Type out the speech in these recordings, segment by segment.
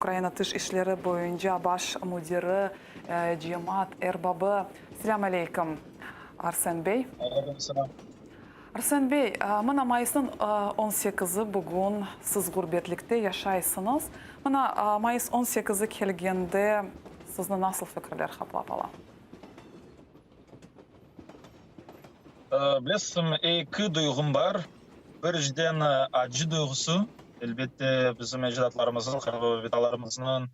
Ukraina tış işleri boyunca baş müdiri, cemaat erbabı. Selâm aleykim, Arsen bey. Aleyküm selâm. Arsen bey, mına mayısnıñ on sekizi bugün, siz ğurbetlikte yaşaysıñız. Mına mayıs on sekizi kelgende sizni nasıl fikirler qaplap ala? Bilesiñ, eki duyğum bar. Birinciden, acı duyğusı. Elbette, bizim ecdatlarımıznıñ, qartbaba-bitalarımıznıñ,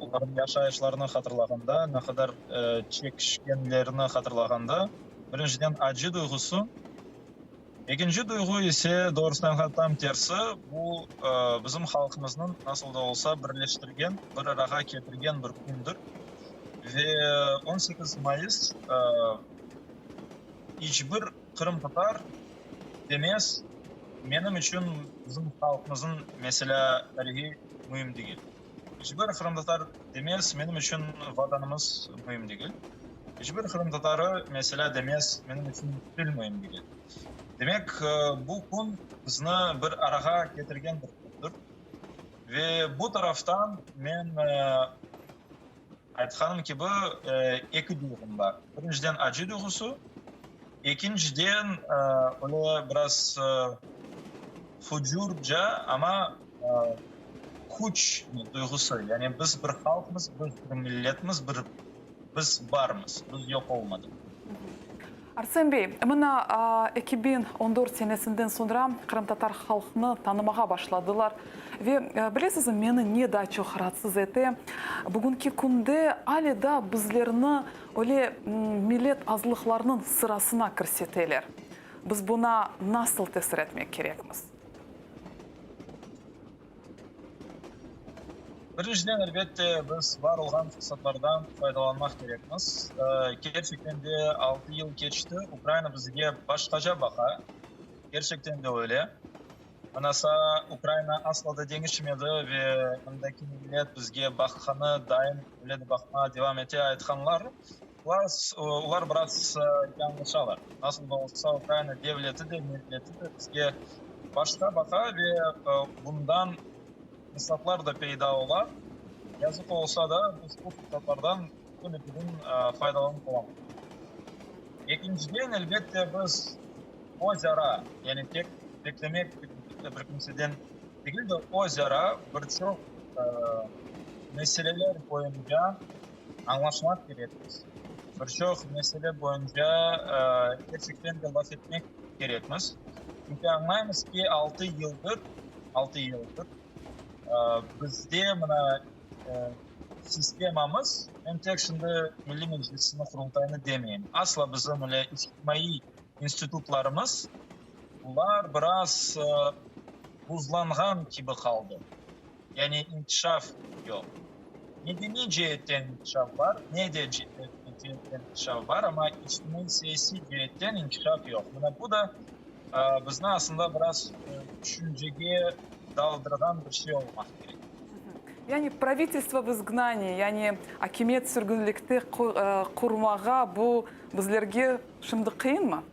olarnıñ yaşayışlarını hatırlağanda, ne qadar çekişkenlerini hatırlağanda, birinciden, acı duyğusı. Ekinci duyğu ise, doğrusını aytqanda, tam tersi, bu, bizim halqımıznıñ nasıl da olsa birleştirgen, bir arağa ketirgen bir kündir. Ve 18 mayıs iç bir qırımtatar demez, menim içün bizim halqımıznıñ meselâ tarihi müim degil. İç bir qırımtatar demez, menim içün Vatanımız müim degil. İç bir qırımtatarı meselâ demez, menim içün til müim degil. Demek, bu kün bizni bir arağa ketirgen bir kündür. Ve bu taraftan men aytqanım kibi, eki duyğum bar. Birinciden, acı duyğusı, ekinciden, öyle biraz hucurca, amma küç duyğusı. Yani biz bir halqmız, biz bir milletmiz, bir biz barmız, biz yoq olmadıq. Arsen bey, mına 2014 senesinden soñra qırımtatar halqnı tanımağa başladılar. Ve bilesizmi, meni ne daa çoq raatsız ete, bugünki künde ale daa bizlerni öyle millet azlıqlarnıñ sırasına kirseteler. Biz buña nasıl tesir etmek kerekmiz? Birinciden, elbette, biz bar olğan fırsatlardan faydalanmaq kerekmiz. Kerçekten de altı yıl keçti, Ukraina bizge başqaca baqa, kerçekten de öyle. Mınasa, Ukraina asla da deñişmedi ve mındaki millet bizge baqqanı daim öyle de baqmağa devam ete aytqanlar, olar biraz yañlışalar. Nasıl da olsa, Ukraina devleti de, milleti de bizge başqa baqa ve bundan fırsatlar da peyda ola. Yazıq olsa da, biz bu fırsatlardan künü-bugün faydalanıp olamadıq. Ekinciden, elbette, biz öz ara, yani tek beklemek bir kimseden degil de, öz ara bir çoq meseleler boyunca añlaşmaq kerekmiz. Bir çoq mesele boyunca kerçekten de laf etmek kerekmiz. Çünki añlaymız ki, altı yıldır, altı yıldır bizde mına sistemamız, men tek şimdi Milliy Meclisni, Qurultaynı demeyim, asla bizim öyle içtimaiy institutlarımız, bular biraz buzlanğan kibi qaldı. Yani inkişaf yoq. Medeniy ceetten inkişaf bar, media ceetten inkişaf bar, amma içtimaiy-siyasiy ceetten inkişaf yoq. Mına bu da bizni aslında biraz tüşüncege daldırğan bir şey olmaq kerek. Yani pravitelstvo v izgnaniyi, yani akimiyet sürgünlikte qurmağa bu bizlerge şimdi qıyınmı?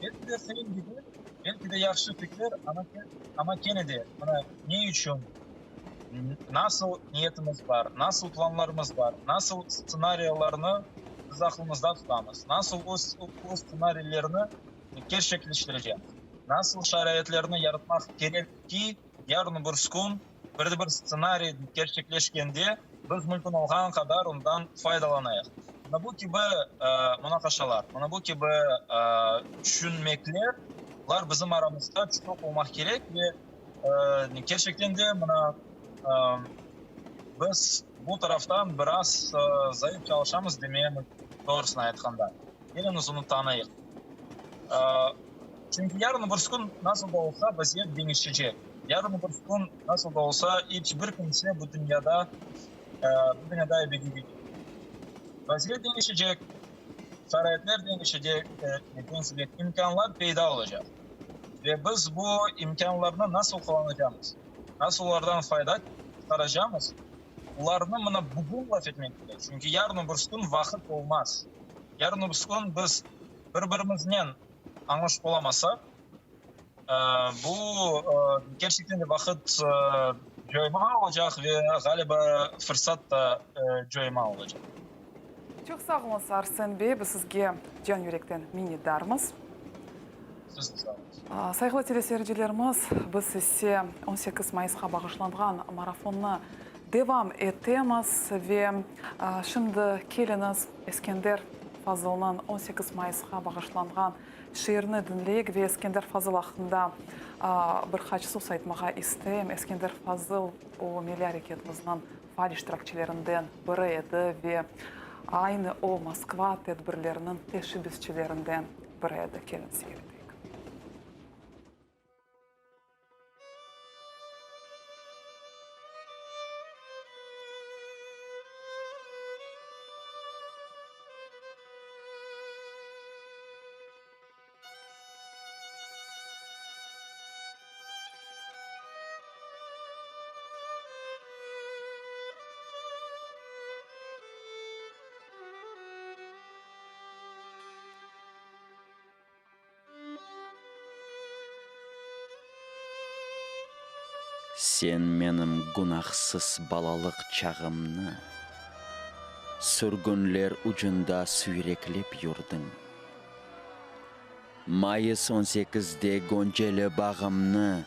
Belki de qıyın degil, belki de yahşı fikir, amma kene de, mına ne içün, nasıl niyetimiz bar, nasıl planlarımız bar, nasıl stsenariyalarnı biz aqlımızda tutamız, nasıl o stsenariylerni kerçekleştirecekmiz, nasıl şaraitlerni yaratmaq kerek ki, yarın bir kün bir de bir stsenariy kerçekleşkende biz mümkün olğan qadar ondan faydalanayıq. Mına bu kibi munaqaşalar, mına bu kibi tüşünmekler, bular bizim aramızda çoq olmaq kerek ve kerçekten de mına biz bu taraftan biraz zayıf çalışamız demeye mümkün, doğrusını aytqanda. Keliñiz onı tanıyıq. Çünki yarın bir kün nasıl da olsa vaziyet deñişecek. Yarın bir kün nasıl da olsa iç bir kimse bu dünyada, bu dünyada ebediy degil. Vaziyet deñişecek, şaraitler deñişecek, deñişecek, imkânlar peyda olacaq. Ve biz bu imkânlarnı nasıl qullanacamız, nasıl olardan fayda çıqaracamız, olarnı mına bugün laf etmek kerek. Çünki yarın bir kün vaqıt olmaz. Yarın bir kün biz bir-birimiznen añlaşıp olamasaq. Bu kerçekten de vaqıt coyma olacaq ve, ğaliba, fırsat da coyma olacaq. Çoq sağ oluñız, Arsen bey, biz sizge can yürekten minnetdarmız. Siz de sağ oluñız. Sayğılı teleseyircilerimiz, biz ise 18 mayısqa bağışlanğan marafonnı devam etemiz ve şimdi keliñiz Eskender Fazılnıñ 18 mayısqa bağışlanğan şiirini diñleyik ve Eskender Fazıl aqqında bir qaç söz aytmağa isteyim. Eskender Fazıl, o, milliy areketimizniñ faal iştirakçilerinden biri edi ve aynı o Moskva tedbirleriniñ teşebbüsçilerinden biri edi. Keliñ seyir eteyik. Sen menim günahsız balalıq çağımnı sürgünler ucunda süyreklep yurdıñ. Mayıs on sekizde gönceli bağımnı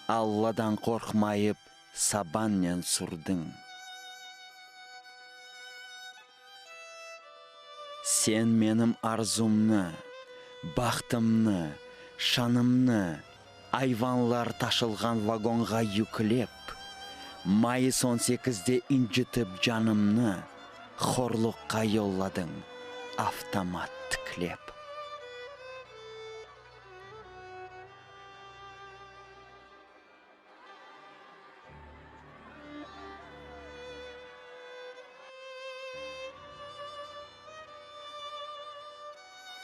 Alladan qorqmayıp sabannen sürdiñ. Sen menim arzumnı, bahtımnı, şanımnı ayvanlar taşılğan vagonğa yüklep, mayıs on sekizde incitip canımnı horluqqa yolladıñ avtomat tiklep.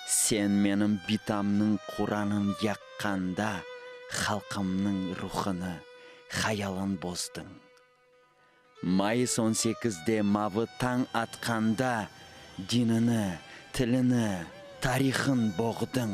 Sen menim bitamnıñ Quranın yaqqanda halqımnıñ ruhını, hayalın bozdıñ. Mayıs on sekizde mavı tañ atqanda dinini, tilini, tarihın boğdıñ.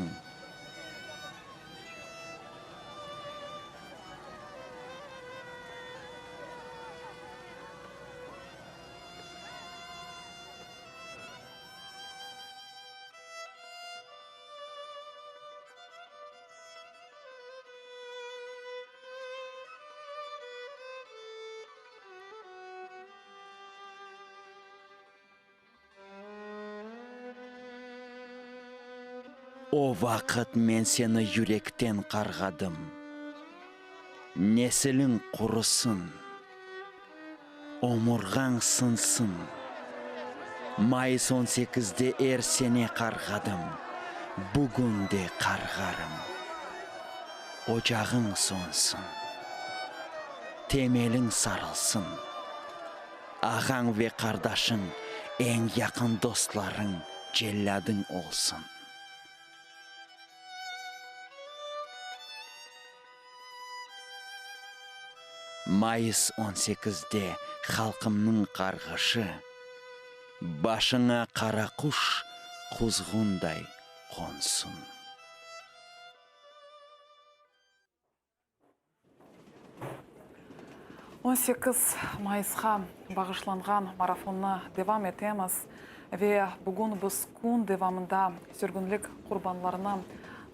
O vaqıt men seni yürekten qarğadım. Nesiliñ qurusın, omurğañ sınsın. Mayıs on sekizde er sene qarğadım, bugün de qarğarım. Ocağıñ sönsün, temeliñ sarılsın. Ağañ ve qardaşıñ, eñ yaqın dostlarıñ cellâdıñ olsun. Mayıs on sekizde halqımnıñ qarğışı başıña qara quş quzğunday qonsun. 18 mayısqa bağışlanğan marafonnı devam etemiz ve bugün biz kün devamında sürgünlik qurbanlarını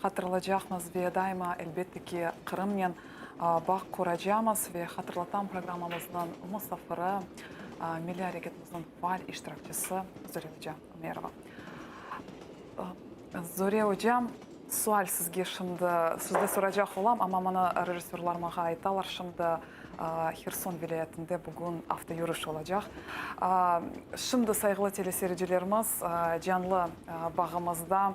hatırlacaqmız ve daima, elbette ki, Qırımnen bağ quracamız. Ve hatırlatam, programmamıznıñ musafiri, milliy areketimizniñ faal iştirakçisi Zore oca Ümerova. Zore oca, sual sizge şimdi, sizde soracaq olam, amma maña rejissörlar maña aytalar, şimdi Herson vilâyetinde bugün avtoyürüş olacaq. Şimdi, sayğılı teleseyircilerimiz, canlı bağımızda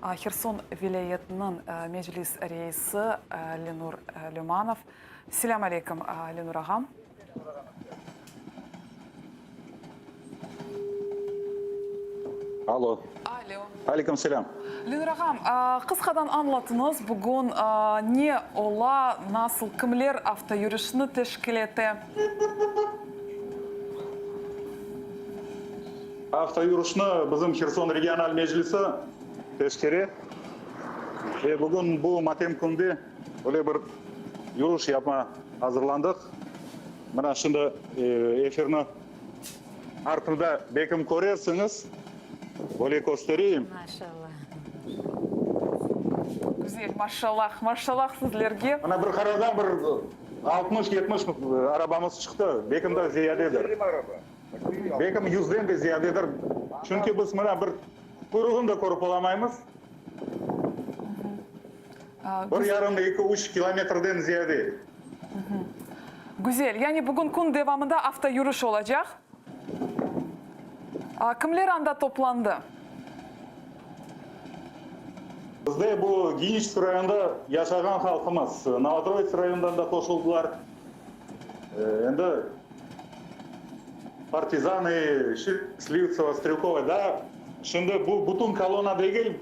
Herson vilâyetiniñ meclis reisi Lenur Lümanov. Selâm aleyküm, Lenur ağam. Alo. Alo. Aleyküm selâm. Lenur ağam, qısqadan añlatıñız, bugün ne ola, nasıl, kimler avtoyürüşni teşkil ete? Avtoyürüşni bizim Herson regional meclisi teşkere ve bugün bu matem künde. Böyle bir yürüş yapma azırlandıq. Mına şimdi efirni artında belkim körersiñiz. Böyle köstereyim. Maşallah. Güzel, maşallah, maşallah sizlerge. Mına bir qaradan bir 60-70 arabamız çıqtı, belkim de ziyadedir. Belkim yüzden de ziyadedir. Çünki biz mına bir quyruğını da körip olamaymız. Bir yarım, eki, üç kilometrden ziyade. Güzel. Yani bugün kün devamında avtoyürüş olacaq. Kimler anda toplandı? Bizde bu Geniçesk rayonında yaşağan halqımız, Novotroitsk rayonından da qoşuldılar. Endi Partizanı, Şçastlivtsevo, Strelkovoye, daa şimdi bu bütün kolonna degil,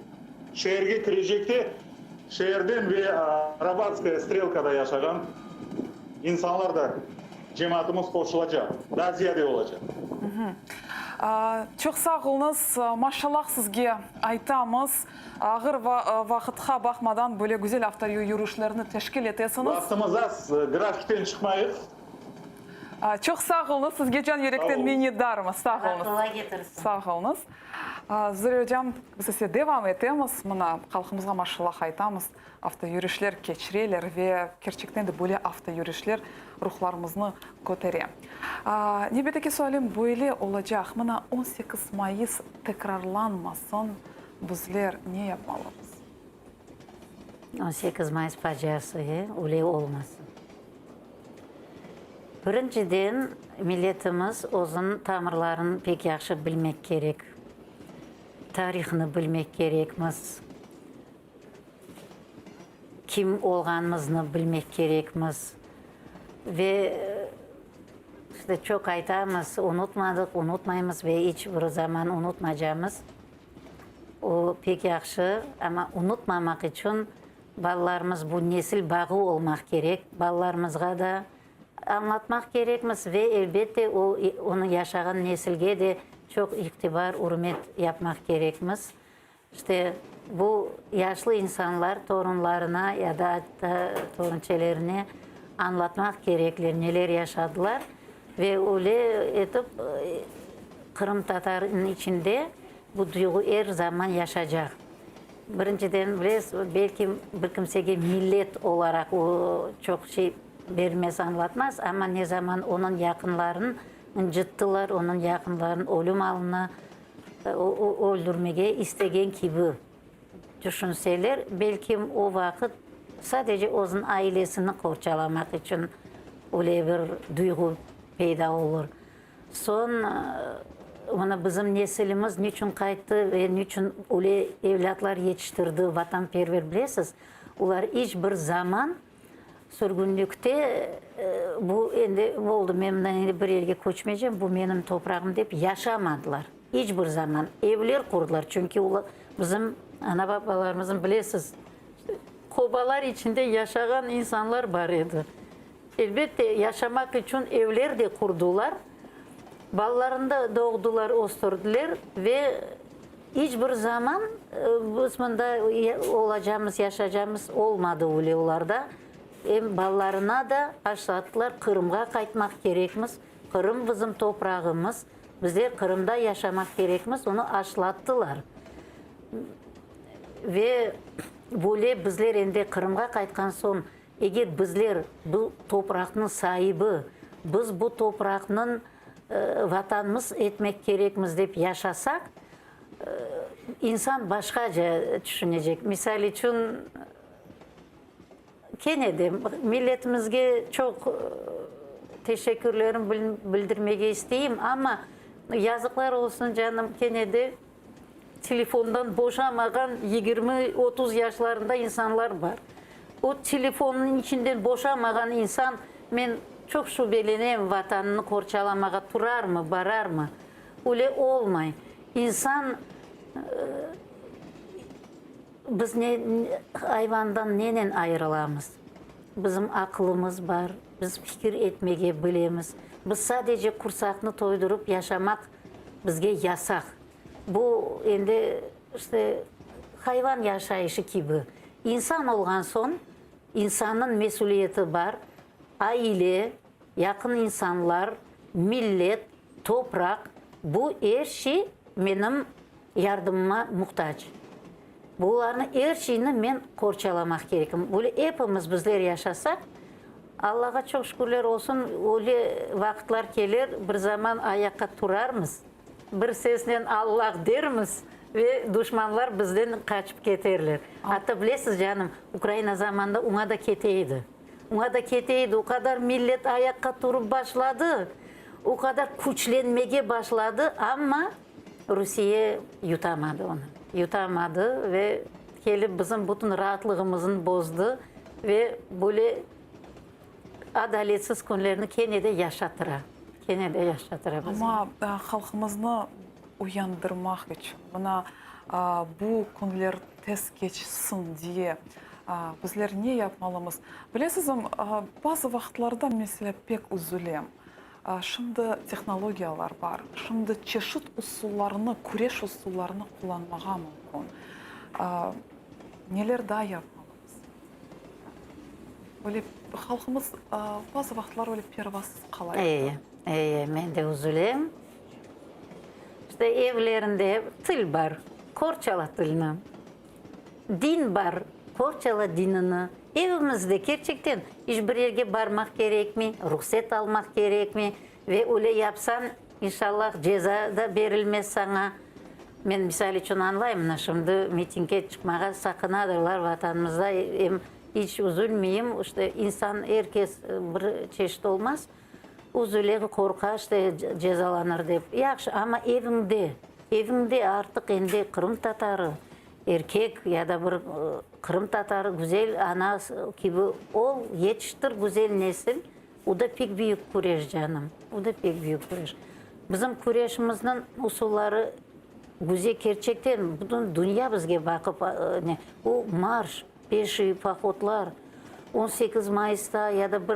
şeerge kirecekte şeerden ve Arabatskaya Strelkada yaşağan insanlar da cemaatımız qoşulacaq, daa ziyade olacaq. Çoq sağ oluñız, maşallah sizge aytamız. Ağır vaqıtqa baqmadan böyle güzel avtoyürüşlerni teşkil etesiñiz. Vaqtımız az, grafikten çıqmayıq. Çoq sağ oluñız, sizge can yürekten minnetdarmız. Sağ oluñız. Allah qolay getirsin. Sağ oluñız. Zure ocam, biz ise devam etemiz. Mına, halqımızğa maşallah aytamız, avtoyürüşler keçireler ve kerçekten de böyle avtoyürüşler ruhlarımıznı kötere. Nevbetteki sualim böyle olacaq, mına, 18 mayıs tekrarlanmasın, bizler ne yapmalımız? 18 mayıs faciası, e, öyle olmasın. Birinciden, milletimiz özüniñ tamırlarını pek yahşı bilmek kerek, tarihını bilmek kerekmiz, kim olğanımıznı bilmek kerekmiz. Ve işte çoq aytamız, unutmadıq, unutmaymız ve iç bir zaman unutmacamız. O pek yahşı, amma unutmamaq içün balalarımız, bu nesil bağı olmaq kerek, balalarımızğa da añlatmaq kerekmiz ve, elbette, o, onı yaşağan nesilge de çoq itibar, ürmet yapmaq kerekmiz. İşte, bu yaşlı insanlar torunlarına ya da atta torunçelerine añlatmaq kerekler, neler yaşadılar ve öyle etip qırımtatarnıñ içinde bu duyğu er zaman yaşacaq. Birinciden, bilesiz, belki bir kimsege millet olaraq o çoq şey bermez, añlatmaz, amma ne zaman onıñ yaqınların ıncıttılar, onıñ yaqınların ölüm alına öldürmege istegen kibi tüşünseler, belkim o vaqıt sadece özüniñ ailesini qorçalamaq içün öyle bir duyğu peyda olur. Soñ, mına bizim nesilimiz niçün qayttı ve niçün öyle evlâtlar yetiştirdi, vatanperver, bilesiz, olar iç bir zaman Sürgünlikte bu endi oldı, men mından endi bir yerge köçmeycem, bu menim toprağım dep yaşamadılar iç bir zaman. Evler qurdılar, çünki olar bizim ana-babalarımıznıñ, bilesiz, qobalar içinde yaşağan insanlar bar edi. Elbette, yaşamaq içün evler de qurdular, balalarını da doğdular, östürdiler ve İç bir zaman biz mında olacamız, yaşacamız olmadı öyle olarda. Em balalarına da aşlattılar, Qırımğa qaytmaq kerekmiz, Qırım bizim toprağımız, bizler Qırımda yaşamaq kerekmiz, onı aşlattılar. Ve böyle bizler endi Qırımğa qaytqan soñ, eger bizler bu topraqnıñ saibi, biz bu topraqnıñ Vatanımız etmek kerekmiz dep yaşasaq, insan başqaca tüşünecek. Misal içün, kene de milletimizge çoq teşekkürlerimi bildirmege isteyim, amma yazıqlar olsun, canım, kene de telefondan boşamağan yigirmi, 30 yaşlarında insanlar bar. O telefonnıñ içinden boşamağan insan, men çoq şübelenem, Vatanını qorçalamağa turarmı, bararmı? Öyle olmay. İnsan, biz ne, ayvandan nenen ayırılamız? Bizim aqılımız bar, biz fikir etmege bilemiz. Biz sadece qursaqnı toydurıp yaşamaq bizge yasaq. Bu endi, işte, hayvan yaşayışı kibi. İnsan olğan soñ, İnsannıñ mesüliyeti bar, aile, yaqın insanlar, millet, topraq, bu er şey menim yardımıma muhtac. Bularnı er şeyni men qorçalamaq kerekim. Böyle epimiz bizler yaşasaq, Allağa çoq şükürler olsun, öyle vaqıtlar keler, bir zaman ayaqqa turarmız, bir sesnen Allah dermiz ve duşmanlar bizden qaçıp keterler. Atta bilesiz, canım, Ukraina zamanında oña da kete edi. Oña da kete edi, o qadar millet ayaqqa turıp başladı, o qadar küçlenmege başladı, amma Rusiye yutamadı onı, yutamadı ve kelip bizim bütün raatlığımıznı bozdı ve böyle adaletsiz künlerni kene de yaşatıra, kene de yaşatıra bizge. Amma halqımıznı uyandırmaq içün, mına bu künler tez keçsin diye bizler ne yapmalımız? Bilesizmi, bazı vaqıtlarda, meselâ, pek üzülem. Şimdi tehnologiyalar bar, şimdi çeşit usullarnı, küreş usullarını qullanmağa mümkün. Neler daa yapmalımız? Öyle halqımız bazı vaqıtlar öyle pervasız qala edi. Eye, eye, men de üzülem. İşte evlerinde til bar, qorçala tilni. Din bar, qorçala dinini. Evimizde, kerçekten, iç bir yerge barmaq kerekmey, ruhset almaq kerekmey ve öyle yapsañ, inşallah, ceza da berilmez saña. Men, misal içün, añlayım, mına şimdi mitingge çıqmağa saqınadırlar vatanımızda, em iç üzülmeyim, işte, insan, er kes bir çeşit olmaz. Üzüle, qorqa, işte, cezalanır dep. Yahşı, amma eviñde, eviñde artıq endi qırımtatarı, erkek ya da bir qırımtatarı güzel ana kibi ol, yetiştir güzel nesil, o da pek büyük küreş, canım, o da pek büyük küreş. Bizim küreşimizniñ usulları güzel, kerçekten, bütün dünya bizge baqıp, ne, o marş, Peşiy pohodlar, 18 mayısta ya da bir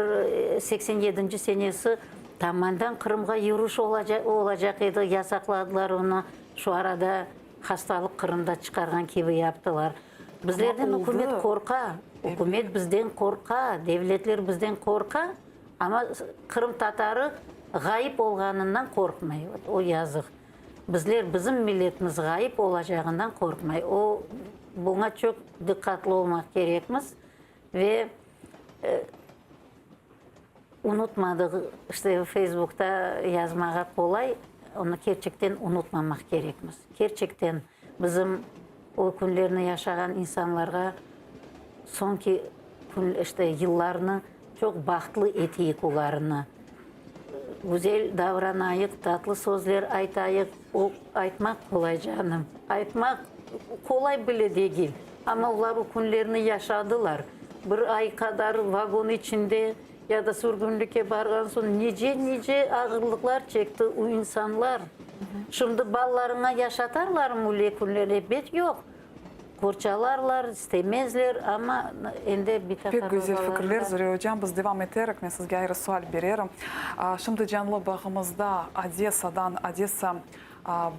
87-nci senesi Tamandan Qırımğa yürüş olacaq edi, yasaqladılar onı, şu arada hastalıq Qırımda çıqarğan kibi yaptılar. Bizlerden ükümet qorqa, ükümet bizden qorqa, devletler bizden qorqa, amma qırımtatarı ğayıp olğanından qorqmay, o yazıq. Bizler, bizim milletimiz ğayıp olacağından qorqmay. O, buña çoq diqqatlı olmaq kerekmiz ve unutmadıq, işte, Feysbukta yazmağa qolay, onı kerçekten unutmamaq kerekmiz. Kerçekten bizim o künlerni yaşağan insanlarğa soñki kün, işte, yıllarnı çoq bahtlı eteyik olarnı. Güzel davranayıq, tatlı sözler aytayıq. O, aytmaq qolay, canım, aytmaq qolay bile degil. Amma olar o künlerni yaşadılar. Bir ay qadar vagon içinde ya da sürgünlikke barğan soñ nice-nice ağırlıqlar çekti o insanlar. Şimdi balalarıña yaşatarlarmı öyle künlerni? Ebet, yoq. Qorçalarlar, istemezler, amma endi bita Pek güzel fikirler, Zure ocam. Biz devam eterik, men sizge ayrı sual bererim. Şimdi canlı bağımızda Odessadan Odessa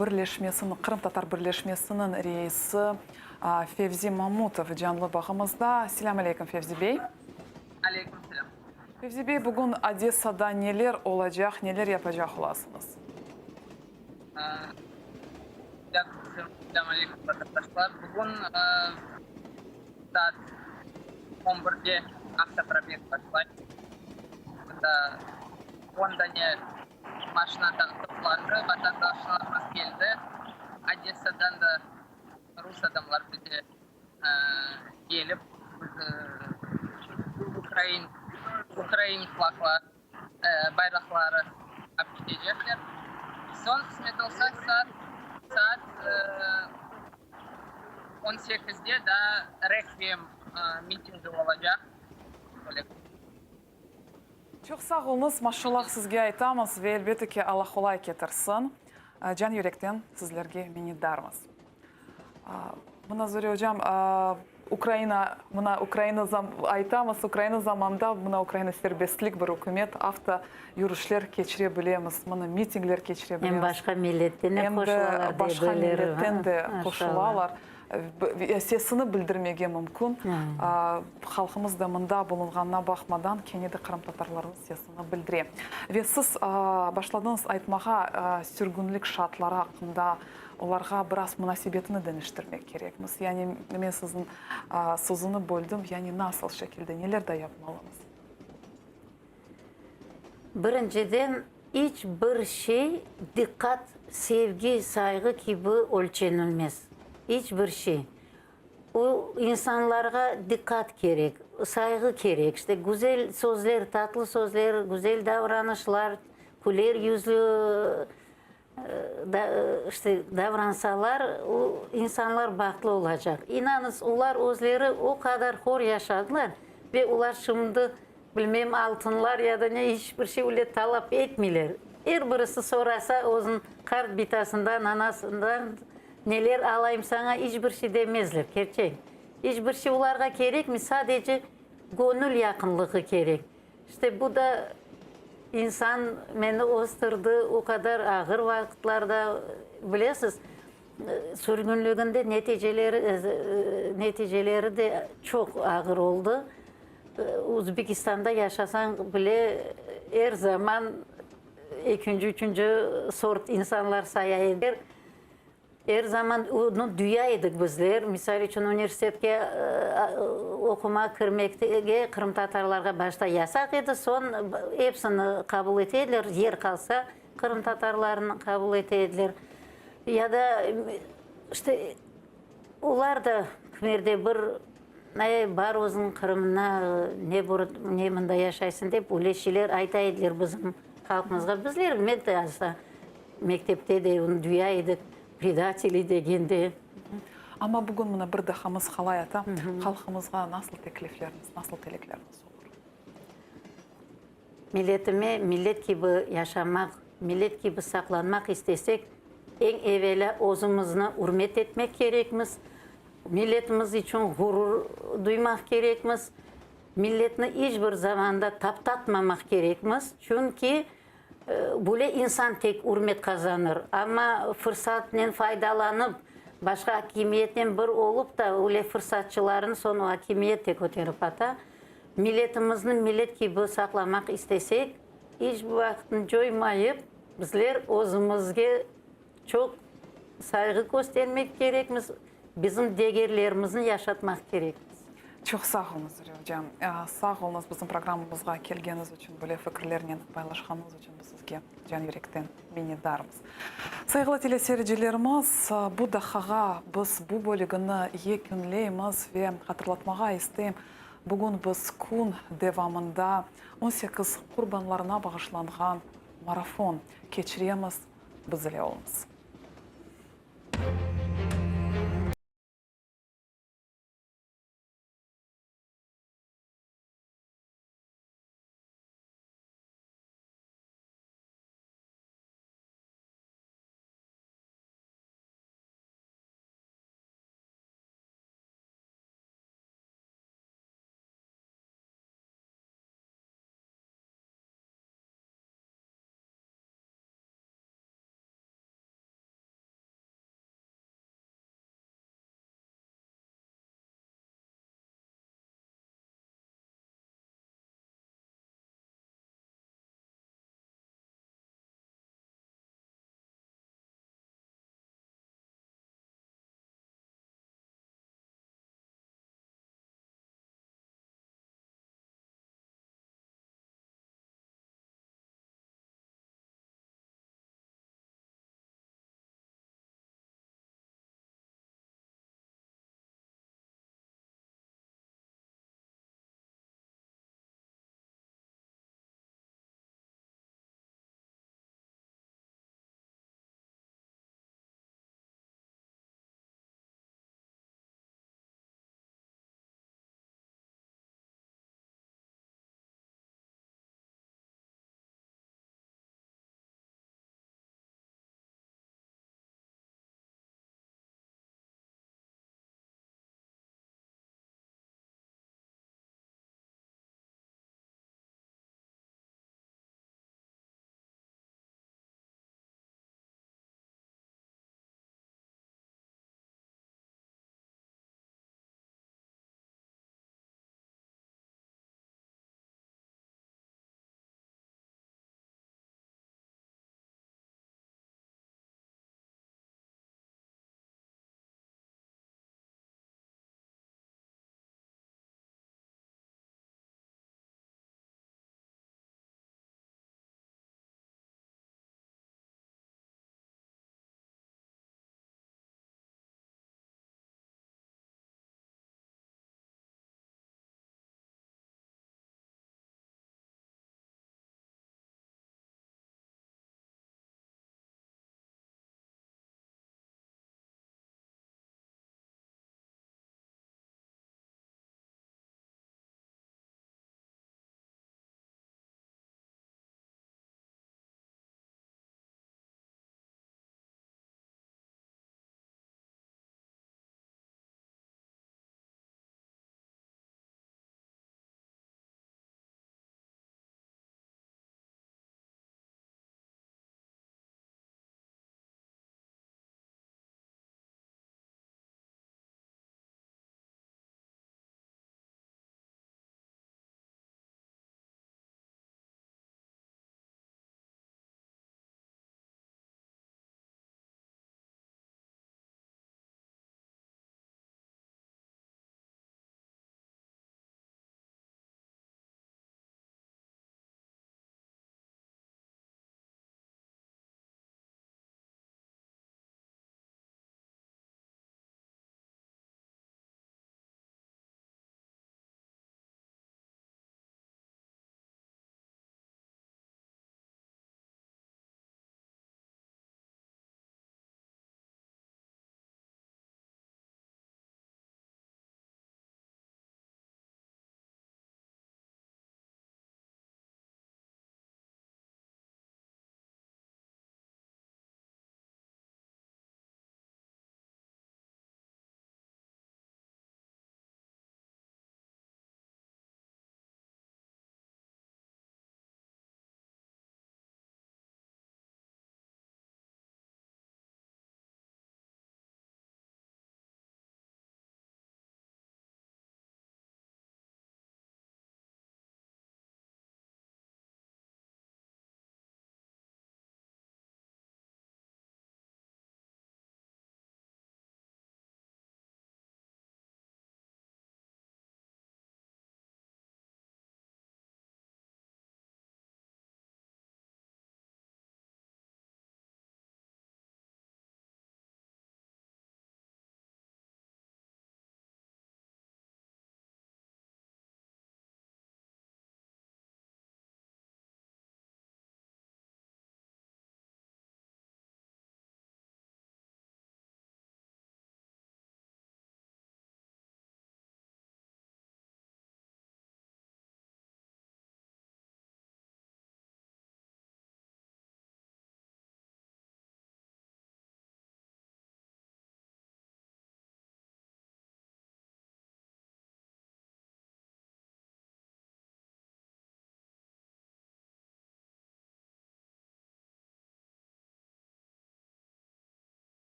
birleşmesiniñ, qırımtatar birleşmesiniñ reisi Fevzi Mamutov canlı bağımızda. Selâm aleyküm, Fevzi bey. Aleyküm selâm. Fevzi bey, bugün Odessada neler olacaq, neler yapacaq olasıñız? Selâm aleyküm, vatandaşlar. Bugün saat on birde avtoprobeg başlay. Mında on dane maşina toplandı, vatandaşlarımız keldi. Odessadan da rus adamlar bize kelip, ukrain ukrain flaglar bayraqları alıp ketecekler. Soñ, qısmet olsa, saat saat on sekizde daa rekviyem mitingi olacaq. Böyle. Çoq sağ oluñız, maşallah sizge aytamız ve elbette ki, Alla qolay ketirsin. Can yürekten sizlerge minnetdarmız. Mına, Zure ocam, Ukraina, mına, Ukraina aytamız, Ukraina zamanda, mına, Ukraina serbestlik bir ükümet, avto yürüşler keçire bilemiz, mına, mitingler keçire bilemiz. Em başqa milletten de qoşulalar, Em de başqa milletten de qoşulalar. Sesini bildirmege mümkün. Halqımız da mında bulunğanına baqmadan, kene de qırımtatarlarnıñ sesini bildire. Ve siz başladıñız aytmağa sürgünlik şartları aqqında, olarğa biraz munasebetini deñiştirmek kerekmiz. Yani men siziñ sözüni böldim, yani nasıl şekilde, neler de yapmalımız? Birinciden, iç bir şey diqqat, sevgi, sayğı kibi ölçenilmez. İç bir şey. O insanlarğa diqqat kerek, sayğı kerek. İşte, güzel sözler, tatlı sözler, güzel davranışlar, küler yüzlü işte, davransalar, o insanlar bahtlı olacaq. İnanıñız, olar özleri o qadar hor yaşadılar ve olar şimdi, bilmem, altınlar ya da ne, iç bir şey öyle talap etmeyler. Er birisi sorasa özüniñ qart bitasından, anasından, neler alayım saña, iç bir şey demezler, kerçek. İç bir şey olarğa kerekmey, sadece göñül yaqınlığı kerek. İşte bu da insan meni östürdi, o qadar ağır vaqıtlarda, bilesiz, sürgünliginde neticeleri, neticeleri de çoq ağır oldı. Uzbekistanda yaşasañ bile, er zaman ekinci, üçünci sort insanlar saya ediler. Er zaman onı duya edik bizler. Misal içün, universitetke oqumağa kirmekge qırımtatarlarğa başta yasaq edi, soñ epsini qabul ete ediler, yer qalsa qırımtatarlarnı qabul ete ediler. Ya da, işte, olar da kimerde bir, Ey, bar özüñ Qırımına, ne ne mında yaşaysıñ dep, öyle şeyler ayta ediler bizim halqımızğa. Bizler, men de asla Mektepte de onı duya edik, predateli degende. Amma bugün mına bir dahamız qalay ata, halqımızğa nasıl tekliflerimiz, nasıl tileklerimiz olur? Milletime millet kibi yaşamaq, millet kibi saqlanmaq istesek, eñ evelâ özümizni ürmet etmek kerekmiz, milletimiz içün ğurur duymaq kerekmiz, milletni iç bir zamanda taptatmamaq kerekmiz, çünki Böyle insan tek ürmet qazanır. Amma fırsatnen faydalanıp, başqa akimiyetnen bir olıp da, öyle fırsatçılarnı soñ o akimiyet de köterip ata. Milletimizni millet kibi saqlamaq istesek, iç bir vaqıtnı coymayıp, bizler özümizge çoq sayğı köstermek kerekmiz, bizim degerlerimizni yaşatmaq kerekmiz. Çoq sağ oluñız, Zure oca. Sağ oluñız bizim programmamızğa kelgeniñiz içün, böyle fikirlernen paylaşqanıñız içün biz sizge can yürekten minnetdarmız. Sayğılı teleseyircilerimiz, bu daqqağa biz bu bölügini yekünleymiz ve hatırlatmağa isteyim, bugün biz kün devamında 18 qurbanlarına bağışlanğan marafon keçiremiz, biz ile oluñız.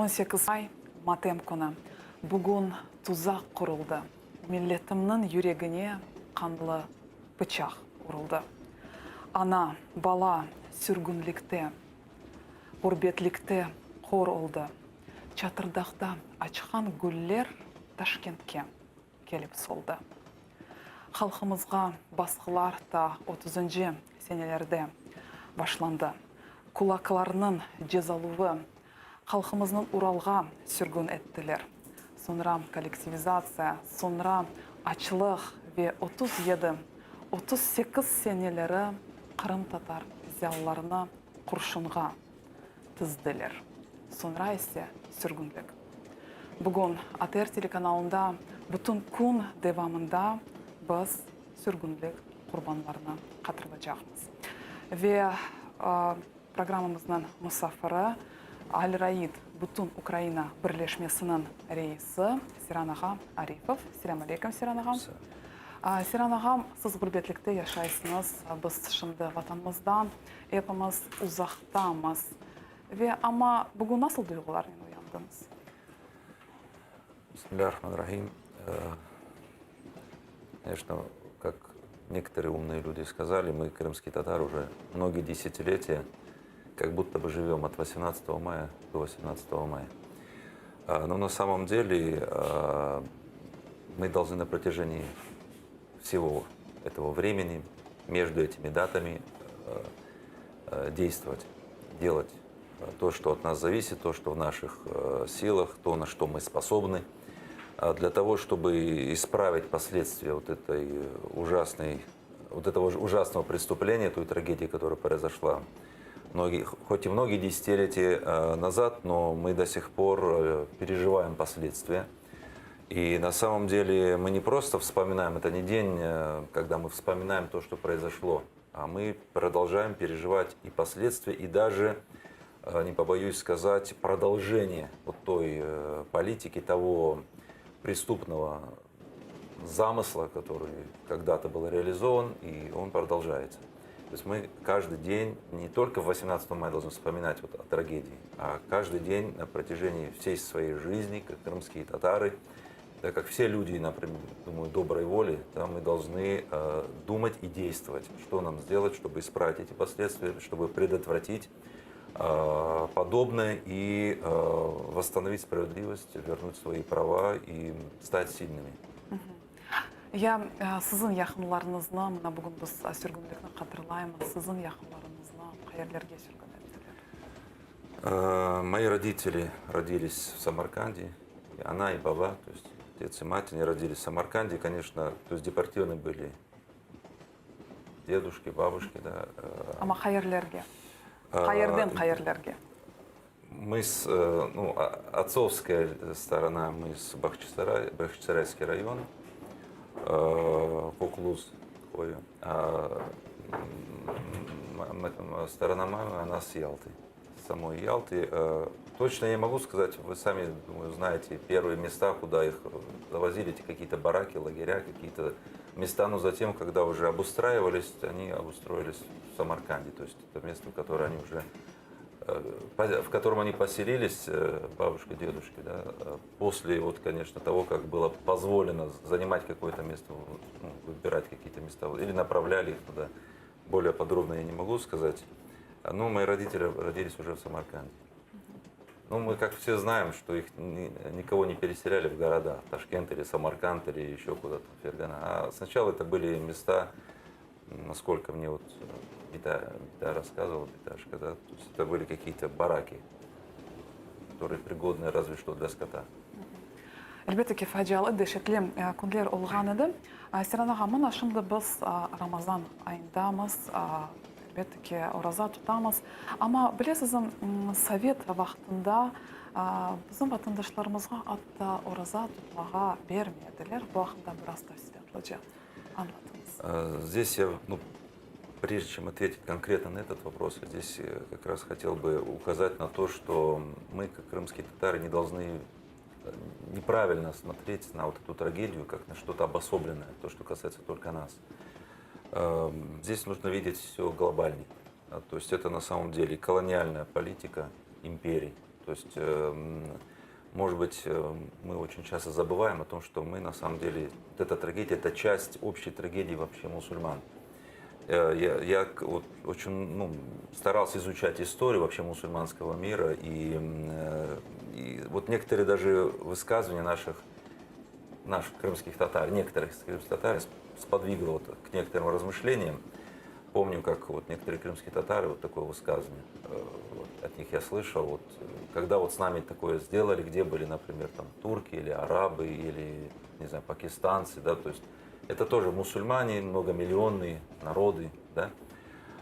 18 may, matem künü. Bugün tuzaq quruldı, milletimniñ yüregine qanlı pıçaq uruldı. Ana, bala sürgünlikte, ğurbetlikte qor oldı. Çatırdağda açqan güller Taşkentke kelip soldı. Halqımızğa basqılar ta otuzıncı senelerde başlandı. Kulaklarnıñ cezaluvı, halqımıznıñ Uralğa sürgün ettiler. Soñra kollektivizatsiya, soñra açlıq ve 37, 38 seneleri qırımtatar ziyalılarını qurşunğa tizdiler. Soñra ise sürgünlik. Bugün ATR telekanalında bütün kün devamında biz sürgünlik qurbanlarını hatırlacaqmız. Ve programmamıznıñ musafiri Al-Raid Bütün Ukraina birleşmesiniñ reisi Seyran ağa Arifov. Selâm aleyküm, Seyran ağam. Seyran ağam, siz ğurbetlikte yaşaysıñız, biz şimdi Vatanımızdan epimiz uzaqtamız. Ve amma bugün nasıl duyğularnen uyandıñız? Bismillâ-r-rahmân-r-rahim. Конечно, как некоторые умные люди сказали, мы, крымские татары, уже многие десятилетия как будто бы живем от 18 мая до 18 мая. Но на самом деле мы должны на протяжении всего этого времени между этими датами действовать, делать то, что от нас зависит, то, что в наших силах, то, на что мы способны, для того, чтобы исправить последствия вот этой ужасной, вот этого ужасного преступления, той трагедии, которая произошла многие, хоть и многие десятилетия назад, но мы до сих пор переживаем последствия. И на самом деле мы не просто вспоминаем, это не день, когда мы вспоминаем то, что произошло, а мы продолжаем переживать и последствия, и даже, не побоюсь сказать, продолжение вот той политики, того преступного замысла, который когда-то был реализован, и он продолжается. То есть мы каждый день не только в 18 мая должны вспоминать вот о трагедии, а каждый день на протяжении всей своей жизни, как крымские татары, да, как все люди, например, думаю, доброй воли, да, мы должны э, думать и действовать, что нам сделать, чтобы исправить эти последствия, чтобы предотвратить э, подобное и э, восстановить справедливость, вернуть свои права и стать сильными. Ya siziñ yaqınlarıñıznı, mına bugün biz sürgünlikni hatırlaymız, siziñ yaqınlarıñıznı qayerlerge sürgün ettiler? Мои родители родились в Самарканде, и она, и baba, то есть отец и мать, они родились в Самарканде, конечно, то есть депортированы были дедушки, бабушки, да. Amma qayerlerge? Qayerden qayerlerge? Мы с, ну, отцовская сторона, мы с Бахчисарай, Бахчисарайский район, Коклуз köyü. А сторона мамы, она с Ялты, с самой Ялты. Точно я не могу сказать, вы сами, думаю, знаете, первые места, куда их завозили, эти какие-то бараки, лагеря, какие-то места, но затем, когда уже обустраивались, они обустроились в Самарканде, то есть это место, в которое они уже в котором они поселились, бабушка, дедушки, да, после вот, конечно, того, как было позволено занимать какое-то место, ну, выбирать какие-то места, или направляли их туда. Более подробно я не могу сказать. Но мои родители родились уже в Самарканде. Ну, мы, как все знаем, что их никого не переселяли в города, Ташкент или Самарканд или еще куда-то, Фергана. А сначала это были места, насколько мне вот bita, bita рассказывала, биташка, да, то есть это были какие-то бараки, которые пригодны разве что для скота. Elbette ki, facialı deşetli künler olğan edi. Seyran ağa, mına şimdi biz Ramazan ayındamız, elbette ki, oraza tutamız. Amma bilesiz, sovet vaqtında bizim vatandaşlarımızğa atta oraza tutmağa bermediler. Bu aqqında biraz tafsilâtlıca añlatıñız. Здесь я, ну, прежде чем ответить конкретно на этот вопрос, я здесь как раз хотел бы указать на то, что мы, как крымские татары, не должны неправильно смотреть на вот эту трагедию, как на что-то обособленное, то, что касается только нас. Здесь нужно видеть все глобальнее. То есть это на самом деле колониальная политика империй. То есть, может быть, мы очень часто забываем о том, что мы на самом деле, вот эта трагедия, это часть общей трагедии вообще мусульман. Э, я, я вот очень ну, старался изучать историю вообще мусульманского мира, и, э, и вот некоторые даже высказывания наших, наших крымских татар, некоторых крымских татар сподвигло вот к некоторым размышлениям. Помню, как вот некоторые крымские татары, вот такое высказывание, э, вот от них я слышал, вот, когда вот с нами такое сделали, где были, например, там турки или арабы или, не знаю, пакистанцы, да, то есть это тоже мусульмане, многомиллионные народы, да.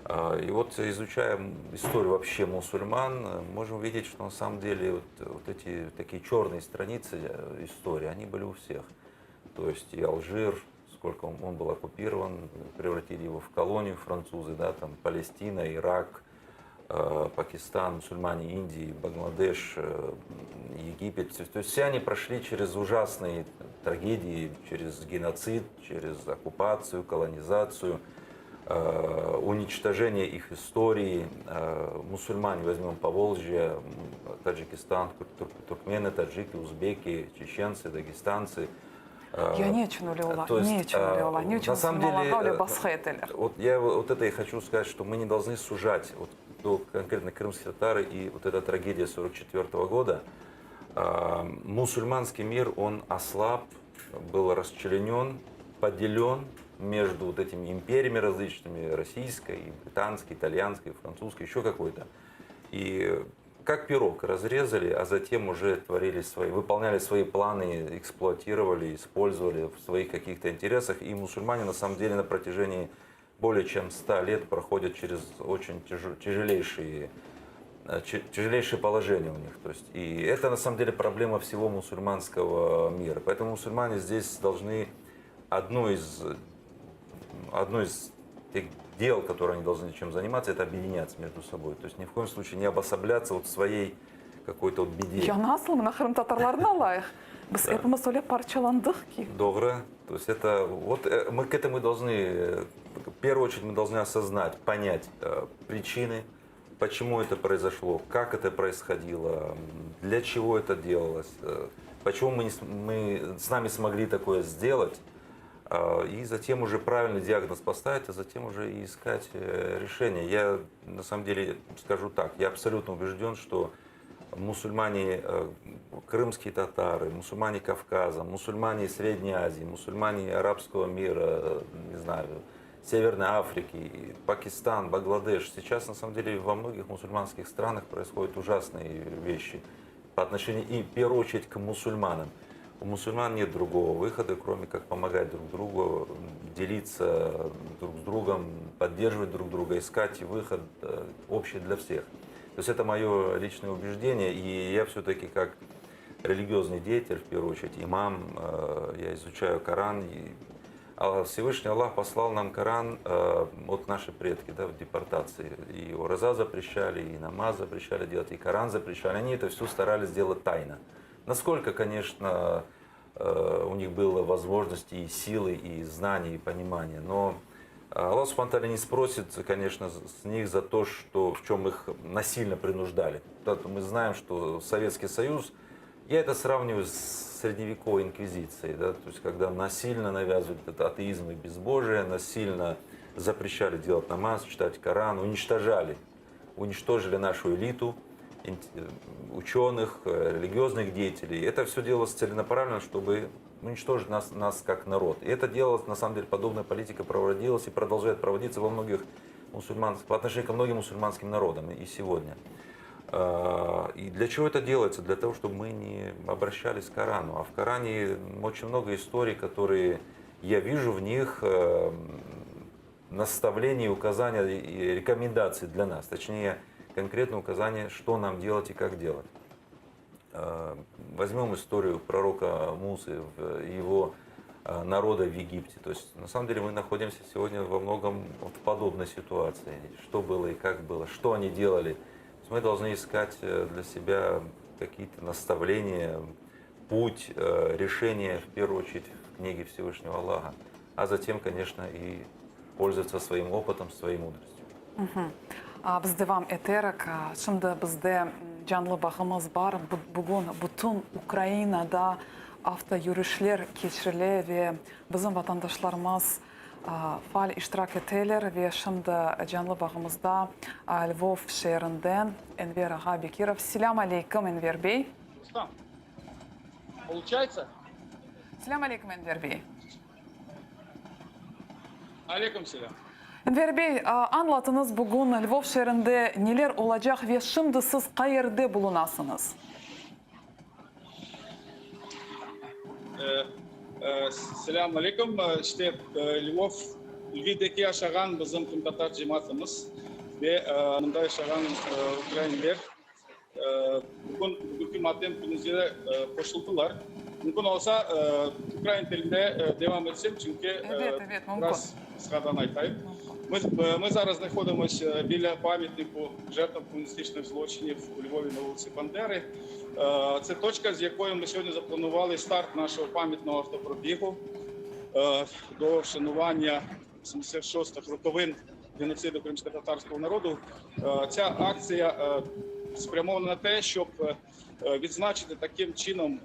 А, и вот изучая историю вообще мусульман, э, можем видеть, что на самом деле вот, вот эти такие черные страницы э, истории, они были у всех. То есть и Алжир, сколько он, он был оккупирован, превратили его в колонию французы, да, там Палестина, Ирак, э, Пакистан, мусульмане Индии, Бангладеш, э, Египет. То есть все они прошли через ужасные трагедии, через геноцид, через оккупацию, колонизацию, э, уничтожение их истории. Мусульмане, возьмем Поволжье, Таджикистан, туркмены, таджики, узбеки, чеченцы, дагестанцы – Ya ne içün öyle ola? Ne içün öyle ola? Ne içün musulmanlarğa öyle basqı eteler? Вот я вот это и хочу сказать, что мы не должны сужать вот до конкретно крымские татары и вот эта трагедия 44 года. Мусульманский мир, он ослаб, был расчленен, поделен между вот этими империями различными, российской, британской, итальянской, французской, еще какой-то. И как пирог разрезали, а затем уже творили свои, выполняли свои планы, эксплуатировали, использовали в своих каких-то интересах. И мусульмане на самом деле на протяжении более чем 100 лет проходят через очень тяжелейшие э, тяжелейшее положение у них. То есть, и это на самом деле проблема всего мусульманского мира. Поэтому мусульмане здесь должны одну из, одну из тех дел, которые они должны чем заниматься, это объединяться между собой. То есть ни в коем случае не обособляться вот в своей какой-то вот беде. Ya nasıl mına qırımtatarlarnı alayıq. Biz epimiz öyle parçalandıq ki. Doğru. То есть это вот э, мы к этому должны, э, в первую очередь мы должны осознать, понять э, причины, почему это произошло, как это происходило, для чего это делалось, почему мы, не, мы с нами смогли такое сделать. И затем уже правильный диагноз поставить, а затем уже и искать э, решение. Я на самом деле скажу так, я абсолютно убежден, что мусульмане, э, крымские татары, мусульмане Кавказа, мусульмане Средней Азии, мусульмане арабского мира, не знаю, Северной Африки, Пакистан, Бангладеш. Сейчас, на самом деле, во многих мусульманских странах происходят ужасные вещи по отношению и, в первую очередь, к мусульманам. У мусульман нет другого выхода, кроме как помогать друг другу, делиться друг с другом, поддерживать друг друга, искать выход э, общий для всех. То есть это мое личное убеждение, и я все-таки как религиозный деятель, в первую очередь, имам, э, я изучаю Коран, и Всевышний Аллах послал нам Коран, э, вот наши предки да, в депортации. И Ураза запрещали, и намаз запрещали делать, и Коран запрещали. Они это все старались сделать тайно. Насколько, конечно, э, у них было возможности и силы, и знаний, и понимания. Но Аллах Субхану не спросит, конечно, с них за то, что, в чем их насильно принуждали. Мы знаем, что Советский Союз, я это сравниваю с средневековой инквизицией, да, то есть когда насильно навязывают этот атеизм и безбожие, насильно запрещали делать намаз, читать Коран, уничтожали, уничтожили нашу элиту, э, ученых, э, религиозных деятелей. Это все делалось целенаправленно, чтобы уничтожить нас, нас как народ. И это делалось, на самом деле, подобная политика проводилась и продолжает проводиться во многих мусульманских, по отношению ко многим мусульманским народам и сегодня. А, и для чего это делается? Для того, чтобы мы не обращались к Корану. А в Коране очень много историй, которые я вижу в них э, наставления, указания и рекомендации для нас. Точнее, конкретное указание, что нам делать и как делать. Э, возьмем историю пророка Мусы, его э, народа в Египте. То есть, на самом деле, мы находимся сегодня во многом в подобной ситуации. Что было и как было, что они делали. Мы должны искать э, для себя какие-то наставления, путь, решения, в первую очередь, в книге Всевышнего Аллаха, а затем, конечно, и пользоваться своим опытом, своей мудростью. Biz devam eterik. Şimdi bizde. Canlı bağımız bar. Bugün bütün Ukrainada avto yürüşler keçirile ve bizim vatandaşlarımız faal iştirak eteler. Ve şimdi canlı bağımızda Lvov şeerinden Enver ağa Bekirov. Selâm aleyküm, Enver bey. Rustam, poluçaytsa? Selâm aleyküm, Enver bey. Aleyküm selâm. Enver bey, añlatıñız, bugün Lvov şeerinde neler olacaq ve şimdi siz qayerde bulunasıñız? Selâm aleyküm. İşte, Lvov, Lvivdeki yaşağan bizim qırımtatar cemaatımız ve mında yaşağan ukrainler Bugün bugünki matem künümizge qoşuldılar. Mümkün olsa, ukrain tilinde devam etsem, çünki biraz qısqadan aytayım. Ми зараз знаходимося біля пам'ятнику жертвам комуністичних злочинів у Львові на вулиці Бандери. Це точка, з якої ми сьогодні запланували старт нашого пам'ятного автопробігу до вшанування 76-х роковин геноциду кримськотатарського народу. Ця акція спрямована на те, щоб відзначити таким чином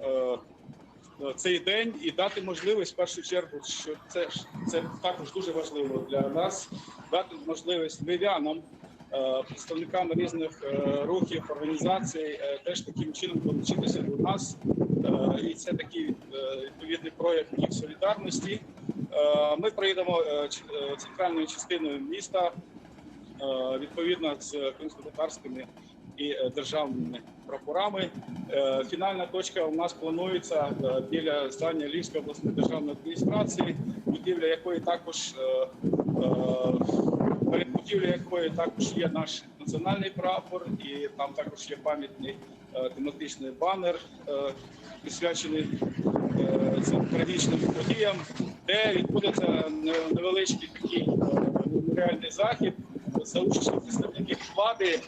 цей день і дати можливість, в першу чергу, що це, це також дуже важливо для нас, дати можливість львів'янам, представникам різних рухів, організацій, теж таким чином долучитися до нас. І це такий відповідний прояв їх солідарності. Ми проїдемо центральною частиною міста, відповідно з кримськотатарськими і державними прапорами. Фінальна точка у нас планується біля здання Львівської обласної державної адміністрації, будівля якої також перед будівлею якої також є наш національний прапор, і там також є пам'ятний тематичний банер, присвячений цим трагічним подіям, де відбудеться невеличкий такий меморіальний захід за участю представників влади.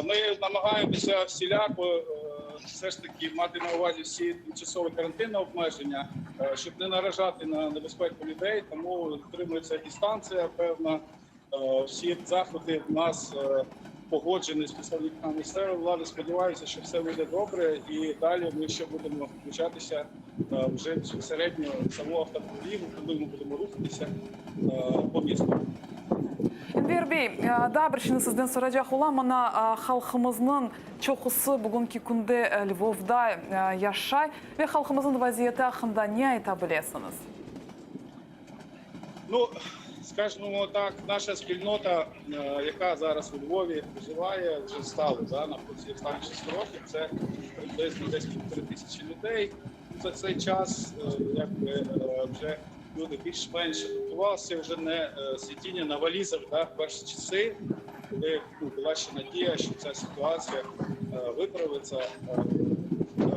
Ми намагаємося всіляко все ж таки мати на увазі всі тимчасові карантинні обмеження, щоб не наражати на небезпеку людей, тому дотримується дистанція певна. Всі заходи в нас погоджені з представниками місцевої влади. Сподіваюся, що все буде добре, і далі ми ще будемо включатися вже безпосередньо в саму автопробігу, коли ми будемо рухатися по місту. Enver bey, daa bir şeyni sizden soracaq olam. Mına, halqımıznıñ çoqusı bugünki künde Lvovda yaşay ve halqımıznıñ vaziyeti aqqında ne ayta bilesiñiz? Ну, скажімо так, наша спільнота, яка зараз у Львові проживає, вже стала, да, на протязі останніх 6 років, це приблизно десь 1500 людей. За цей час, якби, вже люди більш-менш адаптувалися, вже не сидіння на валізах, да, в перші часи, коли, ну, була ще надія, що ця ситуація виправиться.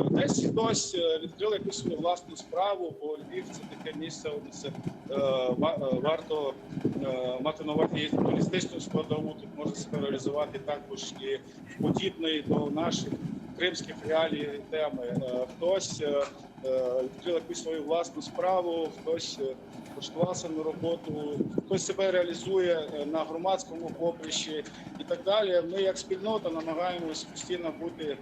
Десь хтось відкрив якусь свою власну справу, бо Львів – це таке місце, де це варто мати на увазі туристичну складову, тут можна себе реалізувати також і подібний до наших кримських реалій теми. Хтось відкрив якусь свою власну справу, хтось влаштувався на роботу, хтось себе реалізує на громадському поприщі і так далі. Ми як спільнота намагаємось постійно бути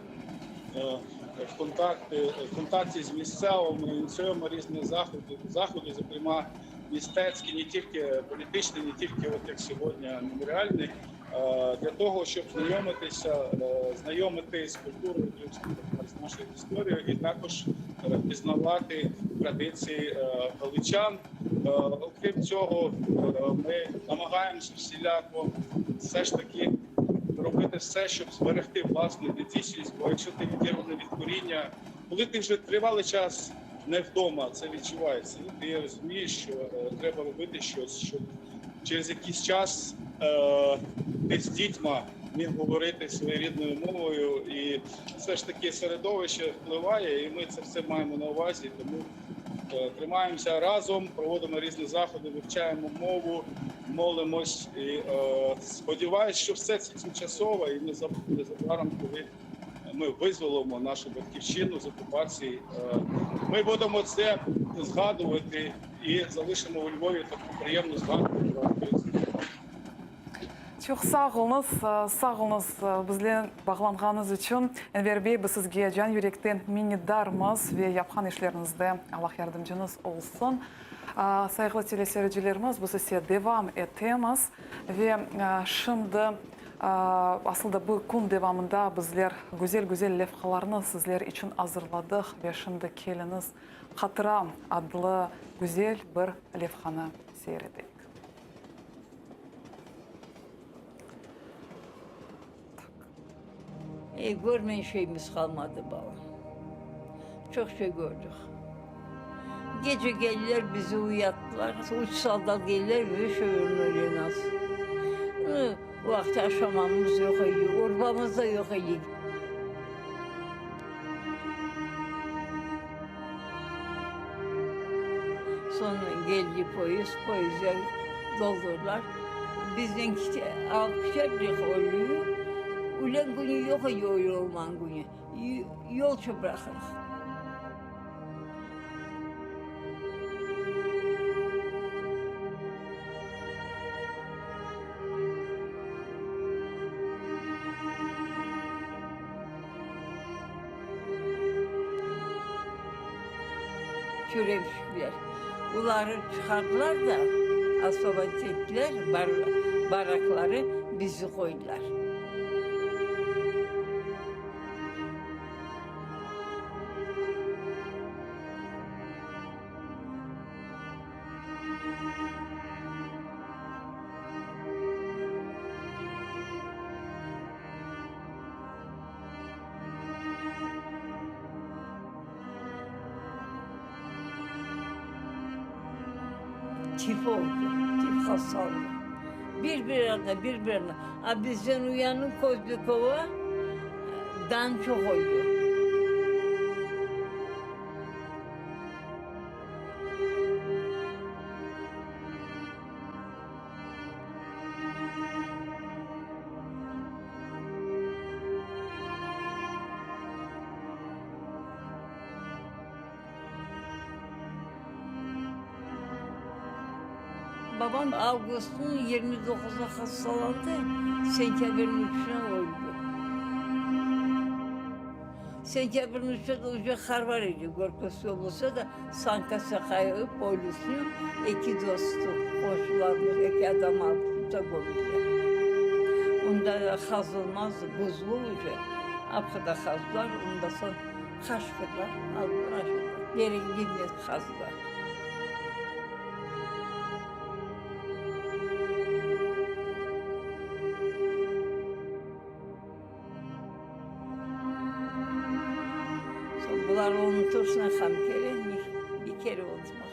в контакті, в контакті з місцевими, ініціюємо різні заходи, заходи, зокрема мистецькі, не тільки політичні, не тільки от як сьогодні меморіальні, для того, щоб знайомитися, знайомити з культурою кримських татар, з нашою історією і також пізнавати традиції галичан. Окрім цього, ми намагаємося всіляко все ж таки робити все, щоб зберегти власну ідентичність, бо якщо ти відірваний від коріння, коли ти вже тривалий час не вдома, це відчувається. І ти розумієш, що треба робити щось, щоб через якийсь час ти з дітьми міг говорити своєю рідною мовою. І все ж таки середовище впливає, і ми це все маємо на увазі. Тому тримаємося разом, проводимо різні заходи, вивчаємо мову, молимось і сподіваюся, що все це тимчасово і незабаром, коли ми визволимо нашу батьківщину з окупації, ми будемо це згадувати і залишимо у Львові таку приємну згадку про українську. Çoq sağ oluñız, sağ oluñız bizle bağlanğanıñız içün. Enver bey, biz sizge can yürekten minnetdarmız ve yapqan işleriñizde Allah yardımcıñız olsun. Sayğılı teleseyircilerimiz, biz ise devam etemiz ve şimdi asıl da bu kün devamında bizler güzel-güzel levhalarnı sizler içün azırladıq ve şimdi keliñiz Hatıra adlı güzel bir levhanı seyir eteyik. Ey, körmegen şeyimiz qalmadı, balam. Çoq şey kördik. Gece geldiler, bizi uyattılar. Üç soldat geldiler, vışevernuли nas. O vaqıt aşamamız yoq edi, urbamız da yoq edi. Soñ geldi poyezd, poyezdge doldurdılar. Bizden alıp kettiler ölüyü. Ülen künü yoq edi, ölü olmağan künü. Yolça bıraqırıq. Çüremşikler. Oları çıqardılar da, osvobodit ettiler barakları, bizi qoydılar. Tif oldı, tif hastalığı. Bir bir anda, bir bir anda. A bizden uyanıp Kozlükova dan çoq oldı. Babam avgustnıñ 29-ına hastalandı, sentâbrniñ üçüne öldi. Sentâbrniñ üçünde uje qar bar edi, Gorkovskiy olmasa da, Sanka Saqayevı polisni eki dostu, qonşularımız eki adam alıp da kömdiler. Onda da qazılmazdı, buzlu uje, apqada qazdılar, onda soñ qaşqırlar aldılar aşağı, derege girmez qazdılar. Soñ bular unutırsıñ ham kere, bir kere unutmaq.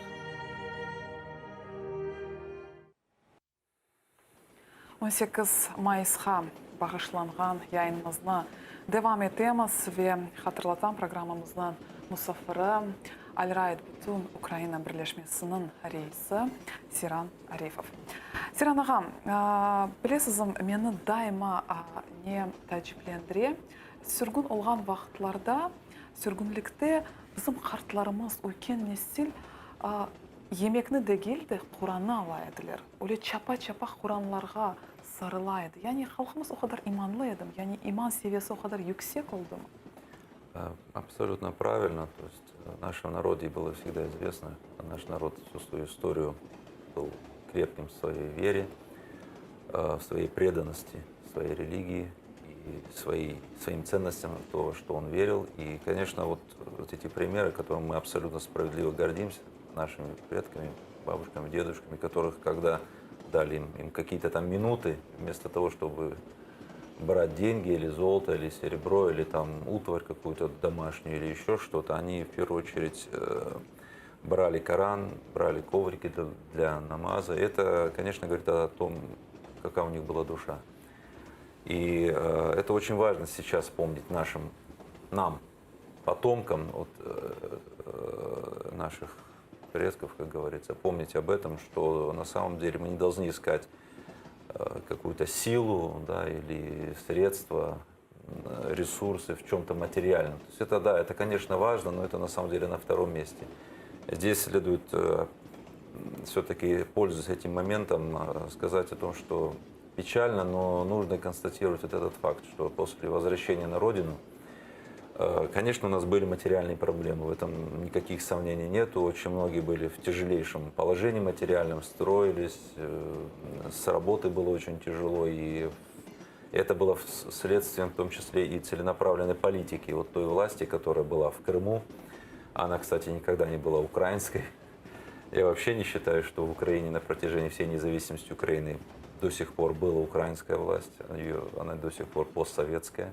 18 mayısqa bağışlanğan yayınımıznı devam etemiz ve hatırlatam, programmamıznıñ musafiri, Alraid Bütün Ukraina birleşmesiniñ reisi Seyran Arifov. Seyran ağa, bilesizmi, meni daima ne taaciplendire, sürgün olğan vaqıtlarda, sürgünlikte bizim qartlarımız, üyken nesil yemekni degil de, Qurannı ala ediler. Öyle çapa-çapa Quranlarğa sarıla edi. Yani halqımız o qadar imanlı edimi? Yani iman seviyesi o qadar yüksek oldımı? Абсолютно правильно. То есть в нашем народе было всегда известно, наш народ всю свою историю был крепким в своей вере, в своей преданности, своей религии и своей, своим ценностям, то, что он верил. И, конечно, вот, вот эти примеры, которыми мы абсолютно справедливо гордимся, нашими предками, бабушками, дедушками, которых, когда дали им, им какие-то там минуты, вместо того, чтобы брать деньги или золото, или серебро, или там утварь какую-то домашнюю, или еще что-то, они в первую очередь э, брали Коран, брали коврики для, для намаза. Это, конечно, говорит о том, какая у них была душа. И э, это очень важно сейчас помнить нашим, нам, потомкам от, э, э, наших предков, как говорится, помнить об этом, что на самом деле мы не должны искать э, какую-то силу да, или средства, э, ресурсы в чем-то материальном. То есть это, да, это, конечно, важно, но это на самом деле на втором месте. Здесь следует э, все-таки, пользуясь этим моментом, сказать о том, что... Печально, но нужно констатировать вот этот факт, что после возвращения на родину, э, конечно, у нас были материальные проблемы, в этом никаких сомнений нету. Очень многие были в тяжелейшем положении материальном, строились, э, с работы было очень тяжело, и это было следствием в том числе и целенаправленной политики вот той власти, которая была в Крыму. Она, кстати, никогда не была украинской. Я вообще не считаю, что в Украине на протяжении всей независимости Украины до сих пор была украинская власть. Ее, она до сих пор постсоветская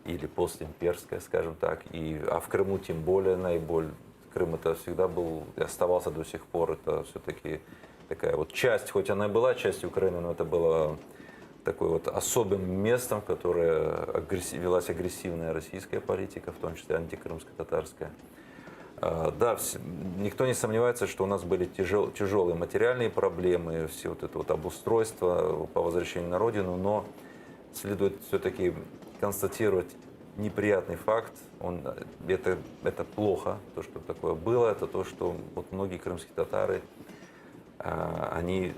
или постимперская, скажем так. И, а в Крыму тем более наиболее. Крым это всегда был и оставался до сих пор. Это все-таки такая вот часть, хоть она и была частью Украины, но это было такой вот особым местом, в которое агресси- велась агрессивная российская политика, в том числе антикрымско-татарская. А, Да, никто не сомневается, что у нас были тяжел- тяжелые материальные проблемы, все вот это вот обустройство по возвращению на родину, но следует все-таки констатировать неприятный факт, он, это, это плохо, то, что такое было, это то, что вот многие крымские татары, а, они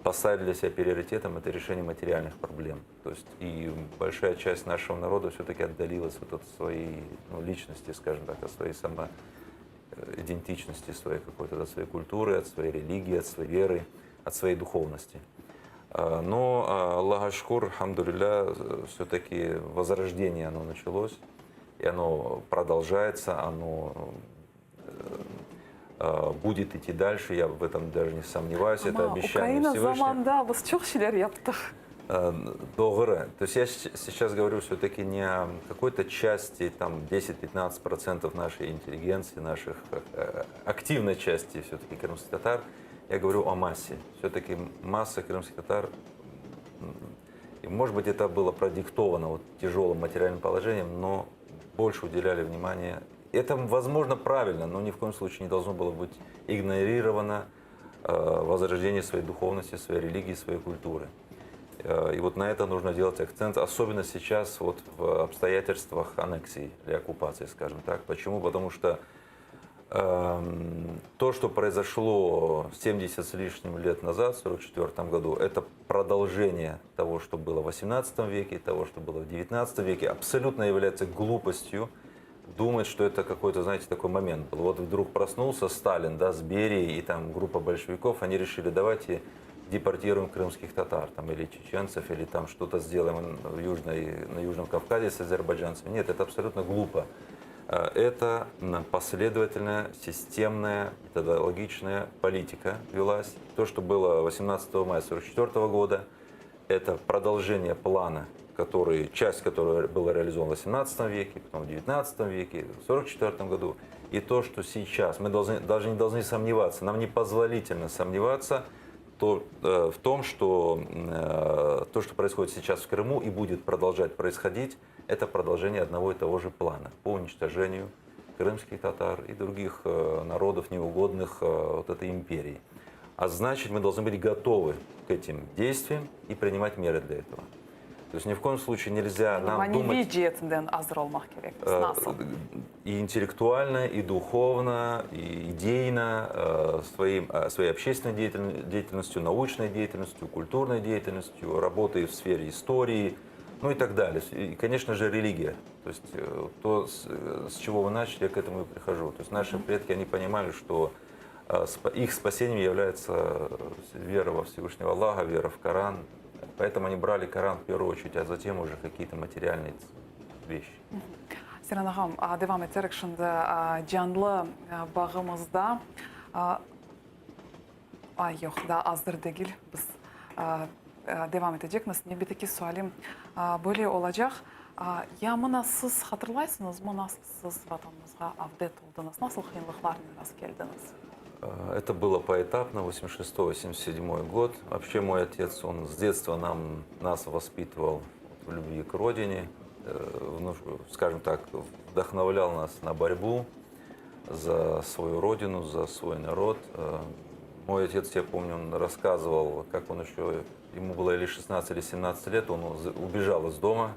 поставили для себя приоритетом это решение материальных проблем. То есть и большая часть нашего народа все-таки отдалилась вот от своей ну, личности, скажем так, от своей самоидентичности, своей какой-то, от своей культуры, от своей религии, от своей веры, от своей духовности. А, Но а, Allağa şükür, elhamdülillâ, все-таки возрождение оно началось, и оно продолжается, оно э, будет идти дальше, я в этом даже не сомневаюсь, это Amma обещание Ukraina Всевышнего. zamanında biz çoq şeyler yaptıq. Э, Doğru. То есть я сейчас говорю все-таки не о какой-то части, там 10-15% нашей интеллигенции, наших э, активной части все-таки крымских татар. Я говорю о массе. Все-таки масса крымских татар, и, может быть, это было продиктовано вот тяжелым материальным положением, но больше уделяли внимание. Это, возможно, правильно, но ни в коем случае не должно было быть игнорировано э, возрождение своей духовности, своей религии, своей культуры. Э, И вот на это нужно делать акцент, особенно сейчас вот в обстоятельствах аннексии или оккупации, скажем так. Почему? Потому что эм, то, что произошло 70 с лишним лет назад, в 1944 году, это продолжение того, что было в 18 веке, того, что было в 19 веке, абсолютно является глупостью думать, что это какой-то, знаете, такой момент был. Вот вдруг проснулся Сталин, да, с Берией и там группа большевиков, они решили, давайте депортируем крымских татар там, или чеченцев, или там что-то сделаем в Южной, на Южном Кавказе с азербайджанцами. Нет, это абсолютно глупо. Э, Это последовательная, системная, методологичная политика велась. То, что было 18 мая 1944 года, это продолжение плана, который, часть которого была реализована в 18 веке, потом в 19 веке, в 1944 году. И то, что сейчас, мы должны, даже не должны сомневаться, нам непозволительно сомневаться то, э, в том, что э, то, что происходит сейчас в Крыму и будет продолжать происходить, это продолжение одного и того же плана по уничтожению крымских татар и других э, народов, неугодных э, вот этой империи. А значит, мы должны быть готовы к этим действиям и принимать меры для этого. То есть ни в коем случае нельзя нам Maneviy думать ceetinden azır olmaq kerek. э, Nasıl? и интеллектуально, и духовно, и идейно, э, своим, э, своей общественной деятель- деятельностью, научной деятельностью, культурной деятельностью, работой в сфере истории, ну и так далее. И, конечно же, религия. То есть э, то, с, э, с чего вы начали, я к этому и прихожу. То есть наши предки, они понимали, что э, спа- их спасением является э, вера во Всевышнего Аллаха, вера в Коран. Поэтому они брали Коран в первую очередь, а затем уже какие-то материальные вещи. Seyran ağam, a, devam eterek şimdi a, canlı a, bağımızda a, ay yoq, daa azır degil biz a, a, devam etecekmiz. Nevbetteki sualim a, böyle olacaq. A, Ya mına siz hatırlaysıñızmı, nasıl siz vatanımızğa avdet oldıñız, nasıl qıyınlıqlarnen rast keldiñiz? Э, Это было поэтапно, 86-87 год. Вообще мой отец, он с детства нам, нас воспитывал в любви к родине, э, вну- скажем так, вдохновлял нас на борьбу за свою родину, за свой народ. Э, Мой отец, я помню, он рассказывал, как он еще, ему было или 16, или 17 лет, он убежал из дома.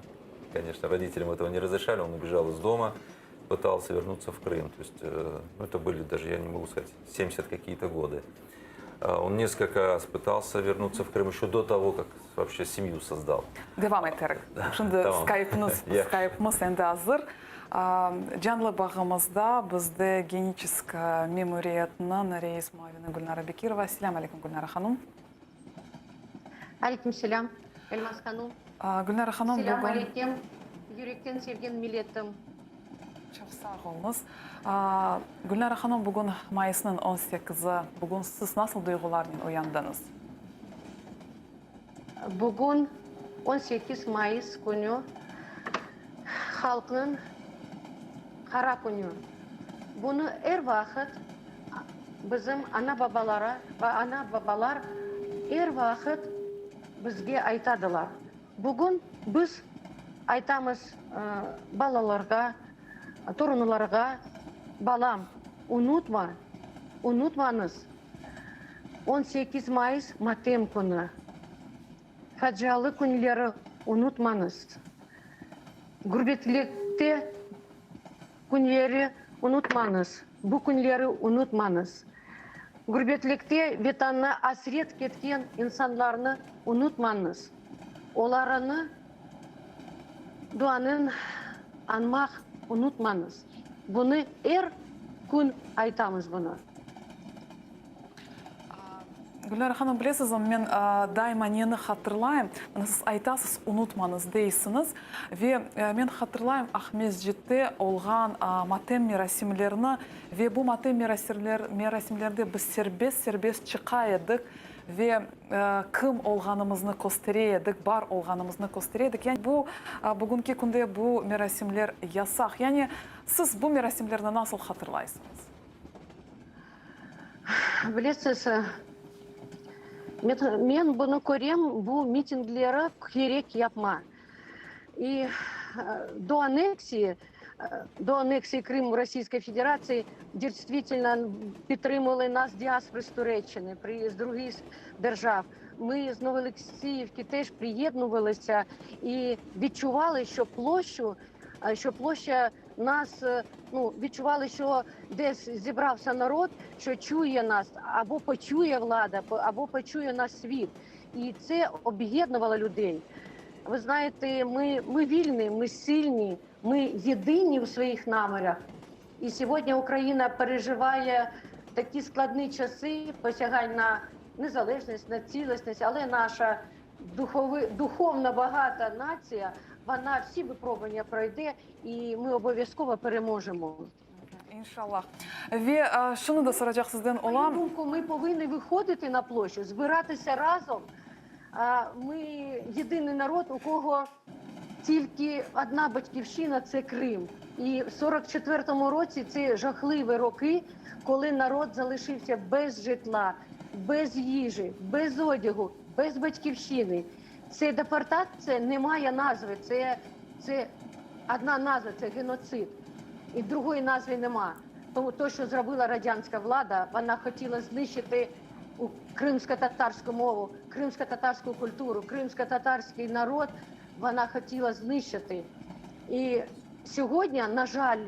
Конечно, родителям этого не разрешали, он убежал из дома, пытался вернуться в Крым. То есть, э, ну, это были даже, я не могу сказать, 70 какие-то годы. Он несколько раз пытался вернуться в Крым еще до того, как вообще семью создал. Devam eterik. Şimdi skaypnız, skaypımız endi azır. Canlı bağımızda bizde Geniçesk memuriyetiniñ reis muavini Gülnara Bekirova. Selâm aleyküm, Gülnara hanım. Aleyküm selâm, Elmaz hanım. Gülnara hanım, bugün... Selâm aleyküm, yürekten sevgen milletim. Çoq sağ oluñız. Gülnara hanım, bugün mayısnıñ on sekizi. Bugün siz nasıl duyğularnen uyandıñız? Bugün, 18 mayıs künü, halqnıñ qara künü. Bunı er vaqıt bizim ana-babalara, ana-babalar er vaqıt bizge aytadılar. Bugün biz aytamız balalarğa, torunlarğa, Balam, unutma, unutmañız, 18 mayıs matem künü. Facialı künleri unutmañız. Gürbetlikte künleri unutmañız, bu künleri unutmañız. Gürbetlikte Vetanına asret ketken insanlarnı unutmañız. Olarnı duanen añmaq unutmañız. Bunı er kün aytamız bunı. Gülnara hanım, bilesizmi, men daima neni hatırlayım, mına siz aytasız, unutmañız deysiñiz, ve men hatırlayım Aqmescitte olğan matem merasimlerini, ve bu matem merasimlerde biz serbest-serbest çıqa edik ve kim olğanımıznı köstere edik, bar olğanımıznı köstere edik. Yani bu, bugünki künde bu merasimler yasaq. Yani siz bu merasimlerni nasıl hatırlaysıñız? Bilesiz, men bunı körem, bu mitingleri kerek yapma. I do anneksiya, do anneksiya Krım Российской Федерации действительно підтримували нас діаспори з Туреччини, з других держав. Ми з Новоолексіївки теж приєднувалися і відчували, що площу, що площа нас, ну, відчували, що десь зібрався народ, що чує нас, або почує влада, або почує нас світ. І це об'єднувало людей. Ви знаєте, ми, ми вільні, ми сильні, ми єдині у своїх намірах. І сьогодні Україна переживає такі складні часи, посягань на незалежність, на цілісність, але наша духови, духовно багата нація, вона всі випробування пройде, і ми обов'язково переможемо. İnşallah. Ve şunı da soracaq sizden olam. На мою думку, ми повинні виходити на площу, збиратися разом. Ми єдиний народ, у кого тільки одна батьківщина – це Крим. І в 44-му році це жахливі роки, коли народ залишився без житла, без їжі, без одягу, без батьківщини. Це депортація не має назви, це, це одна назва, це геноцид. І другої назви нема. Тому то, що зробила радянська влада, вона хотіла знищити кримсько-татарську мову, кримсько-татарську культуру, кримсько-татарський народ вона хотіла знищити. І сьогодні, на жаль,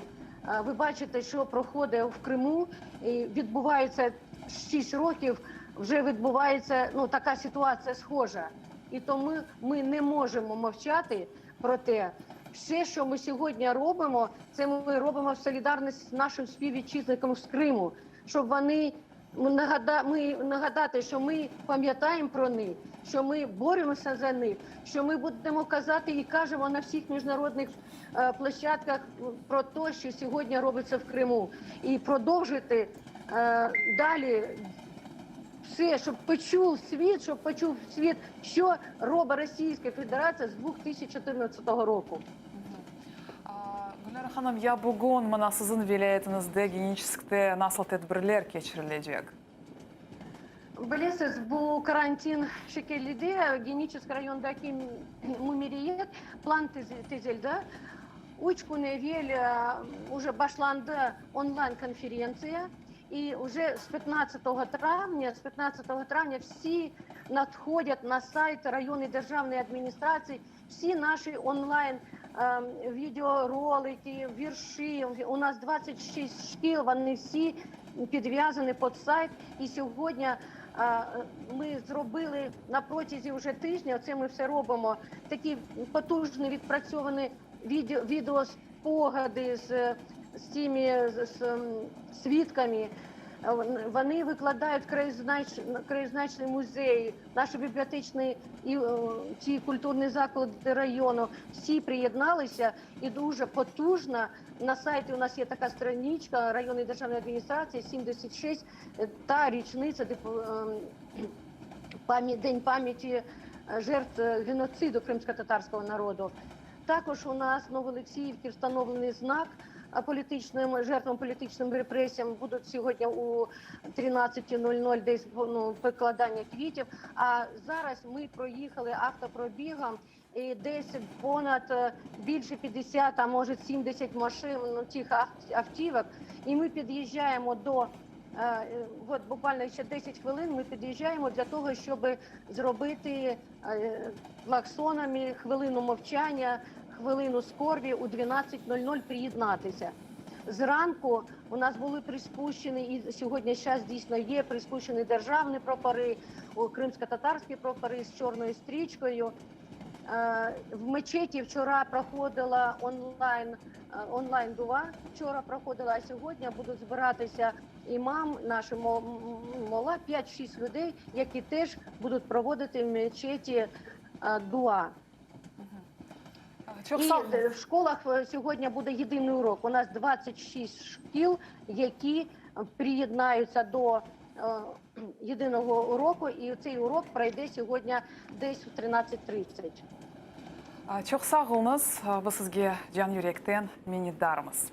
ви бачите, що проходить в Криму, і відбувається 6 років, вже відбувається, ну, така ситуація схожа. І тому ми не можемо мовчати про те. Все, що ми сьогодні робимо, це ми робимо в солідарності з нашим співвітчизником з Криму, щоб вони ми нагадати, що ми пам'ятаємо про них, що ми боремося за них, що ми будемо казати і кажемо на всіх міжнародних площадках про те, що сьогодні робиться в Криму, і продовжити далі все, щоб почув світ, щоб почув світ, що робить Російська Федерація з 2014 року. Gülnara hanım, ya bugün mına siziñ vilâyetiñizde Geniçeskte nasıl tedbirler keçirilecek? Bilesiz, bu karantin şekillide Geniçesk rayonındaki mümeriyet plan tizildi. Üç kün evel uje başlandı onlayn konferentsiya. І вже з 15 травня, з 15 травня всі надходять на сайт районної державної адміністрації всі наші онлайн відеоролики, вірші. У нас 26 шкіл, вони всі підв'язані під сайт. І сьогодні. Ми зробили на протязі вже тижня, це ми все робимо, такі потужні відпрацьовані відео, відеоспогади з, з цими з, з, свідками. Вони викладають краєзнач, краєзнавчий музей, наші бібліотечні і ці культурні заклади району. Всі приєдналися і дуже потужно. На сайті у нас є така страничка районної державної адміністрації 76 та річниця ем, День пам'яті жертв геноциду кримсько-татарського народу. Також у нас в Новоолексіївці встановлений знак політичним жертвам політичним репресіям. Будуть сьогодні у 13.00 десь ну, покладання квітів. А зараз ми проїхали автопробігом і десь понад е, більше 50, а може 70 машин, ну, цих автівок. І ми під'їжджаємо до е, е, от буквально ще 10 хвилин ми під'їжджаємо для того, щоб зробити клаксонами хвилину мовчання, хвилину скорбі у 12.00 приєднатися. Зранку у нас були приспущені, і сьогодні зараз дійсно є приспущені державні прапори, кримсько-татарські прапори з чорною стрічкою. Е, В мечеті вчора проходила онлайн, е, онлайн дуа. Вчора проходила, а сьогодні будуть збиратися імам, наші мола, 5-6 людей, які теж будуть проводити в мечеті е, дуа. Çoq І sağ е, в школах е, сьогодні буде єдиний урок. У нас 26 шкіл, які приєднаються до е, єдиного уроку, і цей урок пройде сьогодні десь в 13.30. Çoq sağ oluñız, biz sizge can yürekten minnetdarmız.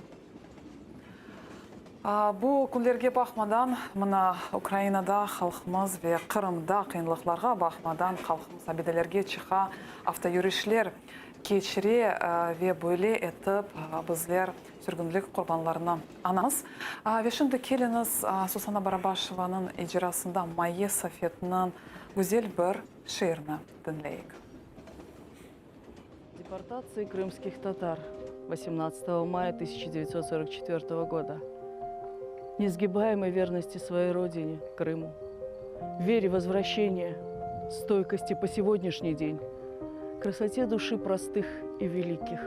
Bu künlerge baqmadan, mına Ukrainada halqımız ve Qırımda qıyınlıqlarğa baqmadan halqımız abidelerge çıqa, avtoyürüşler keçire ve böyle etip bizler sürgünlik qurbanlarını añamız. Ve şimdi keliñiz Susana Barabaşevanıñ icrasında Maye Safetniñ güzel bir şiirini diñleyik. Депортации крымских татар 18 мая 1944 года. Несгибаемой верности своей родине, Крыму, вере в возвращение, стойкости по сегодняшний день, красоте души простых и великих,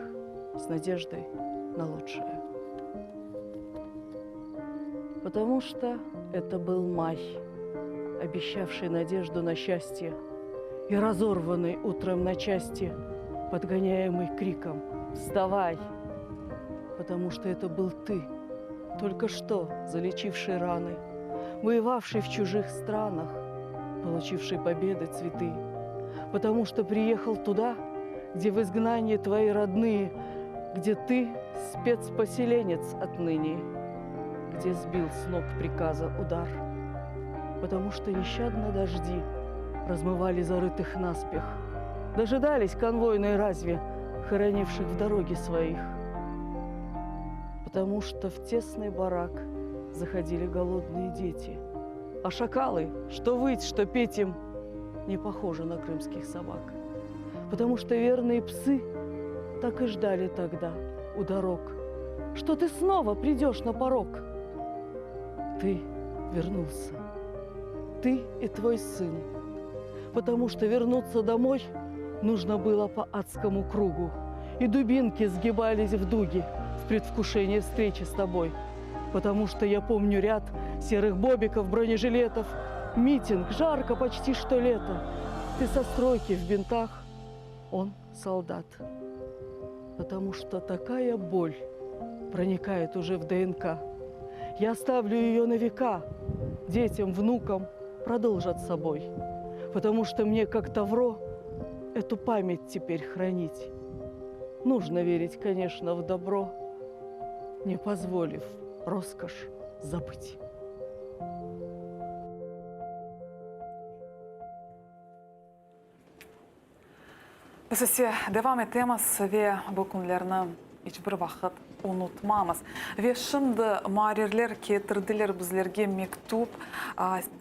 с надеждой на лучшее. Потому что это был май, обещавший надежду на счастье и разорванный утром на части, подгоняемый криком «Вставай!», потому что это был ты, только что залечивший раны, воевавший в чужих странах, получивший победы цветы, потому что приехал туда, где в изгнании твои родные, где ты спецпоселенец отныне, где сбил с ног приказа удар, потому что нещадно дожди размывали зарытых наспех, дожидались конвойной разве, хоронивших в дороге своих, потому что в тесный барак заходили голодные дети, а шакалы, что выть, что петь им, не похожи на крымских собак, потому что верные псы так и ждали тогда у дорог, что ты снова придешь на порог. Ты вернулся, ты и твой сын, потому что вернуться домой нужно было по адскому кругу, и дубинки сгибались в дуги в предвкушении встречи с тобой, потому что я помню ряд серых бобиков, бронежилетов, митинг, жарко почти что лето. Ты со стройки в бинтах, он солдат. Потому что такая боль проникает уже в ДНК. Я оставлю ее на века, детям, внукам продолжат собой. Потому что мне, как Тавро, эту память теперь хранить. Нужно верить, конечно, в добро, не позволив роскошь забыть. Biz ise devam etemiz ve bu künlerni iç bir vaqıt. unutmamız. Ve şimdi muarrirler ketirdiler bizlerge mektüp.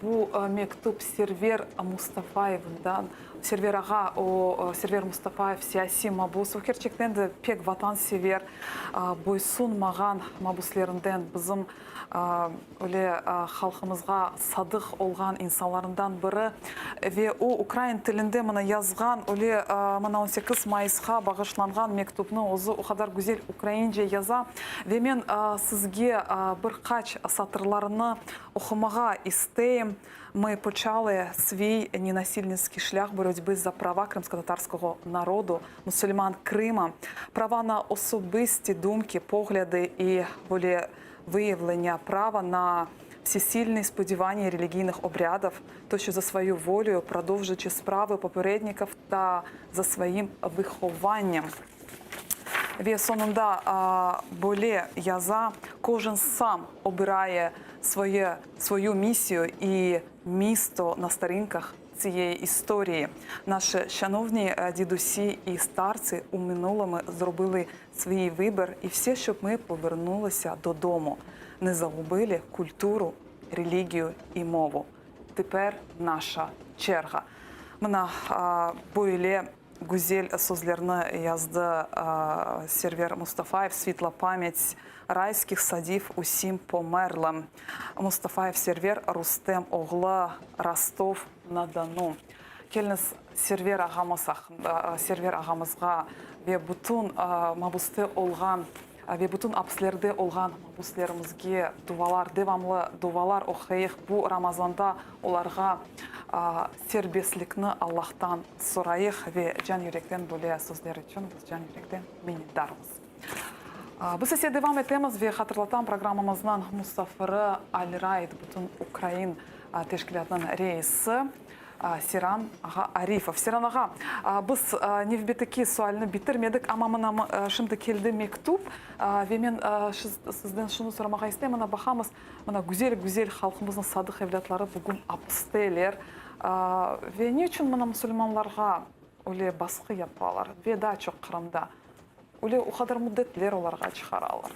Bu mektüp Server Mustafayevdan. Server ağa, o, Server Mustafayev siyasiy mabus, o kerçekten de pek vatansever, boysunmağan mabuslerinden, bizim öyle halqımızğa sadıq olğan insanlarından biri. Ve o, ukrain tilinde mına yazğan öyle mına on sekiz mayısqa bağışlanğan mektüpni özü o qadar güzel ukraince yaza. Ve men sizge bir qaç satırlarını oqumağa isteyim. Mı poçalı sviy nenasilnitskiy şlâh borotьbı za prava krımskotatarskogo narodu, musulman Krıma, prava na osobısti dumki, poglâdı i volevıyavlennâ, prava na vsesilnıy spodivannâ religiynıh obrâdov, toşço za svoyu volyu, prodovjıçı spravı poperednikov ta za svoyım vıhovannâm. Ve soñunda böyle yaza, Kojen sam obiraye svoye, svoyu missiyu i misto na storinkah tsiyeyi istoriyi. Naşi şanovni didusi i startsi u minulomu zrobıli sviy vıbir i vse, şob mı povernulısia dodomu, ne zagubıli kulturu, religiyu i movu. Teper naşa çerga. Mına böyle Güzel sözlerni yazdı Server Mustafayev, Svitla pamyat rayskih sadiv usim pomerlım. Mustafayev Server Rustem oğlu, Rostov na Donu. Keliñiz, Server ağamız aqqında, Server ağamızğa ve bütün mabuste olğan ve bütün apislerde olğan mabuslerimizge duvalar, devamlı duvalar oquyıq. Bu Ramazanda olarğa serbestlikni Allahtan sorayıq ve can yürekten böyle sözler içün biz can yürekten minnetdarmız. Biz ise devam etemiz ve hatırlatam, programmamıznıñ musafiri Alraid bütün ukrain teşkilâtınıñ reisi Seyran ağa Arifov. Seyran ağa, biz nevbetteki sualni bitirmedik, amma mına şimdi keldi mektüp ve men sizden şunı soramağa isteyim, mına baqamız, mına güzel-güzel halqımıznıñ sadıq evlâtları bugün apisteler ve ne içün mına musulmanlarğa öyle basqı yapalar ve daa çoq Qırımda öyle o qadar müddetler olarğa çıqaralar?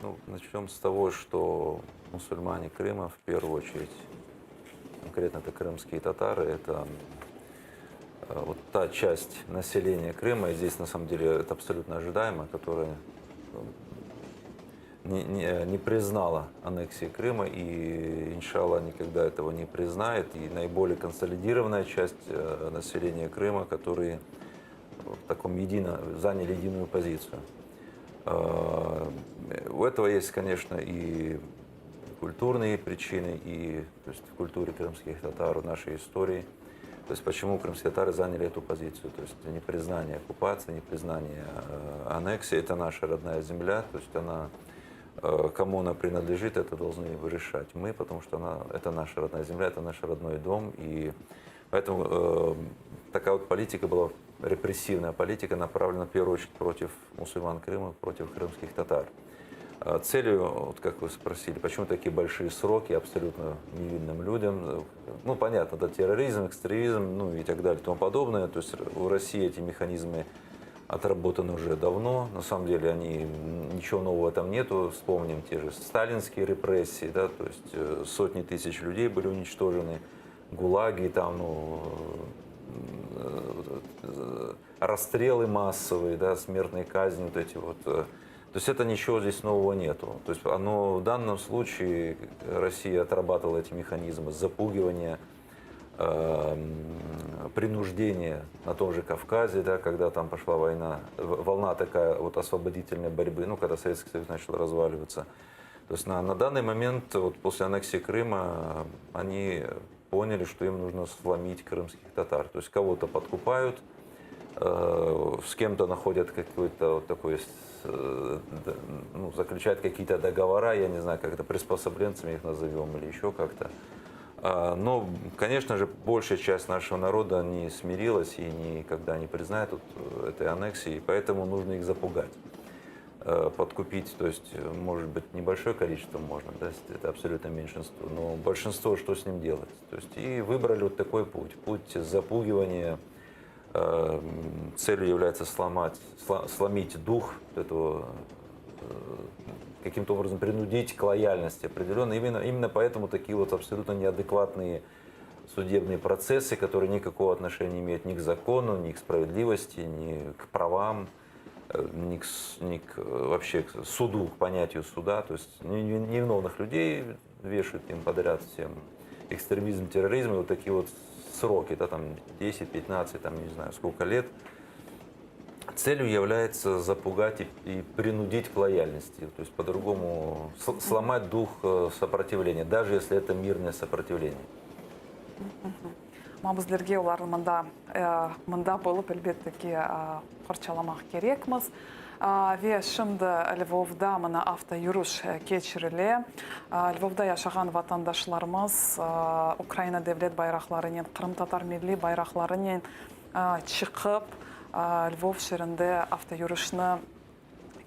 Ну, начнем с того, что мусульмане Крыма, в первую очередь, конкретно это крымские татары, это э, вот та часть населения Крыма, и здесь на самом деле это абсолютно ожидаемо, которая не, не, не признала аннексии Крыма и, иншалла, никогда этого не признает. И наиболее консолидированная часть э, населения Крыма, которые в таком едино, заняли единую позицию. Э, у этого есть, конечно, и культурные причины, и то есть в культуре крымских татар, в нашей истории. То есть почему крымские татары заняли эту позицию? То есть непризнание оккупации, непризнание э, аннексии, это наша родная земля, то есть она, э, кому она принадлежит, это должны решать мы, потому что она, это наша родная земля, это наш родной дом, и поэтому э, такая вот политика была, репрессивная политика, направлена в первую очередь против мусульман Крыма, против крымских татар. А целью, вот как вы спросили, почему такие большие сроки абсолютно невинным людям? Ну, понятно, это терроризм, экстремизм, ну и так далее и тому подобное. То есть в России эти механизмы отработаны уже давно. На самом деле они, ничего нового там нету. Вспомним те же сталинские репрессии, да, то есть э, сотни тысяч людей были уничтожены, гулаги там, ну, э, расстрелы массовые, да, смертные казни, вот эти вот. Э, то есть это ничего здесь нового нету. То есть оно в данном случае Россия отрабатывала эти механизмы запугивания, э, принуждения на том же Кавказе, да, когда там пошла война, волна такая вот освободительной борьбы, ну, когда Советский Союз начал разваливаться. То есть на, на данный момент, вот после аннексии Крыма, они поняли, что им нужно сломить крымских татар. То есть кого-то подкупают, э, с кем-то находят какой-то вот такой, э, ну, заключают какие-то договора, я не знаю, как это, приспособленцами их назовем или еще как-то. А, но, конечно же, большая часть нашего народа не смирилась и никогда не признает вот э, этой аннексии, поэтому нужно их запугать подкупить, то есть, может быть, небольшое количество можно, да, это абсолютно меньшинство, но большинство что с ним делать? То есть, и выбрали вот такой путь, путь запугивания. Целью является сломать, сломить дух этого, каким-то образом принудить к лояльности определенной. Именно, именно поэтому такие вот абсолютно неадекватные судебные процессы, которые никакого отношения не имеют ни к закону, ни к справедливости, ни к правам, ни к, ни к вообще к суду, к понятию суда. То есть невиновных людей вешают им подряд всем экстремизм, терроризм и вот такие вот сроки, да, там 10, 15, там не знаю сколько лет. Целью является запугать и, и принудить к лояльности, то есть по-другому сломать дух сопротивления, даже если это мирное сопротивление. Amma bizlerge olarnı mında, mında bolıp, elbette ki, qorçalamaq kerekmiz. Ve şimdi Lvovda mına avtoyürüş keçirile. Lvovda yaşağan vatandaşlarımız Ukraina devlet bayraqlarınen, qırımtatar milliy bayraqlarınen çıqıp, Lvov şeerinde avtoyürüşni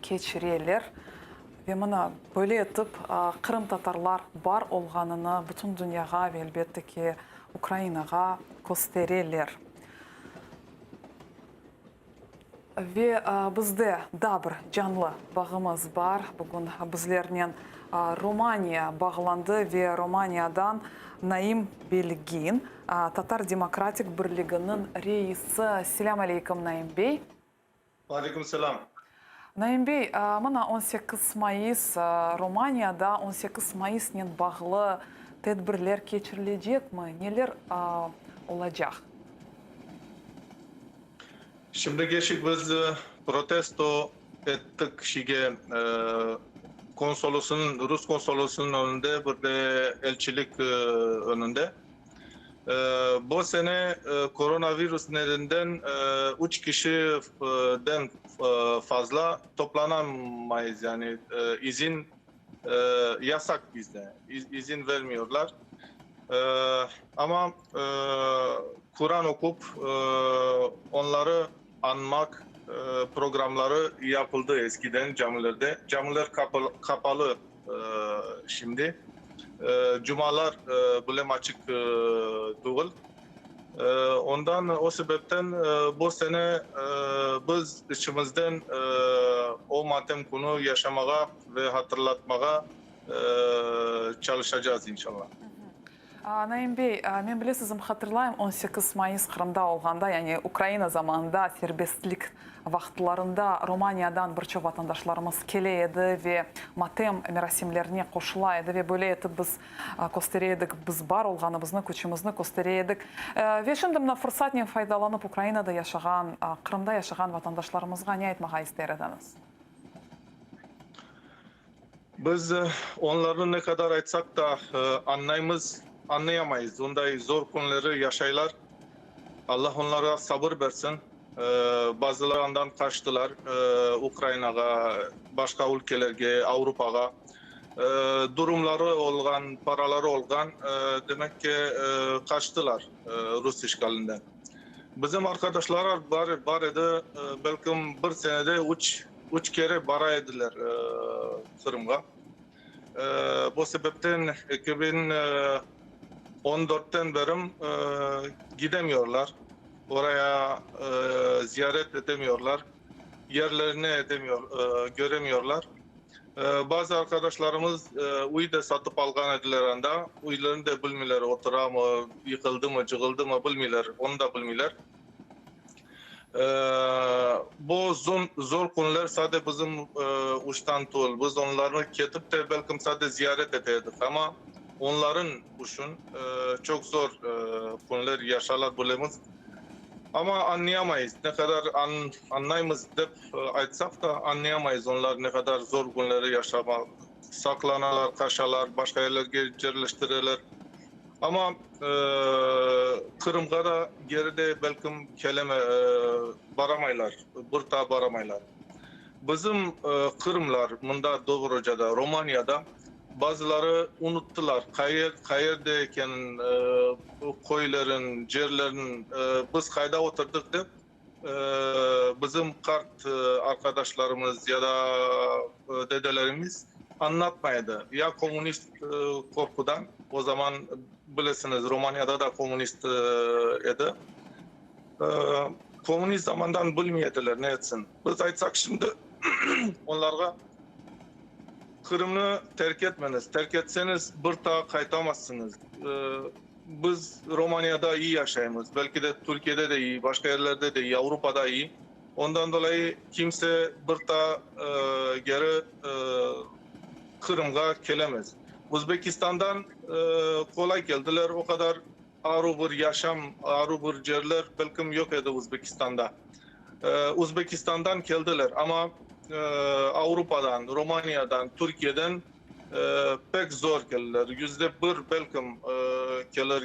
keçireler. Ve mına böyle etip qırımtatarlar bar olğanını bütün dünyağa ve elbette ki, Ukrainağa köstereler. Ve bizde daa bir canlı bağımız bar. Bugün bizlernen Romaniya bağlandı ve Romaniyadan Naim Belgin, Tatar demokratik birliginiñ reisi. Selâm aleyküm, Naim bey. Aleyküm selâm. Naim bey, mına 18 mayıs, Romaniyada 18 mayısnen bağlı tedbirler keçirilecekmi? Neler olacaq? Şimdi keçik biz protesto ettik şige konsolosınıñ, rus konsolosınıñ önünde, bir de elçilik önünde. Bu sene koronavirus nedeninden üç kişiden fazla toplanamayız, yani izin yasaq bizde, izin vermiyorlar. Amma Quran oqup, onları añmaq programları yapıldı eskiden camilerde. Camiler qapalı şimdi. Cumalar bilem açıq tügül. Ondan, o sebepten bu sene biz içimizden o matem künü yaşamağa ve hatırlatmağa çalışacağız, inşallah. Naim bey, men bilesizmi, hatırlayım, 18 mayıs Qırımda olğanda, yani Ukraina zamanında, serbestlik vaqıtlarında Romaniyadan bir çoq vatandaşlarımız kele edi ve matem merasimlerine qoşula edi ve böyle etip biz köstere edik, biz bar olğanımıznı, küçümizni köstere edik. Ve şimdi mına fırsatnen faydalanıp Ukrainada yaşağan, Qırımda yaşağan vatandaşlarımızğa ne aytmağa ister ediñiz? Biz onlarnı ne qadar aytsaq da, añlaymız, añlayamayız. Onday zor künleri yaşaylar. Allah onlarğa sabır bersin. Bazıları andan qaçtılar Ukrainağa, başqa ülkelerge, Avropağa. Durumları olğan, paraları olğan, demek ki, qaçtılar rus işğalinden. Bizim arqadaşlar bar edi, belkim bir senede üç Üç kere bara ediler Qırımğa. Bu sebepten 2014-ten berim gidemiyorlar, oraya ziyaret etemiyorlar, yerlerini etemiyor, köremiyorlar. Bazı arqadaşlarımız üy de satıp alğan ediler anda, üylerini de bilmeyler, oturamı, yıqıldımı, cığıldımı bilmeyler, onı da bilmeyler. Bu zor künler sade bizim uçtan tügül, biz onlarnı ketip de belkim sade ziyaret ete edik, amma onların uşun çoq zor künler yaşalar bilemiz. Amma añlayamayız, ne qadar añlaymız dep aytsaq da, añlayamayız onlar ne qadar zor künleri yaşama, saqlanalar, qaçalar, başqa yerlerge yerleştireler. Amma Qırımğa da geri de belkim keleme, baramaylar, bir taa baramaylar. Bizim qırımlar mında Dobrocada, Romaniyada bazıları unuttılar, qayer, qayerde ekenin, köylerin, cerlerin, biz qayda oturdıq dep, bizim qart arqadaşlarımız ya da dedelerimiz añlatmay edi. Ya kommunist qorqudan, o zaman, bilesiñiz, Romaniyada da kommunist edi. Kommunist zamandan bilmey ediler, ne etsin. Biz aytsaq şimdi onlarğa, Qırımnı terk etmeñiz, terk etseñiz bir taa qaytamazsıñız. Biz Romaniyada iyi yaşaymız, belki de Türkiyede de iyi, başqa yerlerde de iyi, Avropada iyi. Ondan dolayı kimse bir taa geri Qırımğa kelemez. Özbekistandan qolay keldiler, o qadar aru bir yaşam, aru bir yerler belkim yoq edi Özbekistanda. Özbekistandan keldiler, amma Avropadan, Romaniyadan, Türkiyeden pek zor keldiler, 1% belkim kelir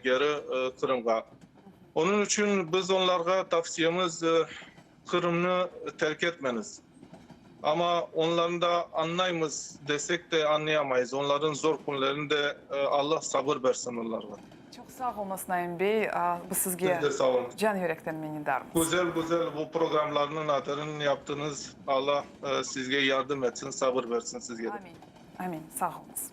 geri Qırımğa. Onıñ içün biz onlarğa tavsiyemiz, Qırımnı terk etmeñiz. Amma onlarnı da añlaymız desek de añlayamayız. Onlarnıñ zor künlerinde Alla sabır bersin onlarğa. Çoq sağ oluñız, Naim bey. Biz sizge Siz de sağ oluñız. can yürekten minnetdarmız. Güzel güzel bu programlarnıñ adırın yaptıñız. Alla sizge yardım etsin, sabır bersin sizge de. Amin. Amin. Sağ oluñız.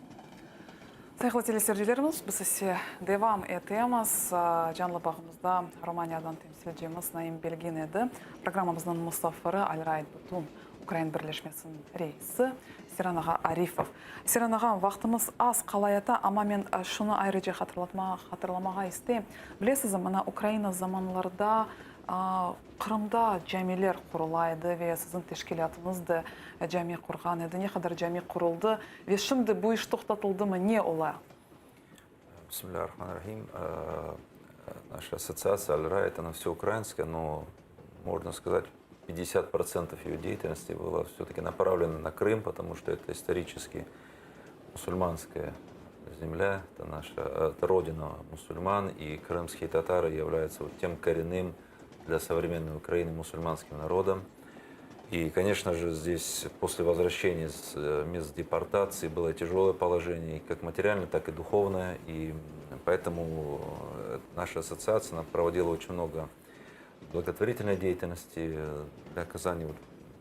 Sayğılı teleseyircilerimiz, biz ise devam etemiz. Canlı bağımızda Romaniyadan temsilcimiz Naim Belgin edi. Programmamıznıñ musafiri Alraid Bütün Ukrain Birleşmesiniñ reisi Seyran ağa Arifov. Seyran ağa, vaqtımız az qalayata, amma men şunı ayrıca hatırlatmağa, hatırlamağa isteyim. Bilesizmi, mına Ukraina zamanlarda Qırımda camiler qurula edi ve siziñ teşkilâtıñız da cami qurğan edi. Ne qadar cami quruldı ve şimdi bu iş toqtatıldımı, ne ola? Bismillâhirrahmanirrahim. Наша ассоциация Аль-Раид, она всеукраинская, но, можно сказать, 50% ее деятельности было все-таки направлено на Крым, потому что это исторически мусульманская земля, это наша это родина мусульман, и крымские татары являются вот тем коренным для современной Украины мусульманским народом. И, конечно же, здесь после возвращения с э, мест депортации было тяжелое положение, как материально, так и духовное. И поэтому э, наша ассоциация она проводила очень много благотворительной деятельности для оказания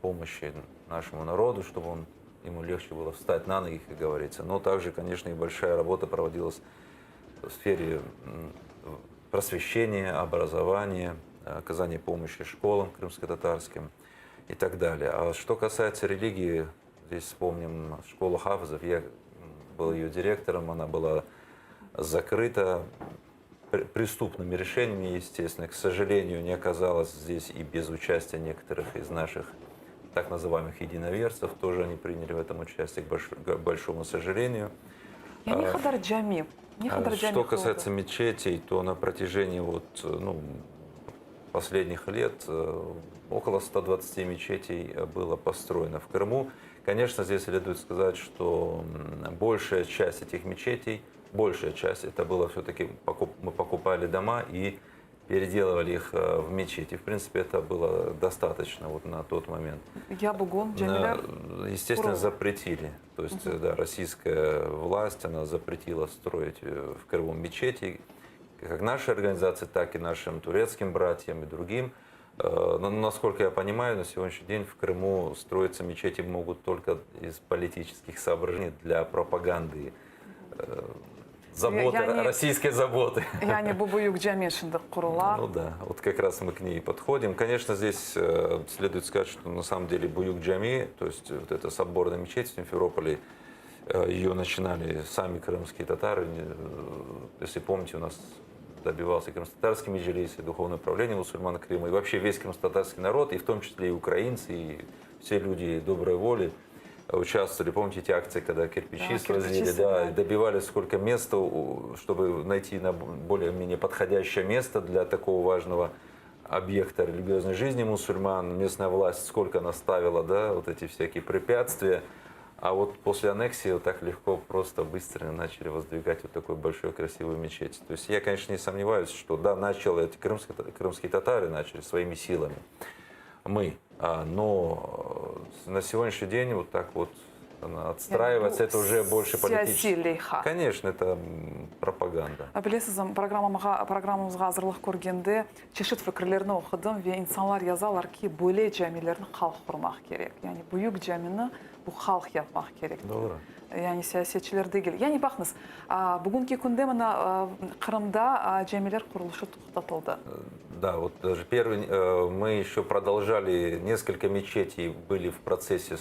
помощи нашему народу, чтобы он, ему легче было встать на ноги, как говорится. Но также, конечно, и большая работа проводилась в сфере просвещения, образования, оказания помощи школам крымско-татарским и так далее. А что касается религии, здесь вспомним школу хафизов, я был ее директором, она была закрыта преступными решениями, естественно. К сожалению, не оказалось здесь и без участия некоторых из наших так называемых единоверцев, тоже они приняли в этом участие, к большому сожалению. Ya ne qadar cami? Ne qadar cami Что касается мечетей, то на протяжении вот, ну, последних лет э, около 120 мечетей было построено в Крыму. Конечно, здесь следует сказать, что большая часть этих мечетей, большая часть, это было все-таки, мы покупали дома и переделывали их э, в мечети. В принципе, это было достаточно вот на тот момент. Ya bugün camiler? Естественно, запретили. То есть, угу. да, российская власть, она запретила строить э, в Крыму мечети, как нашей организации, так и нашим турецким братьям и другим. Э, но, насколько я понимаю, на сегодняшний день в Крыму строиться мечети могут только из политических соображений для пропаганды заботы, yani, российской заботы. Yani bu büyük cami şimdi qurula. Ну да, вот как раз мы к ней подходим. Конечно, здесь э, следует сказать, что на самом деле Буюк Джами, то есть вот эта соборная мечеть в Симферополе, э, ее начинали сами крымские татары. Э, если помните, у нас добивался крымско-татарский меджлис и духовное управление мусульман Крыма, и вообще весь крымско-татарский народ, и в том числе и украинцы, и все люди доброй воли участвовали. Помните эти акции, когда кирпичи да, свозили, кирпичи, да, да, добивали сколько места, чтобы найти на более-менее подходящее место для такого важного объекта религиозной жизни мусульман. Местная власть сколько наставила, да, вот эти всякие препятствия. А вот после аннексии вот так легко, просто, быстро начали воздвигать вот такую большую красивую мечеть. То есть я, конечно, не сомневаюсь, что да, начал эти крымские, крымские татары начали своими силами. Мы. А, но э, на сегодняшний день вот так вот она отстраивается, это уже больше политически. Конечно, это пропаганда. Bilesiz, programmağa, programmamızğa azırlıq körgende çeşit fikirlerni oqudım ve insanlar yazalar ki, böyle camilerni halq qurmaq kerek. Yani büyük camini. Bu halq yapmaq kerek. Doğru. Yani siyasetçiler degil. Yani baqıñız, bugünki künde mına Qırımda camiler qurulışı toqtatıldı. Да, вот даже первый, мы еще продолжали, несколько мечетей были в процессе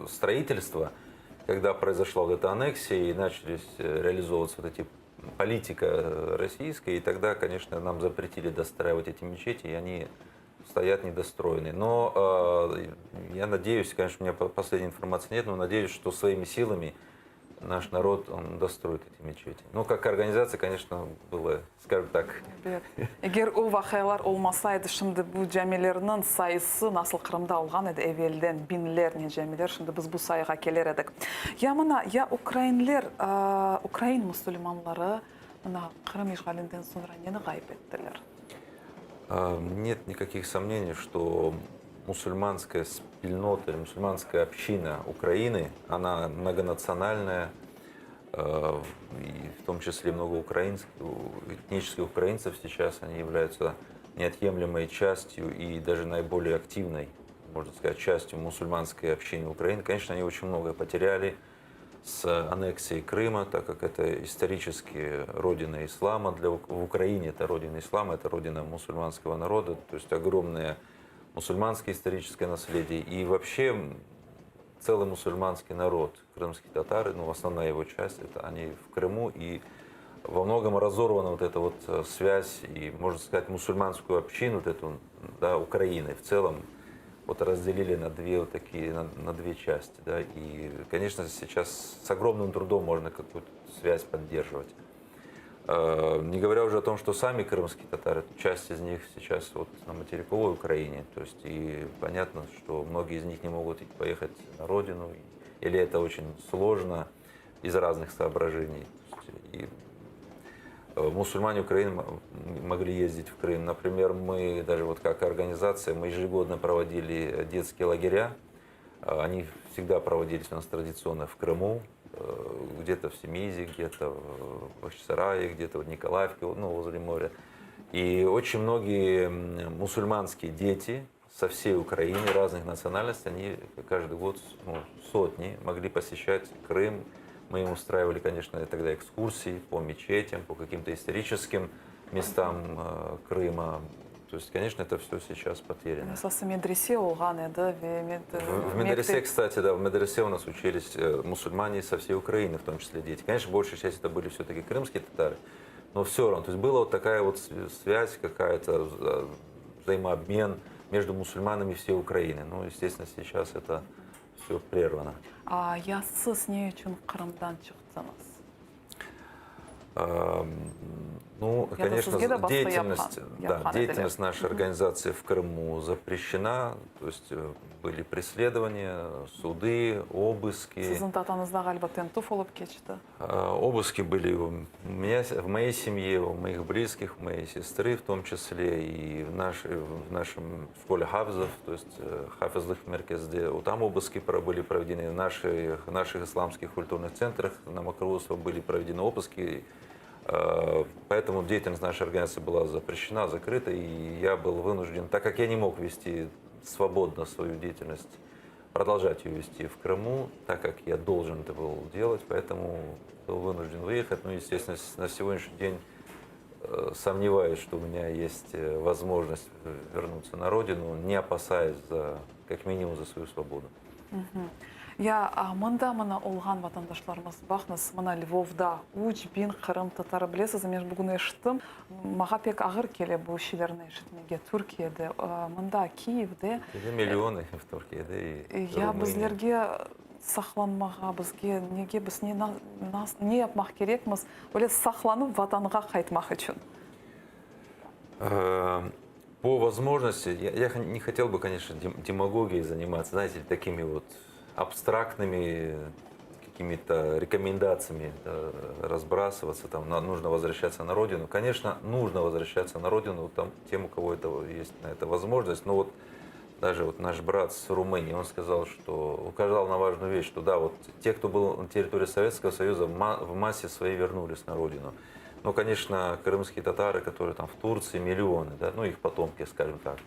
строительства, когда произошла вот эта аннексия и начались реализовываться вот эти политика российская, и тогда, конечно, нам запретили достраивать эти мечети, и они стоят недостроенные. Но э, я надеюсь, конечно, у меня последней информации нет, но надеюсь, что своими силами наш народ, он достроит эти мечети. Ну, как организация, конечно, было, скажем так. Ebet. Eger o vaqialar olmasaydı, şimdi bu camilerniñ sayısı nasıl Qırımda olğan edi evelden, biñlernen camiler, şimdi biz bu sayığa keler edik. Ya mına, ya ukrainler, ukrain musulmanları mına Qırım işğalinden soñra neni ğayıp ettiler? Нет никаких сомнений, что мусульманская спільнота, мусульманская община Украины, она многонациональная, и в том числе много украинских, этнических украинцев сейчас, они являются неотъемлемой частью и даже наиболее активной, можно сказать, частью мусульманской общины Украины. Конечно, они очень многое потеряли с аннексией Крыма, так как это исторически родина ислама. Для, в Украине это родина ислама, это родина мусульманского народа, то есть огромное мусульманское историческое наследие. И вообще целый мусульманский народ, крымские татары, ну, основная его часть, это они в Крыму, и во многом разорвана вот эта вот э, связь и, можно сказать, мусульманскую общину, вот эту, да, Украины в целом, вот разделили на две вот такие, на, на две части, да, и, конечно, сейчас с огромным трудом можно какую-то связь поддерживать. Э, не говоря уже о том, что сами крымские татары, часть из них сейчас вот на материковой Украине, то есть и понятно, что многие из них не могут поехать на родину, или это очень сложно из разных соображений. И э, мусульмане Украины могли ездить в Крым. Например, мы даже вот как организация, мы ежегодно проводили детские лагеря. Э, они всегда проводились у нас традиционно в Крыму, э, где-то в Семизе, где-то в Бахчисарае, где-то в Николаевке, ну, возле моря. И очень многие мусульманские дети со всей Украины, разных национальностей, они каждый год ну, сотни могли посещать Крым. Мы им устраивали, конечно, тогда экскурсии по мечетям, по каким-то историческим местам э, Крыма. То есть, конечно, это все сейчас потеряно. Esası medrese olğan edi ve В, в медресе, кстати, да, в медресе у нас учились э, мусульмане со всей Украины, в том числе дети. Конечно, большая часть это были все-таки крымские татары, но все равно. То есть была вот такая вот связь какая-то, э, взаимообмен между мусульманами всей Украины. Ну, естественно, сейчас это все прервано. A ya siz ne içün Qırımdan çıqtıñız? Ну, конечно, деятельность, да, деятельность нашей организации в Крыму запрещена. То есть э, были преследования, суды, обыски. Siziñ tatañızda ğaliba tintüv olıp keçti. Обыски были у меня, в моей семье, у моих близких, у моей сестры в том числе, и в, наш, в нашем школе хафизов, то есть э, hafızlıq merkezde, там обыски были проведены, в наших, в наших исламских культурных центрах на Мокроусова были проведены обыски, Э, поэтому деятельность нашей организации была запрещена, закрыта, и я был вынужден, так как я не мог вести свободно свою деятельность, продолжать ее вести в Крыму, так как я должен это был делать, поэтому был вынужден выехать. Ну, естественно, на сегодняшний день э, сомневаюсь, что у меня есть э, возможность вернуться на родину, не опасаясь за, как минимум за свою свободу. Ya mında mına olğan vatandaşlarımız, baqıñız, mına Lvovda 3000 qırımtatarı bilesiz, men bugün eşittim, maña pek ağır kele bu şeylerni eşitmege Türkiyede, mında Kiyevde. Миллионы в Türkiyede и Ya bizlerge saqlanmağa, bizge nege biz ne, ne yapmaq kerekmiz, öyle saqlanıp vatanğa qaytmaq içün? По возможности, я, я не хотел бы, конечно, демагогией заниматься, знаете, такими вот абстрактными какими-то рекомендациями да, разбрасываться, там, на, нужно возвращаться на родину. Конечно, нужно возвращаться на родину там, тем, у кого это есть на это возможность, но вот даже вот наш брат с Румынии, он сказал, что указал на важную вещь, что да, вот те, кто был на территории Советского Союза, в массе своей вернулись на родину. Но, конечно, крымские татары, которые там в Турции, миллионы, да, ну их потомки, скажем так.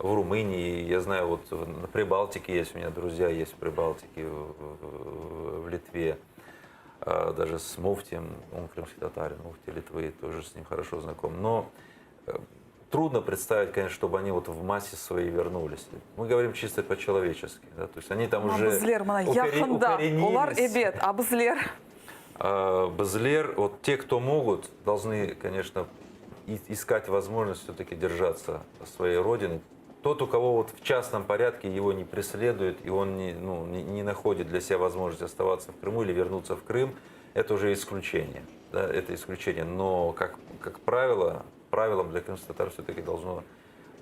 В Румынии, я знаю, вот в Прибалтике есть у меня друзья, есть в Прибалтике, в Литве. Даже с муфтием, он крымский татарин, муфти Литвы, тоже с ним хорошо знаком. Но э, трудно представить, конечно, чтобы они вот в массе своей вернулись. Мы говорим чисто по-человечески. Да? То есть они там уже Bizler mına yaqında, olar ebet, a bizler? Bizler, вот те, кто могут, должны, конечно, искать возможность все-таки держаться своей родины. Тот, у кого вот в частном порядке его не преследуют, и он не, ну, не, не находит для себя возможность оставаться в Крыму или вернуться в Крым, это уже исключение. Да, это исключение. Но, как, как правило, правилом для крымских татар все-таки должно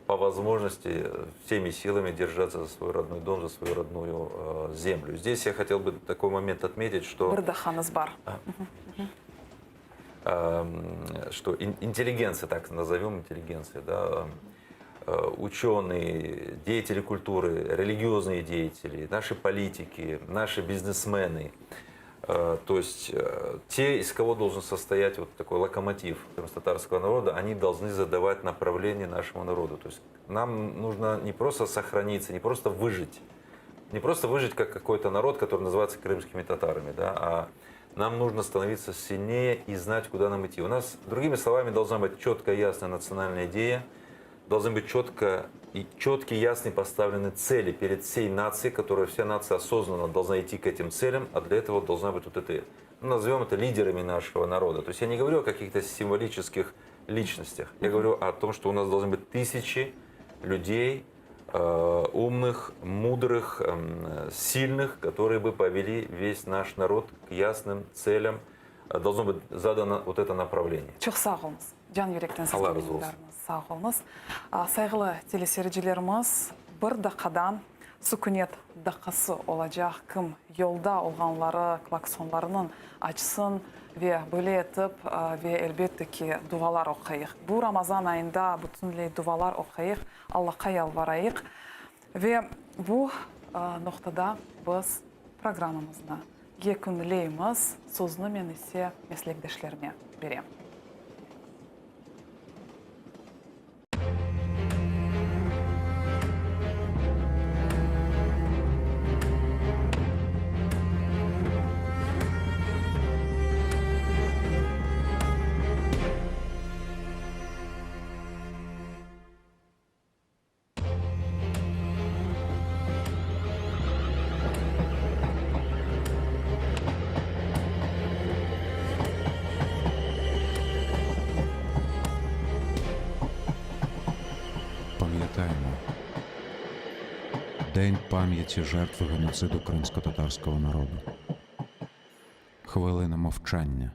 по возможности всеми силами держаться за свой родной дом, за свою родную э, землю. Здесь я хотел бы такой момент отметить, что... Bir daqqañız bar. Что интеллигенция, так назовем интеллигенция, да, э, ученые, деятели культуры, религиозные деятели, наши политики, наши бизнесмены, э, то есть э, те, из кого должен состоять вот такой локомотив татарского народа, они должны задавать направление нашему народу. То есть нам нужно не просто сохраниться, не просто выжить, не просто выжить как какой-то народ, который называется крымскими татарами, да, а нам нужно становиться сильнее и знать, куда нам идти. У нас, другими словами, должна быть четкая, ясная национальная идея, должны быть четко и четкие, ясные поставлены цели перед всей нацией, которая вся нация осознанно должна идти к этим целям, а для этого должна быть вот это, ну, назовем это лидерами нашего народа. То есть я не говорю о каких-то символических личностях, я говорю о том, что у нас должны быть тысячи людей, э, умных, мудрых, эм, сильных, которые бы повели весь наш народ к ясным целям. Должно быть задано вот это направление. Çoq sağ oluñız. Can yürekten sizge Alla razı olsun. minnetdarmız. Sağ oluñız. Sayğılı teleseyircilerimiz, bir daqqadan sükünet daqqası olacaq. Kim yolda olğanları klaksonlarınıñ açsın ve böyle etip ve elbette ki, dualar oquyıq. Bu Ramazan ayında bütünley dualar oquyıq, Allahqa yalvarayıq. Ve bu noqtada biz programmamıznı yekünleymiz. Sözni men ise meslekdeşlerime berem. Пам'ятаємо День пам'яті жертв геноциду кримськотатарського народу. Хвилина мовчання.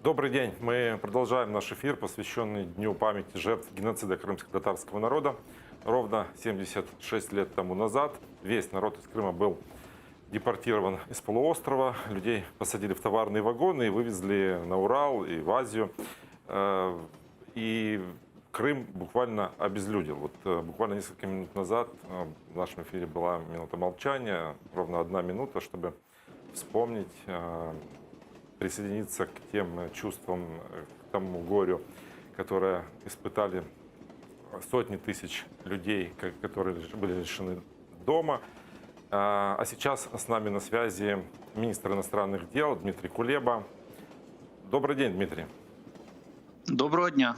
Добрый день. Мы продолжаем наш эфир, посвященный Дню памяти жертв геноцида крымско-татарского народа. Ровно 76 лет тому назад весь народ из Крыма был депортирован из полуострова. Людей посадили в товарные вагоны и вывезли на Урал и в Азию. Э, И Крым буквально обезлюдил. Вот э, буквально несколько минут назад э, в нашем эфире была минута молчания, ровно одна минута, чтобы вспомнить, присоединиться к тем чувствам, к тому горю, которое испытали сотни тысяч людей, которые были лишены дома. А сейчас с нами на связи министр иностранных дел Дмитрий Кулеба. Добрый день, Дмитрий. Доброго дня.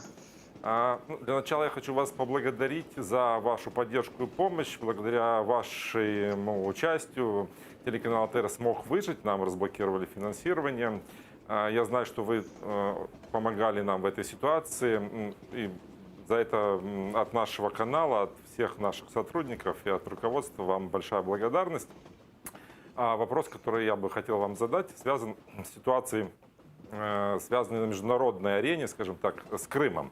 А, ну, для начала я хочу вас поблагодарить за вашу поддержку и помощь. Благодаря вашему участию телеканал АТР смог выжить, нам разблокировали финансирование. А, я знаю, что вы э, помогали нам в этой ситуации. И за это от нашего канала, от всех наших сотрудников и от руководства вам большая благодарность. А вопрос, который я бы хотел вам задать, связан с ситуацией, э, связанной на международной арене, скажем так, с Крымом.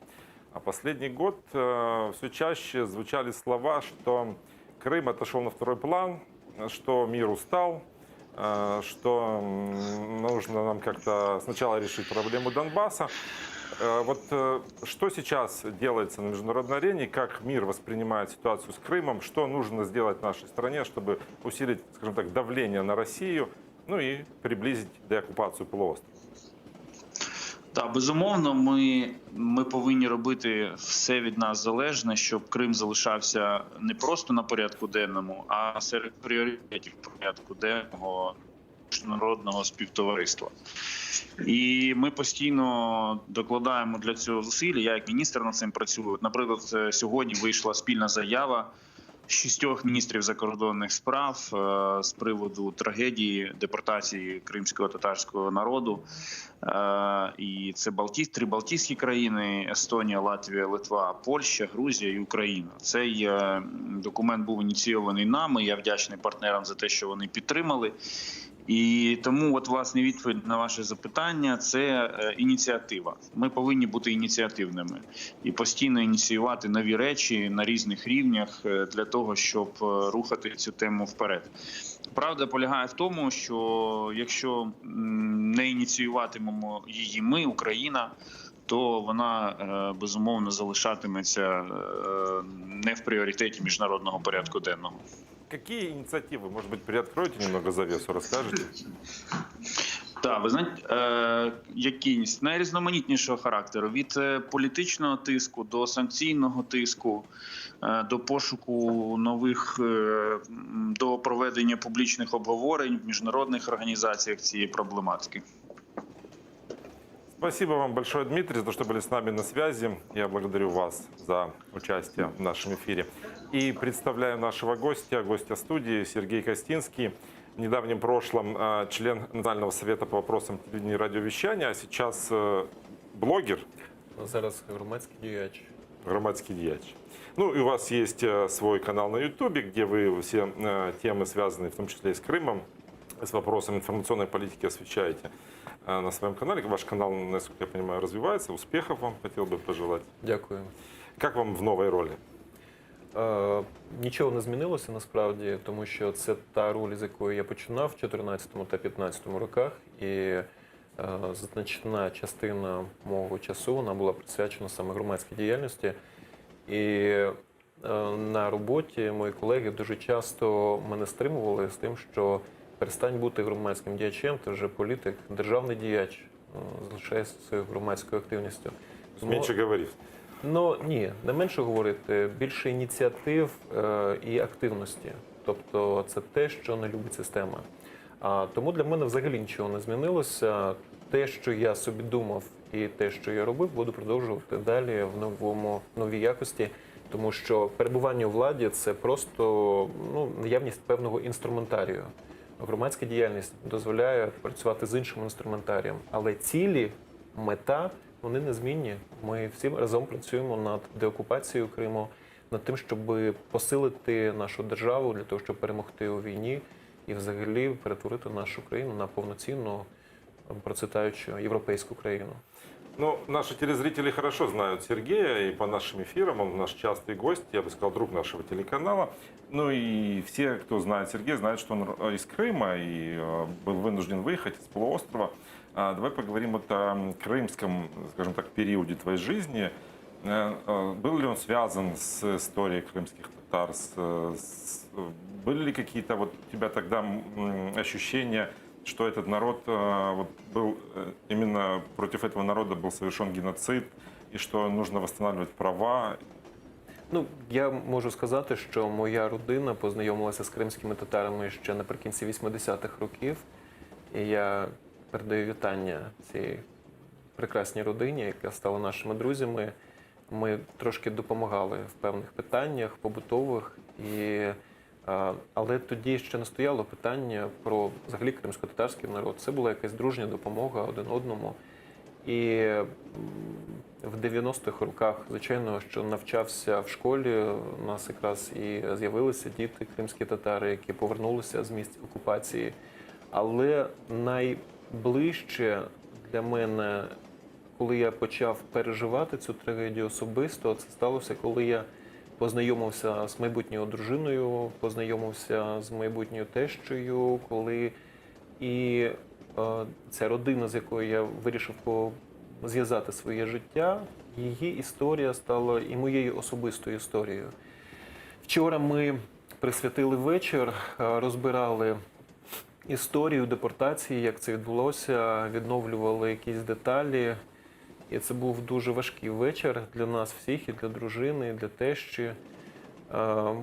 А последний год э, все чаще звучали слова, что Крым отошел на второй план, что мир устал, э, что нужно нам как-то сначала решить проблему Донбасса. Э, вот что сейчас делается на международной арене, как мир воспринимает ситуацию с Крымом, что нужно сделать нашей стране, чтобы усилить, скажем так, давление на Россию, ну и приблизить деоккупацию полуострова? Так, безумовно, ми, ми повинні робити все від нас залежне, щоб Крим залишався не просто на порядку денному, а серед пріоритетів порядку денного міжнародного співтовариства. І ми постійно докладаємо для цього зусилля. Я як міністр над цим працюю. Наприклад, е, сьогодні вийшла спільна заява шістьох міністрів закордонних справ е, з приводу трагедії депортації кримського татарського народу. Е, І це Балті... три Балтійські країни: Естонія, Латвія, Литва, Польща, Грузія і Україна. Цей е, документ був ініційований нами. Я вдячний партнерам за те, що вони підтримали. І тому, от власне, відповідь на ваше запитання це е, ініціатива. Ми повинні бути ініціативними і постійно ініціювати нові речі на різних рівнях е, для того, щоб е, рухати цю тему вперед. Правда полягає в тому, що якщо не ініціюватимемо її ми, Україна, то вона безумовно залишатиметься не в пріоритеті міжнародного порядку денного. Какие инициативы? Может быть, приоткроете немного завесу, расскажете? Так, ви знаєте, е, які найрізноманітнішого характеру від е, політичного тиску до санкційного тиску, е, до пошуку нових, е, до проведення публічних обговорень в міжнародних організаціях цієї проблематики. Спасибо вам большое, Дмитрий, за то, что были с нами на связи. Я благодарю вас за участие в нашем эфире. И представляю нашего гостя, гостя студии Сергей Костинский. В недавнем прошлом э, член Национального совета по вопросам телевидения и радиовещания, а сейчас э, блогер. Зараз громадський діяч. Громадський діяч. Ну и у вас есть э, свой канал на Ютубе, где вы все темы, связанные в том числе и с Крымом, с вопросом информационной политики освещаете на своем канале. Ваш канал, насколько я понимаю, развивается. Успехов вам хотел бы пожелать. Дякую. Как вам в новой роли? Е, нічого не змінилося насправді, тому що це та роль, з якої я починав в 14 та 15 роках, і е, значна частина мого часу вона була присвячена саме громадській діяльності. І е, на роботі мої колеги дуже часто мене стримували з тим, що перестань бути громадським діячем, ти вже політик, державний діяч, е, залишайся своєю громадською активністю. Менше говорити. Ну ні, не менше говорити, більше ініціатив е, і активності. Тобто це те, що не любить система. А тому для мене взагалі нічого не змінилося. Те, що я собі думав, і те, що я робив, буду продовжувати далі в новому новій якості, тому що перебування у владі це просто ну, наявність певного інструментарію. Громадська діяльність дозволяє працювати з іншим інструментарієм, але цілі, мета вони незмінні. Ми всі разом працюємо над деокупацією Криму, над тим, щоб посилити нашу державу для того, щоб перемогти у війні і взагалі перетворити нашу країну на повноцінну процвітаючу європейську країну. Ну, наши телезрители хорошо знают Сергея, и по нашим эфирам он наш частый гость, я бы сказал, друг нашего телеканала. Ну и все, кто знает Сергея, знают, что он э, из Крыма и э, был вынужден выехать из полуострова. А, Давай поговорим вот о крымском, скажем так, периоде твоей жизни. Э, э, Был ли он связан с историей крымских татар? С, с- были ли какие-то вот у тебя тогда м, ощущения, что этот народ э, вот был э, именно против этого народа был совершен геноцид, и что нужно восстанавливать права? Ну, я можу сказати, що моя родина познайомилася з кримськими татарами ще наприкінці 80-х років. І я передаю вітання цій прекрасній родині, яка стала нашими друзями. Ми трошки допомагали в певних питаннях побутових, і, е, але тоді ще не стояло питання про взагалі кримськотатарський народ. Це була якась дружня допомога один одному. І м, в 90-х роках, звичайно, що навчався в школі, у нас якраз і з'явилися діти кримські татари, які повернулися з місць окупації. Але найближче для мене, коли я почав переживати цю трагедію особисто, це сталося, коли я познайомився з майбутньою дружиною, познайомився з майбутньою тещею, коли і е, ця родина, з якою я вирішив по- зв'язати своє життя, її історія стала і моєю особистою історією. Вчора ми присвятили вечір, е, розбирали історію депортації, як це відбулося, відновлювали якісь деталі. І це був дуже важкий вечір для нас всіх, і для дружини, і для тещі. Е,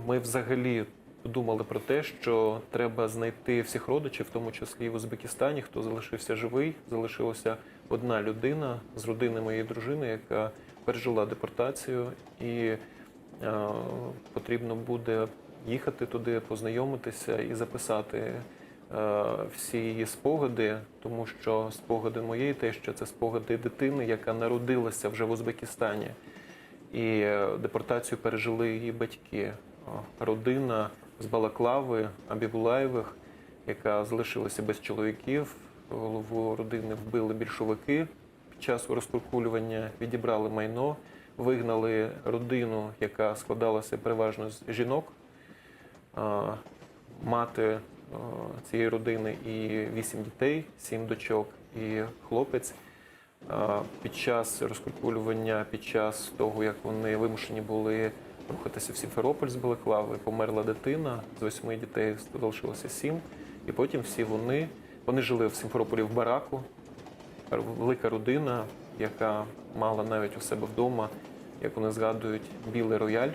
Ми взагалі думали про те, що треба знайти всіх родичів, в тому числі і в Узбекистані, хто залишився живий. Залишилася одна людина з родини моєї дружини, яка пережила депортацію, і е, потрібно буде їхати туди, познайомитися і записати е, всі її спогади, тому що спогади моєї тещі – це спогади дитини, яка народилася вже в Узбекистані. І е, депортацію пережили її батьки. О, Родина з Балаклави Абібулаєвих, яка залишилася без чоловіків. Голову родини вбили більшовики під час розкуркулювання, відібрали майно, вигнали родину, яка складалася переважно з жінок. А, Мати е, цієї родини і вісім дітей, сім дочок і хлопець. Е, Під час розкуркулювання, під час того, як вони вимушені були рухатися в Сімферополь з Балаклави, померла дитина, з восьми дітей залишилося сім. І потім всі вони, вони жили в Сімферополі в бараку, велика родина, яка мала навіть у себе вдома, як вони згадують, білий рояль,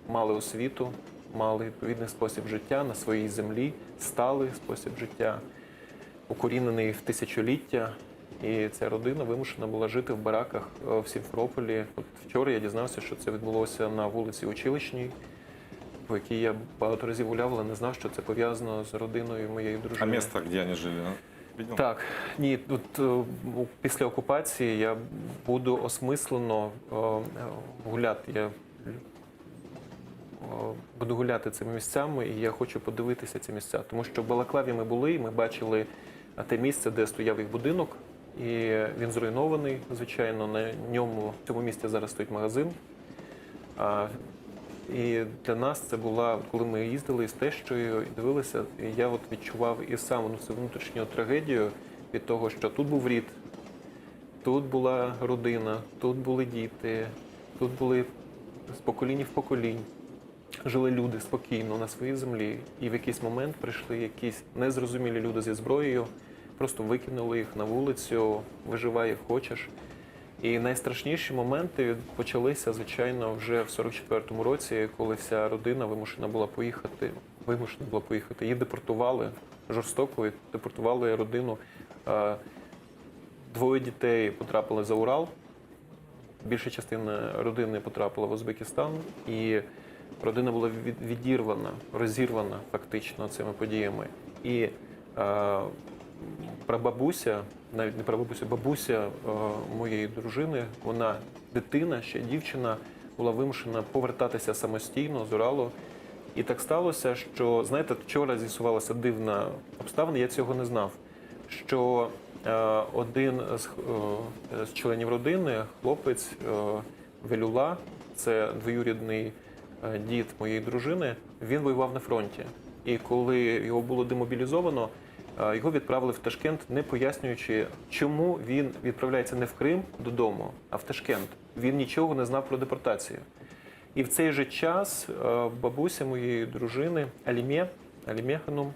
мали освіту, мали відповідний спосіб життя на своїй землі, сталий спосіб життя, укорінений в тисячоліття. І ця родина вимушена була жити в бараках е, в Сімферополі. От вчора я дізнався, що це відбулося на вулиці Училищній, по якій я багато разів гуляв, але не знав, що це пов'язано з родиною моєї дружини. А место, где они жили, а? видел? Так, ні, от е, у- після окупації я буду осмислено е, е, гуляти. Я е, буду гуляти цими місцями, і я хочу подивитися ці місця. Тому що в Балаклаві ми були, і ми бачили е, те місце, де стояв їх будинок, і він зруйнований, звичайно. На ньому в цьому місці зараз стоїть магазин. А, і для нас це була, коли ми їздили з тещою і дивилися, і я от відчував і сам ну, цю внутрішню трагедію від того, що тут був рід, тут була родина, тут були діти, тут були з поколінь в поколінь. Жили люди спокійно на своїй землі, і в якийсь момент прийшли якісь незрозумілі люди зі зброєю, просто викинули їх на вулицю, виживай як хочеш. І найстрашніші моменти почалися, звичайно, вже в 44-му році, коли вся родина вимушена була поїхати. Вимушена була поїхати. Її депортували жорстоко, і депортували родину. Е, Двоє дітей потрапили за Урал. Більша частина родини потрапила в Узбекистан, і родина була від- відірвана, розірвана фактично цими подіями. І е, прабабуся, навіть не прабабуся, бабуся е, моєї дружини, вона дитина, ще дівчина, була вимушена повертатися самостійно з Уралу. І так сталося, що, знаєте, вчора з'ясувалася дивна обставина, я цього не знав, що Один з, з членів родини, хлопець Велюла, це двоюрідний дід моєї дружини, він воював на фронті. І коли його було демобілізовано, його відправили в Ташкент, не пояснюючи, чому він відправляється не в Крим додому, а в Ташкент. Він нічого не знав про депортацію. І в цей же час бабуся моєї дружини Аліме, Аліме Ханум,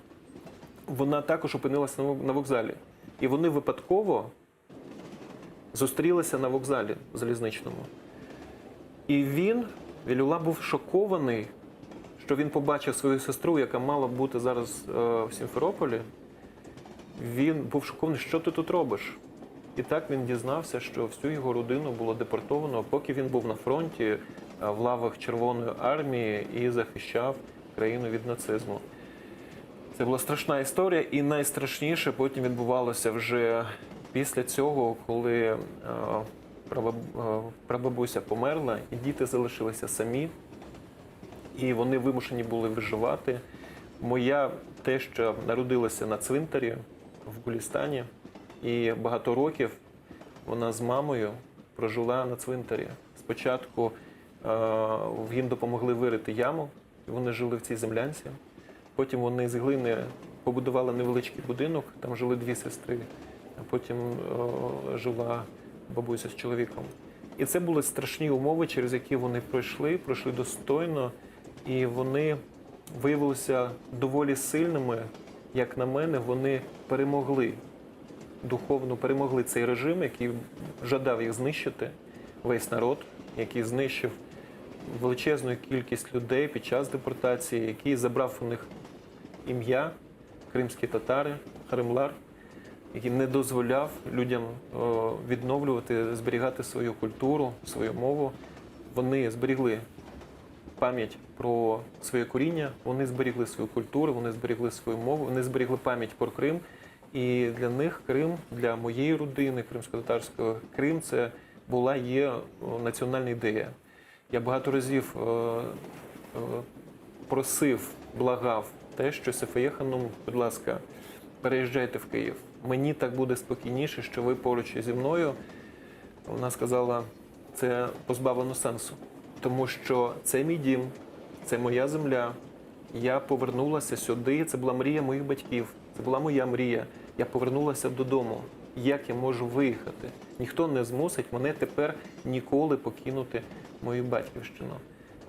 вона також опинилася на вокзалі. І вони випадково зустрілися на вокзалі залізничному. І він, Велюла, був шокований, що він побачив свою сестру, яка мала бути зараз в Сімферополі. Він був шокований, що ти тут робиш? І так він дізнався, що всю його родину було депортовано, поки він був на фронті в лавах Червоної армії і захищав країну від нацизму. Це була страшна історія, і найстрашніше потім відбувалося вже після цього, коли прабабуся померла, і діти залишилися самі, і вони вимушені були виживати. Моя теща народилася на цвинтарі в Гулістані, і багато років вона з мамою прожила на цвинтарі. Спочатку їм допомогли вирити яму, і вони жили в цій землянці. Потім вони з глини побудували невеличкий будинок, там жили дві сестри, а потім жила бабуся з чоловіком. І це були страшні умови, через які вони пройшли, пройшли достойно, і вони виявилися доволі сильними. Як на мене, вони перемогли, духовно перемогли цей режим, який жадав їх знищити, весь народ, який знищив величезну кількість людей під час депортації, який забрав у них ім'я, кримські татари, Харимлар, який не дозволяв людям відновлювати, зберігати свою культуру, свою мову. Вони зберігли пам'ять про своє коріння, вони зберігли свою культуру, вони зберігли свою мову, вони зберігли пам'ять про Крим. І для них Крим, для моєї родини кримсько-татарської, Крим це була, є національна ідея. Я багато разів просив, благав те, що Сефіє Ханум, будь ласка, переїжджайте в Київ. Мені так буде спокійніше, що ви поруч зі мною. Вона сказала, це позбавлено сенсу, тому що це мій дім, це моя земля. Я повернулася сюди, це була мрія моїх батьків, це була моя мрія. Я повернулася додому. Як я можу виїхати? Ніхто не змусить мене тепер ніколи покинути мою батьківщину.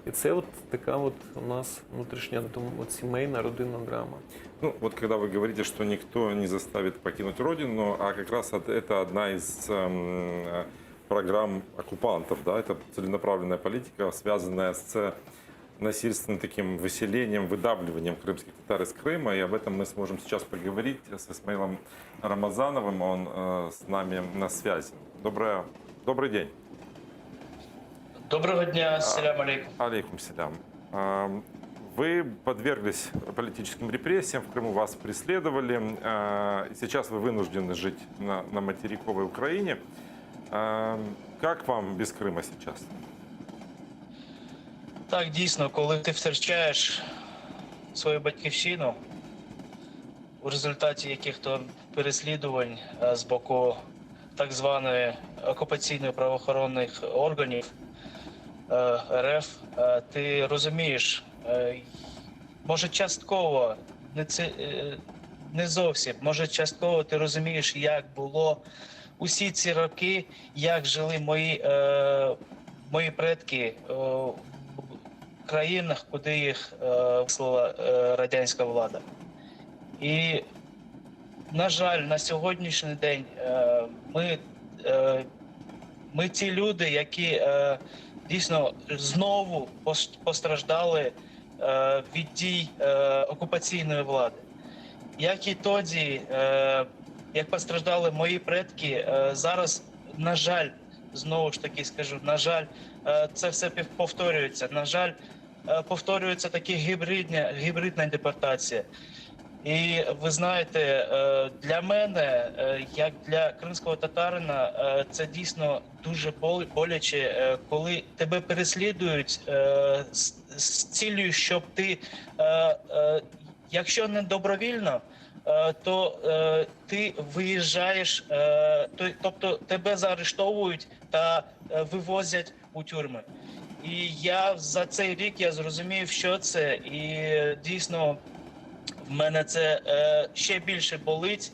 І це от така от у нас внутрішня, от сімейна родинна драма. Ну, вот когда вы говорите, что никто не заставит покинуть родину, а как раз это одна из программ оккупантов, да, это целенаправленная политика, связанная с насильственным таким выселением, выдавливанием крымских татар из Крыма, и об этом мы сможем сейчас поговорить с Исмаилом Рамазановым, он с нами на связи. Добрый день. Доброго дня, селям алейкум. Алейкум селям. Вы подверглись политическим репрессиям, в Крыму вас преследовали, и сейчас вы вынуждены жить на материковой Украине. Как вам без Крыма сейчас? Так, дійсно, коли ти втрачаєш свою батьківщину у результаті яких-то переслідувань з боку так званої окупаційної правоохоронних органів РФ, ти розумієш, може частково, не, це, не зовсім, може частково ти розумієш, як було усі ці роки, як жили мої предки в країнах, куди їх вислала радянська влада. І, на жаль, на сьогоднішній день ми ті люди, які дійсно знову постраждали від дій окупаційної влади. Як і тоді, як постраждали мої предки, зараз, на жаль, знову ж таки скажу, на жаль, це все повторюється. На жаль, повторюється таки гібридна депортація. І ви знаєте, для мене, як для кримського татарина, це дійсно дуже боляче, коли тебе переслідують з ціллю, щоб ти... Якщо не добровільно, то ти виїжджаєш, тобто тебе заарештовують та вивозять у тюрми. І я за цей рік я зрозумів, що це, і дійсно в мене це ще більше болить.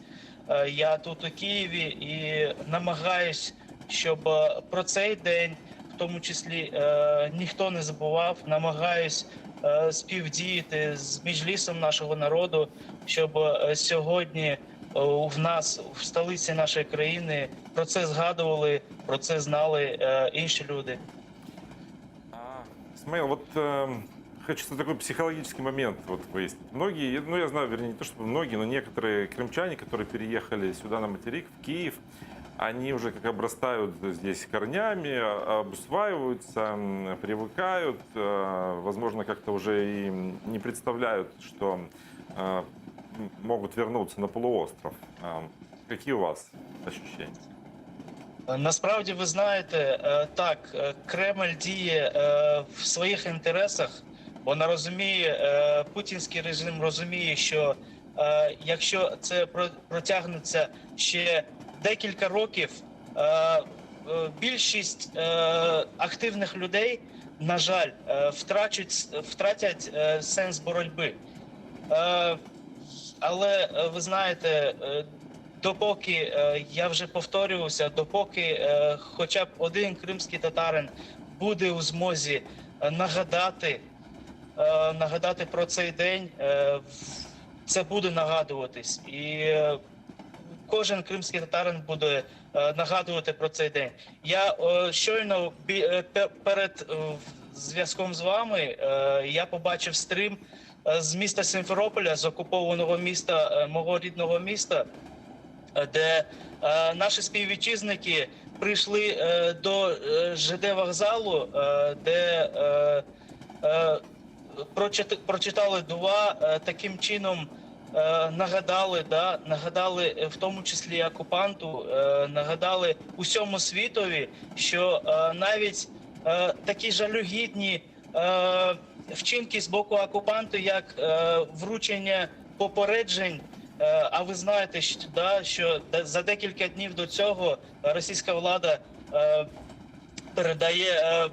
Я тут у Києві і намагаюсь, щоб про цей день, в тому числі, ніхто не забував. Намагаюсь співдіяти з Меджлісом нашого народу, щоб сьогодні в нас, в столиці нашої країни, про це згадували, про це знали інші люди. Смаил, вот э, хочется такой психологический момент вот выяснить. Многие, ну я знаю, вернее, не то чтобы многие, но некоторые крымчане, которые переехали сюда на материк, в Киев, они уже как обрастают здесь корнями, обусваиваются, привыкают, э, возможно, как-то уже и не представляют, что э, могут вернуться на полуостров. Э, Какие у вас ощущения? Насправді, ви знаєте, так, Кремль діє в своїх інтересах, вона розуміє, путінський режим розуміє, що якщо це протягнеться ще декілька років, більшість активних людей, на жаль, втрачуть, втратять сенс боротьби. Але ви знаєте, допоки, я вже повторювався, допоки хоча б один кримський татарин буде у змозі нагадати, нагадати про цей день, це буде нагадуватись. І кожен кримський татарин буде нагадувати про цей день. Я щойно перед зв'язком з вами я побачив стрім з міста Сімферополя, з окупованого міста, мого рідного міста, де наші співвітчизники прийшли до ЖД вокзалу, де прочитали дуа, таким чином нагадали, да, нагадали в тому числі окупанту, нагадали усьому світові, що навіть такі жалюгідні вчинки з боку окупанту, як вручення попереджень, а ви знаєте, що, да, що за декілька днів до цього російська влада передає,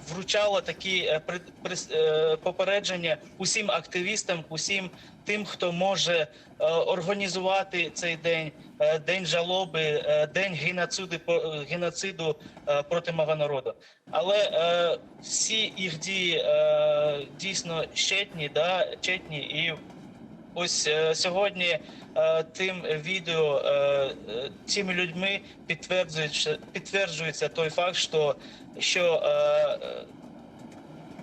вручала такі попередження усім активістам, усім тим, хто може організувати цей день, день жалоби, день геноциду, геноциду проти мого народу. Але всі їх дії дійсно щетні, да, четні, і ось сьогодні тим відео, цими людьми підтверджується, підтверджується той факт, що, що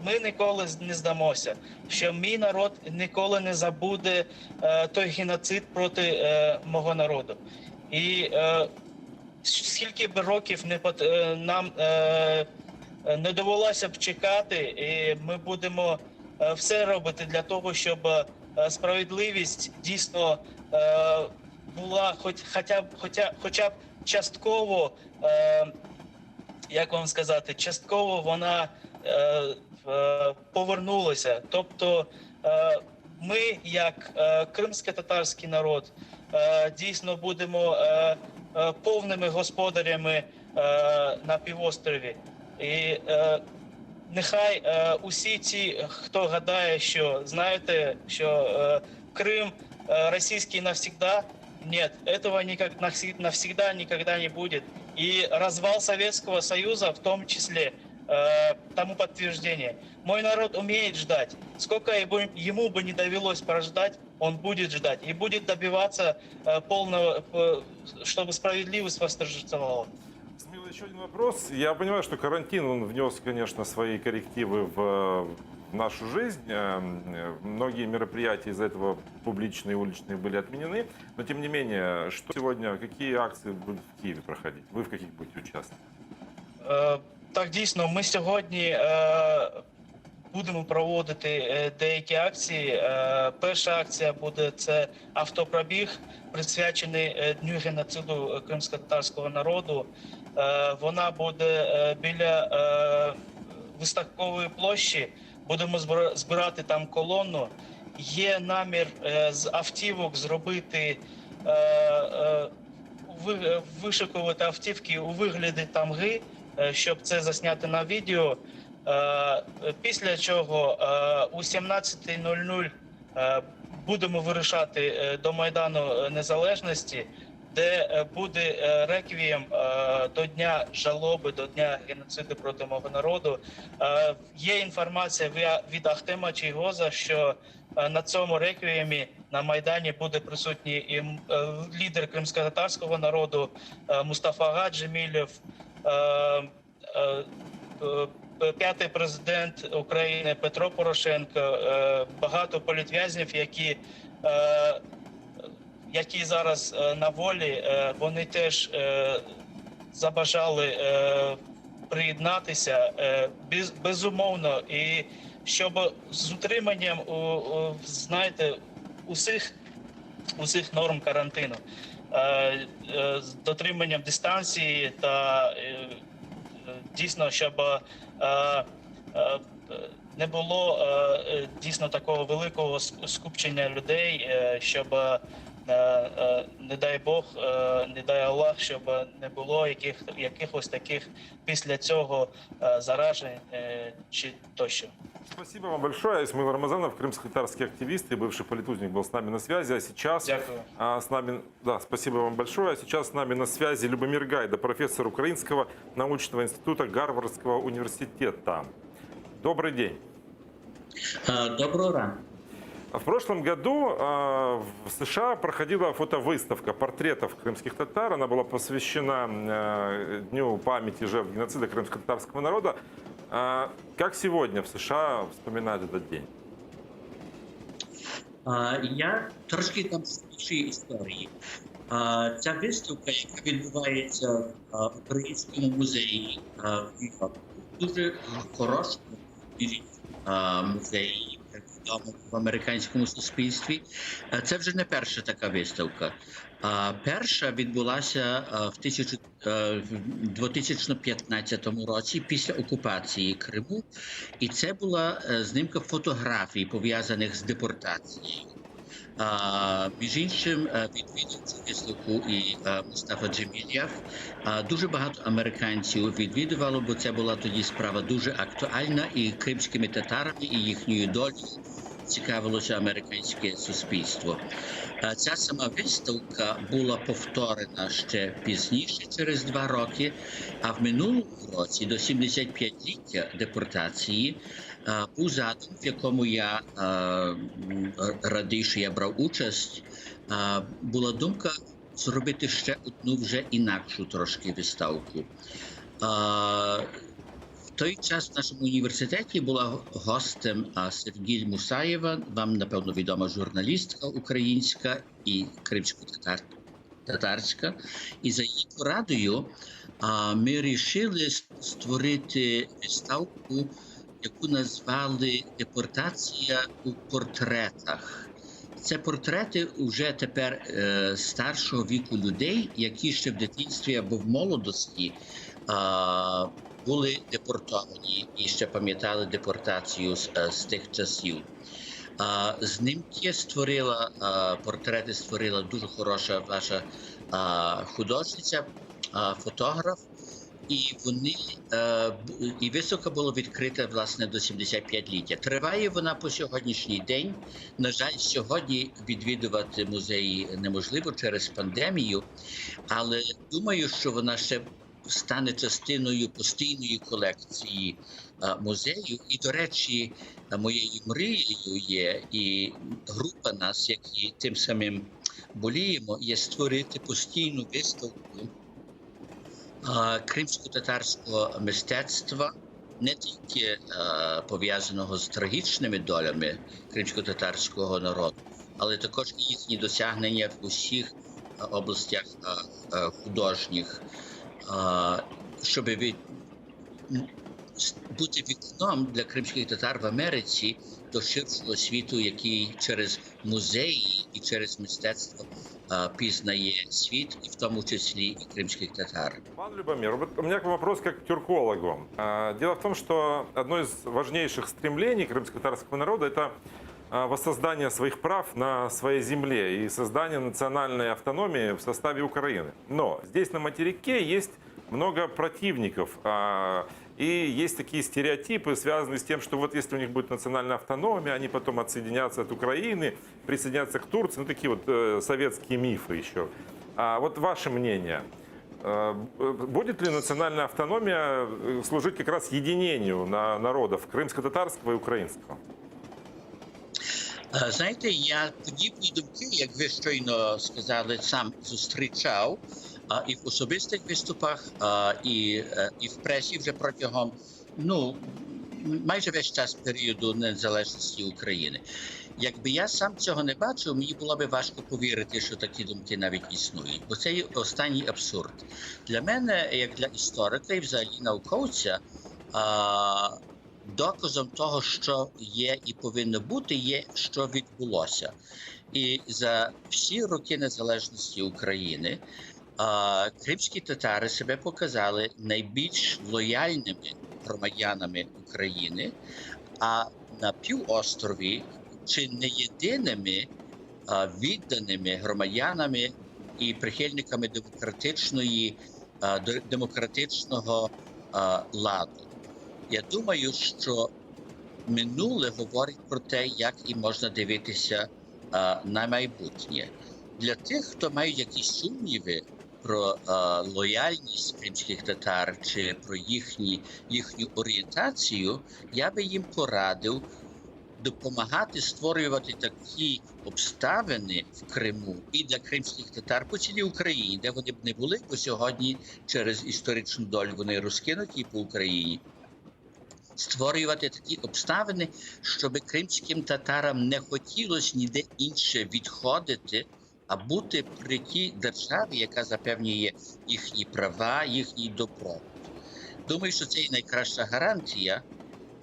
ми ніколи не здамося, що мій народ ніколи не забуде той геноцид проти мого народу. І скільки б років не нам не довелося б чекати, і ми будемо все робити для того, щоб справедливість дійсно була хоч, хоча б, хоча, хоча б частково, як вам сказати, частково вона повернулася. Тобто ми, як кримсько-татарський народ, дійсно будемо повними господарями на півострові. І нехай усі ті, хто гадає, що знаєте, що Крым российский навсегда, нет, этого никак, навсегда никогда не будет. И развал Советского Союза в том числе тому подтверждение. Мой народ умеет ждать. Сколько ему бы не довелось прождать, он будет ждать и будет добиваться полного, чтобы справедливость восторжествовала. Смил, еще один вопрос. Я понимаю, что карантин, он внес, конечно, свои коррективы в нашу жизнь. Многие мероприятия из-за этого публичные, уличные были отменены. Но, тем не менее, что сегодня, какие акции будут в Киеве проходить? Вы в каких будете участвовать? Так, дійсно, ми сьогодні е, будемо проводити деякі акції. Е, перша акція буде це автопробіг, присвячений е, Дню геноциду кримськотатарського народу. Е, вона буде е, біля е, виставкової площі. Будемо збирати там колону. Є намір з автівок зробити вишикувати автівки у вигляді тамги, щоб це засняти на відео. Після чого у 17:00 будемо вирушати до Майдану Незалежності, де буде реквієм до Дня жалоби, до Дня геноциду проти мого народу. Є інформація від Ахтема Чийгоза, що на цьому реквіємі на Майдані буде присутній і лідер кримськотатарського народу Мустафа Джемілєв, п'ятий президент України Петро Порошенко, багато політв'язнів, які зараз на волі, вони теж забажали приєднатися, безумовно, і щоб з утриманням, знаєте, усіх норм карантину, з дотриманням дистанції та дійсно, щоб не було дійсно такого великого скупчення людей, щоб, не дай Бог, не дай Аллах, щоб не було якихось таких після цього заражень чи тощо. Спасибо вам большое. Исмаил Рамазанов, крымско-татарский активист и бывший политузник, был с нами на связи. А сейчас, Дякую. а, с нами, да, спасибо вам большое. А сейчас с нами на связи Любомир Гайда, профессор Украинского научного института Гарвардского университета. Добрый день. Доброго ранку. В прошлом году в США проходила фотовыставка портретов крымских татар. Она была посвящена Дню памяти жертв геноцида крымско-татарского народа. Как сегодня в США вспоминают этот день? Я трошки там з іншої історії. Ця виставка, яка відбувається в Українському музеї в Нью-Йорку, дуже хорошому музеї, відомому в американському суспільстві. Це вже не перша така виставка. Перша відбулася в 2015 році після окупації Криму, і це була знимка фотографій, пов'язаних з депортацією. Між іншим, відвідав цю виставку і Мустафа Джемілєв. Дуже багато американців відвідувало, бо це була тоді справа дуже актуальна, і кримськими татарами, і їхньою долею цікавилося американське суспільство. Ця сама виставка була повторена ще пізніше, через 2 роки, а в минулому році, до 75-ліття депортації, був задум, в якому я радий, що я брав участь, була думка зробити ще одну вже інакшу трошки виставку. В той час в нашому університеті була гостем Севгіль Мусаєва, вам, напевно, відома журналістка українська і кримсько-татарська. І за її порадою, ми вирішили створити виставку, яку назвали «Депортація у портретах». Це портрети вже тепер старшого віку людей, які ще в дитинстві або в молодості, були депортовані і ще пам'ятали депортацію з тих часів. Знимки створила, портрети створила дуже хороша ваша, художниця, фотограф. І виставка була відкрита, власне, до 75-ліття. Триває вона по сьогоднішній день. На жаль, сьогодні відвідувати музеї неможливо через пандемію, але думаю, що вона ще стане частиною постійної колекції музею. І, до речі, моєю мрією є, і група нас, які тим самим боліємо, є створити постійну виставку кримсько-татарського мистецтва, не тільки пов'язаного з трагічними долями кримсько-татарського народу, але також і їхні досягнення в усіх областях художніх, щоб бути вікном для кримських татар в Америці до ширшого світу, який через музеї і через мистецтво пізнає світ, і в тому числі і кримських татар. Пан Любомир, у меня к вам вопрос как к тюркологу. Дело в том, что одно из важнейших стремлений крымско-татарского народа — это воссоздания своих прав на своей земле и создания национальной автономии в составе Украины. Но здесь на материке есть много противников. А, и есть такие стереотипы, связанные с тем, что вот если у них будет национальная автономия, они потом отсоединятся от Украины, присоединятся к Турции. Ну, такие вот э, советские мифы еще. А вот ваше мнение, э, будет ли национальная автономия э, служить как раз единению на народов крымско-татарского и украинского? Е, Знаєте, я подібні думки, як ви щойно сказали, сам зустрічав а, і в особистих виступах, а, і, е, і в пресі вже протягом ну, майже весь час періоду незалежності України. Якби я сам цього не бачив, мені було би важко повірити, що такі думки навіть існують, бо це є останній абсурд. Для мене, як для історика і взагалі науковця, а, доказом того, що є і повинно бути, є, що відбулося. І за всі роки незалежності України а, кримські татари себе показали найбільш лояльними громадянами України, а на півострові чи не єдиними а, відданими громадянами і прихильниками демократичної, а, демократичного а, ладу. Я думаю, що минуле говорить про те, як і можна дивитися а, на майбутнє. Для тих, хто має якісь сумніви про а, лояльність кримських татар чи про їхні, їхню орієнтацію, я би їм порадив допомагати створювати такі обставини в Криму і для кримських татар по цілій Україні, де вони б не були, бо сьогодні через історичну долю вони розкинуті по Україні. Створювати такі обставини, щоб кримським татарам не хотілося ніде інше відходити, а бути при тій державі, яка запевнює їхні права, їхній добробут. Думаю, що це є найкраща гарантія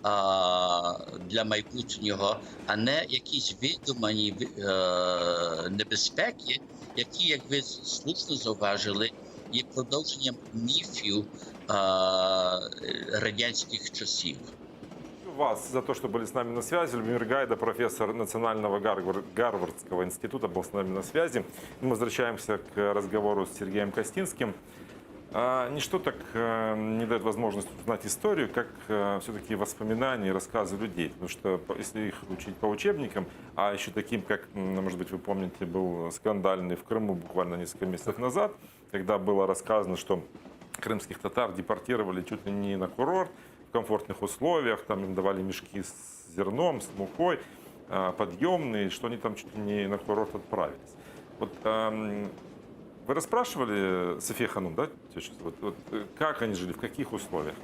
а, для майбутнього, а не якісь видумані е, небезпеки, які, як ви слушно зауважили, є продовженням міфів а, радянських часів. Вас за то, что были с нами на связи. Любомир Гайда, профессор Национального Гарвар- Гарвардского института, был с нами на связи. Мы возвращаемся к разговору с Сергеем Костинским. А, Ничто так э, не дает возможность узнать историю, как все-таки воспоминания и рассказы людей. Потому что по- если их учить по учебникам, а еще таким, как, м, может быть, вы помните, был скандальный в Крыму буквально несколько месяцев назад, когда было рассказано, что крымских татар депортировали чуть ли не на курорт, в комфортных условиях, там им давали мешки с зерном, с мукой, а, подъемные, что они там чуть ли не на курорт отправились. Вот эм, вы расспрашивали София Ханум, да, тещу? Вот, вот, э, как они жили, в каких условиях?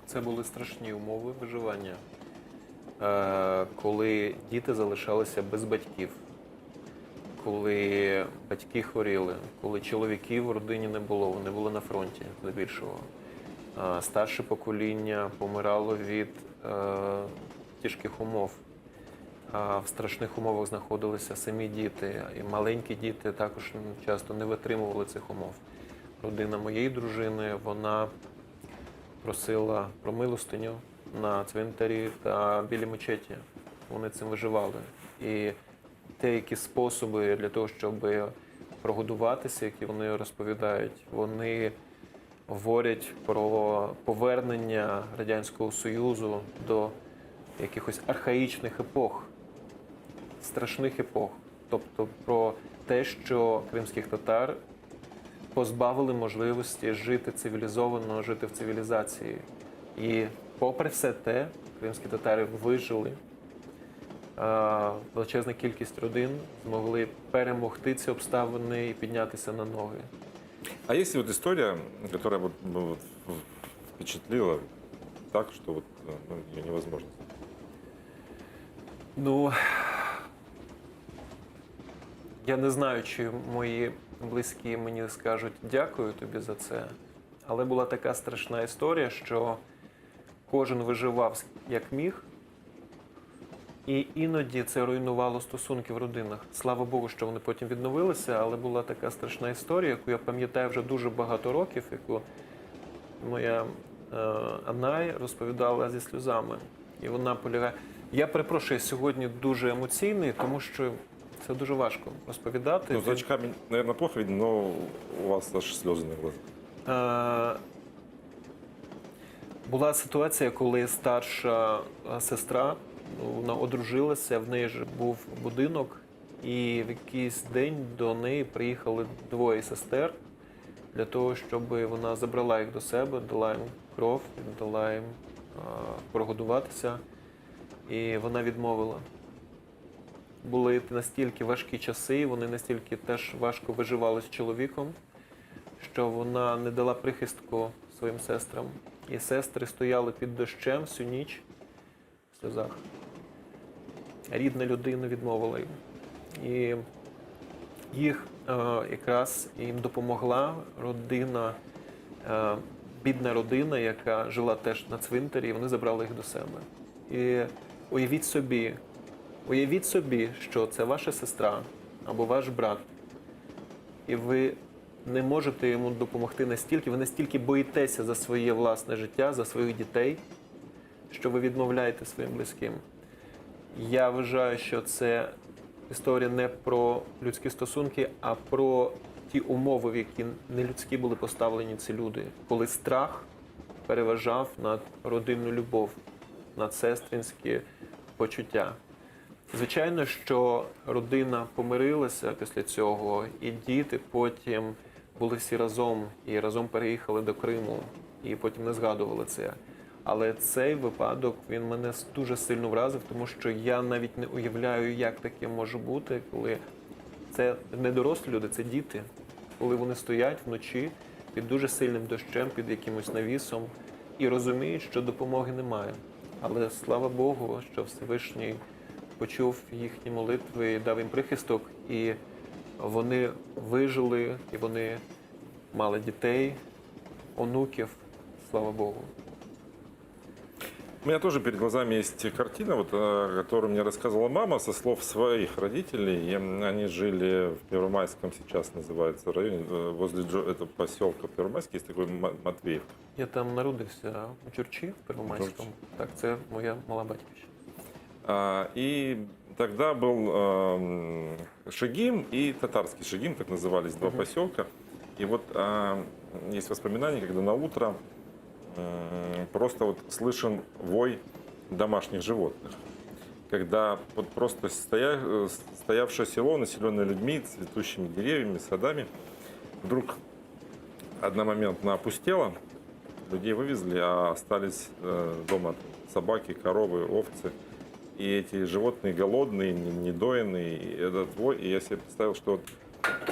Це були страшні умови виживання, е, коли діти залишалися без батьків, коли батьки хворіли, коли чоловіків в родині не було, вони були на фронті здебільшого. Е, Старше покоління помирало від е, тяжких умов. А В страшних умовах знаходилися самі діти, і маленькі діти також часто не витримували цих умов. Родина моєї дружини, вона просила про милостиню на цвинтарі та біля мечеті. Вони цим виживали. І деякі способи для того, щоб прогодуватися, які вони розповідають, вони говорять про повернення Радянського Союзу до якихось архаїчних епох, страшних епох. Тобто про те, що кримських татар позбавили можливості жити цивілізовано, жити в цивілізації. І попри все те, кримські татари вижили. Е, Величезна кількість родин змогли перемогти ці обставини і піднятися на ноги. А есть вот история, которая вот, ну, вот впечатлила так, что вот, э, ну, ее невозможно. Ну, я не знаю, чи мої близькі мені скажуть дякую тобі за це, але була така страшна історія, що кожен виживав як міг, і іноді це руйнувало стосунки в родинах. Слава Богу, що вони потім відновилися, але була така страшна історія, яку я пам'ятаю вже дуже багато років, яку моя е, Анай розповідала зі сльозами. І вона полягає. Я перепрошую, я сьогодні дуже емоційний, тому що це дуже важко розповідати. Ну, за очками, наверное, плохо видно, но у вас аж слезы на глазах. Е, Була ситуація, коли старша е, сестра ну, вона одружилася, в неї ж був будинок, і в якийсь день до неї приїхали двоє сестер для того, щоб вона забрала їх до себе, дала їм кров, дала їм е, прогодуватися, і вона відмовила. Були настільки важкі часи, вони настільки теж важко виживали з чоловіком, що вона не дала прихистку своїм сестрам. І сестри стояли під дощем всю ніч в сльозах. Рідна людина відмовила їм. І їх е, якраз їм допомогла родина, е, бідна родина, яка жила теж на цвинтарі, і вони забрали їх до себе. І уявіть собі, уявіть собі, що це ваша сестра або ваш брат, і ви не можете йому допомогти настільки, ви настільки боїтеся за своє власне життя, за своїх дітей, що ви відмовляєте своїм близьким. Я вважаю, що це історія не про людські стосунки, а про ті умови, в які нелюдські були поставлені ці люди, коли страх переважав над родинну любов, над сестринські почуття. Звичайно, що родина помирилася після цього, і діти потім були всі разом і разом переїхали до Криму, і потім не згадували це. Але цей випадок він мене дуже сильно вразив, тому що я навіть не уявляю, як таке може бути, коли це не дорослі люди, це діти, коли вони стоять вночі під дуже сильним дощем, під якимось навісом і розуміють, що допомоги немає. Але слава Богу, що Всевишній почув їхні молитви і дав їм прихисток, і вони вижили, і вони мали дітей, онуків, слава Богу. У меня тоже перед глазами есть картина, вот, э, которую мне рассказывала мама со слов своих родителей. И, м, Они жили в Первомайском, сейчас называется районе, э, возле Джо- этого поселка Первомайский, есть такой Ма- Матвеевка. Я там народився у Чурчі в Первомайському. Так, це моя мала батьківщина. А, И тогда был эм, Шегим и Татарский Шегим, так назывались два Мгм. поселка. И вот а, есть воспоминания, когда на утро м, просто вот слышен вой домашних животных. Когда вот просто стоя, э, стоявшее село, населенное людьми, цветущими деревьями, садами, вдруг одномоментно опустело, людей вывезли, а остались э, дома собаки, коровы, овцы. И эти животные голодные, не- недоенные, и этот вой, и я себе представил, что вот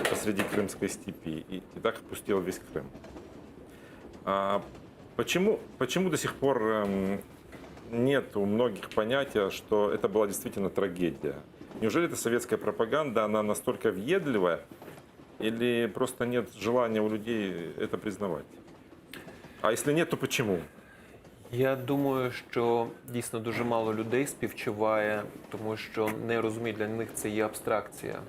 посреди крымской степи, и, и так опустел весь Крым. А почему, почему до сих пор эм, нет у многих понятия, что это была действительно трагедия? Неужели эта советская пропаганда, она настолько въедливая, или просто нет желания у людей это признавать? А если нет, то почему? Я думаю, що дійсно дуже мало людей співчуває, тому що не розуміють, для них це є абстракція,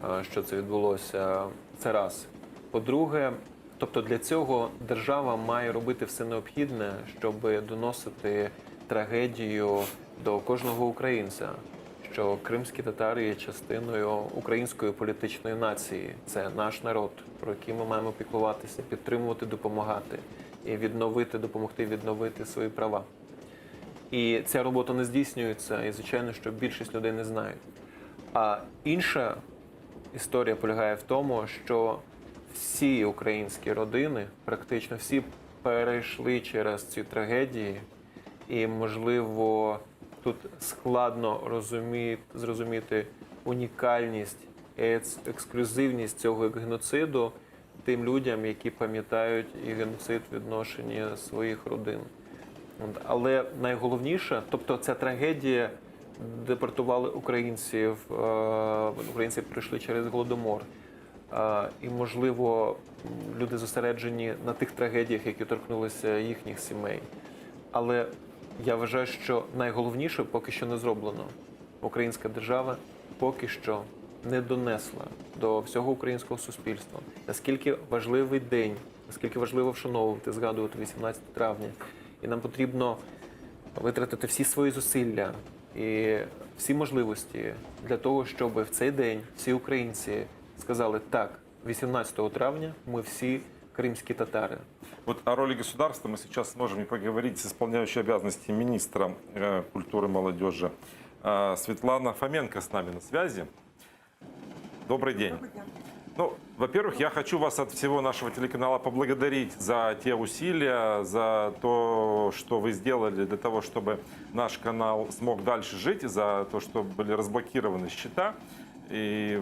е, що це відбулося. Це раз. По-друге, тобто для цього держава має робити все необхідне, щоб доносити трагедію до кожного українця, що кримські татари є частиною української політичної нації. Це наш народ, про який ми маємо піклуватися, підтримувати, допомагати і відновити, допомогти відновити свої права. І ця робота не здійснюється, і звичайно, що більшість людей не знають. А інша історія полягає в тому, що всі українські родини, практично всі перейшли через ці трагедії, і, можливо, тут складно розумі... зрозуміти унікальність і екс- ексклюзивність цього геноциду тим людям, які пам'ятають і геноцид в відношенні своїх родин. От, Але найголовніше, тобто ця трагедія депортували українців, е, українці пройшли через Голодомор. Е, І, можливо, м, люди зосереджені на тих трагедіях, які торкнулися їхніх сімей. Але я вважаю, що найголовніше поки що не зроблено. Українська держава поки що не донесла до всього українського суспільства, наскільки важливий день, наскільки важливо вшановувати, згадувати 18 травня. І нам потрібно витратити всі свої зусилля. І всі можливості для того, щоб в цей день всі українці сказали так, 18 травня ми всі кримські татари. Вот о роли государства мы сейчас сможем и поговорить с исполняющей обязанности министра э, культуры и молодежи э, Светлана Фоменко с нами на связи. Добрый день. Ну, во-первых, я хочу вас от всего нашего телеканала поблагодарить за те усилия, за то, что вы сделали для того, чтобы наш канал смог дальше жить, за то, что были разблокированы счета, и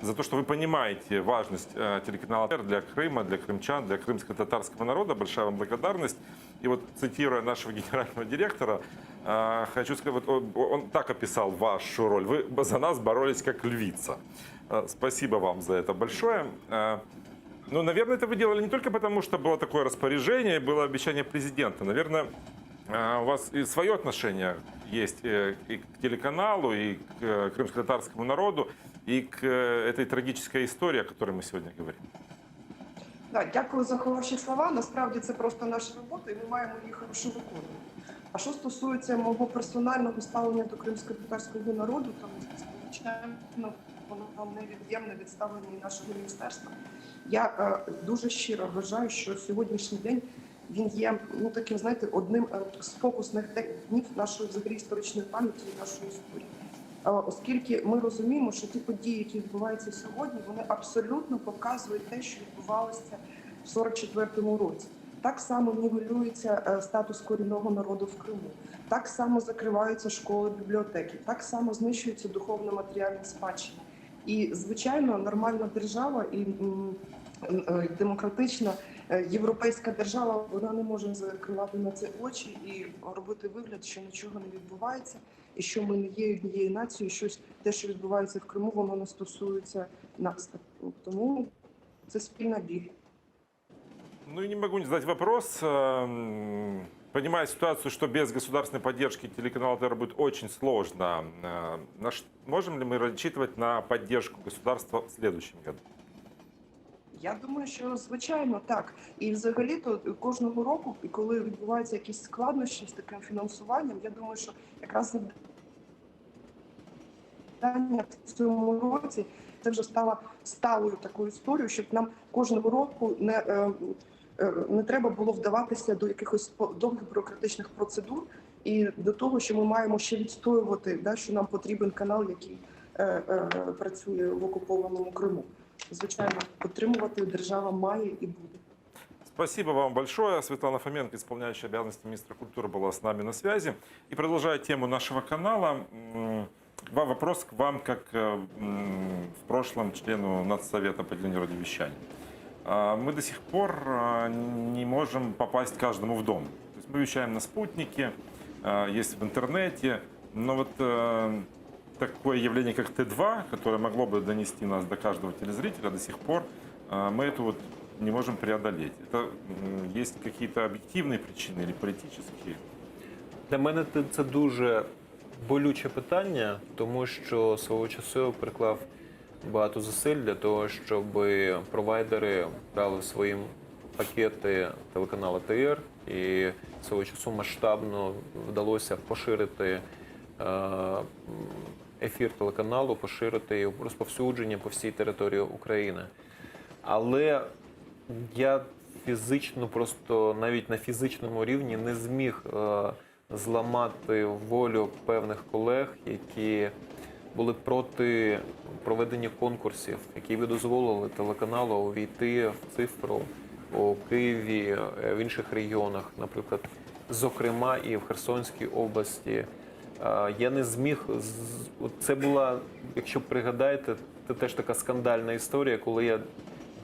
за то, что вы понимаете важность э, телеканала АТР для Крыма, для крымчан, для крымско-татарского народа. Большая вам благодарность. И вот, цитируя нашего генерального директора, э, хочу сказать, вот он, он так описал вашу роль. Вы за нас боролись как львица. Э, Спасибо вам за это большое. Э, Ну, наверное, это вы делали не только потому, что было такое распоряжение, было обещание президента. Наверное, э, у вас и свое отношение есть э, и к телеканалу, и к э, крымско-татарскому народу, и к э, этой трагической истории, о которой мы сегодня говорим. Да, дякую за хороші слова. Насправді це просто наша робота, і ми маємо її хорошо виконувати. А що стосується мого персонального ставлення до кримсько-татарського народу, то звичайно воно невід'ємне від ставлення і нашого міністерства. Я е, дуже щиро вважаю, що сьогоднішній день він є ну таким, знаєте, одним е, з фокусних днів нашої взагалі історичної пам'яті і нашої історії. Е, Оскільки ми розуміємо, що ті події, які відбуваються сьогодні, вони абсолютно показують те, що відбувалося в 44-му році. Так само нівелюється е, статус корінного народу в Криму, так само закриваються школи, бібліотеки, так само знищується духовно-матеріальна спадщина. І, звичайно, нормальна держава і м, е, демократична е, європейська держава вона не може закривати на це очі і робити вигляд, що нічого не відбувається, і що ми не є однією нацією, щось те, що відбувається в Криму, воно не стосується нас. Тому це спільна біль. Ну и не могу не задать вопрос. Эм, Понимая ситуацию, что без государственной поддержки телеканал АТР будет очень сложно, э, на ш- можем ли мы рассчитывать на поддержку государства в следующем году? Я думаю, що звичайно так. І взагалі-то кожного року, коли відбуваються якісь складнощі з таким фінансуванням, я думаю, що якраз завдання в цьому році це вже стало сталою такою історією, щоб нам кожного року не, е, е, не треба було вдаватися до якихось по- довгих бюрократичних процедур і до того, що ми маємо ще відстоювати, да, що нам потрібен канал, який е, е, працює в окупованому Криму. Звичайно, підтримувати держава має і буде. Спасибо вам большое. Светлана Фоменко, исполняющая обязанности министра культуры, была с нами на связи. И продолжая тему нашего канала, м, вам вопрос к вам, как э, м, в прошлом члену Нацсовета по телевидению и радиовещанию. А, Мы до сих пор а, не можем попасть каждому в дом. То есть мы вещаем на спутнике, а, есть в интернете, но вот э, такое явление, как Т2, которое могло бы донести нас до каждого телезрителя, до сих пор э, мы эту вот не можем преодолеть. Это м, есть какие-то объективные причины или политические? Для мене це- це дуже болюче питання, тому що свого часу я приклав багато зусиль для того, щоб провайдери брали в свої пакети телеканалу АТР і свого часу масштабно вдалося поширити е, м, ефір телеканалу, поширити його розповсюдження по всій території України. Але я фізично, просто навіть на фізичному рівні не зміг е, зламати волю певних колег, які були проти проведення конкурсів, які би дозволили телеканалу увійти в цифру у Києві, е, в інших регіонах, наприклад, зокрема і в Херсонській області. Е, Я не зміг з- от це була, якщо пригадаєте, це теж така скандальна історія, коли я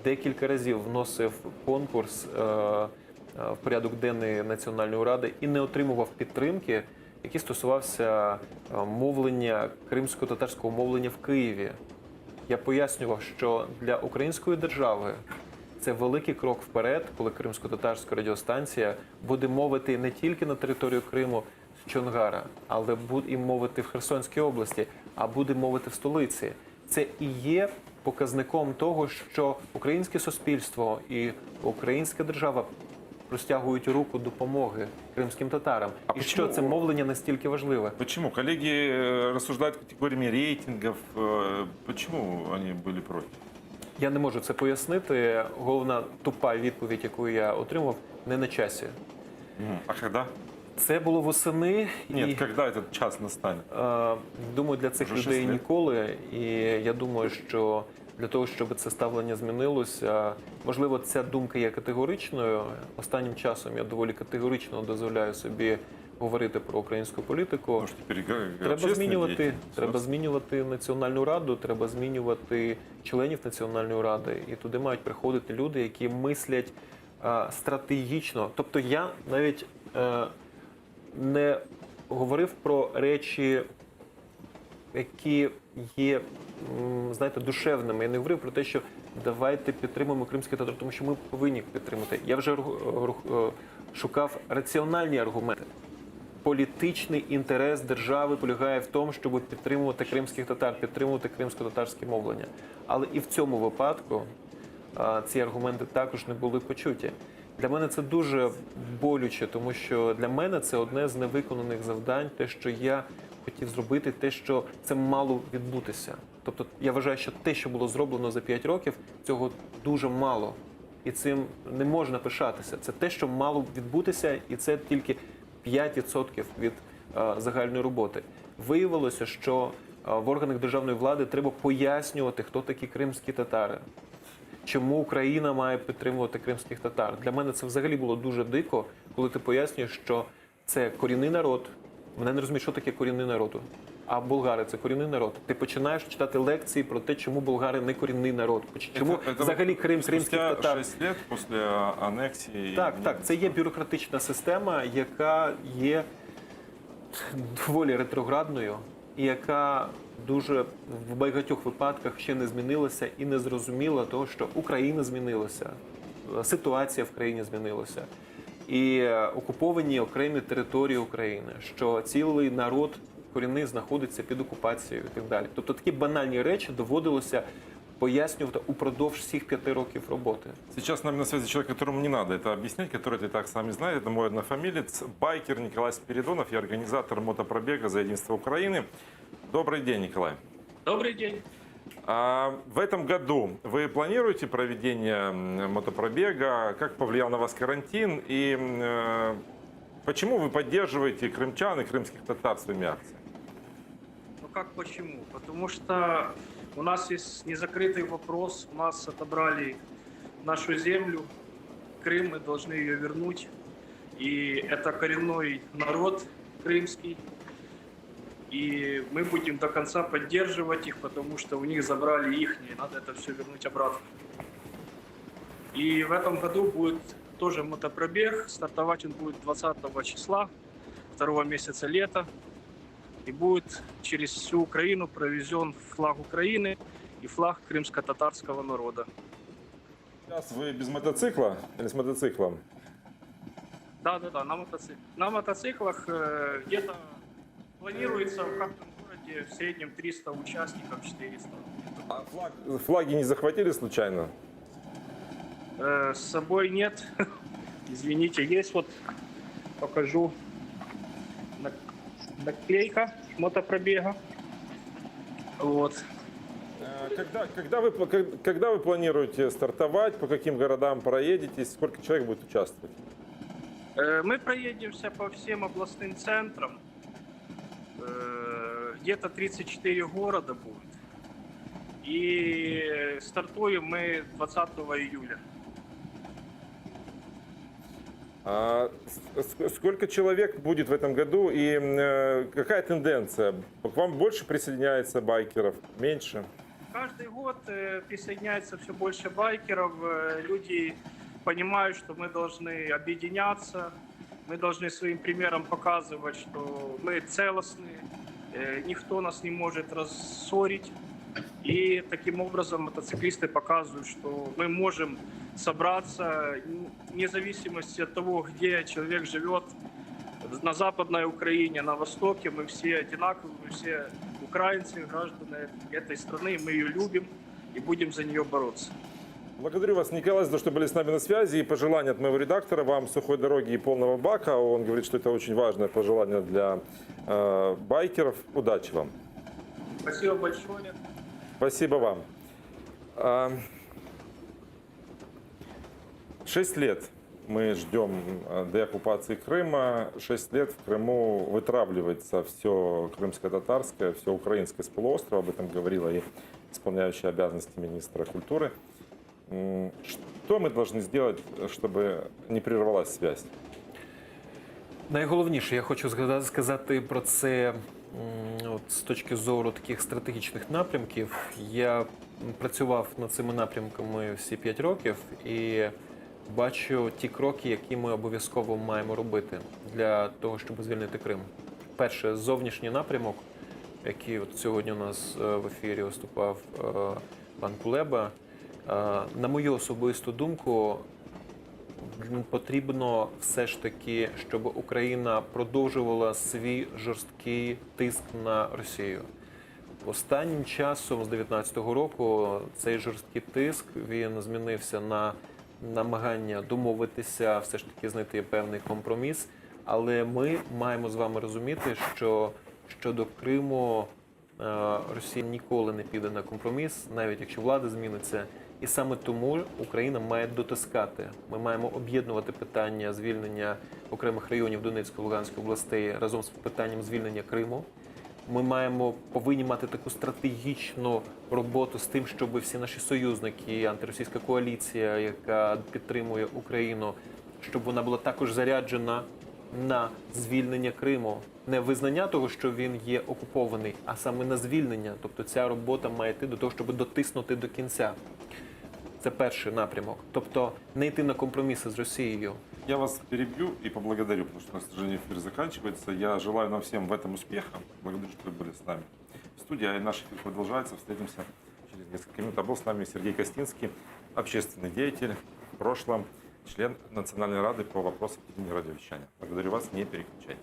декілька разів вносив конкурс е, е, в порядок денний Національної ради і не отримував підтримки, який стосувався е, мовлення кримсько-татарського мовлення в Києві. Я пояснював, що для української держави це великий крок вперед, коли кримсько-татарська радіостанція буде мовити не тільки на територію Криму з Чонгара, але буде і мовити в Херсонській області, а буде мовити в столиці. Це і є показником того, що українське суспільство і українська держава. Простягують руку допомоги кримським татарам. І що це мовлення настільки важливе? Почему? Коллеги э, рассуждают категориями рейтингов. Э, Почему они были против? Я не можу це пояснити. Головна тупа відповідь, яку я отримав, не на часі. А когда? Це було восени. Нет, і, когда этот час настанет? Е, Думаю, для цих Уже шість людей лет. ніколи. І я думаю, що для того, щоб це ставлення змінилося, можливо, ця думка є категоричною. Останнім часом я доволі категорично дозволяю собі говорити про українську політику. Треба общественный змінювати, деятель. треба змінювати Національну раду, треба змінювати членів Національної ради, і туди мають приходити люди, які мислять е, стратегічно. Тобто я навіть е, не говорив про речі, які є, м, знаєте, душевними. Я не говорив про те, що давайте підтримаємо кримських татар, тому що ми повинні їх підтримати. Я вже рух- рух- е, шукав раціональні аргументи. Політичний інтерес держави полягає в тому, щоб підтримувати кримських татар, підтримувати кримсько-татарське мовлення. Але і в цьому випадку а, ці аргументи також не були почуті. Для мене це дуже болюче, тому що для мене це одне з невиконаних завдань, те, що я хотів зробити, те, що це мало відбутися. Тобто я вважаю, що те, що було зроблено за 5 років, цього дуже мало. І цим не можна пишатися. Це те, що мало б відбутися, і це тільки 5% від е, загальної роботи. Виявилося, що е, в органах державної влади треба пояснювати, хто такі кримські татари, чому Україна має підтримувати кримських татар. Для мене це взагалі було дуже дико, коли ти пояснюєш, що це корінний народ. Мене не розуміють, що таке корінний народ. А болгари це корінний народ. Ти починаєш читати лекції про те, чому болгари не корінний народ, чому Это- это взагалі Крим кримських Спустя татар. 6 лет после а, аннексии. Так, так, це є бюрократична система, яка є доволі ретроградною і яка дуже в багатьох випадках ще не змінилася і не зрозуміла того, що Україна змінилася, ситуація в країні змінилася. І е, окуповані окремі території України, що цілий народ корінний знаходиться під окупацією і так далі. Тобто такі банальні речі доводилося пояснювати упродовж всіх п'яти років роботи. Сейчас с нами на связи человек, которому не надо это объяснять, который это и так сами знает. Это мой однофамилец, байкер Николай Спиридонов и организатор мотопробега за единство Украины. Добрый день, Николай. Добрый день. А, в этом году вы планируете проведение м, мотопробега? Как повлиял на вас карантин? И м, э, почему вы поддерживаете крымчан и крымских татар своими акциями? Ну как почему? Потому что у нас есть незакрытый вопрос, у нас отобрали нашу землю, Крым, мы должны ее вернуть. И это коренной народ крымский. И мы будем до конца поддерживать их, потому что у них забрали их, надо это все вернуть обратно. И в этом году будет тоже мотопробег. Стартовать он будет 20 числа, второго месяца лета. И будет через всю Украину провезен флаг Украины и флаг крымско-татарского народа. Сейчас вы без мотоцикла или с мотоциклом? Да, да, да, на, мотоцик... на мотоциклах э, где-то планируется в каждом городе в среднем 300 участников, 400. А флаг, флаги не захватили случайно? Э, с собой нет. Извините, есть вот, покажу нак- наклейка мотопробега. Вот. Э, Когда, когда, вы, пла- как- когда вы планируете стартовать, по каким городам проедетесь, сколько человек будет участвовать? Э, Мы проедемся по всем областным центрам. Э, Где-то 34 города будет. И стартуем мы 20 июля. А с- сколько человек будет в этом году и э, какая тенденция? К вам больше присоединяется байкеров, меньше? Каждый год э, присоединяется все больше байкеров. Э, Люди понимают, что мы должны объединяться, мы должны своим примером показывать, что мы целостные, э, никто нас не может рассорить. И таким образом мотоциклисты показывают, что мы можем собраться, н- вне зависимости от того, где человек живет, на Западной Украине, на Востоке, мы все одинаковые, мы все украинцы, граждане этой страны, мы ее любим и будем за нее бороться. Благодарю вас, Николай, за то, что были с нами на связи. И пожелание от моего редактора вам сухой дороги и полного бака. Он говорит, что это очень важное пожелание для э, байкеров. Удачи вам. Спасибо большое. Спасибо вам. А, Шесть лет мы ждем э, деоккупации Крыма. Шесть лет в Крыму вытравливается все крымско-татарское, все украинское с полуострова. Об этом говорила и исполняющая обязанности министра культуры. М, Что мы должны сделать, чтобы не прервалась связь? Найголовніше, я хочу згадати, сказати про це м, от, з точки зору таких стратегічних напрямків. Я працював над цими напрямками всі 5 років і бачу ті кроки, які ми обов'язково маємо робити для того, щоб звільнити Крим. Перше, зовнішній напрямок, який от сьогодні у нас е, в ефірі виступав е, пан Кулеба. Е, На мою особисту думку, потрібно все ж таки, щоб Україна продовжувала свій жорсткий тиск на Росію. Останнім часом, з 19-го року, цей жорсткий тиск він змінився на намагання домовитися, все ж таки знайти певний компроміс. Але ми маємо з вами розуміти, що щодо Криму е, Росія ніколи не піде на компроміс, навіть якщо влада зміниться. І саме тому Україна має дотискати. Ми маємо об'єднувати питання звільнення окремих районів Донецької Луганської областей разом з питанням звільнення Криму. Ми маємо повинні мати таку стратегічну роботу з тим, щоб всі наші союзники, антиросійська коаліція, яка підтримує Україну, щоб вона була також заряджена на звільнення Криму, не визнання того, що він є окупований, а саме на звільнення. Тобто ця робота має йти до того, щоб дотиснути до кінця. Це перший напрямок. Тобто не йти на компроміси з Росією. Я вас перебью и поблагодарю, потому что, у нас, к сожалению, эфир заканчивается. Я желаю нам всем в этом успеха. Благодарю, что вы были с нами в студии. А наш эфир продолжается. Встретимся через несколько минут. А был с нами Сергей Костинский, общественный деятель, в прошлом член Национальной рады по вопросам телевидения и радиовещания. Благодарю вас. Не переключайтесь.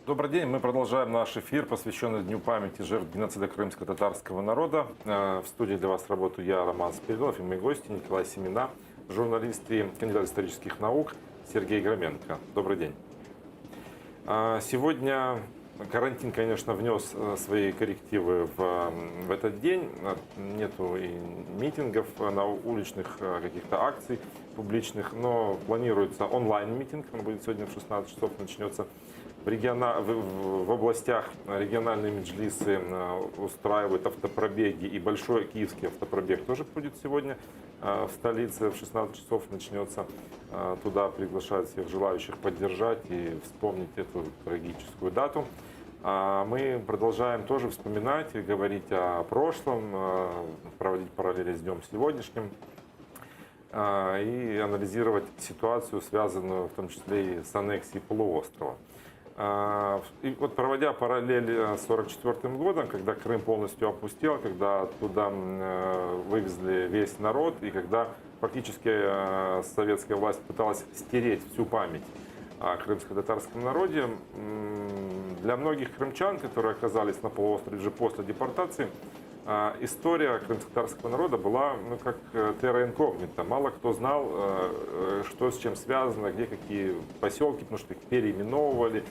Добрый день. Мы продолжаем наш эфир, посвященный Дню памяти жертв геноцида крымско-татарского народа. Э, в студии для вас работаю я, Роман Спиридонов, и мои гости Николай Семена, журналист и кандидат исторических наук Сергей Громенко. Добрый день. А, сегодня карантин, конечно, внес э, свои коррективы в, в этот день. Нету и митингов на уличных э, каких-то акций публичных, но планируется онлайн-митинг. Он будет сегодня в 16 часов, начнется. В, региона, в, в областях региональные меджлисы э, устраивают автопробеги, и большой киевский автопробег тоже будет сегодня в столице в 16 часов начнется. Туда приглашают всех желающих поддержать и вспомнить эту трагическую дату. А мы продолжаем тоже вспоминать и говорить о прошлом, э, проводить параллели с днем сегодняшним э, и анализировать ситуацию, связанную в том числе и с аннексией полуострова. А, и вот проводя параллель э, с 1944 годом, когда Крым полностью опустел, когда оттуда вывезли весь народ и когда фактически советская власть пыталась стереть всю память о крымско-татарском народе, для многих крымчан, которые оказались на полуострове уже после депортации, а, история крымско-татарского народа была ну, как э, терра инкогнита. Мало кто знал, э, э, что с чем связано, где какие поселки, потому что их переименовывали.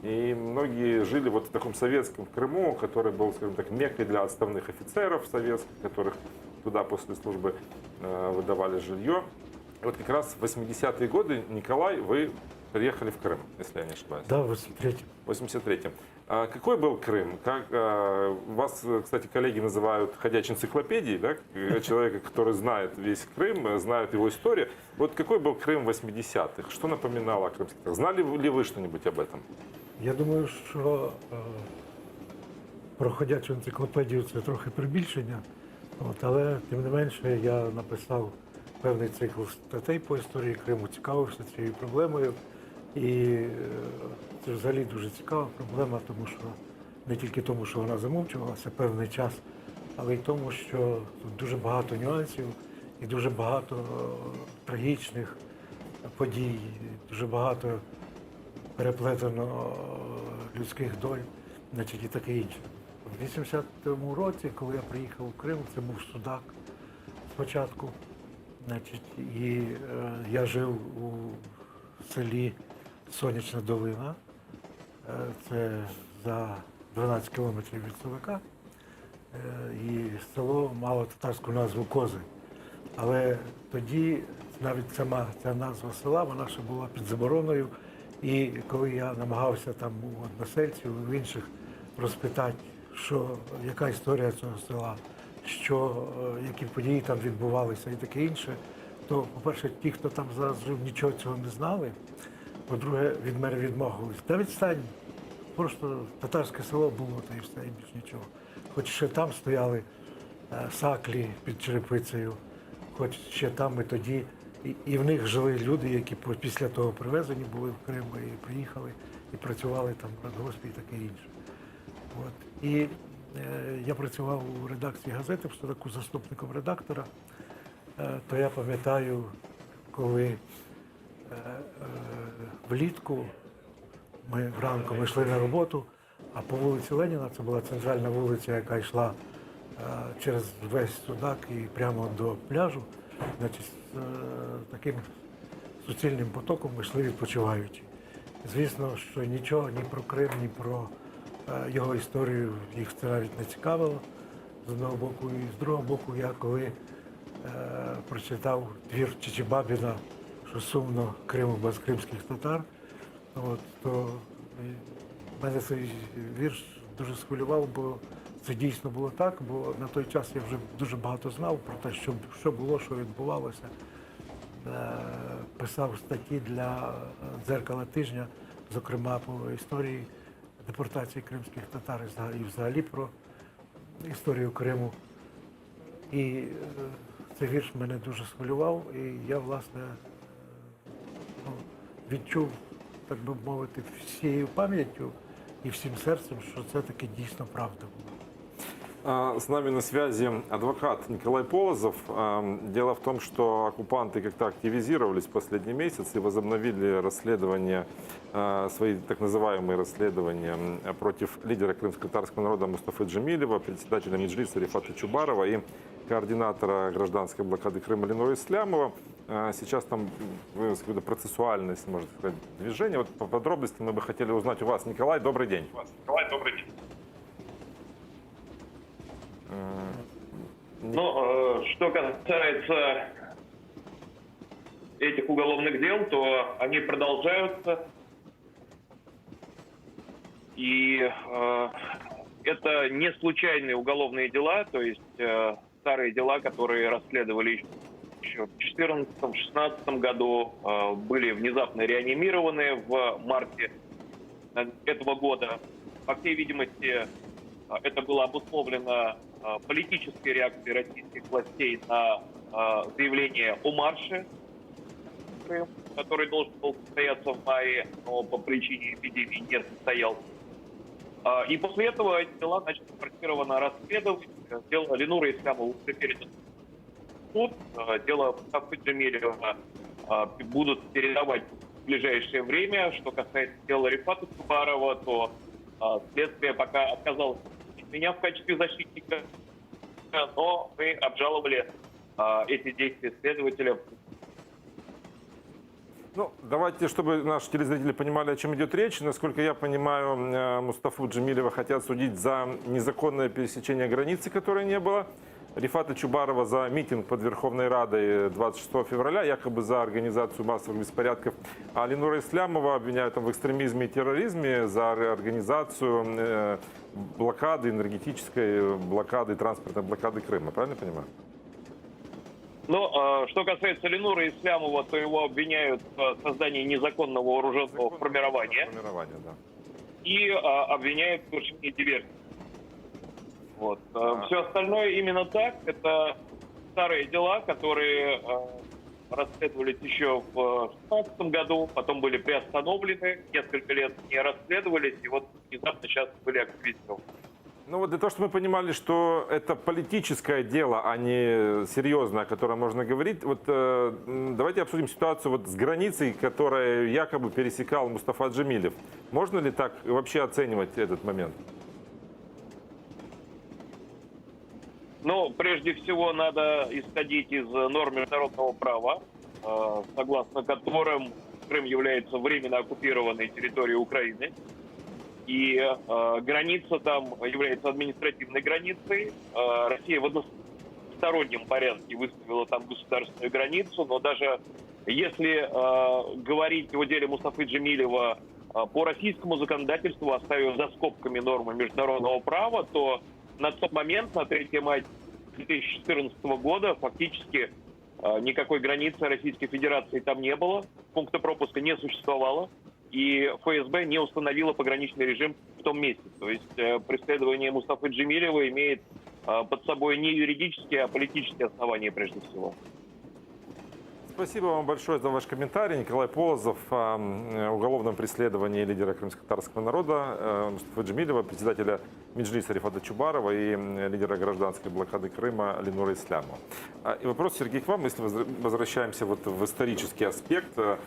И многие жили вот в таком советском Крыму, который был, скажем так, меккой для отставных офицеров советских, которых туда после службы выдавали жилье. И вот как раз в 80-е годы, Николай, вы приехали в Крым, если я не ошибаюсь. Да, в 83-м. В 83-м. А какой был Крым? Как, а, вас, кстати, коллеги называют ходячей энциклопедией, да? Человека, который знает весь Крым, знает его историю. Вот какой был Крым в 80-х? Что напоминало о крымских татарах? Знали ли вы что-нибудь об этом? Я думаю, що е, про ходячу енциклопедію це трохи прибільшення, от, але тим не менше я написав певний цикл статей по історії Криму, цікавився цією проблемою. І е, це взагалі дуже цікава проблема, тому що не тільки тому, що вона замовчувалася певний час, але й тому, що тут дуже багато нюансів і дуже багато е, трагічних подій, дуже багато переплетено е, людських доль, значить, і таке інше. В 80-му році, коли я приїхав у Крим, це був Судак спочатку. Значить, і е, я жив у селі Сонячна долина. Е, Це за 12 кілометрів від Судака. Е, І село мало татарську назву Кози. Але тоді навіть сама ця назва села, вона ще була під забороною. І коли я намагався там у односельців, у інших розпитати, що, яка історія цього села, що, е, які події там відбувалися і таке інше, то, по-перше, ті, хто там зараз жив, нічого цього не знали. По-друге, від мене відмовились. Та відстань, просто татарське село було, та і все, і більш нічого. Хоч ще там стояли е, саклі під черепицею, хоч ще там і тоді, і, і в них жили люди, які після того привезені були в Крим і приїхали, і працювали там в радгоспі і таке інше. От. І е, я працював у редакції газети в Судаку заступником редактора, е, то я пам'ятаю, коли влітку ми вранку ми йшли на роботу, а по вулиці Леніна, це була центральна вулиця, яка йшла е, через весь Судак і прямо до пляжу, значить, з е, таким суцільним потоком ми йшли відпочиваючи. Звісно, що нічого ні про Крим, ні про е, його історію їх це навіть не цікавило з одного боку. І з другого боку, я коли е, прочитав твір Чичибабіна, що сумно Криму без кримських татар, от, то мене цей вірш дуже схвилював, бо це дійсно було так, бо на той час я вже дуже багато знав про те, що, що було, що відбувалося. Е, Писав статті для дзеркала тижня, зокрема по історії депортації кримських татар і взагалі про історію Криму. І е, цей вірш мене дуже схвилював, і я, власне, ну, відчув, так би мовити, всією пам'яттю і всім серцем, що це таки дійсно правда була. С нами на связи адвокат Николай Полозов. Дело в том, что оккупанты как-то активизировались в последний месяц и возобновили расследование, свои так называемые расследования против лидера крымско-татарского народа Мустафы Джемилева, председателя Меджлиса Рефата Чубарова и координатора гражданской блокады Крыма Ленура Ислямова. Сейчас там какое-то процессуальное, если можно сказать, движение. Вот по подробности мы бы хотели узнать у вас. Николай, добрый день. Николай, добрый день. Ну, э, что касается этих уголовных дел, то они продолжаются. И э, это не случайные уголовные дела, то есть э, старые дела, которые расследовали еще в 2014-2016 году, э, были внезапно реанимированы в марте этого года. По всей видимости, э, это было обусловлено э, политической реакцией российских властей на э, заявление о марше в Крым, который должен был состояться в мае, но по причине эпидемии не состоялся. А, И после этого эти дела начали форсированно расследовать. Дело Ленура Ислямова уже передано в суд. А, Дело Мустафы Джемилева а, будут передавать в ближайшее время. Что касается дела Рефата Чубарова, то а, следствие пока отказалось от меня в качестве защитника, но мы обжаловали а, эти действия следователя Ну, давайте, чтобы наши телезрители понимали, о чем идет речь. Насколько я понимаю, э, Мустафу Джемилева хотят судить за незаконное пересечение границы, которой не было. Рефата Чубарова за митинг под Верховной Радой 26 февраля, якобы за организацию массовых беспорядков. А Ленура Ислямова обвиняют там в экстремизме и терроризме за организацию э, блокады, энергетической блокады, транспортной блокады Крыма. Правильно понимаю? Ну, э, что касается Ленура Ислямова, то его обвиняют в создании незаконного вооруженного формирования Формирование, да. и э, обвиняют в совершении диверсии. Вот. Все остальное именно так. Это старые дела, которые э, расследовались еще в 2016 году, потом были приостановлены, несколько лет не расследовались, и вот внезапно сейчас были активизированы. Ну вот для того, чтобы мы понимали, что это политическое дело, а не серьезное, о котором можно говорить, вот э, м, давайте обсудим ситуацию вот с границей, которую якобы пересекал Мустафа Джемилев. Можно ли так вообще оценивать этот момент? Ну, прежде всего, надо исходить из норм международного права, э, согласно которым Крым является временно оккупированной территорией Украины. И э, граница там является административной границей. Э, Россия в одностороннем порядке выставила там государственную границу, но даже если э, говорить о деле Мустафы Джемилева э, по российскому законодательству, оставив за скобками нормы международного права, то на тот момент, на 3 мая 2014 года, фактически э, никакой границы Российской Федерации там не было, пункта пропуска не существовало, и ФСБ не установила пограничный режим в том месте. То есть э, преследование Мустафы Джемилева имеет э, под собой не юридические, а политические основания прежде всего. Спасибо вам большое за ваш комментарий. Николай Полозов о м, уголовном преследовании лидера крымско-татарского народа э, Мустафы Джемилева, председателя Меджлиса Рефата Чубарова и м, лидера гражданской блокады Крыма Ленура Ислямова. А, И вопрос, Сергей, к вам, если возра- возвращаемся вот в исторический аспект, э,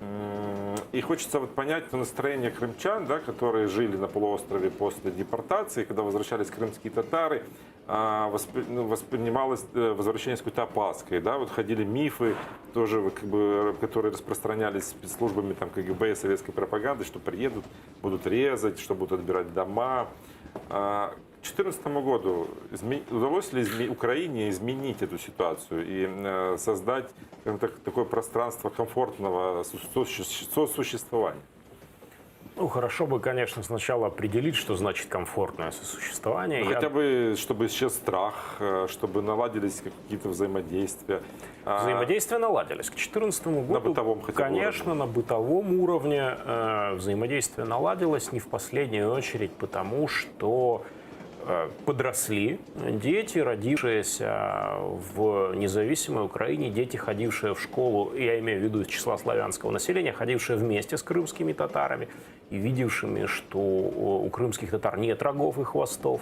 м, и хочется вот понять настроение крымчан, да, которые жили на полуострове после депортации, когда возвращались крымские татары, а, воспри- ну, воспринималось э, возвращение с какой-то опаской, да, вот ходили мифы, тоже, вот, как бы, которые распространялись спецслужбами там, КГБ и советской пропаганды, что приедут, будут резать, что будут отбирать дома. А, К 2014 году изме- удалось ли изме- Украине изменить эту ситуацию и э, создать скажем так, такое пространство комфортного сосу- сосуществования? Ну, хорошо бы, конечно, сначала определить, что значит комфортное сосуществование. Ну, Я- Хотя бы, чтобы исчез страх, э, чтобы наладились какие-то взаимодействия. А, Взаимодействия наладились. К 2014 году, На бытовом хотя бы конечно, на бытовом уровне э, взаимодействие наладилось не в последнюю очередь потому, что э, подросли дети, родившиеся в независимой Украине, дети, ходившие в школу, я имею в виду из числа славянского населения, ходившие вместе с крымскими татарами и видевшими, что у крымских татар нет рогов и хвостов.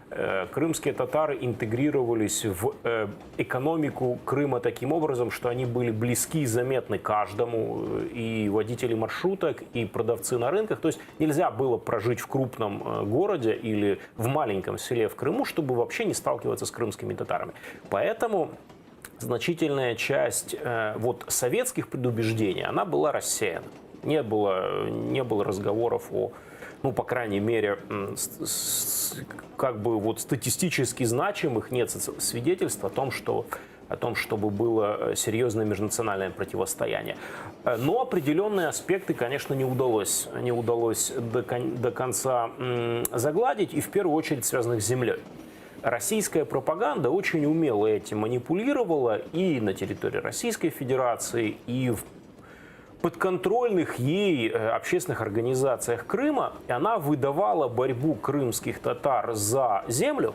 Э, крымские татары интегрировались в э, экономику Крыма таким образом, что они были близки и заметны каждому, э, и водители маршруток, и продавцы на рынках. То есть нельзя было прожить в крупном городе или в маленьком селе в Крыму, чтобы вообще не сталкиваться с крымскими татарами. Поэтому значительная часть вот советских предубеждений, она была рассеяна. Не было, не было разговоров о ну, по крайней мере, как бы вот статистически значимых нет свидетельств о том, что о том, чтобы было э, серьезное межнациональное противостояние. Э, но определенные аспекты, конечно, не удалось, не удалось до, до конца загладить, и в первую очередь связанных с землей. Российская пропаганда очень умело этим манипулировала и на территории Российской Федерации, и в подконтрольных ей э, общественных организациях Крыма, и она выдавала борьбу крымских татар за землю,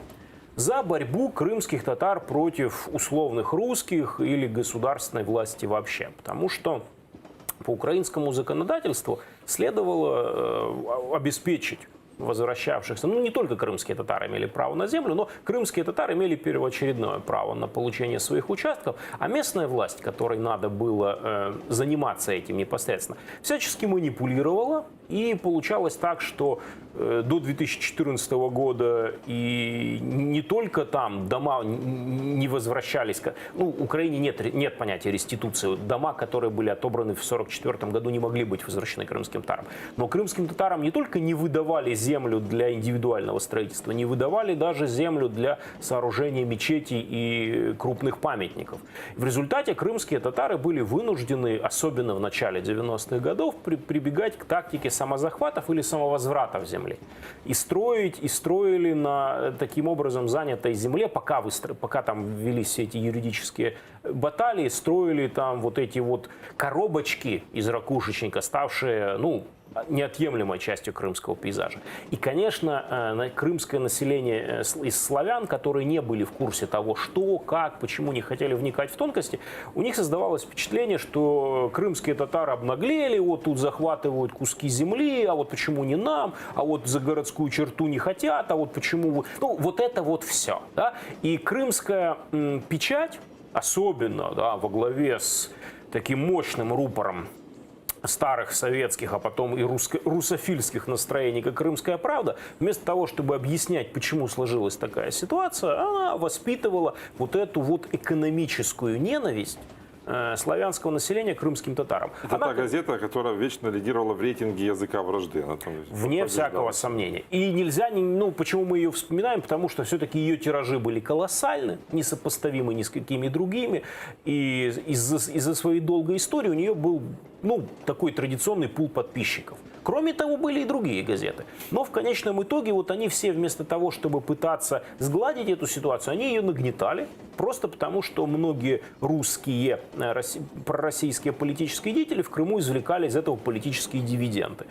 за борьбу крымских татар против условных русских или государственной власти вообще. Потому что по украинскому законодательству следовало э, обеспечить возвращавшихся, ну не только крымские татары имели право на землю, но крымские татары имели первоочередное право на получение своих участков, а местная власть, которой надо было э, заниматься этим непосредственно, всячески манипулировала, и получалось так, что э, до 2014 года и не только там дома не возвращались, ну, в Украине нет, нет понятия реституции, дома, которые были отобраны в 1944 году, не могли быть возвращены крымским татарам. Но крымским татарам не только не выдавали землю для индивидуального строительства, не выдавали даже землю для сооружения мечетей и крупных памятников. В результате крымские татары были вынуждены, особенно в начале 90-х годов, при, прибегать к тактике самозахватов или самовозвратов земли. И строить, и строили на таким образом занятой земле, пока, выстро, пока там велись все эти юридические баталии, строили там вот эти вот коробочки из ракушечника, ставшие, ну, неотъемлемой частью крымского пейзажа. И, конечно, э, крымское население э, из славян, которые не были в курсе того, что, как, почему не хотели вникать в тонкости, у них создавалось впечатление, что крымские татары обнаглели, вот тут захватывают куски земли, а вот почему не нам, а вот за городскую черту не хотят, а вот почему... Ну, вот это вот все. Да? И крымская печать, особенно да, во главе с таким мощным рупором старых советских, а потом и русско русофильских настроений, как «Крымская правда», вместо того, чтобы объяснять, почему сложилась такая ситуация, она воспитывала вот эту вот экономическую ненависть э, славянского населения крымским татарам. Это Она... та газета, которая вечно лидировала в рейтинге языка вражды. Она там Вне всякого сомнения. И нельзя, ну, почему мы ее вспоминаем? Потому что все-таки ее тиражи были колоссальны, несопоставимы ни с какими другими. И из-за из своей долгой истории у нее был, ну, такой традиционный пул подписчиков. Кроме того, были и другие газеты. Но в конечном итоге вот они все вместо того, чтобы пытаться сгладить эту ситуацию, они ее нагнетали. Просто потому, что многие русские, э, пророссийские политические деятели в Крыму извлекали из этого политические дивиденды.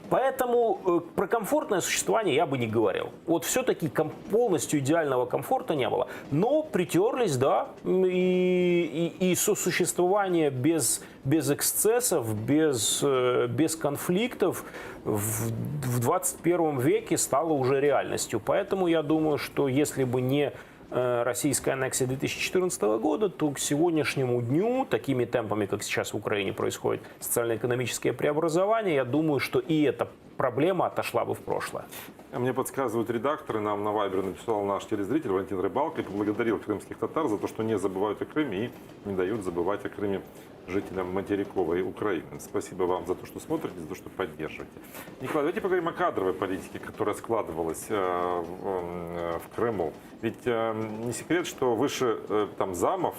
Поэтому э, про комфортное существование я бы не говорил. Вот все-таки полностью идеального комфорта не было. Но притерлись, да, и, и, и сосуществование без, без эксцессов, без, э, без конфликтов в, в 21 веке стало уже реальностью. Поэтому я думаю, что если бы не э, российская аннексия 2014 года, то к сегодняшнему дню, такими темпами, как сейчас в Украине происходит социально-экономическое преобразование, я думаю, что и эта проблема отошла бы в прошлое. Мне подсказывают редакторы, нам на Вайбер написал наш телезритель Валентин Рыбалко и поблагодарил крымских татар за то, что не забывают о Крыме и не дают забывать о Крыме жителям материковой Украины. Спасибо вам за то, что смотрите, за то, что поддерживаете. Николай, давайте поговорим о кадровой политике, которая складывалась э, э, в Крыму. Ведь э, не секрет, что выше там, замов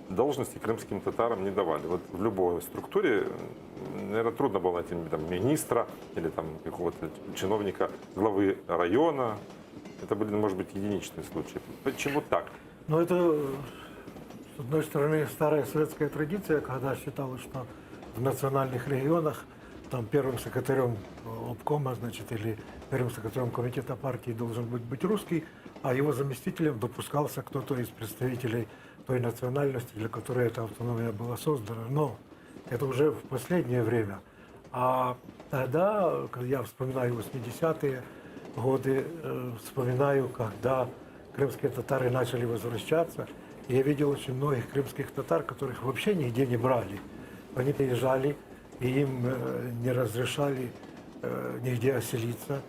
должности крымским татарам не давали. Вот в любой структуре, наверное, трудно было найти там, министра или там, какого-то чиновника главы района. Это были, может быть, единичные случаи. Почему так? Ну, это, с одной стороны, старая советская традиция, когда считалось, что в национальных регионах там первым секретарем обкома, значит, или первым секретарем комитета партии должен быть, быть русский, а его заместителем допускался кто-то из представителей той национальности, для которой эта автономия была создана. Но это уже в последнее время. А тогда, когда я вспоминаю 80-е. годы э, вспоминаю, когда крымские татары начали возвращаться, и я видел очень многих крымских татар, которых вообще нигде не брали. Они приезжали, и им э, не разрешали э, нигде оселиться.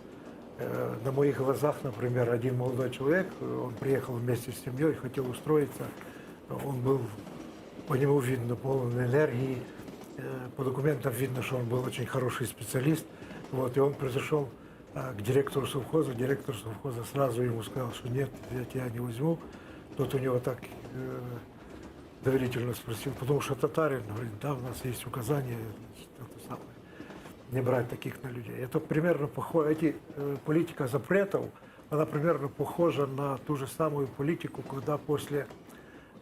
Э, На моих глазах, например, один молодой человек, э, он приехал вместе с семьей, хотел устроиться. Он был, по нему видно, полон энергии, э, по документам видно, что он был очень хороший специалист. Вот, и он пришел э, к директору совхоза, директор совхоза сразу ему сказал, что нет, я тебя не возьму. Тот у него так э, доверительно спросил, потому что татарин, говорит, да, у нас есть указания, значит, это самое, не брать таких на людей. Это примерно похоже, эти, э, политика запретов, она примерно похожа на ту же самую политику, когда после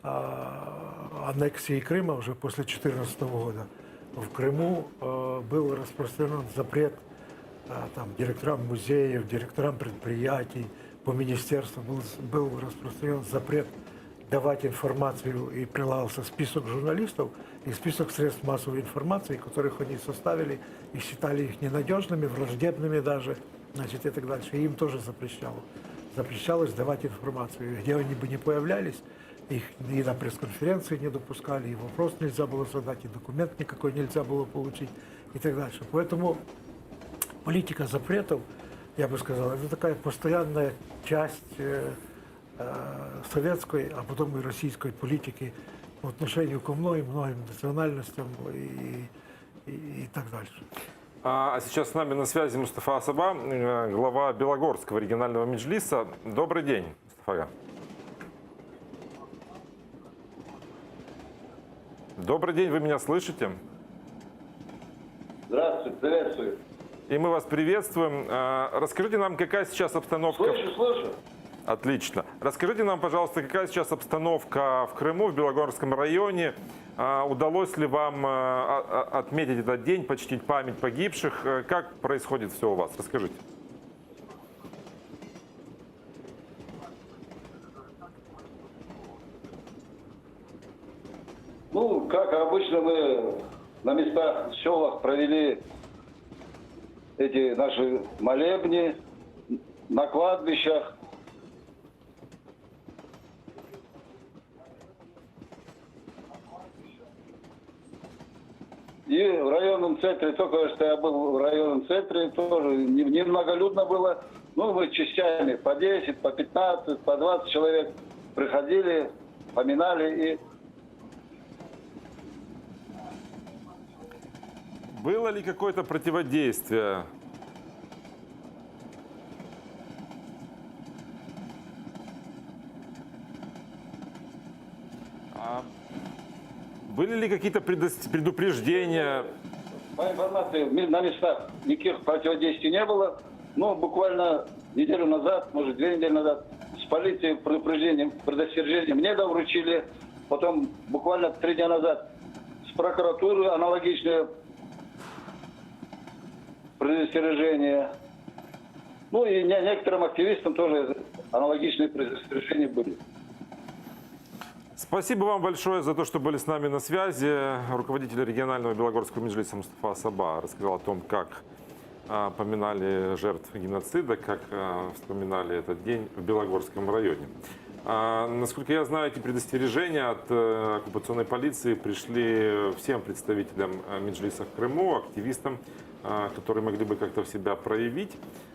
а, аннексии Крыма, уже после 2014 года, в Крыму э, был распространен запрет а, там, директорам музеев, директорам предприятий, по министерствам был, был распространен запрет давать информацию и прилагался список журналистов и список средств массовой информации, которых они составили и считали их ненадежными, враждебными даже, значит, и так дальше. И им тоже запрещало. Запрещалось давать информацию. Где они бы не появлялись, их и на пресс-конференции не допускали, и вопрос нельзя было задать, и документ никакой нельзя было получить, и так дальше. Поэтому политика запретов, я бы сказал, это такая постоянная часть э, э, советской, а потом и российской политики по отношению ко многим-многим национальностям и, и, и так дальше. А а сейчас с нами на связи Мустафа Асаба, э, глава Белогорского регионального меджлиса. Добрый день, Мустафа. Добрый день, вы меня слышите? Здравствуйте, приветствую. И мы вас приветствуем. А, Расскажите нам, какая сейчас обстановка... Слышу, слышу. Отлично. Расскажите нам, пожалуйста, какая сейчас обстановка в Крыму, в Белогорском районе? А, Удалось ли вам а, а, отметить этот день, почтить память погибших? Э, Как происходит все у вас? Расскажите. Ну, как обычно, мы на местах, в селах провели эти наши молебни на кладбищах. И в районном центре, только что я был в районном центре, тоже не- немноголюдно было. Ну, мы частями по 10, по 15, по 20 человек приходили, поминали и Было ли какое-то противодействие? А Были ли какие-то предос- предупреждения? По информации, ми- на местах никаких противодействий не было. Но буквально неделю назад, может, две недели назад, с полицией предупреждением, предостережение мне вручили. Потом буквально три дня назад с прокуратуры аналогичное предостережение. Ну и не- некоторым активистам тоже аналогичные предостережения были. Спасибо вам большое за то, что были с нами на связи. Руководитель регионального Белогорского меджлиса Мустафа Саба рассказал о том, как а, поминали жертв геноцида, как а, вспоминали этот день в Белогорском районе. А, Насколько я знаю, эти предостережения от э, оккупационной полиции пришли всем представителям э, Меджлиса в Крыму, активистам, э, которые могли бы как-то себя проявить.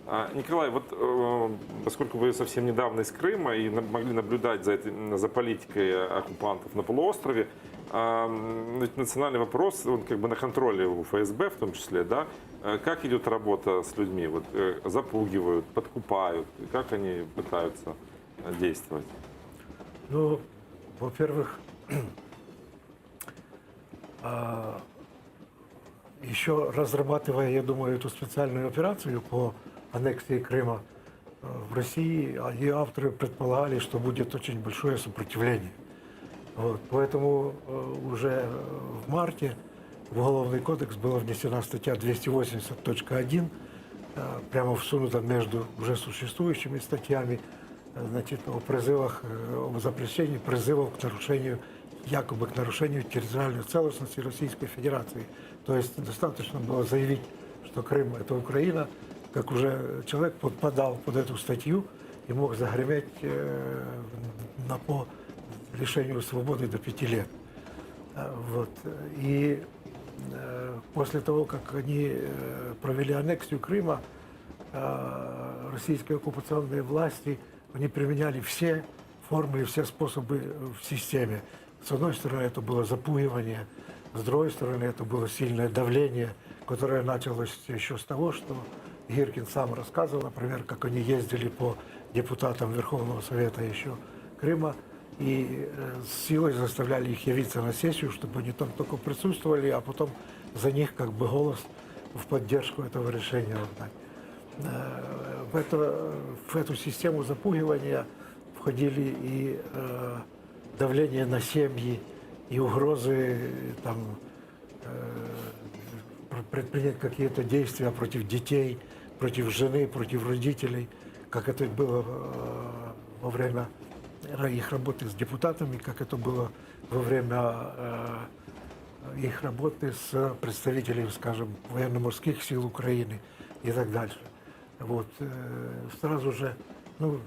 А, Николай, вот э, поскольку вы совсем недавно из Крыма и на- могли наблюдать за, этой- за политикой оккупантов на полуострове, а, м, ведь национальный вопрос, он как бы на контроле у ФСБ в том числе, да? Э, Как идет работа с людьми? Вот э, запугивают, подкупают, как они пытаются э, действовать? Ну, во-первых, а, еще разрабатывая, я думаю, эту специальную операцию по аннексии Крыма э, в России, а ее авторы предполагали, что будет очень большое сопротивление. Вот, поэтому э, уже в марте в Уголовный кодекс была внесена статья 280.1, э, прямо всунута между уже существующими статьями, э, значит, о призывах, э, о запрещении призывов к нарушению, якобы к нарушению территориальной целостности Российской Федерации. То есть достаточно было заявить, что Крым – это Украина. как уже человек подпадал под эту статью и мог загреметь э, на, по лишению свободы до пяти лет. Э, вот. И э, после того, как они провели аннексию Крыма, российские оккупационные власти, они применяли все формы и все способы в системе. С одной стороны, это было запугивание, с другой стороны, это было сильное давление, которое началось еще с того, что Гиркин сам рассказывал, например, как они ездили по депутатам Верховного Совета еще Крыма и э, с силой заставляли их явиться на сессию, чтобы они там только присутствовали, а потом за них как бы голос в поддержку этого решения отдать. Э, в, это, в эту систему запугивания входили и э, давление на семьи, и угрозы там, предпринять какие-то действия против детей, против жены, против родителей, как это было во время их работы с депутатами, как это было во время их работы с представителями, скажем, военно-морских сил Украины и так дальше. Вот, э, сразу же, ну,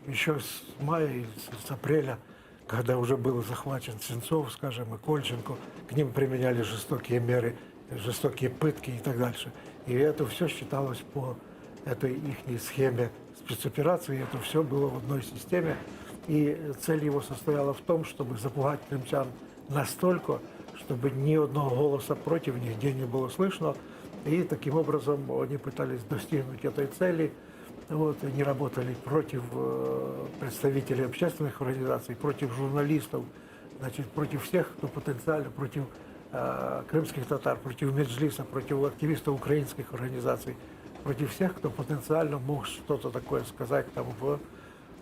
еще с мая или с апреля, когда уже был захвачен Сенцов, скажем, и Кольченко, к ним применяли жестокие меры, жестокие пытки и так дальше. И это все считалось по этой их схеме спецоперации, это все было в одной системе. И цель его состояла в том, чтобы запугать крымчан настолько, чтобы ни одного голоса против нигде не было слышно. И таким образом они пытались достигнуть этой цели. Вот, они работали против э, представителей общественных организаций, против журналистов, значит, против всех, кто потенциально, против э, крымских татар, против Меджлиса, против активистов украинских организаций, против всех, кто потенциально мог что-то такое сказать там в,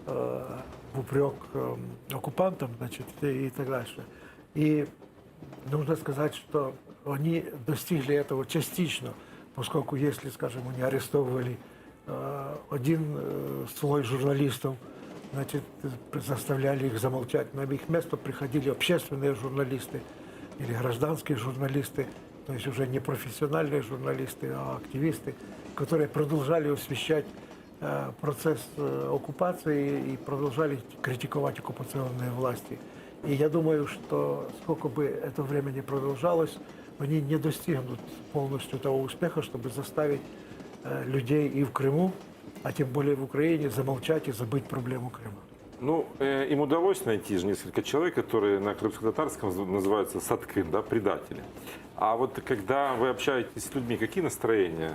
э, в упрек э, оккупантам, значит, и, и так дальше. И нужно сказать, что они достигли этого частично, поскольку если, скажем, они арестовывали э, один э, слой журналистов, значит, заставляли их замолчать, на их место приходили общественные журналисты или гражданские журналисты, то есть уже не профессиональные журналисты, а активисты, которые продолжали освещать э, процесс оккупации и продолжали критиковать оккупационные власти. И я думаю, что сколько бы это время ни продолжалось, они не достигнут полностью того успеха, чтобы заставить э, людей и в Крыму, а тем более в Украине, замолчать и забыть проблему Крыма. Ну, э, им удалось найти же несколько человек, которые на крымско-татарском называются satqın, да, предатели. А вот когда вы общаетесь с людьми, какие настроения?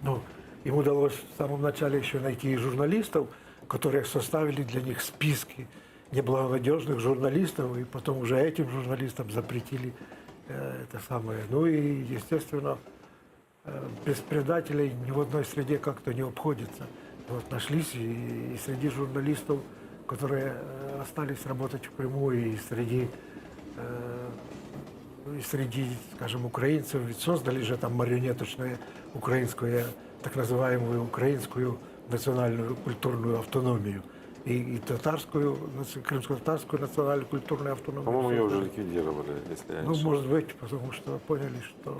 Ну, им удалось в самом начале еще найти и журналистов, которые составили для них списки неблагонадежных журналистов, и потом уже этим журналистам запретили э, это самое. Ну и, естественно, э, без предателей ни в одной среде как-то не обходится. Вот нашлись и, и среди журналистов, которые э, остались работать в Крыму, и среди, и среди, скажем, украинцев, ведь создали же там марионеточную украинскую, так называемую украинскую национальную культурную автономию и, и татарскую, крымско-татарскую национальную культурную автономию. По-моему, ее уже ликвидировали, если я Ну, может быть, потому что поняли, что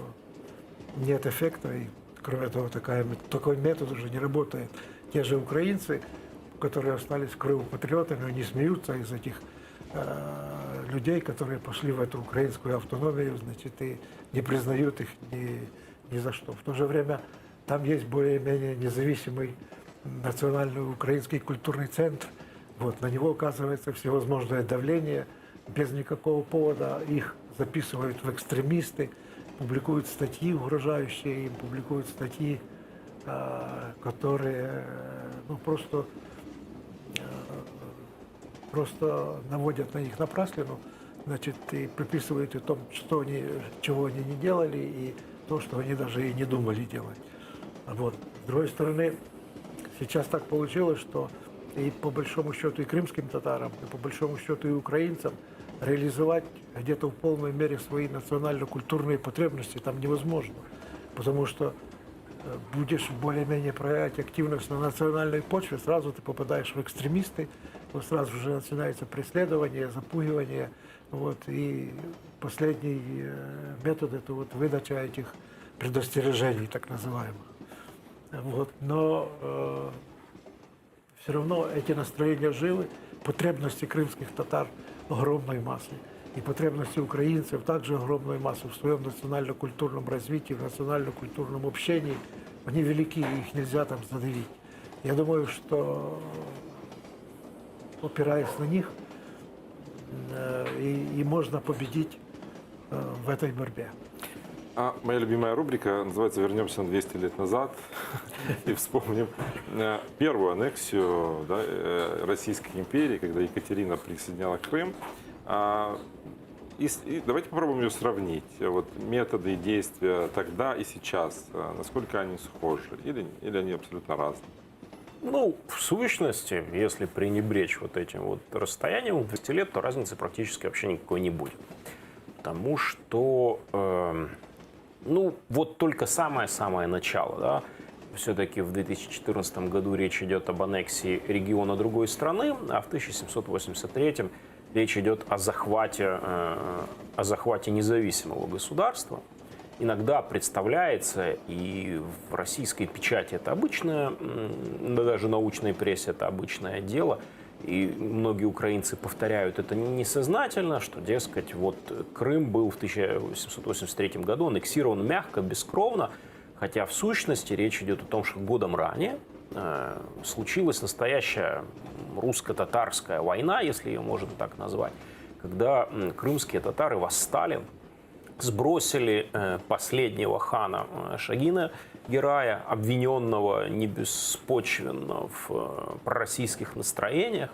нет эффекта, и кроме того, такая, такой метод уже не работает. Те же украинцы, которые остались в Крыму патриотами, они смеются из этих э, людей, которые пошли в эту украинскую автономию, значит, и не признают их ни, ни за что. В то же время там есть более-менее независимый национальный украинский культурный центр. Вот, на него оказывается всевозможное давление. Без никакого повода их записывают в экстремисты, публикуют статьи, угрожающие им, публикуют статьи, э, которые ну, просто, э, просто наводят на них напраслину, значит, и приписывают о том, что они, чего они не делали, и то, что они даже и не думали делать. Вот. С другой стороны, сейчас так получилось, что и по большому счету и крымским татарам, и по большому счету и украинцам реализовать где-то в полной мере свои национально-культурные потребности там невозможно. Потому что э, будешь более-менее проявлять активность на национальной почве, сразу ты попадаешь в экстремисты, вот сразу же начинается преследование, запугивание. Вот, и последний э, метод – это вот выдача этих предостережений, так называемых. Вот. Но э, все равно эти настроения живы, потребности крымских татар огромной массы. И потребности украинцев также огромной массы в своем национально-культурном развитии, в национально-культурном общении. Они велики, их нельзя там задавить. Я думаю, что опираясь на них, э, и, и можно победить э, в этой борьбе. А моя любимая рубрика называется «Вернемся на 200 лет назад» и вспомним э, первую аннексию да, э, Российской империи, когда Екатерина присоединяла Крым. А, И, и давайте попробуем ее сравнить. Вот методы и действия тогда и сейчас, э, насколько они схожи или, или они абсолютно разные? Ну, в сущности, если пренебречь вот этим вот расстоянием в 200 лет, то разницы практически вообще никакой не будет. Потому что, э, ну, вот только самое-самое начало, да, все-таки в 2014 году речь идет об аннексии региона другой страны, а в 1783 речь идет о захвате, э, о захвате независимого государства. Иногда представляется, и в российской печати это обычное, да даже научной прессе это обычное дело, и многие украинцы повторяют это несознательно, что, дескать, вот Крым был в 1783 году аннексирован мягко, бескровно, хотя в сущности речь идет о том, что годом ранее э, случилась настоящая русско-татарская война, если ее можно так назвать, когда крымские татары восстали, сбросили э, последнего хана э, Шагина Герая, обвиненного не беспочвенно в э, пророссийских настроениях,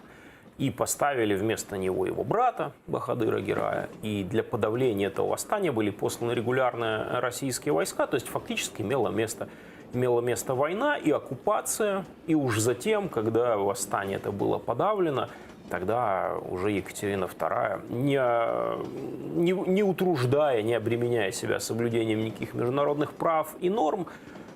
и поставили вместо него его брата Бахадыра Герая. И для подавления этого восстания были посланы регулярные российские войска, то есть фактически имело место, имела место война и оккупация. И уж затем, когда восстание это было подавлено, тогда уже Екатерина II, не, не, не утруждая, не обременяя себя соблюдением никаких международных прав и норм,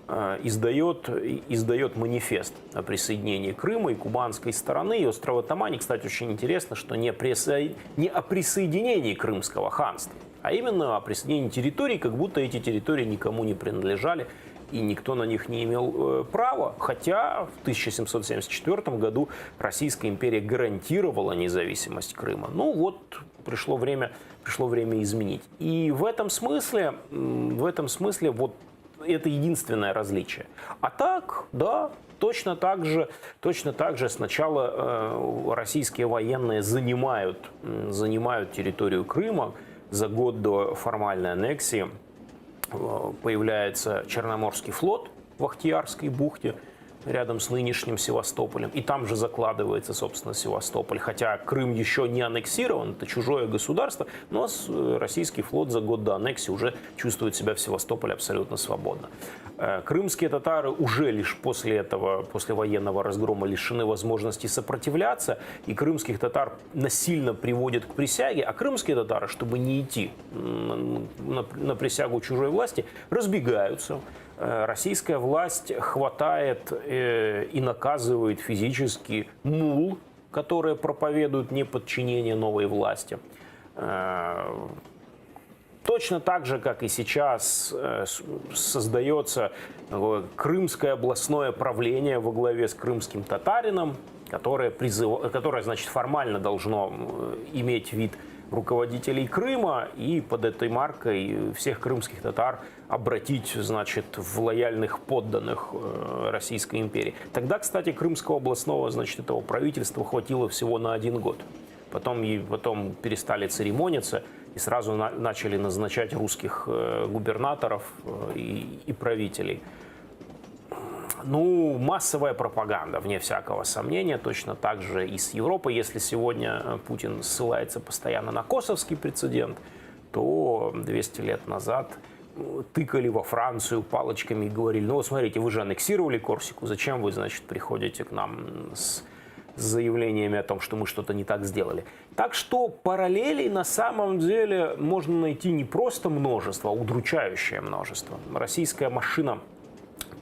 э, издает, издает манифест о присоединении Крыма и кубанской стороны, и острова Тамани. Кстати, очень интересно, что не, присо... не о присоединении Крымского ханства, а именно о присоединении территорий, как будто эти территории никому не принадлежали и никто на них не имел э, права. Хотя в 1774 году Российская империя гарантировала независимость Крыма. Ну вот, пришло время, пришло время изменить. И в этом смысле, в этом смысле вот это единственное различие. А так, да, точно так же, точно так же сначала э, российские военные занимают, занимают территорию Крыма за год до формальной аннексии появляется Черноморский флот в Ахтиарской бухте рядом с нынешним Севастополем. И там же закладывается, собственно, Севастополь. Хотя Крым еще не аннексирован, это чужое государство, но э, российский флот за год до аннексии уже чувствует себя в Севастополе абсолютно свободно. Э, Крымские татары уже лишь после этого, после военного разгрома лишены возможности сопротивляться, и крымских татар насильно приводят к присяге, а крымские татары, чтобы не идти на, на, присягу чужой власти, разбегаются. Э, Российская власть хватает э, и наказывает физически мул, которые проповедуют неподчинение новой власти. Э, Точно так же, как и сейчас, создается Крымское областное правление во главе с крымским татарином, которое, призыв... которое значит, формально должно иметь вид руководителей Крыма и под этой маркой всех крымских татар обратить, значит, в лояльных подданных э, Российской империи. Тогда, кстати, крымского областного, значит, этого правительства хватило всего на один год. Потом, и, потом перестали церемониться и сразу на, начали назначать русских э, губернаторов э, и, и правителей. Ну, массовая пропаганда, вне всякого сомнения, точно так же и с Европой. Если сегодня э, Путин ссылается постоянно на косовский прецедент, то 200 лет назад э, тыкали во Францию палочками и говорили, ну вот смотрите, вы же аннексировали Корсику, зачем вы, значит, приходите к нам с заявлениями о том, что мы что-то не так сделали. Так что параллелей на самом деле можно найти не просто множество, а удручающее множество. Российская машина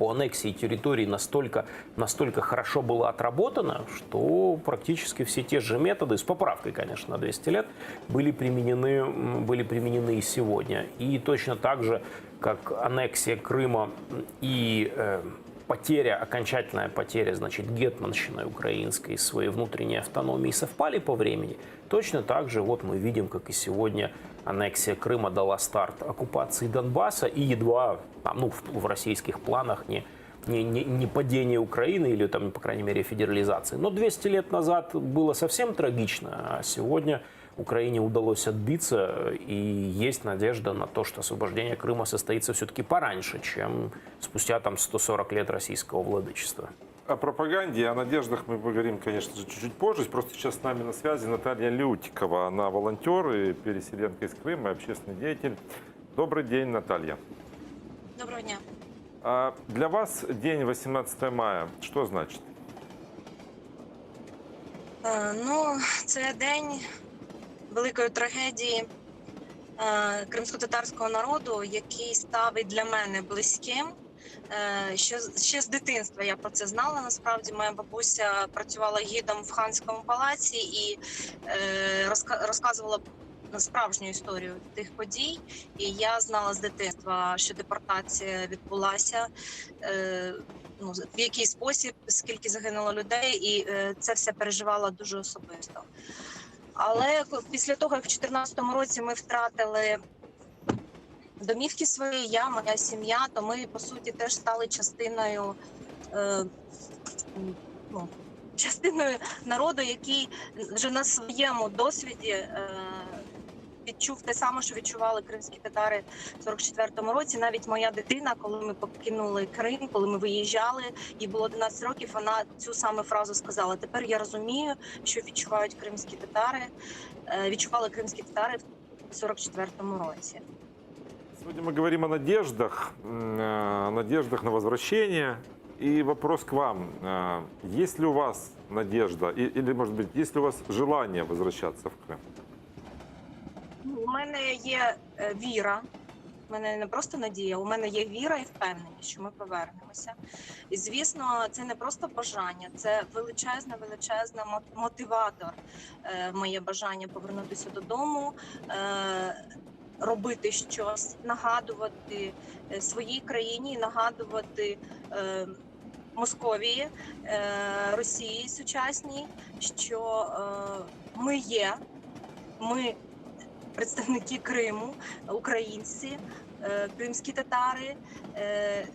по аннексии территорий настолько, настолько хорошо была отработана, что практически все те же методы, с поправкой, конечно, на 200 лет, были применены, были применены и сегодня. И точно так же, как аннексия Крыма и э, потеря, окончательная потеря, значит, гетманщины украинской своей внутренней автономии совпали по времени, точно так же вот мы видим, как и сегодня аннексия Крыма дала старт оккупации Донбасса и едва там, ну, в, в российских планах не, не, не, не падение Украины или, там, по крайней мере, федерализации. Но 200 лет назад было совсем трагично, а сегодня Украине удалось отбиться, и есть надежда на то, что освобождение Крыма состоится все-таки пораньше, чем спустя там 140 лет российского владычества. О пропаганде и о надеждах мы поговорим, конечно же, чуть-чуть позже. Просто сейчас с нами на связи Наталья Лютикова. Она волонтер и переселенка из Крыма, и общественный деятель. Добрый день, Наталья. Доброго дня. А для вас день 18 мая что значит? Е, Ну, це день великої трагедії е, кримськотатарського народу, який став і для мене близьким. Е, Ще, ще з дитинства я про це знала. Насправді моя бабуся працювала гідом в ханському палаці і е, розка- розказувала справжню історію тих подій. І я знала з дитинства, що депортація відбулася. Е, ну, в який спосіб, скільки загинуло людей, і е, це все переживала дуже особисто. Але ко- після того, як в 2014 році ми втратили домівки свої, я, моя сім'я, то ми по суті теж стали частиною, е, м, ну, частиною народу, який вже на своєму досвіді. Е, Відчув те саме, що відчували кримські татари в 44-му році. Навіть моя дитина, коли ми покинули Крим, коли ми виїжджали, їй було 11 років. Вона цю саме фразу сказала: Тепер я розумію, що відчувають кримські татари, е, відчували кримські татари в 44-му році. Сегодня мы говорим о надеждах, м, э, о надеждах на возвращение. И вопрос к вам. Э, Есть ли у вас надежда и- или, может быть, есть ли у вас желание возвращаться в Крым? У мене є е, віра. У мене не просто надія, у мене є віра і впевненість, що ми повернемося. І звісно, це не просто бажання, це величезна, величезна мо- мотиватор. е, Моє бажання повернутися додому, е, робити щось, нагадувати е, своїй країні, нагадувати е, Московії, е, Росії сучасній, що е, ми є, ми представники Криму, українці, е, кримські татари, е,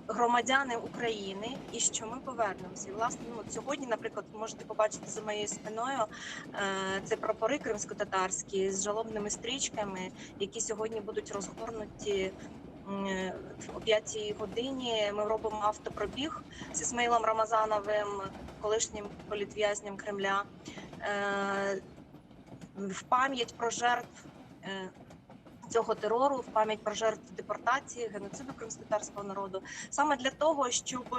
громадяни України, і що ми повернемося. І, власне, ну, от сьогодні, наприклад, ви можете побачити за моєю спиною е, це прапори кримськотатарські з жалобними стрічками, які сьогодні будуть розгорнуті. м, е, О п'ятій годині ми робимо автопробіг з Ісмаїлом Рамазановим, колишнім політв'язнем Кремля. Е, в пам'ять про жертв е, цього терору, в пам'ять про жертв депортації, геноциду кримськотатарського народу, саме для того, щоб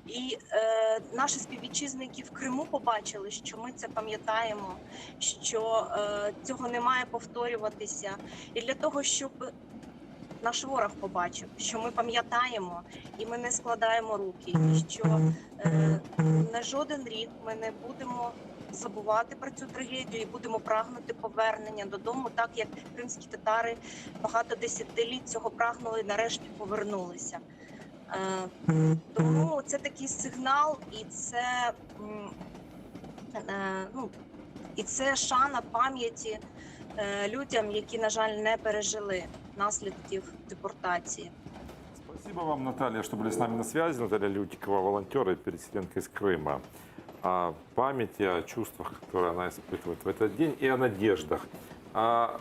і е, наші співвітчизники в Криму побачили, що ми це пам'ятаємо, що е, цього не має повторюватися, і для того, щоб наш ворог побачив, що ми пам'ятаємо і ми не складаємо руки, і що е, на жоден рік ми не будемо забувати про цю трагедію і будемо прагнути повернення додому, так як кримські татари багато десятиліть цього прагнули і нарешті повернулися. Е, тому це такий сигнал, і це, м, е, ну, і це шана пам'яті е, людям, які, на жаль, не пережили наслідків депортації. Спасибо вам, Наталья, что были с нами на связи. Наталья Лютикова, волонтер и переселенка из Крыма. О памяти, о чувствах, которые она испытывает в этот день, и о надеждах. А,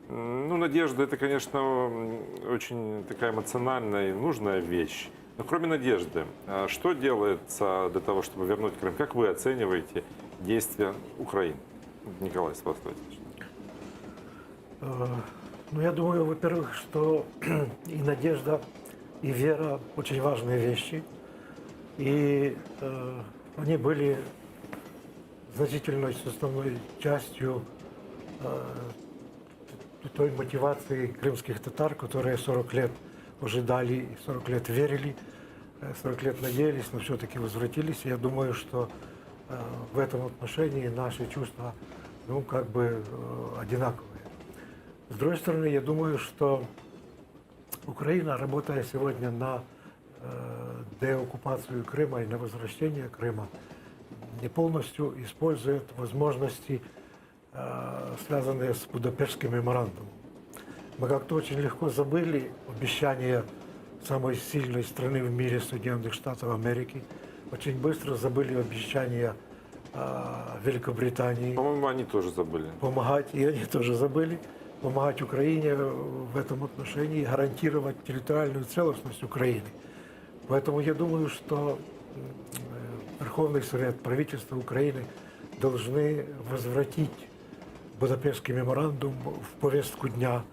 м, ну, надежда – это, конечно, м, очень такая эмоциональная и нужная вещь. Но кроме надежды, а что делается для того, чтобы вернуть Крым? Как вы оцениваете действия Украины? Николай, с вас давайте начнем. Э, Ну, я думаю, во-первых, что и надежда, и вера очень важные вещи. И э, они были значительной составной частью э, той мотивации крымских татар, которые 40 лет ожидали, и 40 лет верили, э, 40 лет надеялись, но все-таки возвратились. И я думаю, что э, в этом отношении наши чувства, ну, как бы э, одинаковые. С другой стороны, я думаю, что Украина, работая сегодня на э, деоккупацию Крыма и на возвращение Крыма, не полностью использует возможности, э, связанные с Будапештским меморандумом. Мы как-то очень легко забыли обещания самой сильной страны в мире Соединенных Штатов Америки. Очень быстро забыли обещания э, Великобритании. По-моему, они тоже забыли. Помогать, и они тоже забыли, помогать Украине в этом отношении, гарантировать территориальную целостность Украины. Поэтому я думаю, что э, Верховный Совет, правительство Украины должны возвратить Будапештский меморандум в повестку дня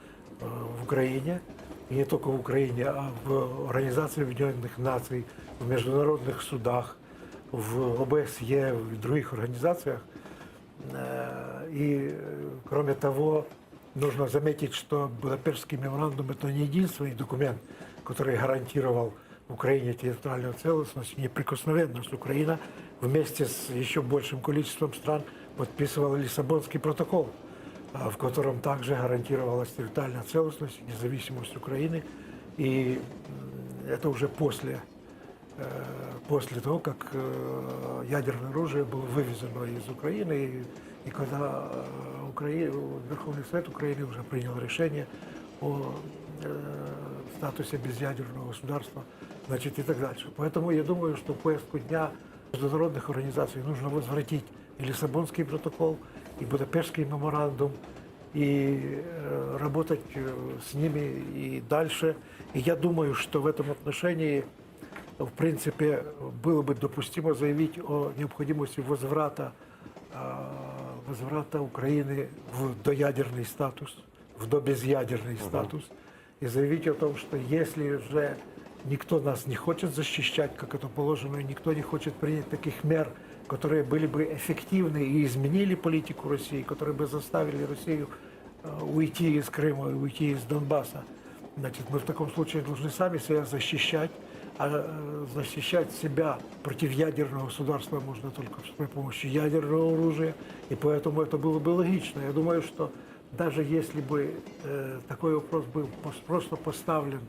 э, в Украине, и не только в Украине, а в Организации Объединенных Наций, в международных судах, в ОБСЕ, в других организациях. Э, И, э, кроме того, нужно заметить, что Будапештский меморандум – это не единственный документ, который гарантировал Украине территориальную целостность и неприкосновенность. Украина вместе с еще большим количеством стран подписывала Лиссабонский протокол, а, в котором также гарантировалась территориальная целостность и независимость Украины. И м, это уже после, э, после того, как э, ядерное оружие было вывезено из Украины, и, и когда э, Украи- Верховный Совет Украины уже принял решение о э, статусе безъядерного государства, значит, и так дальше. Поэтому я думаю, что в повестку дня международных организаций нужно возвратить и Лиссабонский протокол, и Будапештский меморандум, и э, работать э, с ними и дальше. И я думаю, что в этом отношении, в принципе, было бы допустимо заявить о необходимости возврата, э, возврата Украины в доядерный статус, в добезъядерный статус, и заявить о том, что если же никто нас не хочет защищать, как это положено, и никто не хочет принять таких мер, которые были бы эффективны и изменили политику России, которые бы заставили Россию э, уйти из Крыма и уйти из Донбасса, значит, мы в таком случае должны сами себя защищать, а э, защищать себя против ядерного государства можно только при помощи ядерного оружия, и поэтому это было бы логично. Я думаю, что даже если бы э, такой вопрос был пос- просто поставлен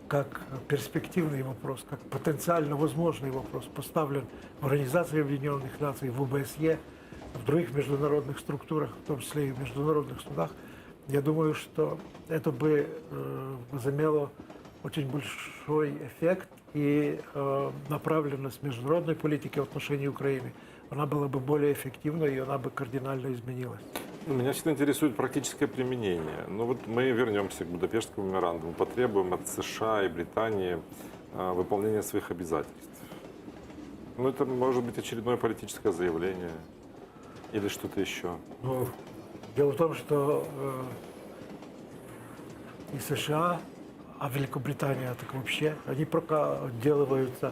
как перспективный вопрос, как потенциально возможный вопрос, поставлен в Организации Объединенных Наций, в ОБСЕ, в других международных структурах, в том числе и в международных судах, я думаю, что это бы э, возымело очень большой эффект и э, направленность международной политики в отношении Украины, она была бы более эффективной и она бы кардинально изменилась. Ну, Меня всегда интересует практическое применение. Ну вот мы вернемся к Будапештскому меморандуму, потребуем от США и Британии э, выполнения своих обязательств. Ну, это может быть очередное политическое заявление или что-то еще. Ну, дело в том, что э, и США, а Великобритания так вообще, они пока отделываются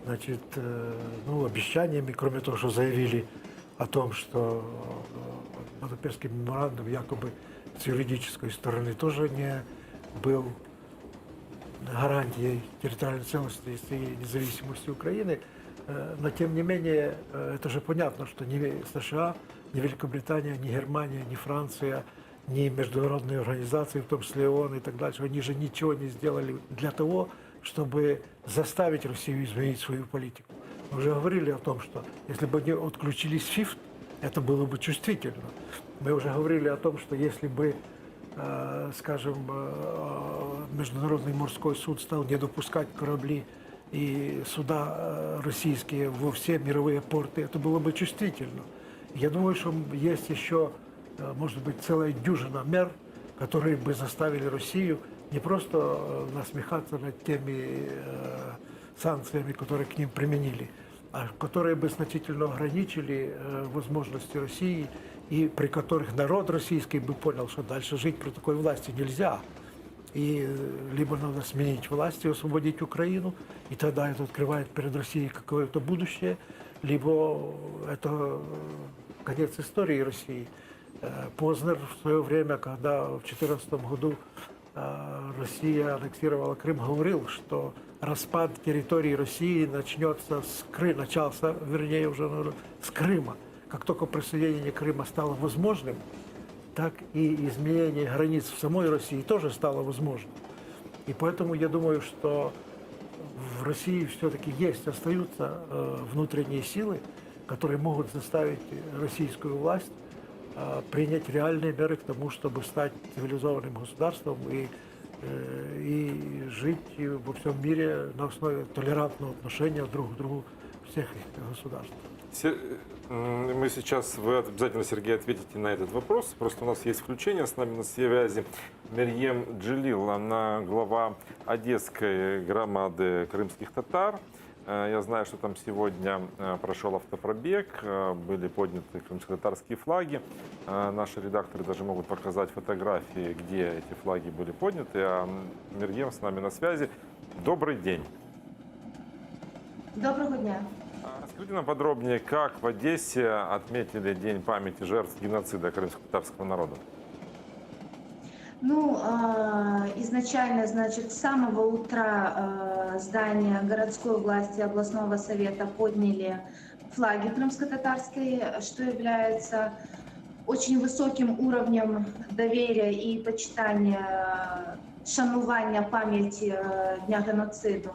значит, э, ну, обещаниями, кроме того, что заявили о том, что э, Будапештский меморандум якобы с юридической стороны тоже не был гарантией территориальной целостности и независимости Украины. Э, Но тем не менее, э, это же понятно, что ни США, ни Великобритания, ни Германия, ни Франция, ни международные организации, в том числе ООН и так дальше, они же ничего не сделали для того, чтобы заставить Россию изменить свою политику. Мы уже говорили о том, что если бы они отключили SWIFT, это было бы чувствительно. Мы уже говорили о том, что если бы э, скажем, э, Международный морской суд стал не допускать корабли и суда э, российские во все мировые порты, это было бы чувствительно. Я думаю, что есть еще, э, может быть, целая дюжина мер, которые бы заставили Россию не просто э, насмехаться над теми э, санкциями, которые к ним применили, а которые бы значительно ограничили э, возможности России и при которых народ российский бы понял, что дальше жить при такой власти нельзя. И э, либо надо сменить власть и освободить Украину, и тогда это открывает перед Россией какое-то будущее, либо это э, конец истории России. Э, Познер в свое время, когда в 2014 году э, Россия аннексировала Крым, говорил, что распад территории России начнется с Крыма, начался, вернее, уже наверное, с Крыма. Как только присоединение Крыма стало возможным, так и изменение границ в самой России тоже стало возможным. И поэтому я думаю, что в. в России все-таки есть, остаются э, внутренние силы, которые могут заставить российскую власть э, принять реальные меры к тому, чтобы стать цивилизованным государством и, э, и жить во всем мире на основе толерантного отношения друг к другу всех государств. Мы сейчас, вы обязательно, Сергей, ответите на этот вопрос. Просто у нас есть включение с нами на связи. Мерьем Джилил, она глава Одесской громады крымских татар. Э, я знаю, что там сегодня э, прошел автопробег, э, были подняты крымско-татарские флаги. Наши редакторы даже могут показать фотографии, где эти флаги были подняты. А Мерьем с нами на связи. Добрый день. Доброго дня. Расскажите нам подробнее, как в Одессе отметили День памяти жертв геноцида крымско-татарского народа. Ну, а, изначально, значит, с самого утра а, здание городской власти областного совета подняли флаги крымско-татарские, что является очень высоким уровнем доверия и почитания, шанування памяти э, Дня геноциду.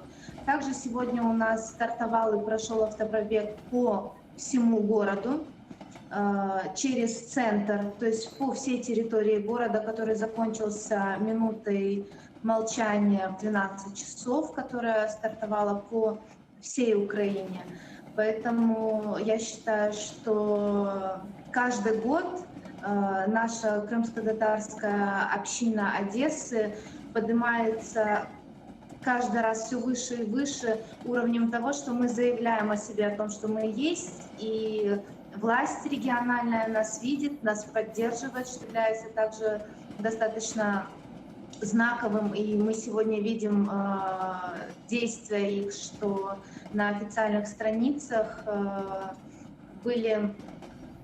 Также сегодня у нас стартовал и прошел автопробег по всему городу э, через центр, то есть по всей территории города, который закончился минутой молчания в 12 часов, которая стартовала по всей Украине. Поэтому я считаю, что каждый год э, наша крымско-татарская община Одессы поднимается каждый раз все выше и выше уровнем того, что мы заявляем о себе, о том, что мы есть, и власть региональная нас видит, нас поддерживает, что является также достаточно знаковым, и мы сегодня видим э, действия их, что на официальных страницах э, были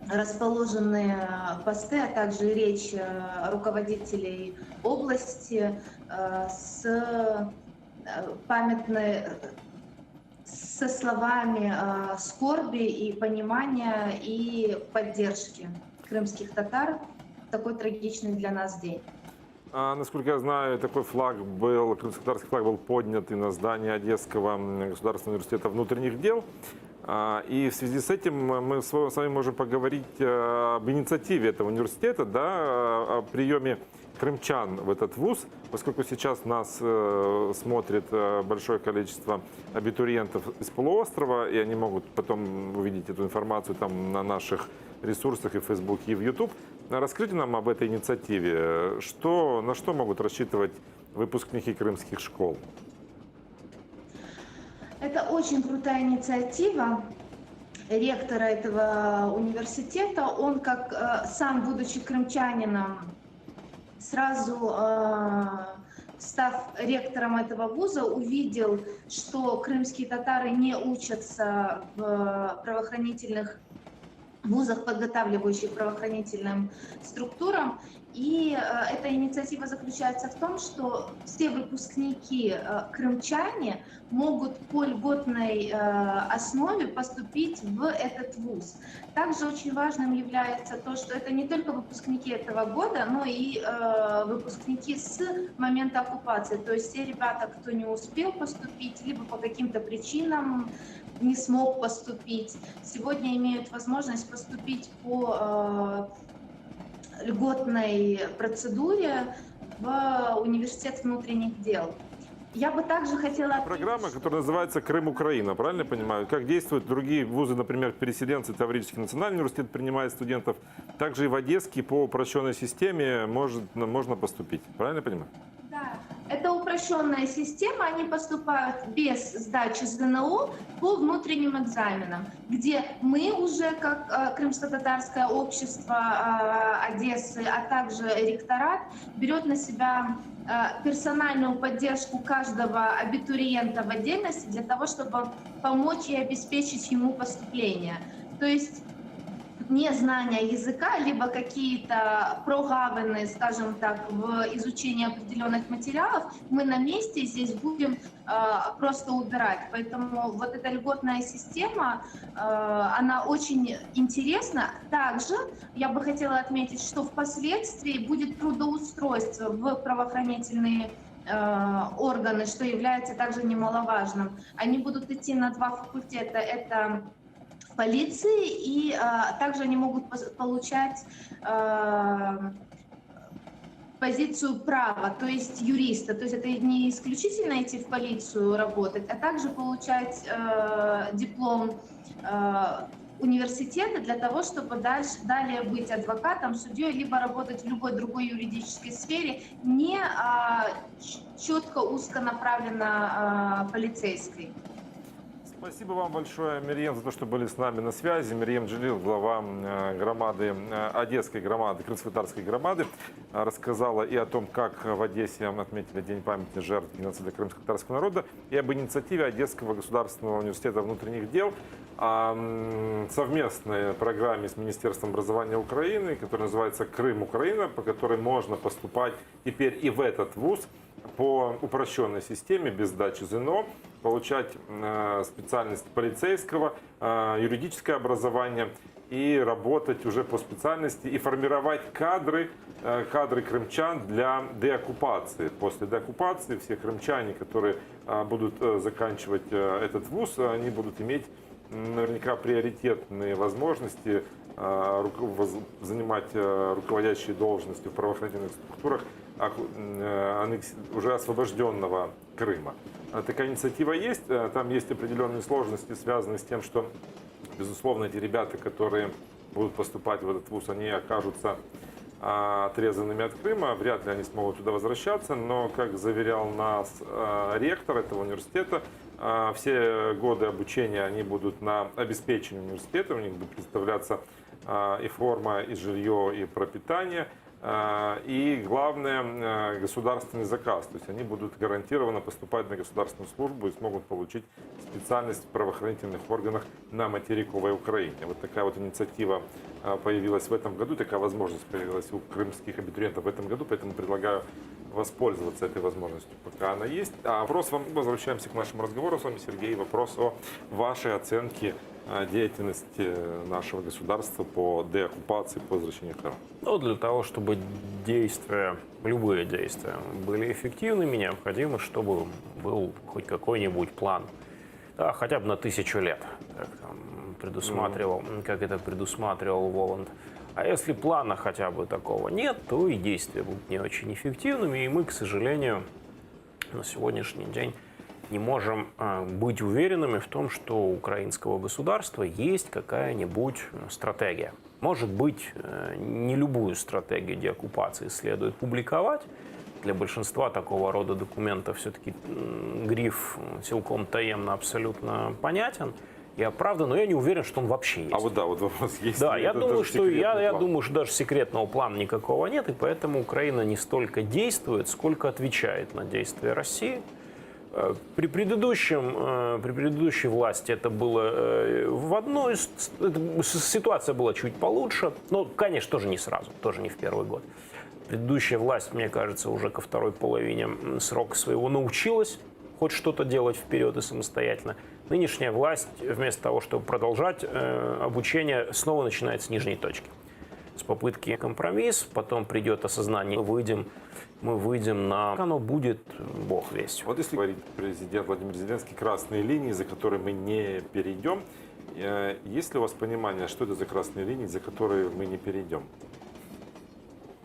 расположены посты, а также речь э, руководителей области э, с памятной со словами э, скорби и понимания и поддержки крымских татар в такой трагичный для нас день. А, насколько я знаю, такой флаг был, крымско-татарский флаг был поднят и на здании Одесского государственного университета внутренних дел. А, и в связи с этим мы с вами можем поговорить э, об инициативе этого университета, да, о приеме крымчан в этот вуз, поскольку сейчас нас э, смотрит э, большое количество абитуриентов из полуострова, и они могут потом увидеть эту информацию там на наших ресурсах и в Фейсбуке, и в YouTube. Расскажите нам об этой инициативе. Что, на что могут рассчитывать выпускники крымских школ? Это очень крутая инициатива ректора этого университета. Он, как э, сам, будучи крымчанином, сразу э, став ректором этого вуза, увидел, что крымские татары не учатся в правоохранительных вузах, подготавливающих правоохранительным структурам. И э, эта инициатива заключается в том, что все выпускники э, крымчане могут по льготной э, основе поступить в этот вуз. Также очень важным является то, что это не только выпускники этого года, но и выпускники с момента оккупации. То есть те ребята, кто не успел поступить, либо по каким-то причинам не смог поступить, сегодня имеют возможность поступить по льготной процедуре в университет внутренних дел. Я бы также хотела... Программа, которая называется «Крым-Украина», правильно я понимаю? Как действуют другие вузы, например, переселенцы, Таврический национальный университет принимает студентов. Также и в Одесский по упрощенной системе может, можно поступить. Правильно я понимаю? Да, это упрощенная система, они поступают без сдачи ЗНО по внутренним экзаменам, где мы уже, как э, крымско-татарское общество э, Одессы, а также ректорат, берет на себя э, персональную поддержку каждого абитуриента в отдельности для того, чтобы помочь и обеспечить ему поступление. То есть незнание языка, либо какие-то прогавины, скажем так, в изучении определенных материалов, мы на месте здесь будем э, просто убирать. Поэтому вот эта льготная система, э, она очень интересна. Также я бы хотела отметить, что впоследствии будет трудоустройство в правоохранительные органы, что является также немаловажным. Они будут идти на два факультета. Это полиции и также они могут получать позицию права, то есть юриста. То есть это не исключительно идти в полицию работать, а также получать э, диплом э, университета для того, чтобы дальше, далее быть адвокатом, судьей, либо работать в любой другой юридической сфере, не а, четко узконаправленно а, полицейской. Спасибо вам большое, Мирием, за то, что были с нами на связи. Мирием Джелил, глава э, громады, э, Одесской громады, Крымско-Татарской громады, э, рассказала и о том, как в Одессе отметили День памяти жертв геноцида крымско-татарского народа, и об инициативе Одесского государственного университета внутренних дел о совместной программе с Министерством образования Украины, которая называется «Крым Украина», по которой можно поступать теперь и в этот вуз по упрощенной системе, без сдачи ЗНО, получать э, специальность полицейского, э, юридическое образование и работать уже по специальности и формировать кадры, э, кадры крымчан для деоккупации. После деоккупации все крымчане, которые будут заканчивать этот вуз, они будут иметь наверняка приоритетные возможности занимать руководящие должности в правоохранительных структурах уже освобожденного Крыма. Такая инициатива есть. Э, там есть определенные сложности, связанные с тем, что, безусловно, эти ребята, которые будут поступать в этот вуз, они окажутся а, отрезанными от Крыма, вряд ли они смогут туда возвращаться, но, как заверял нас э, ректор этого университета, э, все годы обучения они будут на обеспечении университета, у них будет представляться и форма, и жилье, и пропитание – Э, и главное, э, государственный заказ. То есть они будут гарантированно поступать на государственную службу и смогут получить специальность в правоохранительных органах на материковой Украине. Вот такая вот инициатива э, появилась в этом году, такая возможность появилась у крымских абитуриентов в этом году, поэтому предлагаю воспользоваться этой возможностью, пока она есть. А вопрос вам, возвращаемся к нашему разговору с вами, Сергей, вопрос о вашей оценке деятельности нашего государства по деоккупации, по возвращению Крыма? Ну, для того, чтобы действия, любые действия были эффективными, необходимо, чтобы был хоть какой-нибудь план. Да, хотя бы на тысячу лет, как, там, предусматривал, mm. как это предусматривал Воланд. А если плана хотя бы такого нет, то и действия будут не очень эффективными. И мы, к сожалению, на сегодняшний день не можем э, быть уверенными в том, что у украинского государства есть какая-нибудь стратегия. Может быть, э, не любую стратегию деоккупации следует публиковать. Для большинства такого рода документов все-таки гриф силком таемно абсолютно понятен и оправдан, но я не уверен, что он вообще есть. А вот да, вот вопрос есть. Да, я думаю, что я, я думаю, что даже секретного плана никакого нет, и поэтому Украина не столько действует, сколько отвечает на действия России. Э, при, предыдущем, э, при предыдущей власти это было э, в одной... Ситуация была чуть получше, но, конечно, тоже не сразу, тоже не в первый год. Предыдущая власть, мне кажется, уже ко второй половине срока своего научилась хоть что-то делать вперед и самостоятельно. Нынешняя власть, вместо того, чтобы продолжать обучение, снова начинает с нижней точки. С попытки компромисс, потом придет осознание, выйдем мы выйдем на... Оно будет, бог весть. Вот если говорить президент Владимир Зеленский, красные линии, за которые мы не перейдем, э, есть ли у вас понимание, что это за красные линии, за которые мы не перейдем?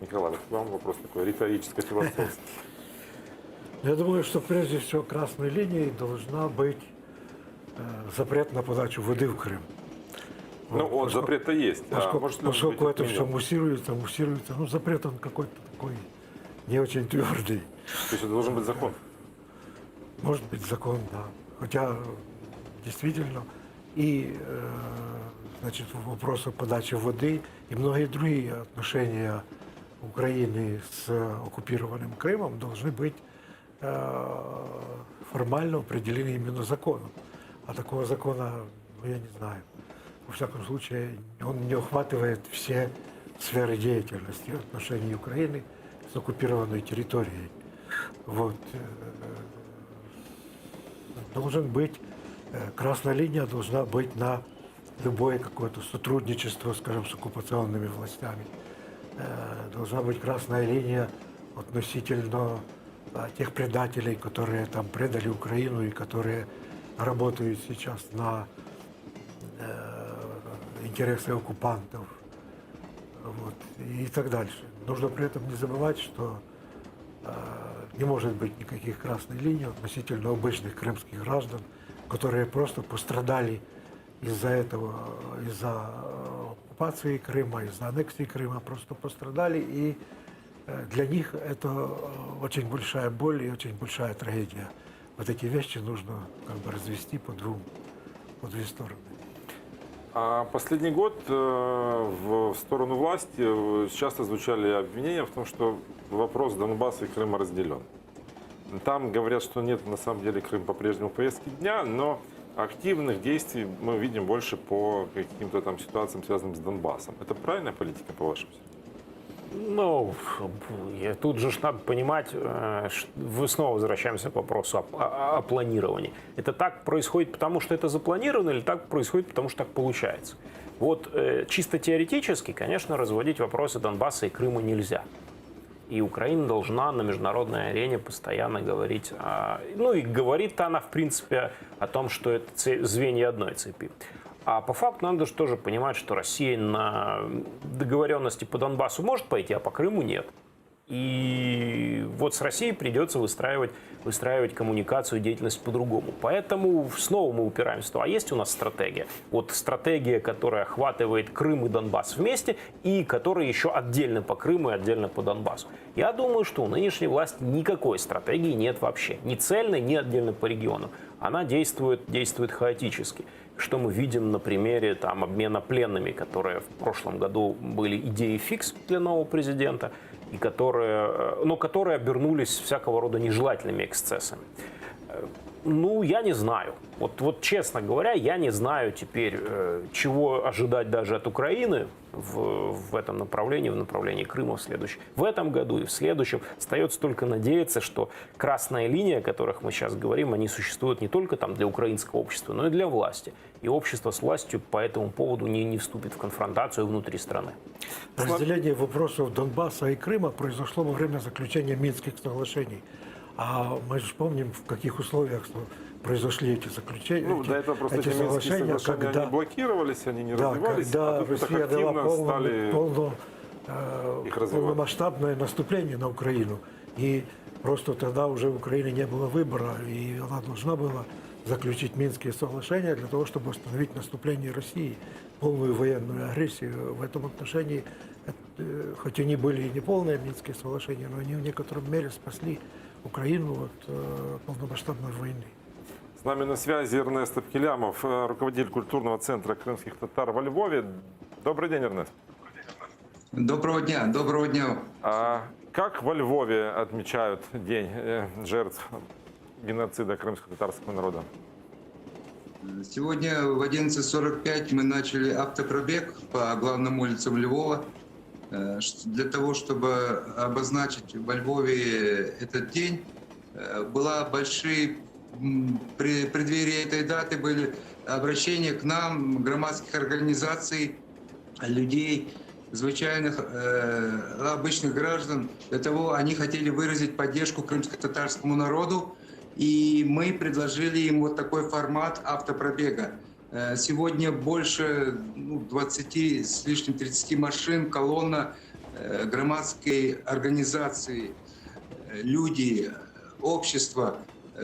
Николай, вот вам вопрос такой риторическо-философский. Я думаю, что прежде всего красной линией должна быть э, запрет на подачу воды в Крым. Ну, он поскольку, запрет-то есть. А поскольку, а может поскольку это все муссируется, муссируется, ну, запрет он какой-то такой не очень твердый. То есть это должен быть закон? Может быть закон, да. Хотя действительно и э, значит, вопрос о подаче воды и многие другие отношения Украины с оккупированным Крымом должны быть э, формально определены именно законом. А такого закона, ну, я не знаю. Во всяком случае, он не охватывает все сферы деятельности отношений Украины с оккупированной территорией. Вот. Э, должен быть, э, красная линия должна быть на любое какое-то сотрудничество, скажем, с оккупационными властями. Э, должна быть красная линия относительно... тех предателей, которые там предали Украину и которые работают сейчас на э, интересы оккупантов вот, и так дальше. Нужно при этом не забывать, что э, не может быть никаких красных линий относительно обычных крымских граждан, которые просто пострадали из-за этого, из-за оккупации Крыма, из-за аннексии Крыма, просто пострадали. И э, для них это э, очень большая боль и очень большая трагедия. Вот эти вещи нужно как бы развести по двум, по две стороны. А последний год э, в сторону власти часто звучали обвинения в том, что вопрос Донбасса и Крыма разделен. Там говорят, что нет, на самом деле Крым по-прежнему в повестке дня, но активных действий мы видим больше по каким-то там ситуациям, связанным с Донбассом. Это правильная политика, по-вашему? Ну, тут же ж надо понимать, э, вы снова возвращаемся к вопросу о, о, о планировании. Это так происходит, потому что это запланировано, или так происходит, потому что так получается? Вот э, чисто теоретически, конечно, разводить вопросы Донбасса и Крыма нельзя. И Украина должна на международной арене постоянно говорить, о, ну и говорит она, в принципе, о том, что это звенья одной цепи. А по факту надо же тоже понимать, что Россия на договоренности по Донбассу может пойти, а по Крыму нет. И вот с Россией придется выстраивать, выстраивать коммуникацию, деятельность по-другому. Поэтому снова мы упираемся в то, а есть у нас стратегия? Вот стратегия, которая охватывает Крым и Донбасс вместе, и которая еще отдельно по Крыму и отдельно по Донбассу. Я думаю, что у нынешней власти никакой стратегии нет вообще. Ни цельной, ни отдельно по регионам. Она действует, действует хаотически что мы видим на примере там, обмена пленными, которые в прошлом году были идеей фикс для нового президента, и которые, э, но которые обернулись всякого рода нежелательными эксцессами. Э, ну, я не знаю. Вот, вот честно говоря, я не знаю теперь, э, чего ожидать даже от Украины в, в этом направлении, в направлении Крыма в следующем. В этом году и в следующем. Остается только надеяться, что красная линия, о которых мы сейчас говорим, они существуют не только там для украинского общества, но и для власти. И общество с властью по этому поводу не, не вступит в конфронтацию внутри страны. Разделение вопросов Донбасса и Крыма произошло во время заключения Минских соглашений. А мы же помним, в каких условиях произошли эти заключения, Ну, эти, до этого просто эти эти Минские соглашения, соглашения, когда, они блокировались, они не да, развивались, когда а тут так Россия дала активно полно, стали полно, э, их развивать. полномасштабное наступление на Украину. И просто тогда уже в Украине не было выбора, и она должна была заключить Минские соглашения для того, чтобы остановить наступление России, полную военную агрессию. В этом отношении, э, хоть они были и не полные Минские соглашения, но они в некотором мере спасли Украину от э, полномасштабной войны. С нами на связи Эрнест Абкелямов, э, руководитель культурного центра крымских татар во Львове. Добрый день, Эрнест. Доброго дня, доброго дня. А как во Львове отмечают День э, жертв геноцида крымско-татарского народа? Сегодня в 11.45 мы начали автопробег по главным улицам Львова э, для того, чтобы обозначить во Львове этот день. Была большие при преддверии этой даты были обращения к нам, громадских организаций, людей, звичайных, э, обычных граждан. Для того они хотели выразить поддержку крымско-татарскому народу, и мы предложили им вот такой формат автопробега. Э, сегодня больше ну, 20 с лишним 30 машин, колонна э, громадской организации, э, люди, общество,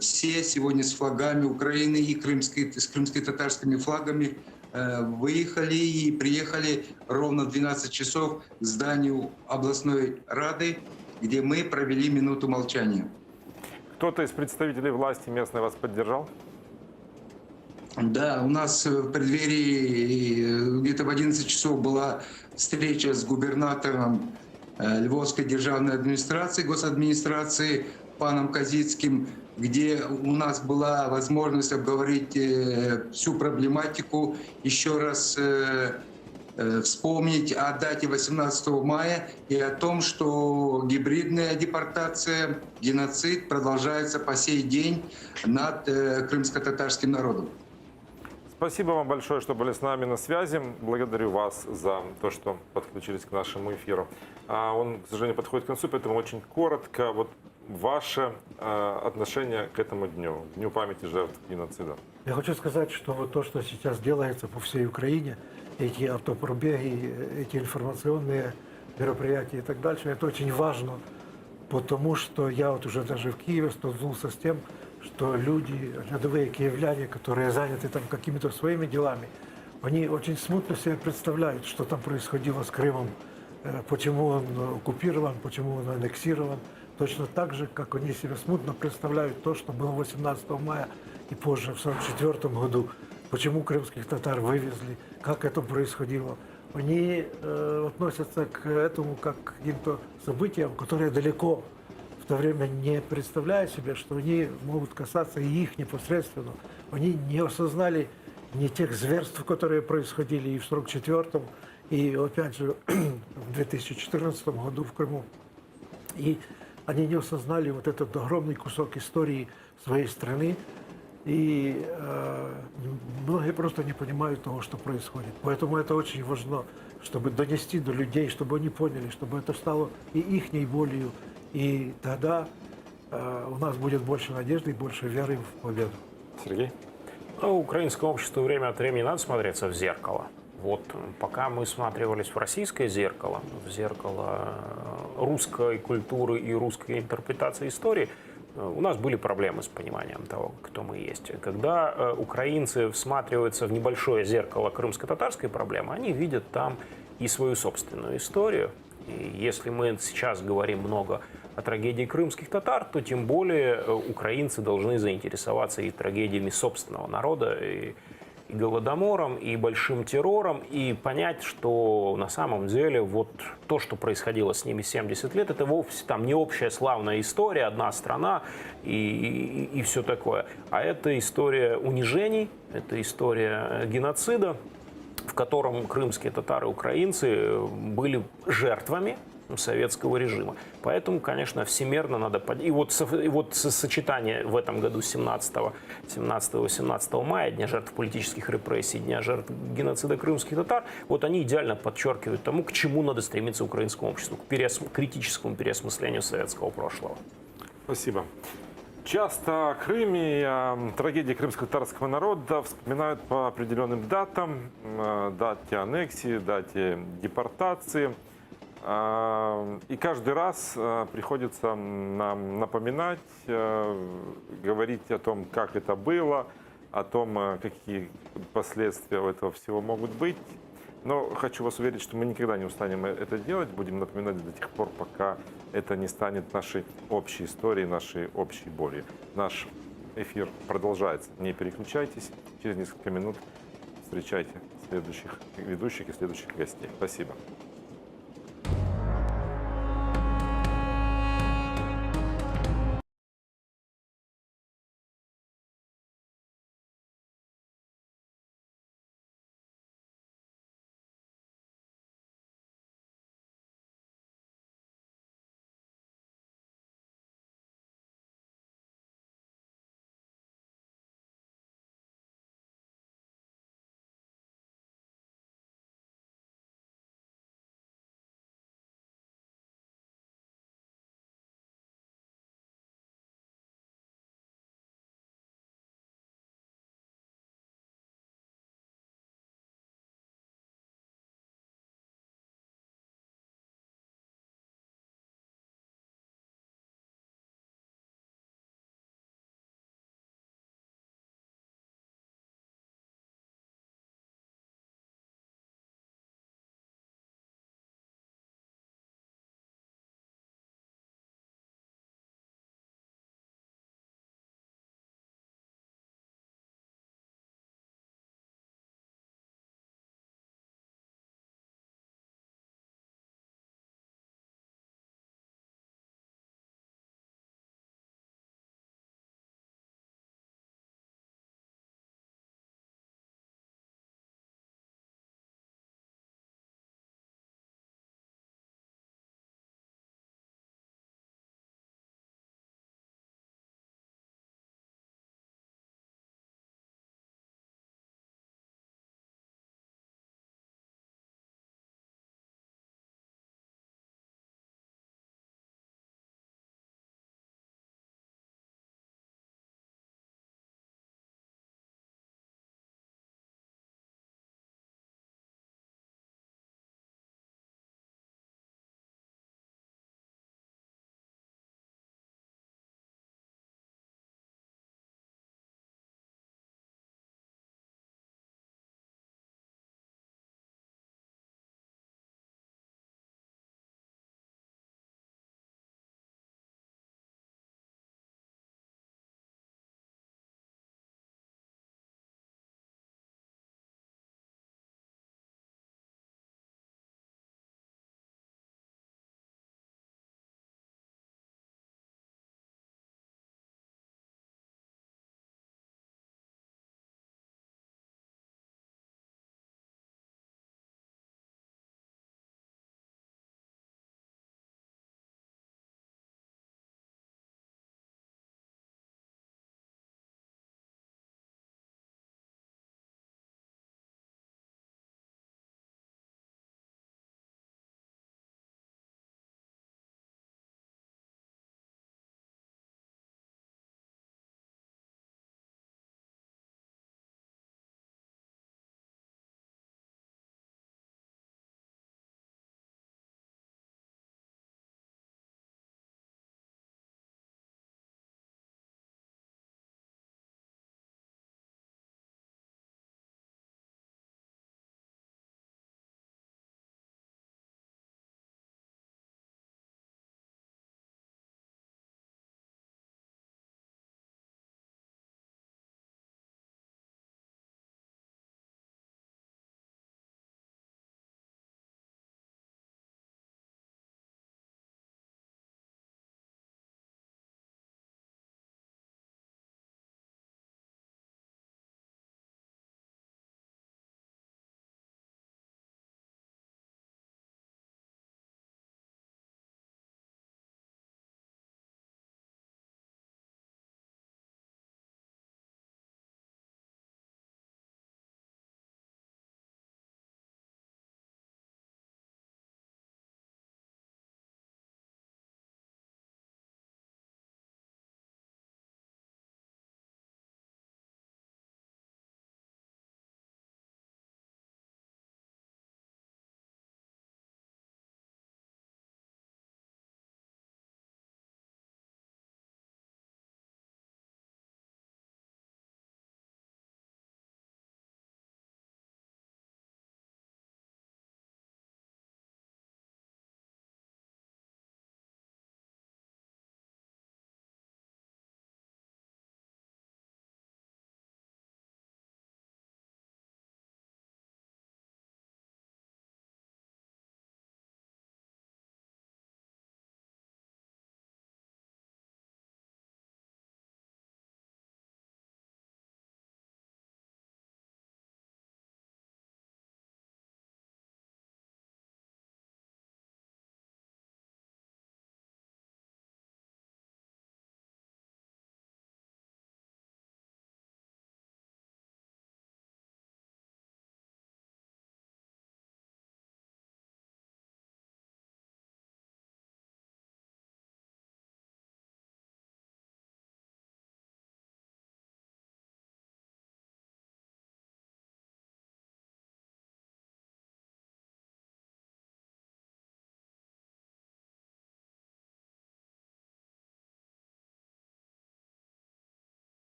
все сегодня с флагами Украины и крымской, с крымско-татарскими флагами выехали и приехали ровно в 12 часов к зданию областной рады, где мы провели минуту молчания. Кто-то из представителей власти местной вас поддержал? Да, у нас в преддверии где-то в 11 часов была встреча с губернатором э, Львовской державной администрации, госадминистрации паном Козицким, где у нас была возможность обговорить э, всю проблематику, еще раз э, э, вспомнить о дате 18 мая и о том, что гибридная депортация, геноцид продолжается по сей день над крымско-татарским народом. Спасибо вам большое, что были с нами на связи. Благодарю вас за то, что подключились к нашему эфиру. А он, к сожалению, подходит к концу, поэтому очень коротко. Вот. Ваше отношение к этому дню, Дню памяти жертв геноцида? Я хочу сказать, что вот то, что сейчас делается по всей Украине, эти автопробеги, эти информационные мероприятия и так дальше, это очень важно, потому что я вот уже даже в Киеве столкнулся с тем, что люди, рядовые киевляне, которые заняты там какими-то своими делами, они очень смутно себе представляют, что там происходило с Крымом, почему он оккупирован, почему он аннексирован. Точно так же, как они себе смутно представляют то, что было 18 мая и позже, в 1944 году, почему крымских татар вывезли, как это происходило. Они относятся к этому как к каким-то событиям, которые далеко, в то время не представляя себе, что они могут касаться и их непосредственно. Они не осознали ни тех зверств, которые происходили и в 1944-м, и опять же в 2014 году в Крыму. И они не осознали вот этот огромный кусок истории своей страны. И многие просто не понимают того, что происходит. Поэтому это очень важно, чтобы донести до людей, чтобы они поняли, чтобы это стало и ихней болью. И тогда у нас будет больше надежды и больше веры в победу. Сергей? Ну, украинскому обществу время от времени надо смотреться в зеркало. Вот пока мы всматривались в российское зеркало, в зеркало русской культуры и русской интерпретации истории, у нас были проблемы с пониманием того, кто мы есть. Когда украинцы всматриваются в небольшое зеркало крымско-татарской проблемы, они видят там и свою собственную историю. И если мы сейчас говорим много о трагедии крымских татар, то тем более украинцы должны заинтересоваться и трагедиями собственного народа, и Голодомором, и большим террором, и понять, что на самом деле вот то, что происходило с ними 70 лет, это вовсе там не общая славная история, одна страна и все такое. А это история унижений, это история геноцида, в котором крымские татары, украинцы были жертвами советского режима. Поэтому, конечно, всемерно надо под-, И вот сочетание в этом году 17, 18 мая, Дня жертв политических репрессий, Дня жертв геноцида крымских татар, вот они идеально подчеркивают тому, к чему надо стремиться украинскому обществу, к критическому переосмыслению советского прошлого. Спасибо. Часто о Крыме и о трагедии крымско-татарского народа вспоминают по определенным датам, дате аннексии, дате депортации. И каждый раз приходится нам напоминать, говорить о том, как это было, о том, какие последствия у этого всего могут быть. Но хочу вас уверить, что мы никогда не устанем это делать, будем напоминать до тех пор, пока это не станет нашей общей историей, нашей общей болью. Наш эфир продолжается. Не переключайтесь. Через несколько минут встречайте следующих ведущих и следующих гостей. Спасибо.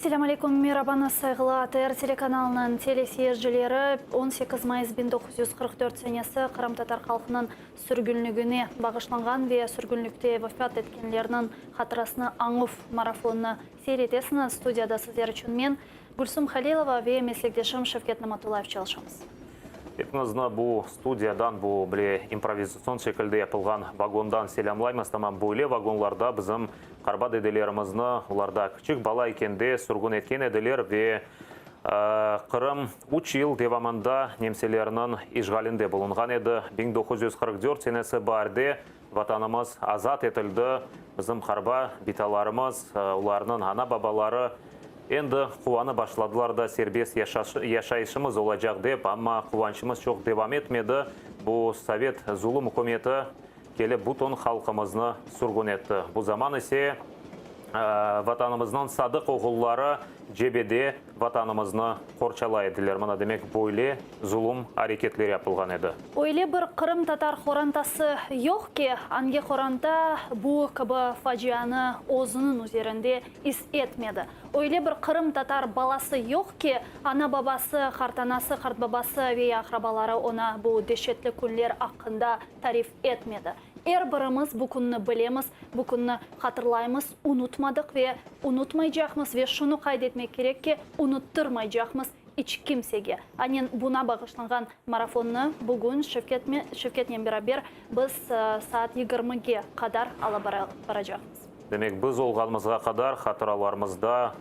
Selâm aleyküm, merabañız, sayğılı ATR telekanalınıñ teleseyircileri. 18 mayıs 1944 senesi qırımtatar halqınıñ sürgünligine bağışlanğan ve sürgünlikte vefat etkenlerniñ hatırasını añuv marafonını seyir etesiñiz. Studiyada sizler içün men, Gülsum Halilova, ve meslekdeşim Şevket Namatullayev çalışamız. Epiñizni bu studiyadan, bu bile improvizatsion şekilde yapılğan vagondan selâmlaymız. Tamam böyle vagonlarda bizim Qarba dedelerimizni olar daa kiçik bala ekende sürgün etken ediler ve Qırım üç yıl devamında nemselerniñ işğalinde bulunğan edi. 1944 senesi baarde Vatanımız azat etildi. Bizim qarba bitalarımız, olarnıñ ana-babaları endi quvanı başladılar da serbest yaşayışımız olacaq dep, amma quvançımız çoq devam etmedi. Bu sovet zulum ükümeti kelip bütün halqımıznı sürgün etti. Bu zaman ise Vatanımıznıñ sadıq oğulları cebede Vatanımıznı qorçalay ediler. Mına, demek, böyle zulum areketler yapılğan edi. Öyle bir qırımtatar qorantası yoq ki, angi qoranta bu kibi facianı özüniñ üzerinde is etmedi. Öyle bir qırımtatar balası yoq ki, ana-babası, qartanası, qartbabası ve ya aqrabaları oña bu deşetli künler aqqında tarif etmedi. Er birimiz bu künni bilemiz, bu künni hatırlaymız, unutmadıq ve unutmaycaqmız ve şunı qayd etmek kerek ki, unuttırmaycaqmız iç kimsege. Anen buna bağışlanğan marafonnı bugün Şevketnen beraber biz saat yigirmige qadar alıp baracaqmız. Demek, biz olğanımızğa qadar hatıralarımızda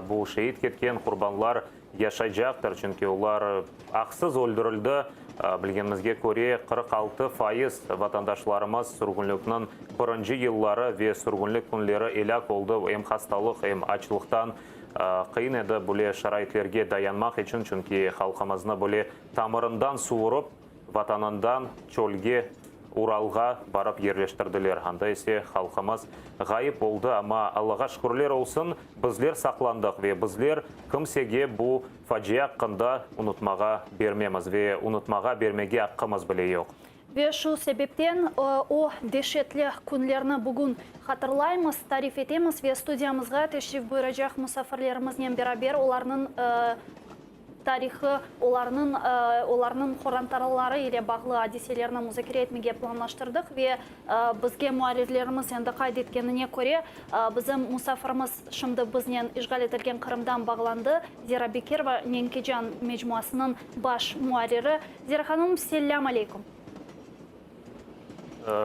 bu şeit ketken qurbanlar yaşaycaqtır, çünki olar aqsız öldürildi. Bilgenimizge köre, 46% vatandaşlarımız sürgünlikniñ birinci yılları ve sürgünlik künleri elâk oldı, em hastalıq, em açlıqtan. Qıyın edi böyle şaraitlerge dayanmaq içün, çünki halqımıznı böyle tamırından suvurıp, Vatanından çölge, Uralğa barıp yerleştirdiler. Anda ise halqımız ğayıp oldı, amma Allağa şükürler olsun, bizler saqlandıq ve bizler kimsege bu facia aqqında unutmağa bermemiz ve unutmağa bermege aqqımız bile yoq. Ve şu sebepten o deşetli künlerni bugün hatırlaymız, tarif etemiz ve studiyamızğa teşrif buyuracaq musafirlerimiznen beraber olarnıñ tarihı, olarnıñ olarnıñ qorantaları ile bağlı adiselerni muzakere etmege planlaştırdıq ve bizge muarrirlerimiz endi qayd etkenine köre, bizim musafirimiz şimdi biznen işğal etilgen Qırımdan bağlandı, Zera Bekirova, Nenkecan mecmuasınıñ baş muarriri. Zera hanım, selâm aleyküm.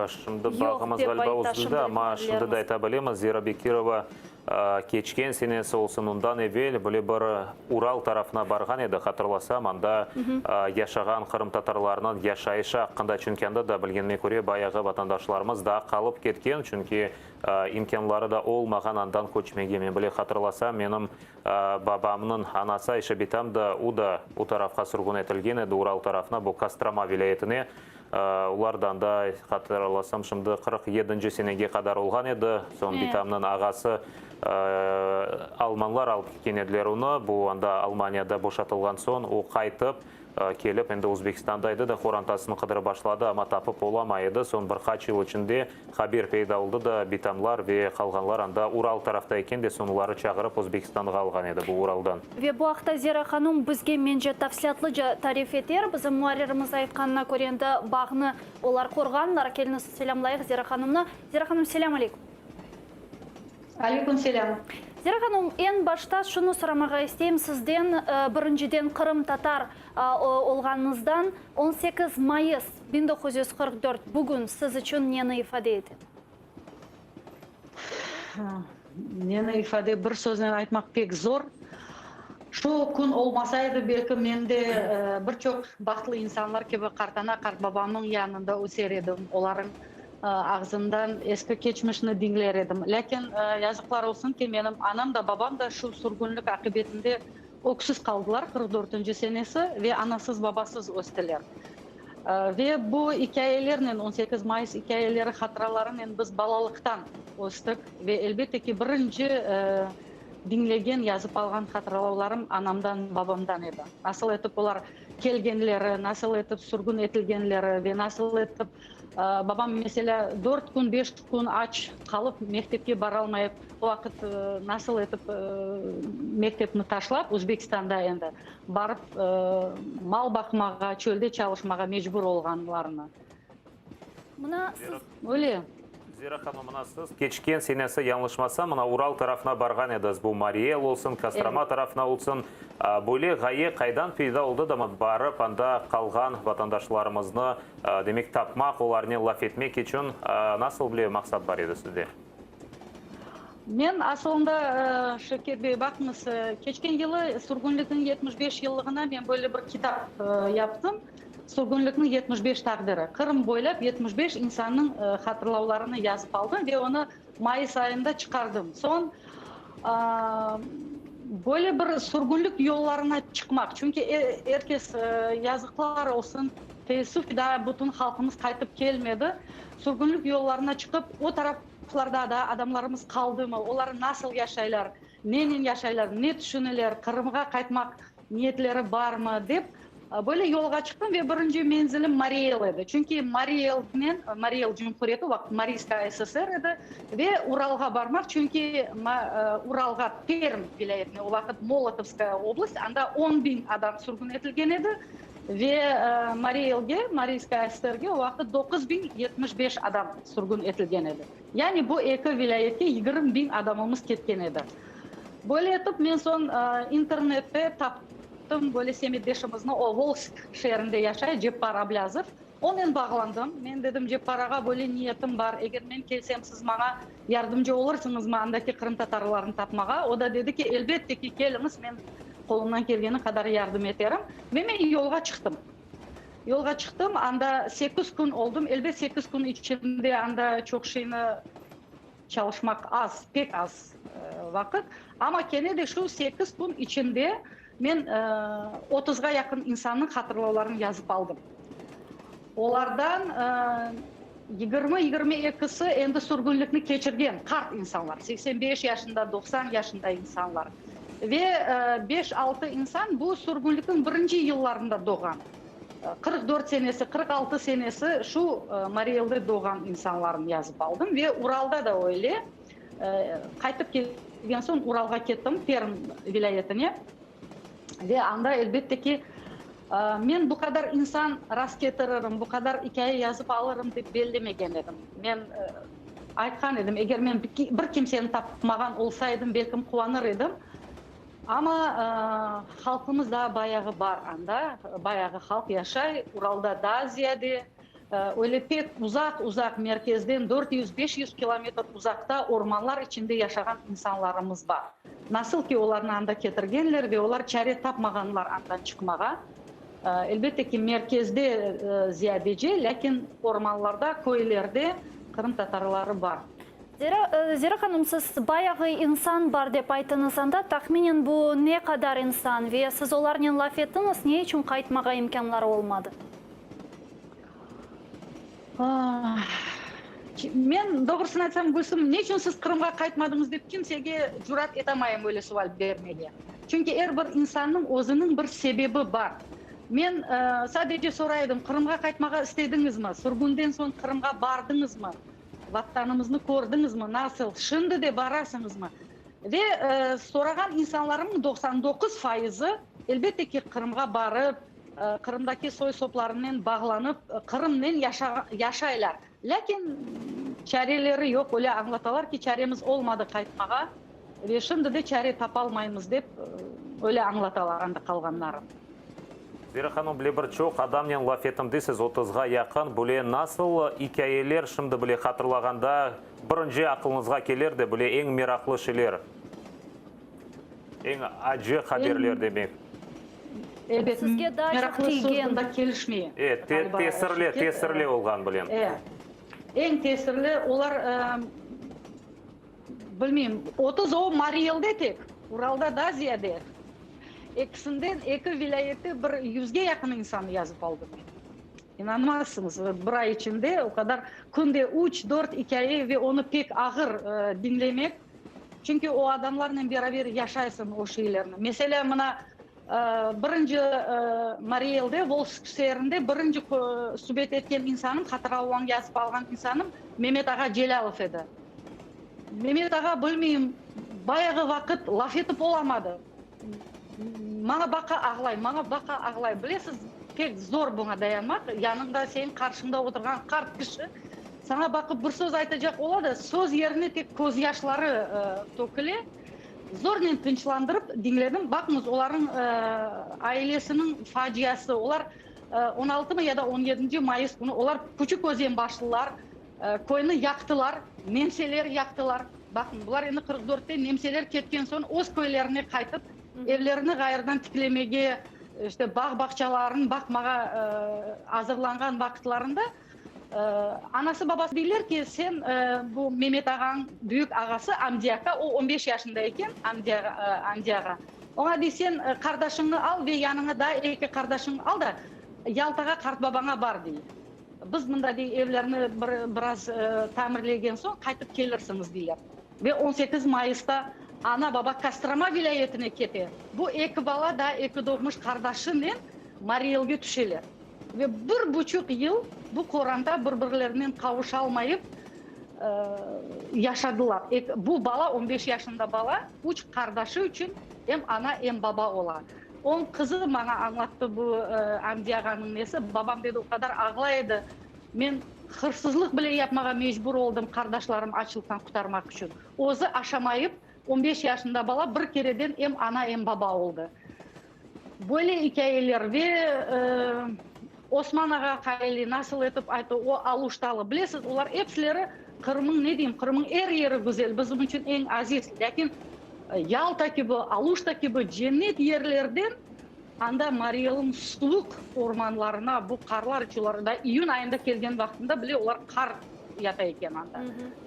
Şimdi bağımız ğaliba üzüldi, amma şimdi de ayta bilemiz, Zera Bekirova keçken senesi olsun, ondan evel böyle bir Ural tarafına barğan edi, hatırlasam, anda yaşağan qırımtatarlarnıñ yaşayışı aqqında, çünki anda da, bilgenime köre, bayağı vatandaşlarımız daa qalıp ketken, çünki imkânları da olmağan andan köçmege. Men bile hatırlasam, menim babamnıñ anası Ayşe bitam da, o da o tarafqa sürgün etilgen edi, Ural tarafına, bu Kostroma vilâyetine. Olar da anda, hatırlasam, şimdi 47-nci senege qadar olğan edi. Soñ bitamnıñ ağası, almanlar alıp ketken ediler onı. Bu anda Almaniyada boşatılğan soñ o qaytıp kelip, endi Özbekistanda edi de, qorantasını qıdırıp başladı, amma tapıp olamay edi. Soñ bir qaç yıl içinde haber peyda oldı da, bitamlar ve qalğanlar anda Ural tarafta eken de, soñ oları çağırıp Özbekistanğa alğan edi bu Uraldan. Ve bu aqta Zera hanım bizge, mence, tafsilâtlıca tarif eter. Bizim muarririmiz aytqanına köre, endi bağnı olar qurğanlar. Keliñiz, selâmlayıq Zera hanımnı. Zera hanım, selâm aleyküm. Aleyküm selâm. Zera hanım, eñ başta şunı soramağa isteyim sizden, birinciden, qırımtatar olğanıñızdan, 18 mayıs 1944 bugün siz içün neni ifade ete? Neni ifade, bir söznen aytmaq pek zor. Şu kün olmasaydı, belki men de bir çoq bahtlı insanlar kibi qartana, qartbabamnıñ yanında öser edim, olarıñ ağzından eski keçmişni diñler edim. Lâkin yazıqlar olsun ki, menim anam da, babam da şu sürgünlik aqibetinde öksüz qaldılar, 44 dörtünci senesi, ve anasız-babasız östiler. Ve bu ikâyelernen, 18 mayıs ikâyeleri, hatıralarınen biz balalıqtan östik. Ve, elbette ki, birinci diñlegen, yazıp alğan hatıralavlarım anamdan, babamdan edi. Nasıl etip olar kelgenleri, nasıl etip sürgün etilgenleri ve nasıl etip. Babam, meselâ, dört kün, beş kün aç qalıp, mektepke baralmayıp, o vaqıt nasıl etip mektepni taşlap, Özbekistanda endi, barıp mal baqmağa, çölde çalışmağa mecbur olğanlarını. Mına siz. Öyle. Zera hanım, mına siz keçken senesi, yañlışmasam, mına Ural tarafına barğan ediñiz, bu Mariy El olsun, Kostroma tarafına olsun. Böyle ğaye qaydan peyda oldı da, barıp anda qalğan vatandaşlarımıznı, demek, tapmaq, olarnen laf etmek içün nasıl bile maqsat bar edi sizde? Men asılında, Şevket bey, baqıñız, keçken yılı sürgünlikniñ 75 yıllığına men böyle bir kitap yaptım. Sürgünlikniñ 75 taqdiri. Qırım boylap 75 insannıñ hatırlavlarını yazıp aldım ve onı mayıs ayında çıqardım. Soñ böyle bir sürgünlik yollarına çıqmaq, çünki er kes, yazıqlar olsun, teessüf ki, daa bütün halqımız qaytıp kelmedi, sürgünlik yollarına çıqıp, o taraflarda da adamlarımız qaldımı, olar nasıl yaşaylar, nenen yaşaylar, ne tüşüneler, Qırımğa qaytmaq niyetleri barmı, dep, böyle yolğa çıqtım ve birinci menzilim Mariy El edi. Çünki Mariy Elnen, Mariy El Cumhuriyeti, o vaqıt Mariyskaya SSR edi, ve Uralğa barmaq, çünki Uralğa, Perm vilâyetine, o vaqıt Molotovskaya oblast, anda on biñ adam sürgün etilgen edi, ve Mariy Elge, Mariyskaya SSRge o vaqıt 9075 adam sürgün etilgen edi. Yani bu eki vilâyetke 20 biñ adamımız ketken edi. Böyle etip men soñ internette taptım böyle semetdeşimizni, o Volsk şeerinde yaşay, Ceppar Ablâzov. Onen bağlandım. Men dedim, Ceppar ağa, böyle niyetim bar, eger men kelsem, siz maña yardımcı olursıñızmı andaki qırımtatarlarnı tapmağa? O da dedi ki, elbette ki, keliñiz, men qolumdan kelgeni qadar yardım eterim. Ve men yolğa çıqtım. Yolğa çıqtım, anda sekiz kün oldım. Elbet, sekiz kün içinde anda çoq şeyni çalışmaq az, pek az vaqıt. Amma kene de şu sekiz kün içinde men otuzğa yaqın insannıñ hatırlavlarını yazıp aldım. Olardan yigirmi, yigirmi ekisi endi sürgünlikni keçirgen qart insanlar, 85 yaşında, 90 yaşında insanlar. Ve beş-altı insan bu sürgünlikniñ birinci yıllarında doğğan, 44 senesi, 46 senesi şu Mariy Elde doğğan insanlarnı yazıp aldım. Ve Uralda da öyle. Qaytıp kelgen soñ Uralğa kettim, Perm vilâyetine. Ve anda, elbette ki, men bu qadar insan rastketiririm, bu qadar ikâye yazıp alırım dep bellemegen edim. Men aytqan edim, eger men bir kimseni tapmağan olsa edim, belkim quvanır edim. Amma halqımız daa bayağı bar anda, bayağı halq yaşay, Uralda daa ziyade. Öyle pek uzaq-uzaq merkezden 400-500 kilometr uzaqta ormanlar içinde yaşağan insanlarımız bar. Nasıl ki olarnı anda ketirgenler ve olar çare tapmağanlar andan çıqmağa. Elbette ki, merkezde ziyadece, lâkin ormanlarda, köylerde qırımtatarları bar. Zera, Zera hanım, siz bayağı insan bar dep ayttıñız anda, tahminen bu ne qadar insan ve siz olarnen laf ettiñiz, ne içün qaytmağa imkânları olmadı? Men, doğrusını aytsam, Gülsüm, ne içün siz Qırımğa qaytmadıñız dep kimsege cürat etamayım öyle sual bermege. Çünki er bir insannıñ özüniñ bir sebebi bar. Men sadece soray edim, Qırımğa qaytmağa istediñizmi? Sürgünden soñ Qırımğa bardıñızmı? Vatanımıznı kördiñizmi? Nasıl? Şimdi de barasıñızmı? Ve sorağan insanlarımnıñ 99 fayızı, elbette ki, Qırımğa barıp, Qırımdaki soy-soplarınen bağlanıp, Qırımnen yaşaylar. Lâkin çareleri yoq, öyle añlatalar ki, çaremiz olmadı qaytmağa ve şimdi de çare tapalmaymız dep, öyle añlatalar anda qalğanları. Zera hanım, bile bir çoq adamnen laf ettim deysiz, otuzğa yaqın, bile nasıl ikâyeler şimdi bile hatırlağanda birinci aqılıñızğa kelir de, bile eñ meraqlı şeyler? Eñ acı haberler demek. Ebet, Sizge daa çoq meraqlı söz tiygen. bunda kelişmey. E, ğaliba, tesirli, Şevket. tesirli olğan bilem. E, eñ tesirli, olar, bilmeyim, 30 o Mariy Elde tek, Uralda daa ziyade. Ekisinden, eki vilâyette bir yüzge yaqın insannı yazıp aldım men. İnanmazsıñız, bir ay içinde o qadar, künde üç, dört ikâye ve onı pek ağır diñlemek. Çünki o adamlarnen beraber yaşaysıñ o şeylerni. Meselâ, mına. Birinci Mariy Elde, Volžsk şeerinde birinci subet etken insanım, hatıralarını yazıp alğan insanım Memet ağa Celâlov edi. Memet ağa, bilmeyim, bayağı vaqıt laf etip olamadı. Maña baqa ağlay, maña baqa ağlay. Bilesiz, pek zor buña dayanmaq. Yanıñda, seniñ qarşıñda oturğan qart kişi saña baqıp bir söz aytacaq ola da, söz yerine tek közyaşları töküle. Zornen tınçlandırıp diñledim. Baqıñız, olarnıñ ailesiniñ faciası, olar on altımı ya da on yedinci mayıs künü olar Küçük Özenbaşlılar, köyni yaqtılar, nemseler yaqtılar. Baqıñ, bular endi 44-te nemseler ketken soñ öz köylerine qaytıp, evlerini ğayrıdan tiklemege, işte, bağ-bağçalarını baqmağa azırlanğan vaqıtlarında Anası-babası deyler ki, sen bu Memet ağañ büyük ağası Amdi aka, o on beş yaşında eken, Amdi Amdi ağa, oña dey, sen qardaşıñnı al ve yanıña daa eki qardaşıñnı al da, Yaltağa qartbabaña bar, dey. Biz mında, dey, evlerni bir biraz tamirlegen soñ qaytıp kelirsiñiz, deyler. Ve on sekiz mayısta ana-baba Kostroma vilâyetine kete. Bu eki bala daa eki doğmuş qardaşınen Mariy Elge tüşeler. Ve bir buçuq yıl bu qoranta bir-birlerinen qavuşalmayıp yaşadılar. Bu bala, on beş yaşında bala, üç qardaşı içün em ana, em baba ola. Onıñ qızı maña añlattı bu Amdi ağanıñ nesi, babam dedi, o qadar ağlay edi, men hırsızlıq bile yapmağa mecbur oldım qardaşlarım açlıqtan qurtarmaq içün. Özü aşamayıp, on beş yaşında bala bir kereden em ana, em baba oldı. Böyle ikâyeler ve Osman ağa Qayli nasıl etip ayttı, o Aluştalı. Bilesiz, olar epsileri Qırımıñ, ne deyim, Qırımıñ er yeri güzel, bizim içün eñ aziz. Lâkin Yalta kibi, Aluşta kibi cennet yerlerden anda Mariy Elniñ suvuq ormanlarına, bu qarlar içün, olar da iyün ayında kelgen vaqtında bile olar qar yata eken anda.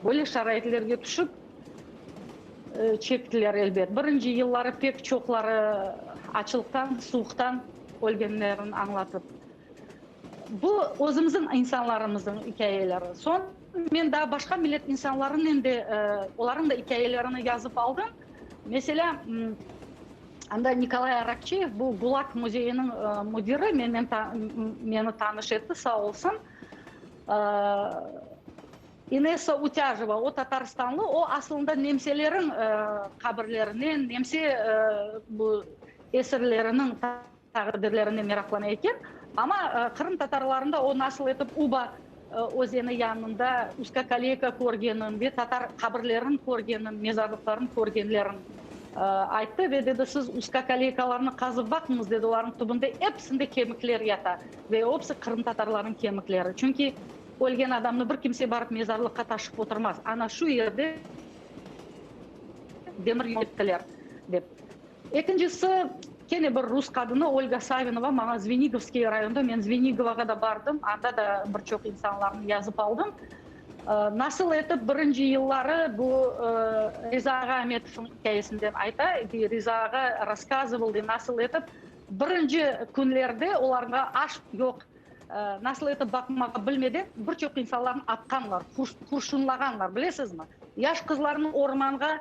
Böyle şaraitlerge tüşip, Çektiler, elbet. Birinci yılları pek çoqları açlıqtan, suvuqtan ölgenlerini añlatıp. Bu özümizniñ insanlarımıznıñ ikâyeleri. Soñ men daa başqa millet insanlarınen de, olarnıñ da ikâyelerini yazıp aldım. Meselâ, anda Nikolay Arakçeyev, bu Gulag müzeyiniñ müdiri, menen meni tanış etti, sağ olsun. İnessa Utâjeva, o tatarstanlı, o aslında nemseleriñ qabirlerinen, nemse bu esirleriniñ taqdirlerinen meraqlana eken. Amma qırımtatarlarında o nasıl etip Uba özeni yanında uzkokoleyka körgenin ve tatar qabirlerin körgenin, mezarlıqların körgenlerin ayttı ve dedi, siz uzkokoleykalarnı qazıp baqıñız, dedi, olarnıñ tübünde episinde kemikler yata ve episi qırımtatarlarnıñ kemikleri. Çünki Ölgen adamnı bir kimse barıp mezarlıqqa taşıp oturmaz. Ana şu yerde demir yol ettiler, dep. Ekincisi, kene bir rus qadını Olga Savinova maña Zvenigovskiy rayonda, men Zvenigovoğa da bardım, anda da bir çoq insanlarnı yazıp aldım, nasıl etip birinci yılları bu Riza ağa Ametovnıñ ikâyesinden ayta, dey, Riza ağa rasskazıval, dey, nasıl etip birinci künlerde olarğa aş yoq, Nasıl etip baqmağa bilmeden, bir çoq insanlarnı atqanlar, qurşunlağanlar, bilesizmi? Yaş qızlarnı ormanğa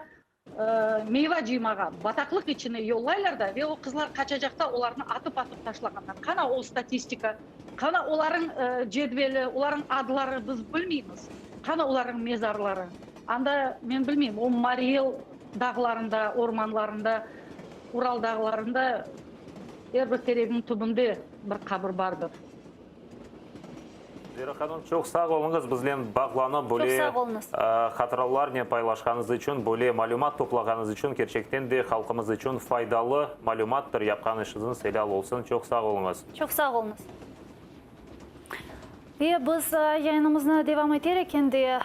meyva cıymağa, bataqlıq içine yollaylar da, ve o qızlar qaçacaqta olarnı atıp-atıp taşlağanlar. Qana o statistika, qana olarıñ cedveli, olarıñ adları, biz bilmeymiz. Qana olarıñ mezarları? Anda, men bilmeyim, o Mariy El dağlarında, ormanlarında, Ural dağlarında Er bir teregniñ tübünde bir qabir bardır. Zera hanım, çoq sağ oluñız, biznen bağlanıp, böyle hatıralarnen paylaşqanıñız içün, böyle malümat toplağanıñız içün, kerçekten de halqımız içün faydalı malümattır yapqan işiñiz, elâl olsun, çoq sağ oluñız. Çoq sağ oluñız. Ve biz yayınımıznı devam eterek endi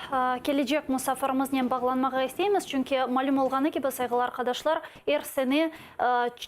kelecek musafirimiznen bağlanmağa isteymiz, çünki malüm olğanı kibi, sayğılı arqadaşlar, er sene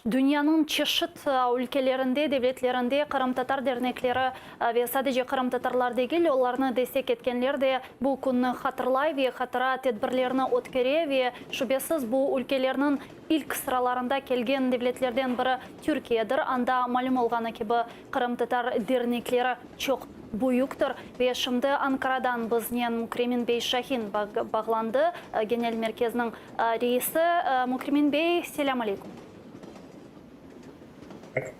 dünyanıñ çeşit ülkelerinde, devletlerinde qırımtatar dernekleri ve sadece qırımtatarlar degil, olarnı destek etkenler de bu künni hatırlay ve hatıra tedbirlerini ötkere ve şübesiz bu ülkelerniñ ilk sıralarında kelgen devletlerden biri Türkiyedir. Anda malüm olğanı kibi, Qırımtatar dernekleri çoq büyüktir ve şimdi Ankaradan biznen Mükremin bey Şahin bağlandı, Genel merkezniñ reisi. Mükremin bey, selâm aleykum.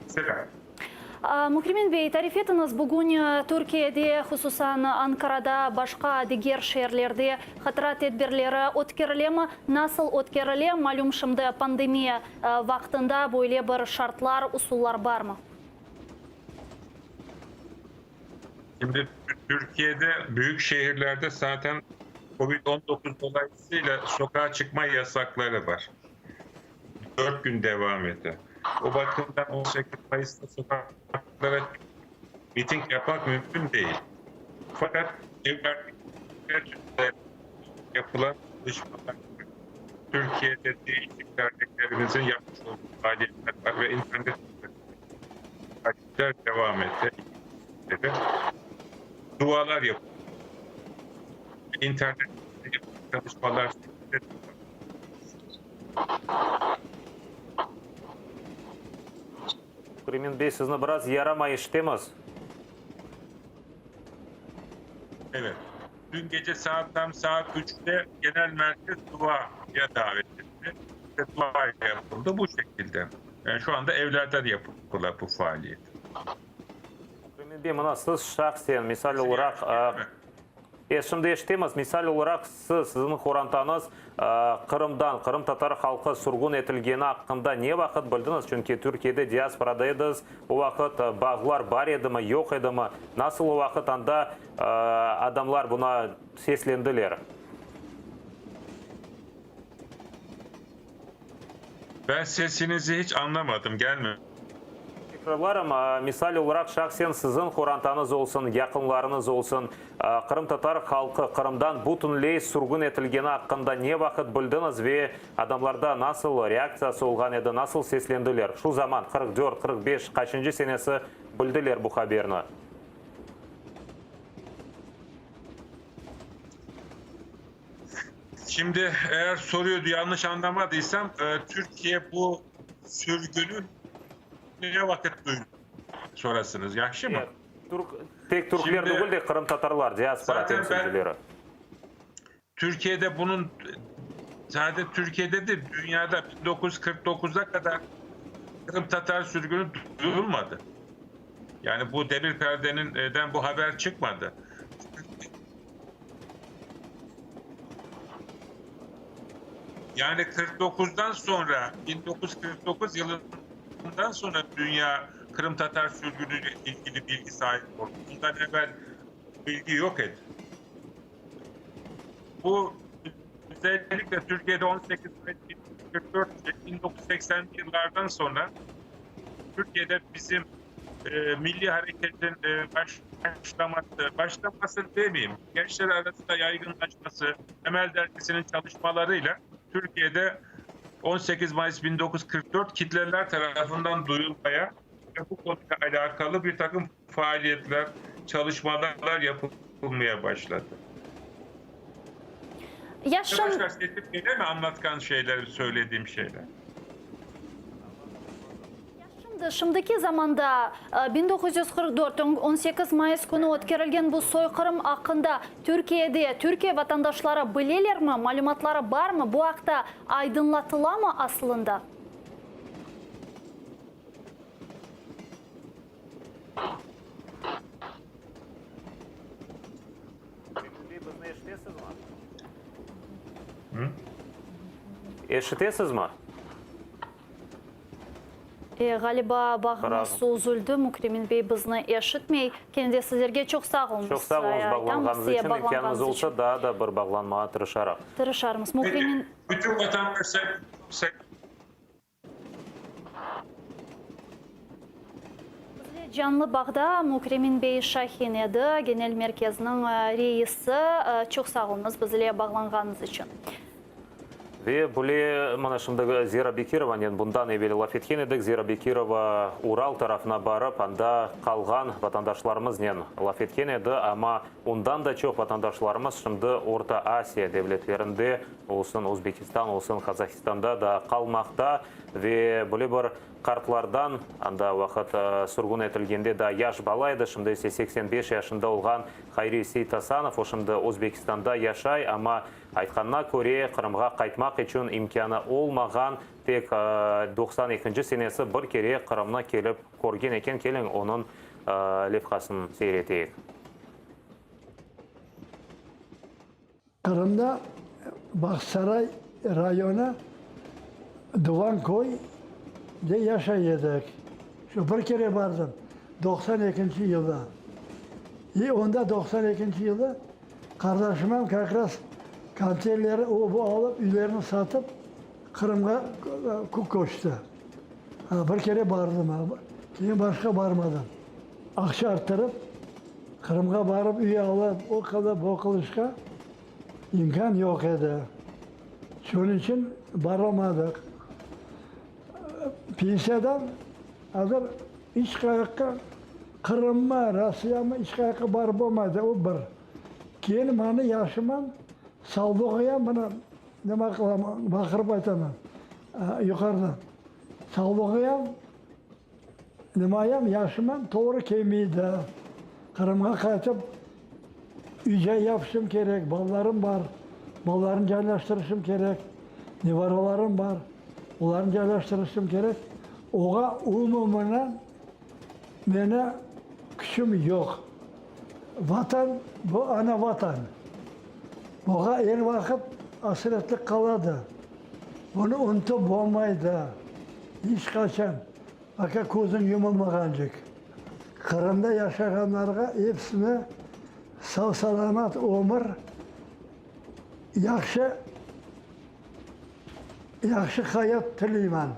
Selam. Mükremin bey, tarif etiñiz, bugün Türkiyede, hususan Ankarada, başqa diger şeerlerde hatıra tedbirleri ötkerilemi? Nasıl ötkerile? Malüm, şimdi pandemiya vaqtında böyle bir şartlar, usullar barmı? Şimdi Türkiye'de büyük şehirlerde zaten Covid-19 dolayısıyla sokağa çıkma yasakları var. 4 gün devam etti. O bakımdan 18 Mayıs'ta sokaklara miting yapmak mümkün değil. Fakat evlerde yapılan çalışmalar Türkiye'de değişik derneklerimizin yapmış olduğu faaliyetler var ve internet faaliyetler devam etti. Dualar yapılıyor. İnternet çalışmalar Mükremin bey, sizni biraz yaramay eşitemiz. Evet. Dün gece saat tam saat 3'te genel merkez duaya davet etti. Ve dua yapıldı bu şekilde. Yani şu anda evlerden yapılıyor bu faaliyet. Mükremin bey, mına siz şahsen, misal olaraq, e, şimdi eşitemiz, misal olaraq, siz, siziñ qorantañız Qırımdan qırımtatar halqı sürgün etilgeni aqqında ne vaqıt bildiñiz? Çünki Türkiyede diasporada ediñiz, o vaqıt bağlar bar edimi, yoq edimi? Nasıl o vaqıt anda adamlar buña seslendiler? Ben sesinizi hiç anlamadım, gelmedi. Tekrarlarım, misal olaraq, şahsen siziñ qorantañız olsun, yaqınlarıñız olsun, qırımtatar halqı Qırımdan bütünley sürgün etilgeni aqqında ne vaqıt bildiñiz ve adamlarda nasıl reaktsiyası olğan edi, nasıl seslendiler? Şu zaman, 44, 45, qaçıncı senesi bildiler bu haberni? Şimdi eğer soruyu yanlış anlamadıysam, Türkiye bu sürgünü ne vaqıt duydu sorasınız, yahşı mı? Türk, tek türkler Şimdi, degil de, qırımtatarlar, diaspora zaten ben temsilcileri. Türkiye'de bunun sadece Türkiye'de değil, dünyada 1949'a kadar Kırım Tatar sürgünü duyulmadı. Yani bu demir perdenin den bu haber çıkmadı. Yani 49'dan sonra 1949 yılından sonra dünya Kırım Tatar sürgünüyle ilgili bilgi sahibi oldu. Bundan evvel bilgi yok idi. Bu özellikle Türkiye'de 18 Mayıs 1944 1980'li yıllardan sonra Türkiye'de bizim e, milli hareketin e, başlaması, başlaması demeyeyim, gençler arasında yaygınlaşması, Temel Dergisi'nin çalışmalarıyla Türkiye'de 18 Mayıs 1944 kitleler tarafından duyulmaya ve bu konuyla alakalı bir takım faaliyetler, çalışmalar yapılmaya başladı. Ya şim. Arkadaşlar sesim gele mi anlatkan şeyler, söylediğim şeyler? Şimdi, şimdiki zamanda, 1944, 18 mayıs künü ötkerilgen bu soyqırım aqqında Türkiyede Türkiye vatandaşları bilelermi, malümatları barmı, bu aqta aydınlatılamı aslında? Cemil bey, bizni eşitesizmi? Eşitesizmi? E, ğaliba, bağımız üzüldi, Mükremin bey bizni eşitmey. Kene de sizlerge çoq sağ oluñız. Çoq sağ oluñız bağlanğanıñız içün. İmkânıñız olsa, daa da bir bağlanmağa tırışarıq. Tırışarmız. Mükremin. Bütün vatandaşlar. Bizle canlı bağda Mükremin bey Şahin edi, Genel merkezniñ reisi. Çoq sağ oluñız bizle bağlanğanıñız içün. Ve böyle, mana şimdi Zera Bekirovanen bundan evel laf etken edik. Zera Bekirova Ural tarafına barıp, anda qalğan vatandaşlarımıznen laf etken edi. Amma ondan da çoq vatandaşlarımız şimdi Orta Asiya devletlerinde, olsun Özbekistan, olsun Qazahistanda da qalmaqta. Ve böyle bir qartlardan, anda o vaqıt sürgün etilgende daa yaş bala edi, şimdi ise 85 yaşında olğan Hayri Seytasanov, o şimdi Özbekistanda yaşay, amma, aytqanına köre, Qırımğa qaytmaq içün imkânı olmağan, tek 92-nci senesi bir kere Qırımnı kelip körgen eken. Keliñ, onıñ levhasını seyir eteyik. Qırımda Bağçasaray rayonı Duvanköy de yaşay edik. Şu bir kere bardım, 92 yılda. İ onda 92 yılda qardaşımam kak raz konteynerleri o bu alıp, üylerini satıp Qırımğa köçti. Bir kere bardım, keyin başqa barmadım. Aqça arttırıp, Qırımğa barıp üy alıp, o qılıp, bu qılışqa imkân yoq edi. Şunıñ içün baralmadıq. Pensiyadan azır iç qayaqqa, Qırımmı, Rossiyamı, iç qayaqqa barıp olmaydı, o bir. Keyin manı yaşıman, sağlığıya mına nima qılam, baqırıp aytaman, yuqarıdan, sağlığıyam Nimayem yaşımam toğru kelmeydi. Qırımğa qaytıp, üy-cay yapışım kerek, balalarım bar, balalarnı caylaştırışım kerek, nevaralarım bar, olarnı caylaştırışım kerek. Oğa umumınen meni küçüm yoq. Vatan, bu ana Vatan. Buğa er vaqıt asretlik qaladı. Bunı unutıp olmaydı. İç qaçan, aka közüñ yumulmağancık. Qırımda yaşağanlarğa episine sav-salamat ömür, yahşı, yahşı hayat tileyman.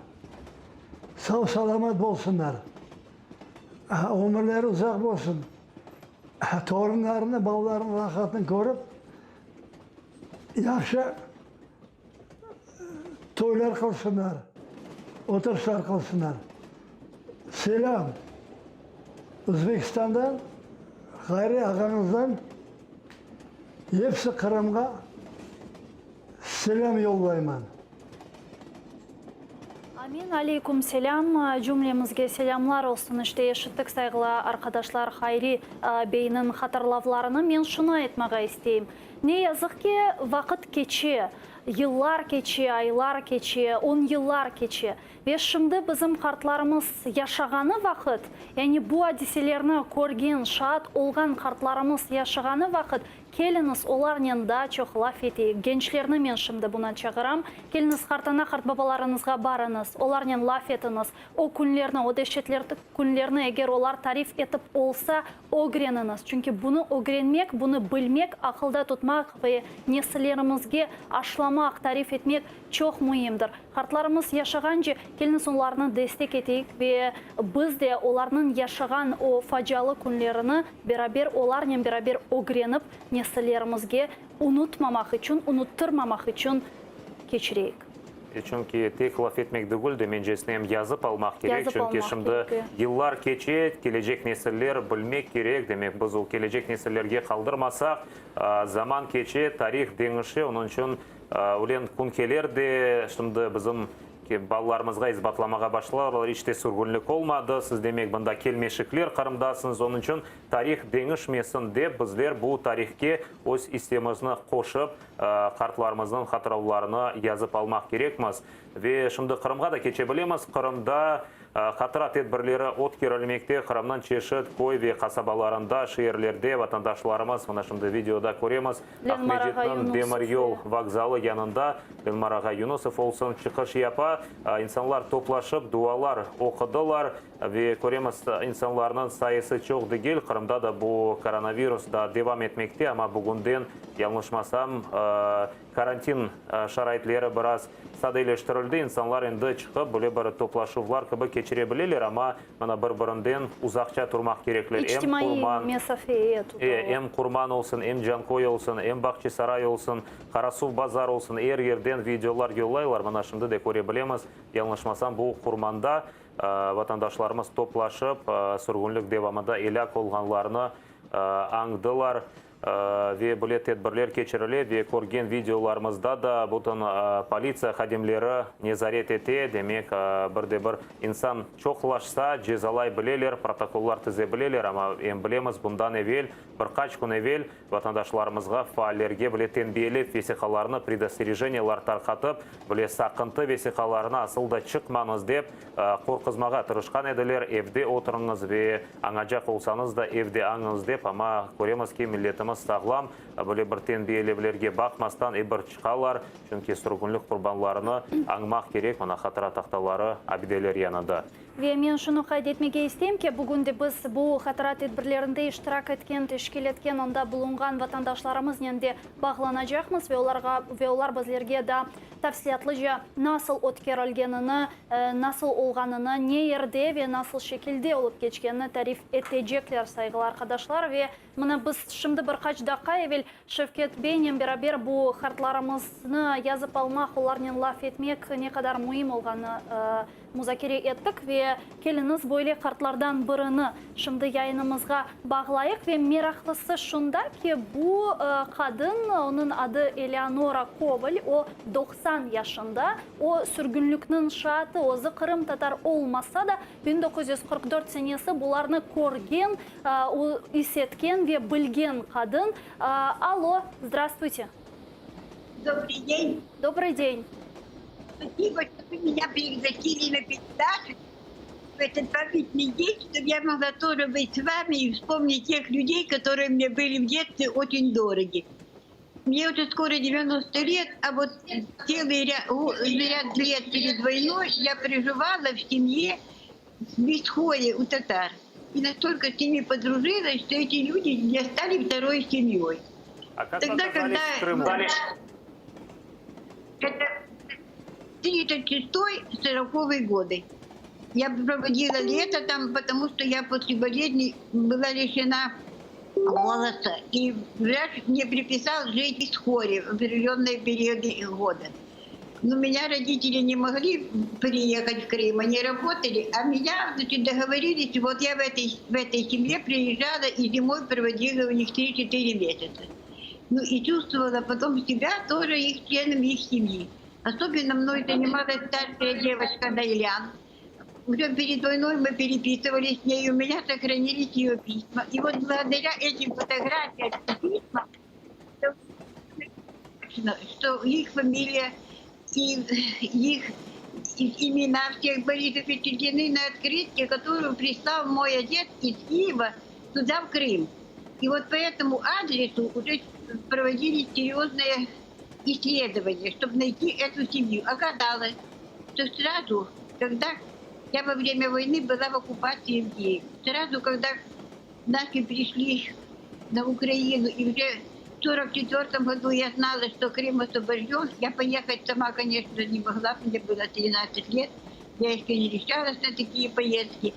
Sav-salamat bolsunlar. Ömürleri uzaq bolsun. Torunlarını, balalarınıñ rahatını körip, yahşı toylar qılsınlar, oturışlar qılsınlar. Selâm Özbekistandan, Hayri ağañızdan episi Qırımğa selâm yollayman. Amin, aleyküm selâm, cümlemizge selâmlar olsun. İşte, eşittik, sayğılı arqadaşlar, Hayri beyniñ hatırlavlarını. Men şunı aytmağa isteyim. Ne yazıq ki, vaqıt keçe, yıllar keçe, aylar keçe, on yıllar keçe. Ve şimdi bizim qartlarımız yaşağanı vaqıt, yani bu adiselerni körgen, şaat olğan qartlarımız yaşağanı vaqıt, Keliñiz, olarnen daa çoq laf eteyik. Gençlerni men şimdi buna çağıram. Keliñiz, qartana-qartbabalarıñızğa barıñız, olarnen laf etiñiz. O künlerni, o deşetli künlerni eger olar tarif etip olsa, ögreniñiz. Çünki bunı ögrenmek, bunı bilmek, aqılda tutmaq ve nesillerimizge aşlamaq, tarif etmek çoq müimdir. Qartlarımız yaşağance, keliñiz onlarnı destek eteyik ve biz de olarnıñ yaşağan o facialı künlerini beraber, olarnen beraber ögrenip, nesillerimizge unutmamaq içün, unuttırmamaq içün keçireyik. Çünki tek laf etmek degil de, mencesine em yazıp almaq kerek, Yazıp çünki almaq şimdi kerek, e. yıllar keçe, kelecek nesiller bilmek kerek, demek biz o kelecek nesillerge qaldırmasaq, zaman keçe, tarih deñişe, onıñ içün Ülen kün keler de, şimdi bizim balalarımızğa isbatlamağa başlarlar, iç te sürgünlik olmadı, siz demek bunda kelmeşikler Qırımdasıñız, onıñ içün tarih deñişmesin dep bizler bu tarihke öz issemizni qoşıp, qartlarımıznıñ hatıravlarını yazıp almaq kerekmiz. Ve şimdi Qırımğa da keçe bilemiz. Qırımda Hatıra tedbirleri ötkerilmekte, Qırımnıñ çeşit köy ve qasabalarında, şeerlerde vatandaşlarımız, mına şimdi videoda köremiz, Aqmescitniñ demiryol vokzalı yanında Lenmar ağa Yunusov olsun çıqış yapa, insanlar toplaşıp dualar oqudılar ve köremiz, insanlarnıñ sayısı çoq degil, Qırımda da bu koronavirus daa devam etmekte, amma bugünden, yañlışmasam, Karantin şaraitleri biraz sadeleştirildi, insanlar endi çıqıp, böyle bir toplaşuvlar kibi keçire bileler, amma mına bir-birinden uzaqça turmaq kerekler. Em İçtimaiy Qurman, mesafeye tutula. em Qurman olsun, em Canköy olsun, em Bağçasaray olsun, Qarasuvbazar olsun, er yerden videolar yollaylar. Mına şimdi de köre bilemiz, yañlışmasam, bu Qurmanda vatandaşlarımız toplaşıp, sürgünlik devamında elâk olğanlarnı añdılar. Ve böyle tedbirler keçirile ve körgen videolarımızda da bütün politsiya hadimleri nezaret ete, demek, bir de bir insan çoqlaşsa, cezalay bileler, protokollar tize bileler, amma em bilemiz, bundan evel, bir qaç kün evel vatandaşlarımızğa, faallerge bile tenbiyelev vesiqalarını, predosterejeniyalar tarqatıp, bile saqıntı vesiqalarını asıl da çıqmañız dep, Qorquzmağa tırışqan ediler, evde oturıñız ve añacaq olsañız da evde añıñız dep, amma köremiz ki, milletimiz sağlam, böyle bir tenbiyelevlerge baqmastan ep bir çıqalar, çünki sürgünlik qurbanlarını añmaq kerek, mına hatıra tahtaları, abideler yanında. Ve men şunı qayd etmege isteyim ki, bugün de biz bu hatıra tedbirlerinde iştirak etken, teşkil etken, onda bulunğan vatandaşlarımıznen de bağlanacaqmız ve olarğa ve olar bizlerge daa tafsilâtlıca nasıl ötkerilgenini, nasıl olğanını, ne yerde ve nasıl şekilde olıp keçkenini tarif etecekler, sayğılı arqadaşlar. Ve mına biz şimdi bir qaç daqqa evel Şevket beynen beraber bu qartlarımıznı yazıp almaq, olarnen laf etmek ne qadar müim olğanını muzakere ettik. Ve keliñiz, böyle qartlardan birini şimdi yayınımızğa bağlayıq. Ve meraqlısı şunda ki, bu qadın, onıñ adı Eleonora Koval, o, 90 yaşında, o, sürgünlikniñ şaatı, özü qırımtatar olmasa da, 1944 senesi bularnı körgen, is etken ve bilgen qadın. Allo, zdravstvuyte. Dobrıy den. Dobrıy den. Спасибо, что вы меня пригласили на передачу в этот памятный день, чтобы я могла тоже быть с вами и вспомнить тех людей, которые мне были в детстве очень дороги. Мне уже скоро 90 лет, а вот целый ряд, ряд лет перед войной я проживала в семье в Мисхоре у татар. И настолько с ними подружилась, что эти люди мне стали второй семьей. А как Тогда, оказались когда в Крыму? Это 36-40 годы. Я проводила лето там, потому что я после болезни была лишена голоса. И врач мне приписал жить в Мисхоре в определенные периоды года. Но меня родители не могли приехать в Крым, они работали, а меня, значит, договорились, вот я в этой, в этой семье приезжала и зимой проводила у них 3-4 месяца. Ну и чувствовала потом себя тоже их членом их семьи. Особенно мной занималась старшая девочка Найлян. Уже перед войной мы переписывались с ней, у меня сохранились ее письма. И вот благодаря этим фотографиям и письмам, что их фамилия и их имена всех были запечатлены на открытке, которую прислал мой отец из Киева туда, в Крым. И вот по этому адресу уже проводились серьезные исследования, чтобы найти эту семью. Оказалось, что сразу, когда я во время войны была в оккупации в Киеве, сразу, когда наши пришли на Украину, и уже в 1944 году я знала, что Крым освобожден. Я поехать сама, конечно, не могла, мне было 13 лет. Я еще не решалась на такие поездки.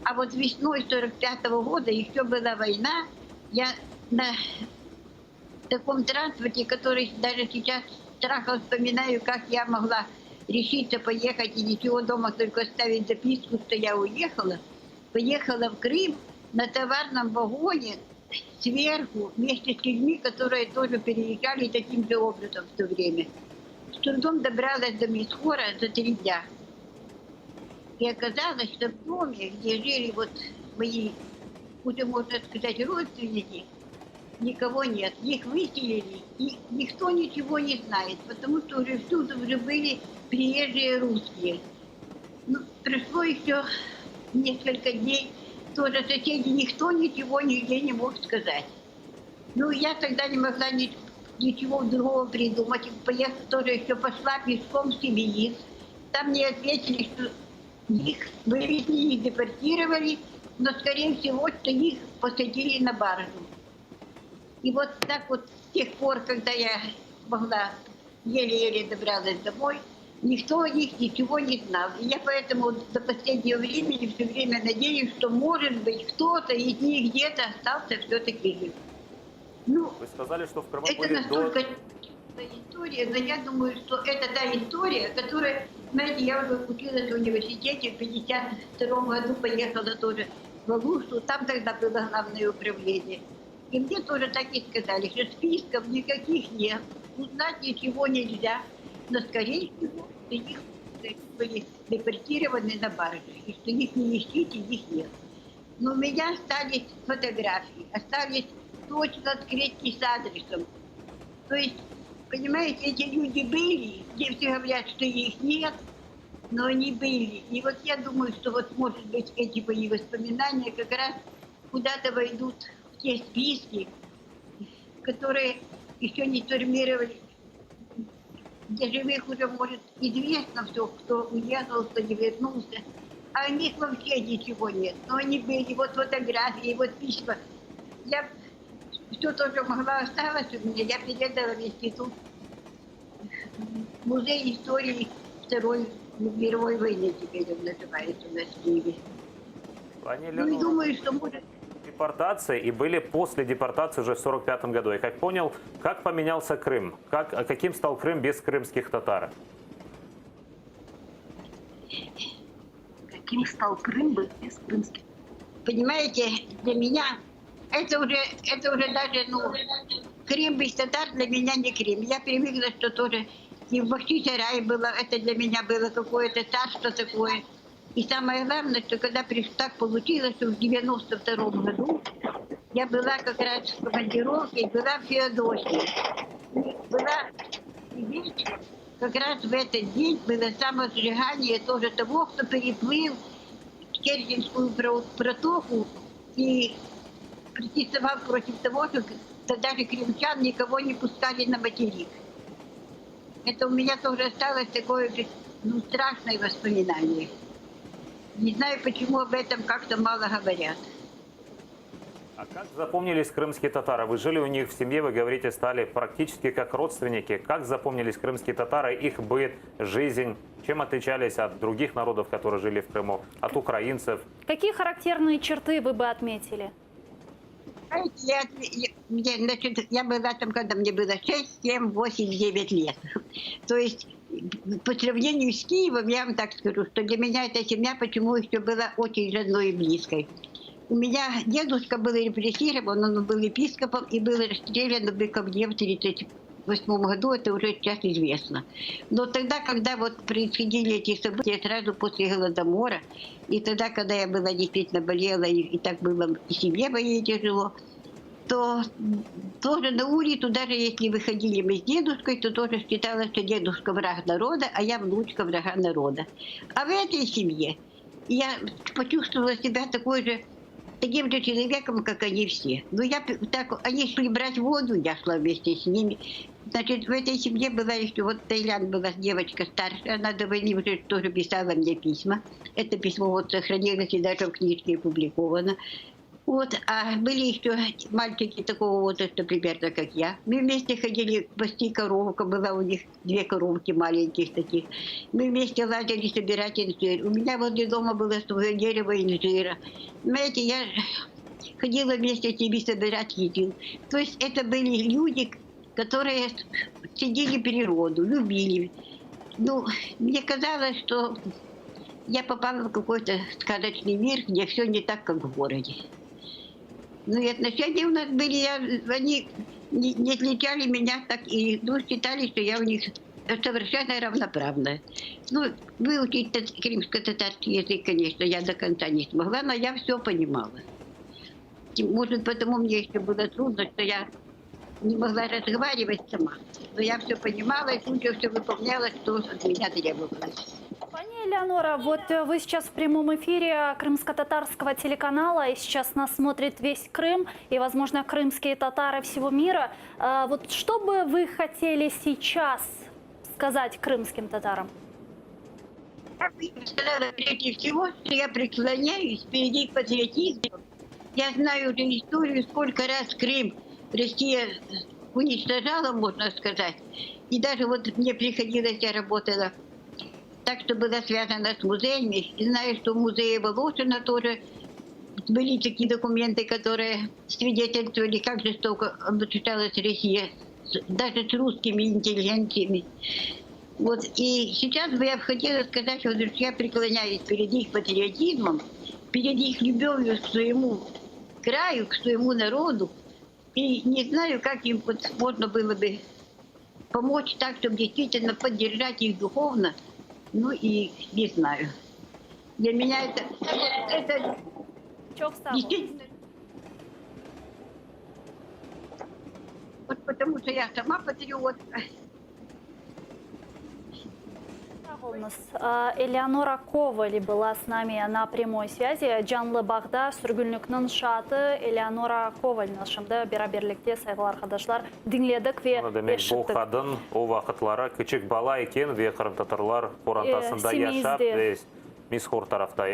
А вот весной 1945 года еще была война. Я на таком транспорте, который даже сейчас страхом вспоминаю, как я могла решиться поехать и ничего дома, только оставить записку, что я уехала. Поехала в Крым на товарном вагоне сверху вместе с людьми, которые тоже переезжали таким же образом в то время. С трудом добралась до Мисхора за три дня. И оказалось, что в доме, где жили вот мои, уже можно сказать, родственники, никого нет. Их выселили, и никто ничего не знает, потому что уже всюду уже были приезжие русские. Ну, прошло еще несколько дней, тоже соседи, никто ничего нигде не мог сказать. Ну, я тогда не могла ни, ничего другого придумать. Поехала тоже еще пошла пешком в Сибирь. Там мне ответили, что их вывезли, их депортировали, но, скорее всего, что их посадили на баржу. И вот так вот с тех пор, когда я могла, еле-еле добралась домой, никто о них ничего не знал. И я поэтому до последнего времени все время надеюсь, что, может быть, кто-то из них где-то остался все-таки жив. Ну, Вы сказали, что в Крыму это были настолько до... история, но я думаю, что это та история, которая, знаете, я уже училась в университете, в 52 году поехала тоже в Алушту, там тогда было главное управление. И мне тоже так и сказали, что списков никаких нет, узнать ничего нельзя, но, скорее всего, что их были депортированы на баржах, и что их не ищите, их нет. Но у меня остались фотографии, остались точно открытки с адресом. То есть, понимаете, эти люди были, где все говорят, что их нет, но они были. И вот я думаю, что вот, может быть, эти мои воспоминания как раз куда-то войдут в те списки, которые еще не сформировали, где живых уже, может, известно все, кто уехал, кто не вернулся. А о них вообще ничего нет. Но они были, вот фотографии, вот письма. Я все то, что могла, осталось у меня. Я передала в институт музей истории Второй мировой войны, теперь он называется у нас в Киеве. Они Ну и думаю, что может... Депортации и были после депортации уже в 45 году. Я как понял, как поменялся Крым? Как, каким стал Крым без крымских татар? Каким стал Крым без крымских? Понимаете, для меня это уже, это уже даже, ну, Крым без татар для меня не Крым. Я привыкла, что тоже и в Бахчисарае было, это для меня было какое-то царство такое. И самое главное, что когда так получилось, что в 92 году я была как раз в командировке, была в Феодосии. И была свидетелем, как раз в этот день было самосжигание тоже того, кто переплыл Керченскую протоку и протестовал против того, что тогда же крымчан никого не пускали на материк. Это у меня тоже осталось такое, ну, страшное воспоминание. Не знаю, почему об этом как-то мало говорят. А как запомнились крымские татары? Вы жили у них в семье, вы говорите, стали практически как родственники. Как запомнились крымские татары, их быт, жизнь? Чем отличались от других народов, которые жили в Крыму, от украинцев? Какие характерные черты вы бы отметили? Знаете, я, я, мне, значит, я была там, когда мне было 6, 7, 8, 9 лет. То есть по сравнению с Киевом, я вам так скажу, что для меня эта семья почему еще была очень родной и близкой. У меня дедушка был репрессирован, он был епископом и был расстрелян в Быковне в тридцать восьмом году, это уже сейчас известно. Но тогда, когда вот происходили эти события, сразу после Голодомора, и тогда, когда я была действительно болела, и, и так было и семье моей тяжело, то тоже на улицу, даже если выходили мы с дедушкой, то тоже считалось, что дедушка враг народа, а я внучка врага народа. А в этой семье я почувствовала себя такой же, таким же человеком, как они все. Но я п-, так, они шли брать воду, я шла вместе с ними. Значит, в этой семье была еще, вот Тайлян была девочка старшая, она до войны уже тоже писала мне письма. Это письмо вот сохранилось и даже в книжке опубликовано. Вот, а были еще мальчики такого возраста, примерно как я. Мы вместе ходили пасти коровка, была у них две коровки маленьких таких. Мы вместе лазили собирать инжир. У меня возле дома было свое дерево инжира. Знаете, я ходила вместе с ними собирать еду. То есть это были люди, которые ценили природу, любили. Ну, мне казалось, что я попала в какой-то сказочный мир, где все не так, как в городе. Ну и отношения у нас были, я, они не, не отличали меня так, и, ну, считали, что я у них совершенно равноправная. Ну, выучить крымско-татарский язык, конечно, я до конца не смогла, но я все понимала. И, может, потому мне еще было трудно, что я не могла разговаривать сама. Но я все понимала и тут же все выполняла, что от меня требовалось. Пани Элеонора, вот, э, вы сейчас в прямом эфире крымско-татарского телеканала, и сейчас нас смотрит весь Крым и, возможно, крымские татары всего мира. Э, вот что бы вы хотели сейчас сказать крымским татарам? Я бы сказала, прежде всего, что я преклоняюсь перед их патриотизмом. Я знаю уже историю, сколько раз Крым Россия уничтожала, можно сказать. И даже вот мне приходилось, я работала так, что была связана с музеями. И знаю, что в музее Волошина тоже были такие документы, которые свидетельствовали, как жестоко обращалась Россия, даже с русскими интеллигенциями. Вот. И сейчас бы я хотела сказать, что я преклоняюсь перед их патриотизмом, перед их любовью к своему краю, к своему народу. И не знаю, как им вот можно было бы помочь так, чтобы действительно поддержать их духовно. Ну и не знаю. Для меня это, это Çoq sağ oluñız. действительно... Вот потому что я сама патриотка. Sağ oluñız. Eleonora Kovali была с nami na prâmoy svâzi. Canlı bağda sürgünlikniñ şaatı Eleonora Kovalni şimdi beraberlikte, sayğılı arqadaşlar, diñledik ve Demek, bu eşittik. qadın o vaqıtları kiçik bala eken ve qırımtatarlar qorantasında yaşap Simeizde. ve Mishor tarafta,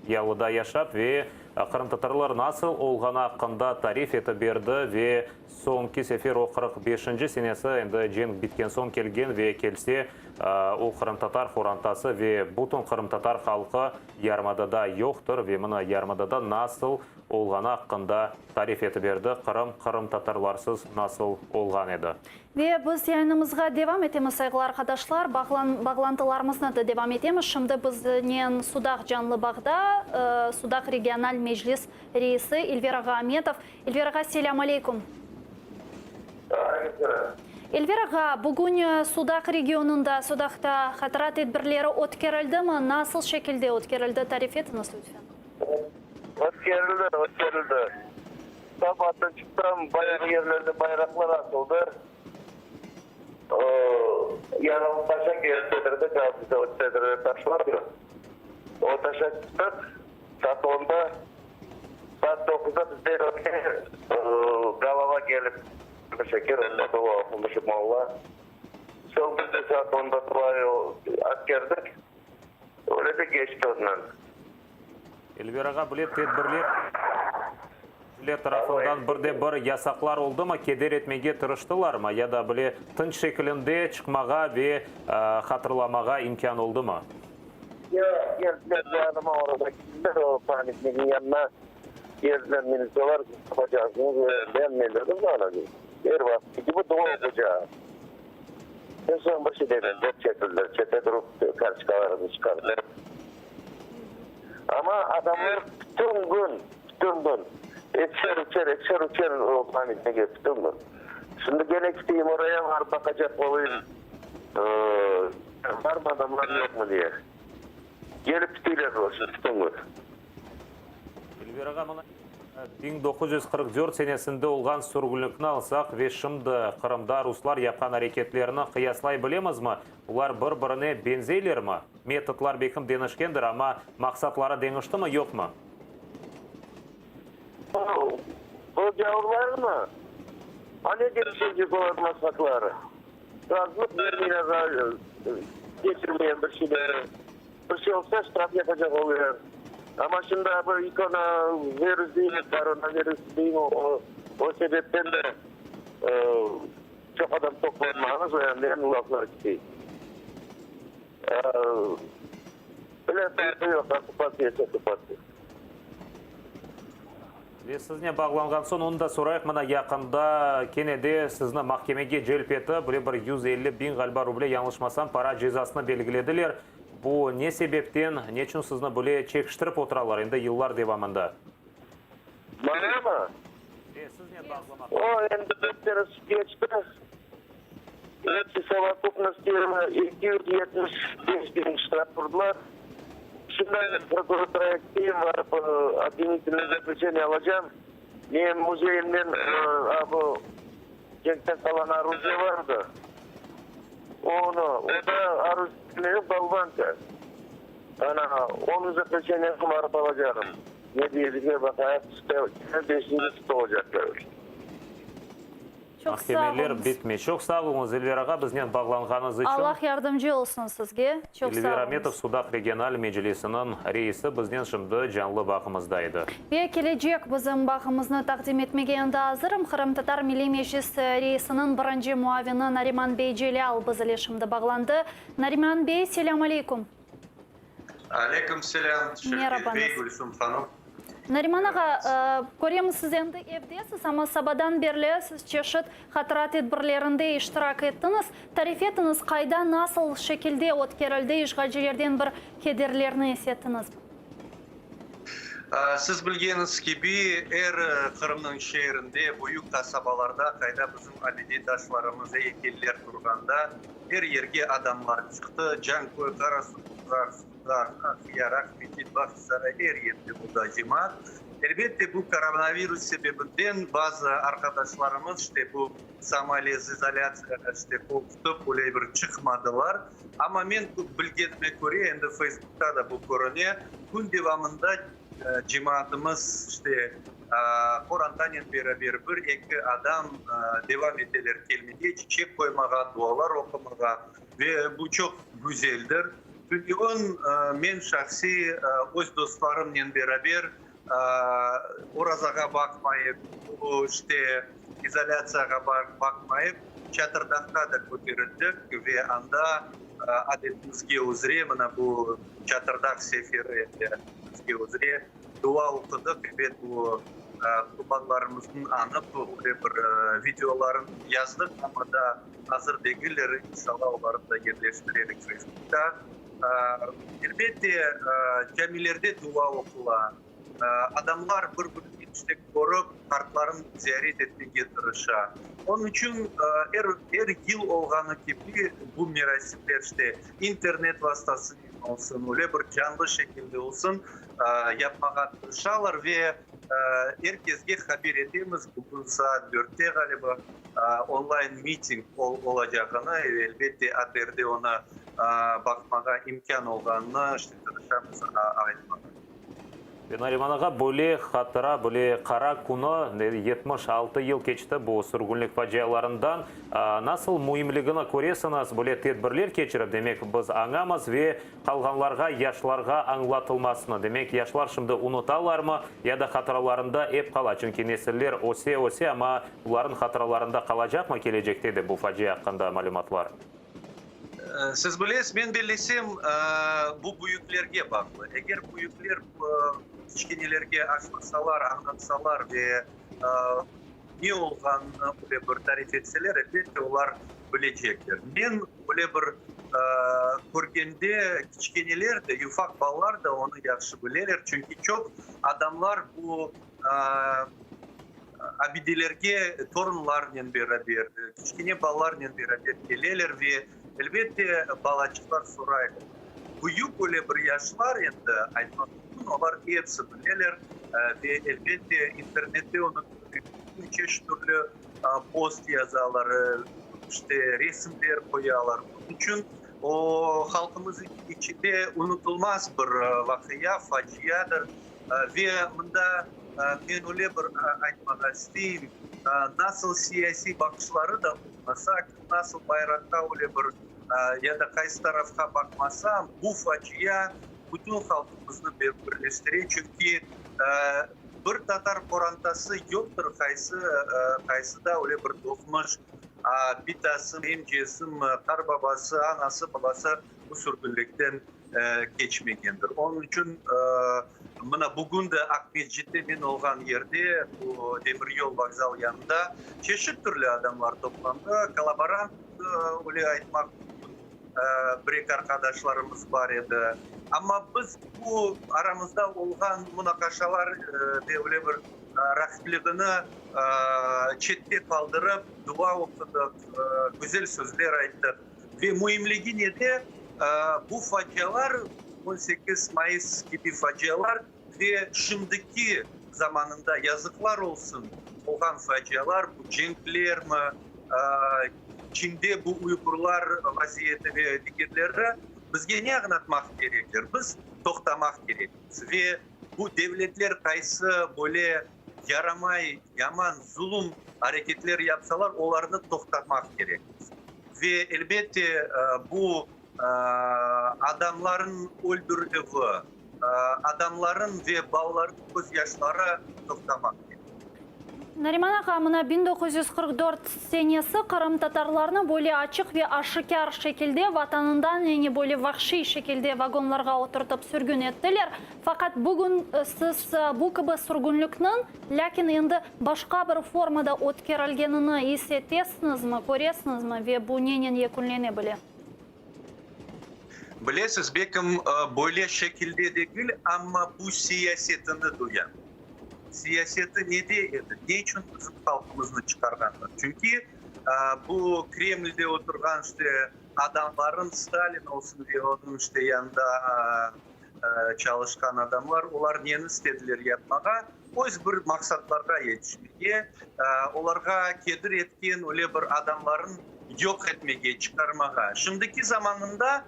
yalıda yaşap ve qırımtatarlar nasıl olğanı aqqında tarif etip berdi ve Soñki sefer o 45-nci senesi, endi cenk bitken soñ kelgen ve kelse, o qırımtatar qorantası ve bütün qırımtatar halqı yarımadada yoqtır ve mına yarımadada nasıl olğanı aqqında tarif etip berdi, Qırım qırımtatarlarsız nasıl olğan edi. Ve biz yayınımızğa devam etemiz, sayğılı arqadaşlar, bağlantılarımıznı da devam etemiz. Şimdi biznen Sudaq canlı bağda, Sudaq regional meclis reisi İlver ağa Ametov. İlver ağa, selâm aleyküm. Aleyküm selâm. İlver ağa, bugün Sudaq regionında, Sudaqta hatıra tedbirleri ötkerildimi? Nasıl şekilde ötkerildi, tarif etiñiz lütfen. Ötkerildi, ötkerildi. Saba çıqsam, bayağı yerlerde bayraqlar asıldı. Yaralı taşa kelip ketirdi, taş bar ya, o taşa çıqtıq, saat onda. Saat doquzda bizde galava kelip şeker, onda dua oqumış molla. Soñ biz de saat onda dua ötkerdik. Öyle de keçti ondan. Elver ağa, bile tedbirler tarafından bir de bir yasaqlar oldımı, keder etmege tırıştılarmı ya da bile tınç şekilinde çıqmağa ve hatırlamağa imkân oldımı? Yoq, keldiler yanıma, orada keldiler, o pamyatnikniñ yanına keldiler militsiyalar, yapacaqsıñız, ben ne dedim ana, er vaqıtki kibi dua oquycağım. En soñ bir şey demediler, çekildiler, çete turıp kartoçkalarını çıqardılar. Amma adamlar bütün kün, bütün kün ekişer, üçer, ekişer, üçer o pamyatnike bütün kün. Şimdi kene keteyim oraya, barıp baqacaq olayım. Barmı adamlar, yoqmı diye. Kelip piteyler olsun bütün kün. Elver ağa, mına 1944 senesinde olğan sürgünlikni alsaq ve şimdi Qırımda ruslar yapqan areketlerini qıyaslay bilemizmi? Olar bir-birine benzeylermi? Metodlar belkim deñişkendir, amma maqsatları deñiştimi, yoqmı? O gavurlarmı? A ne deñişecek olar maqsatları? Razılıq bermeyler, keçirmeyen bir şeyleri. Bir şey olsa, ştraf yapacaq oluyor. Amma şimdi bu ikona virus deymi, koronavirus deymi, o, o sebepten de çoq adam toplanmañız, o yandan laflar ketey. Bile farqı yoq, okkupatsiya ise okkupatsiya. Ve siznen bağlanğan soñ onı da sorayıq, mına yaqında kene de sizni mahkemege celp etip, bile bir 150 biñ, ğaliba, ruble, yañlışmasam, para cezasını belgilediler. Bu ne sebepten, neçün sizni böyle çekiştirip oturalar endi yıllar devamında? Mañamı? E, siznen bağlamaq. O, endi bir senesi keçti. Episi совокупности 275 biñ ştraf urdılar. Şimdi prokuraturaya giteyim, barıp obvinitelnoye zaklüçeniye alacağım. Menim muzeyimden a bu cenkten qalan orujiye bardı. Onı, o da orujiye bolvanka. Ana, onıñ zaklüçeniyesini barıp alacağım. Ne diyecekler baqayıq, beşinci sudda olacaqlar. Çoq sağ Mahkemeler oluñız. bitmey. Çoq sağ oluñız, Elver ağa, biznen bağlanğanıñız içün. Allah yardımcı olsun sizge. Çoq sağ Elver oluñız. Ametov, Sudaq regional meclisiniñ reisi, biznen şimdi canlı bağımızda edi. Ve kelecek bizim bağımıznı taqdim etmege endi azırım. Qırımtatar Milliy Meclis reisiniñ birinci muavini Nariman bey Celâl biz ile şimdi bağlandı. Nariman bey, selâm aleyküm. Aleyküm selâm, Şevket bey, Gülsüm hanım. Nariman ağa, köremiz, siz endi evdesiz, amma sabadan berli siz çeşit hatıra tedbirlerinde iştirak ettiñiz. Tarif etiñiz, qayda, nasıl şekilde ötkerildi, işğalcilerden bir kederlerni is ettiñizmi? Siz bilgeniñiz kibi, er Qırımnıñ şeerinde, büyük qasabalarda, qayda bizim abide taşlarımız, eykeller turğanda, er yerge adamlar çıqtı. Canköy, Qarasuvbazar, Sudaq, Aqyar, Aqmescit, Bağçasaray, er yerde oldı cemaat. Elbette, bu koronavirus sebebinden bazı arqadaşlarımız, işte, bu samoizolâtsiyağa, işte, qol tutıp, öyle bir çıqmadılar. Amma men bilgenime köre, endi Facebookta da bu körüne, kün devamında cemaatımız, işte, qorantanen beraber bir-eki adam devam eteler kelmege, çiçek qoymağa, dualar oqumağa ve bu çoq güzeldir. Tünevin men şahsiy öz dostlarımnen beraber orazağa baqmayıp, bu, işte, izolâtsiyağa baqmayıp, Çatırdağqa da köterildik ve anda adetimizge üzre, mına bu Çatırdağ seferi adetimizge üzre dua oqudıq. Ebet, bu qurbanlarımıznıñ añıp, öyle bir videoların yazdıq, amma daa azır degiller, inşallah, olarnı da yerleştirerik Facebookta. Elbette, camilerde dua oqula. Adamlar bir-birini işte körip, qartlarını ziyaret etmege tırışa. Onıñ içün er, er yıl olğanı kibi bu merasimler işte internet vastasınen olsun, öyle bir canlı şekilde olsun yapmağa tırışalar ve er kesge haber etemiz, bugün saat dörtte ğaliba onlayn miting olacağını ve elbette ATRde onı baqmağa imkân olğanını işte tırışamız aytmağa. Ve Nariman ağa, böyle hatıra, böyle qara künü, 76 yıl keçti bu sürgünlik facialarından, nasıl müimligini köresiñiz, böyle tedbirler keçirip, demek, biz añamız ve qalğanlarğa, yaşlarğa añlatılmasını, demek, yaşlar şimdi unutalarmı ya da hatıralarında ep qala, çünki nesiller öse-öse, amma bularnıñ hatıralarında qalacaqmı kelecekte de bu facia aqqında malümatlar? Siz bilesiz, men bellesem, bu büyüklerge bağlı. Eger büyükler kiçkenelerge aşlasalar, añlatsalar ve ne olğanını öyle bir tarif etseler, elbette, olar bilecekler. Men öyle bir körgende, kiçkeneler de, ufaq balalar da onı yahşı bileler, çünki çoq adamlar bu abidelerge torunlarnen beraber, kiçkene balalarnen beraber keleler ve, elbette, balaçıqlar soraylar. Büyük öyle bir yaşlar endi, aytmaq mümkün, olar episi bileler ve, elbette, internette onı körmek mümkün, çeşit türlü post yazalar, işte, resimler qoyalar. Bunıñ içün o, halqımız içinde unutılmaz bir vaqia, faciadır. Ve mında men öyle bir aytmağa isteyim, nasıl siyasiy baqışları da olmasa, kim nasıl bayraqqa öyle bir ya da qaysı tarafqa baqmasa, bu facia bütün halqımıznı birleştire, çünki bir tatar qorantası yoqtır, qaysı qaysı da öyle bir doğmuş bitası, emcesimi, qarbabası, anası, babası bu sürgünlikten keçmegendir. Onıñ içün mına bugün de Aqmescitte men olğan yerde, bu demiryol vokzal yanında çeşit türlü adamlar toplandı. Kollaborant, öyle aytmaq mümkün, bir-eki arqadaşlarımız bar edi. Amma biz bu aramızda olğan munaqaşalar ve öyle bir raqipligini çette qaldırıp, dua oqudıq, güzel sözler ayttıq. Ve müimligi nede, bu facialar, 18 mayıs kibi facialar ve şimdiki zamanında, yazıqlar olsun, olğan facialar, bu cenklermi, Çinde bu uyğurlar vaziyeti ve digerleri bizge ne añlatmaq kerekler? Biz toqtamaq kerekmiz ve bu devletler qaysı böyle yaramay, yaman, zulum areketler yapsalar, olarnı toqtatmaq kerekmiz. Ve, elbette, bu adamlarnıñ öldürilüvi, adamlarnıñ ve balalarnıñ közyaşları toqtamaq kerek. Nariman ağa, mına 1944 senesi qırımtatarlarnı böyle açıq ve aşikâr şekilde vatanından, yani böyle vahşiy şekilde vagonlarğa oturtıp sürgün ettiler. Faqat bugün siz bu kibi sürgünlikniñ, lâkin endi başqa bir formada ötkerilgenini is etesiñizmi, köresiñizmi ve bu nenen yekünlene bile? Bilesiz, belkim, böyle şekilde degil, amma bu siyasetini duyam. Siyaseti nede edi? Ne içün bizim halqımıznı çıqarğanlar? Çünki bu Kremlde oturğan işte adamların, Stalin olsun ve onıñ işte yanında çalışqan adamlar, olar neni istediler yapmağa? Öz bir maqsatlarğa yetişmege, olarğa kedir etken öyle bir adamların yoq etmege, çıqarmağa. Şimdiki zamanında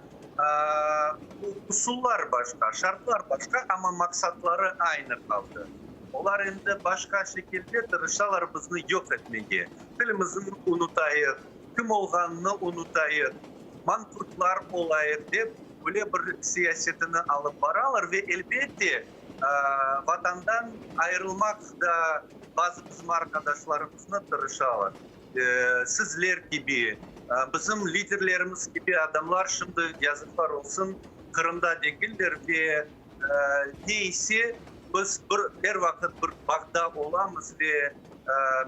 usullar başqa, şartlar başqa, amma maqsatları aynı qaldı. Olar endi başqa şekilde tırışalar bizni yoq etmege. Tilimizni unutayıq, kim olğanını unutayıq, manqurtlar olayıq dep öyle bir siyasetini alıp baralar ve elbette, Vatandan ayırılmaq da bazı bizim arqadaşlarımıznı tırışalar. Sizler kibi, bizim liderlerimiz kibi adamlar şimdi, yazıqlar olsun, Qırımda degiller ve ne ise, biz bir er vaqıt bir bağda olamız ve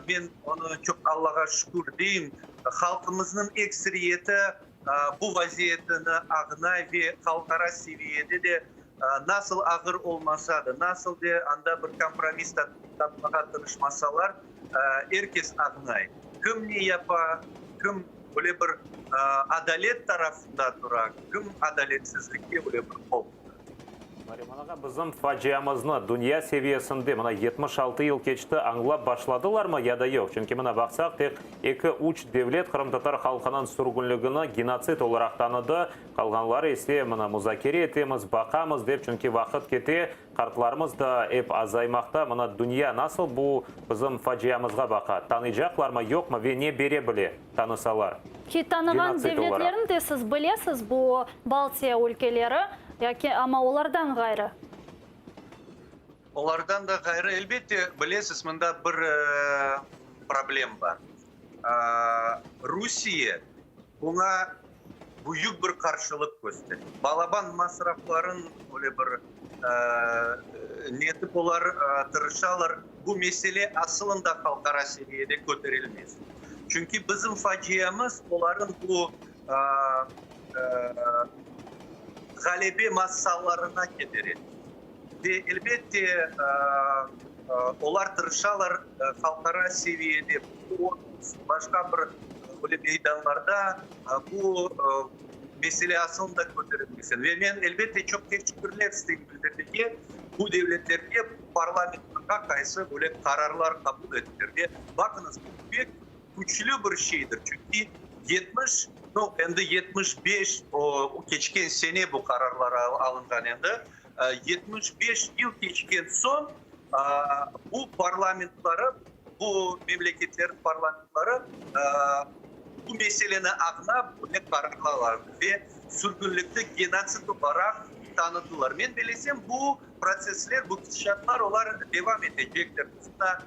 men onı çoq Allağa şükür deyim, halqımıznıñ ekseriyeti bu vaziyetini añlay ve halqara seviyede de nasıl ağır olmasa da, nasıl de anda bir kompromiss tapmağa tırışmasalar, er kes añlay, kim ne yapa, kim öyle bir adalet tarafında tura, kim adaletsizlikke öyle bir qol tuta. Nariman ağa, bizim faciamıznı dünya seviyesinde, mına 76 yıl keçti, añlap başladılarmı ya da yoq? Çünki mına baqsaq, tek eki-üç devlet qırımtatar halqınıñ sürgünligini genotsid olaraq tanıdı, qalğanları ise mına muzakere etemiz, baqamız dep, çünki vaqıt kete, qartlarımız da ep azaymaqta. Mına dünya nasıl bu bizim faciamızğa baqa? Tanıycaqlarmı, yoqmı ve ne bere bile tanısalar? Ki tanığan Genotsid olaraq. devletlerni de siz bilesiz, bu Baltiya ülkeleri, yaki, amma olardan ğayrı. Olardan da ğayrı, elbette, bilesiz, mında bir problem bar. Rusiye buña büyük bir qarşılıq köstere. Balaban masrafların öyle bir netip olar tırışalar, bu mesele asılında halqara seviyede köterilmez. Çünki bizim faciamız oların bu ğalebe masallarına kedere. Ve, elbette, olar tırışalar halqara seviyede, bu başqa bir böyle meydanlarda bu mesele asılında köterilmesin. Ve men, elbette, çoq teşekkürler isteyim bildirmege bu devletlerge, bu parlamentlerge qaysı böyle qararlar qabul ettiler. Ve, baqıñız, bu pek küçlü bir şeydir, çünki 70, no, endi 75, o, keçken sene bu qararlar alınğan endi, 75 yıl keçken soñ bu parlamentları, bu memleketlerniñ parlamentları bu meseleni añlap, böyle qararlar aldı ve sürgünlikni genotsid olaraq tanıdılar. Men bilesem, bu protsessler, bu ketişatlar, olar devam etecektir. Biz mına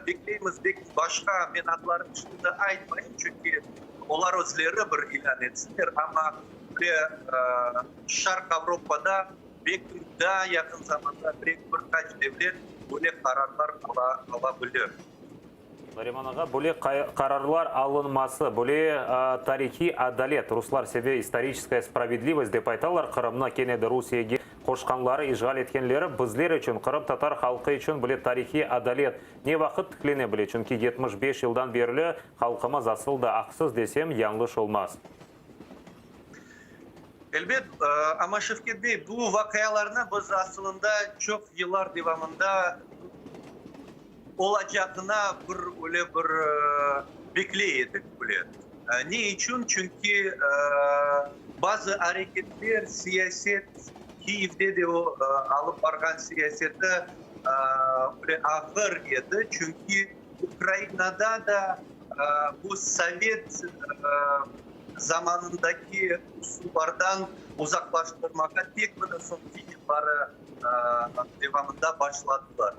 bekleymiz, belki başqa, men adlarını şimdi aytmayım, çünki olar özleri bir ilân etsinler, amma böyle Şarq Avropada, belki daa yaqın zamanda bir qaç devlet böyle qararlar ala bilir. Nariman ağa, böyle qararlar alınması, böyle tarihiy adalet, ruslar seve istoriçeskaya spravedlivost dep aytalar, Qırımnı kene de Rusiyege qoşqanları, işğal etkenleri, bizler içün, qırımtatar halqı içün böyle tarihiy adalet ne vaqıt tiklene bile, çünki 75 yıldan berli halqımız asıl da aqsız desem, yañlış olmaz. Elbet, amma Şevket bey, bu vaqialarnı biz asılında çoq yıllar devamında olacağına bir öyle bir bekley edik bile. Ne içün? Çünki bazı areketler, siyaset, Kiyevde de o alıp barğan siyaseti öyle ağır edi, çünki Ukrainada da bu sovet zamanındaki usullardan uzaqlaştırmağa tek mına soñki yılları devamında başladılar.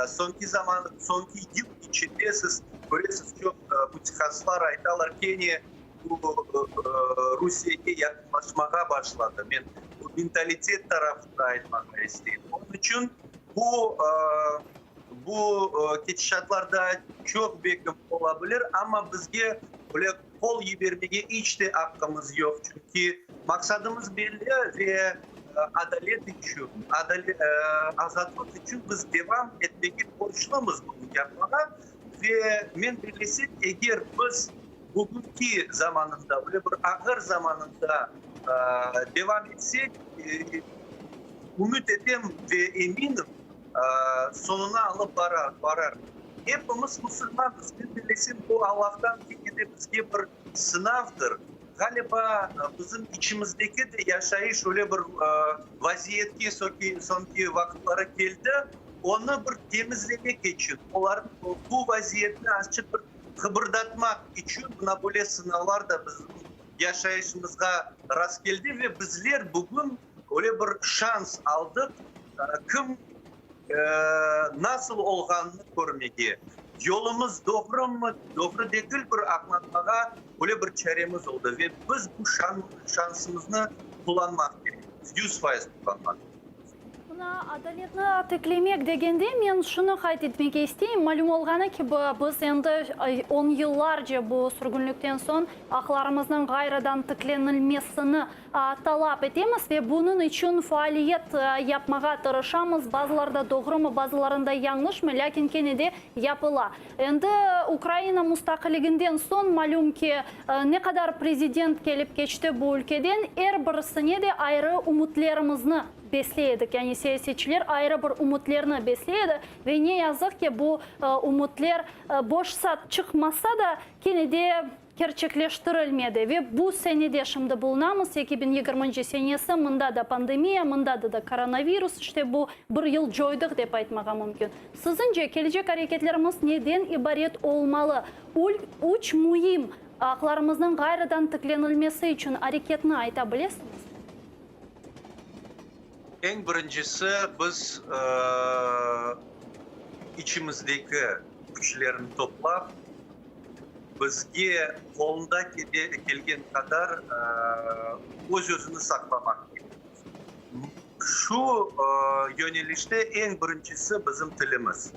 Soñki zaman, soñki yıl içinde siz köresiz, çoq mütehassıslar aytalar, kene bu Rusiyege yaqınlaşmağa başladı. Men bu mentalitet tarafında aytmağa isteyim. Onıñ içün bu bu ketişatlar daa çoq belki ola bilir, amma bizge böyle qol yibermege iç te aqqımız yoq, çünki. Maqsadımız belli ve adalet içün, azatlıq içün biz devam etmege borclumız bunı yapmağa. Ve men bellesem, eger biz bugünki zamanında, öyle bir ağır zamanında devam etsek, ümüt etem ve eminim, soñuna alıp barar. Epimiz musulmanmız, men bellesem, bu Allahtan kene de bizge bir sınavdır. Ğaliba, bizim içimizdeki de yaşayış öyle bir vaziyetke soñki vaqıtları keldi, onı bir temizlemek içün, bu vaziyetni azçıq bir qıbırdatmaq içün mına böyle sınavlar da bizim yaşayışımızğa rastkeldi ve bizler bugün öyle bir şans aldıq, kim nasıl olğanını körmege, yolumız doğrumı, doğru degil bir añlatmağa öyle bir çaremiz oldı ve biz bu şansımıznı qullanmaq kerekmiz, 100% qullanmaq kerekmiz. Mına, adaletni tiklemek degende, men şunı qayd etmege isteyim, malüm olğanı kibi, biz endi on yıllarca bu sürgünlikten soñ aqlarımıznıñ ğayrıdan tiklenilmesini talap etemiz ve bunıñ içün faaliyet yapmağa tırışamız, bazılarda doğrumı, bazılarında yañlışmı, lâkin kene de yapıla. Endi Ukraina mustaqilliginden soñ, malüm ki, ne qadar prezident kelip keçti bu ülkeden, er birisine de ayrı ümütlerimizni besley edik, yani siyasetçiler ayrı bir ümütlerni besley edi ve ne yazıq ki, bu ümütler boş-sat çıqmasa da, kene de kerçekleştirilmedi. Ve bu senede şimdi bulunamız, 2020-nci senesi, mında da pandemiya, mında da da koronavirus, işte bu bir yıl coydıq dep aytmağa mümkün. Siziñce, kelecek areketlerimiz neden ibaret olmalı? Üç müim aqlarımıznıñ ğayrıdan tiklenilmesi içün areketni ayta bilesiñizmi? Eñ birincisi, biz içimizdeki küçlerni toplap, bizge qolunda kelgen qadar öz-özüni saqlamaq kerekmiz. Şu yönelişte eñ birincisi bizim tilimiz.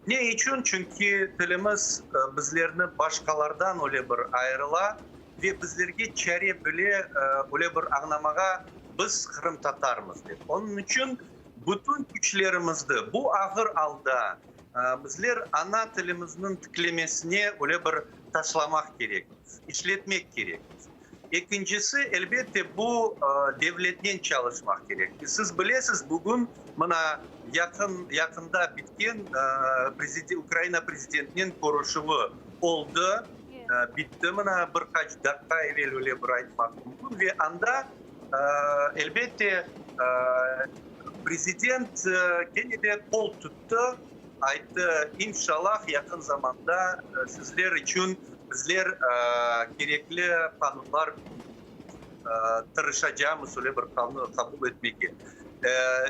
Ne içün? Çünki tilimiz bizlerni başqalardan öyle bir ayırıla ve bizlerge çare bile öyle bir añlamağa biz qırımtatarmız dep. Onıñ içün bütün küçlerimizni bu ağır alda Bizler ana tilimizniñ tiklemesine öyle bir taşlamaq kerekmiz, işletmek kerekmiz. Ekincisi, elbette, bu devletnen çalışmaq kerek. Siz bilesiz, bugün mına yaqın, yaqında bitken Ukraina prezidentinen körüşüvi oldı, bitti mına bir qaç daqqa evel öyle bir aytmaq mümkün ve anda, elbette, Prezident kene de qol tuttı, ayttı, İnşallah, yaqın zamanda sizler içün bizler kerekli qanunlar tırışacamız, öyle bir qanun qabul etmege.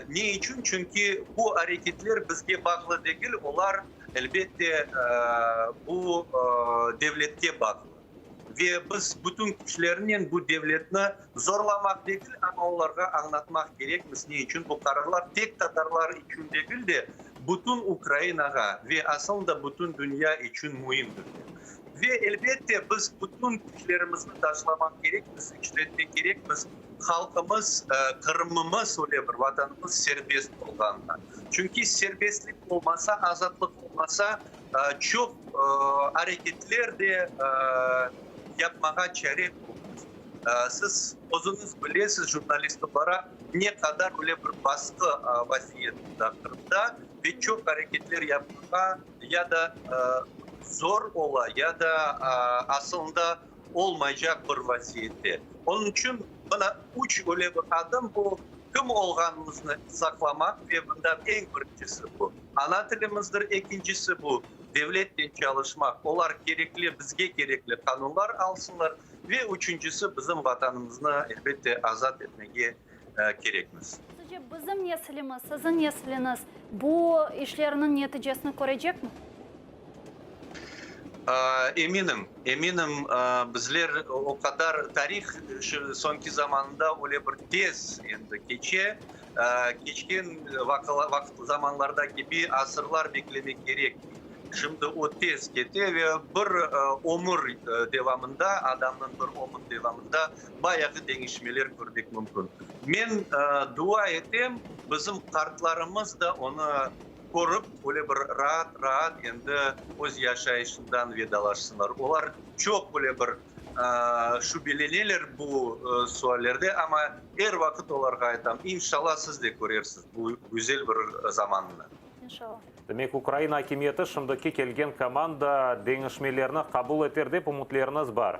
Ne içün? Çünki bu areketler bizge bağlı degil, olar, elbette, bu devletke bağlı. Ve biz bütün küçlerinen bu devletni zorlamaq degil, amma olarğa añlatmaq kerekmiz, ne içün bu qararlar tek tatarlar içün degil de, bütün Ukrainağa ve asılında bütün dünya içün müimdir dep. Ve, elbette, biz bütün küçlerimizni taşlamaq kerekmiz, işletmek kerekmiz, halqımız, Qırımımız, öyle bir Vatanımız serbest olğanına. Çünki serbestlik olmasa, azatlıq olmasa, Çoq areketler de yapmağa çare olmaz. Siz özüñiz bilesiz, jurnalist olaraq, ne qadar öyle bir basqı vaziyet mında Qırımda ve çoq areketler yapmağa ya da zor ola, ya da asılında olmaycaq bir vaziyette. Onıñ içün mına üç öyle bir adım, bu kim olğanımıznı saqlamaq ve mında eñ birincisi bu. Ana tilimizdir, ekincisi bu, devletnen çalışmaq, olar kerekli, bizge kerekli qanunlar alsınlar ve üçüncisi, bizim Vatanımıznı, elbette, azat etmege kerekmiz. Sizce, bizim neslimiz, siziñ nesliñiz bu işlerniñ neticesini körecekmi? Eminim, eminim, bizler o qadar tarih şu soñki zamanında öyle bir tez endi keçe, Keçken vaqıt zamanlarda kibi asırlar beklemek kerekmey. Şimdi o tez kete ve bir ömür devamında, adamnıñ bir ömür devamında bayağı deñişmeler körmek mümkün. Men dua etem, bizim qartlarımız da onı körip, öyle bir raat-raat endi öz yaşayışından vedalaşsınlar. Olar çoq öyle bir şübeleneler bu suallerde, amma er vaqıt olarğa aytam, İnşallah siz de körersiz bu güzel bir zamannı. İnşallah. Demek, Ukraina akimiyeti şimdiki kelgen komanda deñişmelerni qabul eter dep ümütleriñiz bar?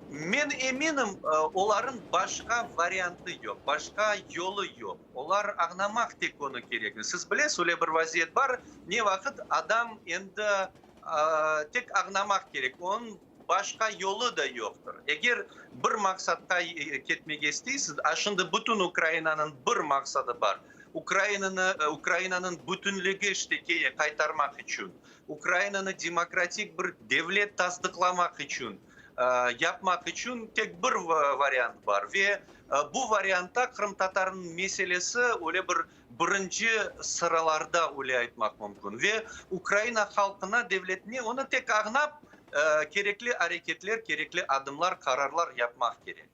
Men eminim, olarıñ başqa variantı yoq, başqa yolu yoq. Olar añlamaq tek onı kerek. Siz bilesiz, öyle bir vaziyet bar, ne vaqıt adam endi tek añlamaq kerek, onıñ başqa yolu da yoqtır. Eger bir maqsatqa ketmege isteysiz, a şimdi bütün Ukrainanıñ bir maqsadı bar, Ukrainanı, Ukrainanıñ bütünligi işte qaytarmaq içün, Ukrainanı demokratik bir devlet tasdıqlamaq içün, yapmaq içün tek bir variant bar ve bu variantta qırımtatarnıñ meselesi öyle bir birinci sıralarda öyle aytmaq mümkün ve Ukraina halqına, devletine onı tek añlap, kerekli areketler, kerekli adımlar, qararlar yapmaq kerektir.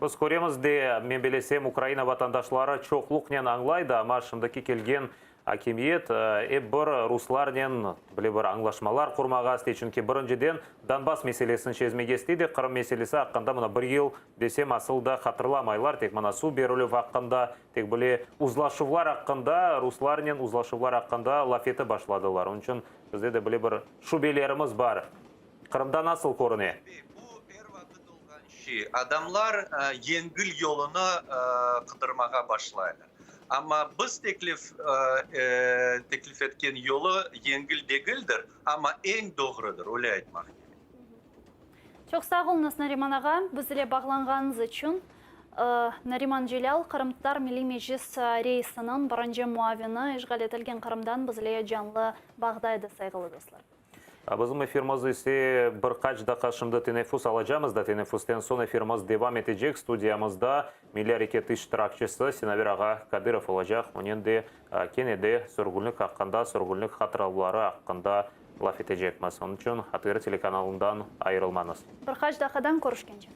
Biz köremiz de, men bilesem, Ukraina vatandaşları çoqluqnen añlay da, amma şimdiki kelgen akimiyet ep bir ruslarnen bile bir añlaşmalar qurmağa istey, çünki birinciden Donbass meselesini çezmege istey de, Qırım meselesi aqqında mına bir yıl desem asıl da hatırlamaylar, tek mına suv berilüv aqqında, tek bile uzlaşuvlar aqqında, ruslarnen uzlaşuvlar aqqında laf etip başladılar. Onıñ içün bizde de bile bir şübelerimiz bar. Qırımda nasıl körüne? Şey, adamlar yengil yolunı qıdırmağa başlaylar. Amma biz teklif teklif etken yolu yengil degildir, amma eñ doğrudır, öyle aytmaq kerek. Çoq sağ oluñız, Nariman ağa, biz ile bağlanğanıñız içün. Nariman Celâl, Qırımtatar Milliy Meclis reisiniñ birinci muavini, işğal etilgen Qırımdan biz ile canlı bağda edi, sayğılı dostlar. Bizim efirimiz ise bir qaç daqqa şimdi teneffüs alacamız da, teneffüsten soñ efirimiz devam etecek. Studiyamızda Milliy areket iştirakçisi Sinaver ağa Kadırov olacaq. Onen de kene de sürgünlik aqqında, sürgünlik hatıravları aqqında laf etecekmiz. Onıñ içün ATR telekanalından ayırılmañız. Bir qaç daqqadan körüşkence.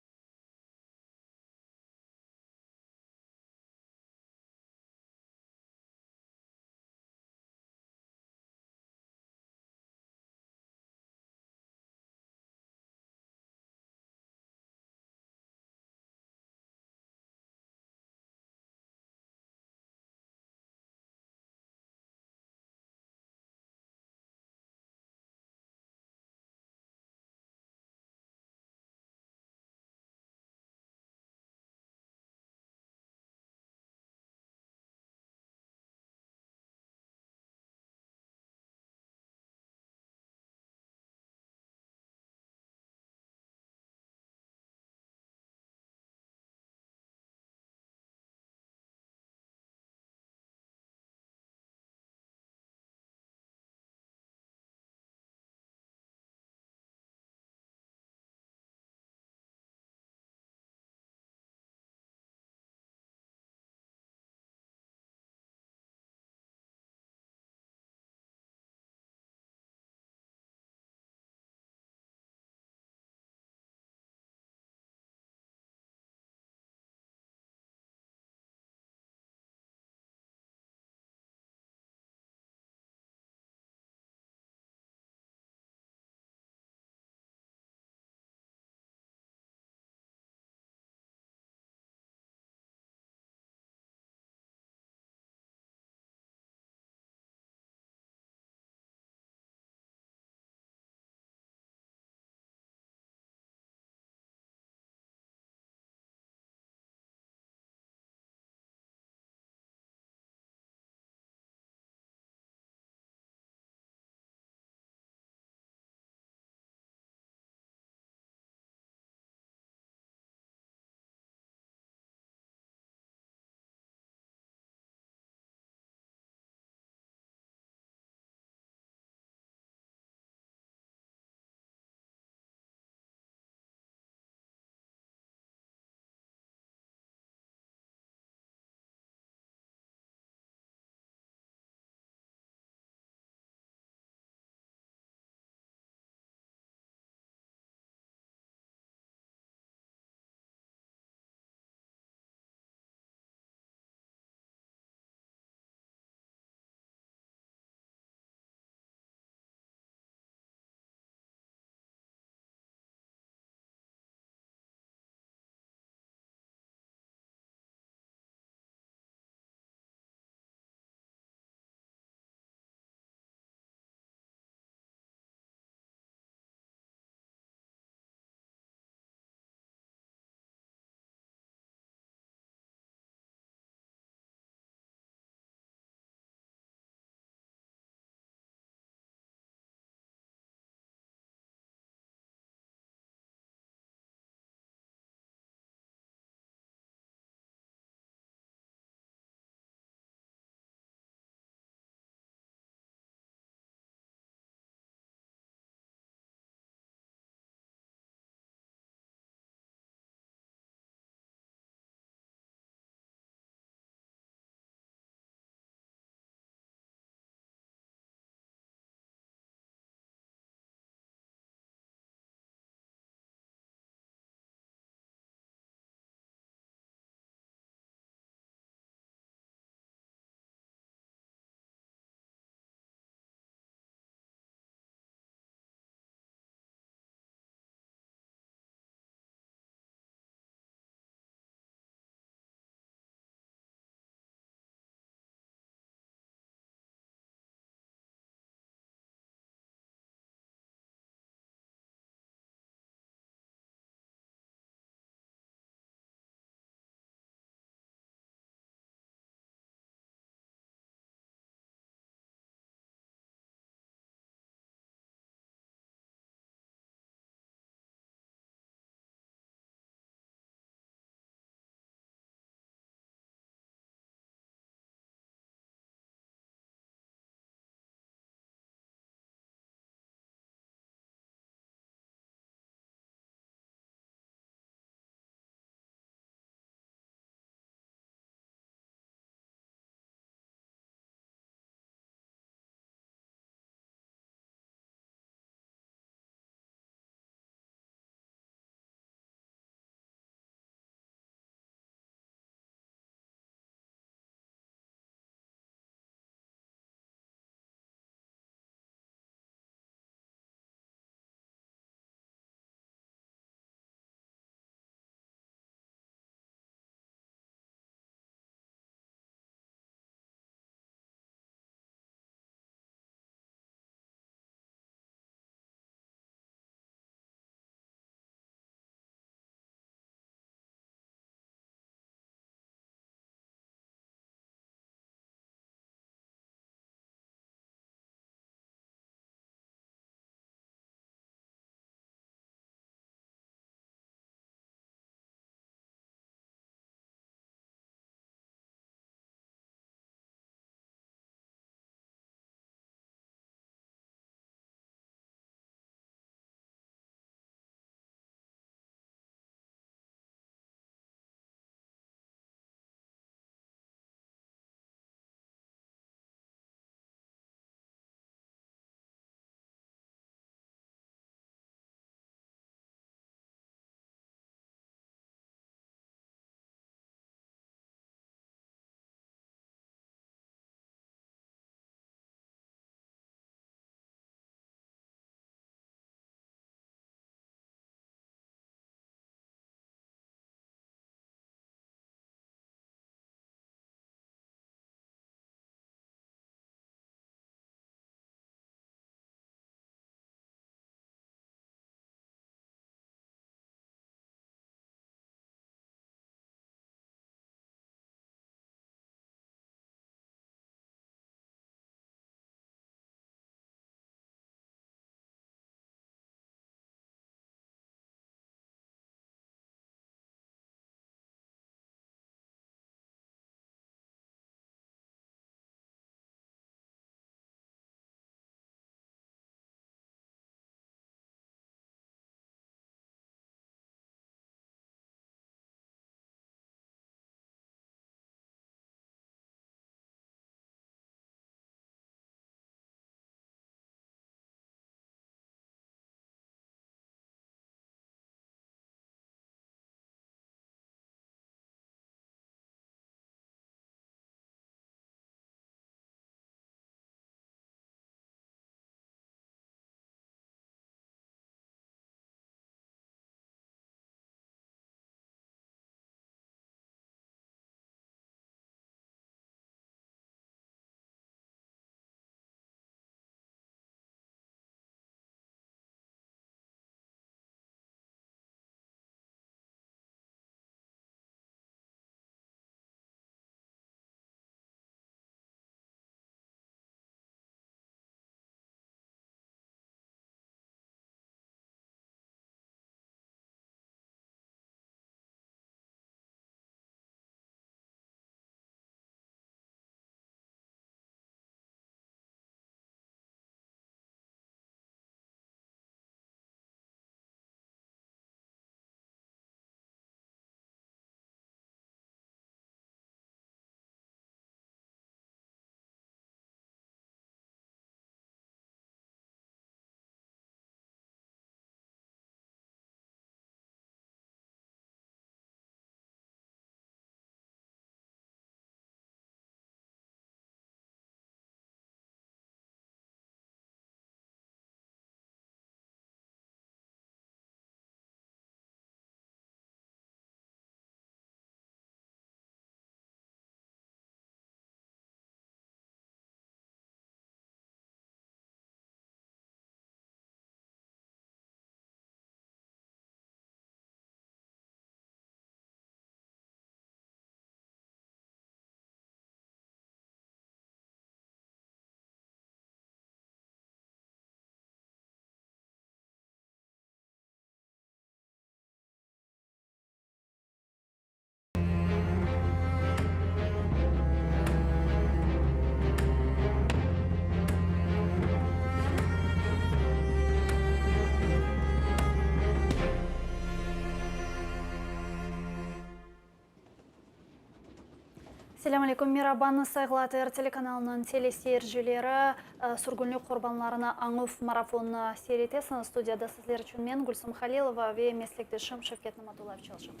Selâm aleyküm, merabanı sayğılı ATR telekanalınıñ teleseyircileri, sürgünlik qurbanlarını añuv marafonını seyir etesiñiz. Studiyada sizler içün men, Gülsüm Halilova, ve meslekdeşim Şevket Namatullayev çalışamız.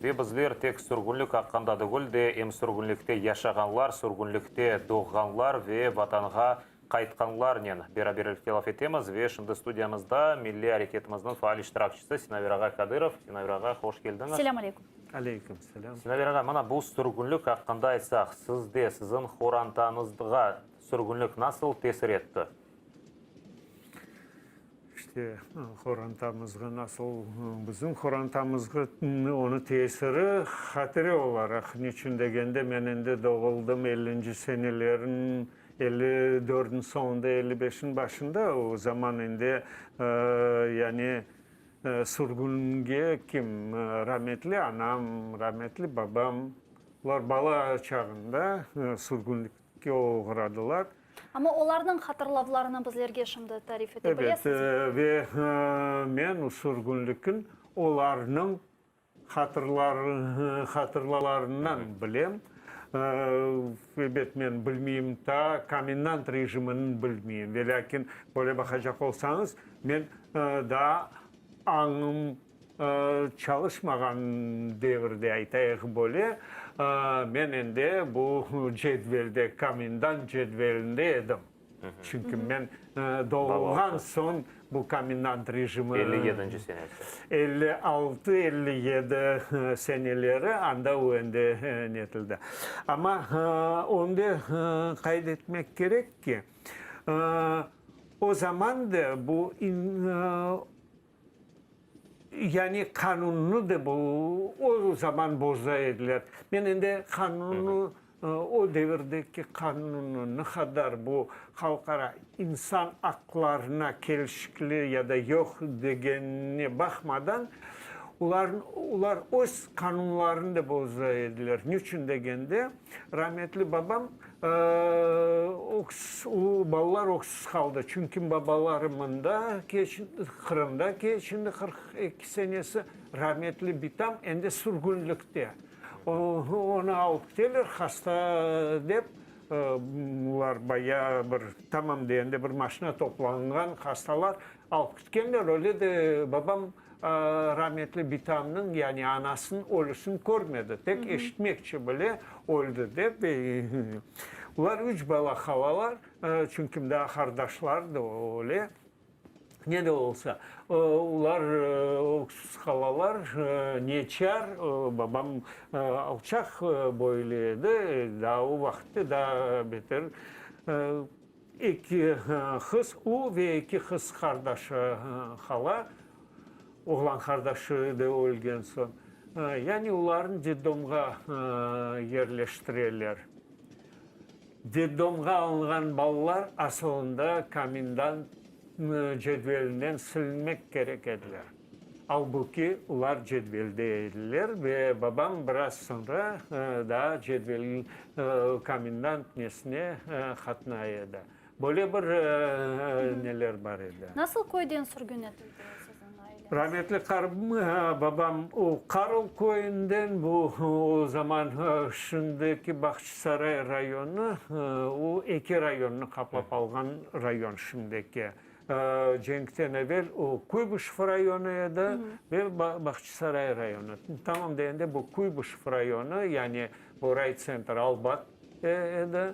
Ve bizler tek sürgünlik aqqında degil de, em sürgünlikte yaşağanlar, sürgünlikte doğğanlar ve Vatanğa qaytqanlarnen beraberlikte laf etemiz. Ve şimdi studiyamızda milliy areketimizniñ faal iştirakçisi Sinaver ağa Kadırov. Sinaver ağa, hoş keldiñiz. Selâm aleyküm. Aleyküm selâm. Sinaver ağa, mana bu sürgünlik aqqında aytsaq, sizde, siziñ horantañızğa sürgünlik nasıl tesir etti? İşte, horantamızğa nasıl, bizim horantamızğa onıñ tesiri hatire olaraq, niçün degende, men endi doğuldım ellinci senelerin, 54-niñ soñunda, 55-niñ başında, o zaman endi, yani, Sürgünge kim? Rametli anam, rametli babam, olar bala çağında sürgünlikke oğradılar. Amma olarnıñ hatırlavlarını bizlerge şimdi tarif ete bilesiñizmi? Ebet, ve men o sürgünlikni olarnıñ Hatırlarından bilem. Ebet, men bilmeyim, ta komendant rejimini bilmeyim. Velâkin, böyle baqacaq olsañız, men daa añım çalışmağan devirde, aytayıq böyle, men endi bu cedvelde, komendant cedvelinde edim. Çünki men doğulğan soñ bu komendant rejimi. Elli yedinci senesi. 56, 57 seneleri anda o endi netildi. Amma onı da qayd etmek kerek ki, o zaman da bu yani qanunnı da bu o zaman boza ediler. Men endi qanunnı, o devirdeki qanunnı ne qadar bu halqara insan aqlarına kelişikli ya da yoq degenine baqmadan, olar, olar öz qanunlarını da boza ediler. Niçün degende, rametli babam Öksüz, o balalar öksüz qaldı, çünki babaları mında Qırımda keçindi 42 senesi, rametli bitam endi sürgünlikte. Onı alıp kiteler hasta dep, olar bayağı bir, tamam degende bir maşina toplanğan hastalar alıp kitkenler, öyle de babam Rametli bitamnıñ, yani anasınıñ ölüsini körmedi, tek eşitmekçe bile öldi dep. Olar üç bala qalalar, çünki daa qardaşlar da öyle. Ne de olsa, olar öksüz qalalar, neçar, babam alçaq boylu edi, daa o vaqıtta daa beter. Eki qız, o ve eki qız qardaşı qala, oğlan qardaşı da ölgen soñ. Yani olarnı detdomğa yerleştireler. Detdomğa alınğan balalar asılında komendant cedvelinden silinmek kerek ediler. Albuki, olar cedvelde ediler ve babam biraz soñra daa cedvel komendant nesine qatnay edi. Böyle bir neler bar edi. Nasıl köyden sürgün etildi siziñ aileñiz? Rametli babam o Qarıl köyünden, bu o zaman şimdiki Bağçasaray rayonı, o eki rayonnı qaplap alğan rayon şimdiki. Cenkten evel o Kuybışev rayonı edi ve Bağçasaray rayonı. Tamam degende bu Kuybışev rayonı, yani bu raytsentr Albat edi.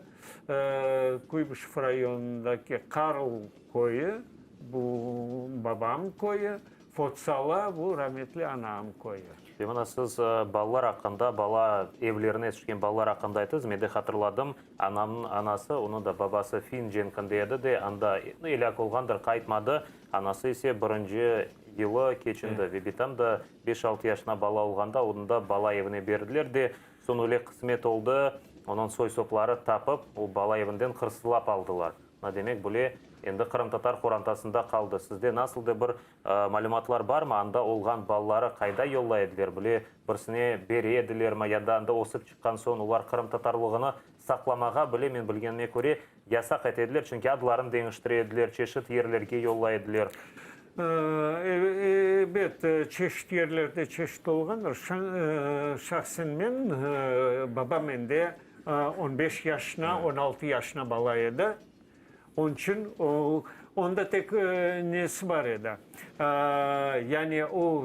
Kuybışev rayonındaki Qarl köyü, bu babam köyü, Fotsala, bu rametli anam köyü. Ve mına siz balalar aqqında, bala evlerine tüşken balalar aqqında ayttınız. Men de hatırladım, anamnıñ anası, onıñ da babası fin cenkinde edi de, anda elâk olğandır, qaytmadı. Anası ise birinci yılı keçindi. Ve bitam da beş-altı yaşına bala olğanda, onı da bala evine berdiler de, soñ öyle qısmet oldı, onıñ soy-sopları tapıp, o bala evinden hırsızlap aldılar. Mına demek, bile endi qırımtatar qorantasında qaldı. Sizde nasıl da bir Malümatlar barmı, anda olğan balaları qayda yollay ediler, bile birisine bere edilermi ya da anda ösip çıqqan soñ olar qırımtatarlığını saqlamağa bile, men bilgenime köre, yasaq ete ediler, çünki adlarını deñiştire ediler, çeşit yerlerge yollay ediler. Ebet, çeşit yerlerde çeşit olğandır. Şahsen men, babam ende. On beş yaşına, on altı yaşına bala edi. Onıñ içün o, onda tek nesi bar edi, yani o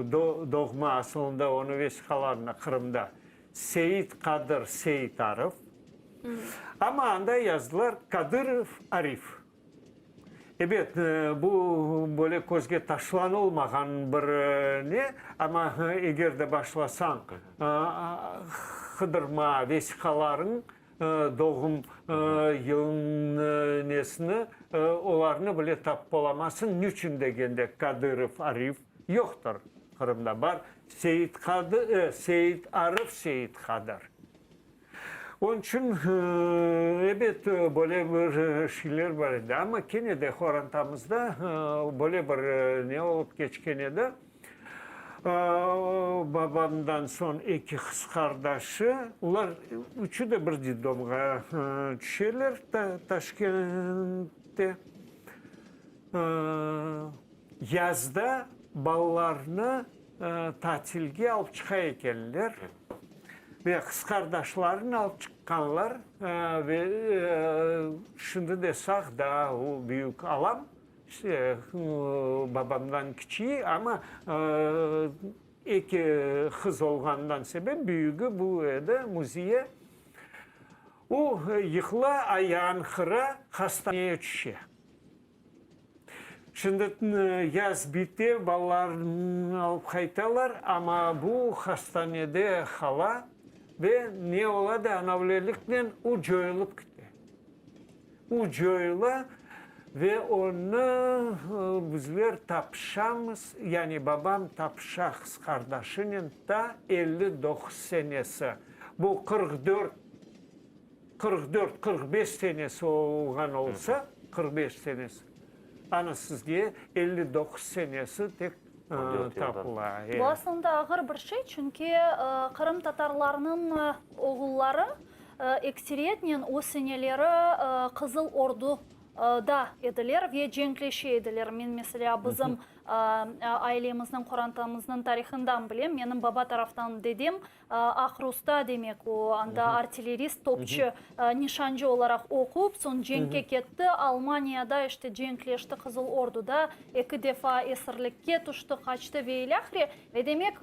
doğma asılında onıñ vesiqalarında Qırımda Seit Qadır Seitarov, amma anda yazdılar Kadırov Arif. Ebet, bu böyle közge taşlanılmağan bir ne, amma eger de başlasañ qıdırma vesiqalarıñ, doğum yılın nesini, olarnı bile tapıp olamazsıñ. Niçün degende, Kadırov Arif yoqtır Qırımda, bar Seit Qadı, Seit Arıf Seit Qadır. Onıñ içün, ebet, böyle bir şeyler bar edi. Amma kene de qorantamızda böyle bir ne olıp keçken edi. Babamdan soñ eki qız qardaşı, olar üçü de bir detdomğa tüşeler Taşkentte. Yazda balalarnı tatilge alıp çıqa ekenler ve qız qardaşlarını alıp çıqqanlar ve şimdi de sağ daa o büyük alam, İşte, babamdan kiçiği, amma eki qız olğanından sebep büyügi bu edi, Muziye. O, yıqıla, ayağın qıra, hastaneye tüşe. Şimdi yaz bite, balalarını alıp qaytalar, amma bu hastanede qala ve ne ola da, anavleliknen o coyulıp kite. O coyula ve onı bizler tapışamız, yani babam tapışa qız qardaşınen ta 59 senesi, bu 44, 44, 45 senesi olğan olsa, 45 senesi, ana sizge 59 senesi tek tapıla. Bu aslında ağır bir şey, çünki qırımtatarlarnıñ oğulları Ekseriyetnen o seneleri Qızıl Ordu da ediler ve cenkleşe ediler. Men, meselâ, bizim ailemizniñ, qorantamıznıñ tarihından bilem. Menim baba taraftan dedem Aqrusta, demek, o, anda artillerist, topçı, nişancı olaraq oqup, soñ cenkke ketti. Almaniyada, işte, cenkleşti Qızıl Orduda, eki defa esirlikke tüşti, qaçtı ve ilâhre. Ve demek,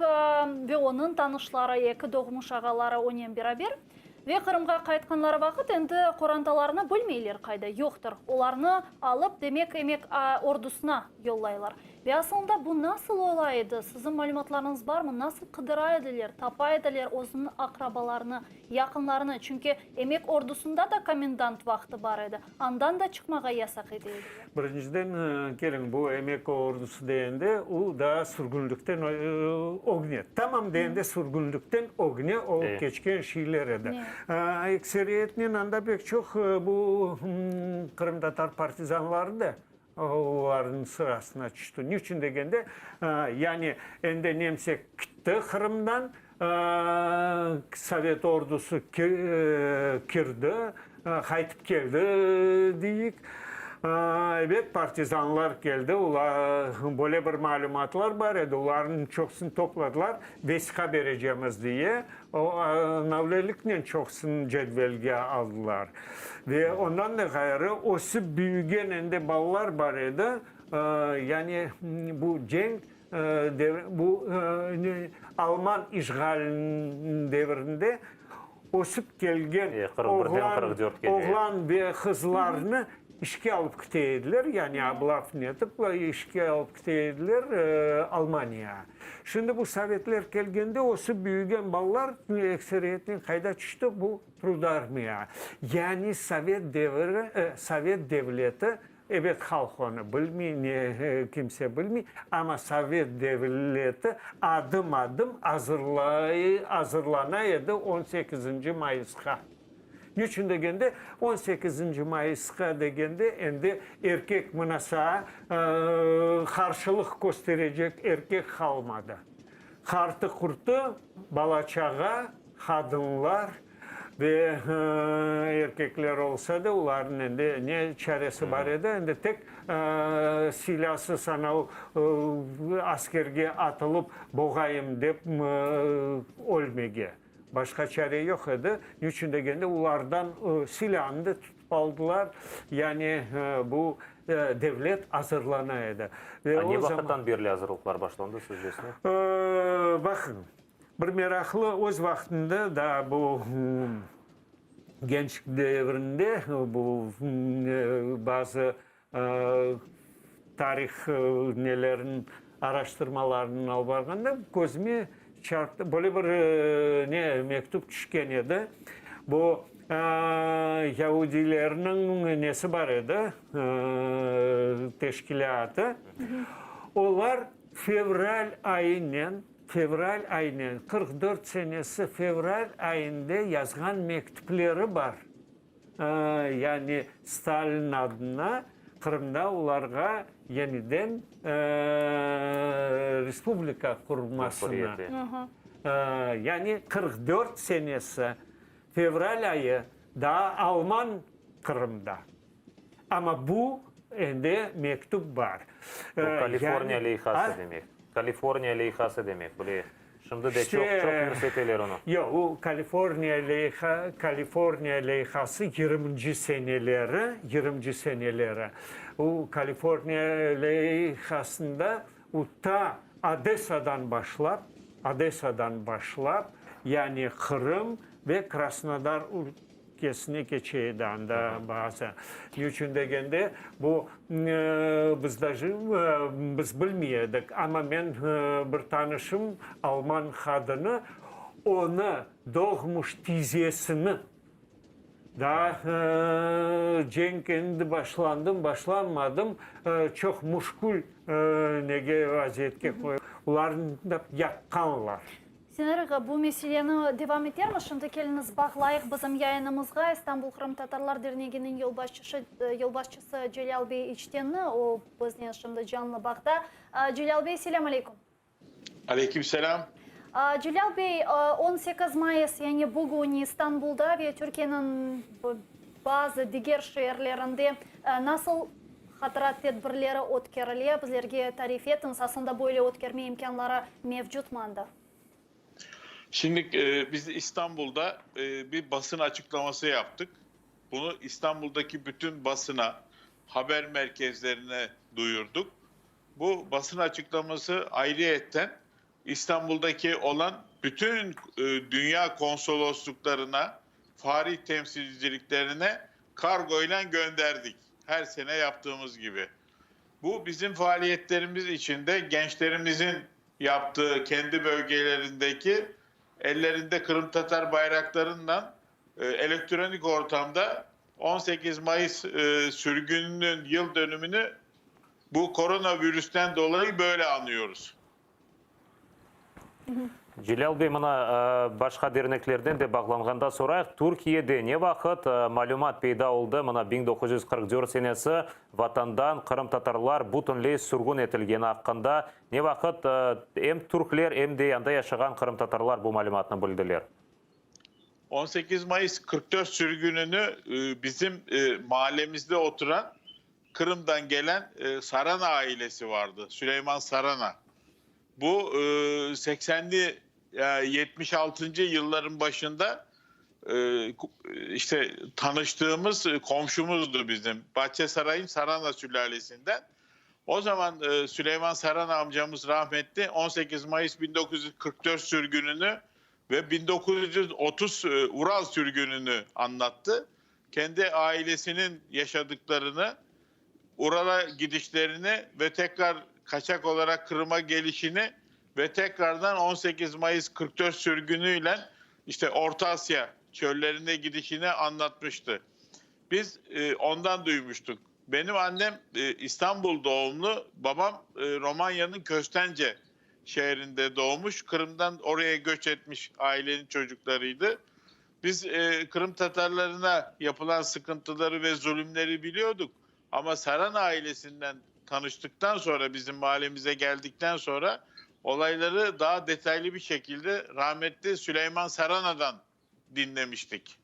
ve onıñ tanışları, eki doğmuş ağaları onen beraber. Ve Qırımğa qaytqanları vaqıt endi qorantalarını bilmeyler qayda, yoqtır. Olarnı alıp, demek, emek ordusına yollaylar. Ve asılında bu nasıl ola edi? Siziñ malümatlarıñız barmı? Nasıl qıdıra ediler, tapa ediler özüniñ aqrabalarını, yaqınlarını? Çünki emek ordusında da komendant vaqtı bar edi. Andan da çıqmağa yasaq ete ediler. Birinciden, keliñ, bu emek ordusı degende, o daa sürgünlikten ögne, tamam degende sürgünlikten ögne olıp keçken şeyler edi. Ekseriyetnen anda pek çoq bu qırımtatar partizanları da olarnıñ sırasına tüşti. Niçün degende, yani endi nemse kitti Qırımdan, Sovet ordusı kirdi, qaytıp keldi deyik. Ebet, partizanlar keldi, olar, böyle bir malümatlar bar edi, olarnıñ çoqusını topladılar, vesiqa berecemiz diye, navleliknen çoqusını cedvelge aldılar. Ve ondan da ğayrı, ösip büyügen endi balalar bar edi, yani bu cenk Bu alman işğaliniñ devrinde ösip kelgen oğlan ve qızlarnı işke alıp kete ediler, yani oblav netip işke alıp kete ediler Almaniyağa. Şimdi bu sovetler kelgende ösip büyügen balalar ekseriyetnen qayda tüşti? Bu trudarmiyağa. Yani sovet devri, sovet devleti Ebet, halq onı bilmey, ne kimse bilmey, amma sovet devleti adım-adım azırlay, azırlana edi on sekizinci mayısqa. Niçün degende, on sekizinci mayısqa degende, endi erkek mına saa qarşılıq kösterecek erkek qalmadı. Qartı-qurtı, bala-çağa, qadınlar Ve erkekler olsa da, olarnıñ endi ne çaresi bar edi, endi tek silâsız anav askerge atılıp boğayım dep ölmege. Başqa çare yoq edi. Niçün degende, olardan silânı da tutıp aldılar. Yani bu devlet azırlana edi. Ve o ne vaqıttan berli azırlıqlar başlandı, sizcesine? Baqıñ, bir meraqlı, öz vaqtında daa bu gençlik devrinde bu bazı tarih nelerin araştırmalarını alıp barğanda közüme çarptı, böyle bir ne mektüp tüşken edi. Bu yaudiylerniñ nesi bar edi, teşkilâtı. Olar fevral ayınen, fevral ayınen, 44 senesi fevral ayında yazğan mektüpleri bar. Yani Stalin adına Qırımda olarğa yeniden respublika qurmasını, yani 44 senesi fevral ayı daa alman Qırımda. Amma bu endi mektüp bar. Bu Kaliforniya leyhası demek. Kaliforniya leyhası demek, bile. Şimdi de çoq, çoq yürseteler onı. Yoq, o Kaliforniya leyha, Kaliforniya leyhası yigirminci seneleri, yigirminci seneleri. O Kaliforniya leyhasında o ta Odessadan başlap, Odessadan başlap, yani Qırım ve Krasnodar ülkesine keçe edi anda bazı. Ne içün degende, bu biz daje biz bilmey edik, amma men bir tanışım, alman qadını, onı doğmuş tizesini, daa cenk endi başlandım, başlanmadım, çoq müşkül nege vaziyetke qoyıp, olarnı da yaqqanlar. Senur ağa, bu meseleni devam etermiz. Şimdi keliñiz bağlayıq bizim yayınımızğa İstanbul Qırımtatarlar Derneginiñ yolbaşçışı, yolbaşçısı Celâl bey İçtenni. O, biznen şimdi canlı bağda. Celâl bey, selâm aleyküm. Aleyküm selâm. Celâl bey, 18 mayıs, yani bugün İstanbulda ve Türkiyeniñ bazı diger şeerlerinde nasıl Hatıra tedbirleri ötkerile, bizlerge tarif etiñiz, aslında böyle ötkerme imkânları mevcutmı anda? Şimdi biz İstanbulda bir basın açıklaması yaptık. Bunu İstanbuldaki bütün basına, haber merkezlerine duyurduk. Bu basın açıklaması ayrıyetten İstanbuldaki olan bütün dünya konsolosluklarına, fahri temsilciliklerine kargo ile gönderdik. Her sene yaptığımız gibi. Bu bizim faaliyetlerimiz içinde gençlerimizin yaptığı kendi bölgelerindeki ellerinde Kırım Tatar bayraklarından elektronik ortamda 18 Mayıs sürgününün yıl dönümünü bu koronavirüsten dolayı böyle anıyoruz. Celâl bey, mına, başqa derneklerden de bağlanğanda sorayıq, Türkiyede ne vaqıt malümat peyda oldı, mına, 1944 senesi Vatandan qırımtatarlar bütünley sürgün etilgeni aqqında ne vaqıt em türkler, em de anda yaşağan qırımtatarlar bu malümatnı bildiler? 18 Mayıs 44 sürgünini bizim mahallemizde oturan Qırımdan gelen Sarana ailesi vardı, Süleyman Sarana. Bu seksenli, yetmiş altıncı yılların başında işte tanıştığımız komşumuzdu bizim. Bahçesaray'ın Sarana sülalesinden. O zaman Süleyman Sarana amcamız rahmetli 18 Mayıs 1944 sürgününü ve 1930 Ural sürgününü anlattı. Kendi ailesinin yaşadıklarını, Ural'a gidişlerini ve tekrar kaçak olarak Kırım'a gelişini ve tekrardan 18 Mayıs 44 sürgünüyle işte Orta Asya çöllerine gidişini anlatmıştı. Biz ondan duymuştuk. Benim annem İstanbul doğumlu, babam Romanya'nın Köstence şehrinde doğmuş, Kırım'dan oraya göç etmiş ailenin çocuklarıydı. Biz Kırım Tatarlarına yapılan sıkıntıları ve zulümleri biliyorduk. Ama Saran ailesinden tanıştıktan sonra, bizim mahallemize geldikten sonra olayları daha detaylı bir şekilde rahmetli Süleyman Sarana'dan dinlemiştik.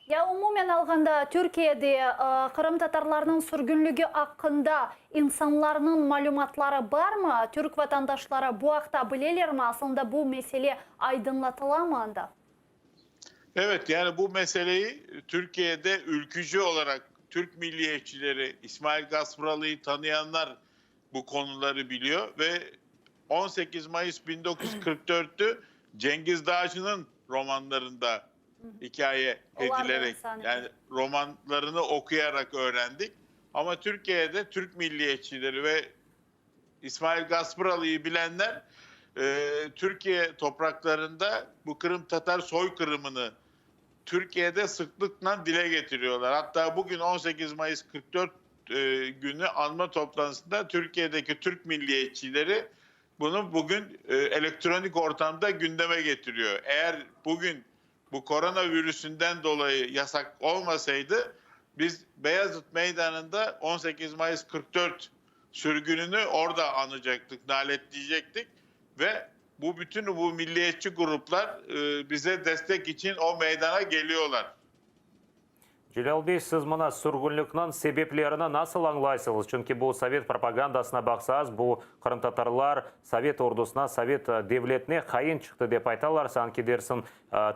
Ya umumen alğanda Türkiyede qırımtatarlarnıñ sürgünligi aqqında insanlarnıñ malümatları barmı? Türk vatandaşları bu aqta bilelermi? Aslında bu mesele aydınlatılamı anda? Evet, yani bu meseleyi Türkiye'de ülkücü olarak Türk milliyetçileri, İsmail Gaspıralı'yı tanıyanlar bu konuları biliyor ve 18 Mayıs 1944'tü Cengiz Dağcı'nın romanlarında hikaye edilerek yani romanlarını okuyarak öğrendik. Ama Türkiye'de Türk milliyetçileri ve İsmail Gaspıralı'yı bilenler e, Türkiye topraklarında bu Kırım Tatar soykırımını Türkiye'de sıklıkla dile getiriyorlar. Hatta bugün 18 Mayıs 44 e, günü anma toplantısında Türkiye'deki Türk milliyetçileri bunu bugün e, elektronik ortamda gündeme getiriyor. Eğer bugün bu koronavirüsünden dolayı yasak olmasaydı biz Beyazıt Meydanı'nda 18 Mayıs 44 sürgününü orada anacaktık, naletleyecektik ve bu bütün bu milliyetçi gruplar e, bize destek için o meydana geliyorlar. Celâl bey, siz mına sürgünlikniñ sebeplerini nasıl añlaysıñız? Çünki bu sovet propagandasına baqsañız, bu qırımtatarlar sovet ordusına, sovet devletine hain çıqtı dep aytalar, sanki dersiñ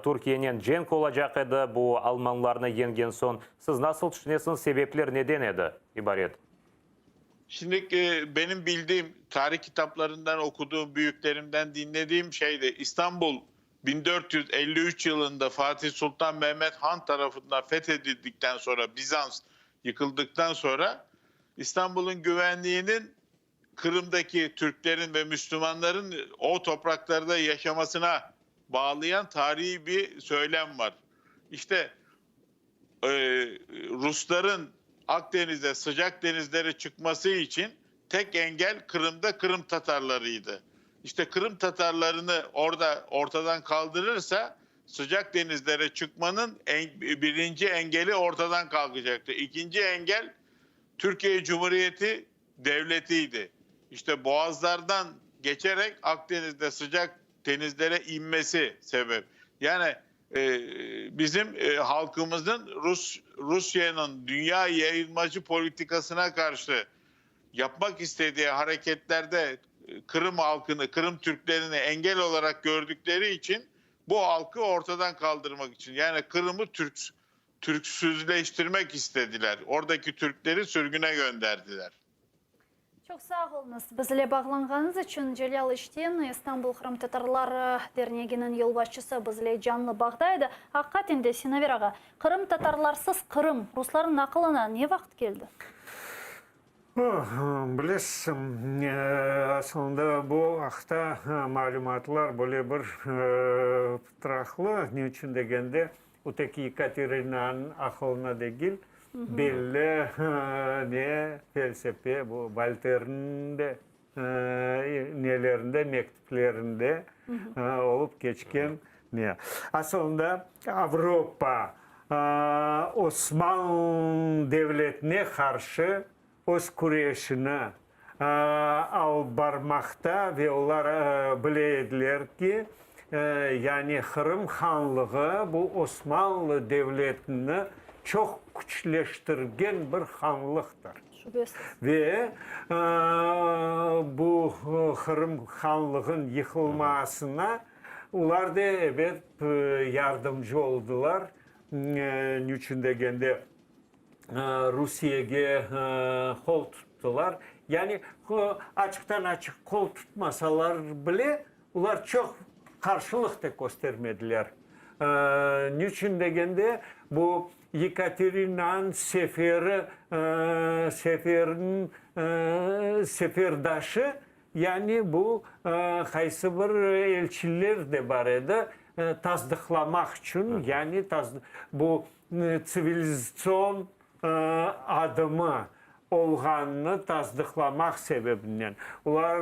Türkiyenen cenk olacaq edi bu almanlarnı yeñgen soñ. Siz nasıl tüşünesiñiz, sebepler neden edi ibaret? Şimdi benim bildiğim, tarih kitaplarından okuduğum, büyüklerimden dinlediğim şey de İstanbul 1453 yılında Fatih Sultan Mehmet Han tarafından fethedildikten sonra, Bizans yıkıldıktan sonra İstanbul'un güvenliğinin Kırım'daki Türklerin ve Müslümanların o topraklarda yaşamasına bağlayan tarihi bir söylem var. İşte e, Rusların Akdeniz'e sıcak denizlere çıkması için tek engel Kırım'da Kırım Tatarlarıydı. İşte Kırım Tatarlarını orada ortadan kaldırırsa sıcak denizlere çıkmanın en, birinci engeli ortadan kalkacaktı. İkinci engel Türkiye Cumhuriyeti devletiydi. İşte boğazlardan geçerek Akdeniz'de sıcak denizlere inmesi sebep. Yani e, bizim e, halkımızın Rus Rusya'nın dünya yayılmacı politikasına karşı yapmak istediği hareketlerde e, Kırım halkını, Kırım Türklerini engel olarak gördükleri için bu halkı ortadan kaldırmak için yani Kırım'ı Türk Türksüzleştirmek istediler. Oradaki Türkleri sürgüne gönderdiler. Çoq sağ oluñız, bizle bağlanğanıñız içün. Celâl İşten, İstanbul qırımtatarları derneginiñ yolbaşçısı bizle canlı bağda edi. Aqiqaten de, Sinaver ağa, qırımtatarlarsız Qırım ruslarnıñ aqılına ne vaqıt keldi? Bilesiz, asılında bu aqta malümatlar böyle bir pıtraqlı, ne içün degende, Öteki Yekaterinanıñ aqılına degil, belli ne felsefe, bu Volterniñ de nelerinde, mektüplerinde olıp keçken ne. Asılında Avropa Osmanlı devletine qarşı öz küreşini alıp barmaqta ve olar bile ediler ki, yani Qırım hanlığı bu Osmanlı devletini çoq küçleştirgen bir hanlıqtır. Şübesiz. Ve bu Qırım hanlığın yıqılmasına olar da, ebet, yardımcı oldılar. Niçün degende, Rusiyege qol tuttılar. Yani açıqtan-açıq qol tutmasalar bile, olar çoq qarşılıq da köstermediler. Niçün degende, bu Yekaterinanıñ seferi, seferiniñ seferdaşı, yani bu qaysı bir elçiler de bar edi, tasdıqlamaq içün, yani bu tsivilizatsion adımı olğanını tasdıqlamaq sebebinen. Olar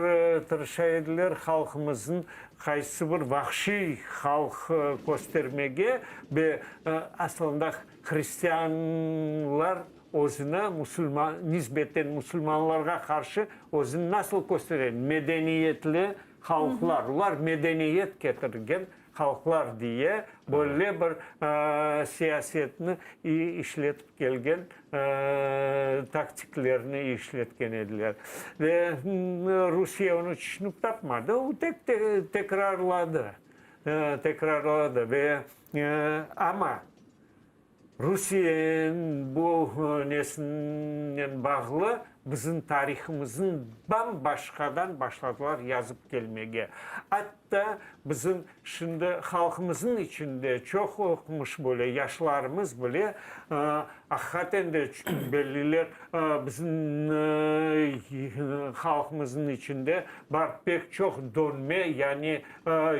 tırışa ediler halqımıznıñ qaysı bir vahşiy halq köstermege ve aslında hristianlar özüni musulman, nisbeten musulmanlarğa qarşı özüni nasıl köstere? Medeniyetli halqlar. Olar medeniyet ketirgen. halqlar diye böyle bir siyasetni işletip kelgen taktiklerni işletken ediler. Ve Rusiye onı tüşünip tapmadı, o tek tekrarladı, tekrarladı ve amma Rusiyeniñ bu nesinen bağlı bizim tarihımıznı bam-başqadan başladılar yazıp kelmege. Atta bizim şimdi halqımıznıñ içinde çoq oqumış böyle yaşlarımız bile, aqiqaten de belliler bizim halqımıznıñ içinde bar pek çoq dönme, yani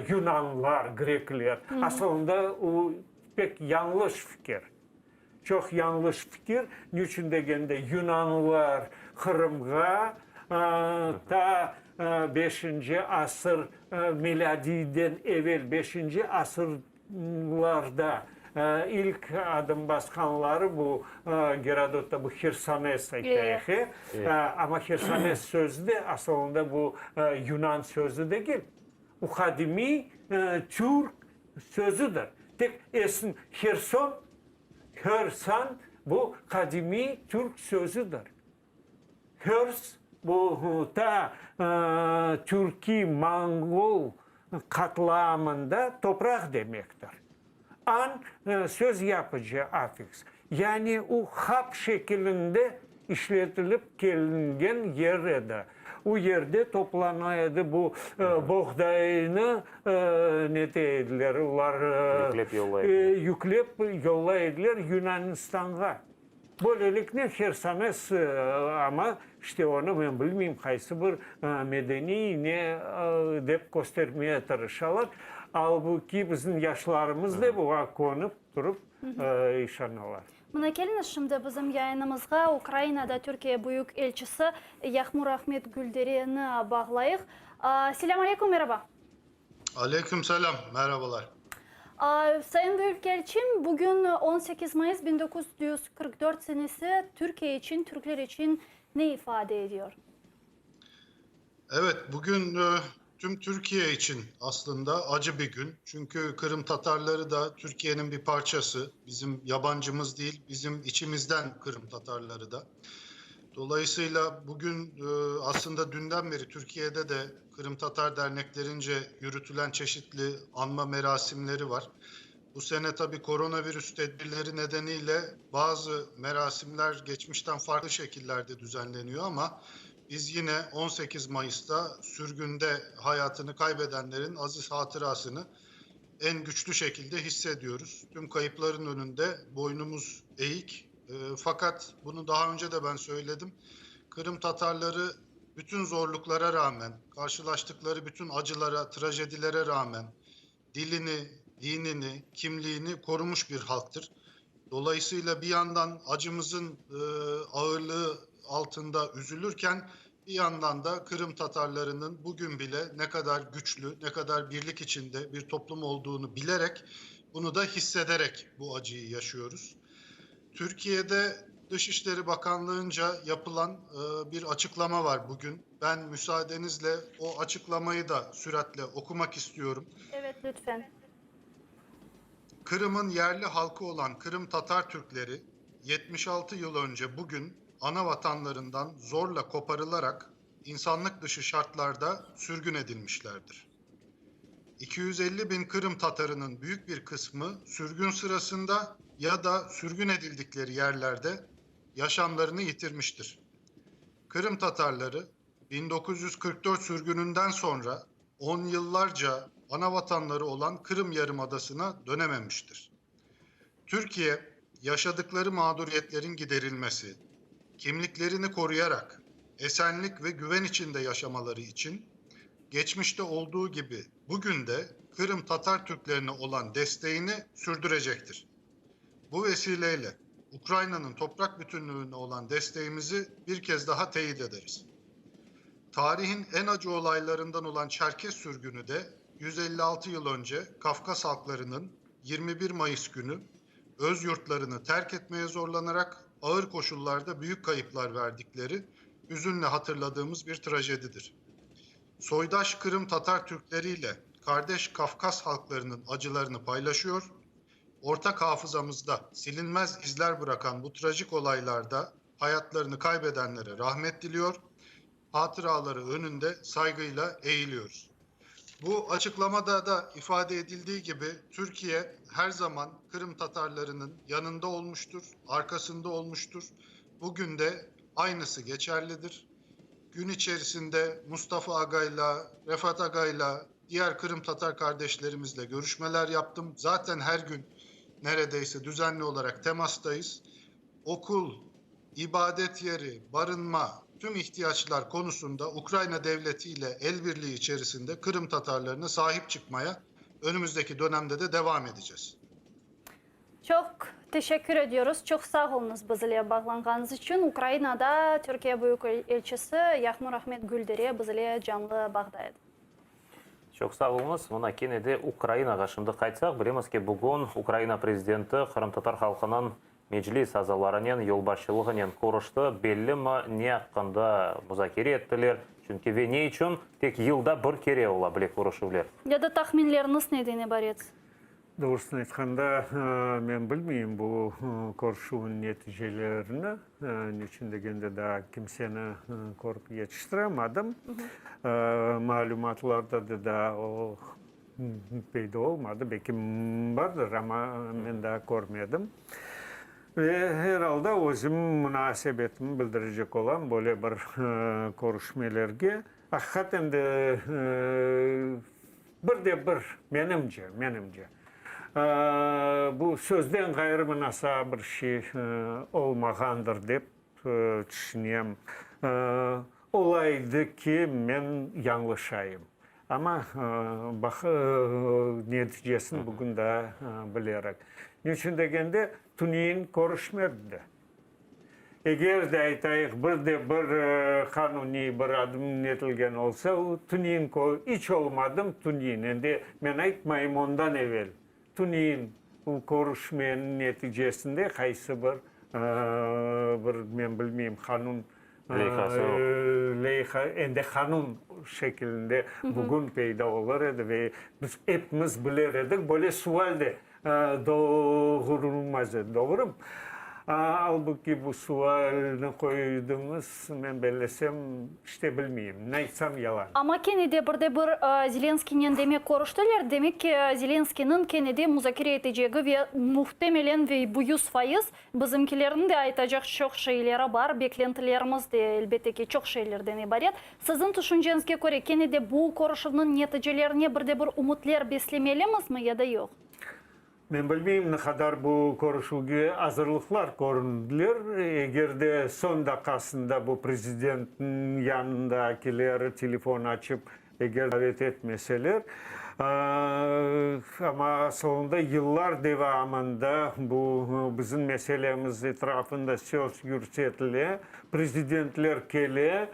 yunanlar, grekler. Asılında o Pek yañlış fikir. Çoq yañlış fikir. Niçün degende, yunanlar Qırımğa ta beşinci asır milâdiyden evel beşinci asırlarda ilk adım basqanları bu Gerodotta bu Hersones ayta, amma Hersones sözü de asılında bu yunan sözü degil. Bu qadimiy türk Sözüdir. Tek esin Herson, Hörsan bu qadimiy türk sözüdir. Hörs bu ta türkiy monğol qatlamında topraq demektir. An söz yapıcı affiks, yani u hap şekilinde işletilip kelingen yer edi. O yerde toplana edi bu boğdaynı nete ediler, olar Yüklep yollay ediler. Yüklep yollay ediler Yunanistanğa. Böyleliknen Hersones, amma işte onı men bilmeyim qaysı bir medeniy ne dep köstermeye tırışalar. Albuki bizim yaşlarımız da buña könip turıp işanalar. Mına keliñiz şimdi bizim yayınımızğa Ukrainada Türkiye Büyük Elçisi Yahmur Ahmet Güldereni bağlayıq. Selâm aleyküm, meraba. Aleyküm selâm, merhabalar. Sayın Büyükelçim, bugün 18 Mayıs 1944 senesi Türkiye içün, türkler içün ne ifade ediyor? Evet, bugün e, tüm Türkiye için aslında acı bir gün. Çünkü Kırım Tatarları da Türkiye'nin bir parçası. Bizim yabancımız değil, bizim içimizden Kırım Tatarları da. Dolayısıyla bugün e, aslında dünden beri Türkiye'de de Kırım Tatar derneklerince yürütülen çeşitli anma merasimleri var. Bu sene tabii koronavirüs tedbirleri nedeniyle bazı merasimler geçmişten farklı şekillerde düzenleniyor ama biz yine 18 Mayıs'ta sürgünde hayatını kaybedenlerin aziz hatırasını en güçlü şekilde hissediyoruz. Tüm kayıpların önünde boynumuz eğik. E, fakat bunu daha önce de ben söyledim. Kırım Tatarları bütün zorluklara rağmen, karşılaştıkları bütün acılara, trajedilere rağmen dilini, dinini, kimliğini korumuş bir halktır. Dolayısıyla bir yandan acımızın e, ağırlığı altında üzülürken bir yandan da Kırım Tatarlarının bugün bile ne kadar güçlü, ne kadar birlik içinde bir toplum olduğunu bilerek, bunu da hissederek bu acıyı yaşıyoruz. Türkiye'de Dışişleri Bakanlığı'nca yapılan e, bir açıklama var bugün. Ben müsaadenizle o açıklamayı da süratle okumak istiyorum. Evet lütfen. Kırım'ın yerli halkı olan Kırım Tatar Türkleri 76 yıl önce bugün ana vatanlarından zorla koparılarak insanlık dışı şartlarda sürgün edilmişlerdir. 250 bin Kırım Tatarının büyük bir kısmı sürgün sırasında ya da sürgün edildikleri yerlerde yaşamlarını yitirmiştir. Kırım Tatarları 1944 sürgününden sonra 10 yıllarca ana vatanları olan Kırım Yarımadası'na dönememiştir. Türkiye yaşadıkları mağduriyetlerin giderilmesi, kimliklerini koruyarak esenlik ve güven içinde yaşamaları için geçmişte olduğu gibi bugün de Kırım Tatar Türklerine olan desteğini sürdürecektir. Bu vesileyle Ukrayna'nın toprak bütünlüğüne olan desteğimizi bir kez daha teyit ederiz. Tarihin en acı olaylarından olan Çerkes sürgünü de 156 yıl önce Kafkas halklarının 21 Mayıs günü öz yurtlarını terk etmeye zorlanarak ağır koşullarda büyük kayıplar verdikleri hüzünle hatırladığımız bir trajedidir. Soydaş Kırım Tatar Türkleriyle. kardeş Kafkas halklarının acılarını paylaşıyor. Ortak hafızamızda silinmez izler bırakan bu trajik olaylarda hayatlarını kaybedenlere rahmet diliyor. Hatıraları önünde saygıyla eğiliyoruz. Bu açıklamada da ifade edildiği gibi Türkiye her zaman Kırım Tatarlarının yanında olmuştur, arkasında olmuştur. Bugün de aynısı geçerlidir. Gün içerisinde Mustafa Aga'yla, Refat Aga'yla, diğer Kırım Tatar kardeşlerimizle görüşmeler yaptım. Zaten her gün neredeyse düzenli olarak temastayız. Okul, ibadet yeri, barınma, tüm ihtiyaçlar konusunda Ukrayna devleti ile el birliği içerisinde Kırım Tatarlarına sahip çıkmaya önümüzdeki dönemde de devam edeceğiz. Çoq teşekkür ediyoruz. Çoq sağ oluñız biz ile bağlanğanıñız içün. Ukrainada Türkiye Büyük Elçisi Yağmur Ahmet Güldere biz ile canlı bağda edi. Çoq sağ oluñız. Mına kene de Ukrainağa şimdi qaytsaq, bilemiz ki, bugün Ukraina prezidenti qırımtatar halqınıñ Meclis azalarınen, yolbaşçılığınen körüşti. Bellimi, ne aqqında muzakere ettiler? Çünki ve ne içün tek yılda bir kere ola bile körüşüvler? Ya da tahminleriñiz neden ibaret? Doğrusını aytqanda, men bilmeyim bu körüşüvniñ neticelerini. Niçün degende, daa kimseni körip yetiştiremadım. Malümatlarda da daa o peyda olmadı. Belki bardır, amma men daa körmedim. Ve er alda özüm munasebetimi bildirecek olam böyle bir körüşmelerge. Aqiqaten de, bir de bir, menimce, menimce, bu sözden ğayrı mınasa bir şey olmağandır dep tüşünem. Olaydı ki, men yañlışayım. Amma, baq, neticesini bugün daa bilerik. Niçün degende, tünevin körüşmedi de. Eger de, aytayıq, bir de bir qanuniy bir adım etilgen olsa, o tünevin iç olmadım tünevin, endi men aytmayım ondan evel, tünevin bu körüşmeniñ neticesinde qaysı bir, bir men bilmeyim, qanun leyha, endi qanun şekilinde bugün peyda olur edi ve biz epimiz biler edik, böyle sual de Doğurılmaz edi, doğrumı? Albuki bu sualni qoydıñız, men bellesem, işte bilmeyim, ne aytsam yalan. Amma kene de bir de bir Zelenskiynen demek körüştiler, demek ki, Zelenskiyniñ kene de muzakere etecegi ve muhtemelen ve bu 100% bizimkilerniñ de aytacaq çoq şeyleri bar, beklentilerimiz de, elbette ki, çoq şeylerden ibaret. Siziñ tüşünceñizge köre, kene de bu körüşüvniñ neticelerine bir de bir ümütler beslemelimizmi ya da yoq? Men bilmeyim, ne qadar bu körüşüvge azırlıqlar köründiler. Eger de soñ daqqasında bu prezidentniñ yanındakileri telefon açıp, eger davet etmeseler. Amma asılında yıllar devamında bu bizim meselemiz etrafında söz yürsetile, prezidentler kele,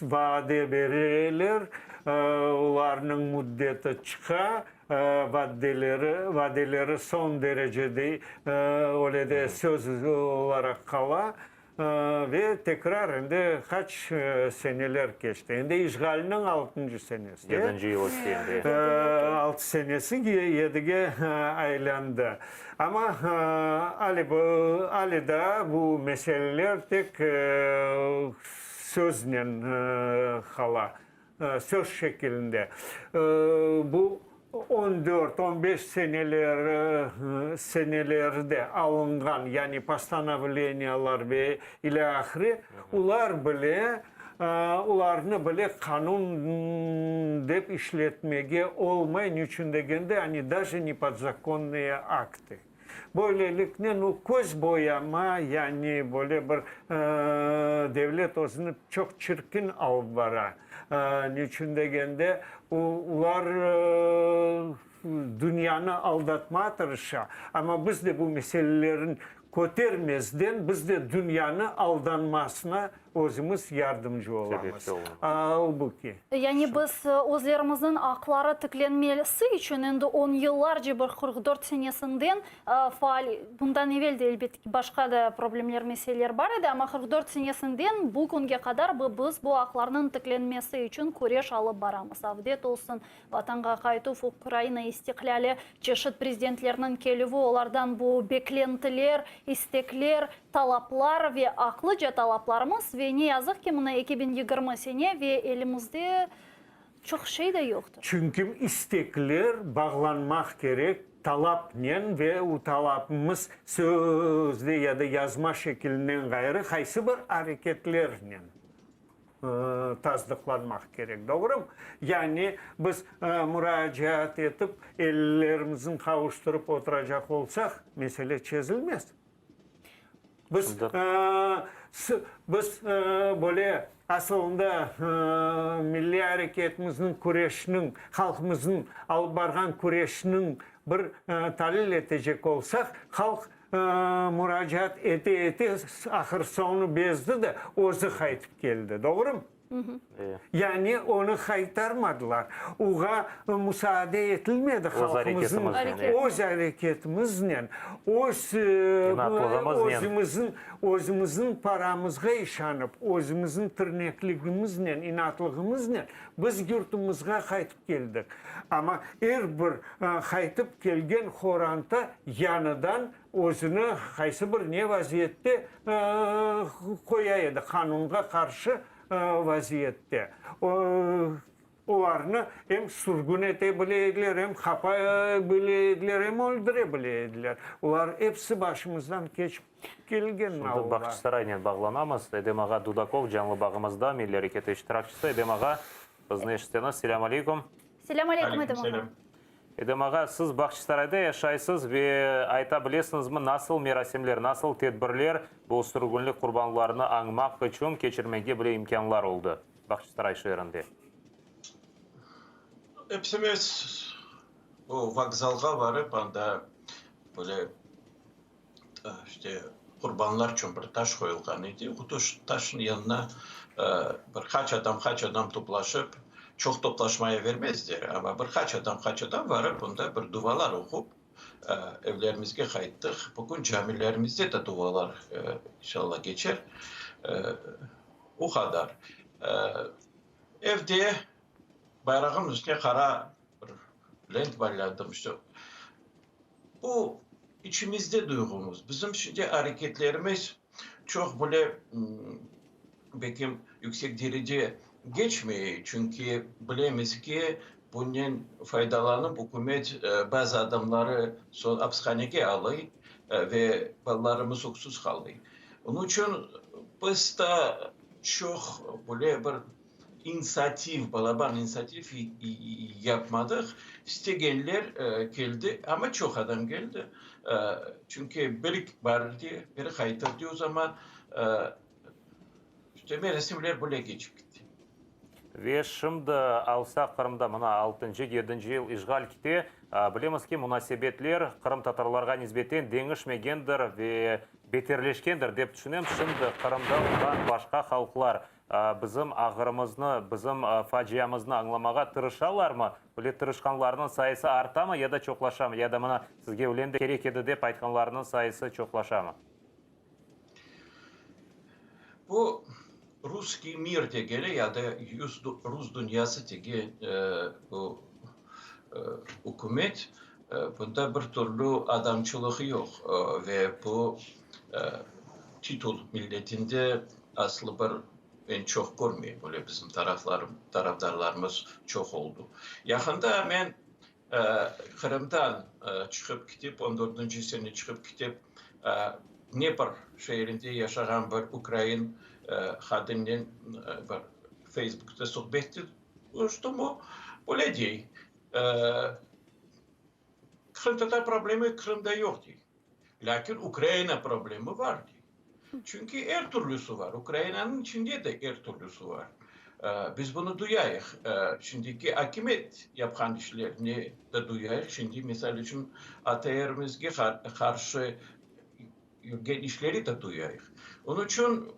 vade bereler, olarnıñ müddeti çıqa, Vaddeleri, vadeleri soñ derecede öyle de söz olaraq qala ve tekrar endi qaç seneler keçti. Endi işğalniñ altıncı senesi. Yedinci yıl ötti endi. Altı senesi yedige aylandı. Amma ale, ale daa bu meseleler tek söznen qala. Söz şekilinde. Bu on dört, on beş seneleri, senelerde alınğan, yani postanovleniyalar ve ilâhre, olar bile, olarnı bile qanun dep işletmege olmay, niçün degende, oni daje ne podzakonnıye aktı. Böyleliknen o köz boyama, yani böyle bir devlet özüni çoq çirkin alıp bara. Niçün degende, olar dünyanı aldatmağa tırışa. Amma biz de bu meselelerin. kötermezden biz de dünyanı aldanmasına özümiz yardımcı olamız. Albuki. Yani biz özlerimizniñ aqları tiklenmesi içün endi on yıllarca bir 44 senesinden faal, bundan evel de elbette ki başqa da problemler, meseleler bar edi, amma 44 senesinden bu künge qadar biz bu aqlarnıñ tiklenmesi içün küreş alıp baramız. Avdet olsun, Vatanğa qaytuv, Ukraina istiqlâli, çeşit prezidentlerniñ kelüvi, olardan bu beklentiler, istekler, talaplar ve aqlıca talaplarımız ve ne yazıq ki, mına 2020 sene ve elimizde çoq şey de yoqtır. Çünki istekler bağlanmaq kerek talapnen ve u talapımız sözde ya da yazma şekilinden ğayrı qaysı bir areketlernen. Tasdıqlanmaq kerek, doğrumı? Yani biz muracaat etip, ellerimizni qavuştırıp oturacaq olsaq, mesele çezilmez. Biz, biz böyle asılında milliy areketimizniñ, küreşniñ, halqımıznıñ alıp barğan küreşniñ bir talil etecek olsaq, halq Muracaat ete-ete ahır-soñu bezdi de, özü qaytıp keldi. Doğrumı? Yani onı qaytarmadılar. Oğa musaade etilmedi halqımıznıñ öz areketimiznen, öz özümizniñ özümizniñ paramızğa işanıp, özümizniñ tirnekligimiznen, inatlığımıznen biz yurtumızğa qaytıp keldik. Amma er bir Qaytıp kelgen qoranta yañıdan özüni qaysı bir ne vaziyette qoya edi, qanunğa qarşı vaziyette. Olarnı em sürgün ete bile ediler, em qapay bile ediler, em öldüre bile ediler. Olar episi başımızdan keçip kelgen Şimdi allar. Bağçasaraynen bağlanamız. Edem ağa Dudakov canlı bağımızda, Milliy areketi iştirakçisi. Edem ağa, bizni eşitseñiz, selâm aleyküm. Selâm aleyküm, Edem ağa. Edem ağa, siz Bağçasarayda yaşaysız ve ayta bilesiñizmi, nasıl merasimler, nasıl tedbirler bu sürgünlik qurbanlarını añmaq içün keçirmege bile imkânlar oldı Bağçasaray şeerinde? Epsimiz bu vokzalğa barıp, anda böyle işte qurbanlar içün bir taş qoyulğan edi. O taşnıñ yanına bir qaç adam, qaç adam toplaşıp, çoq toplaşmaya vermezler, amma bir qaç adam, qaç adam varıp, onda bir duvalar oqup, evlerimizge qayttıq. Bugün camilerimizde de duvalar inşallah keçer. O qadar. Evde bayrağımnıñ üstüne qara bir lent bayladım, işte. Bu içimizde duyğumız. Bizim şimdi areketlerimiz çoq böyle belki yüksek derece geçmey, çünki bilemiz ki, bunen faydalanıp ükümet bazı adamları soñ apishanege alıy ve balalarımız öksüz qalıy. Onıñ içün biz da çoq böyle bir İnisiativ, balaban inisiativ yapmadıq. İstegenler keldi, amma çoq adam keldi. Çünki biri bardı, biri qaytırdı o zaman. İşte merasimler böyle keçip gitti. Ve şimdi alsaq Qırımda mına altıncı, yedinci yıl işğal kite. Bilemiz ki, munasebetler qırımtatarlarğa nisbeten deñişmegendir ve beterleşkendir dep tüşünem. Şimdi Qırımda olğan başqa halqlar Bizim ağrımıznı, bizim faciamıznı añlamağa tırışalarmı? Böyle tırışqanlarnıñ sayısı artamı ya da çoqlaşamı? Ya da mına sizge öyle de kerek edi dep aytqanlarnıñ sayısı çoqlaşamı? Bu russkiy mir degeni ya da rus dünyası degen bu ükümet, bunda bir türlü adamçılığı yoq ve bu titul milletinde Aslı bir men çoq körmeyim, böyle bizim taraflarım, tarafdarlarımız çoq oldu. Yaqında men Qırımdan çıqıp ketip, on dördünci sene çıqıp ketip, Dnepr şeerinde yaşağan bir ukrain qadınnen bir Feysbukta suhbet ettim, o böyle dey, Qırımtatar problemi Qırımda yoq dey. Lâkin Ukraina problemi bar, dey. Çünki er türlüsi var. Ukrainanıñ içinde de er türlüsi var. Biz bunı duyayıq. Şimdiki akimiyet yapqan işlerni de duyayıq. Şimdi, misal içün, ATR-imizge qarşı. Yürgen işleri de duyayıq. Onıñ içün,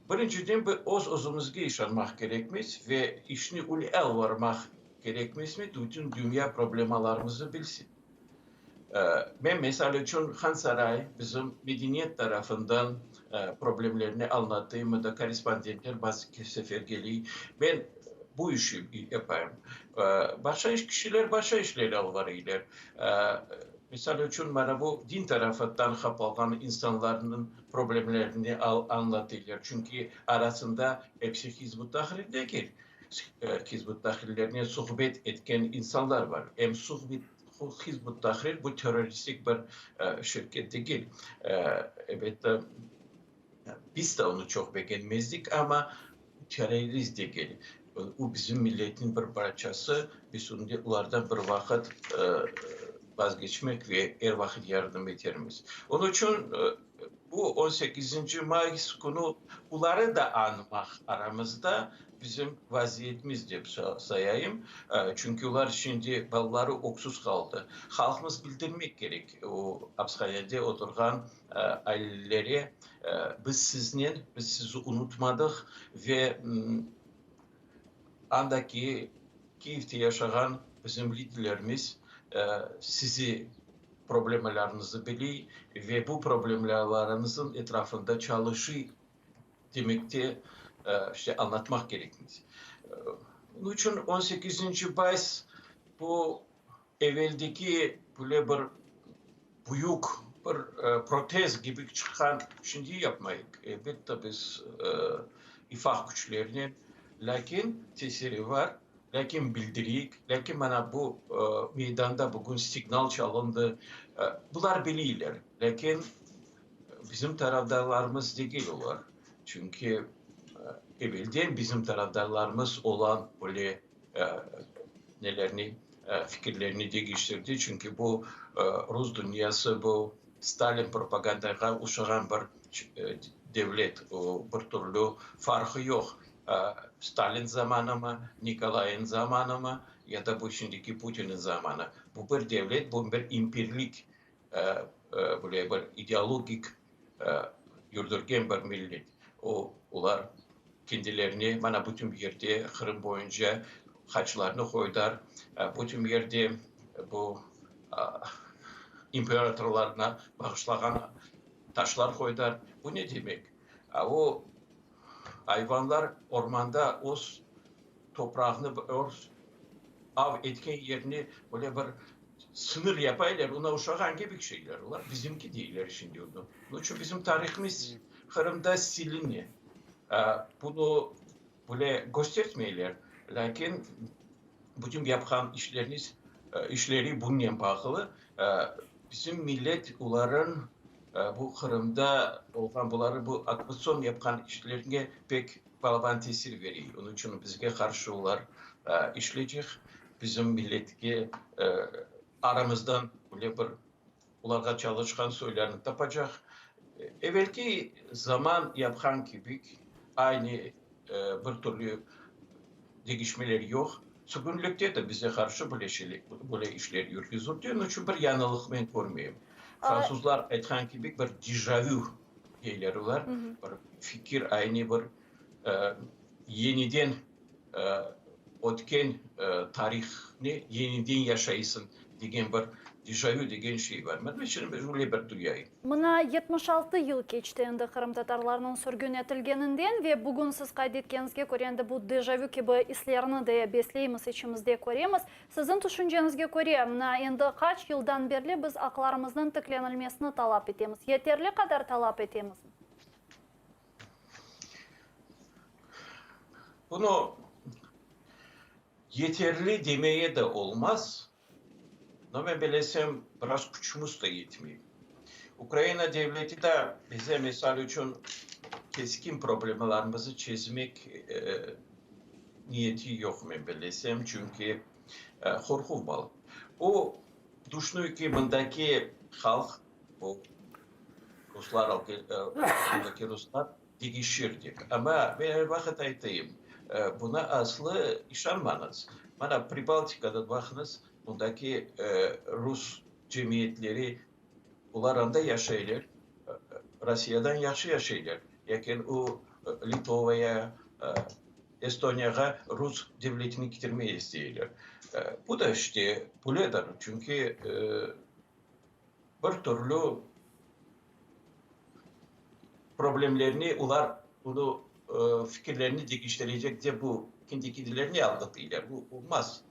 birinciden, biz öz-özümizge işanmaq kerekmiz ve işni öyle alıp barmaq kerekmizmi, bütün dünya problemalarımıznı bilsin. Men, misal içün, Hansaray bizim medeniyet tarafından problemlerini añlatayım, mında korrespondentler bazı sefer keliy, men bu işi yapayım. Başqa kişiler başqa işler alıp baraylar. Misal içün, mana bu din tarafından qapalğan insanlarnıñ problemlerini añlatıylar. Çünki arasında episi Hizb ut-Tahrir degil. Hizb ut-Tahrirlernen suhbet etken insanlar bar. Em Hizb ut-Tahrir bu terroristik bir şirket degil. Elbette, biz de onı çoq begenmezdik, amma terrorist degil. O bizim milletniñ bir parçası, biz olardan bir vaqıt vazgeçmek ve er vaqıt yardım etermiz. Onıñ içün bu on sekizinci mayıs künü oları da añmaq aramızda bizim vaziyetimiz dep sayayım. Çünki olar şimdi balaları öksüz qaldı. Halqımız bildirmek kerek o apishanede oturğan ailelere, biz siznen, biz sizi unutmadıq ve andaki Kiyevde yaşağan bizim liderlerimiz sizi problemalarıñızı biley ve bu problemlerıñıznıñ etrafında çalışıy demekte işte añlatmaq kerekmiz. Onıñ içün on sekizinci mayıs bu eveldeki böyle bir büyük bir protest kibi çıqqan şimdi yapmayıq. Elbette biz ifaq küçlerinen, lâkin tesiri bar, lâkin bildireyik, lâkin mana bu meydanda bugün signal çalındı. Bular bileyler, lâkin bizim tarafdarlarımız degil olar. Çünki evelden bizim tarafdarlarımız olan böyle nelerni, fikirlerini deñiştirdi, çünki bu rus dünyası, bu Stalin propagandağa oşağan bir devlet, o bir türlü farqı yoq, Stalin zamanımı, Nikolayın zamanımı ya da bu şimdiki Putinniñ zamanı. Bu bir devlet, bu bir imperlik, böyle bir ideologik yürdirgen bir millet. O, olar kendilerine mana bütün yerde Qırım boyunca haçlarnı qoydılar, bütün yerde bu imperatorlarına bağışlağan taşlar qoydılar. Bu ne demek? O ayvanlar ormanda öz toprağını, öz av etken yerini böyle bir sıñır yapaylar, oña oşağan kibi şeyler. Olar bizimki deyler şimdi onı. Onıñ içün bizim tarihimiz Qırımda siline. Bunı böyle köstertmeyler, lâkin bütün yapqan işleriniz, işleri bunnen bağlı. Bizim millet olarıñ bu Qırımda olğan buları bu okkupatsion yapqan işlerine pek balaban tesir bere. Onıñ içün bizge qarşı olar işleycek. Bizim milletke aramızdan böyle bir olarğa çalışqan soylarnı tapacaq. Evelki zaman yapqan kibi aynı bir türlü deñişmeler yoq. Sürgünlikte de bize qarşı böyle şeyler, böyle işler yürgüzildi. Onıñ içün bir yañılıq men körmeyim. Fransuzlar aytqan kibi bir dejavü deyler olar, bir fikir aynı bir yeniden ötken tarihnı yeniden yaşaysıñ degen bir dejavü degen şey bar. Men içün öyle bir duyayım. Mına 76 yıl keçti endi qırımtatarlarnıñ sürgün etilgeninden ve bugün siz qayd etkeniñizge köre endi bu dejavü kibi islerni de besleymiz, içimizde köremiz. Siziñ tüşünceñizge köre, mına endi qaç yıldan berli biz aqlarımıznıñ tiklenilmesini talap etemiz? Yeterli qadar talap etemizmi? Bunı yeterli demeye de olmaz, no men bilesem, biraz küçümiz de yetmey. Ukraina devleti de bize, misal içün, keskin problemalarımızı çezmek niyeti yoq, men bilesem, çünki qorquv bar. O tüşünüy ki, mındaki halq, bu ruslar, mındaki ruslar deñişir dep. Amma men er vaqıt aytayım, buna aslı işanmañız. Mana Pribaltikada baqıñız, mındaki rus cemiyetleri, olar anda yaşaylar. Rossiyadan yahşı yaşaylar. Lâkin o Litovaya, Estoniyağa rus devletini ketirmeye isteyler. Bu da işte böyledir, çünki bir türlü problemlerni olar bunı fikirlerini deñiştirecek dep bu kendi kendilerini aldatıylar. Bu olmaz.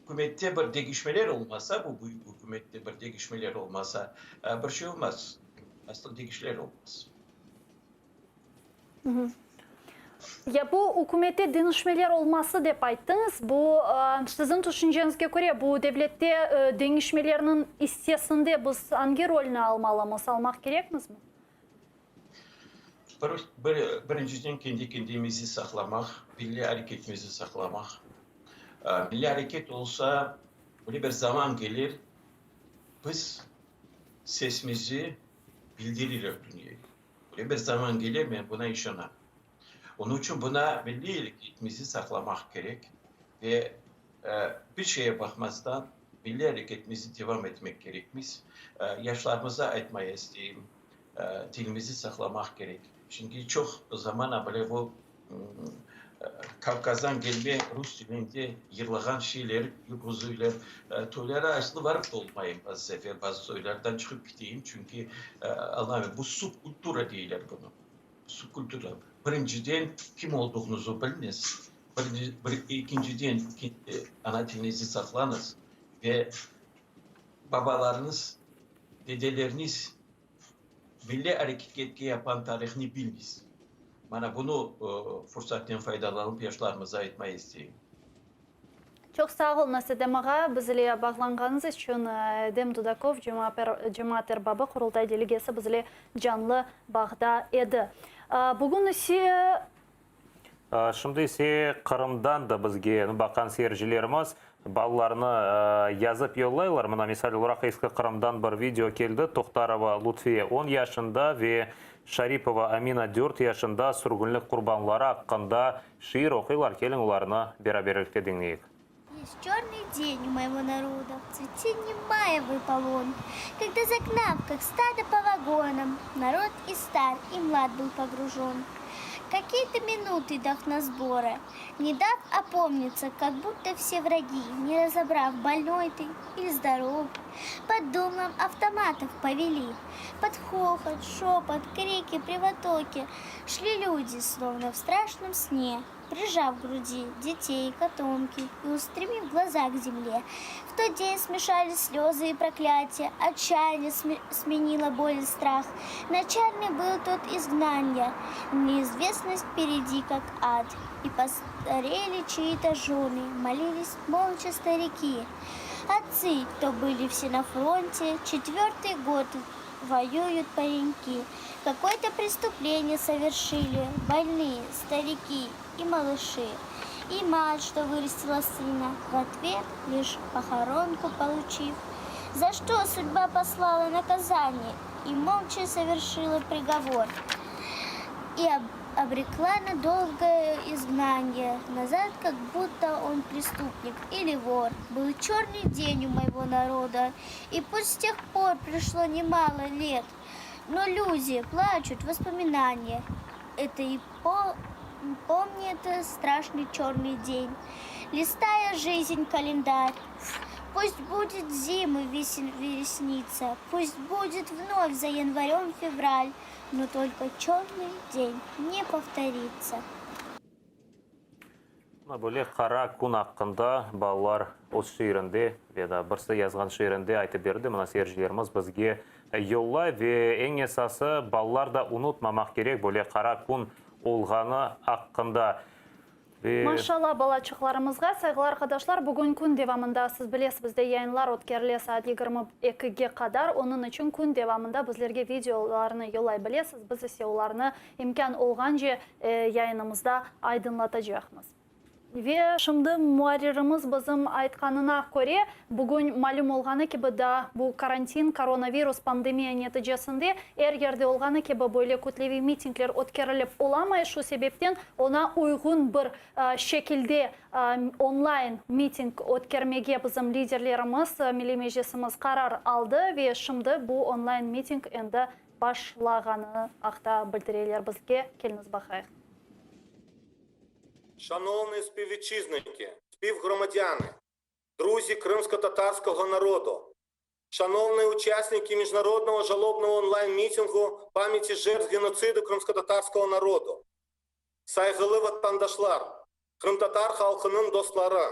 Ükümette bir deñişmeler olmasa, bu büyük ükümette bir deñişmeler olmasa, bir şey olmaz. Aslı deñişler olmaz. Ya bu ükümette deñişmeler olması dep ayttıñız, bu siziñ tüşünceñizge köre, bu devlette deñişmelerniñ issesinde biz angi rolni almalımız, almaq kerekmizmi? Birinciden, kendi kendimizi saqlamaq, milliy areketimizi saqlamaq. Milliy areket olsa, öyle bir zaman kelir, biz sesimizi bildirirler dünyaya. Öyle bir zaman kelir, men buna işanam. Onıñ içün buna milliy areketimizi saqlamaq kerek ve bir şeye baqmastan milliy areketimizi devam etmek kerekmiz. Yaşlarımıza aytmaya isteyim, tilimizi saqlamaq kerek. Çünki çoq zaman a bile bu Kavkazdan kelme rus tilinde yırlağan şeyler yürgüzüyler. Toylara aslı varıp da olmayım bazı sefer, bazı toylardan çıqıp keteyim, çünki añlamayım, bu subkultura deyler bunı. Subkultura. Birinciden, kim olduğunuzu biliñiz, ekinciden, ana tilinizi saqlañız ve babalarıñız, dedeleriñiz milliy areketke yapan tarihnı biliñiz. Mana bunı fursatten faydalanıp yaşlarımıza aytmaya isteyim. Çoq sağ oluñız, Edem ağa, biz ile bağlanğanıñız içün. Edem Dudakov, cemaat erbabı, Qurultay delegesi biz ile canlı bağda edi. Bugün ise. Şimdi ise Qırımdan da bizge baqqan seyircilerimiz balalarını yazıp yollaylar. Mına, misal olaraq, Eski Qırımdan bir video keldi, Tohtarova Lutfiye on yaşında ve Şaripova Amina dört yaşında sürgünlik qurbanları aqqında şiir oquylar. Keliñ, olarnı beraberlikte diñleyik. Есть черный день у моего народа, В цветенье мая выпал он, Когда загнав, как стадо по вагонам, Народ и стар, и млад был погружен. Какие-то минуты сбора, Не дав опомниться, как будто все враги, Не разобрав, больной ты или здоров, Под дулом автоматов повели. Под хохот, шепот, крики, привотоки Шли люди, словно в страшном сне, Прижав к груди детей, котомки И устремив глаза к земле. В тот день смешались слезы и проклятия, Отчаяние сменило боль и страх. Начальный был тот изгнанья, Неизвестность впереди, как ад. И постарели чьи-то жены, Молились молча старики. Отцы, кто были все на фронте, Четвертый год воюют пареньки. Какое-то преступление совершили Больные, старики и малыши. И мать, что вырастила сына, В ответ лишь похоронку получив. За что судьба послала наказание И молча совершила приговор. И обрекла на долгое изгнание, Назад, как будто он преступник или вор. Был черный день у моего народа, И пусть с тех пор пришло немало лет, Но люди плачут воспоминания. Это и по... помнит страшный черный день, Листая жизнь календарь. Пусть будет зимы весница, Пусть будет вновь за январем февраль, Но только черный день не повторится. Mına böyle qara kün aqqında balalar öz şiirinde ve da birisi yazğan şiirinde aytıp berdi. Mına seyircilerimiz bizge yollay ve eñ esası balalar da unutmamaq kerek böyle qara kün olğanı aqqında. Ve. Maşallah balaçıqlarımızğa. Sayğılı arqadaşlar, bugün kün devamında, siz bilesiz, bizde yayınlar ötkerile saat 22-ge qadar. Onıñ içün kün devamında bizlerge videolarnı yollay bilesiz, biz ise olarnı imkân olğance yayınımızda aydınlatacaqmız. Ve şimdi muarririmiz bizim aytqanına köre, bugün malüm olğanı kibi daa bu karantin, koronavirus pandemiya neticesinde er yerde olğanı kibi böyle kütleviy mitingler ötkerilip olamay, şu sebepten oña uyğun bir şekilde onlayn miting ötkermege bizim liderlerimiz, Milliy Meclisimiz qarar aldı ve şimdi bu onlayn miting endi. başlağanı aqta bildireler bizge. Keliñiz baqayıq. Şanovnıy spivitçizniki, spivğromadânı, druzi krımsko-tatarskogo narodu, şanovnıye uçastniki mijnarodnogo jalobnogo onlayn-mitingu pamyati jertv genotsidu krımsko-tatarskogo narodu, sayğılı vatandaşlar, qırımtatar halqınıñ dostları,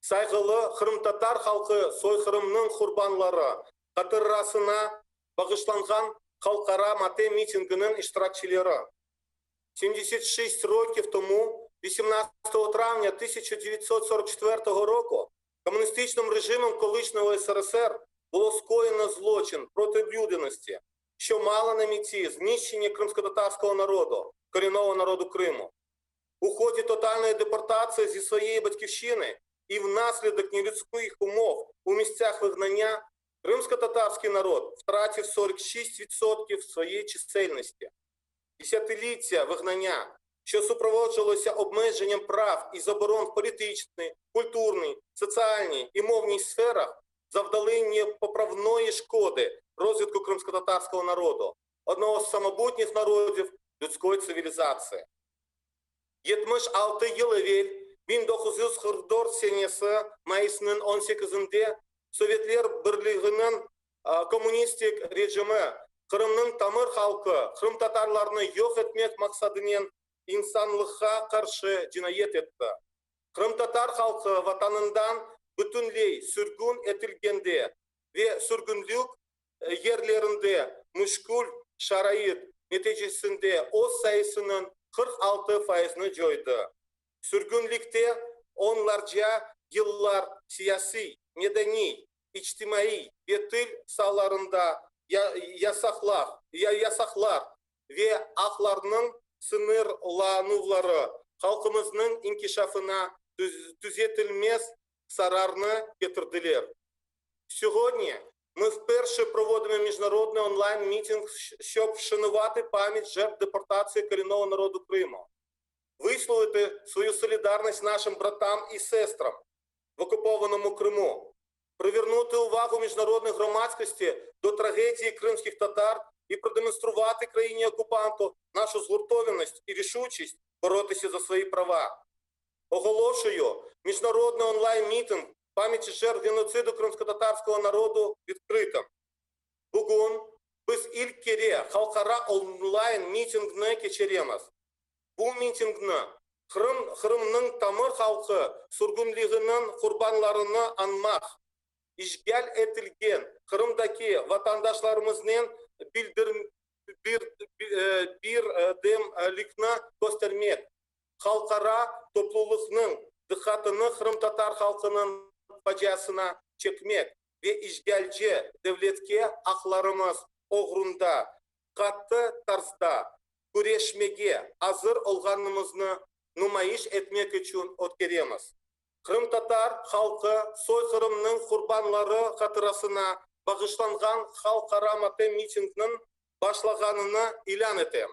sayğılı qırımtatar halqı soyqırımnıñ qurbanları hatırasına bağışlanğan halqara matem mitinginiñ iştirakçileri! 76 років тому, 18 травня 1944 року, комуністичним режимом колишнього СРСР було скоєно злочин проти людяності, що мало на меті знищення кримськотатарського народу, корінного народу Криму. У ході тотальної депортації зі своєї батьківщини і внаслідок нелюдських умов у місцях вигнання кримськотатарський народ втратив 46% своєї чисельності. Десятиліття вигнання, що супроводжувалося обмеженням прав і заборон в політичній, культурній, соціальній і мовній сферах, завдали непоправної шкоди розвитку кримськотатарського народу, одного з самобутніх народів людської цивілізації. 76 yıl evel, 1944 senesi mayısnıñ 18-inde Sovetler Birliginiñ kommunistik rejimi Qırımnıñ tamır halqı, qırımtatarlarnı yoq etmek maqsadınen insanlıqqa qarşı cinayet etti. Qırımtatar halqı Vatanından bütünley sürgün etilgende ve sürgünlik yerlerinde müşkül şarait neticesinde öz sayısınıñ 46 fayızını coydı. Sürgünlikte onlarca yıllar siyasiy, medeniy, içtimaiy ve til saalarında yasaqlar yasaqlar ve aqlarnıñ sıñırlanuvları halqımıznıñ inkişafına tüzetilmez zararnı ketirdiler. Сьогодні ми вперше проводимо міжнародний онлайн-мітинг, щоб вшанувати пам'ять жертв депортації корінного народу Криму, висловити свою солідарність нашим братам і сестрам в окупованому Криму, привернути увагу міжнародної громадськості до трагедії кримських татар і продемонструвати країні-окупанту нашу згуртованість і рішучість боротися за свої права. Оголошую міжнародний онлайн-мітинг пам'яті жертв геноциду кримськотатарського народу відкритим. Bugün biz ilk kere halqara onlayn mitingni keçiremiz. Bu mitingni Qırım, Qırımnıñ tamır halqı sürgünliginiñ qurbanlarını añmaq, işğal etilgen Qırımdaki vatandaşlarımıznen birdemlikni köstermek, halqara toplulıqnıñ diqqatını qırımtatar halqınıñ faciasına çekmek ve işğalci devletke aqlarımız oğrunda qattı tarzda küreşmege azır olğanımıznı numayış etmek içün ötkeremiz. Qırımtatar halqı soyqırımnıñ qurbanları hatırasına bağışlanğan halqara matem mitingniñ başlağanını ilân etem.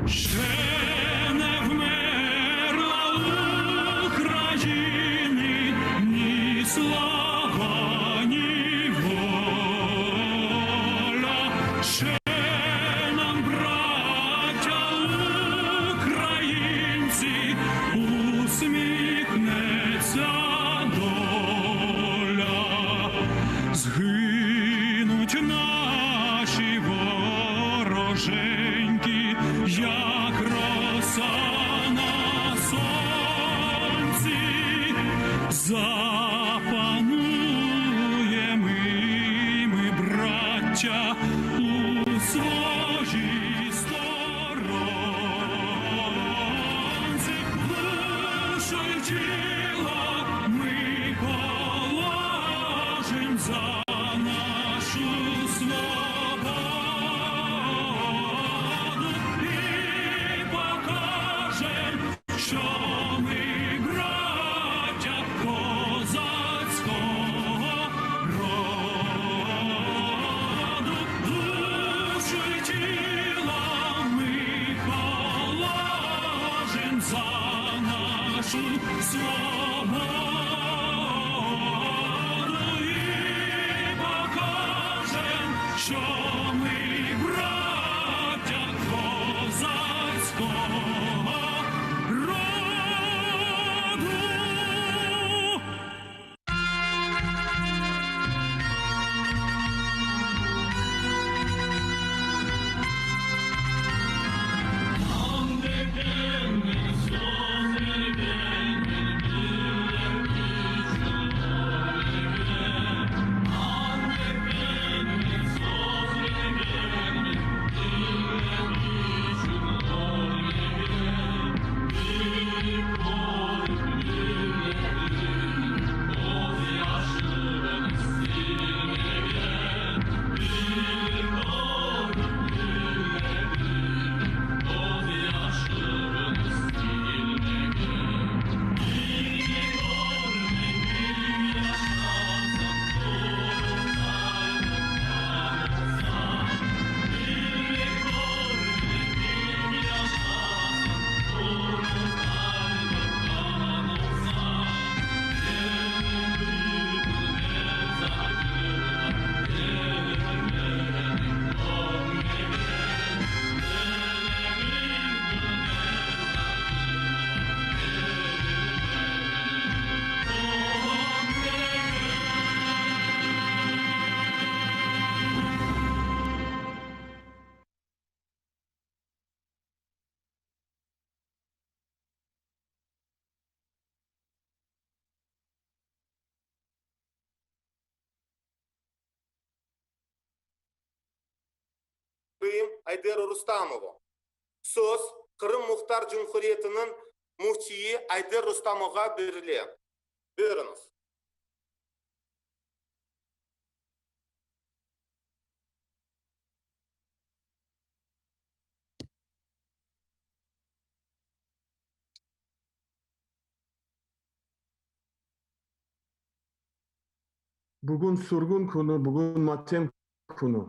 Ще не вмерла України ні слава, ні воля. Ще нам, браття українці, усміхнеться доля. Згинуть наші вороженьки, як роса на сонці, запануєм і ми, браття, у своїй сторонці, душу й тіло ми положим за нашу свободу і покажем, що ми браття козацького роду, душу й тіло ми положим за нашу свободу. Krım Ayderu Rustamovu. Söz Qırım Muhtar Cumhuriyetiniñ Müftiyi Ayder Rustamovğa berile. Buyurıñız. Bugün sürgün künü, bugün matem künü.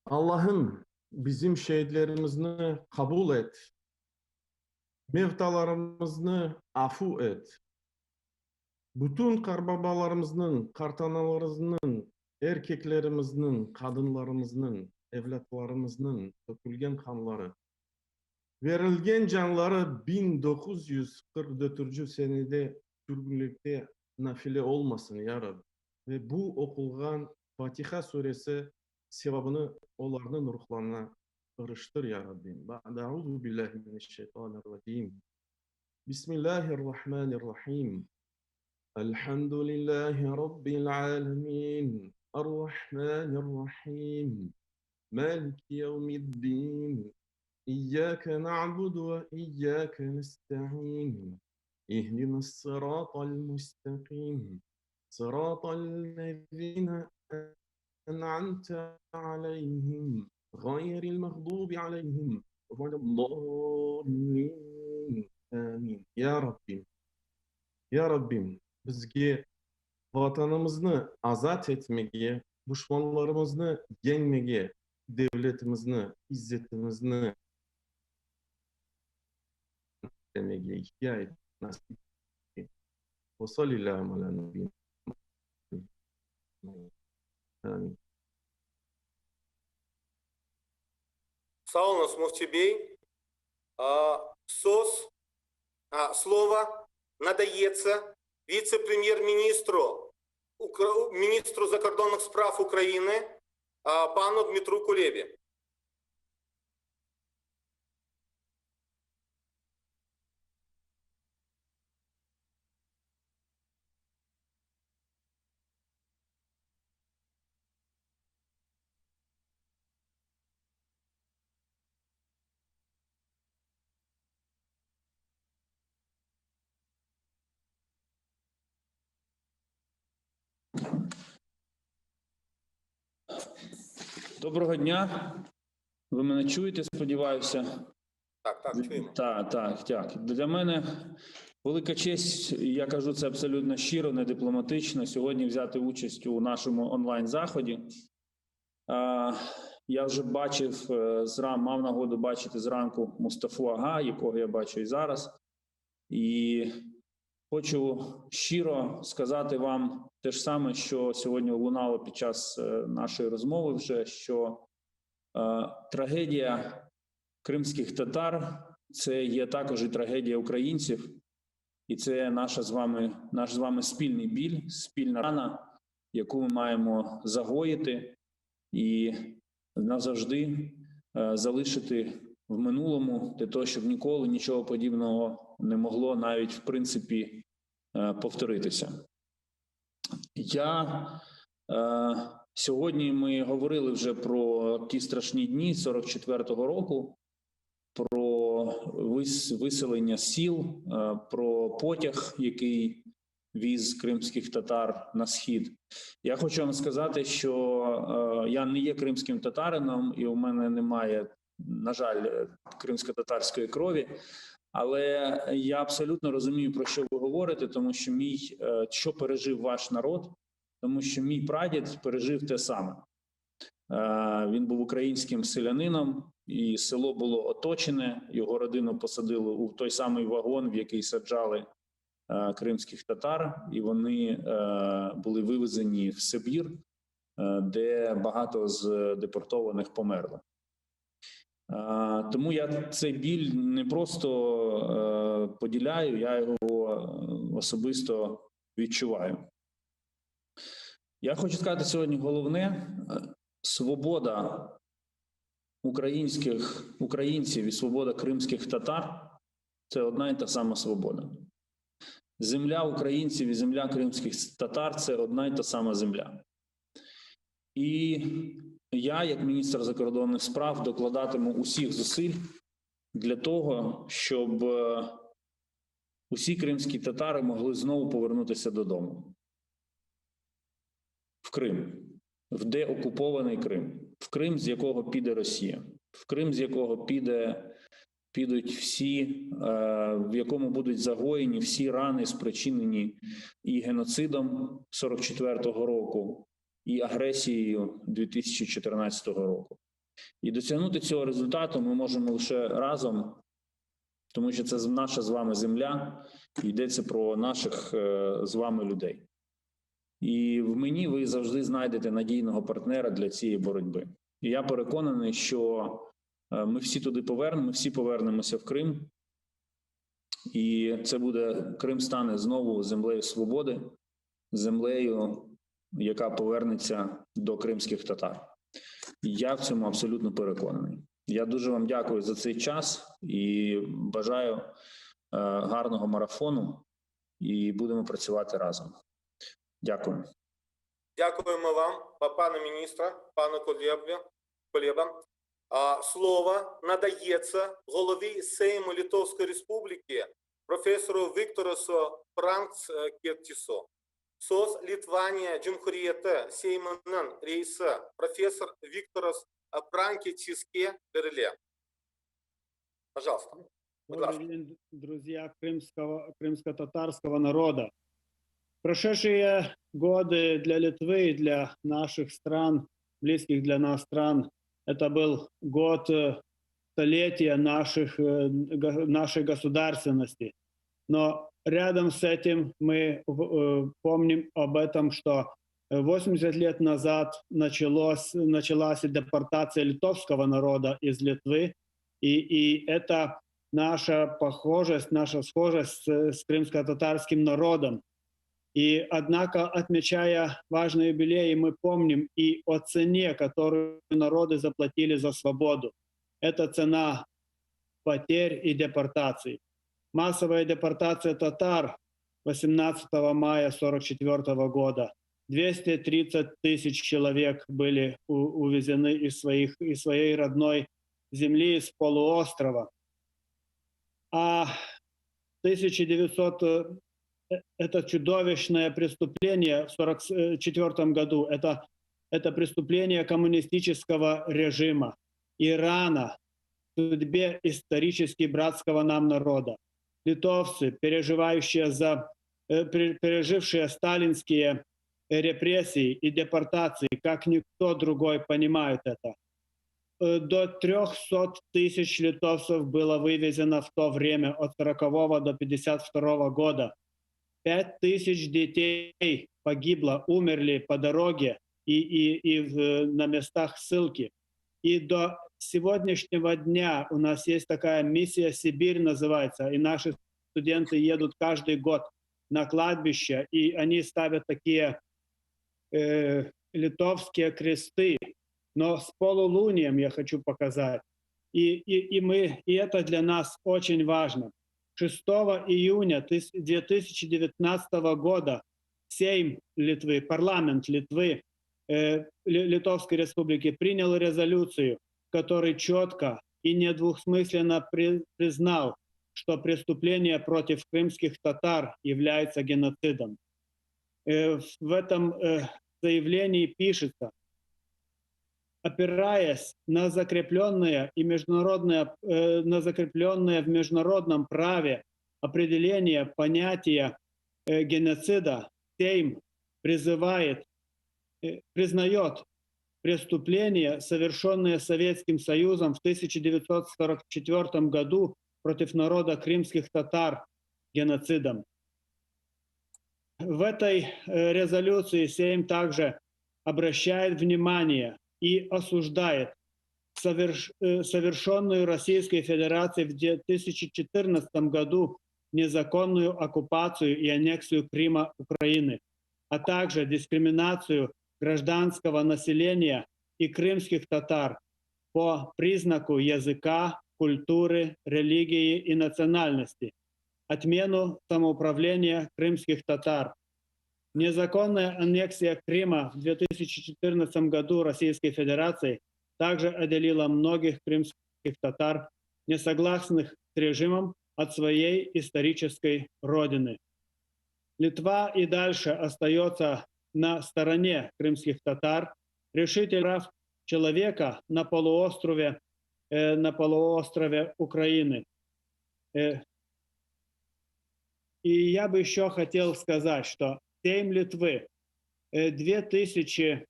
Allahım, bizim şeitlerimizni qabul et, mevtalarımıznı afu et. Bütün qartbabalarımıznıñ, qartanalarımıznıñ, erkeklerimizniñ, qadınlarımıznıñ, evlâtlarımıznıñ tökülgen qanları, verilgen canları 1944 senede sürgünlikte nafile olmasın, ya Rabbi. Ve bu oqulğan Fatiha suresi sevabını olarnıñ ruhlarına ırıştır, ya Rabbim. Ba'de auzu billahi mineşşeytanirracim. Bismillahirrahmanirrahim. Elhamdülillahi Rabbil alemin. Errahmanirrahim. Maliki yevmiddin. İyyake na'budu ve iyyake nesta'in. İhdinas-sıratal mustaqim. Sıratal-lezine en'amte aleyhim. Gayril mağdubi aleyhim veled-dallin. Amin. Ya Rabbim, Ya Rabbim, bizge Vatanımıznı azat etmege, duşmanlarımıznı yeñmege, devletimizni, izzetimizni tiklemege ihya et, nasip et. Ve salillâhu alâ nebiyyina Muhammed. Amin. Sağ oluñız, Müfti bey. Söz, slovo, nadayetsâ vitse-premyer-ministru, ministru zakordonnıh sprav Ukrainı panu Dmitru Kulebi. Доброго дня. Ви мене чуєте, сподіваюся. Так, так, чуємо. Так, так, так. Для мене велика честь, я кажу це абсолютно щиро, не дипломатично, сьогодні взяти участь у нашому онлайн-заході. Я вже бачив, мав нагоду бачити зранку Мустафу Ага, якого я бачу і зараз. І хочу щиро сказати вам те ж саме, що сьогодні лунало під час нашої розмови вже, що трагедія кримських татар – це є також і трагедія українців, і це наш з вами спільний біль, спільна рана, яку ми маємо загоїти і назавжди залишити в минулому, для того, щоб ніколи нічого подібного не могло навіть, в принципі, повторитися. Сьогодні ми говорили вже про ті страшні дні 44-го року, про виселення сіл, про потяг, який віз кримських татар на схід. Я хочу вам сказати, що я не є кримським татарином, і у мене немає, на жаль, кримсько-татарської крові, але я абсолютно розумію, про що ви говорите, тому що що пережив ваш народ, тому що мій прадід пережив те саме. Він був українським селянином, і село було оточене, його родину посадили у той самий вагон, в який саджали кримських татар, і вони були вивезені в Сибір, де багато з депортованих померли. Тому я цей біль не просто поділяю, я його особисто відчуваю. Я хочу сказати сьогодні головне: свобода українців і свобода кримських татар – це одна і та сама свобода. Земля українців і земля кримських татар – це одна і та сама земля. І Я, як міністр закордонних справ, докладатиму усіх зусиль для того, щоб усі кримські татари могли знову повернутися додому. В Крим, в деокупований Крим, в Крим, з якого піде Росія, в Крим, з якого піде, підуть всі, в якому будуть загоєні всі рани, спричинені і геноцидом 44-го року, і агресією 2014 року. І досягнути цього результату ми можемо лише разом, тому що це наша з вами земля, і йдеться про наших з вами людей. І в мені ви завжди знайдете надійного партнера для цієї боротьби. І я переконаний, що ми всі туди повернемо, ми всі повернемося в Крим. І це буде, Крим стане знову землею свободи, землею, яка повернеться до кримських татар. Я в цьому абсолютно переконаний. Я дуже вам дякую за цей час і бажаю гарного марафону, і будемо працювати разом. Дякую. Дякуємо вам, пане міністре, пане Кулеба. Слово надається голові Сейму Литовської Республіки професору Вікторасу Пранцкіетісу. Söz Litvaniya Cumhuriyeti Seyminiñ reisi professor Viktoras Pranckietiske berile. Пожалуйста. Добрый день, друзья крымского, крымско-татарского народа. Прошедшие годы для Литвы и для наших стран, близких для нас стран, это был год столетия наших, нашей государственности. Но рядом с этим мы помним об этом, что 80 лет назад началось, началась депортация литовского народа из Литвы, и, и это наша похожесть, наша схожесть с, с крымско-татарским народом. И, однако, отмечая важные юбилеи, мы помним и о цене, которую народы заплатили за свободу. Это цена потерь и депортаций. Массовая депортация татар 18 мая 1944 года. 230 тысяч человек были увезены из, своих, из своей родной земли, из полуострова. А 1900 это чудовищное преступление в 1944 году, это, это преступление коммунистического режима Ирана в судьбе исторически братского нам народа. Литовцы, переживающие за, пережившие сталинские репрессии и депортации, как никто другой понимают это. До 300 тысяч литовцев было вывезено в то время от 40 до 52 года. 5 тысяч детей погибло, умерли по дороге и, и, и в, на местах ссылки. И до сегодняшнего дня у нас есть такая миссия «Сибирь» называется, и наши студенты едут каждый год на кладбище, и они ставят такие э, литовские кресты, но с полулунием я хочу показать. И, и, и, мы, и это для нас очень важно. 6 июня 2019 года Сейм Литвы, парламент Литвы, э, Литовской Республики принял резолюцию, которой четко и недвусмысленно при, признал, что преступление против крымских татар является геноцидом. Э, в этом э, заявлении пишется, опираясь на закрепленное и международное, э, на закрепленное в международном праве определение понятия э, геноцида, Сейм призывает, э, признает преступления, совершенные Советским Союзом в 1944 году против народа крымских татар геноцидом. В этой резолюции Сейм также обращает внимание и осуждает соверш, совершенную Российской Федерацией в 2014 году незаконную оккупацию и аннексию Крыма Украины, а также дискриминацию гражданского населения и крымских татар по признаку языка, культуры, религии и национальности, отмену самоуправления крымских татар. Незаконная аннексия Крыма в 2014 году Российской Федерацией также отделила многих крымских татар, несогласных с режимом, от своей исторической родины. Литва и дальше остается на стороне крымских татар, решитель прав человека на полуострове, э, на полуострове Украины. Э, и я бы еще хотел сказать, что Сейм Литвы 2000,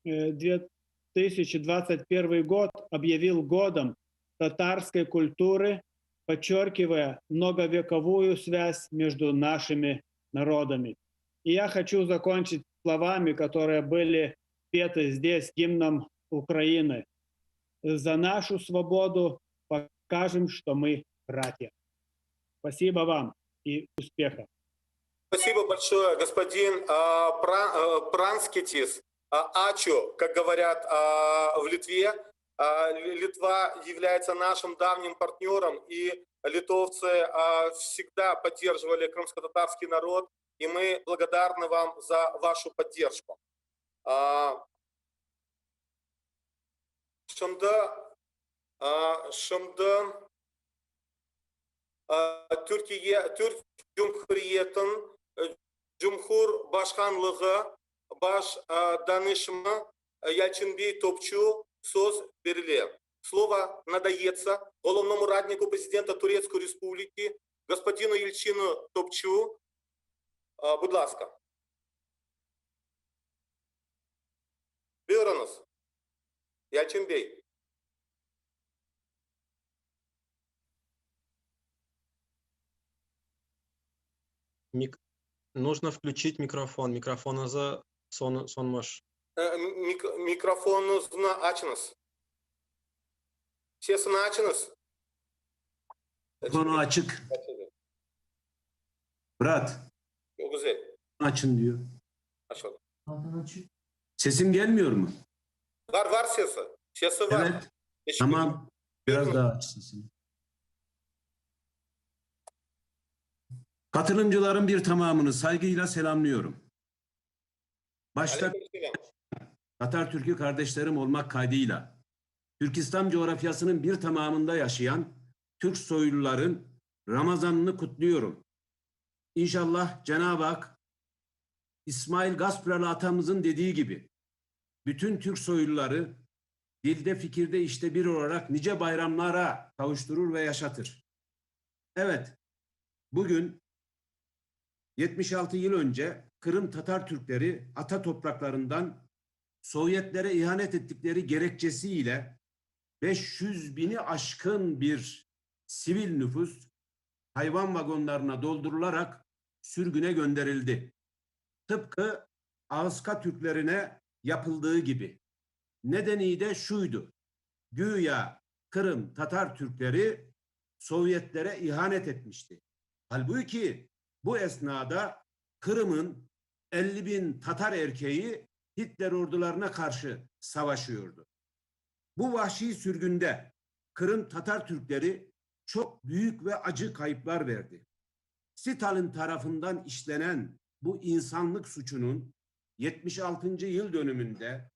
э, 2021 год объявил годом татарской культуры, подчеркивая многовековую связь между нашими народами. И я хочу закончить словами, которые были петы здесь гимном Украины. За нашу свободу покажем, что мы братья. Спасибо вам и успехов. Спасибо большое, господин а, а, Пранскитис. А, Ачу, как говорят в Литве. Литва является нашим давним партнером, и литовцы всегда поддерживали крымско-татарский народ, и мы благодарны вам за вашу поддержку. Şimdi, şimdi Türkiye, Türk Cumhuriyetiniñ Cumhurbaşqanlığı Baş danışmanı Yalçınbey Topçu söz berile. Слово надается головному раднику президента Турецкой Республики господину Яльчину Топчу. Будь ласка. Buyurıñız, Yalçın bey. Mik Нужно включить микрофon. Mikrofonıñız sön sönmüş. Mik mikrofonıñıznı açıñız. Sesini açıñız. Mikrofonu açık. Murat. Çok güzel. Açın diyor. Açıldı. Sesim gelmiyor mu? Var, var sesi. Sesi var. Evet. Tamam. Biraz daha aç sesini. Katılımcıların bir tamamını saygıyla selamlıyorum. Başta Tatar Türkü kardeşlerim olmak kaydıyla Türkistan coğrafyasının bir tamamında yaşayan Türk soyluların Ramazanını kutluyorum. İnşallah Cenab-ı Hak İsmail Gaspıralı atamızın dediği gibi bütün Türk soyluları dilde fikirde işte bir olarak nice bayramlara kavuşturur ve yaşatır. Evet, bugün 76 yıl önce Kırım Tatar Türkleri ata topraklarından Sovyetlere ihanet ettikleri gerekçesiyle 500 bini aşkın bir sivil nüfus hayvan vagonlarına doldurularak sürgüne gönderildi. Tıpkı Ağızka Türklerine yapıldığı gibi. Nedeni de şuydu. Güya Kırım Tatar Türkleri Sovyetlere ihanet etmişti. Halbuki bu esnada Kırım'ın 50 bin Tatar erkeği Hitler ordularına karşı savaşıyordu. Bu vahşi sürgünde Kırım Tatar Türkleri çok büyük ve acı kayıplar verdi. Stalin tarafından işlenen bu insanlık suçunun 76. yıl dönümünde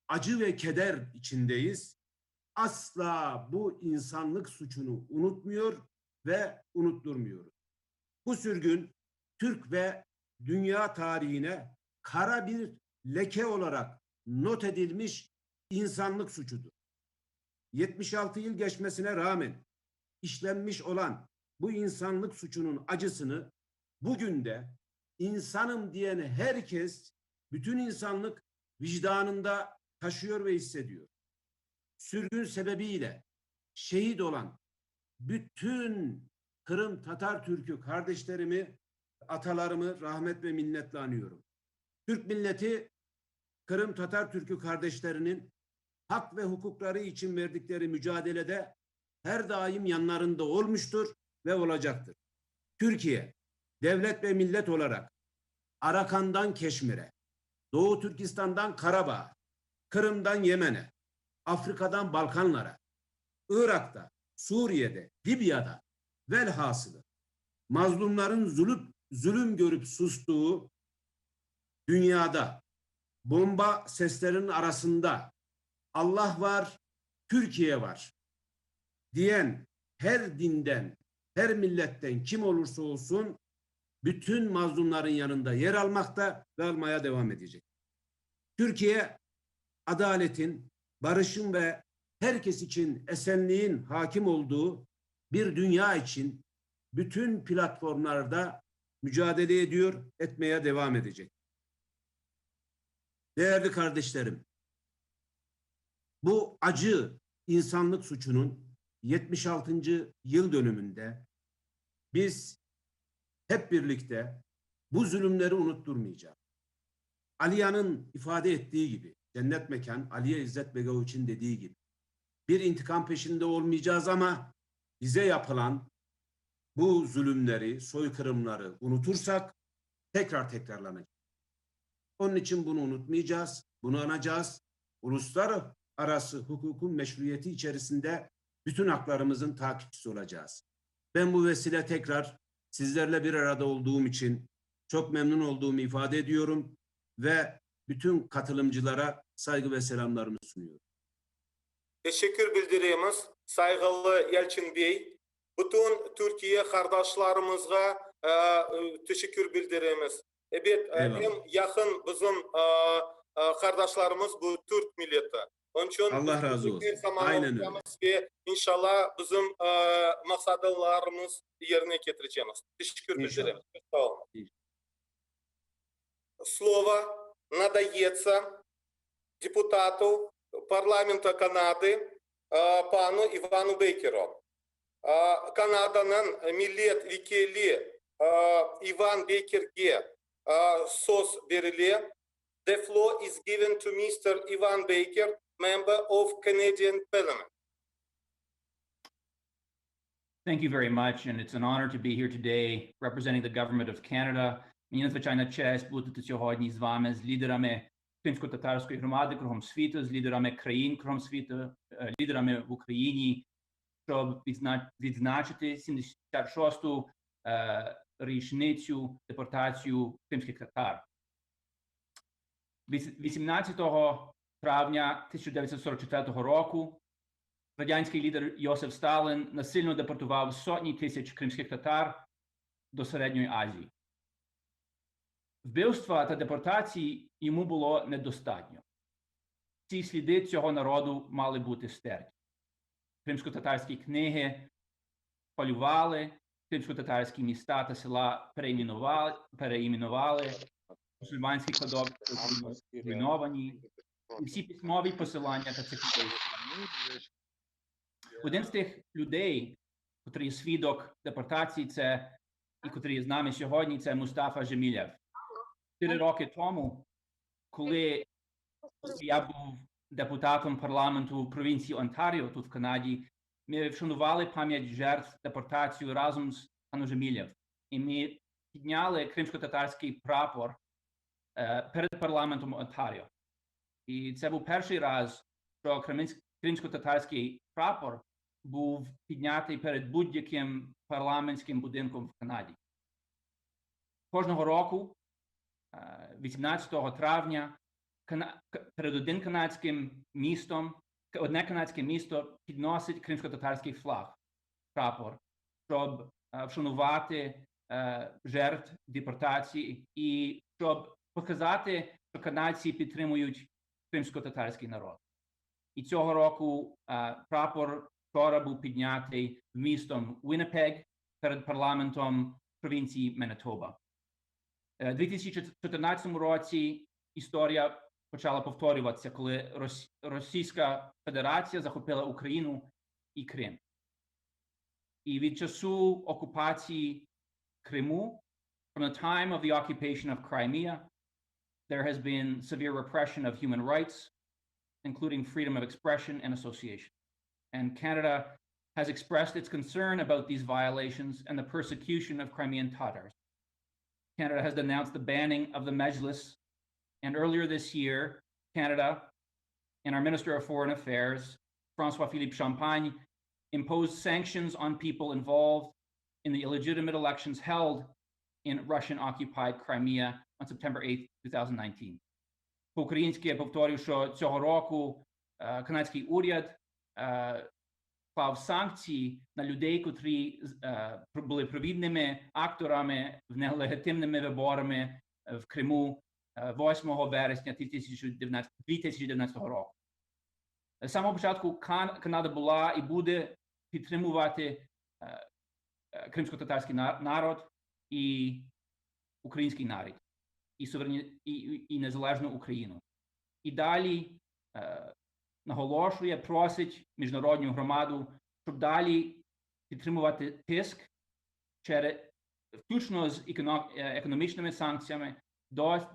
acı ve keder içindeyiz. Asla bu insanlık suçunu unutmuyor ve unutturmuyoruz. Bu sürgün Türk ve dünya tarihine kara bir leke olarak not edilmiş insanlık suçudur. 76 yıl geçmesine rağmen işlenmiş olan bu insanlık suçunun acısını bugün de insanım diyen herkes, bütün insanlık vicdanında taşıyor ve hissediyor. Sürgün sebebiyle şehit olan bütün Kırım Tatar Türkü kardeşlerimi, atalarımı rahmet ve minnetle anıyorum. Türk milleti Kırım Tatar Türkü kardeşlerinin hak ve hukukları için verdikleri mücadelede her daim yanlarında olmuştur ve olacaktır. Türkiye devlet ve millet olarak Arakan'dan Keşmir'e, Doğu Türkistan'dan Karabağ'a, Kırım'dan Yemen'e, Afrika'dan Balkanlara, Irak'ta, Suriye'de, Libya'da velhasılı mazlumların zulüm, zulüm görüp sustuğu, Dünyada bomba seslerinin arasında Allah var, Türkiye var diyen her dinden, her milletten kim olursa olsun bütün mazlumların yanında yer almakta ve almaya devam edecek. Türkiye adaletin, barışın ve herkes için esenliğin hakim olduğu bir dünya için bütün platformlarda mücadele ediyor, etmeye devam edecek. Değerli kardeşlerim, bu acı insanlık suçunun 76. yıl dönümünde biz hep birlikte bu zulümleri unutturmayacağız. Aliya'nın ifade ettiği gibi, cennet mekan Aliye İzzet Begoviç'in dediği gibi bir intikam peşinde olmayacağız ama bize yapılan bu zulümleri, soykırımları unutursak tekrar tekrarlanacak. Onun için bunu unutmayacağız, bunu anacağız. Uluslararası hukukun meşruiyeti içerisinde bütün haklarımızın takipçisi olacağız. Ben bu vesile tekrar sizlerle bir arada olduğum için çok memnun olduğumu ifade ediyorum ve bütün katılımcılara saygı ve selamlarımı sunuyorum. Teşekkür bildiremiz, sayğılı Yalçın bey. Bütün Türkiye qardaşlarımızğa teşekkür bildiremiz. Ebet, eñ yaqın bizim qardaşlarımız bu türk milleti. Onıñ içün Allah razı olsun. er zaman Aynen öyle. olacamız ve inşallah bizim maqsadlarımız yerine ketirecemiz. Teşekkür İnşallah. bildiremiz. Sağ olun. Slovo nadayetsya deputatu parlamenta Kanady panu İvanu Beykeru. Kanadanıñ millet vekili İvan Beykerge söz berile. The floor is given to Mister Ivan Baker, member of Canadian Parliament. Thank you very much, and it's an honor to be here today representing the government of Canada. Мені надзвичайна честь бути тут сьогодні з вами, з лідерами кримсько-татарської громади кругом світу, з лідерами країн кругом світу, лідерами в Україні, щоб відзначити 76-ту річницю депортацію кримських татар. 18 травня 1944 року радянський лідер Йосиф Сталін насильно депортував сотні тисяч кримських татар до Середньої Азії. Вбивства та депортації йому було недостатньо. Ці сліди цього народу мали бути стерті. Кримсько-татарські книги палювали, кримсько-татарські міста та села переіменували, мусульманські кладовища зруйновані, і всі письмові посилання та цих людей. Один з тих людей, котрий свідок депортації, це і котрий з нами сьогодні, це Мустафа Джемілєв. 4 роки тому, коли я був депутатом парламенту провінції Онтаріо тут в Канаді, ми вшанували пам'ять жертв депортацію разом з паном Джемілєв. І ми підняли кримсько-татарський прапор перед парламентом Онтаріо. І це був перший раз, що кримсько-татарський прапор був піднятий перед будь-яким парламентським будинком в Канаді. Кожного року, 18 травня, перед одним канадським містом, одне канадське місто підносить кримсько-татарський флаг, прапор, щоб вшанувати жертв депортації і щоб показати, що канадці підтримують кримсько-татарський народ. І цього року прапор вчора був піднятий містом Вінніпег перед парламентом провінції Манітоба. У 2014 році історія почала повторюватися, коли Російська Федерація захопила Україну і Крим. І від часу окупації Криму, from the time of the occupation of Crimea, there has been severe repression of human rights, including freedom of expression and association. And Canada has expressed its concern about these violations and the persecution of Crimean Tatars. Canada has denounced the banning of the Mejlis, and earlier this year, Canada and our Minister of Foreign Affairs, François-Philippe Champagne, imposed sanctions on people involved in the illegitimate elections held in Russian-occupied Crimea on September 8, 2019. По-українськи я повторю, що цього року канадський уряд клав санкції на людей, котрі були провідними акторами в нелегітимними виборами в Криму 8 вересня 2019 року. З самого початку Канада була і буде підтримувати кримсько-татарський народ і український народ, і суверені, і незалежну Україну. І далі наголошує, просить міжнародну громаду, щоб далі підтримувати тиск, через, включно з економічними санкціями,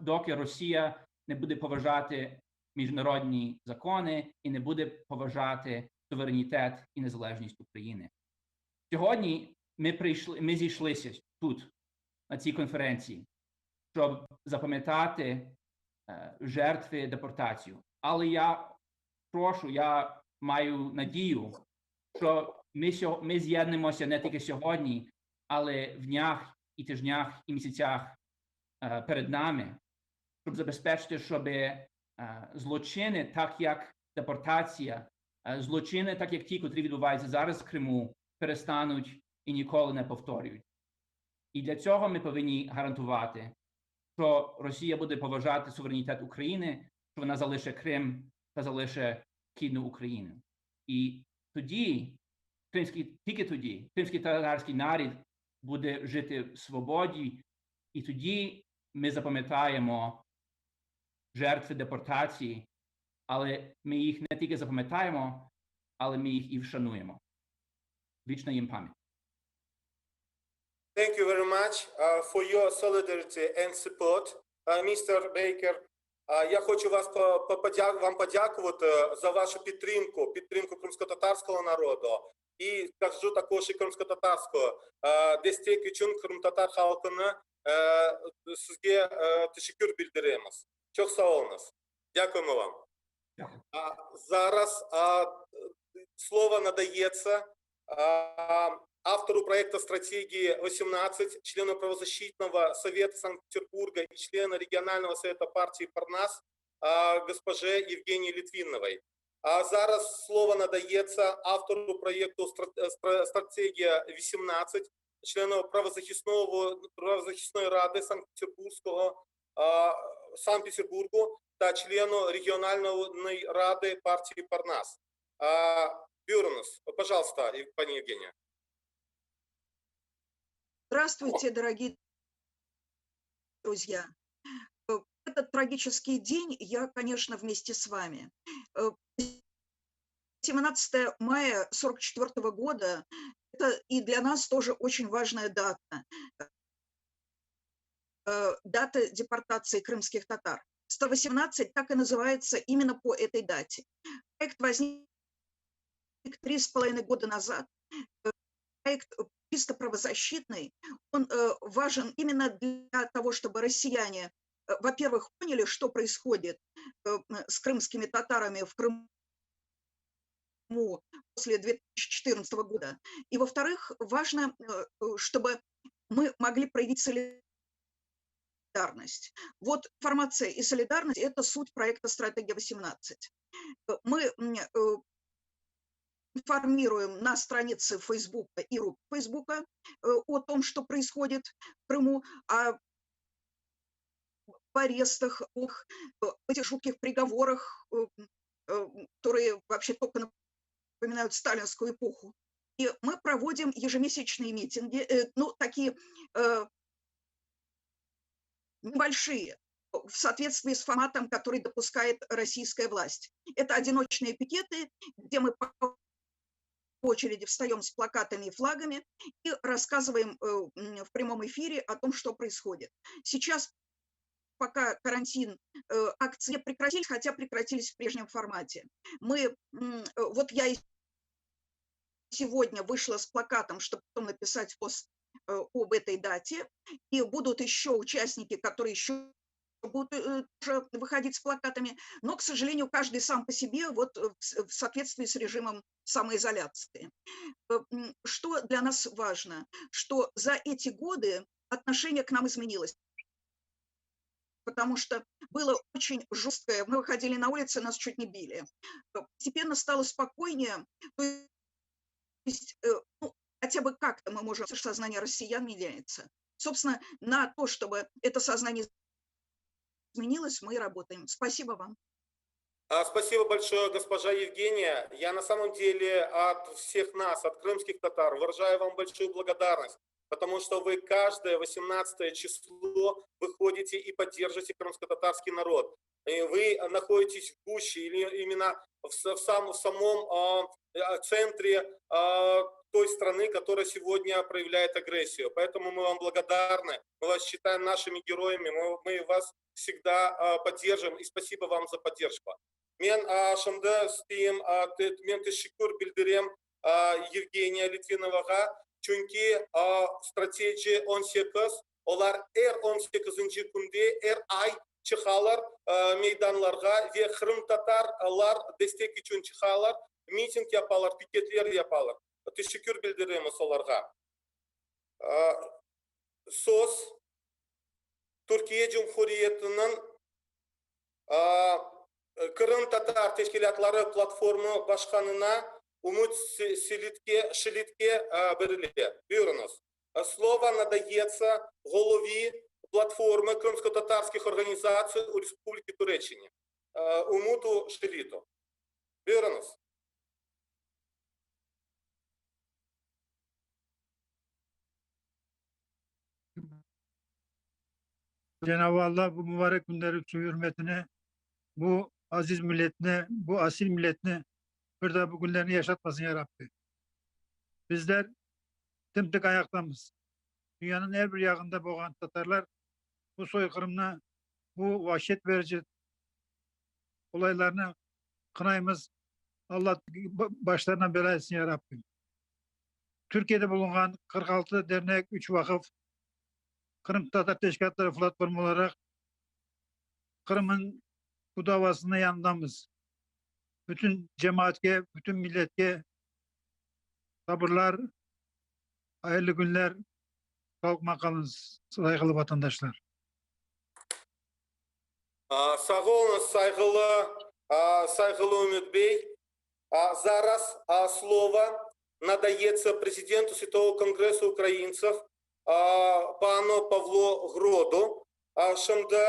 доки Росія не буде поважати міжнародні закони і не буде поважати суверенітет і незалежність України. Сьогодні ми зійшлися тут, на цій конференції, щоб запам'ятати жертви депортації. Але я прошу, я маю надію, що ми з'єднемося не тільки сьогодні, але в днях і тижнях і місяцях перед нами, щоб забезпечити, щоб злочини, так як депортація, злочини, так як ті, котрі відбуваються зараз в Криму, перестануть і ніколи не повторюють. І для цього ми повинні гарантувати, що Росія буде поважати суверенітет України, що вона залише Крим та залише Східну Україну. І тоді, тільки тоді, кримський татарський народ буде жити в свободі, і тоді ми запам'ятаємо жертви депортації, але ми їх не тільки запам'ятаємо, але ми їх і вшануємо. Вічна їм пам'ять. Thank you very much for your solidarity and support, Mr. Baker. Я хочу вам подякувати за вашу підтримку, підтримку кримськотатарського народу. І кажу також і кримськотатарського. Destek içün qırımtatar halqını sizge teşekkür bildiremiz. Çoq sağ oluñız. Дякуємо вам. Зараз слово надається автору проекта «Стратегии 18», члену правозащитного совета Санкт-Петербурга и члену регионального совета партии «Парнас» госпоже Евгении Литвиновой. А зараз слово надається автору проекту «Стратегія 18», члену правозахисної ради Санкт-Петербургу та члену регіональної ради партії «Парнас». Buyurıñız, пожалуйста, пани Евгения. Здравствуйте, дорогие друзья. Этот трагический день я, конечно, вместе с вами. 17 мая 44 года – это и для нас тоже очень важная дата. Дата депортации крымских татар. 118 так и называется именно по этой дате. Проект возник 3,5 года назад. Проект чисто правозащитный, он важен именно для того, чтобы россияне, во-первых, поняли, что происходит с крымскими татарами в Крыму после 2014 года. И, во-вторых, важно, чтобы мы могли проявить солидарность. Вот информация и солидарность – это суть проекта «Стратегия-18». Мы информируем на странице Фейсбука и Фейсбука о том, что происходит в Крыму, о арестах, о этих жутких приговорах, которые вообще только напоминают сталинскую эпоху. И мы проводим ежемесячные митинги, такие небольшие, в соответствии с форматом, который допускает российская власть. Это одиночные пикеты, где мы по очереди встаем с плакатами и флагами и рассказываем в прямом эфире о том, что происходит. Сейчас, пока карантин, акции прекратились, хотя прекратились в прежнем формате. Я и сегодня вышла с плакатом, чтобы потом написать пост об этой дате, и будут еще участники, которые еще будут тоже выходить с плакатами, но, к сожалению, каждый сам по себе в соответствии с режимом самоизоляции. Что для нас важно? Что за эти годы отношение к нам изменилось. потому что было очень жесткое. Мы выходили на улицы, нас чуть не били. Постепенно стало спокойнее. То есть, ну, хотя бы как-то мы можем, сознание россиян меняется. Собственно, на то, чтобы это сознание изменилось, мы и работаем. Спасибо вам. Спасибо большое, госпожа Евгения. Я на самом деле от всех нас, от крымских татар, выражаю вам большую благодарность, потому что вы каждое 18 число выходите и поддержите крымско-татарский народ. И вы находитесь в гуще или именно в самом центре той страны, которая сегодня проявляет агрессию. Поэтому мы вам благодарны, мы вас считаем нашими героями, мы вас всегда поддержим, и спасибо вам за поддержку. Men şimdi isteyim, men teşekkür bildirem Евгения Литвиноваğa, çünki Strategy 18, olar er 18. Künde, er ay çıqalar meydanlarğa ve qırımtatarlar destek içün çıqalar, miting yapalar, piketler yapalar. Teşekkür bildiremiz olarğa. Söz Türkiye Cumhuriyetiniñ Qırımtatar teşkilâtları platformı başqanına Ümüt Selitke, Şilitke berile. Buyurıñız. Слово надаётся голові платформы крымско-татарских организаций у Республики Туреччине Умуту Шилиту. Buyurıñız. Cenab-ı Allah bu mübarek günleri su hürmetine, bu aziz milletine, bu asil milletine bir daha bu günlerini yaşatmasın ya Rabbi. Bizler dimdik ayaktamız. Dünyanın her bir yağında boğan Tatarlar bu soykırımına, bu vahşet verici olaylarını kınayımız. Allah başlarına bela etsin ya Rabbim. Türkiye'de bulunan 46 dernek, 3 vakıf, Kırım Tatar Teşkilatları platformu olarak Kırım'ın bu davasının yanındamız. Bütün cemaatke, bütün milletke sabırlar, hayırlı günler, sağlıqla qalıñız, saygılı vatandaşlar. Sağ oluñız, sayğılı Ümüt bey. Zaraz слово надаётся президенту Світового конгрессу украинцев пану Павло Гроду. Şimdi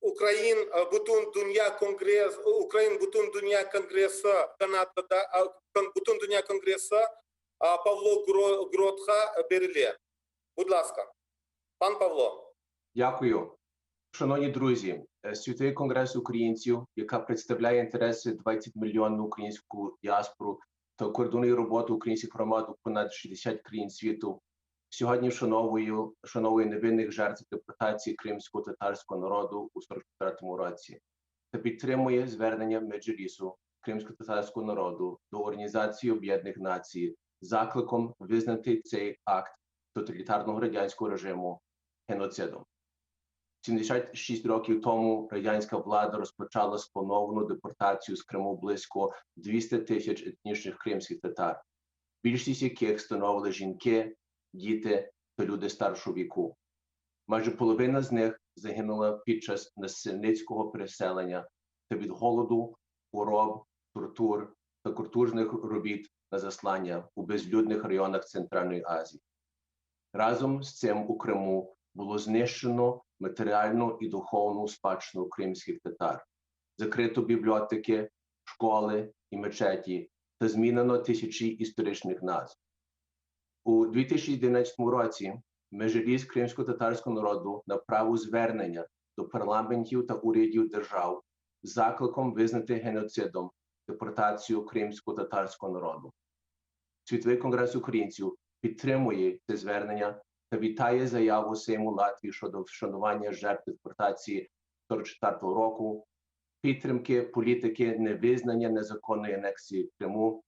Ukrain Bütün Dünya Kongress, Ukrain Bütün Dünya Kongressi Kanadada, Bütün Dünya Kongressi Pavlo Grodqa berile. Будь ласка. Пан Павло. Дякую. Шановні друзі, Світовий конгрес українців, яка представляє інтереси 20 мільйонну українську діаспору та координує роботу українських громад у понад 60 країн світу, сьогодні вшановує невинних жертв депортації кримського татарського народу у 44 році та підтримує звернення Меджлісу кримсько-татарського народу до Організації Об'єднаних Націй з закликом визнати цей акт тоталітарного радянського режиму геноцидом. 76 років тому радянська влада розпочала сплановану депортацію з Криму близько 200 тисяч етнічних кримських татар, більшість яких становили жінки, діти та люди старшого віку. Майже половина з них загинула під час насильницького переселення та від голоду, хвороб, тортур та каторжних робіт на заслання у безлюдних районах Центральної Азії. Разом з цим у Криму було знищено матеріальну і духовну спадщину кримських татар, закрито бібліотеки, школи і мечеті та змінено тисячі історичних назв. У 2011 році Меджліс кримсько-татарського народу направив звернення до парламентів та урядів держав з закликом визнати геноцидом депортацію кримсько-татарського народу. Світовий конгрес українців підтримує це звернення та вітає заяву Сейму Латвії щодо вшанування жертв депортації 44 року, підтримки політики невизнання незаконної анексії Криму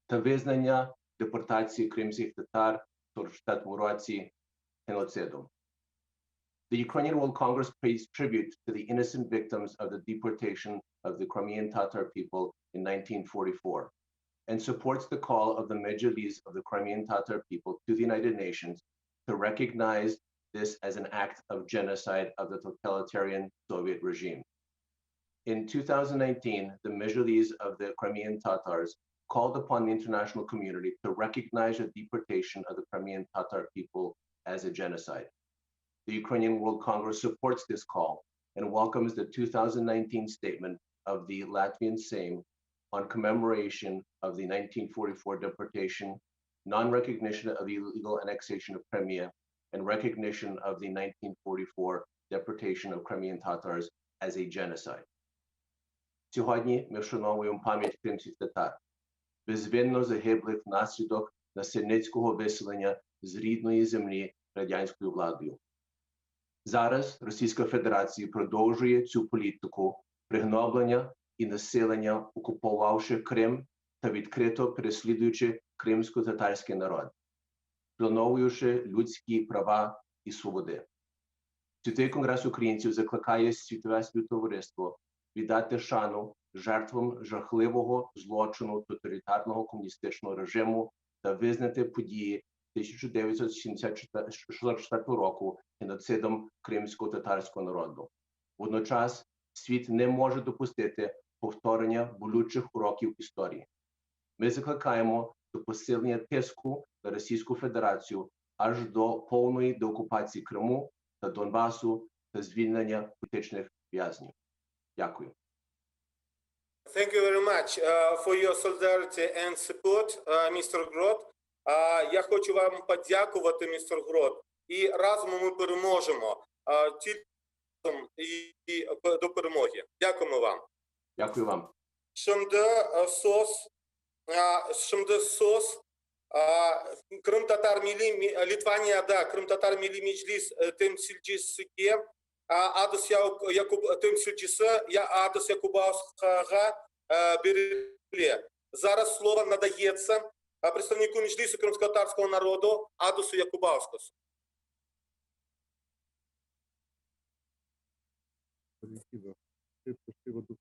та визнання депортації кримських татар в 44 році геноцидом. The Ukrainian World Congress pays tribute to the innocent victims of the deportation of the Crimean Tatar people in 1944 and supports the call of the Mejlis of the Crimean Tatar people to the United Nations to recognize this as an act of genocide of the totalitarian Soviet regime. In 2019, the Mejlis of the Crimean Tatars called upon the international community to recognize the deportation of the Crimean Tatar people as a genocide. The Ukrainian World Congress supports this call and welcomes the 2019 statement of the Latvian Sejm on commemoration of the 1944 deportation, non-recognition of the illegal annexation of Crimea, and recognition of the 1944 deportation of Crimean Tatars as a genocide. Сьогодні ми вшановуємо пам'ять кримських татар, безвинно загиблих внаслідок насильницького виселення з рідної землі радянською владою. Зараз Російська Федерація продовжує цю політику пригноблення і насилення, окупувавши Крим та відкрито переслідуючи кримсько-татарський народ, вшановуючи людські права і свободи. Світовий конгрес українців закликає світове співтовариство віддати шану жертвам жахливого злочину тоталітарного комуністичного режиму та визнати події 1974 року геноцидом кримсько-татарського народу. Водночас світ не може допустити повторення болючих уроків історії. Ми закликаємо до посилення тиску на Російську Федерацію аж до повної деокупації Криму та Донбасу та звільнення політичних в'язнів. Дякую. Thank you very much uh, for your solidarity and support, uh, Mr. Grot. Uh, я хочу вам подякувати, містер Грот. І разом ми переможемо. Uh, тільки разом і, і до перемоги. Дякуємо вам. Дякую вам. Şimdi e, söz e, şimdi söz e, Qırım Tatar Milliy Litvaniyada Qırım Tatar Milliy Meclis e, temsilcisige e, Ados Yakub temsilcisi ya Ados Yakubauskağa berile. Зараз слово надається представнику Меджлісу кримськотатарського народу Адосу Якубаускасу. Šiaip kažkaip vat,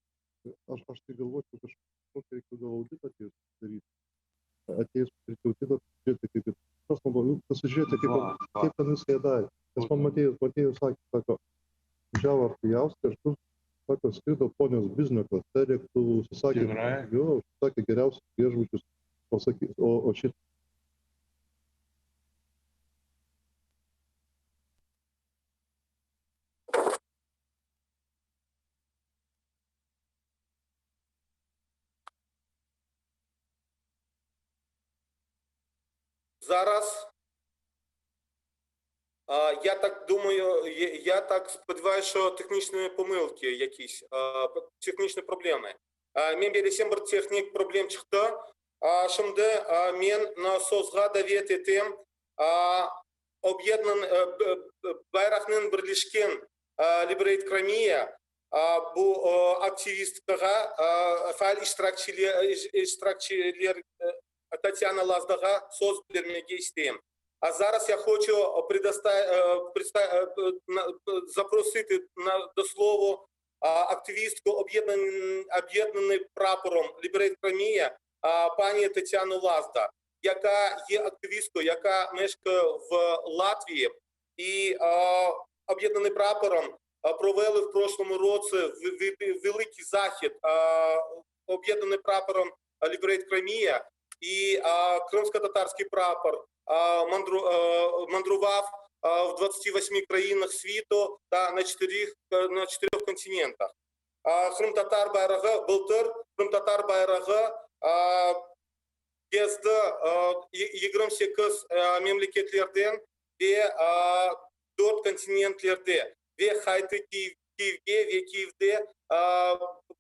aš, aš tai galvočiau, kažkokį reiktų gal auditą atėjus daryt. Atėjus padaryti auditą, pasižiūrėti, kaip, kas naudojo, pasižiūrėti, kaip, Va, va. kaip ten viską jie darė. Nes man Motiejus, Motiejus sakė, sako, važiavo ar tai į Austriją, ar kur, sako, skrido ponios biznio klase lėktuvu, užsisakė, jo, užsisakė geriausius viešbučius, o, saky, o, o šit Зараз я так думаю, я так сподіваюся, що технічні помилки якісь, технічні проблеми. Men bilsem bir tehnik problem çıqtı. Şimdi men sözğa davet etem Ob'yednan bayraqnen birleşken Liberate Crimea bu aktivistkağa, faal iştirakçiler Tatyana Lazdağa söz bermege isteyim. А зараз я хочу запросити до слова активістку об'єднаний прапором Liberate Crimea пані Тетяну Лазда, яка є активісткою, яка мешкає в Латвії, і об'єднаний прапором провели в прошлому році великий захід, об'єднаний прапором Liberate Crimea, і кримсько-татарський прапор мандрував в 28 країнах світу та на чотирьох, на чотирьох континентах. Qırımtatar bayrağı bıltır Qırımtatar bayrağı gezdi 28 memleketlerden ve 4 kontinentlerde ve qayttı Kiyevge ve Kiyevde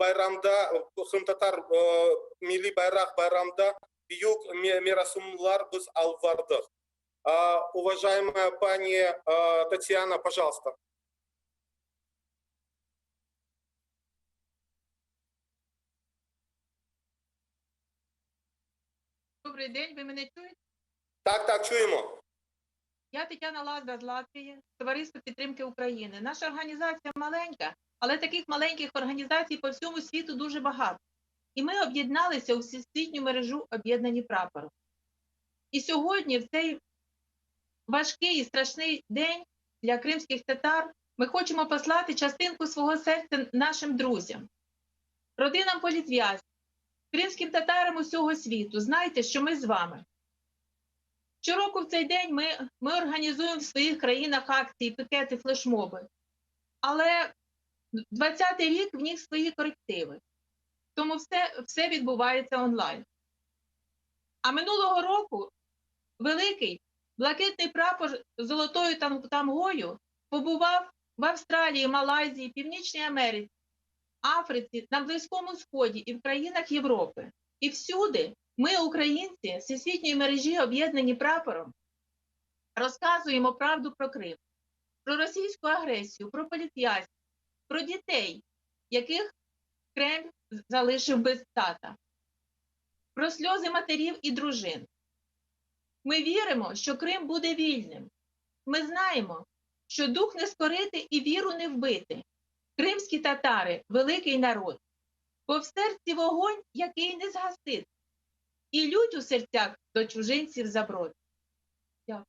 bayramda Qırımtatar milliy bayraq bayramda büyük merasimler biz alıp bardıq. Уважаемая пани Татьяна, пожалуйста. Добрий день, ви мене чуєте? Так, так, чуємо. Я Тетяна Лазда з Латвії, Товариство підтримки України. Наша організація маленька, але таких маленьких організацій по всьому світу дуже багато. І ми об'єдналися у всесвітню мережу «Об'єднані прапором». І сьогодні, в цей важкий і страшний день, для кримських татар ми хочемо послати частинку свого серця нашим друзям, родинам політв'язнів, кримським татарам усього світу. Знайте, що ми з вами. Щороку в цей день ми, ми організуємо в своїх країнах акції, пікети, флешмоби. Але 20-й рік в них свої корективи. Тому все, все відбувається онлайн. А минулого року великий блакитний прапор з золотою тамгою побував в Австралії, Малайзії, Північній Америці, Африці, на Близькому Сході і в країнах Європи. І всюди ми, українці, всесвітньої мережі, об'єднані прапором, розказуємо правду про Крим, про російську агресію, про політв'язнів, про дітей, яких Кремль залишив без тата, про сльози матерів і дружин. Ми віримо, що Крим буде вільним. Ми знаємо, що дух не скорити і віру не вбити. Кримські татари великий народ, бо в серці вогонь, який не згасити, і лють у серцях до чужинців заброд. Дякую.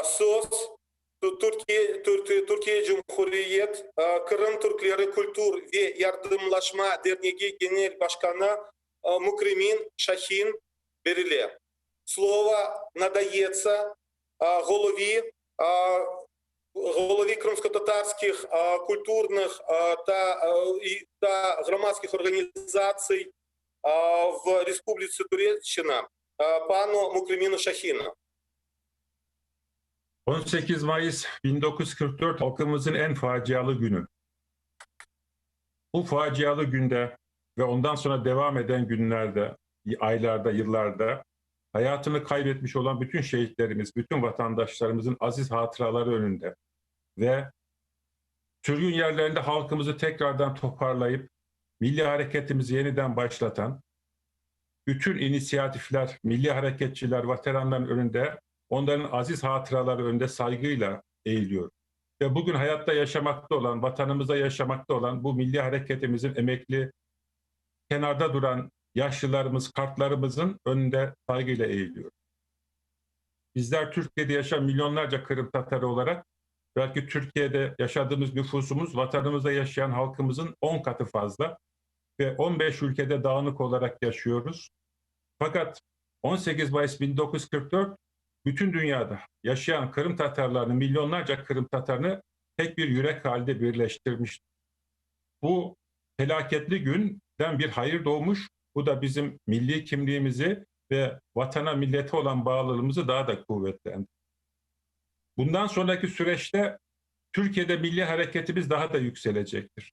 Söz Türkiye, Türkiye Cumhuriyet Kırım Türkleri Kültür ve Yardımlaşma Derneği Genel Başkanı Mükremin Şahin berile. Слово надається голові, голові кримськотатарських культурних та, та громадських організацій в Республіці Туреччина пану Мукреміну Шахіну. 18 Mayıs 1944 halkımızın en facialı günü. Bu facialı günde ve ondan sonra devam eden günlerde, aylarda, yıllarda hayatını kaybetmiş olan bütün şehitlerimiz, bütün vatandaşlarımızın aziz hatıraları önünde ve sürgün yerlerinde halkımızı tekrardan toparlayıp milli hareketimizi yeniden başlatan bütün inisiyatifler, milli hareketçiler, veteranların önünde, onların aziz hatıraları önünde saygıyla eğiliyor. Ve bugün hayatta yaşamakta olan, vatanımızda yaşamakta olan bu milli hareketimizin emekli, kenarda duran yaşlılarımız, kartlarımızın önünde saygıyla eğiliyor. Bizler Türkiye'de yaşayan milyonlarca Kırım Tatarı olarak belki Türkiye'de yaşadığımız nüfusumuz vatanımızda yaşayan halkımızın 10 katı fazla ve 15 ülkede dağınık olarak yaşıyoruz. Fakat 18 Mayıs 1944 bütün dünyada yaşayan Kırım Tatarlarını, milyonlarca Kırım Tatarını tek bir yürek halinde birleştirmiş. Bu felaketli günden bir hayır doğmuş. Bu da bizim milli kimliğimizi ve vatana, millete olan bağlılığımızı daha da kuvvetlendirdi. Bundan sonraki süreçte Türkiye'de milli hareketimiz daha da yükselecektir.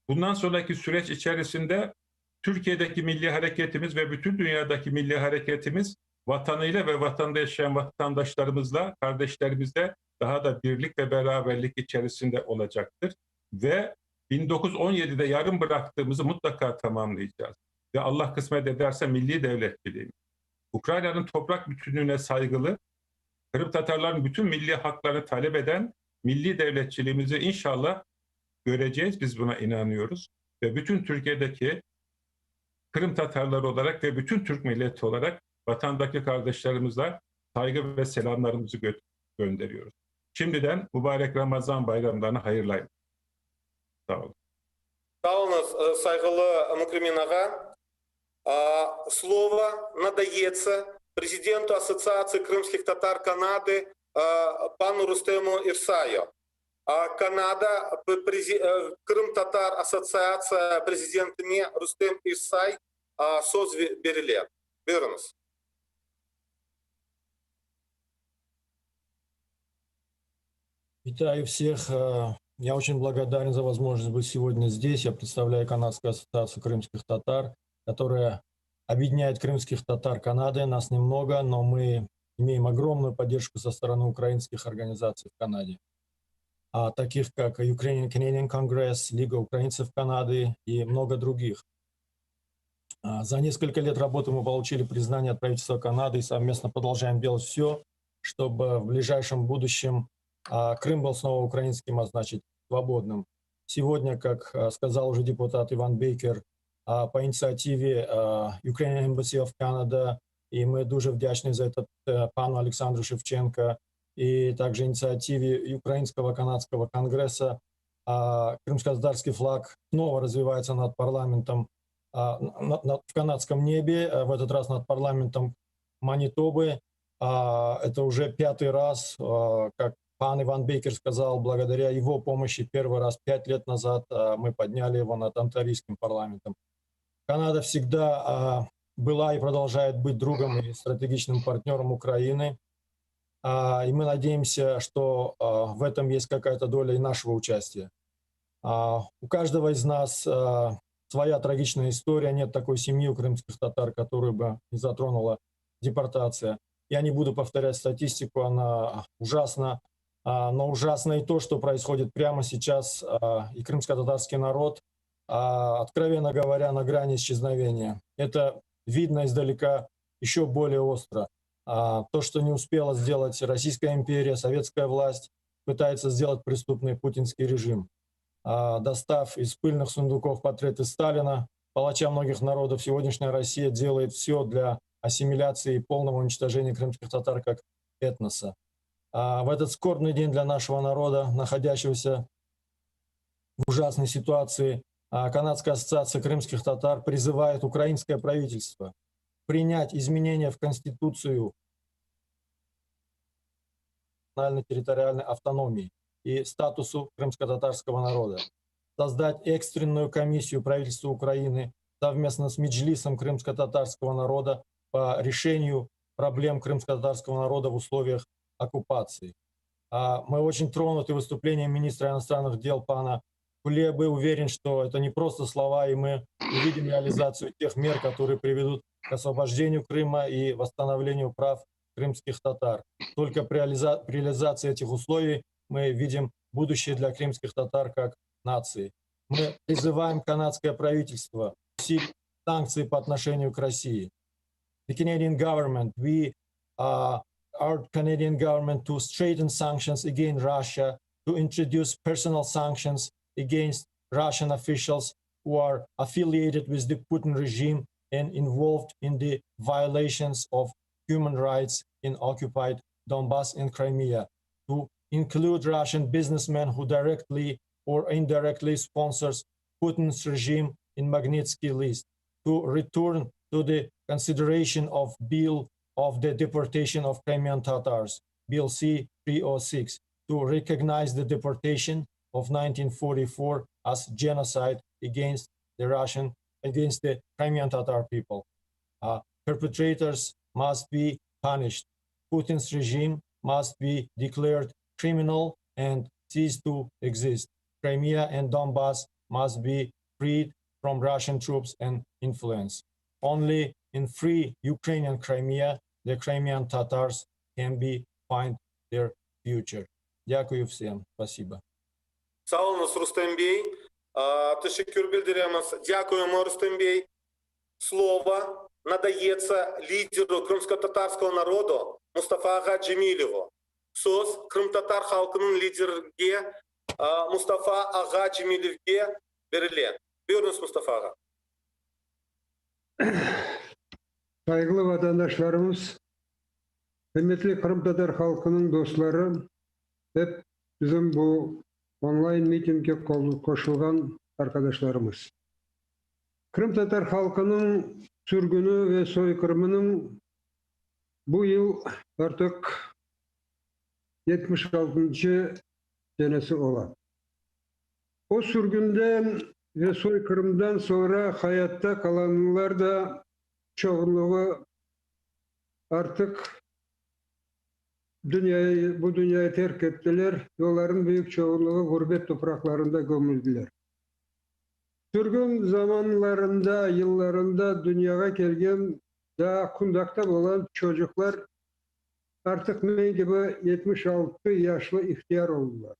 Bundan sonraki süreç içerisinde Türkiye'deki milli hareketimiz ve bütün dünyadaki milli hareketimiz vatanıyla ve vatanda yaşayan vatandaşlarımızla, kardeşlerimizle daha da birlik ve beraberlik içerisinde olacaktır. Ve 1917'de yarım bıraktığımızı mutlaka tamamlayacağız. Ve Allah kısmet ederse milli devletçiliğimiz. Ukrayna'nın toprak bütünlüğüne saygılı, Kırım Tatarların bütün milli haklarını talep eden milli devletçiliğimizi inşallah göreceğiz. Biz buna inanıyoruz. Ve bütün Türkiye'deki Kırım Tatarları olarak ve bütün Türk milleti olarak vatandaki kardeşlerimizle saygı ve selamlarımızı gö gönderiyoruz. Şimdiden mübarek Ramazan bayramlarını hayırlayın. Sağ olun. Sağ olunız, sayğılı Mükremin ağa. Слово надається президенту Ассоциации крымских татар Канады пану Рустему Ирсаю. Канада, Крым Татар Ассоциация prezidentine Рустем Ирсай söz berile. Buyurunuz. Витаю всех. Я очень благодарен за возможность быть сегодня здесь. Я представляю Канадскую ассоциацию крымских татар, которая объединяет крымских татар Канады. Нас немного, но мы имеем огромную поддержку со стороны украинских организаций в Канаде, а, таких как Ukrainian Canadian Congress, Лига украинцев Канады и много других. А, за несколько лет работы мы получили признание от правительства Канады и совместно продолжаем делать все, чтобы в ближайшем будущем а, Крым был снова украинским, а значит свободным. Сегодня, как сказал уже депутат Иван Бейкер, По инициативе Ukrainian Embassy of Canada, и мы дуже вдячні за это пану Александру Шевченко, и также инициативе Украинского канадского конгресса, крымско-татарский флаг снова развевается над парламентом в канадском небе, в этот раз над парламентом Манитобы. Это уже пятый раз, как пан Иван Бейкер сказал, благодаря его помощи первый раз 5 лет назад мы подняли его над Онтарийским парламентом. Канада всегда была и продолжает быть другом и стратегичным партнером Украины. И мы надеемся, что в этом есть какая-то доля и нашего участия. У каждого из нас своя трагичная история. Нет такой семьи у крымских татар, которую бы не затронула депортация. Я не буду повторять статистику, она ужасна. Но ужасно и то, что происходит прямо сейчас. И крымско-татарский народ, откровенно говоря, на грани исчезновения. Это видно издалека еще более остро. То, что не успела сделать Российская империя, советская власть, пытается сделать преступный путинский режим. Достав из пыльных сундуков портреты Сталина, палача многих народов, сегодняшняя Россия делает все для ассимиляции и полного уничтожения крымских татар как этноса. В этот скорбный день для нашего народа, находящегося в ужасной ситуации, Канадская ассоциация крымских татар призывает украинское правительство принять изменения в Конституцию национально-территориальной автономии и статусу крымско-татарского народа, создать экстренную комиссию правительства Украины совместно с Меджлисом крымско-татарского народа по решению проблем крымско-татарского народа в условиях оккупации. Мы очень тронуты выступлением министра иностранных дел пана Кулебы. Уверен, что это не просто слова, и мы увидим реализацию тех мер, которые приведут к освобождению Крыма и восстановлению прав крымских татар. Только при реализации этих условий мы видим будущее для крымских татар как нации. Мы призываем канадское правительство усилить санкции по отношению к России. The Canadian government, we urge Canadian government to strengthen sanctions against Russia, to introduce personal sanctions against Russian officials who are affiliated with the Putin regime and involved in the violations of human rights in occupied Donbass and Crimea, to include Russian businessmen who directly or indirectly sponsors Putin's regime in Magnitsky list, to return to the consideration of bill of the deportation of Crimean Tatars, Bill C-306, to recognize the deportation of 1944 as genocide against the Russian, against the Crimean Tatar people. Perpetrators must be punished. Putin's regime must be declared criminal and cease to exist. Crimea and Donbass must be freed from Russian troops and influence. Only in free Ukrainian Crimea, the Crimean Tatars can be find their future. Дякую всем. Спасибо. Sağ oluñız, Rustem bey. Teşekkür bildiremiz. Дякуємо, Рустем bey. Слово надається лидеру крымско-татарского народу Мустафа ağa Cemilevу. Söz qırımtatar halqınıñ liderge Mustafa ağa Cemilevge berile. Buyurıñız, Mustafa ağa. Sayğılı vatandaşlarımız, ürmetli qırımtatar halqınıñ dostları, hep bizim bu online mitingge qoşulğan arqadaşlarımız. Qırımtatar halqınıñ sürgüni ve soyqırımınıñ bu yıl artıq 76-ncı senesi ola. O sürgünden ve soyqırımdan soñra hayatta qalanlar da çoğunluğı artıq dünyayı, bu dünyayı terk ettiler ve olarnıñ büyük çoğunluğı ğurbet topraqlarında kömüldiler. Sürgün zamanlarında, yıllarında dünyağa kelgen daa qundaqta bolğan çocuqlar artıq men kibi 76 yaşlı ihtiyar oldılar.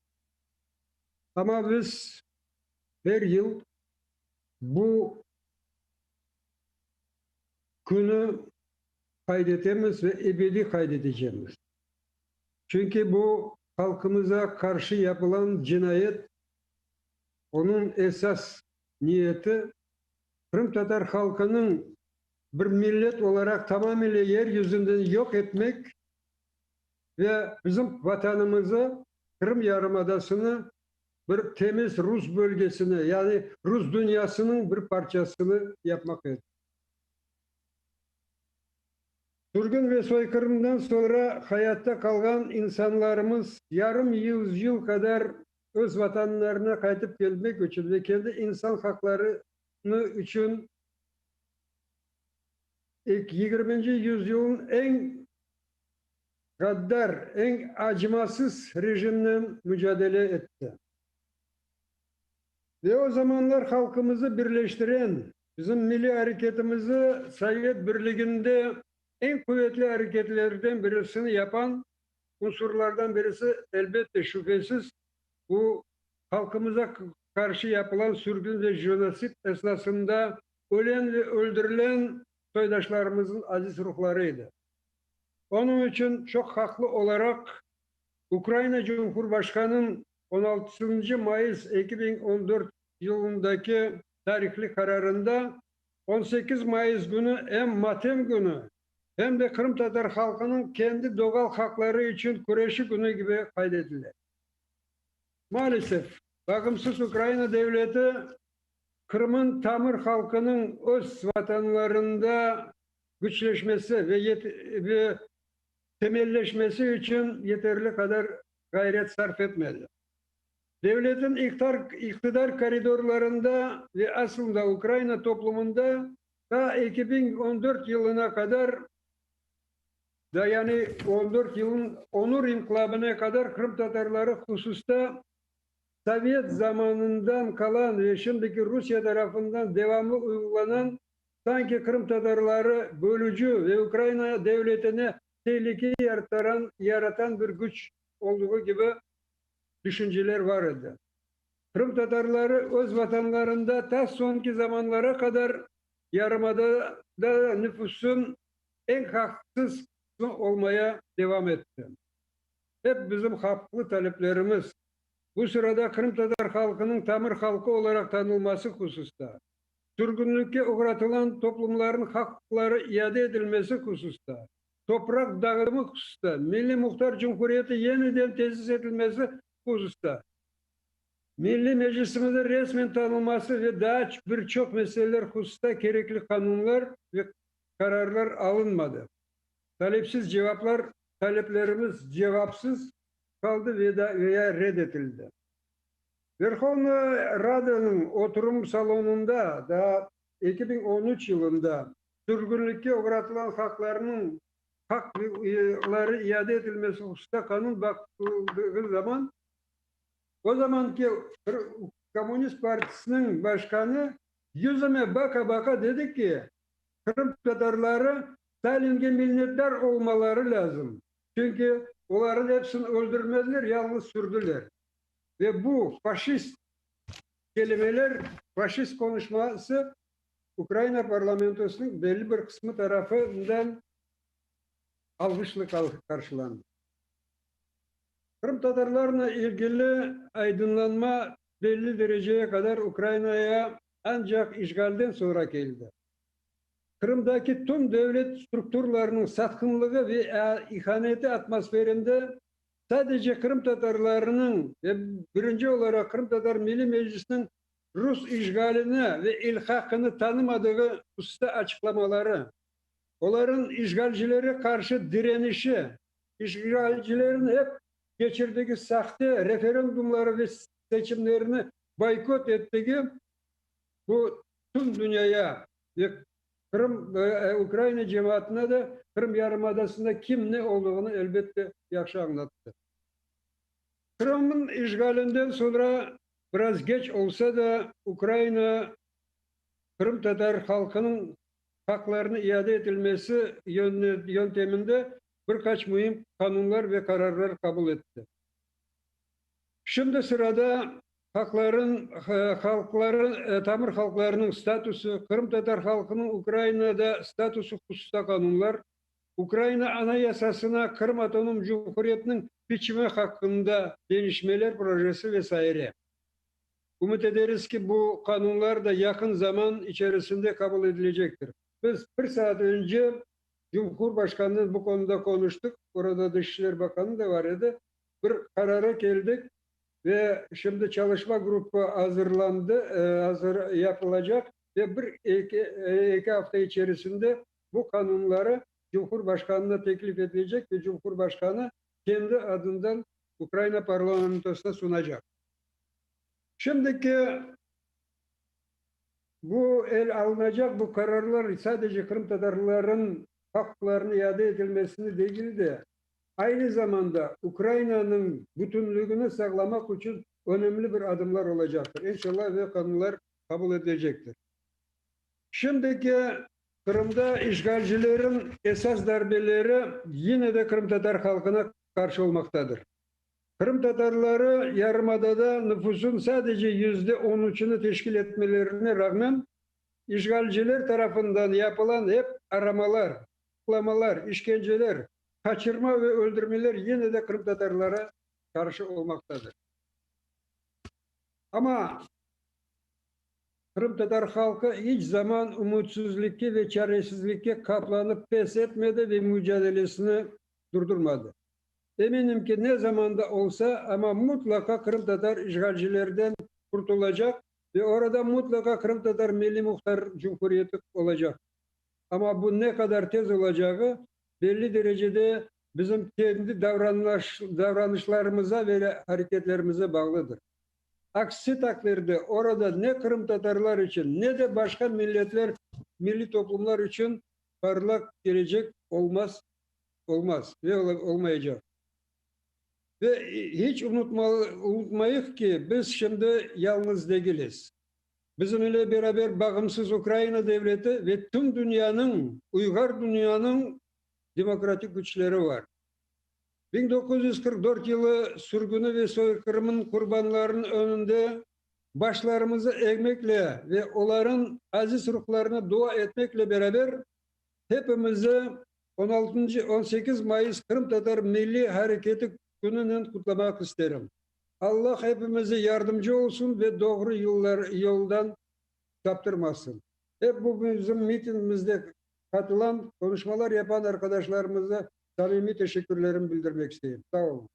Amma biz er yıl bu künü qayd etemiz ve ebediy qayd etecemiz. Çünki bu halqımıza qarşı yapılan cinayet, onıñ esas niyeti. Qırımtatar halqınıñ bir millet olaraq tamamile yer yüzünden yoq etmek ve bizim Vatanımızı, Qırım yarımadasını bir temiz rus bölgesini, yani rus dünyasınıñ bir parçasını yapmaq edi. Sürgün ve soyqırımdan soñra hayatta qalğan insanlarımız yarım yüzyıl qadar öz vatanlarına qaytıp kelmek içün ve kendi insan haqlarını içün yigirminci yüzyılın eñ ğaddar, eñ acımasız rejimnen mücadele etti. Ve o zamanlar halqımızı birleştiren, bizim milliy areketimizi Sovet Birliginde eñ quvetli areketlerden birisini yapan unsurlardan birisi, elbette, şübhesiz, bu halqımıza qarşı yapılan sürgün ve jenotsid esnasında ölen ve öldürilen soydaşlarımıznıñ aziz ruhları edi. Onıñ içün çoq haqlı olaraq Ukraina Cumhurbaşqanıñ on altıncı mayıs 2014 yılındaki tarihli qararında 18 mayıs künü em matem künü, em de qırımtatar halqınıñ kendi doğal haqları içün küreşi künü kibi qayd etile. Maalesef, bağımsız Ukraina devleti Qırımın tamır halqınıñ öz vatanlarında küçleşmesi ve ve temelleşmesi içün yeterli qadar ğayret sarf etmedi. Devletin iqtidar koridorlarında ve aslında Ukraina toplumında ta 2014 yılına qadar da yani 14 yılın Onur inqilâbına qadar qırımtatarları hususta Sovet zamanından qalan ve şimdiki Rusiye tarafından devamlı uyğulanan sanki qırımtatarları bölücü ve Ukraina devletine tehlike yaratan bir küç olduğı kibi tüşünceler var edi. Qırımtatarları öz vatanlarında ta soñki zamanlara qadar yarımadada nüfusın eñ haqsız qısmı olmaya devam etti. Hep bizim haqlı taleplerimiz, bu sırada qırımtatar halqınıñ tamır halqı olaraq tanılması hususta, sürgünlikke oğratılan toplumların haq-huquqları iade edilmesi hususta, topraq dağılımı hususta, Milliy Muhtar Cumhuriyeti yeniden tesis etilmesi hususta, Milliy Meclisimizniñ resmen tanılması ve daa bir çoq meseleler hususta kerekli qanunlar ve qararlar alınmadı. Talepsiz cevaplar, taleplerimiz cevapsız qaldı ve ya red etildi. Verhovna Radanıñ oturım salonında daa 2013 yılında sürgünlikke oğratılan haqlarnıñ haqları iade etilmesi hususta qanun baqıldığı zaman o zamanki Kommunist partisiniñ başqanı yüzüme baqa-baqa dedi ki, qırımtatarları Stalinge minnetdar olmaları lâzim, çünki olarnıñ episini öldürmediler, yalıñız sürdüler. Ve bu faşist kelimeler, faşist qonuşması Ukraina parlamentosınıñ belli bir qısmı tarafından alğışlı qarşılandı. Qırımtatarlarla ilgili aydınlanma belli dereceye qadar Ukrainaya ancaq işğalden soñra keldi. Qırımdaki tüm devlet strukturlarınıñ satqınlığı ve ihaneti atmosferinde sadece qırımtatarlarınıñ ve birinci olaraq Qırımtatar Milliy Meclisiniñ rus işğalini ve ilhaqını tanımadığı hususta açıqlamaları, olarıñ işğalcilere qarşı direnişi, işğalcilerin hep keçirdigi sahte referendumları ve seçimlerini boykot ettigi bu tüm dünyaya ve Qırım, Ukraina cemaatına da Qırım yarımadasında kim ne olduğını elbette yahşı añlattı. Qırımnıñ işğalinden soñra biraz geç olsa da Ukraina qırımtatar halqınıñ haqlarını iade etilmesi yönteminde bir qaç müim qanunlar ve qararlar qabul etti. Şimdi sırada haqların, halqların, tamır halqlarınıñ statusı, qırımtatar halqınıñ Ukrainada statusı hususta qanunlar, Ukraina Anayasasına Qırım Avtonom Cumhuriyetiniñ biçimi haqqında deñişmeler projesi ve saire. Ümüt ederiz ki, bu qanunlar da yaqın zaman içerisinde qabul edilecektir. Biz bir saat önce Cumhurbaşqanınen bu konuda qonuştıq, orada Dışişler Bakanı da var edi, bir qarara keldik ve şimdi çalışma gruppı azırlandı, azır yapılacaq ve bir eki eki afta içerisinde bu qanunları Cumhurbaşqanına teklif etilecek ve Cumhurbaşqanı kendi adından Ukraina parlamentosına sunacaq. Şimdiki bu el alınacaq bu qararlar sadece qırımtatarların haqlarını iade etilmesini degil de, aynı zamanda Ukrainanıñ bütünlügini sağlamaq içün önemli bir adımlar olacaqtır. İnşallah ve qanunlar qabul edilecektir. Şimdiki Qırımda işğalcilerin esas darbeleri yine de qırımtatar halqına qarşı olmaqtadır. Qırımtatarları yarımadada nüfusın sadece %13-ni teşkil etmelerine rağmen, işğalciler tarafından yapılan hep aramalar, tutuqlamalar, işkenceler, qaçırma ve öldürmeler yine de qırımtatarlara qarşı olmaqtadır. Amma qırımtatar halqı iç zaman ümütsizlikke ve çaresizlikke qaplanıp pes etmedi ve mücadelesini durdurmadı. Eminim ki, ne zaman da olsa, amma mutlaqa qırımtatar işğalcilerden qurtulacaq ve orada mutlaqa Qırımtatar Milliy Muhtar Cumhuriyeti olacaq. Amma bu ne qadar tez olacağı belli derecede bizim kendi davranışlarımıza ve areketlerimize bağlıdır. Aksi taqdirde orada ne qırımtatarlar içün, ne de başqa milletler, milliy toplumlar içün parlaq kelecek olmaz, olmaz ve olmaycaq. Ve hiç unutmayıq ki, biz şimdi yalñız degiliz. Bizim ile beraber bağımsız Ukraina devleti ve tüm dünyanıñ, uyğar dünyanıñ demokratik küçleri var. 1944 yılı sürgüni ve soyqırımınıñ qurbanlarınıñ önünde başlarımızı egmekle ve olarıñ aziz ruhlarına dua etmekle beraber hepimizi on altıncı, on sekiz mayıs Qırımtatar Milliy Hareketi kününen qutlamaq isterim. Allah hepimize yardımcı olsun ve doğru yollar yoldan saptırmasın. Hep bu bizim mitingimizde qatılan, qonuşmalar yapan arqadaşlarımıza samimiy teşekkürlerimi bildirmek isteyim. Sağ olun.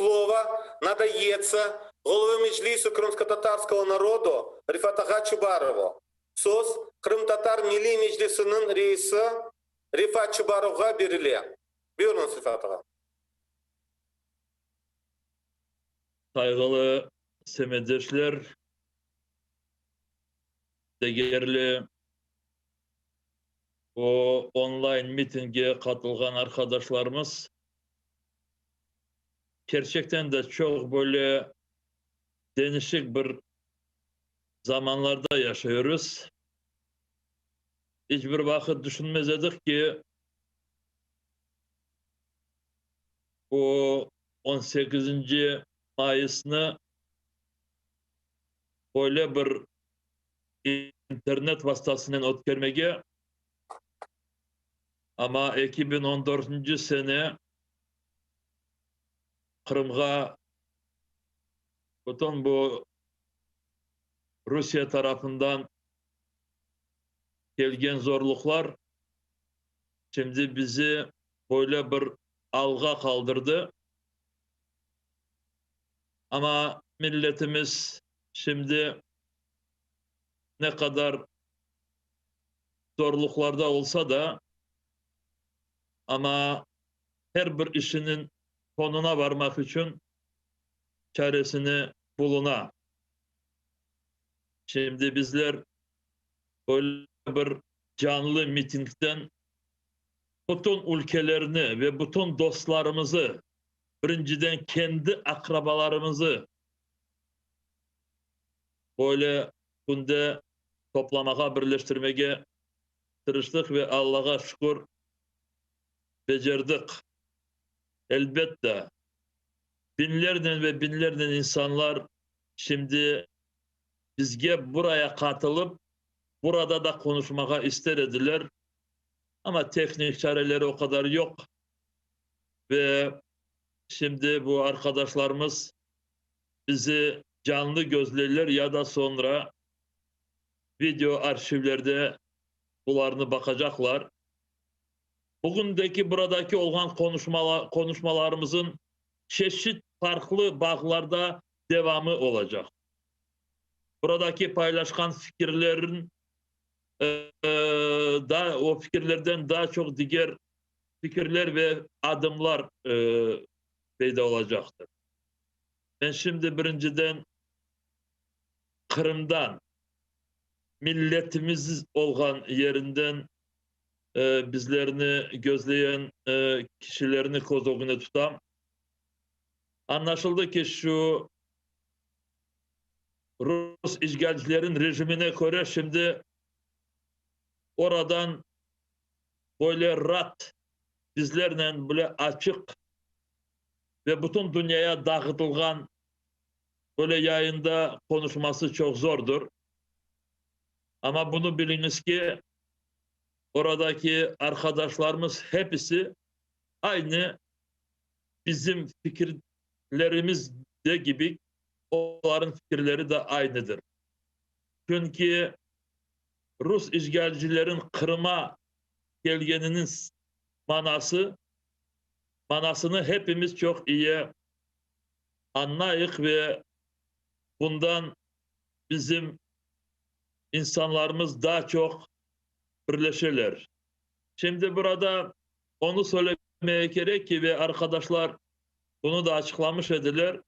Слово надається голові Meclisi Qırımtatarского народу Refat ağa Çubarovu. Söz Qırımtatar Milliy Meclisiniñ reisi Refat Çubarovğa berile. Buyurıñız, Refat ağa. Sayğılı semetdeşler, degerli bu online mitingge qatılğan arqadaşlarımız, kerçekten de çoq böyle denişik bir zamanlarda yaşıyoruz. İç bir vaqıt düşünmez edik ki, bu on sekizinci mayısnı böyle bir internet vastasınen ötkermege, amma 2014 sene Qırımğa bütün bu Rusiye tarafından kelgen zorluqlar şimdi bizi böyle bir alğa qaldırdı. Amma milletimiz şimdi ne qadar zorluqlarda olsa da, amma her bir işiniñ soñuna varmaq içün çaresini buluna. Şimdi bizler böyle bir canlı mitingden. Bütün ülkelerni ve bütün dostlarımızı, birinciden kendi aqrabalarımızı böyle künde toplamağa, birleştirmege tırıştıq ve Allağa şükür, becerdik. Elbette, biñlernen ve biñlernen insanlar şimdi bizge buraya qatılıp, burada da qonuşmağa ister ediler, amma tehnik çareleri o qadar yoq ve şimdi bu arqadaşlarımız bizi canlı gözleyler ya da soñra video arşivlerde bularnı baqacaqlar. Bugündeki buradaki olğan qonuşmalarımızın çeşit farqlı bağlarda devamı olacaq. Buradaki paylaşqan fikirlerin da o fikirlerden daa çoq diger fikirler ve adımlar peyda olacaqtır. Men şimdi birinciden Qırımdan, milletimiz olğan yerinden bizlerni gözleyen kişilerni köz ögüne tutam. Añlaşıldı ki, şu rus işğalcilerin rejimine köre şimdi oradan böyle rat bizlernen bile açıq ve bütün dünyaya dağıtılğan böyle yayında qonuşması çoq zordır. Amma bunı biliñiz ki, oradaki arqadaşlarımız hepisi aynı bizim fikirlerimiz de kibi, olarnıñ fikirleri de aynıdır. Çünki rus işğalcilerin Qırıma kelgeniniñ manası, manasını hepimiz çoq iyi añlayıq ve bundan bizim insanlarımız daa çoq birleşeler. Şimdi burada onı söylemeye kerek ki, ve arqadaşlar bunı da açıqlamış ediler,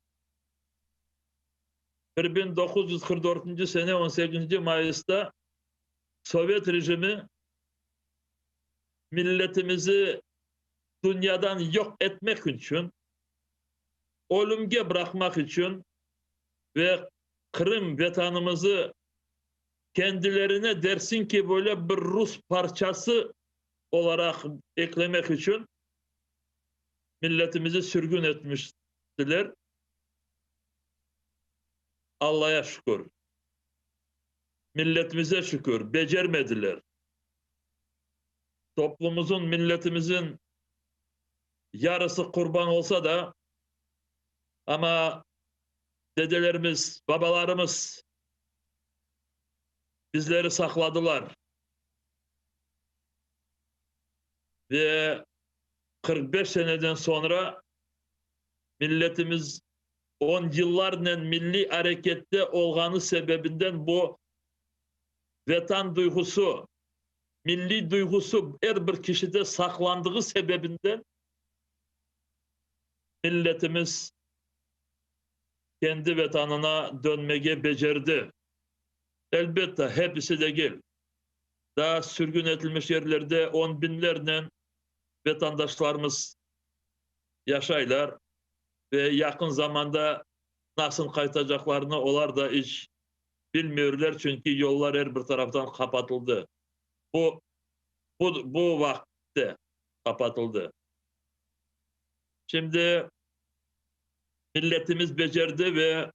1944 sene 18 mayısta Sovet rejimi milletimizi dünyadan yoq etmek içün, ölümge bıraqmaq içün ve Qırım vetanımızı kendilerine dersiñ ki böyle bir rus parçası olaraq eklemek içün milletimizi sürgün etmiştiler. Allaya şükür, milletimize şükür, becermediler. Toplumımızın, milletimizin yarısı qurban olsa da, amma dedelerimiz, babalarımız bizleri saqladılar. Ve 45 seneden soñra milletimiz on yıllarnen milliy arekette olğanı sebebinden bu Vetan duyğusı, milliy duyğusı er bir kişide saqlandığı sebebinden milletimiz kendi Vetanına dönmege becerdi. Elbette, hepisi degil. Daa sürgün etilmiş yerlerde on biñlernen vetandaşlarımız yaşaylar ve yaqın zamanda nasıl qaytacaqlarını olar da iç bilmiyorlar, çünki yollar er bir taraftan qapatıldı. Bu, bu, bu vaqıtte qapatıldı. Şimdi milletimiz becerdi ve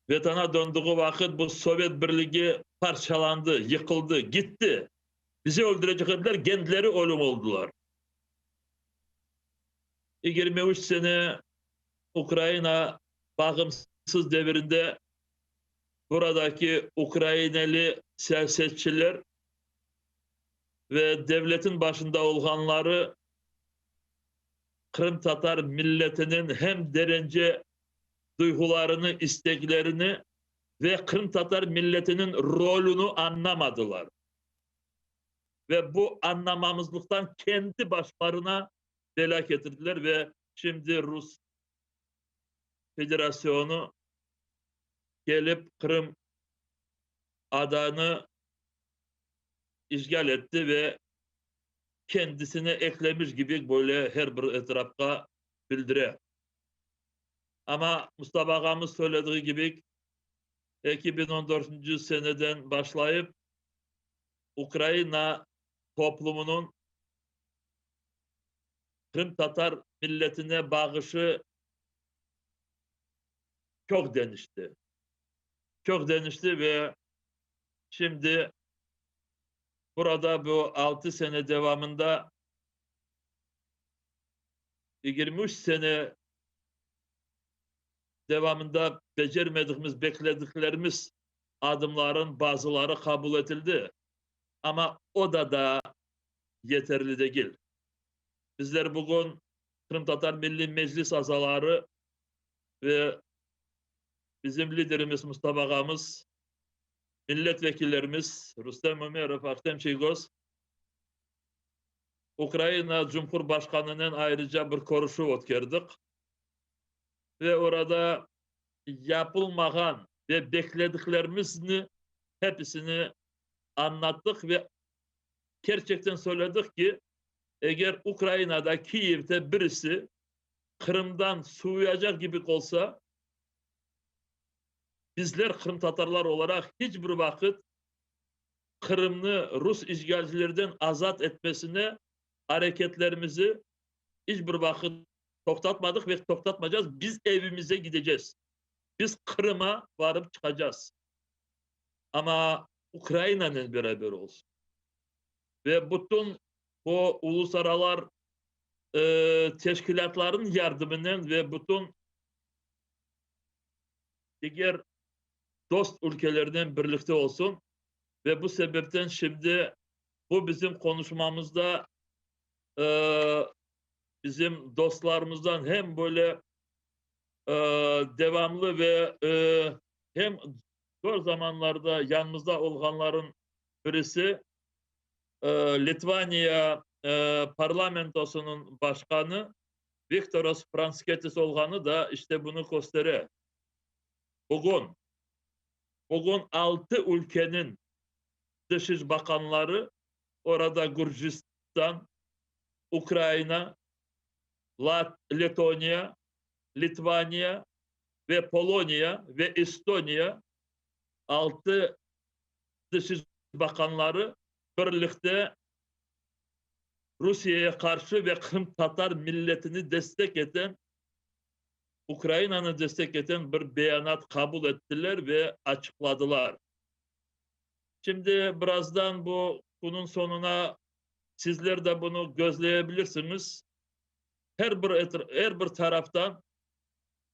Vetana döndüğü vaqıt bu Sovet Birligi parçalandı, yıqıldı, gitti. Bizi öldürecek ediler, kendileri ölüm oldular. 23 sene Ukraina bağımsız devirinde buradaki ukraineli siyasetçiler ve devletin başında olğanları qırımtatar milletiniñ hem derence duyğularını, isteklerini ve qırımtatar milletiniñ rolüni añlamadılar. Ve bu añlamamızlıqtan kendi başlarına belâ ketirdiler ve şimdi Rus Federasyonı kelip Qırım adanı işğal etti ve. kendisine eklemiş gibi böyle her bir etrafqa bildire. Ama Mustafa ağamız söylediği gibi 2014 seneden başlayıp Ukraina toplumunıñ Qırımtatar milletine bağışı çoq deñişti. Çoq deñişti ve şimdi burada bu 6 sene devamında 23 sene devamında becermediğimiz, beklediklerimiz adımların bazıları qabul etildi. Ama o da da yeterli degil. Bizler bugün Qırımtatar Milliy Meclis azaları ve bizim liderimiz Mustafa ağamız, milletvekillerimiz Rustem Ümerov, Ahtem Çiygoz Ukraina Cumhurbaşqanınen ayrıca bir körüşüv ötkerdik ve orada yapılmağan ve beklediklerimizni hepsini añlattıq ve kerçekten söyledik ki, eger Ukrainada, Kiyevde birisi Qırımdan suvuyacaq kibi olsa, bizler qırımtatarlar olaraq hiç bir vaqıt Qırımnı rus işğalcilerden azat etmesine areketlerimizi hiç bir vaqıt toqtatmadıq ve toqtatmaycağız. Biz evimize gideceğiz. Biz Qırıma varıp çıqacağız. Ama Ukrainanen beraber olsun. Ve bütün bu ulusaralar teşkilâtlarnıñ yardımınen ve bütün diger dost ülkelernen birlikte olsun. Ve bu sebepten şimdi bu bizim qonuşmamızda bizim dostlarımızdan hem böyle devamlı ve hem zor zamanlarda yanımızda olğanların birisi Litvaniya parlamentosınıñ başqanı Viktoras Prantsketis olğanı da işte bunı köstere. Bugün, bugün altı ülkeniñ Dış iş baqanları, orada Gürcistan, Ukraina, Letoniya, Litvaniya ve Poloniya ve Estoniya altı Dış iş baqanları birlikte Rusiyeye qarşı ve qırımtatar milletini destek eten, Ukrainanı destek eten bir beyanat qabul ettiler ve açıqladılar. Şimdi birazdan bu künün soñuna sizler de bunı gözleyebilirsiñiz. Her bir her bir taraftan,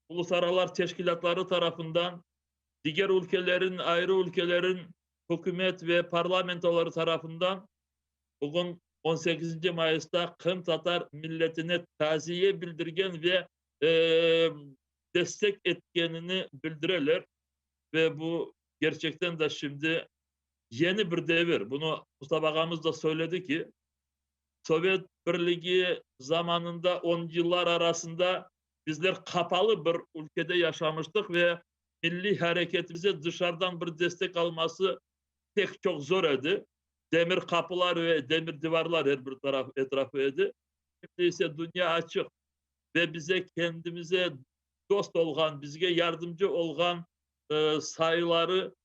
ulusaralar teşkilâtları tarafından, diger ülkelerin, ayrı ülkelerin hükümet ve parlamentoları tarafından bugün on sekizinci mayısta qırımtatar milletine taziye bildirgen ve destek etkenini bildireler ve bu gerçekten de şimdi yeni bir devir. Bunı Mustafa ağamız da söyledi ki, Sovet Birligi zamanında on yıllar arasında bizler qapalı bir ülkede yaşamıştıq ve milliy hareketimize dışarıdan bir destek alması pek çoq zor edi. Demir qapılar ve demir divarlar er bir taraf etrafı edi. Şimdi ise dünya açıq ve bize kendimize dost olğan, bizge yardımcı olğan sayıları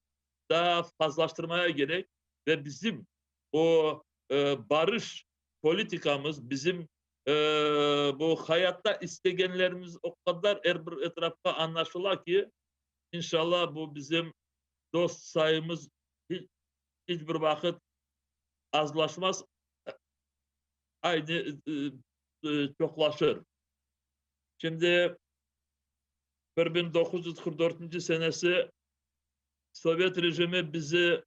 daa fazlaştırmaya kerek ve bizim o barış politikamız, bizim bu hayatta istegenlerimiz o qadar er bir etrafqa añlaşıla ki, inşallah bu bizim dost sayımız hiç bir vaqıt azlaşmaz, aynı çoqlaşır. Şimdi 1944 senesi Sovet rejimi bizi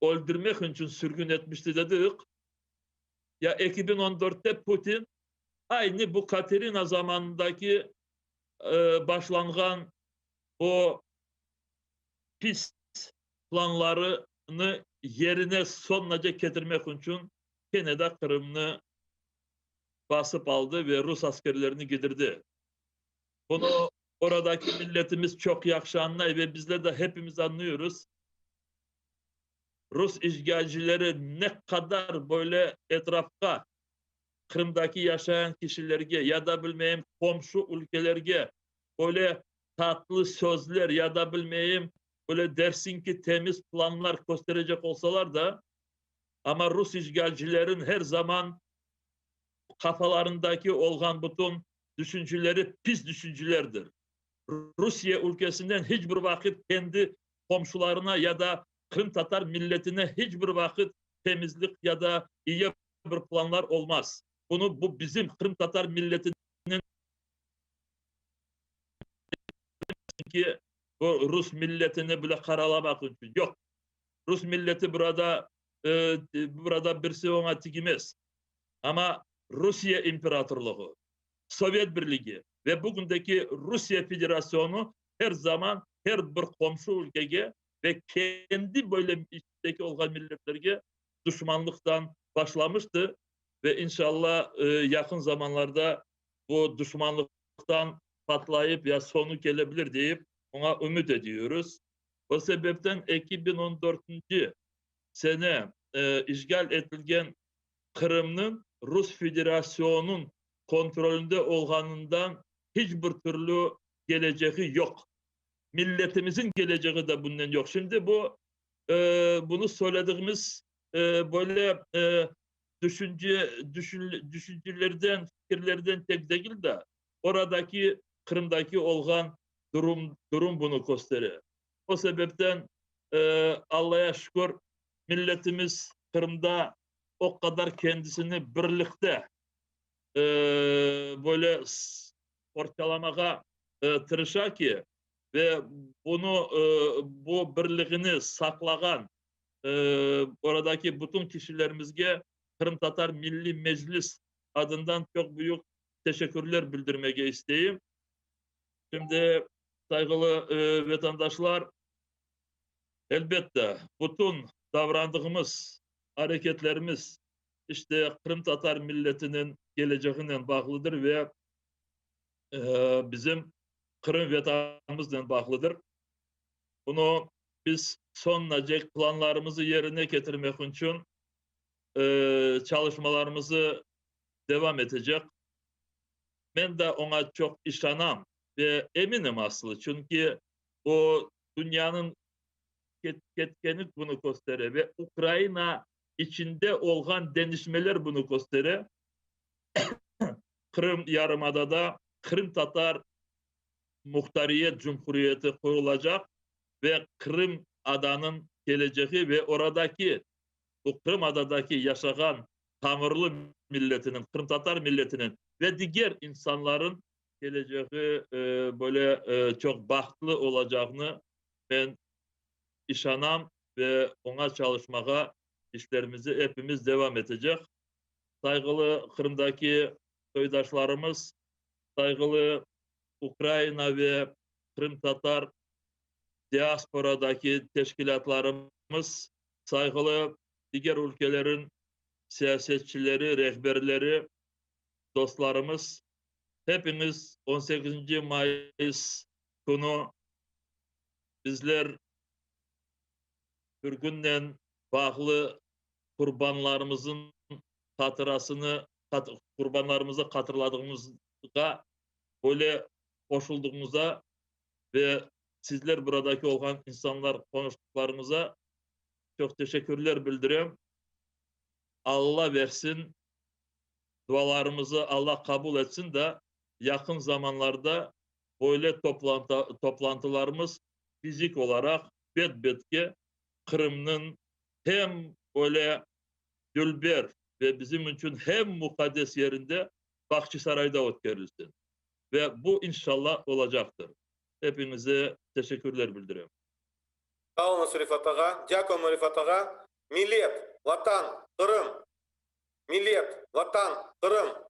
öldürmek içün sürgün etmişti dedik. Ya 2014'te Putin aynı bu Katerina zamanındaki başlanğan o pis planlarını yerine soñunace ketirmek içün kene de Qırımnı basıp aldı ve rus askerlerini gidirdi. Bunı oradaki milletimiz çoq yahşı añlay ve bizler de hepimiz añlıyoruz. Rus işğalcileri ne qadar böyle etrafqa, Qırımdaki yaşayan kişilerge ya da bilmeyim qomşu ülkelerge böyle tatlı sözler ya da bilmeyim böyle dersiñ ki temiz planlar kösterecek olsalar da, amma rus işğalcilerin her zaman qafalarındaki olğan bütün düşünceleri pis düşüncelerdir. Rusiye ülkesinden hiç bir vaqıt kendi qomşularına ya da qırımtatar milletine hiç bir vaqıt temizlik ya da iyi bir planlar olmaz. Bunı bu bizim qırımtatar milletiniñ ki bu rus milletini bile qaralamaq içün. Yoq. Rus milleti burada burada birisi oña tigmez. Amma Rusiye imperatorlığı, Sovet Birligi ve bugündeki Rusiye Federasyonu her zaman her bir qomşu ülkege ve kendi böyle içindeki olğan milletlerge duşmanlıqtan başlamıştı ve inşalla yaqın zamanlarda bu duşmanlıqtan patlayıp ya soñu kelebilir deyip oña ümüt ediyoruz. O sebepten 2014-nci sene işğal etilgen Qırımnıñ Rus Federasyonunıñ kontrolünde olğanından hiç bir türlü kelecegi yoq. Milletimizin kelecegi de bunnen yoq. Şimdi bu, bunı söylediğimiz böyle düşünce, düşüncelerden, fikirlerden tek degil de, oradaki, Qırımdaki olğan durum, durum bunı köstere. O sebepten, Allaya şükür, milletimiz Qırımda o qadar kendisini birlikte böyle qorçalamağa tırışa ki, ve bunı, bu birligini saqlağan oradaki bütün kişilerimizge Qırımtatar Milliy Meclis adından çoq büyük teşekkürler bildirmege isteyim. Şimdi, sayğılı vatandaşlar, elbette, bütün davrandığımız areketlerimiz işte qırımtatar milletiniñ keleceginen bağlıdır ve bizim Qırım Vetanımıznen bağlıdır. Bunı biz soñunacek planlarımızı yerine ketirmek içün çalışmalarımızı devam etecek. Men de oña çoq işanam ve eminim aslı, çünki o dünyanıñ ketkeni bunı köstere ve Ukraina içinde olğan deñişmeler bunı köstere. Qırım yarımadada Qırımtatar Muhtariyet Cumhuriyeti qurulacaq ve Qırım adanıñ kelecegi ve oradaki, bu Qırım adadaki yaşağan tamırlı milletiniñ, qırımtatar milletiniñ ve diger insanların kelecegi böyle çoq bahtlı olacağını men işanam ve oña çalışmağa işlerimizi epimiz devam etecek. Sayğılı Qırımdaki soydaşlarımız, sayğılı Ukraina ve qırımtatar diasporadaki teşkilâtlarımız, sayğılı diger ülkelerin siyasetçileri, rehberleri, dostlarımız, hepiniz on sekizinci mayıs künü bizler sürgünnen bağlı qurbanlarımızın hatırasını, qurbanlarımızı hatırladığımızğa, böyle qoşuldığımıza ve sizler buradaki olğan insanlar qonuştıqlarıñıza çoq teşekkürler bildirem. Alla versin, dualarımızı Alla qabul etsin da, yaqın zamanlarda böyle toplantılarımız fizik olaraq bet-betke Qırımnıñ hem böyle dülber ve bizim içün hem muqaddes yerinde Bahçisarayda ötkerilsin. Ve bu inşallah olacaqtır. Epiñize teşekkürler bildirem. Sağ oluñız, Refat ağa. Dâkoymo, Refat ağa. Millet, Vatan, Qırım! Millet, Vatan, Qırım!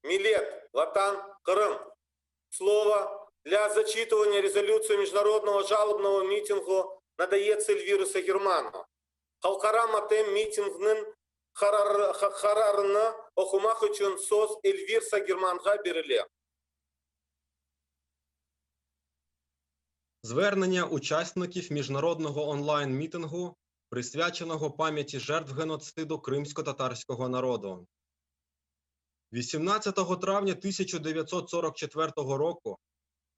Millet, Vatan, Qırım! Слово для зачитывания резолюции Международного жалобного митингу надаётся Эльвиру Сагерману. Halqara matem mitingniñ qararını oqumaq içün söz Elvir Sagirmanğa berile. Звернення учасників міжнародного онлайн-мітингу. присвяченого пам'яті жертв геноциду кримсько-татарського народу. 18 травня 1944 року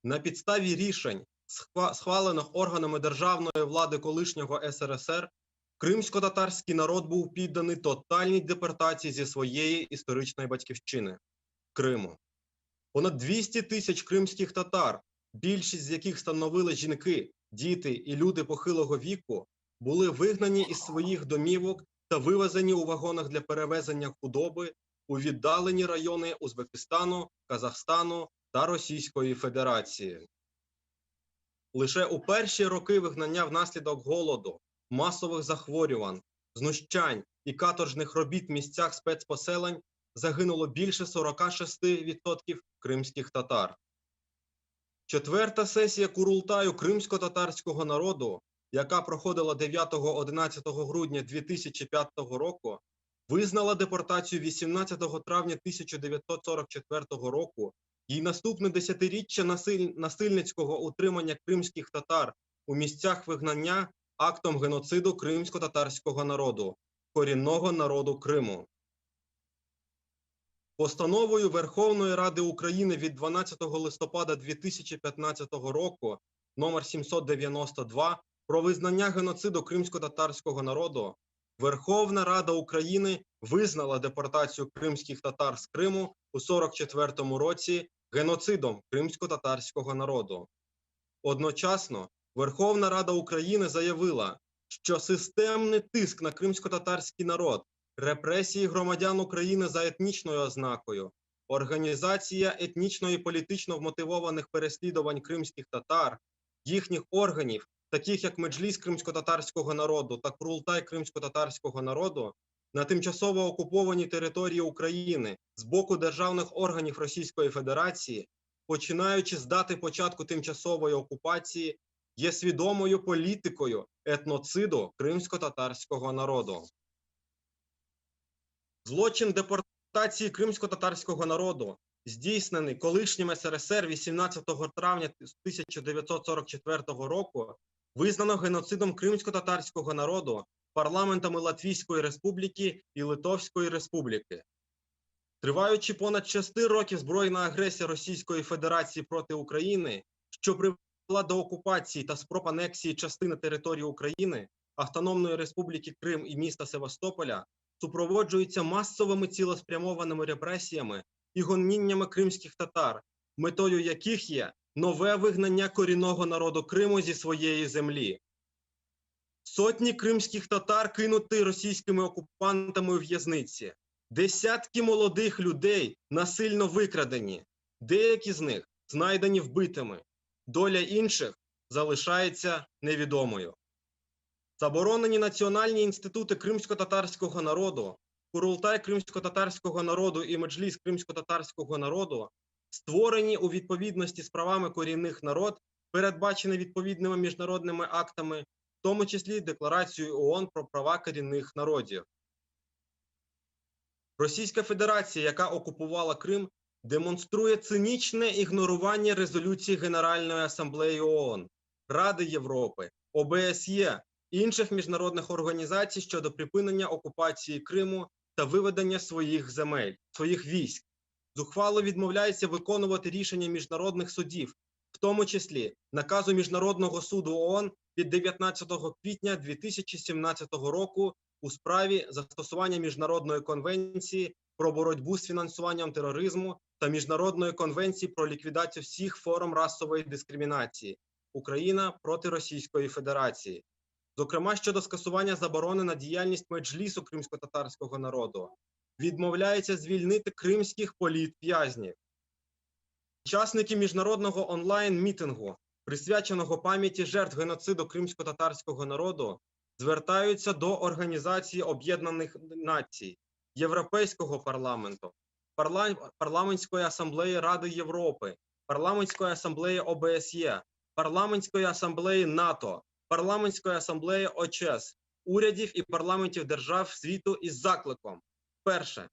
на підставі рішень, схвалених органами державної влади колишнього СРСР, кримсько-татарський народ був підданий тотальній депортації зі своєї історичної батьківщини Криму. Понад 200 тисяч кримських татар, більшість з яких становили жінки, діти і люди похилого віку, були вигнані із своїх домівок та вивезені у вагонах для перевезення худоби у віддалені райони Узбекистану, Казахстану та Російської Федерації. Лише у перші роки вигнання внаслідок голоду, масових захворювань, знущань і каторжних робіт в місцях спецпоселень загинуло більше 46% кримських татар. Четверта сесія Курултаю кримсько-татарського народу, яка проходила 9-11 грудня 2005 року, визнала депортацію 18 травня 1944 року і наступне десятиріччя насильницького утримання кримських татар у місцях вигнання актом геноциду кримсько-татарського народу, корінного народу Криму. Постановою Верховної Ради України від 12 листопада 2015 року номер 792 про визнання геноциду кримсько-татарського народу Верховна Рада України визнала депортацію кримських татар з Криму у 44 році геноцидом кримсько-татарського народу. Одночасно Верховна Рада України заявила, що системний тиск на кримсько-татарський народ, репресії громадян України за етнічною ознакою, організація етнічно і політично вмотивованих переслідувань кримських татар, їхніх органів, таких як Меджліс кримсько-татарського народу та Курултай кримсько-татарського народу, на тимчасово окупованій території України з боку державних органів Російської Федерації, починаючи з дати початку тимчасової окупації, є свідомою політикою етноциду кримсько-татарського народу. Злочин депортації кримсько-татарського народу, здійснений колишнім СРСР 18 травня 1944 року, визнано геноцидом кримсько-татарського народу парламентами Латвійської Республіки і Литовської Республіки. Триваючи понад 6 років збройна агресія Російської Федерації проти України, що привела до окупації та спроб анексії частини території України, Автономної Республіки Крим і міста Севастополя, супроводжується масовими цілеспрямованими репресіями і гоніннями кримських татар, метою яких є нове вигнання корінного народу Криму зі своєї землі. Сотні кримських татар кинуті російськими окупантами у в'язниці. Десятки молодих людей насильно викрадені. Деякі з них знайдені вбитими. Доля інших залишається невідомою. Заборонені національні інститути кримсько-татарського народу, Курултай кримсько-татарського народу і Меджліс кримсько-татарського народу створені у відповідності з правами корінних народ, передбачені відповідними міжнародними актами, в тому числі Декларацією ООН про права корінних народів. Російська Федерація, яка окупувала Крим, демонструє цинічне ігнорування резолюцій Генеральної асамблеї ООН, Ради Європи, ОБСЄ, інших міжнародних організацій щодо припинення окупації Криму та виведення своїх земель, своїх військ. Зухвало відмовляється виконувати рішення міжнародних судів, в тому числі наказу Міжнародного суду ООН від 19 квітня 2017 року у справі застосування Міжнародної конвенції про боротьбу з фінансуванням тероризму та Міжнародної конвенції про ліквідацію всіх форм расової дискримінації Україна проти Російської Федерації. Зокрема, щодо скасування заборони на діяльність Меджлісу кримсько-татарського народу, відмовляється звільнити кримських політв'язнів. Учасники міжнародного онлайн-мітингу, присвяченого пам'яті жертв геноциду кримсько-татарського народу, звертаються до Організації Об'єднаних Націй, Європейського парламенту, Парламентської асамблеї Ради Європи, Парламентської асамблеї ОБСЄ, Парламентської асамблеї НАТО, Парламентської асамблеї ОЧЕС, урядів і парламентів держав світу із закликом. Перше.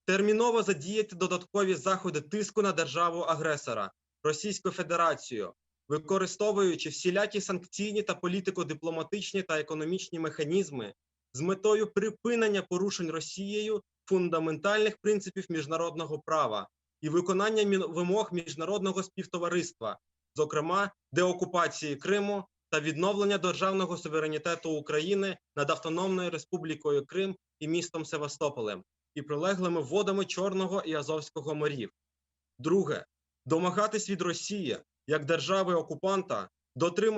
Терміново задіяти додаткові заходи тиску на державу-агресора Російську Федерацію. Використовуючи всілякі санкційні та політико-дипломатичні та економічні механізми з метою припинення порушень Росією фундаментальних принципів міжнародного права і виконання вимог міжнародного співтовариства, зокрема деокупації Криму та відновлення державного суверенітету України над Автономною Республікою Крим і містом Севастополем і прилеглими водами Чорного і Азовського морів. Друге, домагатись від Росії як держави-окупанта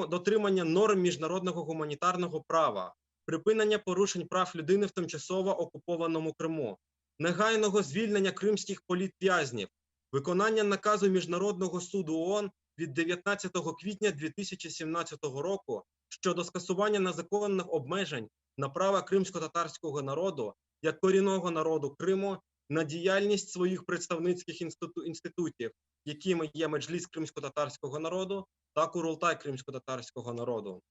дотримання норм міжнародного гуманітарного права, припинення порушень прав людини в тимчасово окупованому Криму, негайного звільнення кримських політв'язнів, виконання наказу Міжнародного суду ООН від 19 квітня 2017 року щодо скасування незаконних обмежень на права кримськотатарського народу як корінного народу Криму на діяльність своїх представницьких інститутів, якими є Меджліс кримськотатарського народу та Курултай кримськотатарського народу.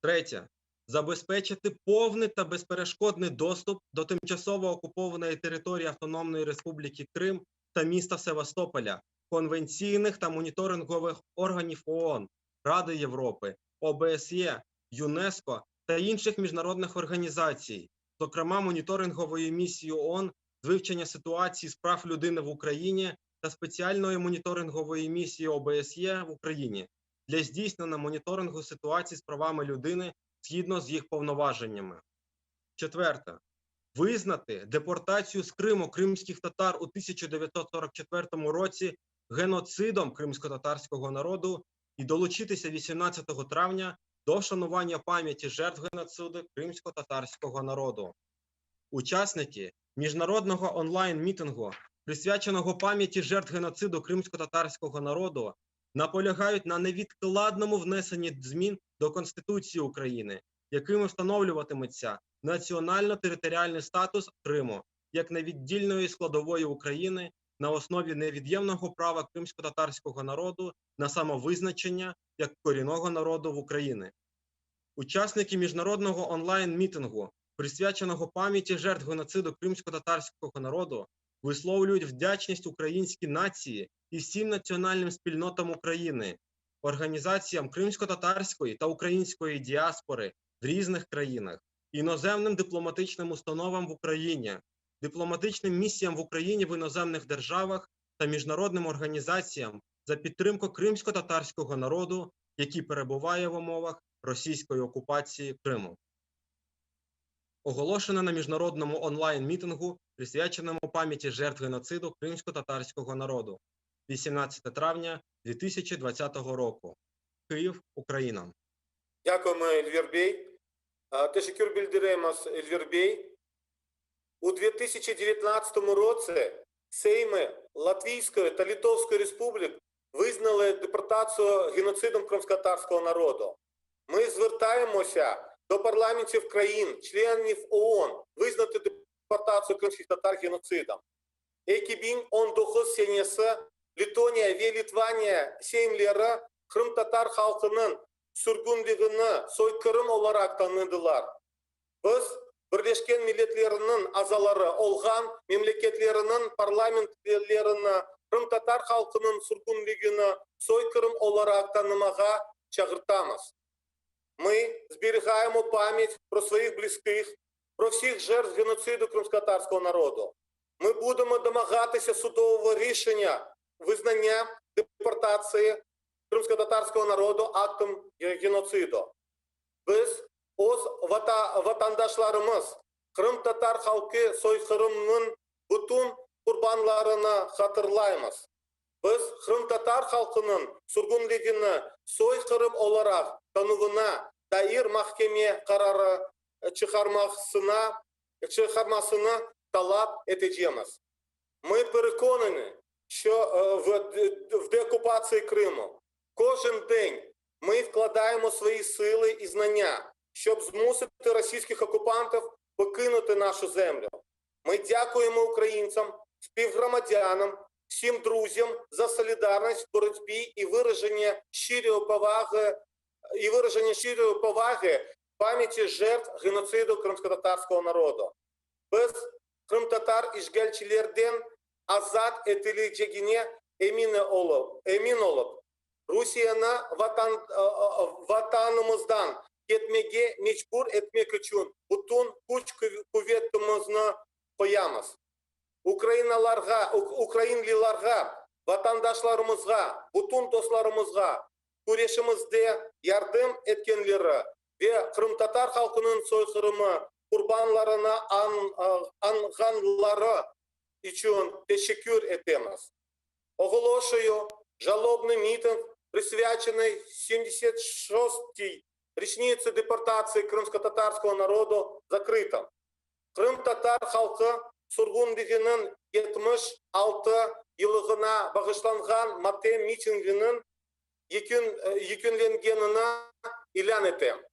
Третє. Забезпечити повний та безперешкодний доступ до тимчасово окупованої території Автономної Республіки Крим та міста Севастополя, конвенційних та моніторингових органів ООН, Ради Європи, ОБСЄ, ЮНЕСКО та інших міжнародних організацій, зокрема моніторингової місії ООН з вивчення ситуації з прав людини в Україні та спеціальної моніторингової місії ОБСЄ в Україні для здійснення моніторингу ситуації з правами людини згідно з їх повноваженнями. Четверте. Визнати депортацію з Криму кримських татар у 1944 році геноцидом кримськотатарського народу і долучитися 18 травня до вшанування пам'яті жертв геноциду кримськотатарського народу. Учасники міжнародного онлайн-мітингу, присвяченого пам'яті жертв геноциду кримськотатарського народу, наполягають на невідкладному внесенні змін до Конституції України, якими встановлюватиметься національно-територіальний статус Криму як невіддільної складової України на основі невід'ємного права кримськотатарського народу на самовизначення як корінного народу в Україні. Учасники міжнародного онлайн-мітингу, присвяченого пам'яті жертв геноциду кримськотатарського народу, висловлюють вдячність українській нації і всім національним спільнотам України, організаціям кримськотатарської та української діаспори в різних країнах, іноземним дипломатичним установам в Україні, дипломатичним місіям в Україні в іноземних державах та міжнародним організаціям за підтримку кримськотатарського народу, який перебуває в умовах російської окупації Криму. Оголошена на міжнародному онлайн-мітингу, присвяченому пам'яті жертв геноциду кримськотатарського народу, 18 травня 2020 року. Київ, Україна. Дякуємо, Ельвір Бей. Teşekkür bildiremiz Elvir Bey. У 2019 році Сейми Латвійської та Литовської республік визнали депортацію геноцидом кримськотатарського народу. Ми звертаємося до парламентів країн, членів ООН, визнати депортацію кримських татар геноцидом. 2019 senesi Letoniya ve Litvaniya Seymleri qırımtatar halqınıñ sürgünligini soyqırım olaraq tanıdılar. Biz Birleşken Milletlerniñ azaları olğan memleketleriniñ parlamentlerini qırımtatar halqınıñ sürgünligini soyqırım olaraq tanımağa çağırtamız. Ми зберігаємо пам'ять про своїх близьких, про всіх жертв геноциду кримськотатарського народу. Ми будемо домагатися судового рішення визнання депортації кримськотатарського народу актом геноциду. Biz öz vatandaşlarımız, qırımtatar halqı soyqırımınıñ bütün qurbanlarını hatırlaymız. Biz qırımtatar halqınıñ sürgünligini soyqırım olaraq tanuvına dair mahkeme qararı çıqarmasına çıqarmasını talap etecemiz. Ми переконані, що в деокупації Криму кожен день ми вкладаємо свої сили і знання, щоб змусити російських окупантів покинути нашу землю. Ми дякуємо українцям, співгромадянам, всім друзям за солідарність в боротьбі і вираження щирої поваги, і вираження щирої поваги пам'яті жертв геноциду кримськотатарського народу. Biz qırımtatar işğalcilerden azat etilecegine emin olıp, emin olıp. Rusiyeni vatan, Vatanımızdan ketmege mecbur etmek içün bütün küç-quvetimizni qoyamız. Ukrainalarğa, ukrainlilarğa, vatandaşlarımızğa, bütün dostlarımızğa küreşimizde yardım etkenleri ve qırımtatar halqınıñ soyqırımı qurbanlarını añğanları içün teşekkür etemiz. Оголошую жалобный митинг, присвяченный 76-й річнице депортации крымско-татарского народу, закрытым. Qırımtatar halqı sürgünliginiñ 76 yıllığına bağışlanğan matem mitinginiñ yekünlengenini ilân etem.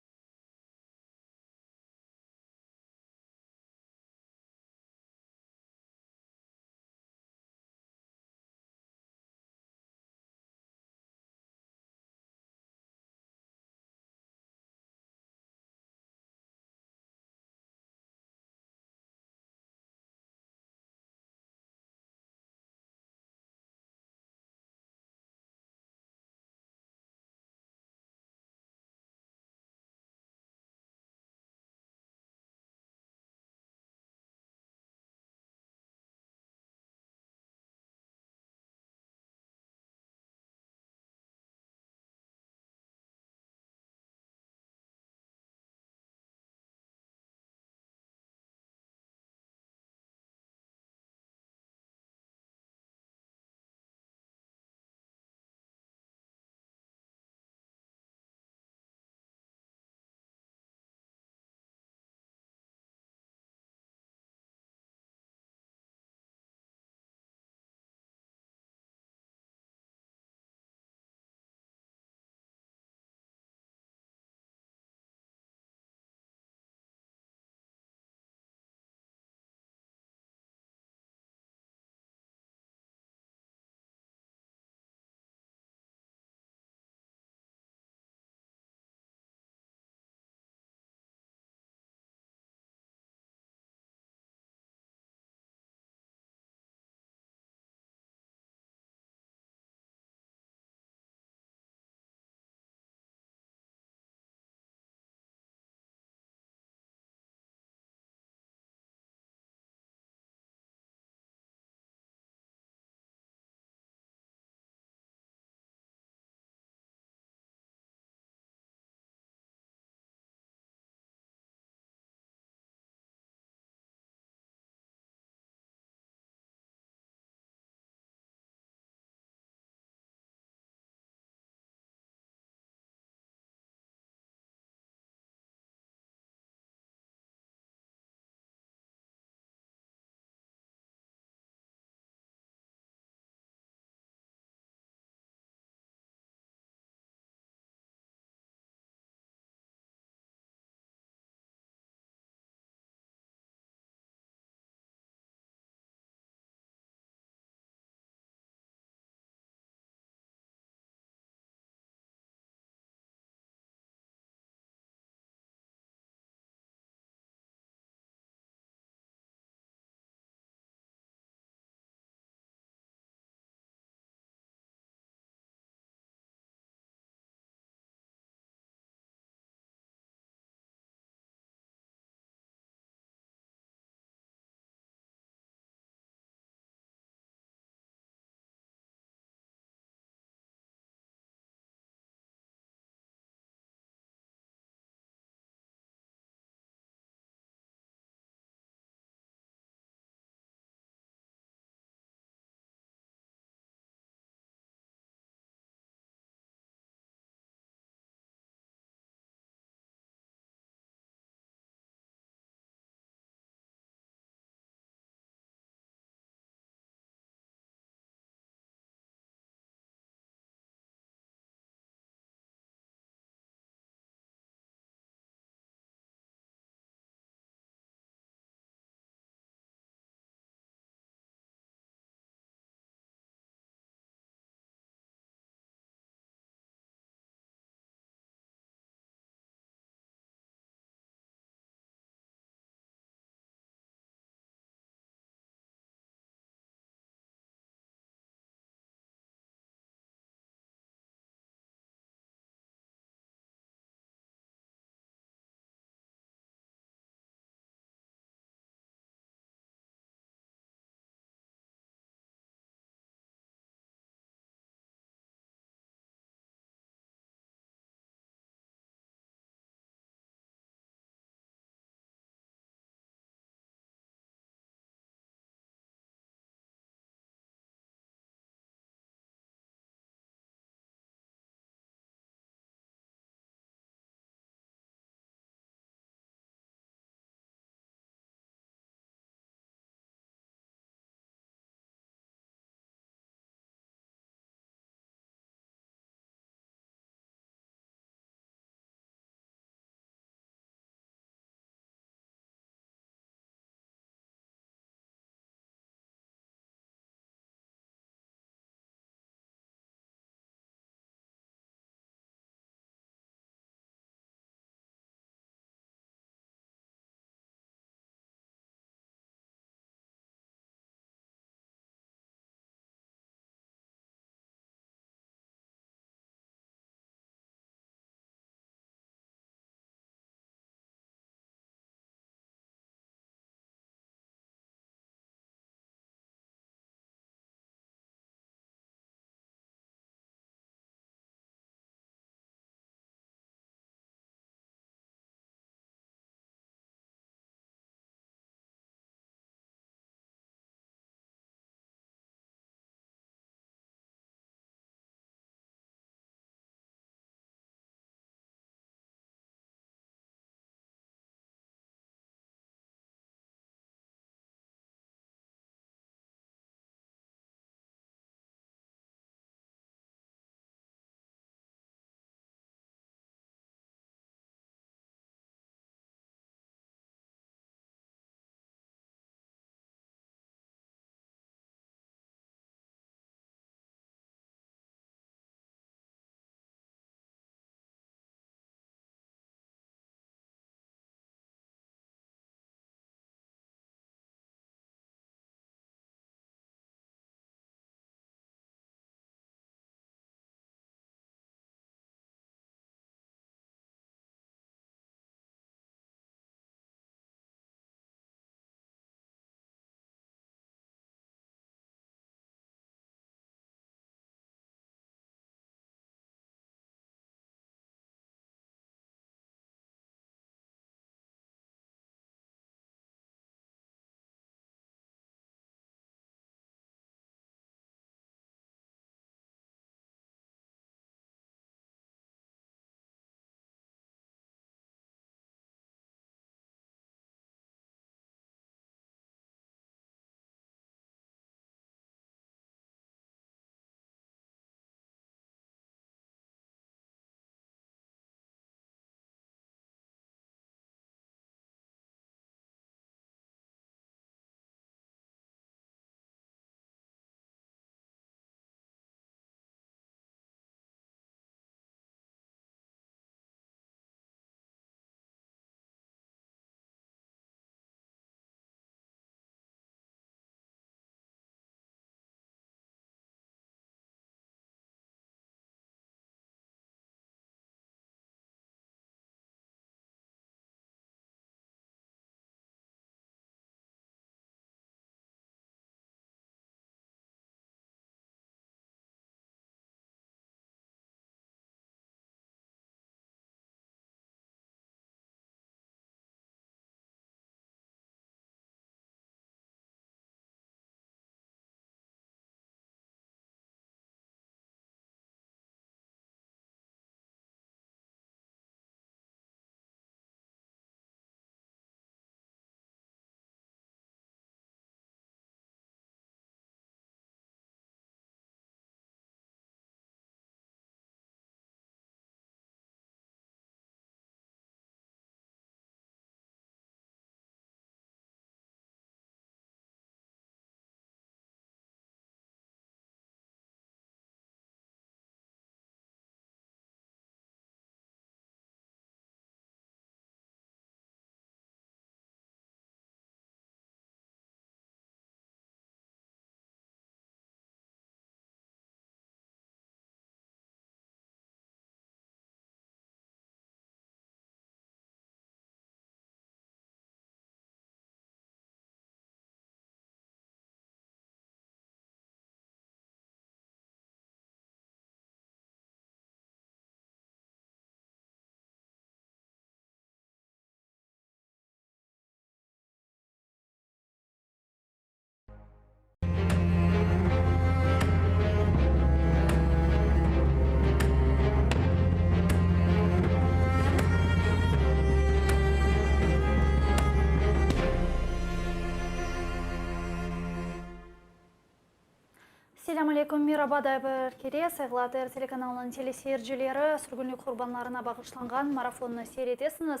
Selâm aleyküm, meraba daa bir kere, sayğılı ATR telekanalınıñ teleseyircileri, sürgünlik qurbanlarına bağışlanğan marafonnı seyir etesiñiz.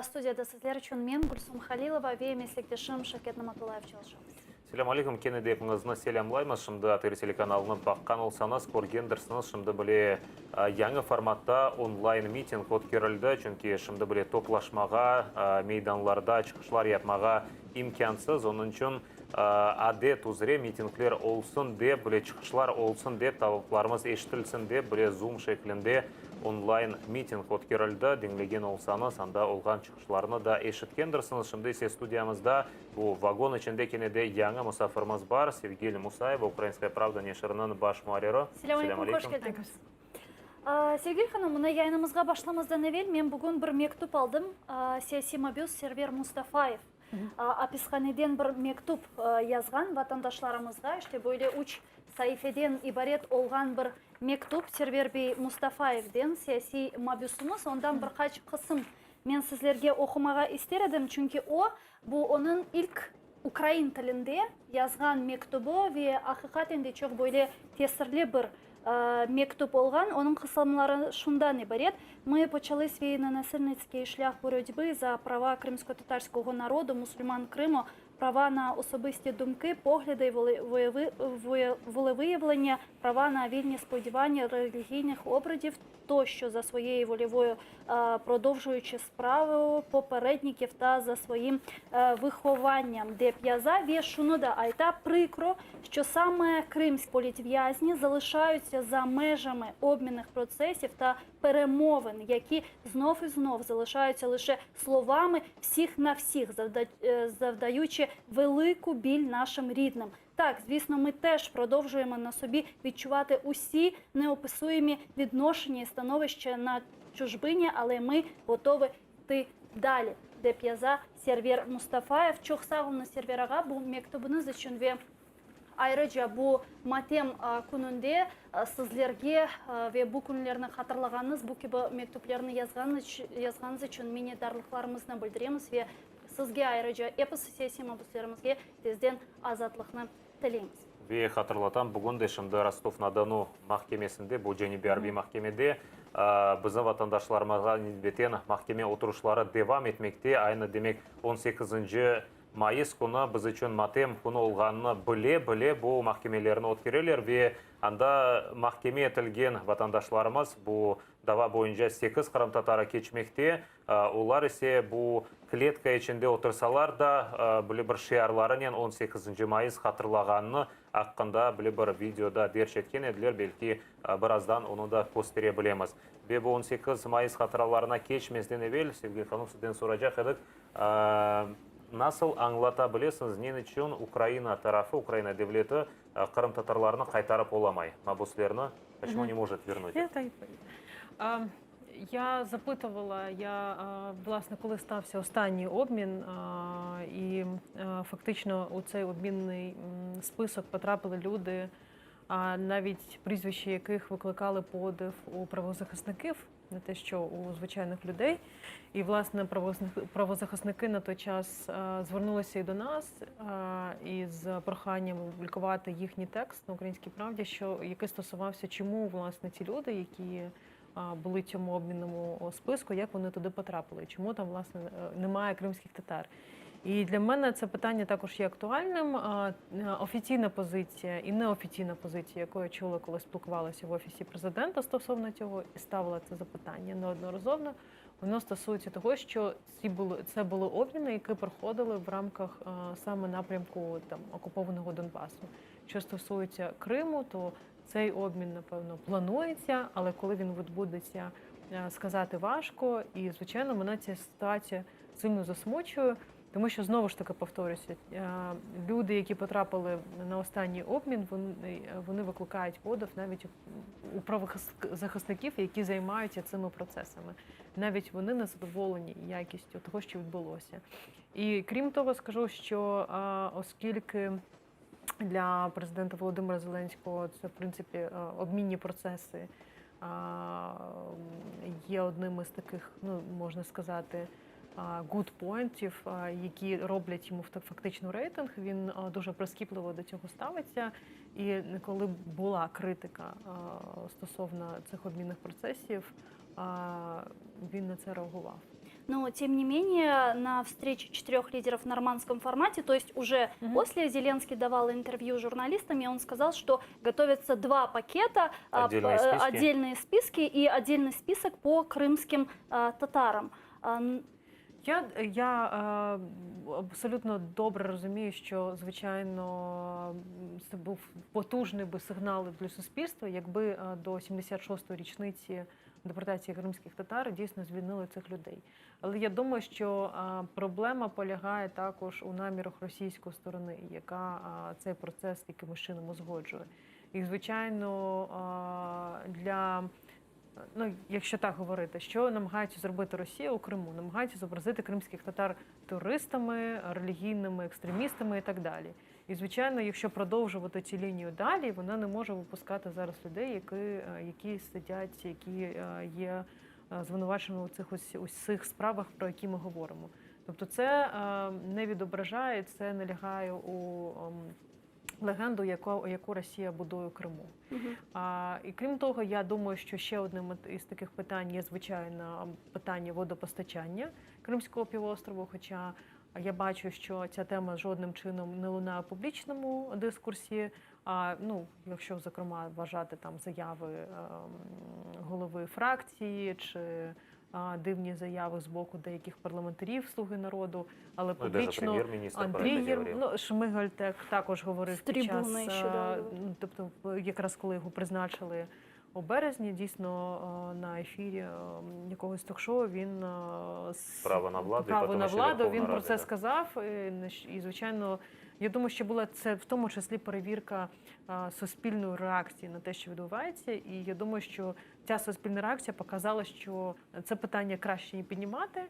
Studiyada sizler içün men, Gülsum Halilova, ve meslekdeşim Şevket Namatullayev çalışamız. Selâm aleyküm, kene de epiñizni selâmlaymız. Şimdi ATR telekanalını baqqan olsañız, körgendirsiñiz, şimdi bile yañı formatta onlayn miting ötkerildi, çünki şimdi bile toplaşmağa, meydanlarda çıqışlar yapmağa imkânsız, onıñ içün Adet üzre mitingler olsun dep, bile çıqışlar olsun dep, talaplarımız eşitilsin dep, bile Zoom şeklinde onlayn miting ötkerildi. Diñlegen olsañız, anda olğan çıqışlarnı da eşitkendirsiñiz. Şimdi ise studiyamızda bu vagon içinde kene de yañı musafirimiz bar, Sevgil Musayeva, Ukrainskaya pravda neşiriniñ baş muarriri. Selâm aleyküm, hoş keldiñiz. Sevgil hanım, mına yayınımızğa başlamazdan evel men bugün bir mektüp aldım, siyasiy mabüs Server Mustafayev. Apishaneden bir mektüp yazğan vatandaşlarımızğa, işte böyle üç saifeden ibaret olğan bir mektüp Server bey Mustafayevden, siyasiy mabüsimiz, ondan bir qaç qısım men sizlerge oqumağa ister edim, çünki o, bu onıñ ilk ukrain tilinde yazğan mektübi ve aqiqaten de çoq böyle tesirli bir mektüp olğan. Onıñ qısımları şundan ibaret, Mı poçalı sviy nenasılnıtskiy şlâh borotьbı za prava krımskotatarskogo narodu, musulman Krımu, prava na особисті думки, погляди, волевиявлення, права на вільні сподівання релігійних обрядів тощо за своєю вольовою продовжуючи справу попередників та за своїм вихованням. Dep yaza ve şunı da ayta, Прикро, що саме кримські політв'язні залишаються за межами обмінних процесів та перемовин, які знов і знов залишаються лише словами всіх на всіх, завдаючи велику біль нашим рідним. Так, звісно, ми теж продовжуємо на собі відчувати усі неописуємі відношення і становище на чужбині, але ми готові йти далі. Dep yaza Server Mustafayev. Çoq sağ oluñız, Server ağa, bu mektübiñiz içün ve ayrıca bu matem kününde sizlerge ve bu künlerni hatırlağanıñız, bu kibi mektüplerni yazğanıñız içün minnetdarlıqlarımıznı bildiremiz ve Sizge ayrıca episi siyasiy mabüslerimizge tezden azatlıqnı tileymiz. Ve hatırlatam, bugün de şimdi Rostov-na-Donu mahkemesinde, bu Cenübiy arbiy mahkemede bizim vatandaşlarımızğa nisbeten mahkeme oturışları devam etmekte. Aynı, demek, on sekizinci mayıs künü biz içün matem künü olğanını bile-bile bu mahkemelerni ötkereler ve anda mahkeme etilgen vatandaşlarımız, bu dava boyunca sekiz qırımtatarı keçmekte, Olar ise bu kletka içinde otursalar da, böyle bir şiarlarınen on sekizinci mayıs hatırlağanını aqqında böyle bir videoda derc etken ediler, belki, birazdan onı da köstere bilemiz. Ve bu on sekiz mayıs hatıralarına keçmezden evel, Sevgil hanım, sizden soracaq edik, nasıl añlata bilesiñiz, ne içün Ukraina tarafı, Ukraina devleti qırımtatarlarnı qaytarıp olamay, mabüslerni, poçemu ne может vernуть их? Я запитувала, я власне, коли стався останній обмін, і фактично у цей обмінний список потрапили люди, навіть прізвища яких викликали подив у правозахисників, не те, що у звичайних людей. І, власне, правозахисники на той час звернулися і до нас із проханням опублікувати їхній текст на Українській правді, що який стосувався, чому власне ці люди, які були в цьому обмінному списку, як вони туди потрапили, чому там власне немає кримських татар. І для мене це питання також є актуальним. Офіційна позиція і неофіційна позиція, яку я чула, коли спілкувалася в офісі президента стосовно цього і ставила це запитання неодноразово, воно стосується того, що ці були це були обміни, які проходили в рамках саме напрямку там окупованого Донбасу. Що стосується Криму, то цей обмін, напевно, планується, але коли він відбудеться, сказати важко. І, звичайно, мене ця ситуація сильно засмучує, тому що, знову ж таки, повторюся, люди, які потрапили на останній обмін, вони, вони викликають подив навіть у правозахисників, які займаються цими процесами. Навіть вони не задоволені якістю того, що відбулося. І крім того, скажу, що оскільки для президента Володимира Зеленського це, в принципі, обмінні процеси є одним із таких, ну, можна сказати, good point-ів, які роблять йому фактично рейтинг. Він дуже прискіпливо до цього ставиться. І коли була критика стосовно цих обмінних процесів, він на це реагував. Но, тем не менее, на встрече четырех лидеров в нормандском формате, то есть уже угу. после Зеленский давал интервью журналистам, и он сказал, что готовятся два пакета, а, отдельные списки, отдельные списки и отдельный список по крымским а, татарам. Я я е, абсолютно добре розумію, що звичайно це був потужний би сигнал для суспільства, якби е, до 76-ї річниці депортації кримських татар дійсно звільнили цих людей. Але я думаю, що проблема полягає також у намірах російської сторони, яка цей процес якимось чином узгоджує. І, звичайно, для ну, якщо так говорити, що намагаються зробити Росія у Криму? Намагаються зобразити кримських татар терористами, релігійними екстремістами і так далі. І, звичайно, якщо продовжувати цю лінію далі, вона не може випускати зараз людей, які, е, які сидять, які е, є е, звинуваченими у цих ось усіх справах, про які ми говоримо. Тобто, це не відображає, це не лягає у ем, легенду, яку, яку Росія будує у Криму. Угу. А, І крім того, я думаю, що ще одним із таких питань є звичайно питання водопостачання Кримського півострову. Хоча я бачу, що ця тема жодним чином не лунає у публічному дискурсі. А ну, якщо зокрема вважати там заяви ем, голови фракції чи дивні заяви з боку деяких парламентарів Слуги народу, але Ну, і даже публічно прем'єр-міністр про Андрій це Єр... говорив. ну, Шмигаль так, також говорив З під час, трибуни ще, да, е, ну, тобто, якраз коли його призначили у березні, дійсно е, на ефірі е, якогось ток-шоу він е, з- Право на владу, і право потім на ще владу, Верховна він про Рада, це да. сказав. І, на щ- і, звичайно, я думаю, що була це в тому числі перевірка а, суспільної реакції на те, що відбувається. І я думаю, що ця суспільна реакція показала, що це питання краще не піднімати.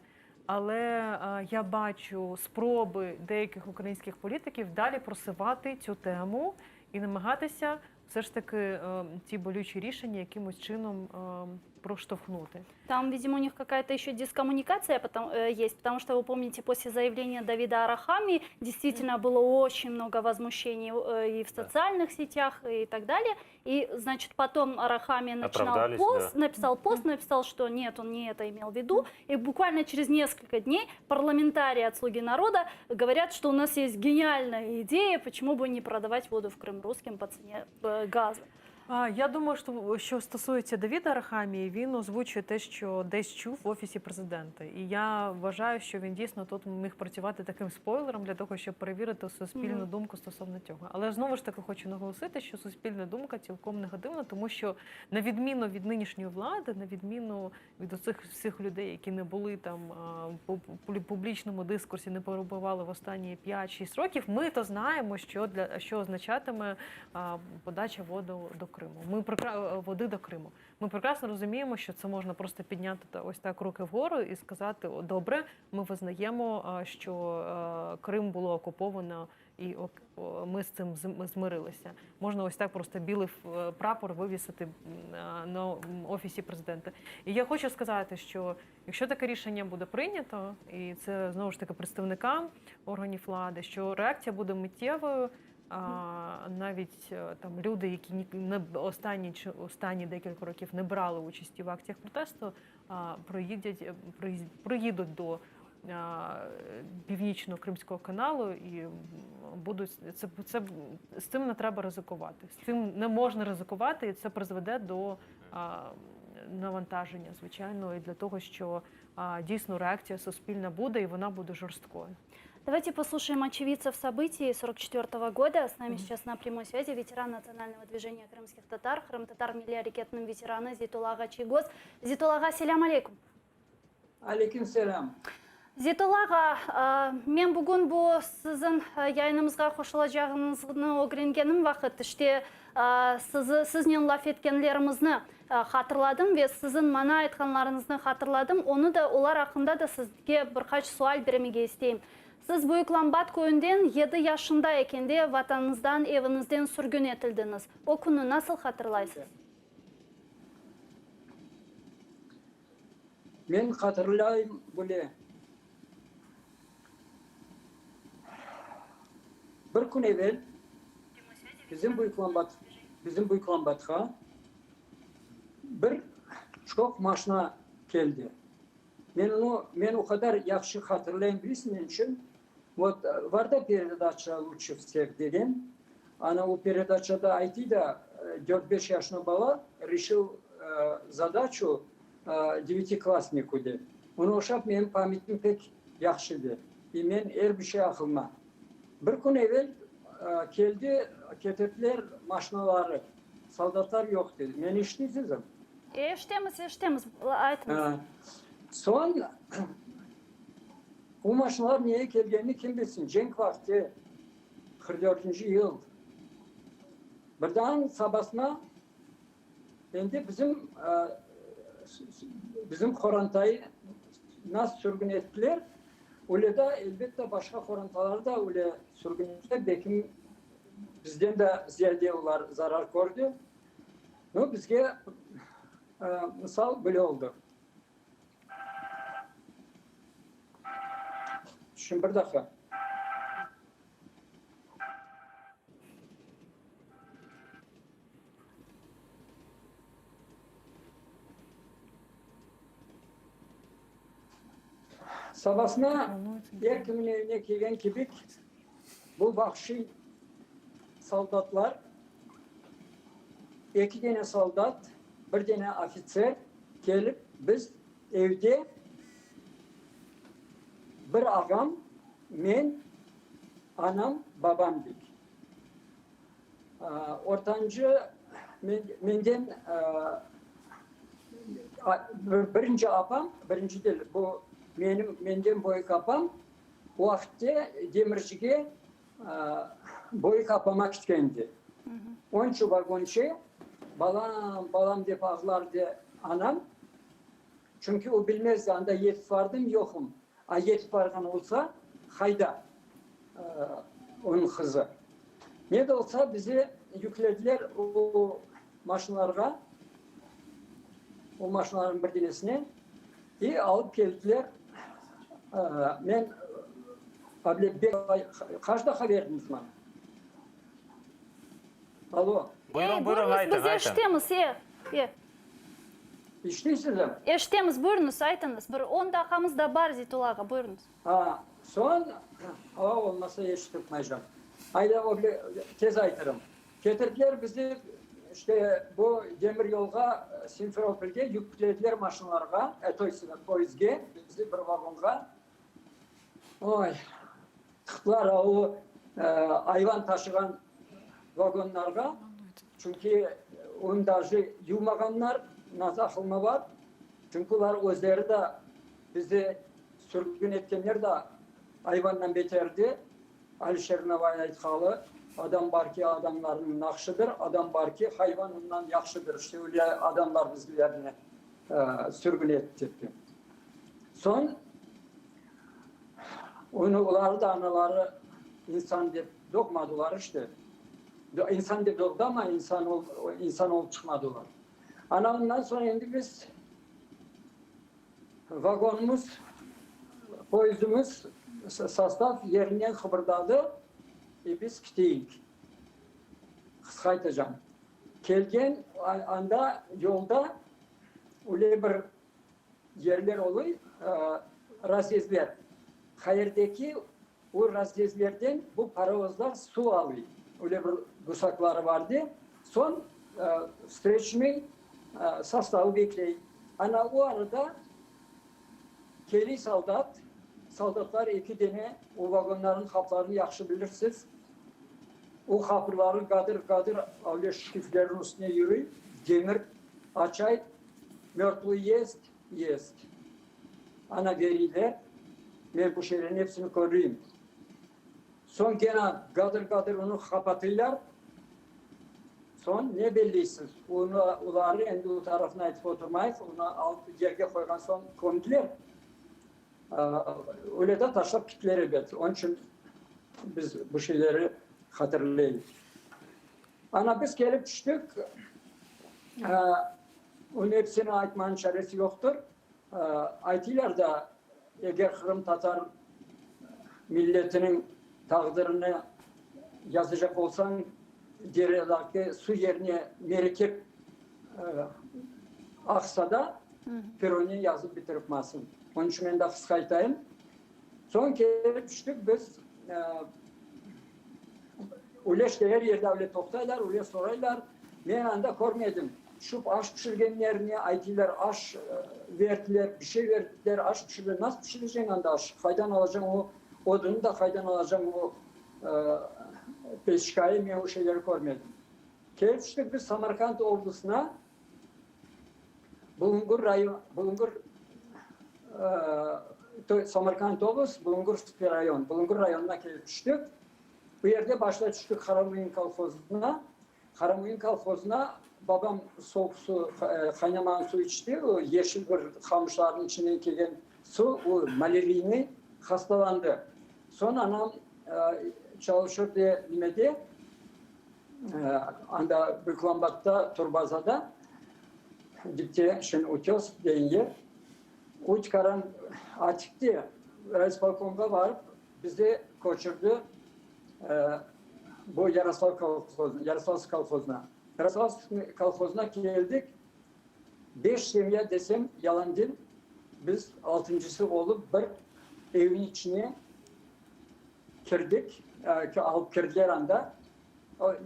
Але а, я бачу спроби деяких українських політиків далі просувати цю тему і намагатися все ж таки е, ці болючі рішення якимось чином е, проштовхнути. Там, видимо, у них какая-то еще дискоммуникация потом, э, есть, потому что, вы помните, после заявления Давида Арахамии действительно было очень много возмущений э, и в социальных сетях, и так далее. И, значит, потом Арахамия начинал Оправдались, пост, да. написал пост, написал, что нет, он не это имел в виду. И буквально через несколько дней парламентарии от «Слуги народа» говорят, что у нас есть гениальная идея, почему бы не продавать воду в Крым русским по цене э, газа. А, Я думаю, що, що стосується Давіда Арахамії, він озвучує те, що десь чув в офісі президента. І я вважаю, що він дійсно тут міг працювати таким спойлером для того, щоб перевірити суспільну Мгм. думку стосовно цього. Але знову ж таки хочу наголосити, що суспільна думка цілком негативна, тому що на відміну від нинішньої влади, на відміну від оцих всіх людей, які не були там а, в пу- публічному дискурсі, не перебували в останні 5-6 років, ми то знаємо, що для що означатиме а, подача воду до Криму. Ми прекра- води до Криму. Ми прекрасно розуміємо, що це можна просто підняти та ось так руки вгору і сказати: «О, добре, ми визнаємо, а, що е, Крим було окуповано. І ок- о, ми з цим зм- змирилися. Можна ось так просто білий ф- е, прапор вивісити м, а, на м, офісі президента. І я хочу сказати, що якщо таке рішення буде прийнято, і це знову ж таки представникам органів влади, що реакція буде миттєвою. А, навіть е, там люди, які ні- не останні чи останні декілька років не брали участі в акціях протесту, а, проїдять, е, проїз- проїдуть до а, північно-кримського каналу і м, будуть це, це з цим не треба ризикувати. З цим не можна ризикувати, і це призведе до а, навантаження, звичайно, і для того, що а, дійсно реакція суспільна буде, і вона буде жорсткою. Давайте послушаем очевидцев событий 44 года. С нами сейчас на прямой связи ветеран национального движения крымских татар, Qırımtatar milliy areketiniñ ветераны Зейтула ağa Чийгоз. Зейтула ağa, selâm aleyküm. Aleyküm selâm. Zeytulla ağa, men bugün bu siziñ yayınımızğa qoşulacağıñıznı ögrengenim vaqıt, işte sizi, siznen laf etkenlerimizni hatırladım ve siziñ maña aytqanlarıñıznı hatırladım. Onı da, olar aqqında da sizge bir qaç sual bermege isteyim. Siz Büyük Lambat köyünden yedi yaşında ekende vatanıñızdan, eviñizden sürgün etildiñiz. O künni nasıl hatırlaysız? Men hatırlayım bile. Bir kün evel bizim Büyüklambat, bizim Büyüklambatqa bir çoq maşna keldi. Men onı, men o qadar yahşı hatırlayım, bilesiñ ne içün? Vot, var da peredaça Lutşe vseh degen, ana o peredaçada aytıy da, dört-beş yaşlı bala reşil zadaçu devyatiklasniku dep. Onı oşap menim pamyatim pek yahşıdır. İ men er bir şey aqılıma. Bir kün evel keldi, ketirdiler maşnaları, soldatlar yoq dedi. Meni eşitesiñizmi? Eşitemiz, eşitemiz, aytıñız. Soñ bu maşnalar nege kelgenini kim bilsin, cenk vaqtı, 44-nci yıl. Birden sabasına Endi bizim bizim qorantayı nasıl sürgün ettiler, öyle de, elbette, başqa qorantaları da öyle sürgün ettiler, belki bizden de ziyade olar zarar kördi. No, bizge misal böyle oldı. Şimdi bir daqqa. Sabasına er kimniñ evine kelgen kibik, bu vahşiy soldatlar, eki dene soldat, bir dene ofitser kelip, biz evde bir ağam, men, anam, babam dik. Ortancı menden birinci apam, birinci değil, bu menim menden böyük apam, o vaqıtte Demircige böyük apama ketkendi. Onca vagonçe balam, balam dep ağlardı anam, çünki o bilmezdi anda yetip vardım, yoqım. A yetip barğan olsa, qayda onıñ qızı? Ne de olsa, bizi yüklediler o maşinalarğa, o maşinalarnıñ bir denesine, i alıp keldiler. Men qaç daqqa berdiñiz maña? Alo. Buyurıñ, buyurıñ, Buyurıñız, aytıñ, biz aytıñ. eşitemiz, e, e. Eşitesiñizmi? Eşitemiz, buyurıñız, aytıñız. Bir on daqqamız da bar, Zeytulla ağa, buyurıñız. A, soñ, ava olmasa eşitirtmaycam. Ayda öyle tez aytırım. Ketirdiler bizi, işte, bu demir yolğa, Simferopolge yüklediler maşinalarğa, to est, poyezdge, bizi bir vagonğa. Oy, tıqtılar o ayvan taşığan vagonlarğa, çünki onı daje yuvmağanlar, nasıl aqılıma bar, çünki olar özleri de bizi sürgün etkenler de ayvandan beterdi. Alişer Navai aytqalı, Adam bar ki, adamlarnıñ naqşıdır, adam bar ki, hayvan ondan yahşıdır. İşte öyle adamlar bizlerni sürgün etti. Soñ onı, oları da anaları insan dep doğmadılar işte. İnsan dep doğdı amma insan, insan olıp çıqmadılar. Ana ondan soñ endi biz Vagonımız, poyezdimiz, sostav yerinden qıbırdadı, i biz kiteyik. Qısqa aytacam. Kelgen anda yolda öyle bir yerler oluy, razyezdler. Qayerdeki o razyezdlerden bu parovozlar suv alıy. Öyle bir gusakları vardı. Soñ vstreçnıy sostavı bekley. Ana o arada keliy soldat, soldatlar eki dene, o vagonlarnıñ qaplarını yahşı bilirsiz, o qapıları qadır-qadır öyle şkiflerniñ üstüne yürüy, demir açay, mörtvıy yest, yest. Ana beriyler, men bu şeylerniñ hepsini körüyim. Soñ kene qadır-qadır onı qapatıylar. Soñ ne belleysiz? Onı, oları endi o tarafını aytıp oturmayıq, onı alıp yerge qoyğan soñ kömdiler. Öyle de taşlap kittiler ebet. Onıñ içün biz bu şeyleri hatırlayıq. Ana biz kelip tüştik. Onıñ hepsini aytmanıñ çaresi yoqtır. Aytıylar da, eger qırımtatar milletiniñ taqdirini. Yazacaq olsañ, deryadaki suv yerine merekep aqsa da, peronni yazıp bitiripmasıñ. Onıñ içün men de qısqa aytayım. Soñ kelip tüştik biz, öyle işte er yerde öyle toqtaylar, öyle soraylar. Men anda körmedim, tüşip aş pişirgenlerini, aytıylar, aş verdiler, bir şey verdiler, aş pişirdiler. Nasıl pişireceñ anda aş? Qaydan alacañ o odunı da, qaydan alacañ o peçkayı, men o şeyleri körmedim. Kelip tüştik biz Samarkand ordusına, Bulungur rayon, Bulungur, Samarkand oblast, Bulungurskiy rayon, Bulungur rayonına kelip tüştik. Bu yerde başta tüştik Qaramuin kolhozına. Qaramuin kolhozına babam soğuq su, qaynamağan su içti, o yeşil bir qamışlarnıñ içinden kelgen su, o malâriyni, hastalandı. Soñ anam çalışırdı nimede, Anda Büyüklambatta, turbazada, dipte şin utös degen yer. Üç karan açıqtı, rayispolkomğa barıp bizi köçürdi bu Yaroslav kolhozına, Yaroslavskiy kolhozına. Yaroslavskiy kolhozına keldik, beş semya desem yalan değil, biz altıncısı olıp bir evniñ içine Kirdik, alıp kirdiler anda.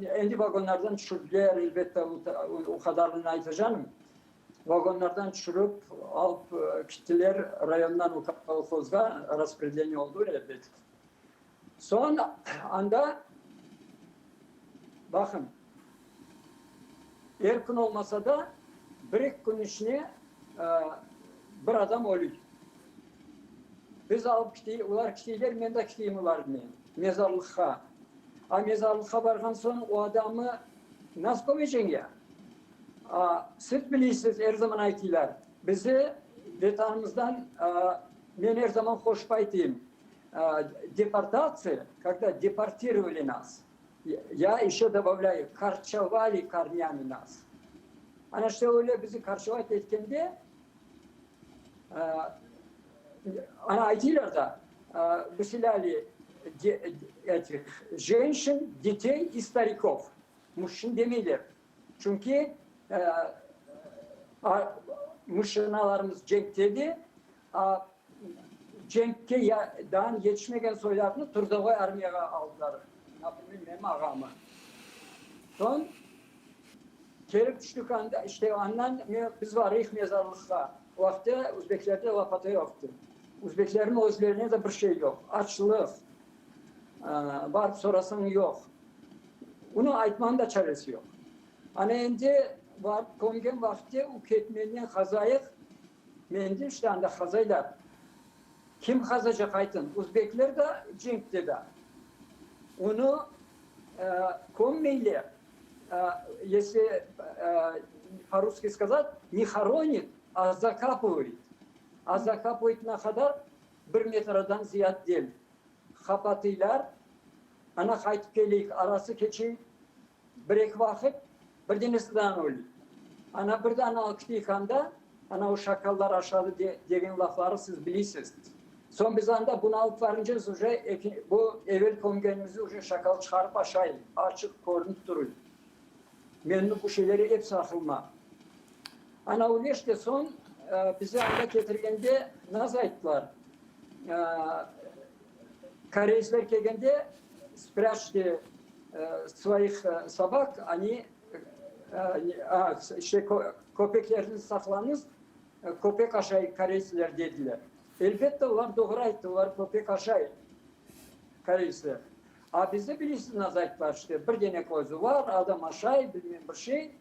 Endi vagonlardan tüşürdiler, elbette, o qadarını aytacanım. Vagonlardan tüşürip, alıp kittiler rayondan o kolhozğa, raspredeleniye oldı, elbet. Soñ anda, baqıñ, er kün olmasa da, bir-eki kün içine bir adam ölüy. Biz alıp kitey, olar kiteyler, men de kiteyim olarnen mezarlıqqa. A mezarlıqqa barğan soñ o adamı nasıl kömeceñ ya? A siz bileysiz, er zaman aytıylar, bizi Vetanımızdan, men er zaman qoşıp aytayım, deportatsiya, kogda deportirovali nas, ya eşe dobavlâyu, korçovali kornâmi nas. Ana işte öyle bizi korçovat etkende, Ana aytıylar da, vıselâli etih jenşin, detey i starikov. Mujçin demeyler. Çünki mujçinalarımız cenkte de, a cenkke daa yetişmegen soylarnı trudovoy armiyağa aldılar. Naprimer, menim ağamı. Soñ kelip tüştük anda, işte andan biz varıyıq mezarlıqqa. O vaqıtta özbeklerde lopata yoqtı. Özbeklerniñ özlerine de bir şey yoq. Açlıq, barıp sorasañ yoq. Onı aytmanıñ da çaresi yoq. Ana endi barıp kömgen vaqıtte o ketmennen qazayıq, mende işte anda qazaylar. Kim qazacaq aytın? Özbekler de cenkte de. Onı kömmeyler. Esli po-russki skazat, ne horonit, a zakapıvayt. A zakapıvayt na qadar? Bir metradan ziyad del. Qapatıylar, ana qaytıp keleyik, arası keçey bir-eki vaqıt, bir denesi daa öli. Ana bir dane alıp keteyik anda, ana o şakallar aşadı degen lafları siz bileysiz. Soñ biz anda bunı alıp varıncez uje eki, bu evel kömgenimizi uje şakal çıqarıp aşay, açıq körünip turuy. Menni bu şeyleri episi aqılıma. Ana öyle işte soñ bizi anda ketirgende nasıl ayttılar, koreysler kelgende sprâçte svoih sobak, oni, işte köpeklerni saqlañız, köpek aşay koreysler dediler. Elbette, olar doğru ayttı, olar köpek aşay, koreysler. A bizde bilesiz nasıl ayttılar, işte, bir dene közü bar, adam aşay, bilmem bir şey.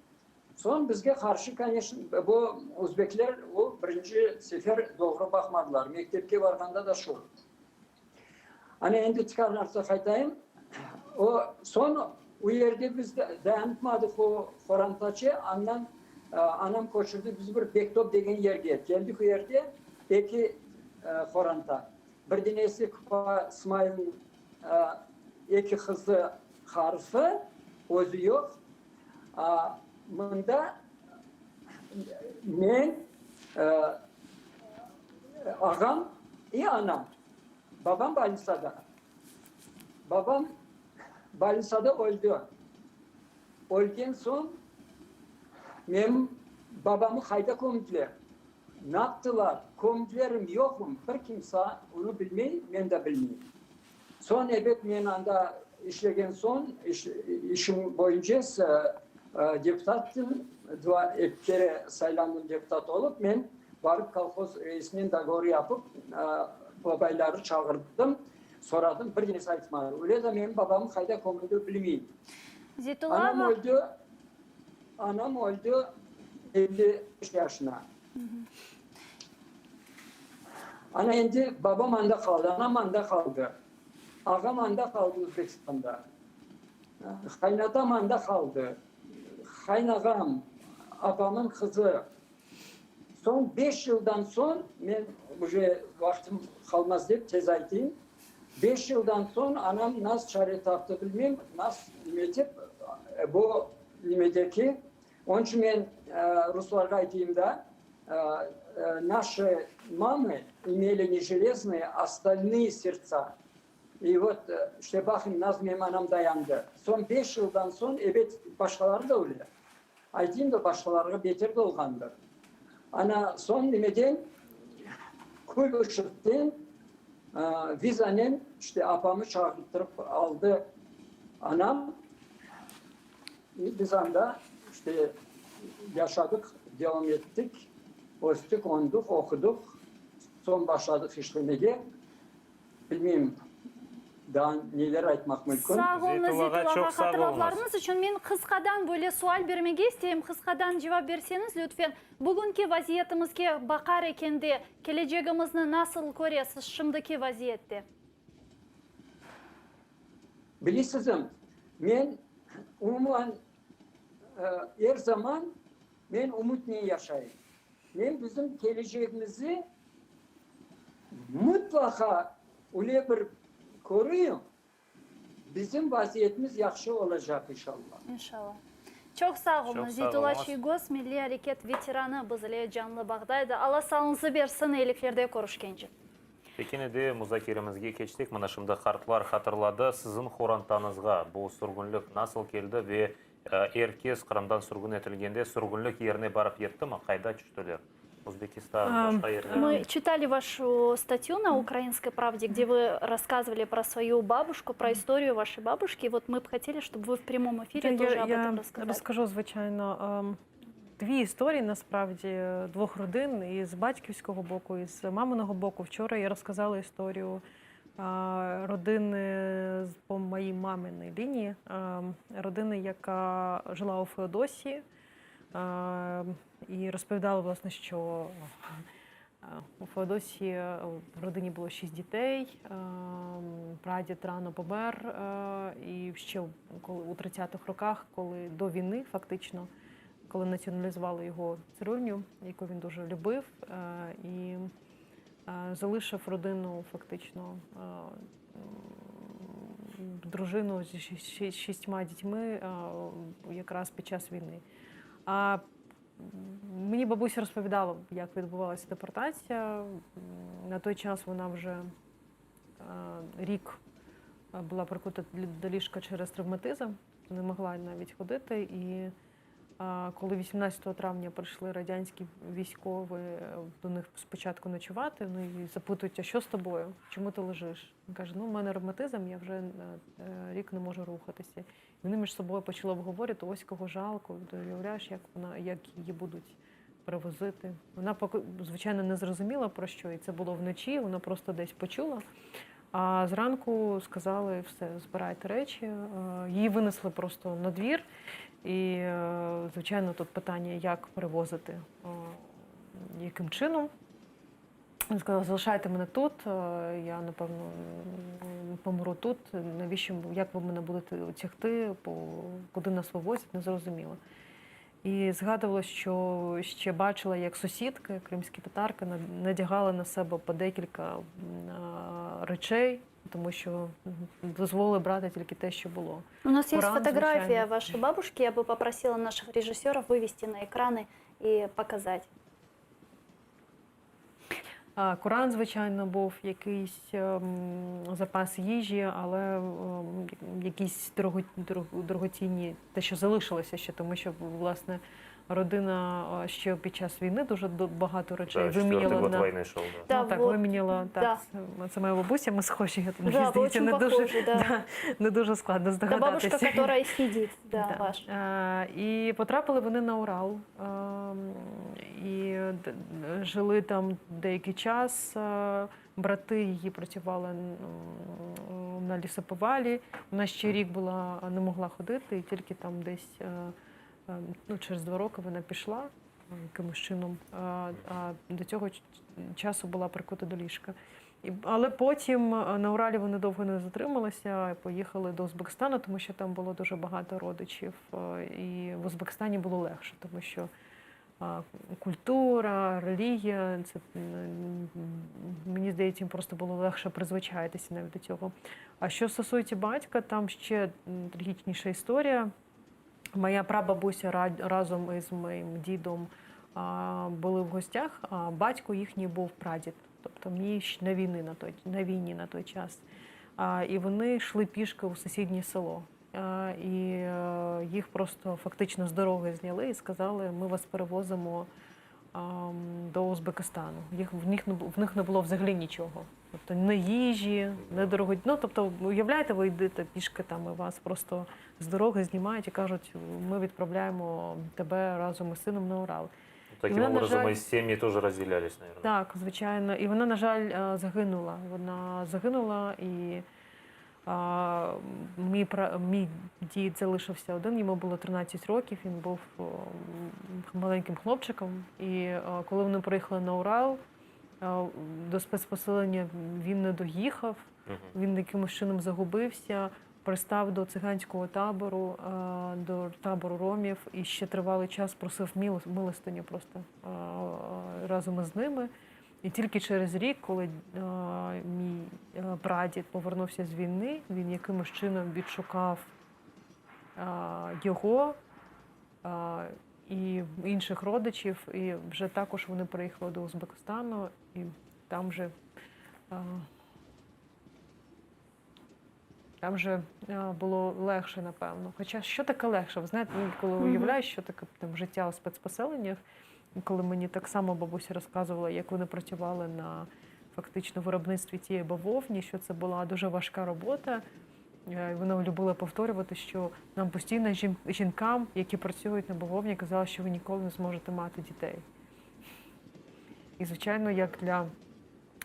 Soñ bizge qarşı, koneçno, bu özbekler o birinci sefer doğru baqmadılar. Mektepke barğanda da şu. Ana endi tekrar artqa qaytayım. O soñ o yerde biz dayanıpmadıq o qorantaçe, andan anam köçürdi bizi bir Bektop degen yerge. Keldik o yerde eki qoranta. Bir denesi Kupa Smailniñ eki qızı, qarısı, özü yoq. Mında men, ağam i anam. Babam bolnitsada. Babam. Bolnitsada öldi. Ölgen soñ menim babamı qayda kömdiler, naptılar, kömdilermi, yoqmı, bir kimsa onı bilmey, men de bilmeyim. Soñ, ebet, men anda işlegen soñ, işim boyunca deputattım, eki kere saylandım deputat olıp, men barıp kolhoz reisinen dogovor yapıp, babayları çağırdım, soradım, bir nesi aytmadı. Öyle de menim babam qayda kömüldü bilmeyim. Zeytulla Anam ağa. öldi, anam öldi 55 yaşına. Ana endi babam anda qaldı, anam anda qaldı, ağam anda qaldı Özbekistanda, qaynatam anda qaldı, qaynağam, apamın qızı. Soñ beş yıldan soñ, men uje vaqtım qalmaz dep tez aytayım, beş yıldan soñ anam nas çare taptı bilmem, nas nime etip, bu nimedeki Onıñ içün men ruslarğa aytayım da, naşı mamı imeli ne jeleznoye, a stalnıye serdtsa. İ vot, işte, baqıñ, naz menim anam dayandı. Soñ beş yıldan soñ, ebet, başqaları da öyle. Aytayım da, başqalarğa beter de olğandır. Ana, soñ nimeden, Kuybışevden vizanen, işte, apamı çağırttırıp aldı anam. Biz anda, işte, yaşadıq, devam ettik, östük, onduq, oqudıq, soñ başladıq işlemege. Bilmeyim, daa neler aytmaq mümkün. Sağ oluñız, Zeytulla ağa, Zeytulla ağa, çoq sağ oluñız. hatırlavlarıñız içün. Men qısqadan böyle sual bermege isteyim, qısqadan cevap berseñiz, lütfen. Bugünki vaziyetimizge baqar ekende, kelecegimizni nasıl köresiz şimdiki vaziyette? Bilesizmi, men umuman er zaman men ümütnen yaşayım. Men bizim kelecegimizi mıtlaqa öyle bir körüyim, bizim vaziyetimiz yahşı olacaq inşallah. İnşallah. Çoq sağ oluñız. Çoq sağ Zeytulla oluñız. Çiygoz, Milliy areket veteranı, biz ile canlı bağda edi. Alla sağlığıñızı bersin, eyiliklerde körüşkence. Peki, ne de muzakeremizge keçsek, mına şimdi qartlar hatırladı, siziñ qorantañızğa bu sürgünlik nasıl keldi ve er kes Qırımdan sürgün etilgende sürgünlik yerine barıp yettimi, qayda tüştiler? Özbekistan, başqa yerler? Мы читали вашу статью на Украинской правде, где вы рассказывали про свою бабушку, про историю вашей бабушки. И вот мы бы хотели, чтобы вы в прямом эфире тоже Я, об этом я рассказали. розкажу, звичайно. Ем, Дві історії насправді двох родин і з батьківського боку, і з маминого боку. Вчора я розказала історію а, родини з- по моїй маминій лінії, ем, родини, яка жила у Феодосії, ем, і розповідала, власне, що е, у Феодосії е, в родині було шість дітей, ем, прадід рано помер, е, і ще коли у 30-х роках, коли до війни фактично, коли націоналізували його цирюльню, яку він дуже любив, е, і е, залишив родину фактично е, м, дружину зі шістьма дітьми е, якраз під час війни. А мені бабуся розповідала, як відбувалася депортація. М, На той час вона вже е, рік е, була прикута до ліжка через травматизм, не могла навіть ходити. І е, коли 18 травня прийшли радянські військові е, до них спочатку ночувати, ну і запитують, а що з тобою? Чому ти лежиш? Він каже: ну, у мене ревматизм, я вже е, е, рік не можу рухатися. І вони між собою почали обговорювати, ось кого жалко, ти уявляєш, як вона, як її будуть перевозити. Вона поки, звичайно, не зрозуміла про що, і це було вночі, вона просто десь почула. А зранку сказали, все, збирайте речі. Е, Її винесли просто на двір. І, е, звичайно, тут питання, як перевозити, е, яким чином. Вона сказала, залишайте мене тут, е, я, напевно, м, помру тут. Навіщо, як ви мене будете тягти, по, куди нас вивозять, не зрозуміло. І згадувала, що ще бачила, як сусідки, кримські татарки, надягали на себе по декілька м, а, речей, тому що м, дозволили брати тільки те, що було. У нас есть Коран, фотография звичайно. вашей бабушки. Я бы попросила наших режиссеров вывести на экраны и показать. Коран, звичайно, був якийсь ем, запас їжі, але ем, якісь дорого, дорогоцінні, те, що залишилося ще, тому що власне родина ще під час війни дуже багато речей Да, виміняла год на війни йшов, да. Ну, так, вот, виміняла так. да. Це, це моя бабуся, ми схожі. Я мені Да, здається, очень не дуже, похожи, да. да, не дуже складно Та бабушка, здогадатися. которая сидит, да, ваша. Е, І потрапили вони на Урал. Ем, І жили там деякий час. Е, Брати її працювали на лісоповалі. Вона ще рік була, не могла ходити, і тільки там десь е, ну, через два роки вона пішла е, якимось чином, а, а до цього часу була прикута до ліжка. І, але потім е, на Уралі вони довго не затрималися, поїхали до Узбекистану, тому що там було дуже багато родичів. е, І в Узбекистані було легше, тому що культура, релігія, це мені здається, їм просто було легше призвичаїтися навіть до цього. А що стосується батька, там ще трагічніша історія. Моя прабабуся разом із моїм дідом були в гостях, а батько їхній був прадід, тобто мій на війни на той на війні на той час. І вони йшли пішки у сусіднє село. І е, їх просто фактично з дороги зняли і сказали, ми вас перевозимо до Узбекистану. Їх в них не в них не було взагалі нічого. Тобто ні їжі, ні дорого. Ну тобто, уявляєте, ви йдете пішки там, і вас просто з дороги знімають і кажуть, ми відправляємо тебе разом із сином на Урал. Таким вона, образом, жаль, и семьи тоже разделялись, наверное. Так, звичайно. І вона, на жаль, е, загинула. Вона загинула, і а, мій, мій дід залишився один, йому було 13 років, він був маленьким хлопчиком. І е, коли вони приїхали на Урал, е, до спецпоселення він не доїхав, він якимось чином загубився, пристав до циганського табору, е, до табору ромів і ще тривалий час просив милостиню просто разом із ними. І тільки через рік, коли е, мій е, прадід повернувся з війни, він якимось чином відшукав е, його і інших родичів, і вже також вони приїхали до Узбекистану, і там вже, там вже було легше, напевно. Хоча що таке легше? Ви знаєте, ну, коли уявляєш, що таке там життя у спецпоселеннях, коли мені так само бабуся розказувала, як вони працювали на фактично виробництві тієї бавовні, що це була дуже важка робота. Е, Вона любила повторювати, що нам постійно жінкам, які працюють на бавовні, казали, що ви ніколи не зможете мати дітей. І, звичайно, як для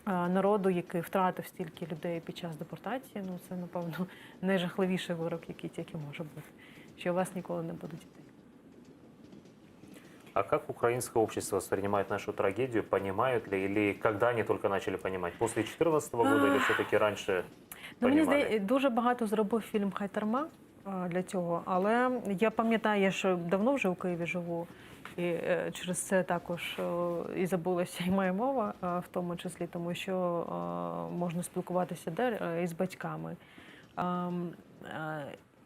народу, який втратив стільки людей під час депортації, ну це, напевно, найжахливіший вирок, який тільки може бути, що у вас ніколи не буде дітей. А как украинское общество воспринимает нашу трагедию? Понимают ли или когда они только начали понимать? После 2014 года или все-таки раньше Ну, мені здається, дуже багато зробив фільм Хайтарма для цього, але я пам'ятаю, я ж давно вже у Києві живу, і е, через це також і забулася і моя мова, е, в тому числі, тому що е, можна спілкуватися де із батьками.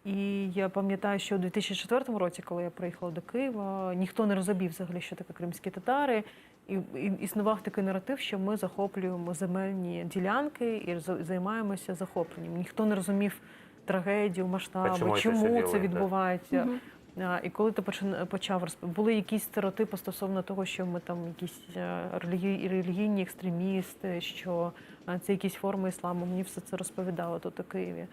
І я пам'ятаю, що у 2004 році, коли я приїхала до Києва, ніхто не розумів взагалі, що таке кримські татари. І, і існував такий наратив, що ми захоплюємо земельні ділянки і займаємося захопленням. Ніхто не розумів трагедію, масштаби, Чому чому це відбувається. А, І коли ти почав розп... були якісь стереотипи стосовно того, що ми там якісь е, релігій... релігійні екстремісти, що е, це якісь форми ісламу. Мені все це розповідали тут у Києві.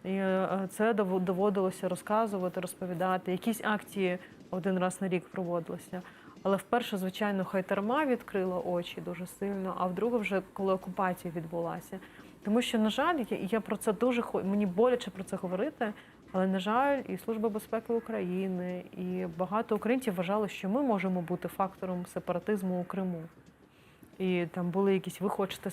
І е, це доводилося розказувати, розповідати. Якісь акції один раз на рік проводилися. Але вперше, звичайно, Хайтарма відкрила очі дуже сильно, а вдруге, вже коли окупація відбулася. Тому що, на жаль, я, про це дуже мені боляче про це говорити, але, на жаль, і Служба безпеки України, і багато українців вважали, що ми можемо бути фактором сепаратизму у Криму. І там були якісь, ви хочете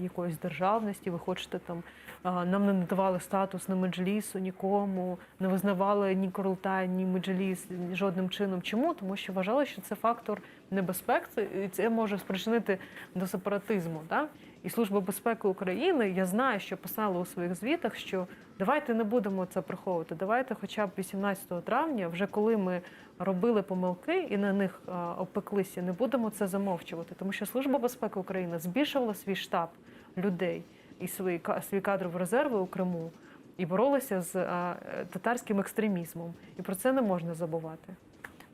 якоїсь державності, ви хочете там, нам не надавали статус на меджлісу нікому, не визнавали ні Курултай, ні меджліс жодним чином. Чому? Тому що вважали, що це фактор небезпеки, і це може спричинити до сепаратизму. Да? І Служба безпеки України, я знаю, що писала у своїх звітах, що давайте не будемо це приховувати, давайте хоча б 18 травня, вже коли ми Робили помилки і на них опеклися, не будемо це замовчувати, тому що Служба безпеки України збільшувала свій штаб людей і свої свій кадрові резерви у Криму і боролися з татарським екстремізмом. І про це не можна забувати.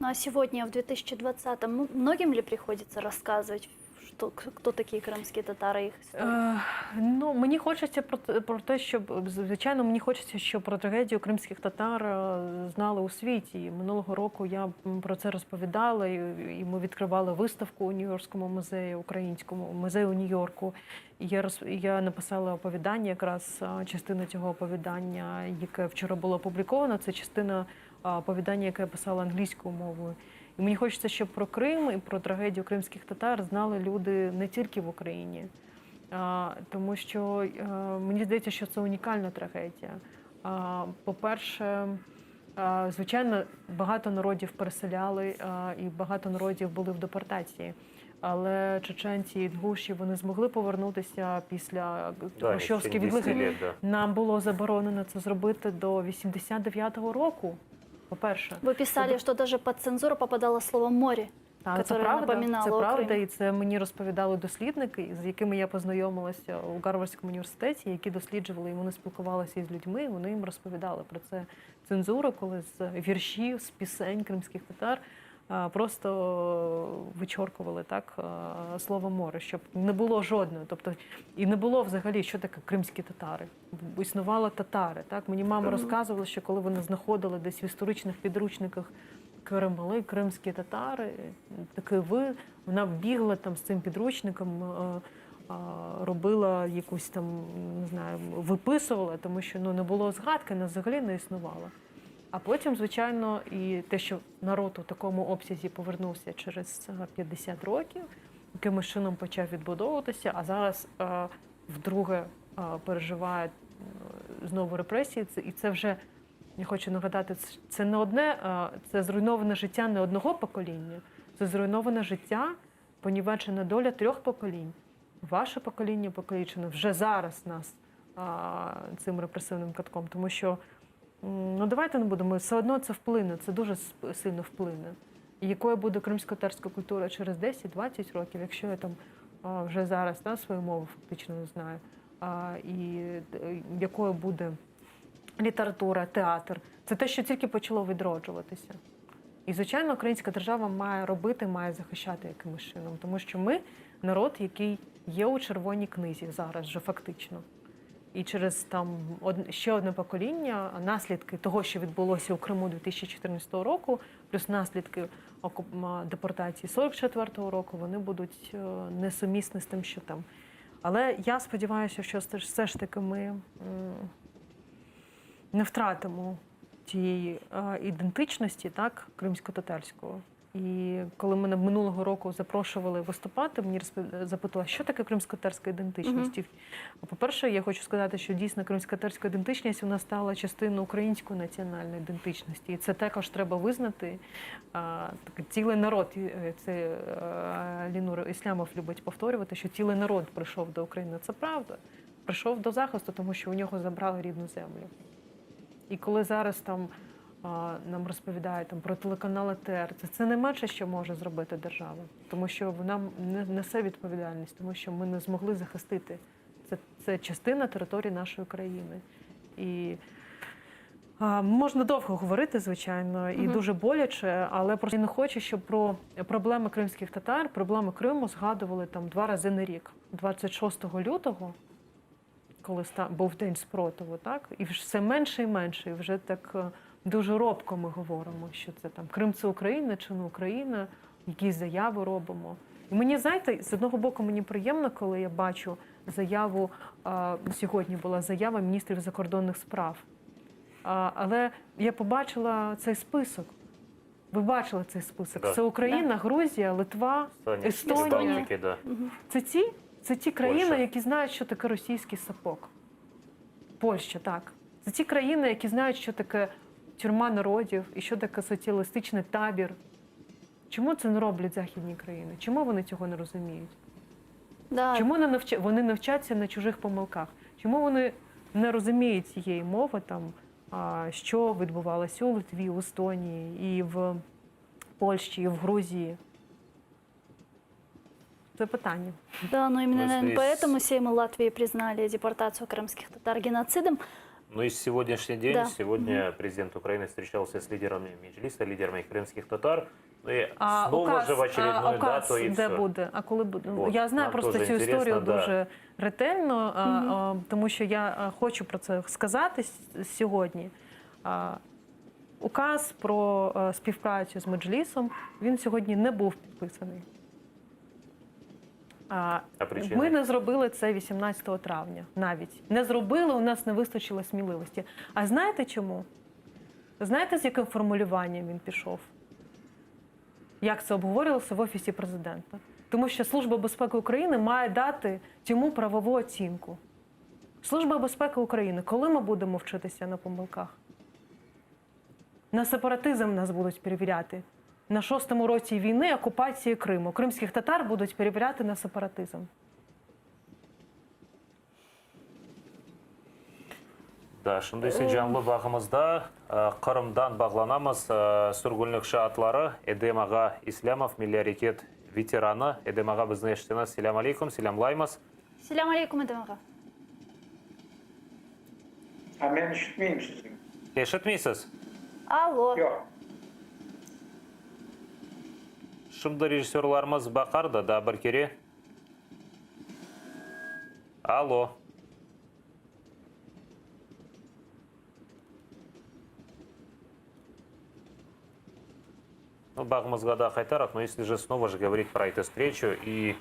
Ну а сегодня, в 2020-м, многим ли приходится рассказывать, что, кто такие крымские татары, их история? Е, ну, мені хочеться про, про те, щоб звичайно, мені хочеться, щоб про трагедію кримських татар е, знали у світі. І минулого року я про це розповідала, і, і ми відкривали виставку у Нью-Йоркському музеї, українському музею у Нью-Йорку. І я роз, я написала оповідання, якраз частина цього оповідання, яке вчора було опубліковано, це частина оповідання, яке я писала англійською мовою. І мені хочеться, щоб про Крим і про трагедію кримських татар знали люди не тільки в Україні, тому що е, мені здається, що це унікальна трагедія. По-перше, звичайно, багато народів переселяли і багато народів були в депортації. Але чеченці і інгуші вони змогли повернутися після Да, хрущовської 10 відлиги. лет, да. Нам було заборонено це зробити до 89-го року. По-перше, Вы писали, что даже под цензуру попадало слово «море», Так, це которое правда, напоминало це о правда, Крыме. і це мені розповідали дослідники, з якими я познайомилася у Гарвардському університеті, які досліджували, і вони спілкувалися із людьми, і вони їм розповідали про це цензуру, коли з віршів, з пісень кримських татар просто вичоркували так слово море, щоб не було жодного. Тобто і не було взагалі, що таке кримські татари. Існували татари. Так мені мама розказувала, що коли вони знаходили десь в історичних підручниках Кримали, кримські татари, таки ви, вона бігла там з цим підручником, е, робила якусь там, не знаю, виписувала, тому що ну, не було згадки, нас взагалі не існувало. А потім, звичайно, і те, що народ у такому обсязі повернувся через е, 50 років, якимось чином почав відбудовуватися, а зараз е, вдруге е, переживає е, знову репресії. І це вже, я хочу нагадати, це не одне, е, це зруйноване життя не одного покоління, це зруйноване життя, понівечена доля трьох поколінь. Ваше покоління покалічене вже зараз нас цим репресивним катком, тому що ну давайте не будемо, все одно це вплине, це дуже сильно вплине. І якою буде кримсько-татарська культура через 10-20 років, якщо я там вже зараз да, свою мову фактично не знаю, і е, якою буде література, театр, це те, що тільки почало відроджуватися. І, звичайно, українська держава має робити, має захищати якимось чином, тому що ми народ, який є у червоній книзі зараз вже фактично. І через там ще одне покоління наслідки того, що відбулося у Криму 2014 року, плюс наслідки депортації 44-го року, вони будуть е, несумісні з тим, що там. Але я сподіваюся, що все ж- таки ми не втратимо тієї е, ідентичності, так, кримсько-татарського. І коли мене минулого року запрошували виступати, мені запитали, що таке кримсько-татарська ідентичність. І, По-перше, я хочу сказати, що дійсно кримсько-татарська ідентичність вона стала частиною української національної ідентичності. І це також треба визнати. Так, цілий народ, е, це е, Лінур Іслямов любить повторювати, що цілий народ прийшов до України. Це правда. Прийшов до захисту, тому що у нього забрали рідну землю. І коли зараз там нам розповідають там, про телеканал ЕТР, це, це не менше, що може зробити держава, тому що вона не несе відповідальність, тому що ми не змогли захистити. Це, це частина території нашої країни. І а, можна довго говорити, звичайно, і Мгм. дуже боляче, але просто я не хочу, щоб про проблеми кримських татар, проблеми Криму згадували там два рази на рік. 26 лютого, коли був день спротиву, так? І все менше і менше, і вже так е, дуже робко ми говоримо, що це там Крим це Україна чи не Україна, якісь заяви робимо. І мені, знаєте, з одного боку, мені приємно, коли я бачу заяву, а, сьогодні була заява міністрів закордонних справ. А, але я побачила цей список. Ви бачили цей список? Да. Це Україна, Грузія, Литва, Естонія, Естонія. Прибалтики, да. Це ті, це ті країни, Польща. які знають, що таке російський сапог. Польща, так. Це ті країни, які знають, що таке тюрма народів і що таке соціалістичний табір. Чому це не роблять західні країни? Чому вони цього не розуміють? Да. Чому не навча... вони не вчаться на чужих помилках? Чому вони не розуміють цієї мови, там, що відбувалося у Литві, у Естонії і в. Польщі, і в Грузії? Це питання. Да, но именно, Ну, наверное, здесь- поэтому Сейм Латвии признали депортацию крымских татар геноцидом. Ну и сегодняшний день, Да. сегодня президент Украины встречался с лидерами Меджлиса, лидерами крымских татар. Ну и А снова указ, же в очередную а, указ дату и де все. буде? А коли буде? Ну, Вот, Я знаю нам просто теж цю інтересно, історію да. дуже ретельно, а, Мгм. а, тому що я а, хочу про це сказати с- сьогодні. А, Указ про е, співпрацю з Меджлісом він сьогодні не був підписаний. А, А причини? Ми не зробили це 18 травня навіть. Не зробили, у нас не вистачило сміливості. А знаєте чому? Знаєте, з яким формулюванням він пішов? Як це обговорювалося в Офісі президента? Тому що Служба безпеки України має дати цьому правову оцінку. Служба безпеки України, коли ми будемо вчитися на помилках? На сепаратизм нас будуть перевіряти. На шостому році війни окупації Криму. Кримських татар будуть перевіряти на сепаратизм. Da, şimdi ise canlı bağımızda e, Qırımdan bağlanamız e, sürgünlik şaatları Edem ağa İslâmov, milliy areket veteranı. Edem ağa, bizni eşiteñiz? Selâm aleyküm, selâmlaymız. Selâm aleyküm, Edem ağa. A men işitmeyim sizni. Eşitmeysiz? Allo. Yoq. Şimdi rejissörlarımız baqar da, daa bir kere. Allo. Ну, bağımızğa da qaytarıq, но если же снова же говорить про эту встречу, и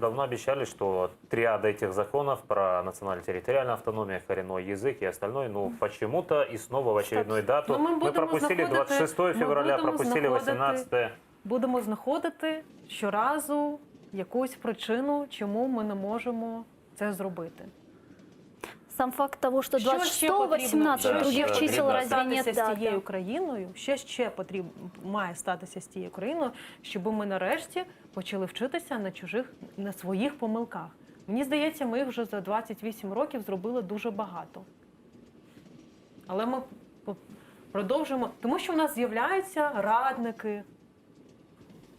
давно обещали, что триада этих законов про национально-территориальную автономию, коренной язык и остальное, ну, почему-то и снова в очередную дату. Ну, ми мы будемо пропустили знаходити- 26 ми февраля, будемо пропустили знаходити 18 Будемо знаходити щоразу якусь причину, чому ми не можемо це зробити. Сам факт того, что Що ще 26-го, потрібно? 18 Що других ще чисел потрібно разве нет? статися Да, з тією да. країною? Що ще потрібно має статися з тією країною, щоб ми нарешті почали вчитися на чужих, на своїх помилках? Мені здається, ми їх вже за 28 років зробили дуже багато. Але ми по- продовжуємо, тому що в нас з'являються радники.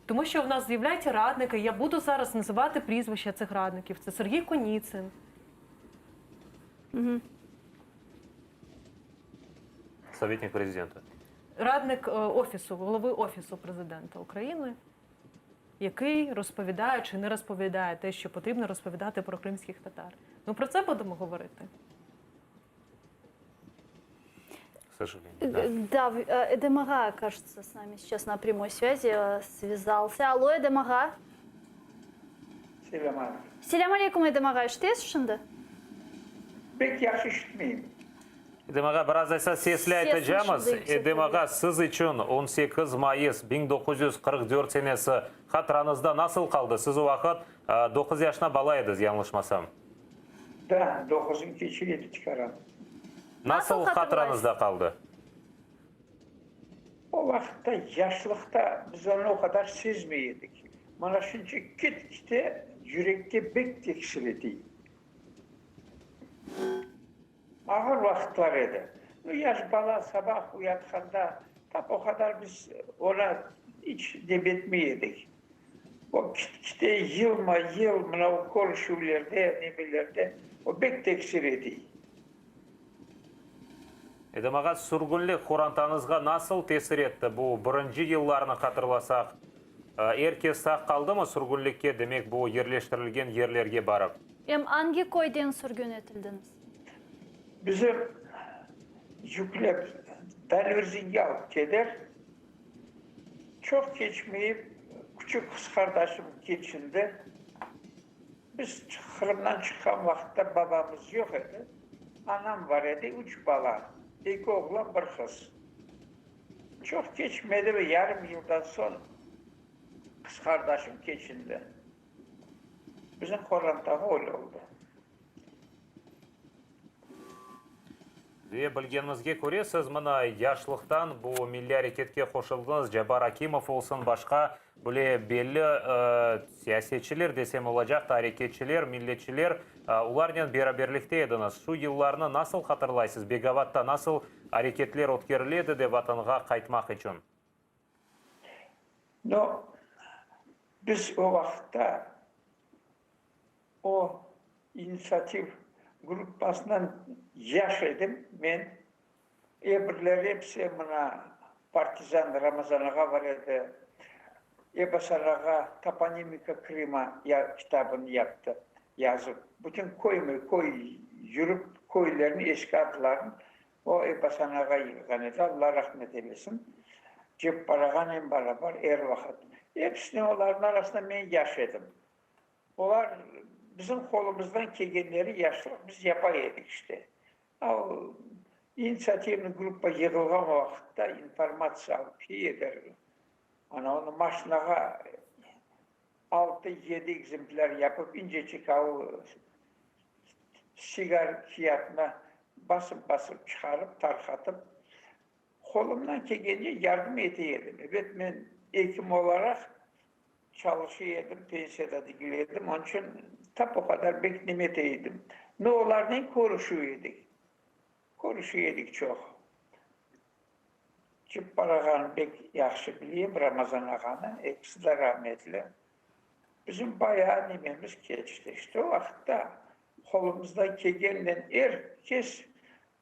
Тому що в нас з'являються радники. Я буду зараз називати прізвища цих радників. Це Сергій Коніцин. Угу. Советник президента. радник е, офісу, голови офісу президента України, який розповідає чи не розповідає те, що потрібно розповідати про кримських татар. Ми про це будемо говорити. К сожалению. Да. Э, Да, в- э, Эдем ağa, кажется, с нами сейчас на прямой связи э, связался. Алло, Эдем ağa. Selâm aleyküm. Selâm aleyküm, Edem ağa, eşitesiz şimdi? Pek yahşı işitmeyim. Edem ağa, biraz ise sesli Sesini aytacağımız. şimdi yükseltelim. Edem ağa, siz içün 18 mayıs 1944 senesi hatırañızda nasıl qaldı? Siz o vaqıt 9 yaşına bala ediñiz, yañlışmasam. Da, doquzın keçe edi çıqaram. Nasıl Nasıl hatırlaysız? hatırañızda qaldı? O vaqıtta yaşlıqta biz onı o qadar sezmey edik. Mana şunca ket-kite yürekke bek teksir etey. Ağır vaqıtlar edi. Nu, yaş bala sabah uyatqanda tap o qadar biz ona iç dep etmey edik. O kit-kite yılma-yıl mına o körüşüvlerde, nemelerde o bek teksir etey. Edem ağa, sürgünlik qorantañızğa nasıl tesir etti? Bu birinci yıllarnı hatırlasaq, er kes sağ qaldımı sürgünlikke, demek bu yerleştirilgen yerlerge barıp? Em angi köyden sürgün etildiñiz? Bizi yüklep Dalverzinge alıp keder. Çoq keçmeyip, küçük qız qardaşım keçindi. Biz Qırımdan çıqqan vaqıtta babamız yoq edi. Anam bar edi, üç bala, eki oğlan, bir qız. Çoq keçmedi ve yarım yıldan soñ qız qardaşım keçindi. Bizim qorantağa öyle oldı. Ve bilgenimizge köre, siz mına yaşlıqtan bu milliy areketke qoşuldıñız, Cabbar Akimov olsun, başqa böyle belli siyasetçiler desem olacaq da, areketçiler, milletçiler, olarnen beraberlikte ediñiz. Şu yıllarnı nasıl hatırlaysız, Begavatta nasıl areketler ötkerile edi de Vatanğa qaytmaq içün? No, biz o vaqıtta o initsiativ gruppasından yaş edim men, ebirleri episi mına partizan Ramazan ağa bar edi, Ebasan ağa Toponimika Krıma kitabını yaptı, yazıp, bütün köyme-köy yürip, köylerniñ eski adlarını o Ebasan ağa yığğan edi, Alla rahmet eylesin, Ceppar ağanen barabar er vaqıt. Episine olarnıñ arasında men yaş edim. Olar bizim qolumızdan kelgenleri yaşlıq biz yapa edik işte. Al, initsiativnıy gruppa yığılğan vaqıtta informatsiya alıp key eder. Ana onı maşinağa altı, yedi ekzemplâr yapıp, inceçik al sigar fiyatına basıp-basıp çıqarıp, tarqatıp, qolumdan kelgence yardım ete edim. Ebet, men ekim olaraq Çalışıy edim, pensiyada degil edim, onıñ içün tap o qadar bek neme ete edim. No, olarnen körüşüy edik. Körüşüy edik çoq. Ceppar ağanı bek yahşı bileyim, Ramazan ağanı, ekisi de rahmetli. Bizim bayağı nememiz keçti. İşte o vaqıtta qolumızdan kelgeninen er kes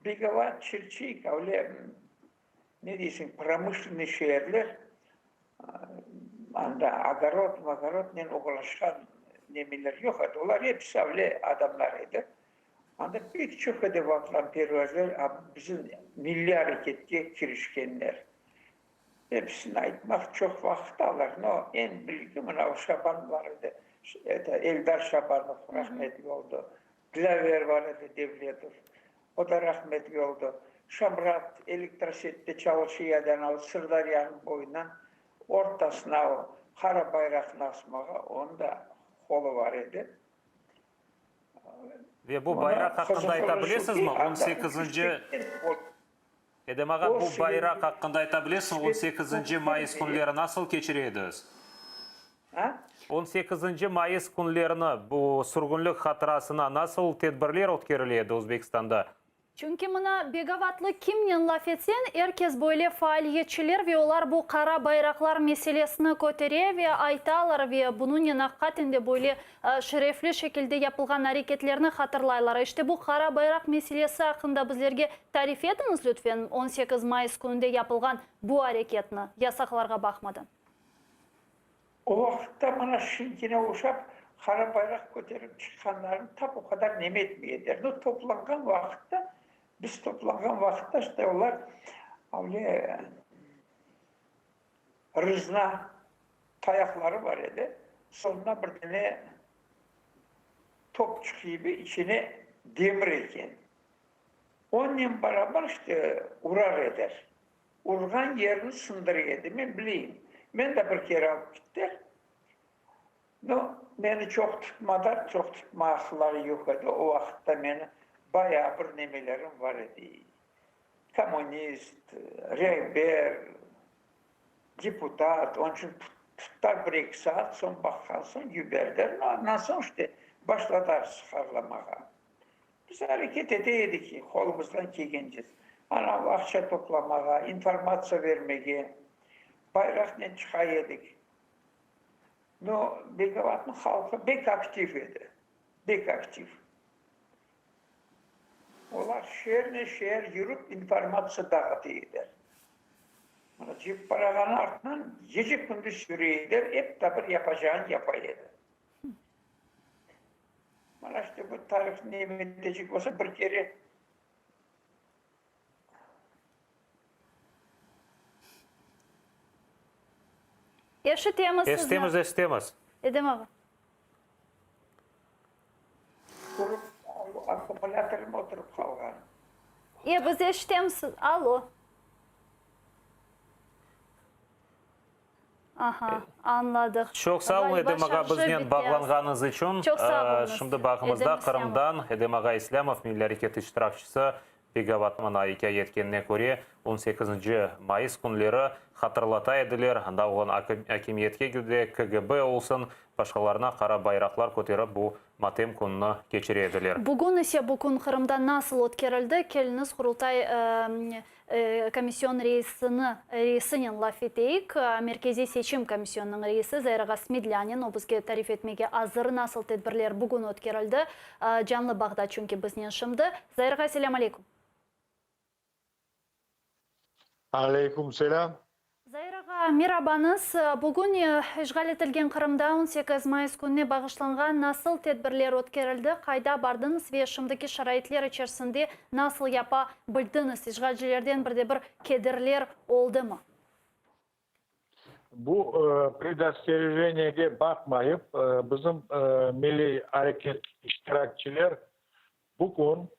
Begovat, Çirçik, öyle ne deysiñ, promışlennıy şeerler, anda ogorod, mogorodnen oğraşqan nemeler yoq edi, olar episi öyle adamlar edi. Anda pek çoq edi vatanperverler, bizim milliy areketke kirişkenler. Episini aytmaq çoq vaqıt alır, no, eñ bilgi mına o Şaban bar edi, eto, Eldar Şabanov rahmetli oldı, Dilâver bar edi, Devletov, o da rahmetli oldı. Şamrat elektrosette çalışıy edi, anavı Sırdaryanıñ boyundan ortasına o qara bayraqnı asmağa, onıñ da qolu bar edi. Ve bu bayraq aqqında ayta bilesizmi? On sekizinci, Edem ağa, bu bayraq aqqında ayta bilesiñmi? On sekizinci mayıs künleri nasıl keçire ediñiz? On sekizinci mayıs künlerini, bu sürgünlik hatırasına nasıl tedbirler ötkerile edi Özbekistanda? Çünki mına Begovatlı kimnen laf etseñ, er kes böyle faaliyetçiler ve olar bu qara bayraqlar meselesini kötere ve aytalar ve bunıñnen aqiqaten de böyle şerefli şekilde yapılğan areketlerni hatırlaylar. İşte bu qara bayraq meselesi aqqında bizlerge tarif etiñiz lütfen, 18 mayıs kününde yapılğan bu areketni, yasaqlarğa baqmadan. O vaqıtta mına şimdine oşap qara bayraq köterip çıqqanlarnı tap o qadar neme etmey ediler. No, toplanğan vaqıtta, biz toplanğan vaqıtta işte olar öyle rızna tayaqları bar edi, sonuna bir dane topçıq kibi içine demir eken. Onnen barabar işte urar ediler. Urğan yerini sındıra edi, men bileyim. Men de bir kere alıp kittiler. No, meni çoq tutmadılar, çoq tutma aqları yoq edi. O vaqıtta meni bayağı bir nemelerim bar edi. Kommunist, rehber, deputat, onıñ içün tuttılar bir-eki saat, soñ baqqan soñ yiberdiler. No, ondan soñ işte başladılar sıqarlamağa. Biz areket ete edik, qolumızdan kelgence. Ana, aqça toplamağa, informatsiya bermege, bayraqnen çıqa edik. No, Begovatnıñ halqı bek aktiv edi, bek aktiv. Olar şeernen şeer yürip informatsiya dağıta ediler. Mana Ceppar ağanıñ artından gece-kündüz yüre ediler, ep de bir yapacağını yapa edi. Mana işte bu tarifni etecek olsa bir kere Eşitemiz sizni. Eşitemiz, eşitemiz. Edem ağa. Turıp, akkumulâtorım oturıp qalğan. E, biz eşitemiz sizni. Alo. Aha, añladıq. Çoq sağ olun, Ğaliba Edem ağa, şarjı biznen bitti. bağlanğanıñız içün. Çoq sağ oluñız, Şimdi bağımızda Edem İslâmov. Qırımdan Edem ağa İslâmov, Milliy areket iştirakçisi, Begovat mına ikâye etkenine köre, on sekizinci mayıs künleri hatırlata ediler, anda olğan akimiyetke de, KGB olsun, başqalarına qara bayraqlar köterip bu. matem kününi keçire ediler. Bugün ise bu kün Qırımda nasıl ötkerildi, keliñiz Qurultay komission reisini reisinen laf eteyik. Merkeziy seçim komisyonınıñ reisi Zair ağa Smedlânen, o bizge tarif etmege azır, nasıl tedbirler bugün ötkerildi, canlı bağda çünki biznen şimdi. Zair ağa, selâm aleyküm. Aleyküm selâm. Zair ağa, merabañız. Bugün işğal etilgen Qırımda 18 mayıs kününe bağışlanğan nasıl tedbirler ötkerildi, qayda bardıñız ve şimdiki şaraitler içerisinde nasıl yapa bildiñiz, işğalcilerden bir de bir kederler oldımı? Bu predosterejeniege baqmayıp, bizim milliy areket iştirakçiler bu kün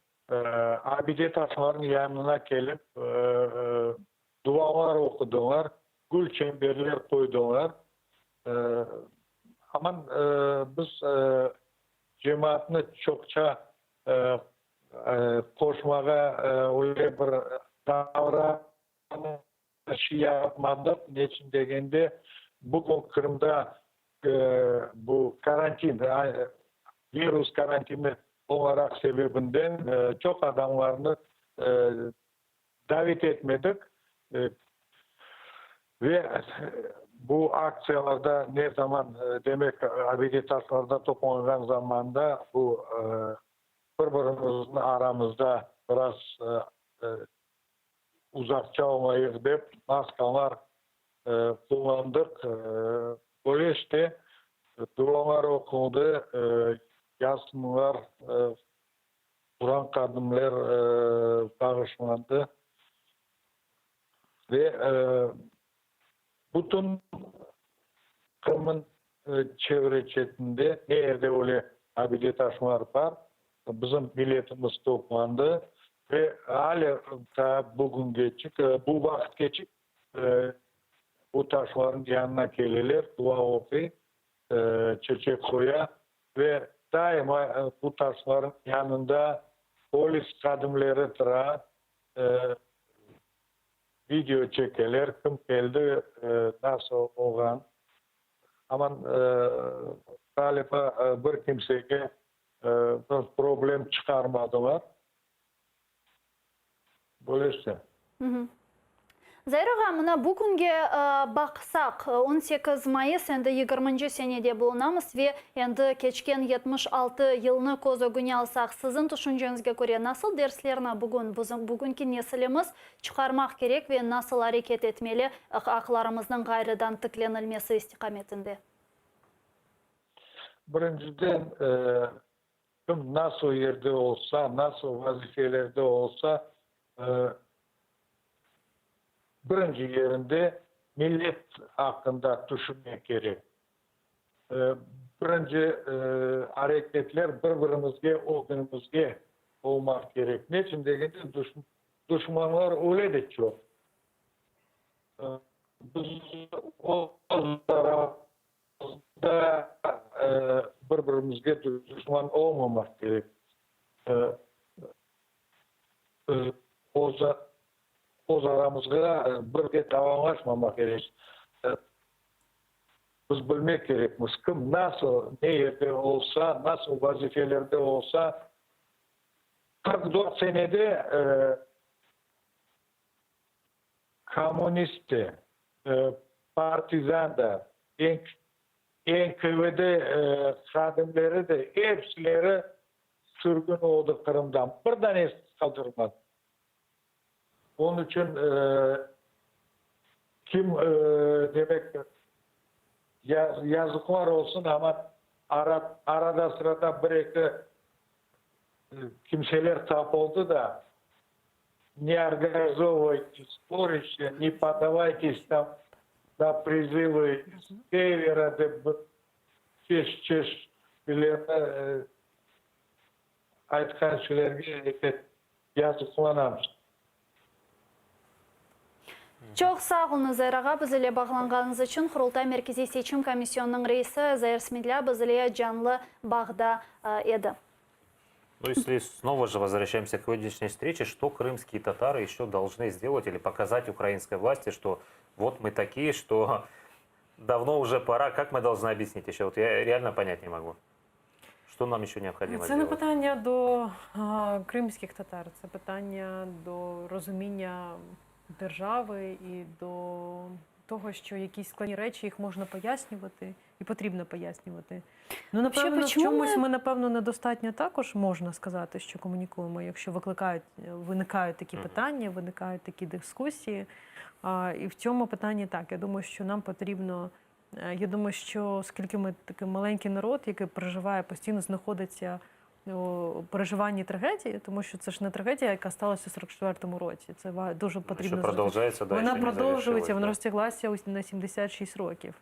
abide taşlarnıñ yanına kelip, dualar oqudılar, gül çemberler qoydılar. Aman biz cemaatnı çoqça qoşmağa öyle bir davranış yapmadıq. Neçün degende, bugün Qırımda bu karantin, virus karantini olaraq sebebinden çoq adamlarnı davet etmedik ve bu aktsiyalarda ne zaman, demek, abide taşlarda toplanğan zamanda bu bir-birimizniñ aramızda biraz uzaqça olayıq dep maskalar qullandıq. Böyle işte dualar oquldı, yasınlar, Quran qadimler bağışlandı ve bütün Qırımnıñ çevre-çetinde ne yerde öyle abide taşlar bar, bizim milletimiz toplandı ve alâ daa bugüngeçik, bu vaqıtkeçik bu taşlarnıñ yanına keleler, dua oquy, çeçek qoya ve daima bu taşlarnıñ yanında polis hadimleri tura, video çekeler, kim keldi, nasıl olğan. Aman, ğaliba, bir kimsege bir problem çıqarmadılar. Böyle işte. Zair ağa, mına bu künge baqsaq, 18 mayıs, endi yigirminci senede bulunamız ve endi keçken 76 yılnı köz ögüne alsaq, siziñ tüşünceñizge köre, nasıl derslerni bugün bizim bugünki nesilimiz çıqarmaq kerek ve nasıl areket etmeli aqlarımıznıñ ğayrıdan tiklenilmesi istiqametinde? Birinciden, Kim nasıl yerde olsa, nasıl vazifelerde olsa, birinci yerinde millet aqqında tüşünmek kerek. Birinci areketler bir-birimizge, ögünimizge olmaq kerek. Neçün degende, duşmanlar öyle de çoq. Biz öz Da bir-birimizge duşman olmamaq kerek. Öz aramızğa birge davalaşmamaq kerek. Biz bilmek kerekmiz, kim nasıl, ne yerde olsa, nasıl vazifelerde olsa, 44 senede kommunist de, partizan da, NKVD hadimleri de, epsileri sürgün oldı Qırımdan. Bir danesi qaldırmadı. Onıñ içün kim, demek, yazıqlar olsun, amma arada-sırada bir-eki kimseler tapıldı da, ne organizovvayte sborişçe, ne podavaytes tam na prizıvı severa dep bir çeşit-çeşit şeylerni aytqan şeylerge ebet yazıqlanamız. Çoq sağ oluñız, Zair ağa, biz ile bağlanğanıñız içün. Qurultay Merkeziy seçim komisyonınıñ reisi Zair Smedlâ biz ile canlı bağda edi. Ну, если снова же возвращаемся к сегодняшней встрече, что крымские татары еще должны сделать или показать украинской власти, что вот мы такие, что давно уже пора, как мы должны объяснить еще? Вот я реально понять не могу. Что нам еще необходимо Це не сделать? питання до а, кримських татар, це питання до розуміння держави і до того, що якісь складні речі їх можна пояснювати і потрібно пояснювати. Ну, Вообще, напевно, в почему чомусь ми- ми, напевно, недостатньо також можна сказати, що комунікуємо, якщо викликають, виникають такі питання, виникають такі дискусії. А, і в цьому питанні так. Я думаю, що нам потрібно. е, Я думаю, що оскільки ми такий маленький народ, який проживає, постійно знаходиться у переживанні трагедії, тому що це ж не трагедія, яка сталася в 44-му році. Це ва- дуже потрібно зрозуміти. продовжується, да, Вона ще не продовжується, завершилась, вона да. розтяглася ось на 76 років.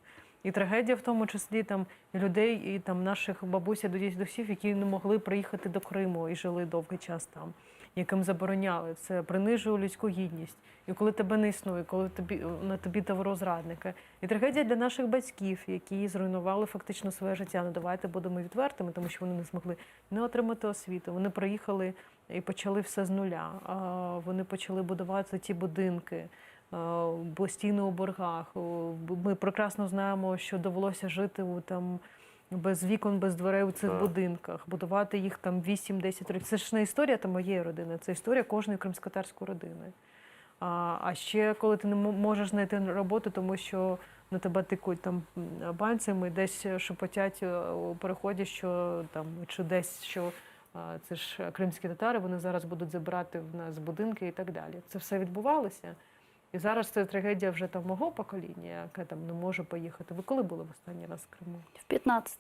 І трагедія в тому числі там людей, і там наших бабусь і дідусів, які не могли приїхати до Криму і жили довгий час там, яким забороняли. Це принижує людську гідність. І коли тебе не існує, коли тобі на тобі тавро зрадника. І трагедія для наших батьків, які зруйнували фактично своє життя. Ну давайте будемо відвертими, тому що вони не змогли не отримати освіту. Вони приїхали і почали все з нуля. А, Вони почали будувати ті будинки. е, Постійно у боргах. О, Ми прекрасно знаємо, що довелося жити у там без вікон, без дверей у цих Да. будинках, будувати їх там 8-10 років. Це ж не історія там моєї родини, це історія кожної кримськотатарської родини. А, а ще коли ти не мо- можеш знайти роботу, тому що на тебе тикають там м, пальцями, десь шепотять е, у переході, що там чи десь що а, це ж кримські татари, вони зараз будуть забирати в нас будинки і так далі. Це все відбувалося. І зараз це трагедія вже там мого покоління, яке там не може поїхати. Ви коли були в останній раз в Криму? В 15.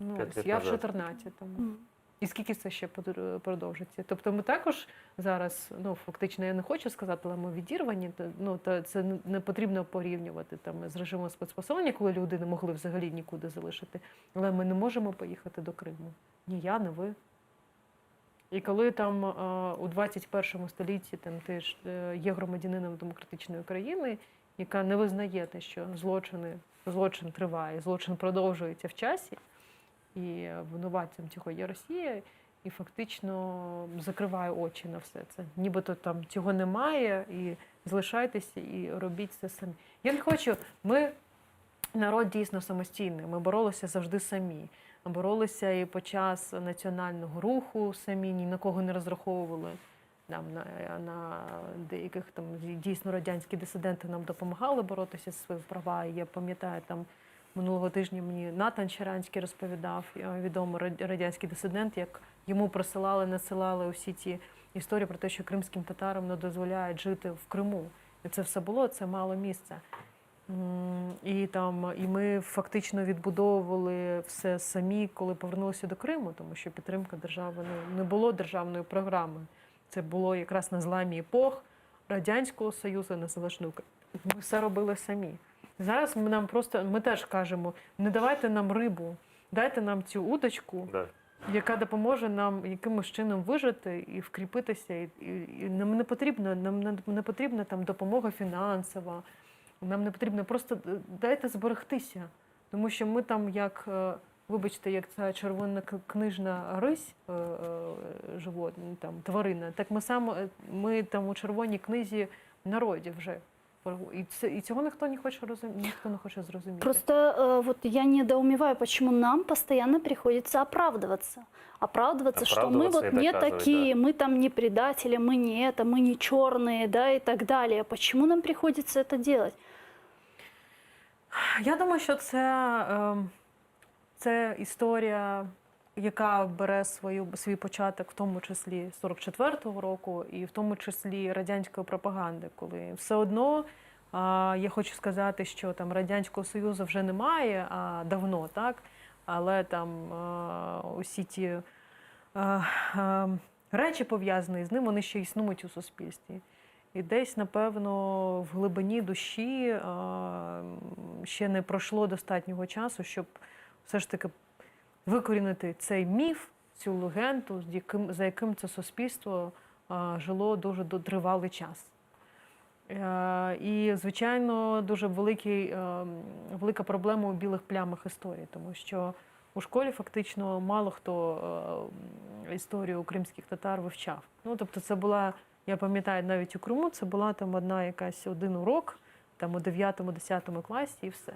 Ну, П'ять ось літ я в назад. 14-му. І скільки це ще подр- продовжиться? Тобто ми також зараз, ну фактично, я не хочу сказати, але ми відірвані. то, Ну то це не- не потрібно порівнювати там з режимом спецпосилення, коли люди не могли взагалі нікуди залишити. Але ми не можемо поїхати до Криму. Ні я, не ви. І коли там е, у 21 столітті там ти ж е, є громадянином демократичної країни, яка не визнає те, що злочини, злочин триває, злочин продовжується в часі, і винуватцем цього є Росія, і фактично закриває очі на все це. Нібито там цього немає, і залишайтеся і робіть це самі. Я не хочу, ми народ дійсно самостійний. Ми боролися завжди самі. Боролися і по час національного руху самі, ні на кого не розраховували. Нам на, на деяких там дійсно радянські дисиденти нам допомагали боротися за свої права. І я пам'ятаю, там минулого тижня мені Натан Щаранський розповідав, е, відомий рад- радянський дисидент, як йому присилали, насилали усі ті історії про те, що кримським татарам не дозволяють жити в Криму. І це все було, це мало місце. М, І там і ми фактично відбудовували все самі, коли повернулися до Криму, тому що підтримка держави ну, не було державної програми. Це було якраз на зламі епох Радянського Союзу, незалежної України. Ми все робили самі. Зараз ми нам просто ми теж кажемо: не давайте нам рибу, дайте нам цю удочку, Да. яка допоможе нам якимось чином вижити і вкріпитися. І, і, і нам не потрібно, нам не, не потрібна там допомога фінансова. Нам не потрібно просто е, дайте зберегтися, тому що ми там, як, е, вибачте, як ця червона к- книжна рись, е, е, живот, ну, там, тварина, так ми саме ми там у червоній книзі народів вже. І, це, і цього ніхто не хоче розум... ніхто не хоче зрозуміти. Просто э, вот я недоумеваю, почему нам постоянно приходится оправдываться. Оправдываться, что мы Оправдываться вот и не доказывать, такие, мы там не предатели, мы не это, мы не черные, да, и так далее. Почему нам приходится это делать? Я думаю, що це, ем, це історія, яка бере свою, свій початок, в тому числі 44-го року, і в тому числі радянської пропаганди, коли все одно а, я хочу сказати, що там Радянського Союзу вже немає, а давно, так? Але там а, усі ті а, а, речі пов'язані з ним, вони ще існують у суспільстві. І десь, напевно, в глибині душі а, м, ще не пройшло достатнього часу, щоб все ж таки викорінити цей міф, цю легенду, з яким, за яким це суспільство а, жило дуже до- тривалий час. Е, І, звичайно, дуже великий, е, м, велика проблема у білих плямах історії, тому що у школі фактично мало хто е, м, історію кримських татар вивчав. Ну, тобто, це була, я пам'ятаю, навіть у Криму це була там одна якась один урок, там у 9-10 класі, і все.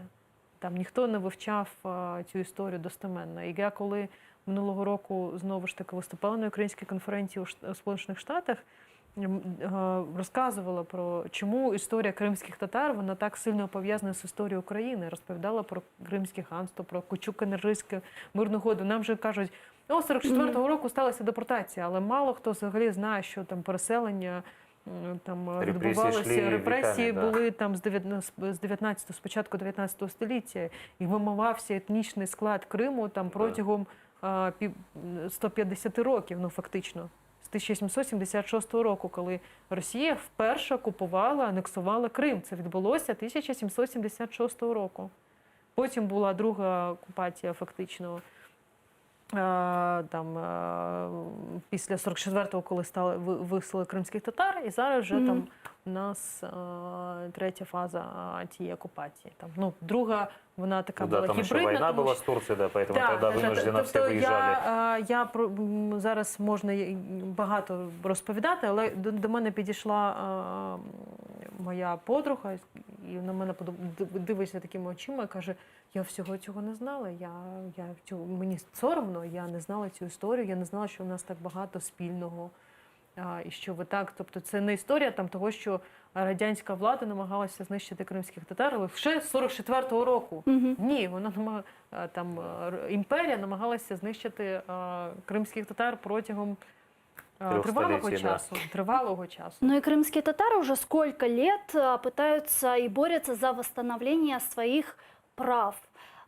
Там ніхто не вивчав е, цю історію достеменно. І я коли минулого року знову ж таки виступала на українській конференції у Ш- у Сполучених Штатах, м, е, розказувала про чому історія кримських татар вона так сильно пов'язана з історією України. Розповідала про кримське ханство, про Кучук-Кенержиську мирну угоду. Нам же кажуть, о, 44-го року сталася депортація, але мало хто взагалі знає, що там переселення м, там е, Репресії відбувалося, йшли репресії віками, да. були там з 19, з 19 спочатку 19 століття, і вимивався етнічний склад Криму там протягом а, пів- 150 років, ну фактично. З 1776 року, коли Росія вперше окупувала, анексувала Крим. Це відбулося 1776 року. Потім була друга окупація, фактично, е, там, е, після 44-го, коли стали ви- вислали кримських татар, і зараз вже Мгм. там у нас е, третя фаза е, тієї окупації. Там, ну, друга, вона така Ну да, була там еще гібридна. война тому была що- с Турцией, да, поэтому Так, тогда так, вынужденно все тобто выезжали. Я, е, я про м, зараз можна й- багато розповідати, але до, до мене підійшла е, моя подруга, і на мене подум- див- дивиться такими очима і каже: Я всього цього не знала. Я, я цього, мені соромно, я не знала цю історію, я не знала, що у нас так багато спільного. А, і що ви так, тобто це не історія там того, що радянська влада намагалася знищити кримських татар але ще з 44-го року. Ні, вона намаг... е, там е, р- імперія намагалася знищити е, кримських татар протягом е, Трьох тривалого століть, да. часу. Тривалого часу. Ну и крымские татары уже сколько лет а, пытаются и борются за восстановление своих прав.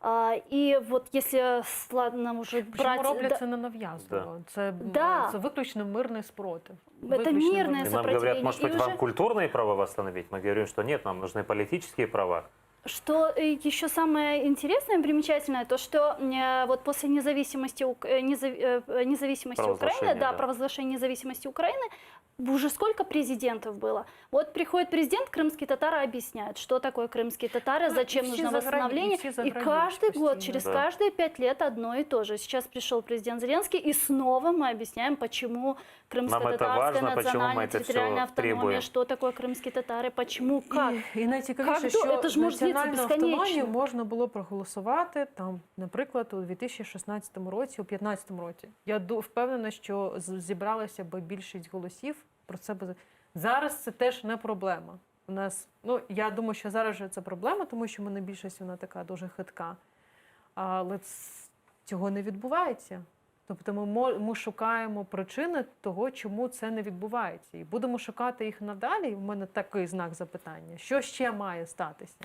А, И вот если, с- ладно, уже Причому брать... роблять да- це не нав'язливо. Це, м, Да. це виключно мирний спротив. Это Виключно мирное мирний И нам говорят, сопротивление. может И быть, вам уже- культурные права восстановить? Мы говорим, что нет, нам нужны политические права. Что э, еще самое интересное и примечательное, то что э, вот после независимости, Ук- э, незав- э, независимости Украины, Провозглашение, да, да. провозглашение независимости Украины, уже сколько президентов было? Вот приходит президент, крымские татары объясняют, что такое крымские татары, Ну, и зачем все нужно за грани- и восстановление. все за И гранью каждый год, постоянно. через Да. каждые пять лет одно и то же. Сейчас пришел президент Зеленский, и снова мы объясняем, почему Нам это крымско-татарская важно, почему мы национальная это всё территориальная автономия, требуем. что такое крымские татары, почему, как. І найцікавіше, Как що до- это ж може длиться національну автономію безконечно. можна було проголосувати там, наприклад, у 2016 році, у 2015 році. Я ду- впевнена, що з- зібралася би більшість голосів про це би зараз. Це теж не проблема. У нас, ну я думаю, що зараз вже це проблема, тому що мене більшість вона така дуже хитка. Але ц- цього не відбувається. Тобто ми, мо- ми шукаємо причини того, чому це не відбувається. І будемо шукати їх надалі. І в мене такий знак запитання: що ще має статися?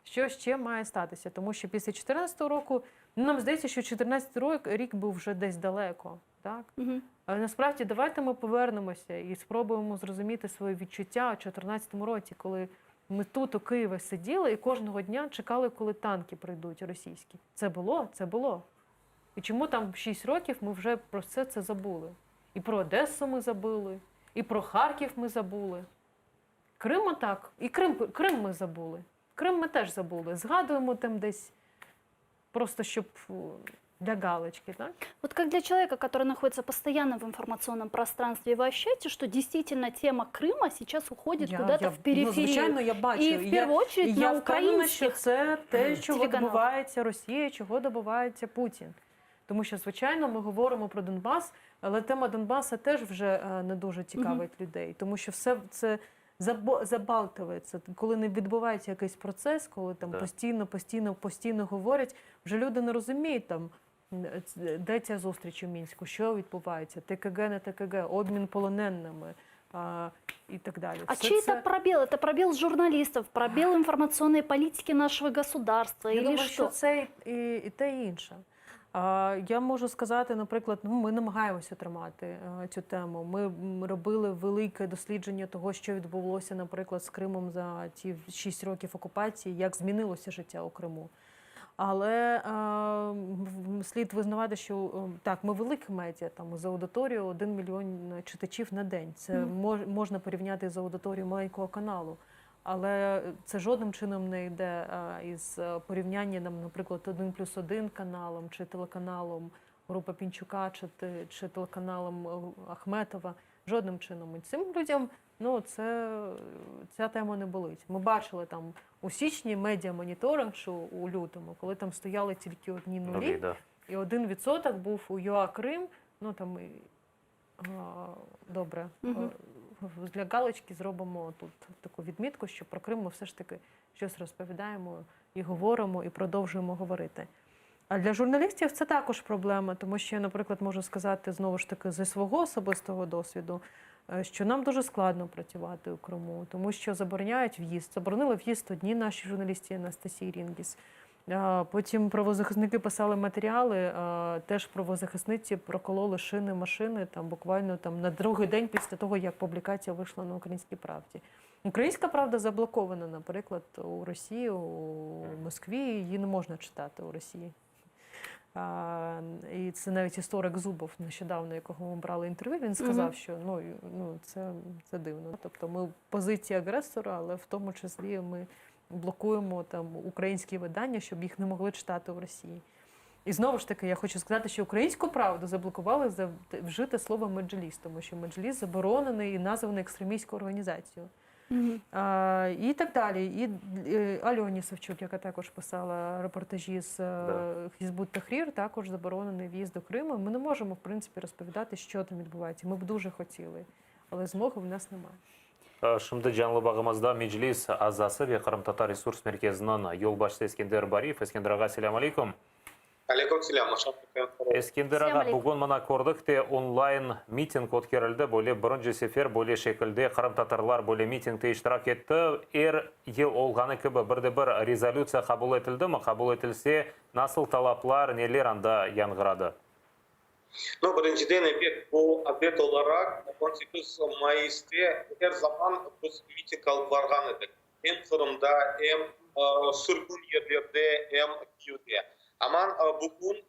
Що ще має статися? Тому що після 2014 року, ну, нам здається, що 2014 рік, рік був вже десь далеко. Так? Мгм. Але насправді давайте ми повернемося і спробуємо зрозуміти своє відчуття у 2014 році, коли ми тут у Києві сиділи і кожного дня чекали, коли танки прийдуть російські. Це було, це було. І чому там 6 років ми вже про все це забули? І про Одесу ми забули, і про Харків ми забули. Крим отак, і Крим, Крим ми забули. Крим ми теж забули. Згадуємо там десь просто щоб фу, для галочки, так? Вот как для человека, который находится постоянно в информационном пространстве, вы ощущаете, что действительно тема Крыма сейчас уходит Я, куда-то я, в периферию? Ну, звичайно, я бачу. И в І первую я, очередь і я на впевнена, що украинских це те, чого телеканалах. добивається Росія, чого добивається Путін. Тому що, звичайно, ми говоримо про Донбас, але тема Донбаса теж вже е, не дуже цікавить людей, тому що все це забо- забалтується, коли не відбувається якийсь процес, коли там Да. постійно, постійно, постійно говорять, вже люди не розуміють там. м, ц- Де ця зустріч у Мінську, що відбувається, ТКГ, не ТКГ, обмін полоненими а, і так далі. А Все чей це- это пробел? Это пробел журналистов, пробел информационной политики нашего государства Я или думаю, что? що це і, і, і те, і інше. А, я можу сказати, наприклад, ну, ми намагаємося тримати е, цю тему. Ми м, робили велике дослідження того, що відбулося, наприклад, з Кримом за ті 6 років окупації, як змінилося життя у Криму. Але е, в- слід визнавати, що е, так, ми велике медіа, там з аудиторією 1 мільйон читачів на день. Це Мгм. мож, можна порівняти з аудиторією маленького каналу. Але це жодним чином не йде е, із е, порівняння, нам, наприклад, 1 плюс 1 каналом чи телеканалом Група Пінчука, чи, те- чи телеканалом е, Ахметова. Жодним чином. І цим людям ну, це, ця тема не болить. Ми бачили там у січні медіамоніторинг, що у лютому, коли там стояли тільки одні нулі, Нулі, да. І 1% був у ЮА Крим. Ну там добре, для галочки зробимо тут таку відмітку, що про Крим ми все ж таки щось розповідаємо і говоримо, і продовжуємо говорити. А для журналістів це також проблема, тому що я, наприклад, можу сказати знову ж таки зі свого особистого досвіду, що нам дуже складно працювати у Криму, тому що забороняють в'їзд. Заборонили в'їзд одні наші журналісти Анастасії Рінгіс. Потім правозахисники писали матеріали, теж правозахисниці прокололи шини машини там буквально там на другий день після того, як публікація вийшла на Українській правді. Українська правда заблокована, наприклад, у Росії, у Москві, її не можна читати у Росії. І це навіть історик Зубов, нещодавно, якого ми брали інтерв'ю, він сказав, що ну, ну, це, це дивно. Тобто ми в позиції агресора, але в тому числі ми блокуємо там українські видання, щоб їх не могли читати в Росії. І знову ж таки, я хочу сказати, що українську правду заблокували за вжите слово меджліс, тому що меджліс заборонений і названий екстремістською організацією. А, і так далі. І е, Альоні Савчук, яка також писала репортажі з да. Хізбут Тахрір, також заборонений в'їзд до Криму. Ми не можемо, в принципі, розповідати, що там відбувається. Ми б дуже хотіли, але змоги в нас немає. Şimdi canlı bağımızda Meclis azası ve Qırımtatar resurs merkeziniñ yolbaşçısı Eskender Bariyev. Eskender ağa, selâm aleyküm. Aleyküm selâm. Eskender ağa, bugün mına kördik te, onlayn miting ötkerildi. Böyle birinci sefer böyle şekilde qırımtatarlar böyle mitingde iştirak etti. Er yıl olğanı kibi bir de bir rezolütsiya qabul etildimi? Qabul etilse, nasıl talaplar, neler anda yañğıradı? No, birinciden, ebet, bu adet olaraq 18 mayıste er zaman biz miting alıp barğan edik, em Qırımda, em sürgün yerlerde, em Kiyevde. Aman bugün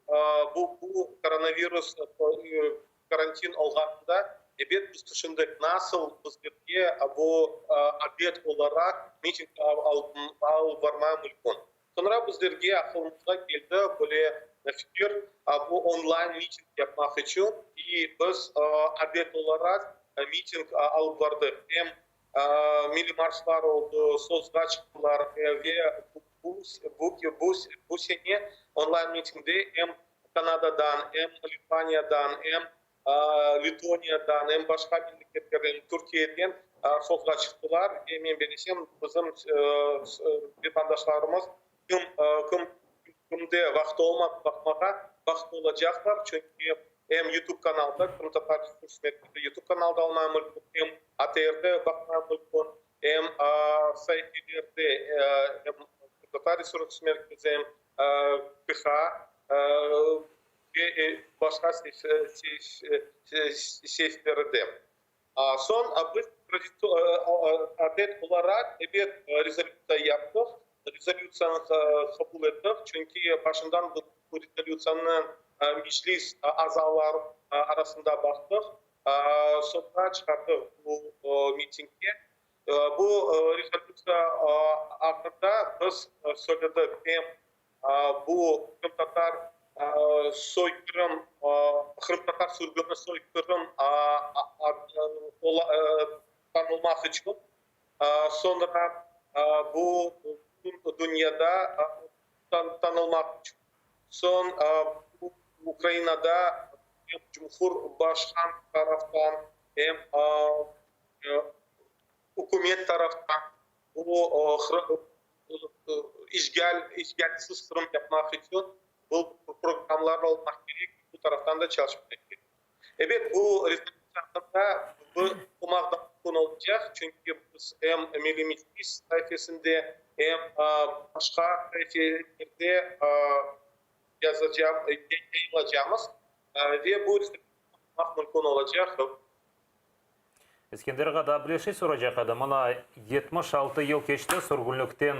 bu bu koronavirus karantin olğanında, ebet, biz tüşündik, nasıl bizlerge bu adet olaraq miting alıp barmağa mümkün. Soñra bizlerge aqılımızğa keldi böyle fikir, bu onlayn miting yapmaq içün, i biz adet olaraq miting alıp bardıq. Em milliy marşlar oldı, sozğa çıqtılar ve bu bu sene onlayn mitingde em Kanadadan, em Litvaniyadan, em Letoniyadan, em başqa memleketlerden, Türkiyeden sozğa çıqtılar ve men belesem, bizim vatandaşlarımız kim, kim, kimde vaqtı olmadı baqmağa, vaqtı olacaqlar, çünki em YouTube kanalda, Qırımtatar Resurs Merkezi YouTube kanalda almağa mümkün, em ATRde baqmağa mümkün, em saifelerde, em Qırımtatar Resurs Merkezi, em QHA ve başqa seyfleri de. Soñ biz adet olaraq, ebet, rezolütsiya yaptıq, rezolütsiyanı qabul ettik, çünki başından biz bu rezolütsiyanı Meclis azaları arasında baqtıq, soñra çıqardıq bu mitingge. Bu rezolütsiya aqqında biz söyledik em Bu qırımtatar soyqırım, qırımtatar sürgüni soyqırım tanılmaq içün, soñra bu bütün dünyada tanılmaq içün, soñ Ukrainada em Cumhurbaşqan taraftan, em ükümet taraftan bu işğal, işğalsiz Qırım yapmaq içün bu programlar olmaq kerek, bu taraftan da çalışmaq kerek. Ebet, bu rezolütsiya aqqında oqumaq da mümkün olacaq, çünki biz em Milliy Meclis saifesinde, em başqa saifelerde yazacaq, yayınlacaqmız ve bu rezolütsiyanı oqumaq mümkün olacaq. Eskender ağa, daa bir şey soracaq edim. Mına 76 yıl keçti sürgünlikten,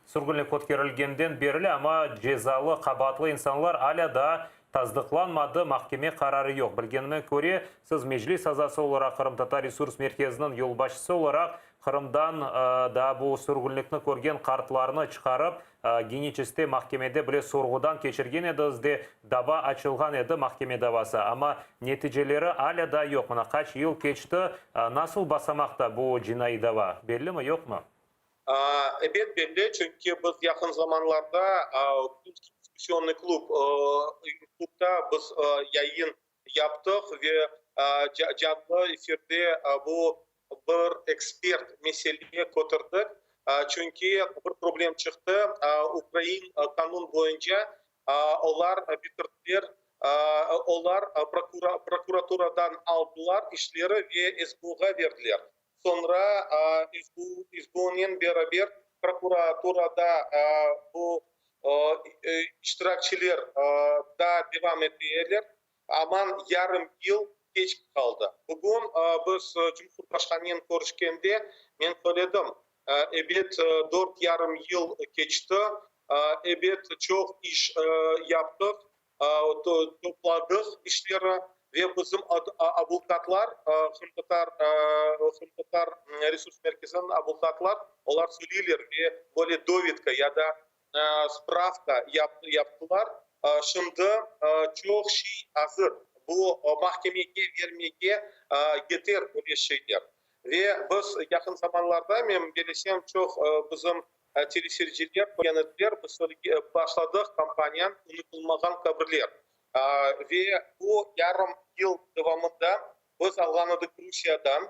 sürgünlik ötkerilgenden berli, amma cezalı, qabaatlı insanlar alâ daa tasdıqlanmadı, mahkeme qararı yoq. Bilgenime köre, siz Meclis azası olaraq, Qırımtatar resurs merkeziniñ yolbaşçısı olaraq Qırımdan daa bu sürgünlikni körgen qartlarnı çıqarıp, Geniçeskte mahkemede bile sorğudan keçirgen ediñiz de, dava açılğan edi, mahkeme davası, amma neticeleri alâ daa yoq. Mına qaç yıl keçti, nasıl basamaqta bu cinaiy dava, bellimi, yoqmı? Ebet, belli, çünki biz yaqın zamanlarda. Diskussionnıy klub klubda biz yayın yaptıq ve canlı efirde bu bir ekspert mesele köterdik, çünki bir problem çıqtı, ukrain qanun boyunca olar bitirdiler, olar prokuraturadan aldılar işleri ve SBUğa berdiler. Soñra SBUnen beraber prokuraturada bu iştirakçiler daa devam eteler, aman yarım yıl keç qaldı. Bugün biz Cumhurbaşqanınen körüşkende men söyledim, ebet, dört yarım yıl keçti, ebet, çoq iş yaptıq, topladıq işleri ve bizim abulqatlar, Qırımtatar Qırımtatar resurs merkeziniñ abulqatlar, olar söyleyler ve böyle dovidka ya da spravka yaptılar. Şimdi çoq şey azır, bu mahkemege vermege yeter öyle şeyler. Ve biz yaqın zamanlarda, men bilesem, çoq bizim teleseyirciler körgen ediler, biz başladıq kampaniyanı Unutılmağan qabirler. Ve bu yarım yıl devamında biz alğan edik Rusiyadan,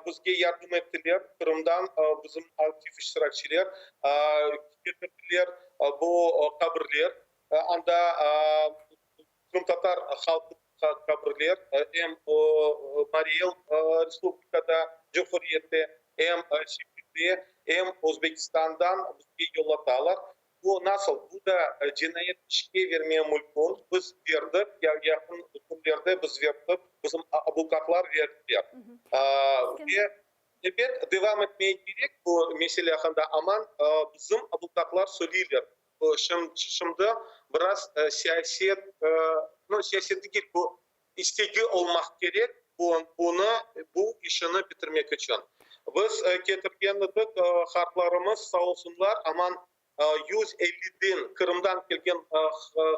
bizge yardım ettiler, Qırımdan bizim aktiv iştirakçiler ketirdiler bu qabirler, anda qırımtatar halqı qabirler, em Mariy El Respublikada, Cumhuriyette, em Sibirde, em Özbekistandan bizge yollatalar. Bu nasıl? Bu da cinayet işke vermeye mümkün. Biz berdik, yaqın künlerde biz berdik, bizim advokatlar berdiler. Ve, ebet, devam etmeye kerek bu mesele aqqında, aman bizim advokatlar söyleyler, şimdi biraz siyaset, no, siyaset degil, bu istegi olmaq kerek bunı, bu işini bitirmek içün. Biz ketirgen edik, qartlarımız sağ olsunlar, aman 150-den Qırımdan kelgen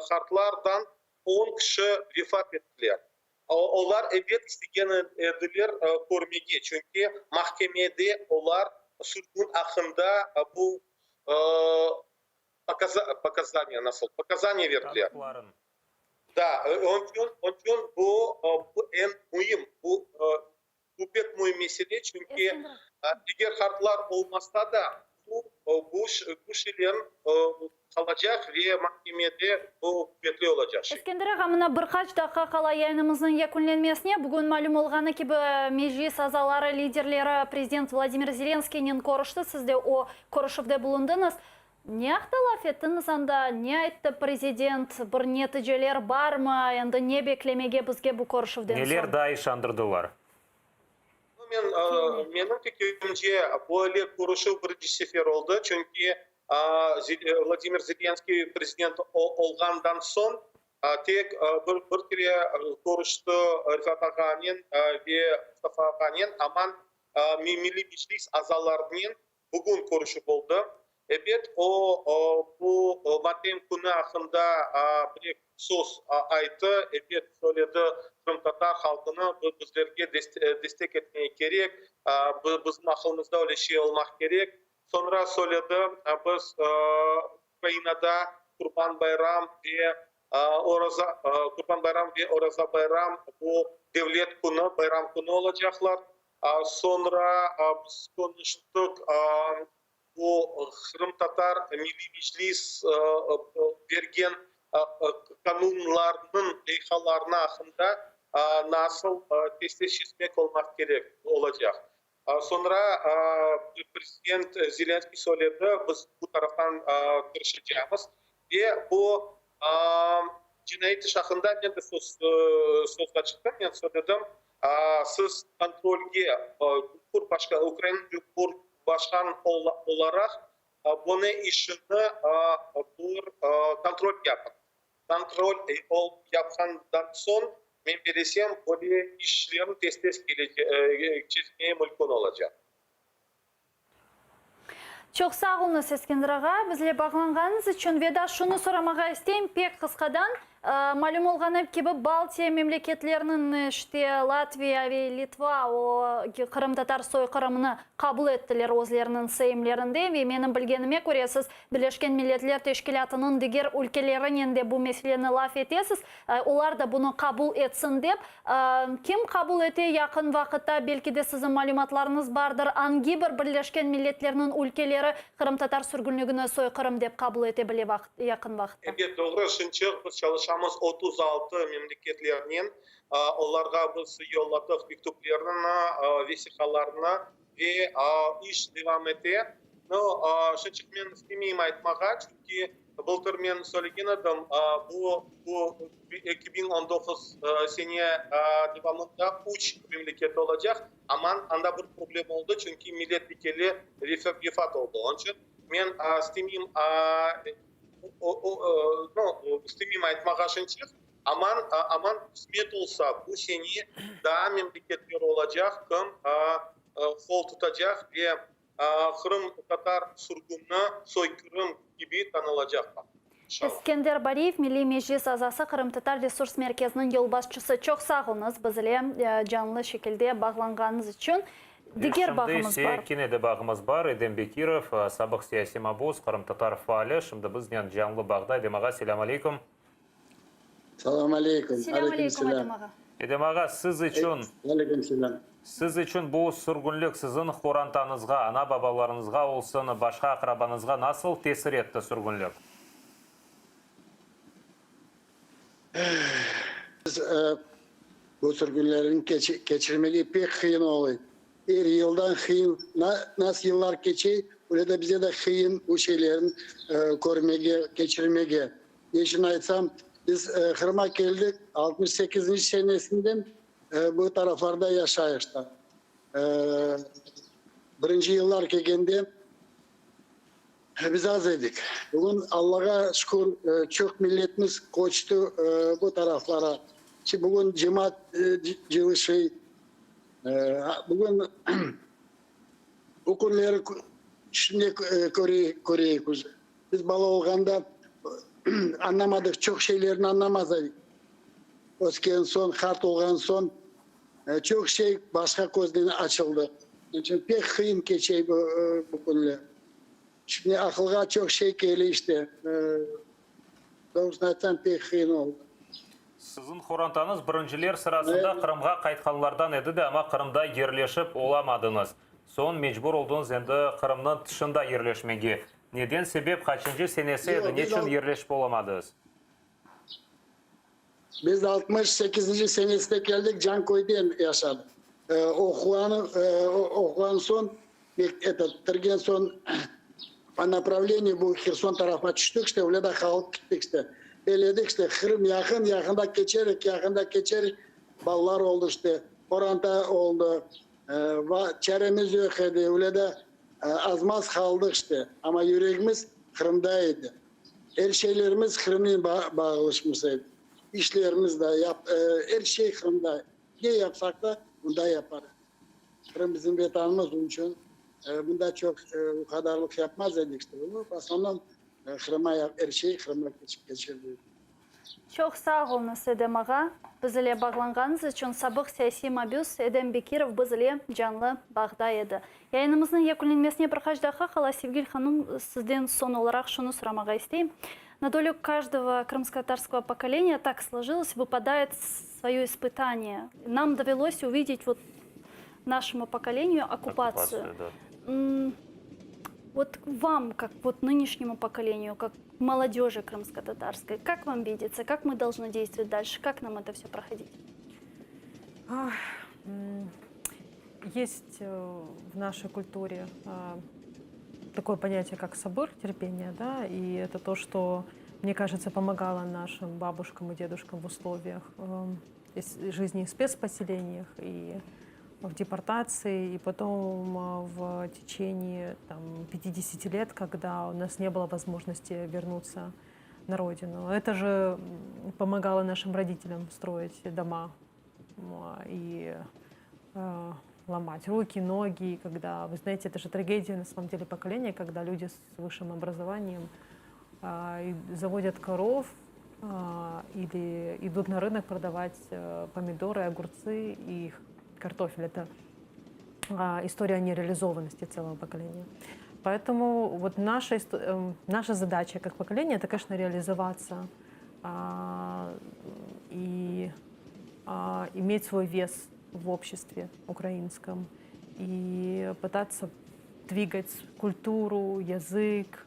qartlardan on kişi vefat ettiler. Olar ebet istegen ediler körmege, çünki mahkemede olar sürgün aqqında bu pokazaniya, nasıl, pokazaniya berdiler. Da, onıñ içün, onıñ içün bu, bu eñ müim, bu, bu pek müim mesele, çünki diger qartlar olmasa da, bu, bu, bu şeyler qalacaq ve mahkemede bu quvetli olacaq şey. Eskender ağa, mına bir qaç daqqa qala yayınımıznıñ yekünlenmesine. Bugün malüm olğanı kibi, Meclis azaları, liderleri prezident Vladimir Zelenskiynen körüşti. Siz de o körüşüvde bulundıñız. Ne aqta laf ettiñiz anda, ne ayttı prezident, bir neticeler barmı, endi ne beklemege bizge bu körüşüvden soñ? Neler daa işandırdılar? Men, menim fikirimce, böyle körüşüv birinci sefer oldı, çünki Vladimir Zelenskiy prezident olğandan soñ tek bir kere körüşti Refat ağanen ve Mustafa ağanen, aman Milliy Meclis azalarınen Bugün körüşüv oldı. Ebet, o, bu matem künü aqqında bir eki söz ayttı. Ebet, söyledi, qırımtatar halqını bizlerge destek etmege kerek, bizim aqılımızda öyle şey olmaq kerek. Soñra söyledi, biz Ukrainada Qurban bayram ve Oraza, Qurban bayram ve Oraza bayram bu devlet künü, bayram künü olacaqlar. Soñra biz qonuştıq, bu Qırımtatar Milliy Meclis bergen qanunlarnıñ leyhalarını aqqında nasıl tez-tez çezmek olmaq kerek olacaq. Soñra prezident Zelenskiy söyledi, biz bu taraftan tırışacağımız ve bu cinayet iş aqqında men de sözğa çıqtım, men söyledim, Siz kontrolge, Cumhurbaşqanı, Ukraina Cumhurbaşqanı olaraq bunı işini bir kontrol yapıñ. Kontrol yapqandan soñ, men bilesem, böyle işlerni tez-tez çezmege mümkün olacaq. Çoq sağ oluñız, Eskender ağa, bizle bağlanğanıñız içün. Ve daa şunı soramağa isteyim, pek qısqadan. Malüm olğanı kibi, Baltiya memleketleriniñ, işte, Latviya ve Litva o qırımtatar soyqırımını qabul ettiler özleriniñ seymlerinde ve menim bilgenime köre, siz Birleşken Milletler Teşkilâtınıñ diger ülkelerinen de bu meseleni laf etesiz, olar da bunı qabul etsin dep. Kim qabul ete yaqın vaqıtta, belki de siziñ malümatlarıñız bardır, angi bir Birleşken Milletlerniñ ülkeleri qırımtatar sürgünligini soyqırım dep qabul ete bile yaqın vaqıtta? Ebet, doğru, şimçıq biz çalışamız 36 memleketlernen, olarğa biz yolladıq mektüplerni, vesiqalarnı ve iş devam ete. No, şimçıq men istemeyim aytmağa, çünki bıltır men söylegen edim, bu bu 2019 sene devamında üç memleket olacaq, aman anda bir problem oldı, çünki millet vekili vefat oldı, onıñ içün Men istemeyim, no, istemeyim aytmağa şimçıq, aman, aman qısmet olsa, bu sene daa memleketler olacaq, kim qol tutacaq ve qırımtatar sürgünni soykırım kibi tanılacaq, inşallah. Eskender Bariyev, Milliy Meclis azası, Qırımtatar Resurs Merkeziniñ yolbaşçısı, çoq sağ oluñız biz ile canlı şekilde bağlanğanıñız içün. Ve Diger şimdi bağımız ise bar. kene de bağımız bar, Edem Bekirov, sabıq siyasiy mabus, qırımtatar faali, şimdi biznen canlı bağda. Edem ağa, selâm aleyküm. Selâm aleyküm, Selâm aleyküm aleyküm, selâm. Edem ağa. Edem ağa, siz içün, Aleyküm selâm. siz içün bu sürgünlik siziñ qorantañızğa, ana-babalarıñızğa olsun, başqa aqrabañızğa nasıl tesir etti sürgünlik? Biz bu sürgünlerni keçirmege pek qıyın oluy. Er yıldan qıyın, nasıl yıllar keçey, öyle de bize de qıyın bu şeylerni körmege, keçirmege. Ne içün aytsam, biz Qırımğa keldik 68-nci senesinden bu taraflarda yaşayıq. Birinci yıllar kelgende Biz az edik. Bugün, Allağa şükür, çoq milletimiz köçti bu taraflara. Ki, bugün cemaat cılışıy. Bugün bu künleri şimdi köreyik biz. Biz bala olğanda añlamadıq, çoq şeylerni añlamaz edik. Ösken soñ, qart olğan soñ çoq şey başqa köznen açıldı. Onıñ içün pek qıyın keçey bu künler. Şimdi aqılğa çoq şey kele işte. Doğrusını aytsam, pek qıyın oldı. Siziñ qorantañız birinciler sırasında Qırımğa qaytqanlardan edi de, amma Qırımda yerleşip olamadıñız. Soñ mecbur oldıñız endi Qırımnıñ tışında yerleşmege. Neden sebep, qaçıncı senesi edi, neçün yerleşip olamadıñız? Biz 68-nci senesinde keldik, Canköyden yaşadıq. Oquğanı, oquğan soñ, eto, bitirgen soñ po naprawleniyu bu Herson tarafına tüştik, işte, öyle de qalıp kettik, işte. Belledik, işte, Qırım yaqın, yaqında keçerik, yaqında keçerik. Balalar oldı, işte, qoranta oldı. Çaremiz yoq edi, öyle de az-maz qaldıq, işte. Amma yüregimiz Qırımda edi. Er şeylerimiz Qırımnen bağlışmız edi. İşlerimiz de, er şey Qırımda. Ne yapsaq da, mında yaparıq. Qırım bizim Vetanımız, onıñ içün mında çoq o qadarlıq yapmaz edik işte. V osnovnom Qırıma, er şey Qırıma keçirdi. Çoq sağ oluñız, Edem ağa, biz ile bağlanğanıñız içün. Sabıq siyasiy mabüs Edem Bekirov biz ile canlı bağda edi. Yayınımıznıñ yekünlenmesine bir qaç daqqa qala, Sevgil hanım, sizden soñ olaraq şunı soramağa isteyim. Na dolю каждого крымскотатарского поколения так сложилось, выпадает свое испытание. Нам довелось увидеть вот нашему поколению оккупацию. Оккупацию, да. Вот вам, как вот нынешнему поколению, как молодежи крымско-татарской, как вам видится, как мы должны действовать дальше, как нам это все проходить? Есть э, в нашей культуре а, такое понятие, как сабыр, терпение, да, и это то, что, мне кажется, помогало нашим бабушкам и дедушкам в условиях эм, жизни в спецпоселениях и в депортации, и потом э, в течение там, 50 лет, когда у нас не было возможности вернуться на родину. Это же помогало нашим родителям строить дома и э, ломать руки, ноги, когда, вы знаете, это же трагедия на самом деле поколения, когда люди с высшим образованием э, заводят коров. или идут на рынок продавать помидоры, огурцы и картофель. Это история о нереализованности целого поколения. Поэтому вот наша, эм, наша задача как поколение – это, конечно, реализоваться и иметь свой вес в обществе украинском и пытаться двигать культуру, язык,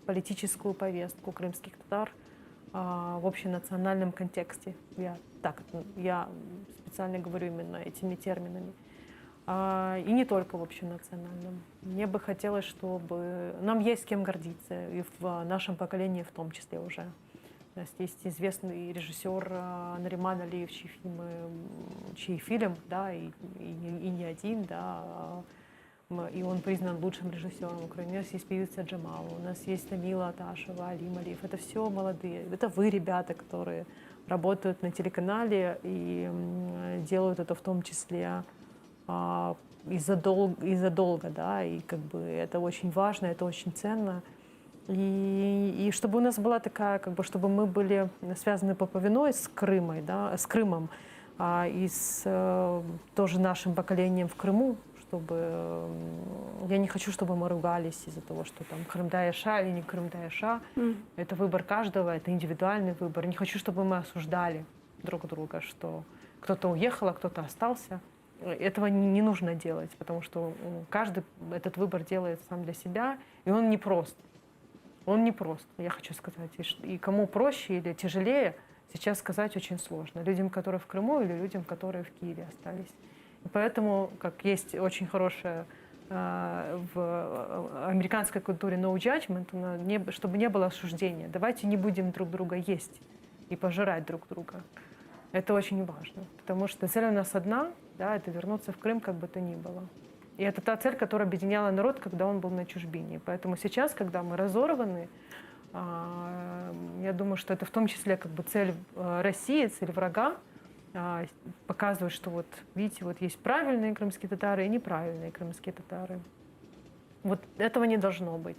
политическую повестку крымских татар в общенациональном контексте. Я так, я специально говорю именно этими терминами. И не только в общенациональном. Мне бы хотелось, чтобы нам есть кем гордиться, и в нашем поколении в том числе уже. У нас есть известный режиссер Нариман Алиев, чьи фильмы, чей фильм, да, и, и, и не один, да, и он признан лучшим режиссером Украины. У нас есть певица Джамала, у нас есть Тамила Аташева, Алим Алиев. Это все молодые. Это вы, ребята, которые работают на телеканале и делают это в том числе а, из-за долга, из-за долга, да, и как бы это очень важно, это очень ценно. И, и чтобы у нас была такая, как бы, чтобы мы были связаны пуповиной с Крымом, да, с Крымом, а, и с э, тоже нашим поколением в Крыму, чтобы я не хочу, чтобы мы ругались из-за того, что там Qırımda yaşa или не Qırımda yaşa. Mm. Это выбор каждого, это индивидуальный выбор. Не хочу, чтобы мы осуждали друг друга, что кто-то уехал, а кто-то остался. Этого не, не нужно делать, потому что каждый этот выбор делает сам для себя, и он непрост. Он непрост, я хочу сказать. И, и кому проще или тяжелее, сейчас сказать очень сложно. Людям, которые в Крыму, или людям, которые в Киеве остались. И поэтому, как есть очень хорошая э, в э, американской культуре no judgment, не, чтобы не было осуждения. Давайте не будем друг друга есть и пожирать друг друга. Это очень важно, потому что цель у нас одна, да, это вернуться в Крым, как бы то ни было. И это та цель, которая объединяла народ, когда он был на чужбине. Поэтому сейчас, когда мы разорваны, а, я думаю, что это в том числе как бы цель э, России, цель врага, а, показывать, что вот, видите, вот есть правильные крымские татары и неправильные крымские татары. Вот этого не должно быть.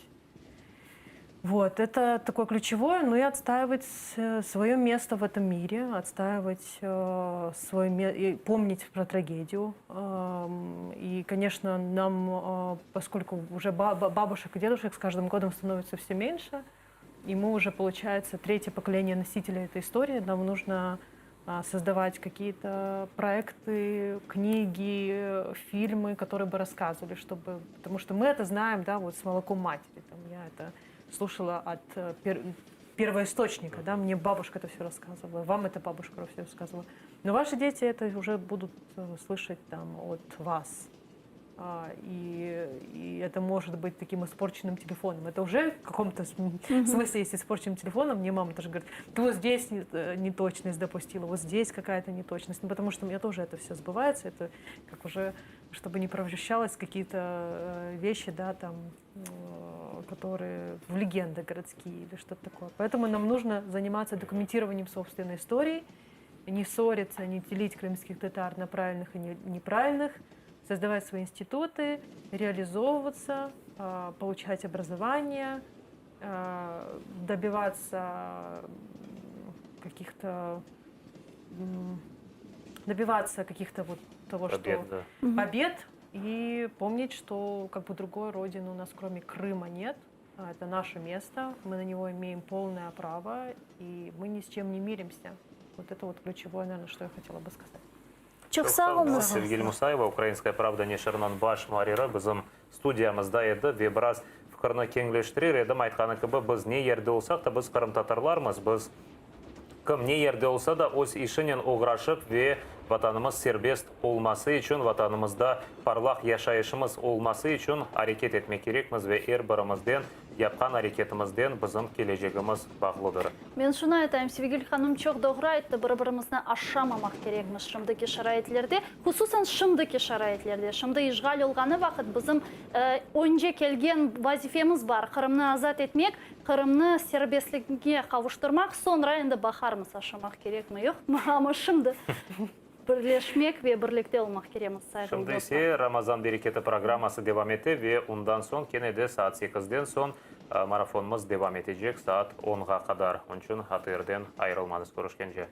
Вот, это такое ключевое, ну и отстаивать э, свое место в этом мире, отстаивать э, свое и помнить про трагедию. Эм, и, конечно, нам, э, поскольку уже бабушек и дедушек с каждым годом становится все меньше, и мы уже, получается, третье поколение носителей этой истории, нам нужно а, создавать какие-то проекты, книги, фильмы, которые бы рассказывали, чтобы, потому что мы это знаем, да, вот с молоком матери, там, я это слушала от э, пер, первоисточника, да, мне бабушка это все рассказывала, вам это бабушка все рассказывала. Но ваши дети это уже будут э, слышать там от вас. А, и, и это может быть таким испорченным телефоном. Это уже в каком-то смысле есть испорченным телефоном. Мне мама тоже говорит, ты вот здесь э, неточность допустила, вот здесь какая-то неточность. Ну, потому что у меня тоже это все сбывается, это как уже, чтобы не превращалось в какие-то э, вещи, да, там, э, которые в легенды городские или что-то такое. Поэтому нам нужно заниматься документированием собственной истории, не ссориться, не делить крымских татар на правильных и неправильных, создавать свои институты, реализовываться, а, получать образование, а, добиваться каких-то добиваться каких-то вот того, побед, что да. побед и помнить, что как бы другой родины у нас кроме Крыма нет. А это наше место, мы на него имеем полное право, и мы ни с чем не миримся. Вот это вот ключевое, наверное, что я хотела бы сказать. Çoq sağ oluñız. Sevgil Musayeva, Ukrainskaya pravda neşiriniñ baş muarriri bizim studiyamızda edi ve biraz fikirni keñleştirir edim, aytqanı kibi, biz ne yerde olsaq da, biz qırımtatarlarmız, biz kim ne yerde olsa da, öz işinen oğraşıp ve Vatanımız serbest olması içün, Vatanımızda parlaq yaşayışımız olması içün areket etmek kerekmiz ve er birimizden, yapqan areketimizden bizim kelecegimiz bağlıdır. Men şunı aytayım, Sevgil hanım çoq doğru ayttı, bir-birimizni aşamamaq kerekmiz şimdiki şaraitlerde, hususan şimdiki şaraitlerde. Şimdi işğal olğanı vaqıt bizim önce kelgen vazifemiz bar, Qırımnı azat etmek, Qırımnı serbestlikke qavuştırmaq, soñra endi baqarmız aşamaq kerekmi, yoqmı, amma şimdi birleşmek ve birlikte olmaq keremiz, sayğılı Şimdi dostlar. ise Ramazan bereketi programması devam ete ve ondan soñ kene de saat sekizden soñ. Marafonımız devam etecek saat onğa qadar. Onıñ içün ATRden ayırılmañız. Körüşkence.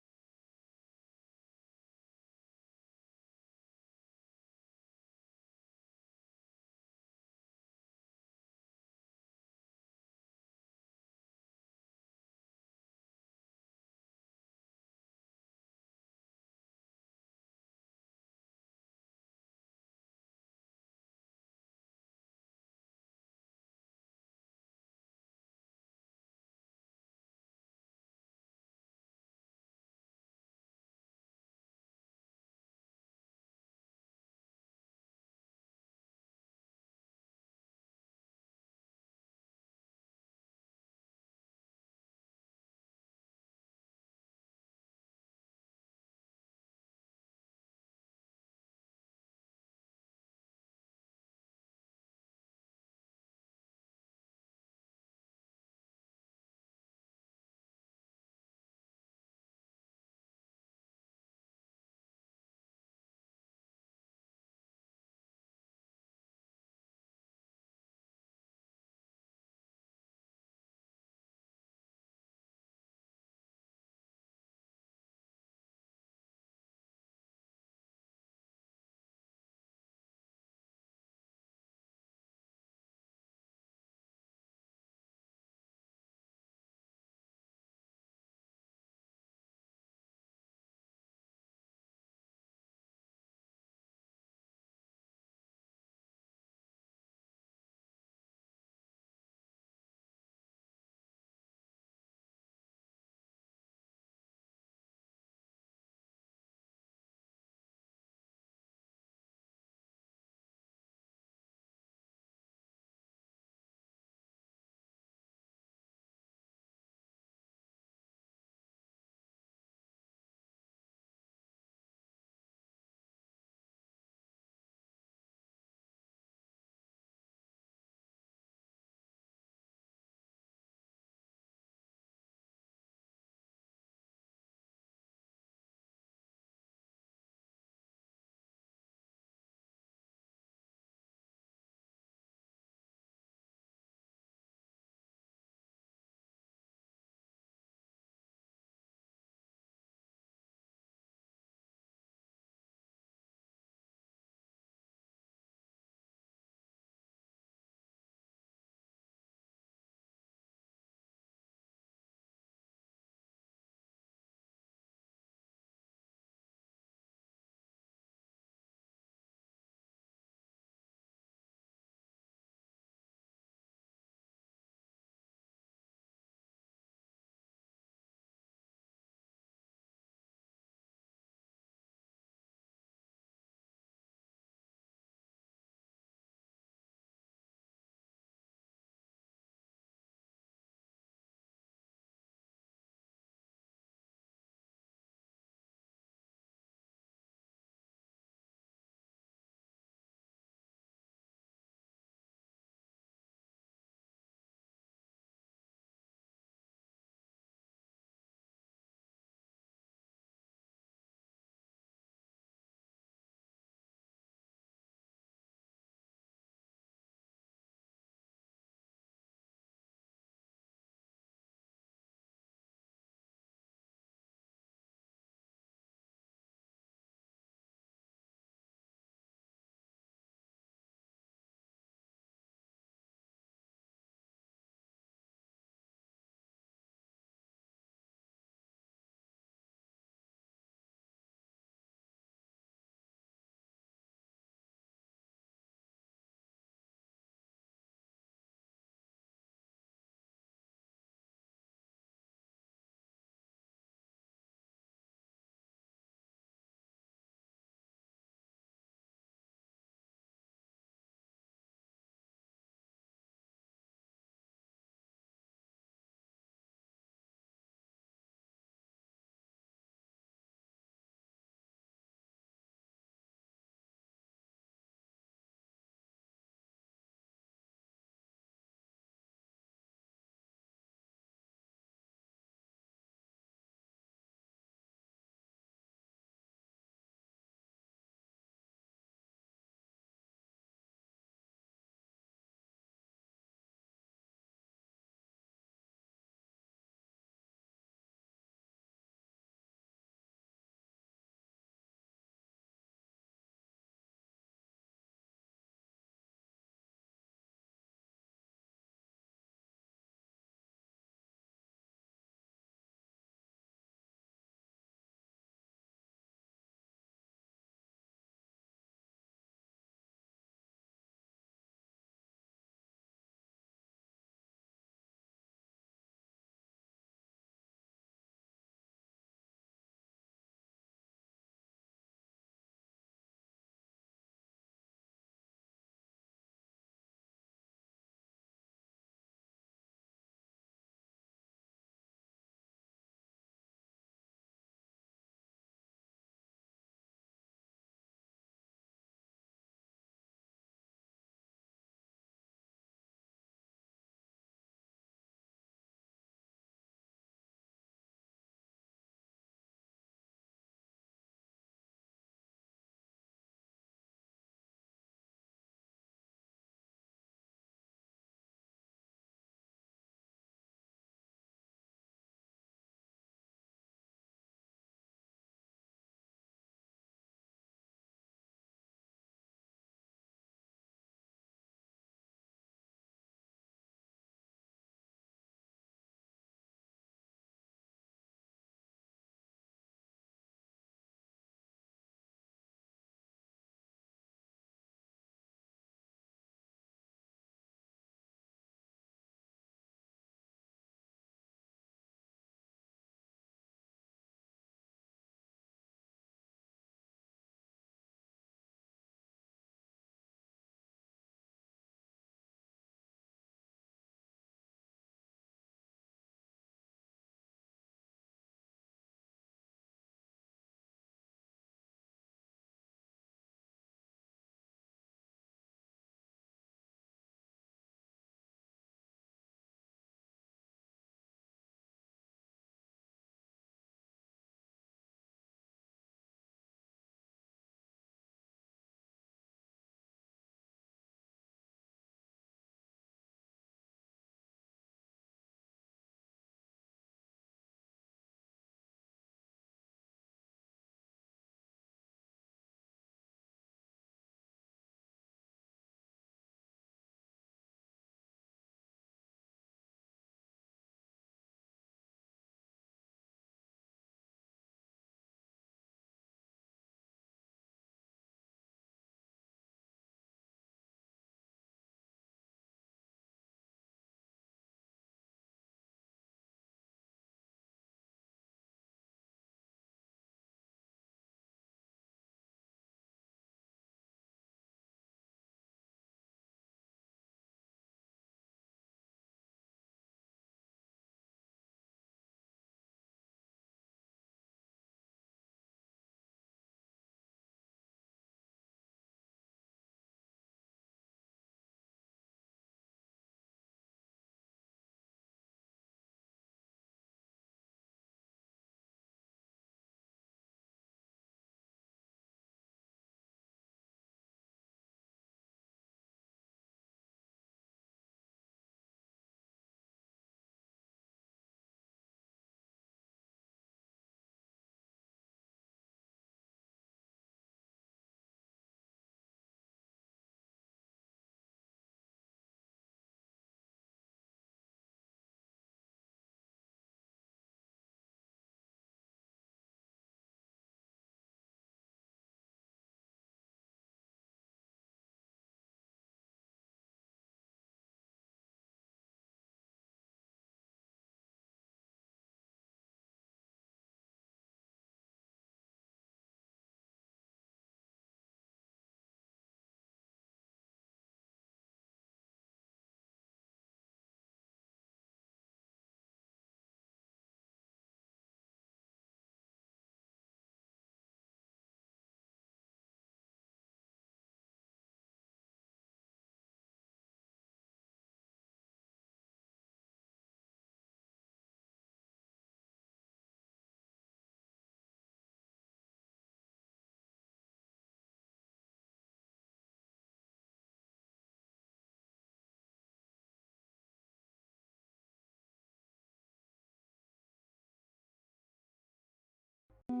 Qırım.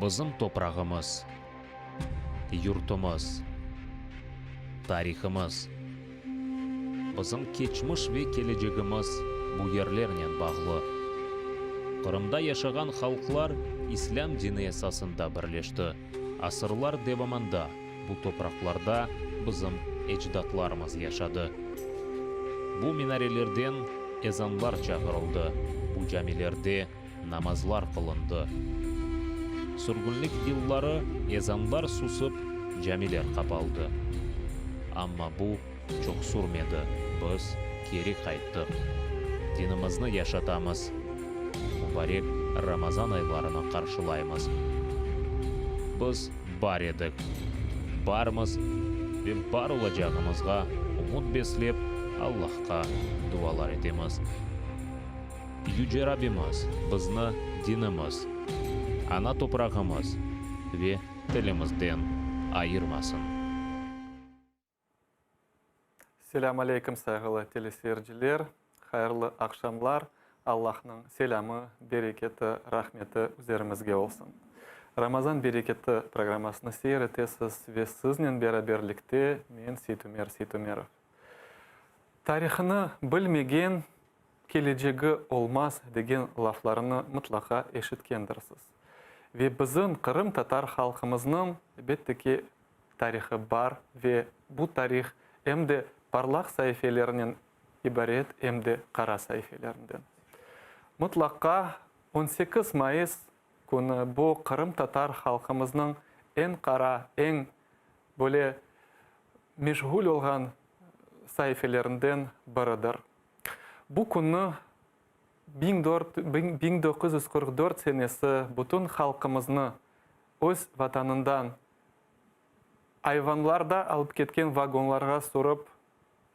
Bizim toprağımız, yurtumız, tarihımız. Bizim keçmiş ve kelecegimiz bu yerlernen bağlı. Qırımda yaşağan halqlar İslâm dini esasında birleşti. Asırlar devamında bu topraqlarda bizim ecdatlarımız yaşadı. Bu minarelerden ezanlar çağırıldı, bu camilerde namazlar qılındı. Sürgünlik yılları ezanlar susıp, camiler qapaldı. Amma bu çoq sürmedi, biz keri qayttıq. Dinimizni yaşatamız, mubarek Ramazan aylarını qarşılaymız. Biz bar edik, barmız ve bar olacağımızğa ümüt beslep, Allahqa dualar etemiz. Yüce Rabbimiz bizni dinimiz, ana toprağımız ve tilimizden ayırmasın. Selâm aleyküm, sayğılı teleseyirciler! Hayırlı aqşamlar! Allahnıñ selâmı, bereketi, rahmeti üzerimizge olsun. Ramazan bereketi programmasını seyir etesiz ve siznen beraberlikte men, Seytumer Seytumerov. Tarihını bilmegen, kelecegi olmaz degen laflarını mıtlaqa eşitkendirsiz. Ve bizim qırımtatar halqımıznıñ, elbette ki, tarihı bar ve bu tarih em de parlaq saifelerinen ibaret, em de qara saifelerinden. Mıtlaqa 18 mayıs künü bu qırımtatar halqımıznıñ eñ qara, eñ böyle meşğul olğan saifelerinden biridir. Bu künni 1944 senesi bütün halqımıznı öz Vatanından ayvanlarda alıp ketken vagonlarğa sürip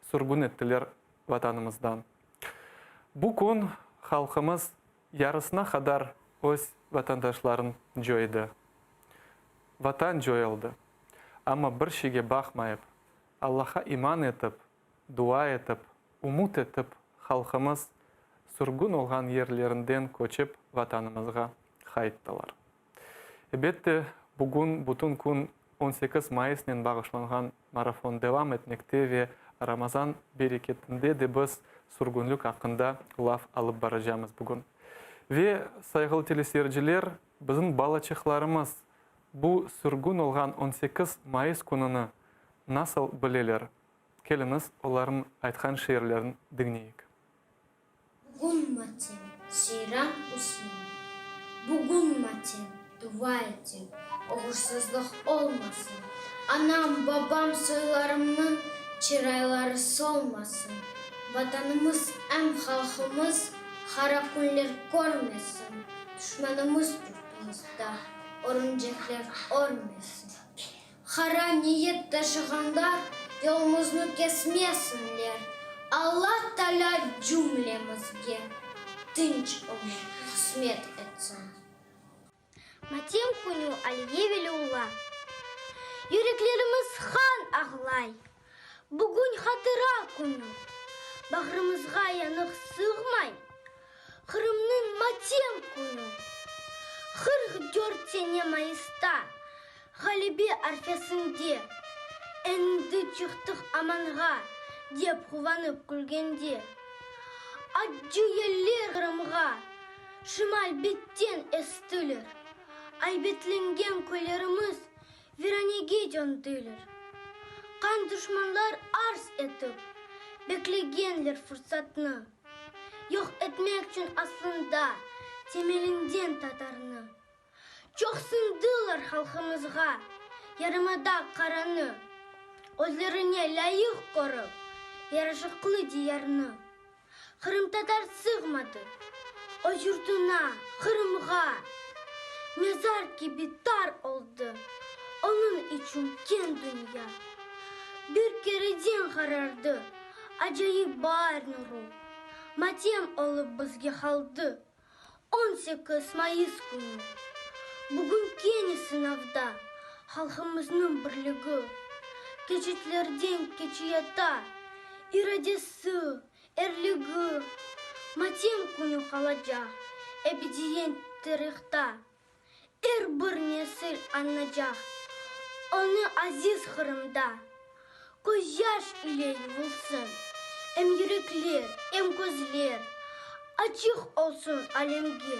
sürgün ettiler Vatanımızdan. Bu kün halqımız yarısına qadar öz vatandaşların coydı. Vatan coyuldı. Amma bir şeyge baqmayıp, Allahqa iman etip, dua etip, ümüt etip halqımız sürgün olğan yerlerinden köçip Vatanımızğa qayttılar. Elbette, bugün bütün kün 18 mayısnen bağışlanğan marafon devam etmekte ve Ramazan bereketinde de biz sürgünlik aqqında laf alıp baracamız bugün. Ve, sayğılı teleseyirciler, bizim balaçıqlarımız bu sürgün olğan 18 mayıs kününi nasıl bileler? Keliñiz, olarnıñ aytqan şiirlerini diñleyik. Bugün matem, Seyran Üsein. Bugün matem, dua etem, oğursızlıq olmasın, Anam, babam, soylarımnıñ çırayları solmasın, Vatanımız em halqımız qara künler körmesin, Duşmanımız yurtumızda örümcekler örmesin. Qara niyet taşığanlar yolumıznı kesmesinler, Alla Taalâ cümlemizge tınç ömür qısmet etsin. Matem künü Aliye Veliulla. Yüreklerimiz qan ağlay. Bugün hatıra künü. Bağrımızğa yanıq sığmay. Qırımnıñ matem künü. 44 sene mayısta Ğalebe arfesinde, Endi çıqtıq amanğa, dep quvanıp külgende, Accı yeller Qırımğa şimal betten estiler, Aybetlengen köylerimiz viranege döndüler. Qan duşmanlar arz etip, beklegenler fursatnı, Yoq etmekçün aslında temelinden tatarnı. Çoqsındılar halqımızğa yarımada qaranı, Özlerine lâyıq körip yaraşıqlı diyarnı. Qırımtatar sığmadı öz yurtuna, Qırımğa, Mezar kibi tar oldı onıñ içün keñ dünya. Bir kereden qarardı acayip baar nuru, Matem olıp bizge qaldı 18 mayıs künü. Bugün kene sınavda halqımıznıñ birligi. Keçitlerden keçeyata iradesi, erligi. Matem künü qalacaq ebediyen tarihta. Er bir nesil añacaq onı aziz Qırımda. Közyaş ile yuvulsın em yürekler, em közler, Açıq olsun alemge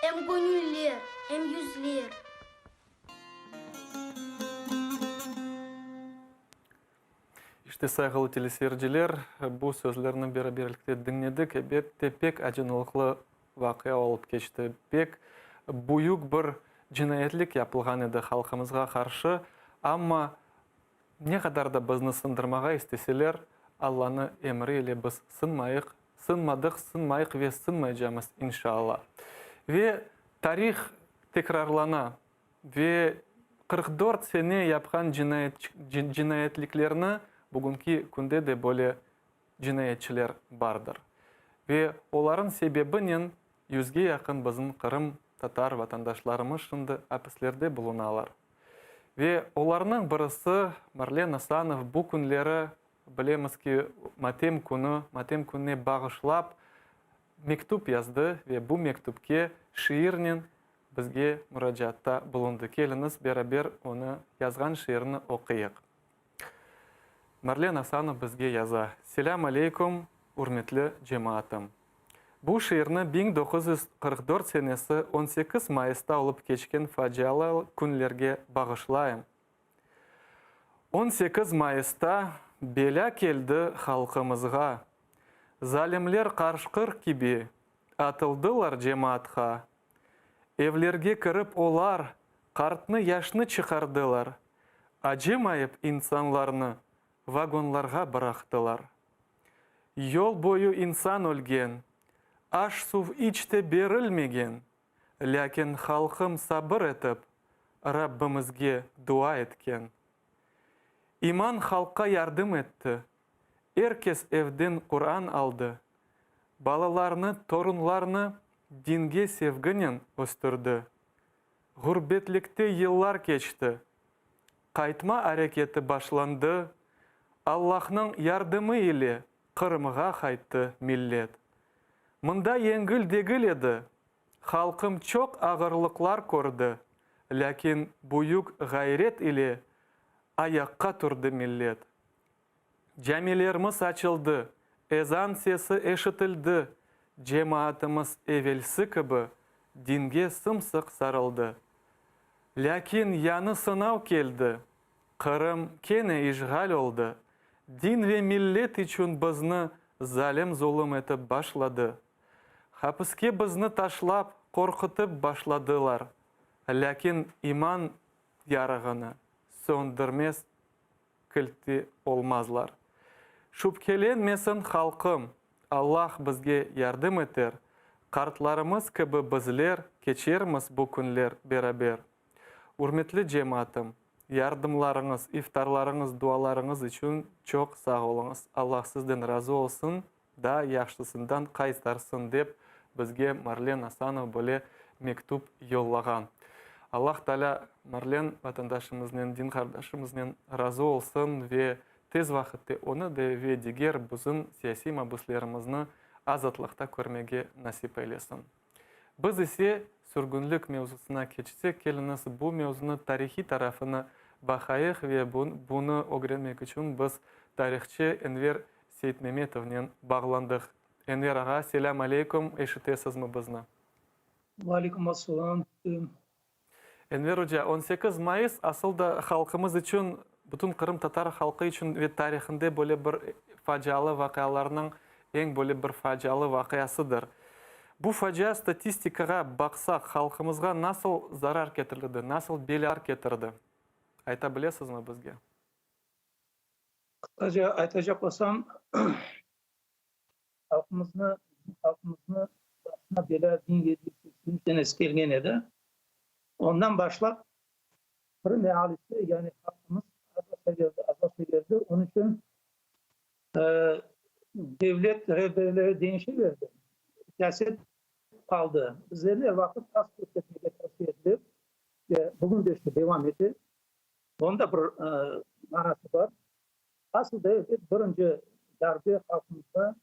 em göñüller, em yüzler. İşte, sayğılı teleseyirciler, bu sözlerni beraberlikte diñledik. Ebette, pek acınılıqlı vaqia olıp keçti. Pek büyük bir cinayetlik yapılğan edi halqımızğa qarşı. Amma ne qadar da bizni sındırmağa isteseler, Allanı emri ile biz sınmayıq, sınmadıq, sınmayıq ve sınmaycamız, inşaAllah. Ve tarih tekrarlana. Ve 44 sene yapqan cinayetliklerni bugünki künde de böyle cinayetçiler bardır. Ve olarıñ sebebinen yüzge yaqın bizim qırım tatar vatandaşlarımız şimdi apislerde bulunalar. Ve olarnıñ birisi Marlen Asanov bu künleri, bilemiz ki, matem künü, matem kününe bağışlap mektüp yazdı ve bu mektüpke şiirnen bizge muracaatta bulundı. Keliñiz, beraber onı yazğan şiirini oquyıq. Marlen Asanov bizge yaza, Selâm aleyküm, ürmetli cemaatım! Bu şiirni 1944 senesi 18 mayısta olıp keçken facialı künlerge bağışlayım. 18 mayısta belâ keldi halqımızğa, Zalimler qarşqır kibi atıldılar cemaatqa. Evlerge kirip olar qartnı-yaşnı çıqardılar, Acımayıp insanlarnı vagonlarğa bıraqtılar. Yol boyu insan ölgen, aş-suv iç te berilmegen, Lâkin halqım sabır etip, Rabbimizge dua etken. İman halqqa yardım etti, er kes evden Quran aldı, balalarnı, torunlarnı dinge sevginen östürdi. Ğurbetlikte yıllar keçti. Qaytma areketi başlandı, Allahnıñ yardımı ile Qırımğa qayttı millet. Mında yengil degil edi, halqım çoq ağırlıqlar kördi, lâkin büyük ğayret ile ayaqqa turdı millet. Camilerimiz açıldı, ezan sesi eşitildi, cemaatımız evelsi kibi dinge sım-sıq sarıldı. Lâkin yañı sınav keldi, Qırım kene işğal oldı, din ve millet içün bizni zalim zulum etip başladı. Hapiske bizni taşlap, qorqutıp başladılar, lâkin iman yarığını söndürmez kilti olmazlar. Şübhelenmesin halqım, Allah bizge yardım eter, qartlarımız kibi bizler keçermiz bu künler beraber. Ürmetli cemaatım, yardımlarıñız, iftarlarıñız, dualarıñız içün çoq sağ oluñız. Allah sizden razı olsun, daa yahşısından qaytarsın, dep bizge Marlen Asanov böyle mektüp yollağan. Allah Taalâ Marlen vatandaşımıznen, din qardaşımıznen razı olsun ve tez vaqıtte onı da ve diger bizim siyasiy mabüslerimizni azatlıqta körmege nasip eylesin. Biz ise sürgünlik mevzusına keçsek, keliñiz bu mevzunı tarihiy tarafını baqayıq ve bunı ögrenmek içün biz tarihçı Enver Seytmemetovnen bağlandıq. Enver ağa, selâm aleyküm, eşitesizmi bizni? Ve aleyküm assalam. Enver oca, 18 mayıs asıl da halqımız içün, bütün qırımtatar halqı içün ve tarihinde böyle bir facialı vaqialarnıñ eñ böyle bir facialı vaqiasıdır. Bu facia statistikağa baqsaq, halqımızğa nasıl zarar ketirdi, nasıl belâlar ketirdi? Ayta bilesizmi bizge? Qısqaca aytacaq olsam, Halqımıznı, bizim halqımıznı başına belâ 1783 senesi kelgen edi. Ondan başlap Qırım ealisi, yani halqımız azlaşa berdi, azlaşa berdi. Onıñ içün devlet rehberleri deñişe berdi. Siyaset qaldı. Bizlerni er vaqıt az köstermege tavsiye ettiler. Bugün de şu devam ete. Onıñ da bir manası bar. Asıl da elbet birinci darbe halqımızğa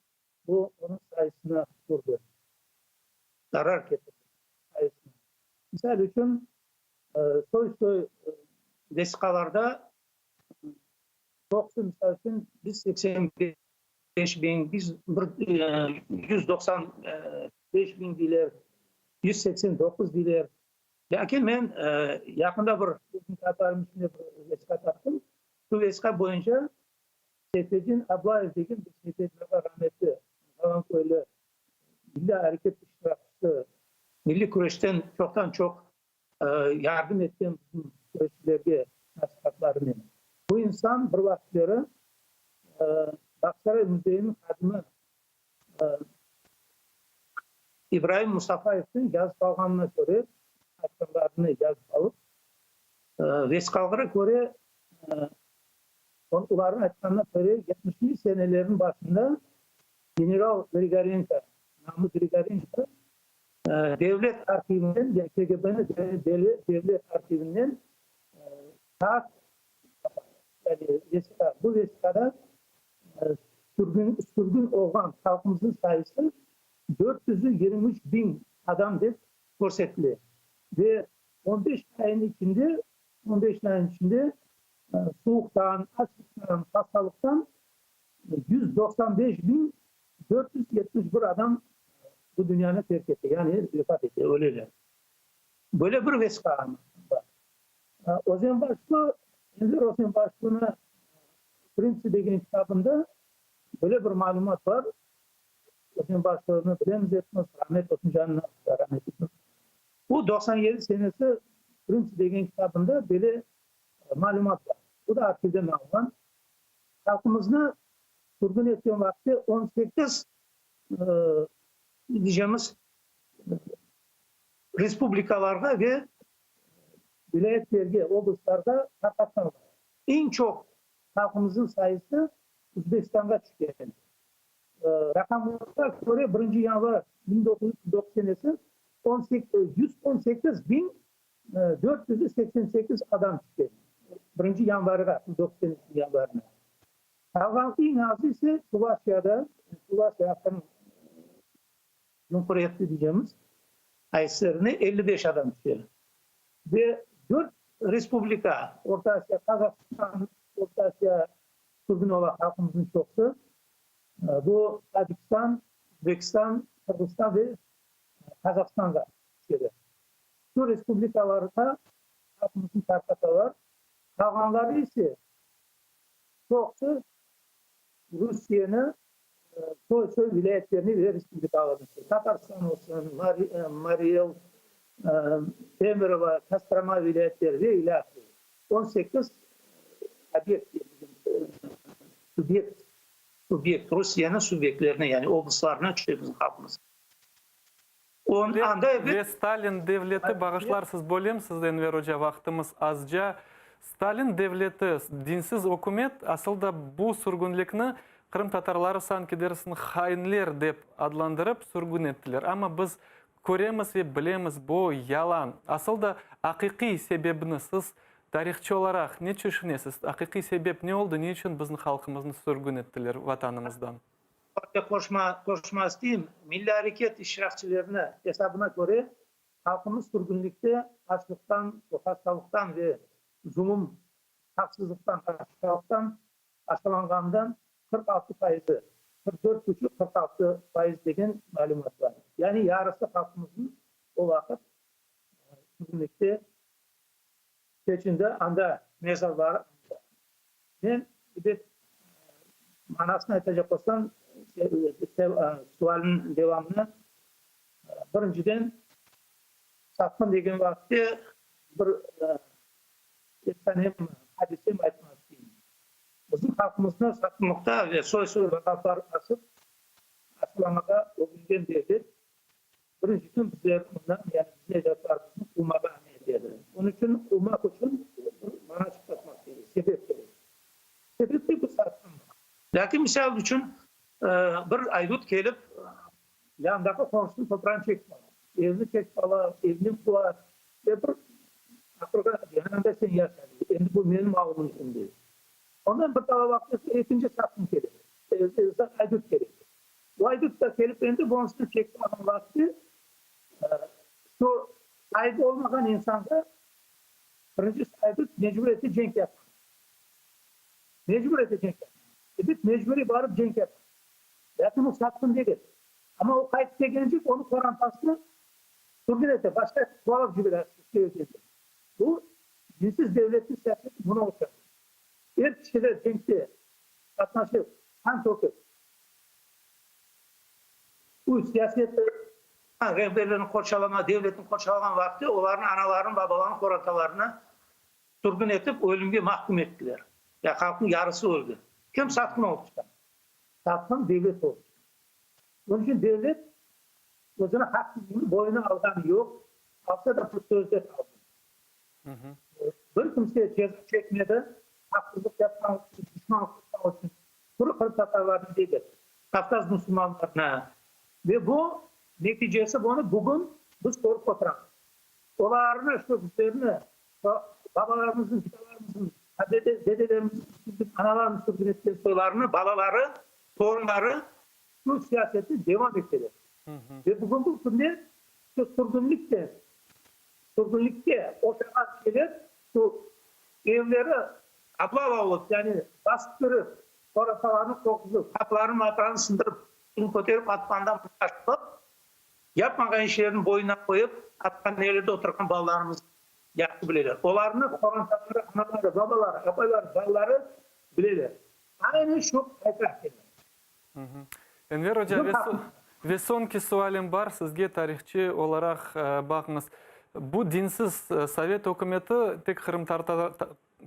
bu onıñ sayısına urdı. Zarar ketirdi sayısına. Misal içün, soy-soy vesiqalarda çoqusı, misal içün, biz 85 biñ, biz bir 195 biñ deyler, 189 deyler. Lâkin men yaqında bir özüm kitaplarımnıñ içinde bir vesiqa taptım. Şu vesiqa boyunca Seyfetdin Ablayev degen bir Seyfetdin ağa rahmetli Qalanköylü milliy areket iştirakçisi, milliy küreşten çoqtan-çoq yardım etken bizim küreşçilerge nasihatlarınen. Bu insan bir vaqıtları Bağçasaray müzeyiniñ hadimi İbraim Mustafayevniñ yazıp alğanına köre, aytqanlarını yazıp alıp, vesiqalara köre, olarnıñ aytqanına köre, yetmişinci senelerniñ başında general Grigorenko, namı Grigorenko, devlet arhivinden, yani KGB-niñ devlet arhivinden kâğıt tapa, yani vesiqa. Bu vesiqada Sürgün, sürgün olğan halqımıznıñ sayısı 423 biñ adam dep körsetile ve on beş ayınıñ içinde, on beş ayınıñ içinde suvuqtan, açlıqtan, hastalıqtan 195 biñ 471 adam bu dünyanı terk ete, yani vefat ete, öleler. Böyle bir vesiqa bar. Özenbaşlı, Enver Özenbaşlını Krımtsi degen kitabında böyle bir malümat bar, Özenbaşlını bilemiz epimiz, rahmet olsun canına, Alla rahmet etsin. Bu 97 senesi Krımtsi degen kitabında böyle malümat bar. Bu da arhivden alınğan. Halqımıznı sürgün etken vaqıtte 18 diycemiz respublikalarğa ve vilâyetlerge, oblastlarğa tarqatqanlar. Eñ çoq halqımıznıñ sayısı Üzbekistanğa tüşken. Raqamlarğa köre, birinci yanvar 1949 senesi 118 488 adam tüşken, birinci yanvarğa, 49 senesiniñ yanvarına. Qalğan eñ azı ise Çuvaşiyada, Çuvaşiya Qırım Cumhuriyeti diycemiz, ASSRne 55 adam tüşe. Ve dört respublika, Orta Asiya, Qazahstan, Orta Asiya sürgün ola halqımıznıñ çoqusı, bu Tacikistan, Özbekistan, Qırğızistan ve Qazahstanğa tüşedi. Şu respublikalarğa halqımıznı tarqatalar, qalğanları ise çoqusı Rusiyeni soy-soy vilâyetlerine ve respublikalarına tüşedi. Tatarstan olsun, Mariy El, Kemerovo, Kostroma vilâyetleri ve ilâhre. 18 obyekt, subyekt, subyekt, Rusiyeniñ subyektlerine, yani oblastlarına tüşe bizim halqımız. On, anda elbet. Ve Stalin devleti, bağışlarsız, bölem sizni, Enver oca, vaqtımız azca. Stalin devleti, dinsiz ükümet, asıl da bu sürgünlikni qırımtatarları sanki dersin hainler dep adlandırıp sürgün ettiler. Amma biz köremiz ve bilemiz, bu yalan. Asıl da aqiqiy sebebini siz tarihçı olaraq ne tüşünesiz? Aqiqiy sebep ne oldı, ne içün bizni halqımıznı sürgün ettiler vatanımızdan? Qoşma, qoşma isteyim, milliy areket iştirakçileriniñ esabına köre, halqımız sürgünlikte açlıqtan, hastalıqtan ve zulum, haqsızlıqtan, hastalıqtan hastalanğanından 46 fayızı, 44 buçuq, 46 fayız degen malümat bar. Yani yarısı halqımıznıñ o vaqıt sürgünlikte keçindi, anda mezarları anda. Men, ebet, manasını aytacaq olsam, sualniñ devamını, birinciden, satqın degen vaqıtte bir efsanemi, adisemi aytmaq isteyim. Bizim halqımıznı satqınlıqta ve soy-soy lağaplar asıp, asılamağa ögüngen devlet Birinci kün bizler ondan, yani bizim ecdatlarımıznı quvmağa niyet edi. Onıñ içün quvmaq içün bir manaçıq tapmaq kerek, sebep kerek. Sebep de bu satqınlıq. Lâkin, misal içün, bir aydut kelip, yanındaki qomşunıñ toprağını çekip ala, evni çekip ala, evinen quva ve bir. Qapırğa dey, anda sen yaşa dey, endi bu menim mal-mülkim dey. Ondan bir talay vaqıt keçse, ekinci satqın kele, aydut kele. Bu aydut da kelip endi bonusını çekip alğan vaqtı, şu saibi olmağan insanğa birinci aydut mecbur ete cenk yapmağa. Mecbur ete cenk yapmağa. Ebet, mecburiy barıp cenk yapa. Lâkin o satqın degil. Amma o qaytıp kelgencek onıñ qorantasını sürgün ete, başqa quvalap cibere köyden. Bu dinsiz devletniñ siyaseti buna oşay. Er kişiler cenkte qatnaşıp, qan tökip, bu siyaset. Rehberlerini qorçalama, devletni qorçalağan vaqtı olarnıñ analarını, babalarını, qorantalarını sürgün etip, ölümge mahküm ettiler. Ya halqnıñ yarısı öldi. Kim satqın olıp çıqa? Satqın devlet olıp çıqa. Onıñ içün devlet özüniñ haqsızlığını boyuna alğanı yoq, alsa da bu sözde qaldı. Bir kimse ceza çekmedi, haqsızlıq yapqanı içün, duşmanlıq tutqanı içün, quru qırımtatarlarnı degil, Kavkaz musulmanlarını. Ve bu neticesi bunı bugün biz körip oturamız. Olarnı, şu bizlerni, babalarımıznıñ, bitalarımıznıñ, dedelerimizniñ, analarımıznıñ sürgün etken soylarını, balaları, torunları şu siyasetni devam eteler. Ve bugünki künde şu sürgünlik de, sürgünlikke oşağan şeyler, şu evleri oblava olıp, yani basıp kirip, qorantalarnı qorquzıp, qapılarını, mapılarını sındırıp, köterip atqandan başlap, Yapmağan işlerini boynuna qoyıp, hapishanelerde oturğan balalarımız yahşı bileler. Olarnı qorantaları, anaları, babaları, apayları, balaları bileler. Aynı şu qayta kele. Enver oca, ve soñki sualim bar sizge, tarihçı olaraq baqıñız. Bu dinsiz sovet ükümeti tek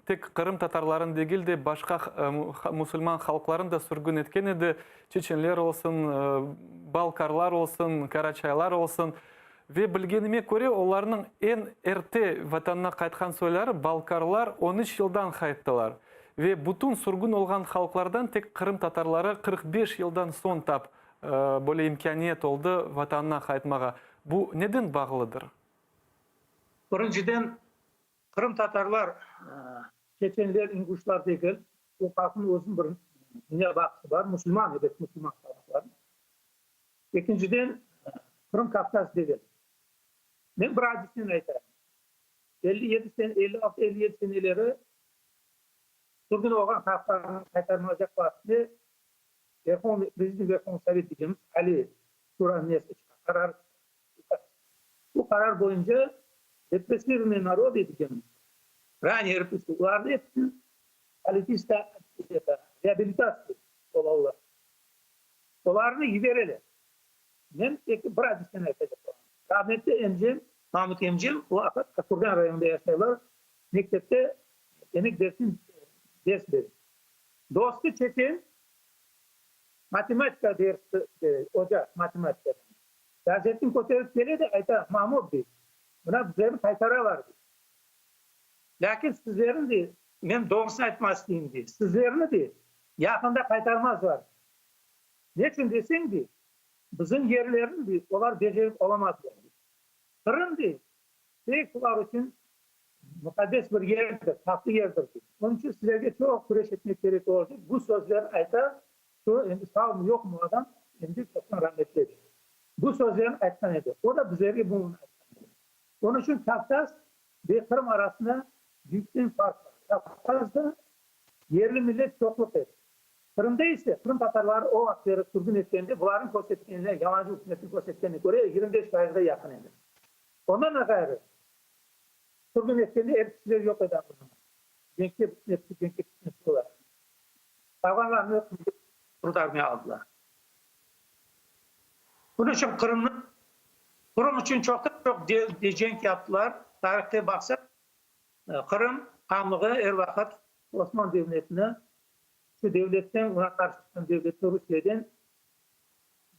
Tek qırımtatarların degil de, başqa musulman halqlarını da sürgün etken edi, çeçenler olsun, balkarlar olsun, karaçaylar olsun. Ve bilgenime köre, olarnıñ eñ erte Vatanına qaytqan soyları, balkarlar, on üç yıldan qayttılar. Ve bütün sürgün olğan halqlardan tek qırımtatarları 45 yıldan soñ tap böyle imkâniyet oldı Vatanına qaytmağa. Bu neden bağlıdır? Birinciden, Qırımtatarlar, çeçenler, inguşlar degil, o halqnıñ özüniñ bir dünya baqışı bar, musulman, ebet, musulman halqlar. Ekinciden, Qırım Kavkaz degil. Men bir adiseni aytayım. 57 sene, 56, 57 seneleri sürgün olğan halqlarnı qaytarılacaq vaqıtnı Verhovnıy, Prezidium Verhovnıy Sovet degenimiz Ali Şura nesi çıqa, qararı çıqa. Bu qarar boyunca repressirovanıy narody degenimiz, ранее repressirovanıy, olarnı episini politiçeskiy reabilitatsiya olalar. Olarnı yibereler. Men eki, bir adiseni aytacaq olam. Rahmetli emcem, Mamut emcem, o vaqıt Qurgan rayonında yaşaylar, mektepte emek dersin ders bere. Dostu çeçen matematika dersi bere, oca matematikadan. Gazetni köterip kele de, ayta, Mamut, dey, mına bizlerni qaytaralar, dey. Lâkin sizlerni, dey, men doğrusını aytmaq isteyim, dey, sizlerni, dey, yaqında qaytarmazlar. Neçün deseñ, dey, bizim yerlerni, dey, olar becerip olamazlar, dey. Qırım, dey, pek olar içün muqaddes bir yerdir, tatlı yerdir, dey. Onıñ içün sizlerge çoq küreş etmek kerek olacaq. Bu sözlerni ayta Şu, endi sağmı, yoqmı adam, endi çoqtan rametli edi. Bu sözlerni aytqan edi. O da bizlerge bunı aytqan edi. Onıñ içün Kavkaz ve Qırım arasında büyükten farq bar. Kavkazda yerli millet çoqluq edi. Qırımda ise qırımtatarları o vaqıtları sürgün etkende bularnıñ körsetkenine, yalancı ükümetniñ körsetkenine köre 25 fayızğa yaqın edi. Ondan da ğayrı, sürgün etkende er kişiler yoq edi aman-aman. Cenkke bütün episi cenkke ketken soylar. Qalğanlarını Rus armiya aldılar. Bunıñ içün Qırımnı Qırım içün çoqtan-çoq cenk yaptılar. Tarihte baqsaq, Qırım hanlığı er vaqıt Osman devletini, şu devletten, oña qarşı çıqqan devletni Rusiyeden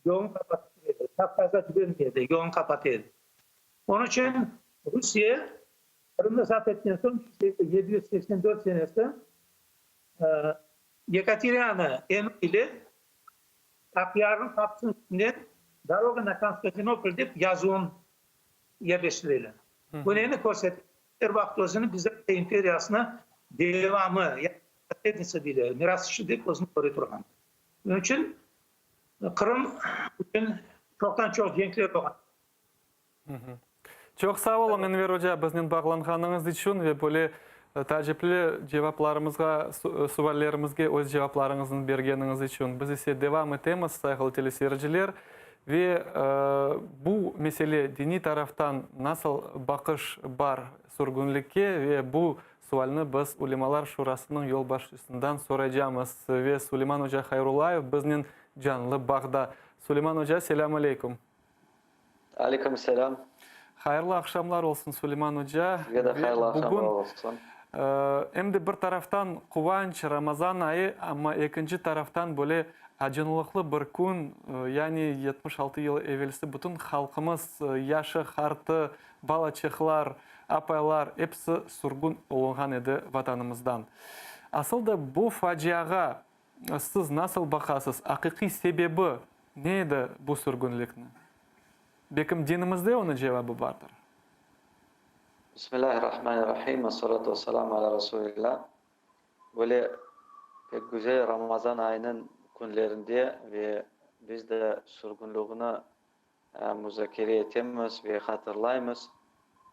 yolun qapatıp tura edi. Kavkazğa cibermey edi, yolun qapata edi. Onıñ içün Rusiye Qırımnı zapt etken soñ, 784 senesi Yekaterina emri ile Aqyarnıñ qapısınıñ üstünden Doroga na Konstantinopol dep yazuvın yerleştireler. Bu neni körsete? Er vaqıt özüni Bizantiya imperiyasına devamı, yani naslâdnitsa deyler, mirasçı dep özüni köre turğan. Onıñ içün Qırım içün çoqtan-çoq cenkler olğan. Çoq sağ oluñ, Enver oca, biznen bağlanğanıñız içün ve böyle taacipli cevaplarımızğa, suallerimizge öz cevaplarıñıznı bergeniñiz içün. Biz ise devam etemiz, sayğılı teleseyirciler. Ve bu mesele diniy taraftan nasıl baqış bar sürgünlikke ve bu sualni biz Ülemalar Şurasınıñ yolbaşçısından soraycamız. Ve Suleyman oca Hayrullayev biznen canlı bağda. Suleyman oca, selâm aleyküm. Aleyküm selâm. Hayırlı aqşamlar olsun, Suleyman oca. Sizge de hayırlı aqşamlar olsun. Em de bir taraftan quvanç, Ramazan ayı, amma ekinci taraftan böyle acınlıqlı bir kün, yani 76 yıl evelsi bütün halqımız, yaşı, qartı, balaçıqlar, apaylar, episi sürgün olunğan edi Vatanımızdan. Asıl da bu faciağa Siz nasıl baqasız, aqiqiy sebebi ne edi bu sürgünlikniñ? Bekim dinimizde onıñ cevabı bardır. Bismillahirrahmanirrahim, Essalatu vesselamu ala Rasulillah. Böyle pek güzel Ramazan ayınıñ künlerinde ve biz de sürgünlügini muzakere etemiz ve hatırlaymız.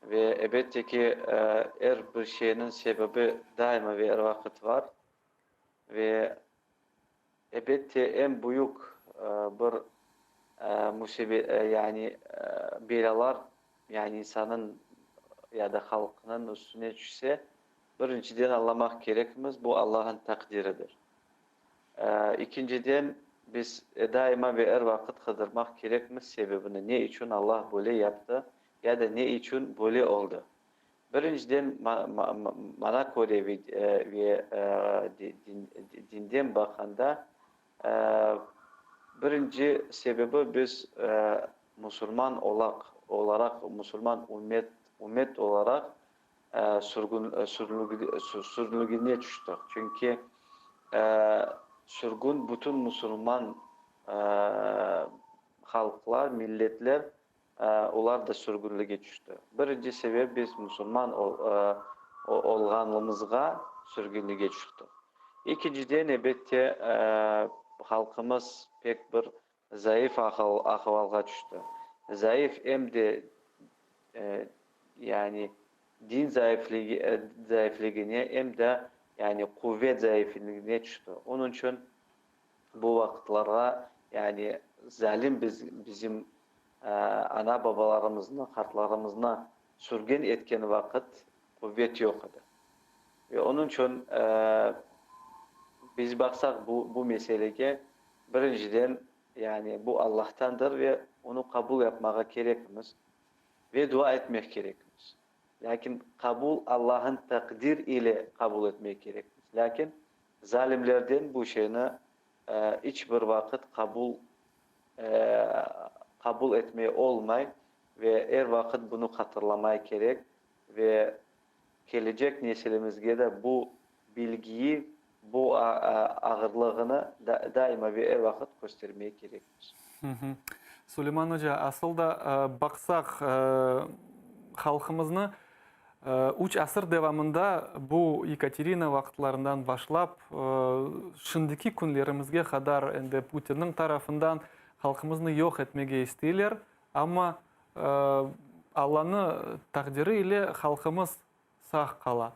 Ve ebette ki, er bir şeyniñ sebebi daima ve er vaqıt var. Ve, ebette, eñ büyük bir müsibet, yani belâlar, yani insanıñ ya da halqnıñ üstüne tüşse, birinciden añlamaq kerekmiz, bu Allahnıñ taqdiridir. Ekinciden, biz daima ve er vaqıt qıdırmaq kerekmiz sebebini, ne içün Allah böyle yaptı ya da ne içün böyle oldı. Birinciden, mana köre ve dinden baqqanda, birinci sebebi biz musulman olaraq, musulman ümmet, ümmet olaraq sürgünligine tüştik. Çünki sürgün bütün musulman halqlar, milletler Olar da sürgünlige tüşti. Birinci sebep biz musulman olğanımızğa sürgünlige tüştik. Ekinciden, ebette, halqımız pek bir zayıf ahvalğa tüşti. Zayıf em de yani din zayıfligine, em de yani quvet zayıfligine tüşti. Onıñ içün Bu vaqıtlarğa, yani zalim bizim ana-babalarımıznı, qartlarımıznı sürgün etken vaqıt quvet yoq edi. Ve onıñ içün biz baqsaq bu bu meselege, birinciden, yani bu Allahtandır ve onı qabul yapmağa kerekmiz ve dua etmek kerekmiz. Lâkin qabul Allah'ın taqdir ile qabul etmek kerekmiz. Lâkin Zalimlerden bu şeyni iç bir vaqıt qabul qabul etmey olmay ve er vaqıt bunı hatırlamay kerek ve kelecek nesilimizge de bu bilgiyi, bu ağırlığını daima ve er vaqıt köstermey kerekmiz. Suleyman oca, asıl da baqsaq, halqımıznı Üç asır devamında bu Yekaterina vaqıtlarından başlap, şimdiki künlerimizge qadar endi Putinniñ tarafından halqımıznı yoq etmege isteyler, amma Allanı taqdiri ile halqımız sağ qala.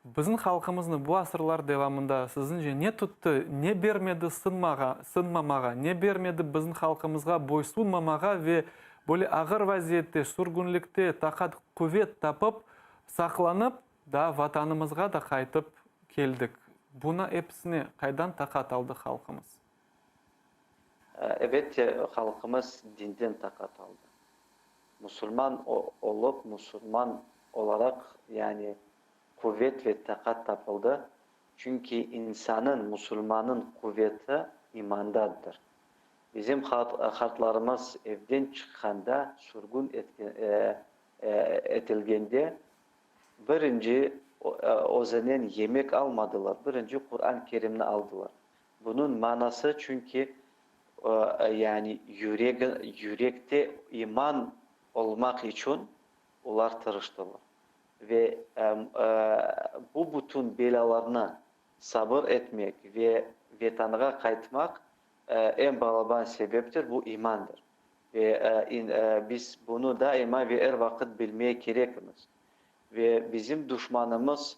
Bizim halqımıznı bu asırlar devamında siziñce ne tuttı, ne bermedi sınmağa, sınmamağa, ne bermedi bizim halqımızğa boysunmamağa ve böyle ağır vaziyette, sürgünlikte taqat, quvet tapıp, saqlanıp, daa Vatanımızğa da qaytıp keldik. Buna episine qaydan taqat aldı halqımız? Ebette, halqımız dinden taqat aldı. Musulman olıp, musulman olaraq, yani quvet ve taqat tapıldı, çünki insanıñ, musulmannıñ quveti imandadır. Bizim qartlarımız evden çıqqanda, sürgün etilgende, birinci özünen yemek almadılar, birinci Quran Kerimni aldılar. Bunıñ manası, çünki yani yürekte iman olmaq içün olar tırıştılar. Ve bu bütün belâlarnı sabır etmek ve Vetanğa qaytmaq eñ balaban sebeptir, bu imandır. Ve biz bunı daima ve er vaqıt bilmeye kerekmiz. Ve bizim duşmanımız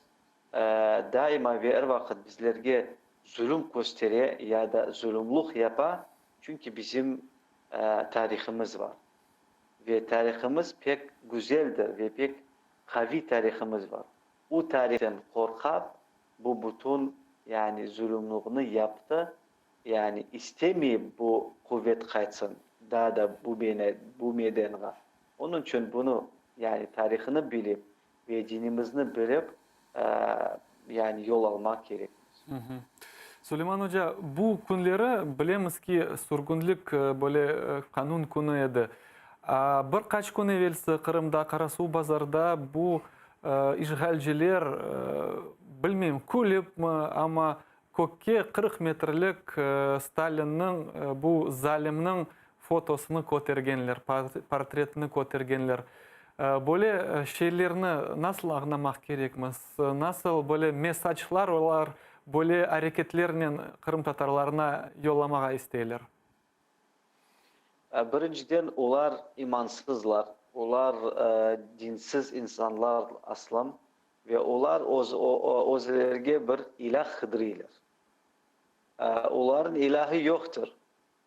daima ve er vaqıt bizlerge zulüm köstere ya da zulümlıq yapa, çünki bizim tarihımız bar. Ve tarihımız pek güzeldir ve pek qaviy tarihımız bar. U tarihten qorqap, bu bütün, yani zulümlığını yaptı, yani istemeyip bu quvet qaytsın daa da bu bu meydanğa. Onıñ içün bunı, yani tarihını bilip ve dinimizni bilip, yani yol almaq kerekmiz. Suleyman oca, bu künleri bilemiz ki, sürgünlik böyle qanun künü edi. Bir qaç kün evelsi Qırımda, Qarasuvbazarda bu işğalciler, bilmeyim, külipmi, amma kökke 40 metrlik Stalinniñ, bu zalimniñ fotosını kötergenler, portretini kötergenler. Böyle şeylerni nasıl añlamaq kerekmiz? Nasıl böyle mesaclar olar böyle areketlernen qırımtatarlarına yollamağa isteyler? Birinciden, olar imansızlar, olar dinsiz insanlar aslan ve olar özlerge bir ilâh qıdırıylar. Olarnıñ ilâhı yoqtır.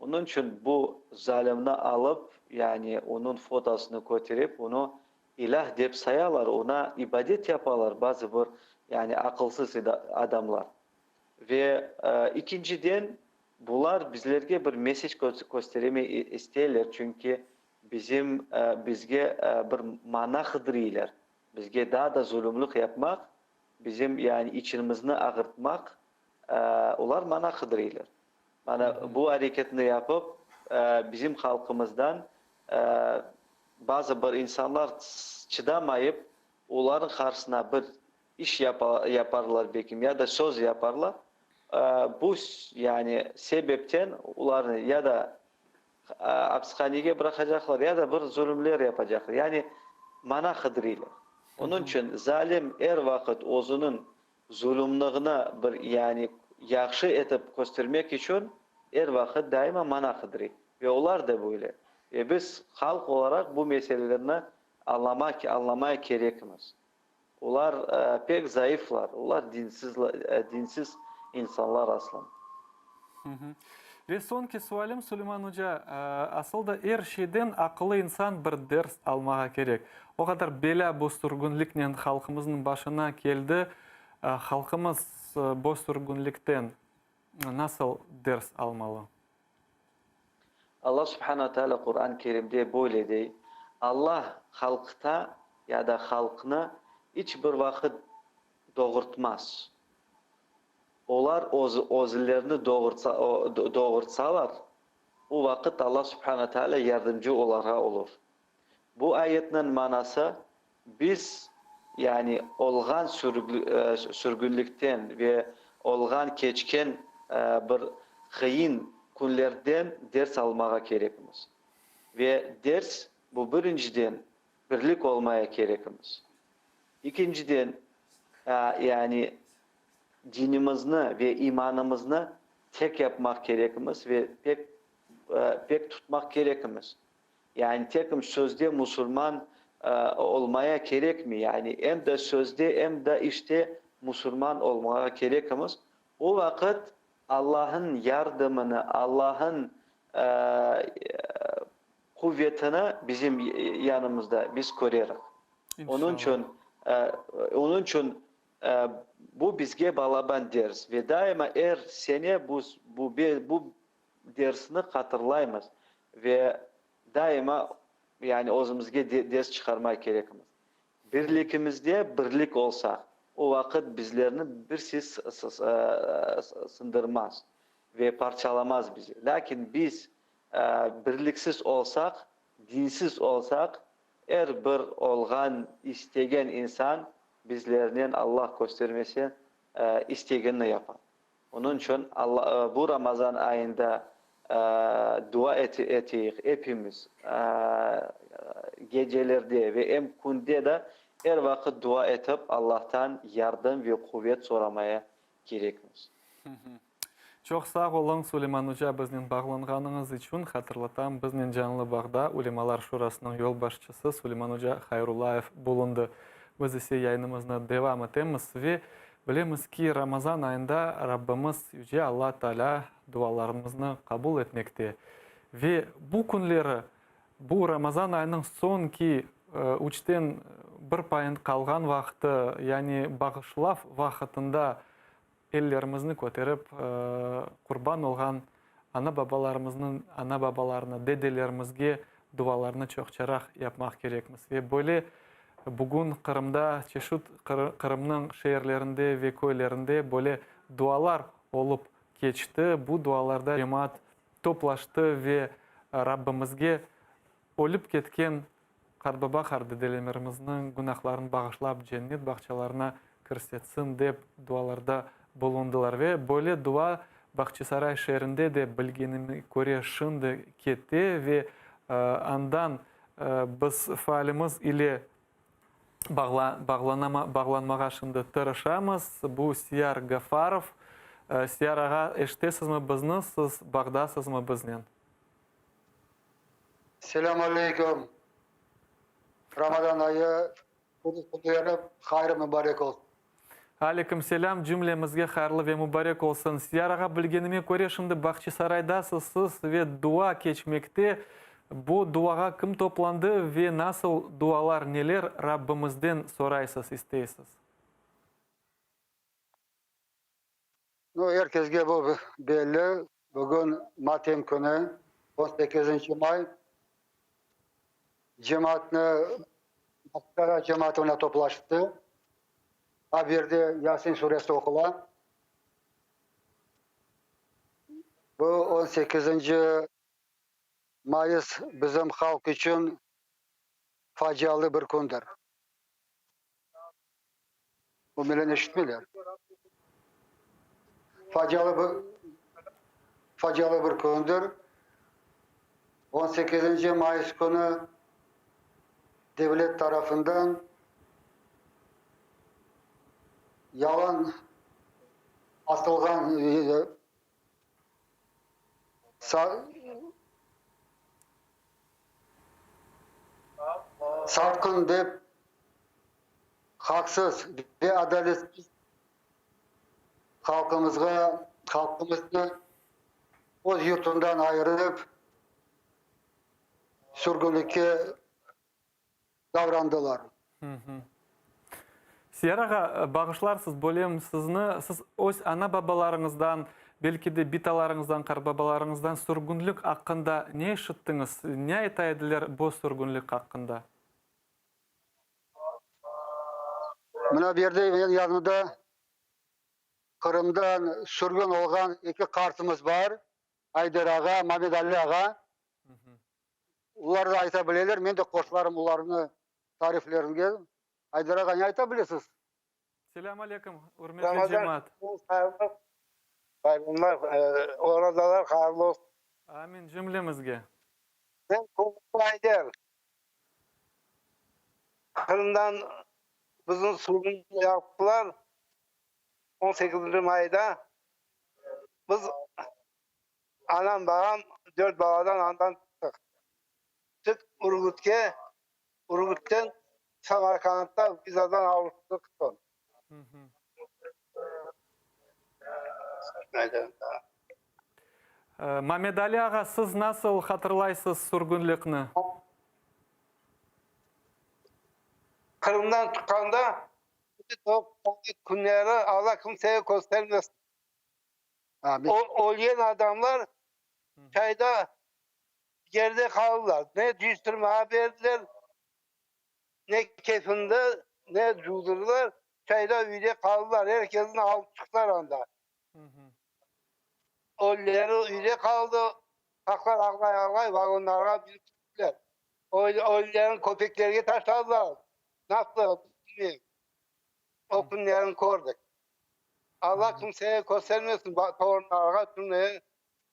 Onıñ içün bu zalimni alıp, yani onıñ fotosını köterip, onı ilâh dep sayalar, oña ibadet yapalar bazı bir, yani aqılsız adamlar. Ve ekinciden, bular bizlerge bir messec köstereme isteyler, çünki bizim, bizge bir mana qıdırıylar, bizge daa da zulümlik yapmaq, bizim, yani içimizni ağırtmaq, olar mana qıdırıylar. Mana bu areketni yapıp, bizim halqımızdan bazı bir insanlar çıdamayıp, olarnıñ qarşısına bir iş yaparlar belkim, ya da söz yaparlar. Bu, yani, sebepten olarnı ya da apishanege bıraqacaqlar, ya da bir zulümler yapacaqlar. Yani, mana qıdırıylar. Onıñ içün zalim er vaqıt özüniñ Zulumlığını bir, yani yahşı etip köstermek içün er vaqıt daima mana qıdırıy. Ve olar da böyle. Ve biz halq olaraq bu meselelerni añlamaq, añlamaya kerekmiz. Olar pek zayıflar, olar dinsiz, dinsiz insanlar aslan. Ve soñki sualim, Suleyman oca, asıl da er şeyden aqıllı insan bir ders almağa kerek. O qadar belâ bu sürgünliknen halqımıznıñ başına keldi. Halqımız bu sürgünlikten nasıl ders almalı? Allah subhana teala Quran-ı Kerimde böyle dey, Allah halqta ya da halqnı iç bir vaqıt doğurtmaz. Olar özlerini doğurtsalar, o vaqıt Allah subhana teala yardımcı olarğa olur. Bu ayetniñ manası, biz, yani olğan sürgünlikten ve olğan keçken bir qıyın künlerden ders almağa kerekmiz. Ve ders, bu birinciden, birlik olmaya kerekmiz. İkinciden, yani dinimizni ve imanımıznı tek yapmaq kerekmiz ve pek pek tutmaq kerekmiz. Yani tekim sözde musulman olmaya kerekmi, yani em de sözde, em de işte musulman olmağa kerekmiz. O vaqıt Allah'ın yardımını, Allah'ın quvetini bizim yanımızda biz körerik. Onıñ içün, onıñ içün bu bizge balaban ders ve daima er sene bu bu dersni hatırlaymız ve daima yani özümizge ders çıqarmaq kerekmiz. Birlikimizde birlik olsaq, o vaqıt bizlerni bir ses sındırmaz ve parçalamaz bizi. Lâkin biz birliksiz olsaq, dinsiz olsaq, er bir olğan, istegen insan bizlernen, Allah köstermese, istegenini yapar. Onıñ içün bu Ramazan ayında dua eteyik epimiz, gecelerde ve em künde de. Er vaqıt dua etip, Allahtan yardım ve quvet soramaya kerekmiz. Çoq sağ oluñ, Suleyman oca, biznen bağlanğanıñız içün. Hatırlatam, biznen canlı bağda Ülemalar Şurasınıñ yolbaşçısı Suleyman oca Hayrullayev bulundı. Biz ise yayınımıznı devam etemiz ve bilemiz ki, Ramazan ayında Rabbimiz Yüce Alla Taalâ dualarımıznı qabul etmekte. Ve bu künleri, bu Ramazan ayınıñ soñki üçten bir payın qalğan vaqtı, yani bağışlav vaqıtında ellerimizni köterip, qurban olğan ana-babalarımıznıñ ana-babalarına, dedelerimizge dualarnı çoqçaraq yapmaq kerekmiz. Ve böyle bugün Qırımda, çeşit Qırımnıñ şeerlerinde ve köylerinde böyle dualar olıp keçti. Bu dualarda cemaat toplaştı ve Rabbimizge ölip ketken Qartbaba-qartdedelerimizniñ günahlarını bağışlap, cennet bağçalarına kirsetsin dep dualarda bulundılar. Ve böyle dua Bahçisaray şeerinde de, bilgenime köre, şimdi kete ve andan biz faalimiz ile bağlanmağa şimdi tırışamız. Bu Siyar Gafarov. Siyar ağa, eşitesizmi bizni, siz bağdasızmı biznen? Selâm aleyküm. Ramazan ayı qutlu hayırlı mübarek olsun. Aleyküm selâm, cümlemizge hayırlı ve mübarek olsun. Siyar ağa, bilgenime köre, şimdi Bahçisaraydasız siz ve dua keçmekte. Bu duağa kim toplandı ve nasıl dualar, neler Rabbimizden soraysız, isteysiz? Nu, er kesge bu belli, bugün matem künü, on sekizinci may, cemaatnı, Bağçasaray cemaatı mına toplaştı. Haberde Yasin suresi oqula. Bu on sekizinci mayıs bizim halq içün facialı bir kündir. Bu menen eşitmeyler. Facialı bir facialı bir kündir. On sekizinci mayıs künü devlet tarafından yalan asılğan Satqın dep haqsız ve adaletsiz halqımızğa, halqımıznı öz yurtundan ayırıp, sürgünlikke davrandılar. Siyar ağa, bağışlarsız, bölem sizni, siz öz ana-babalarıñızdan, belki de bitalarıñızdan, qartbabalarıñızdan sürgünlik aqqında ne eşittiñiz? Ne ayta ediler bu sürgünlik aqqında? Mına bu yerde menim yanımda Qırımdan sürgün olğan eki qartımız bar, Ayder ağa, Mamed Ali ağa. Olar da ayta bileler, men de qoşularım olarnı tariflerine. Ayder ağa, ne ayta bilesiz? Selâm aleyküm, ürmetli cemaat. Ramazan bayramlar, orazalar hayırlı olsun. Amin, cümlemizge. Men Qurban Ayder. Qırımdan bizni sürgün yaptılar on sekizinci mayda. Biz Anam, babam dört baladan andan çıqtıq. Çıqtıq Urgutke, Urgutten Samarkandta vizadan avuştıq soñ. Mamedali ağa, siz nasıl hatırlaysız sürgünlikni? Qırımdan çıqqanda künleri Alla kimsege köstermesin. O, ölgen adamlar çayda yerde qaldılar. Ne cıyıştırmağa berdiler, ne kefindi, ne cuvdurdılar. Çayda üyde qaldılar. Er kesni alıp çıqtılar anda. Ölüleri üyde qaldı. Saqlar ağlay-ağlay vagonlarğa binip kettiler. Ölülerini köpeklerge taşladılar. Nasıl, bilmeyim. O künlerini kördik. Alla kimsege köstermesin, torunlarğa cümleye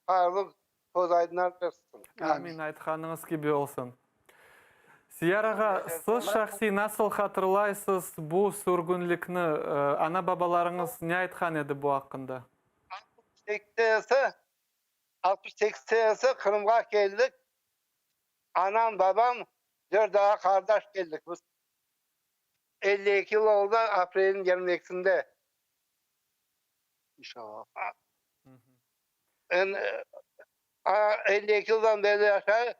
hayırlı közaydınlar bersin. Amin, aytqanıñız kibi olsun. Siyar ağa, siz şahsiy nasıl hatırlaysız bu sürgünlikni? Ana-babalarıñız ne aytqan edi bu aqqında? 68 senesi, 68 senesi Qırımğa keldik. Anam, babam, dört ağa-qardaş keldik biz. 52 yıl oldı, aprelniñ 22-sinde. İnşallah. Endi 52 yıldan beri yaşay.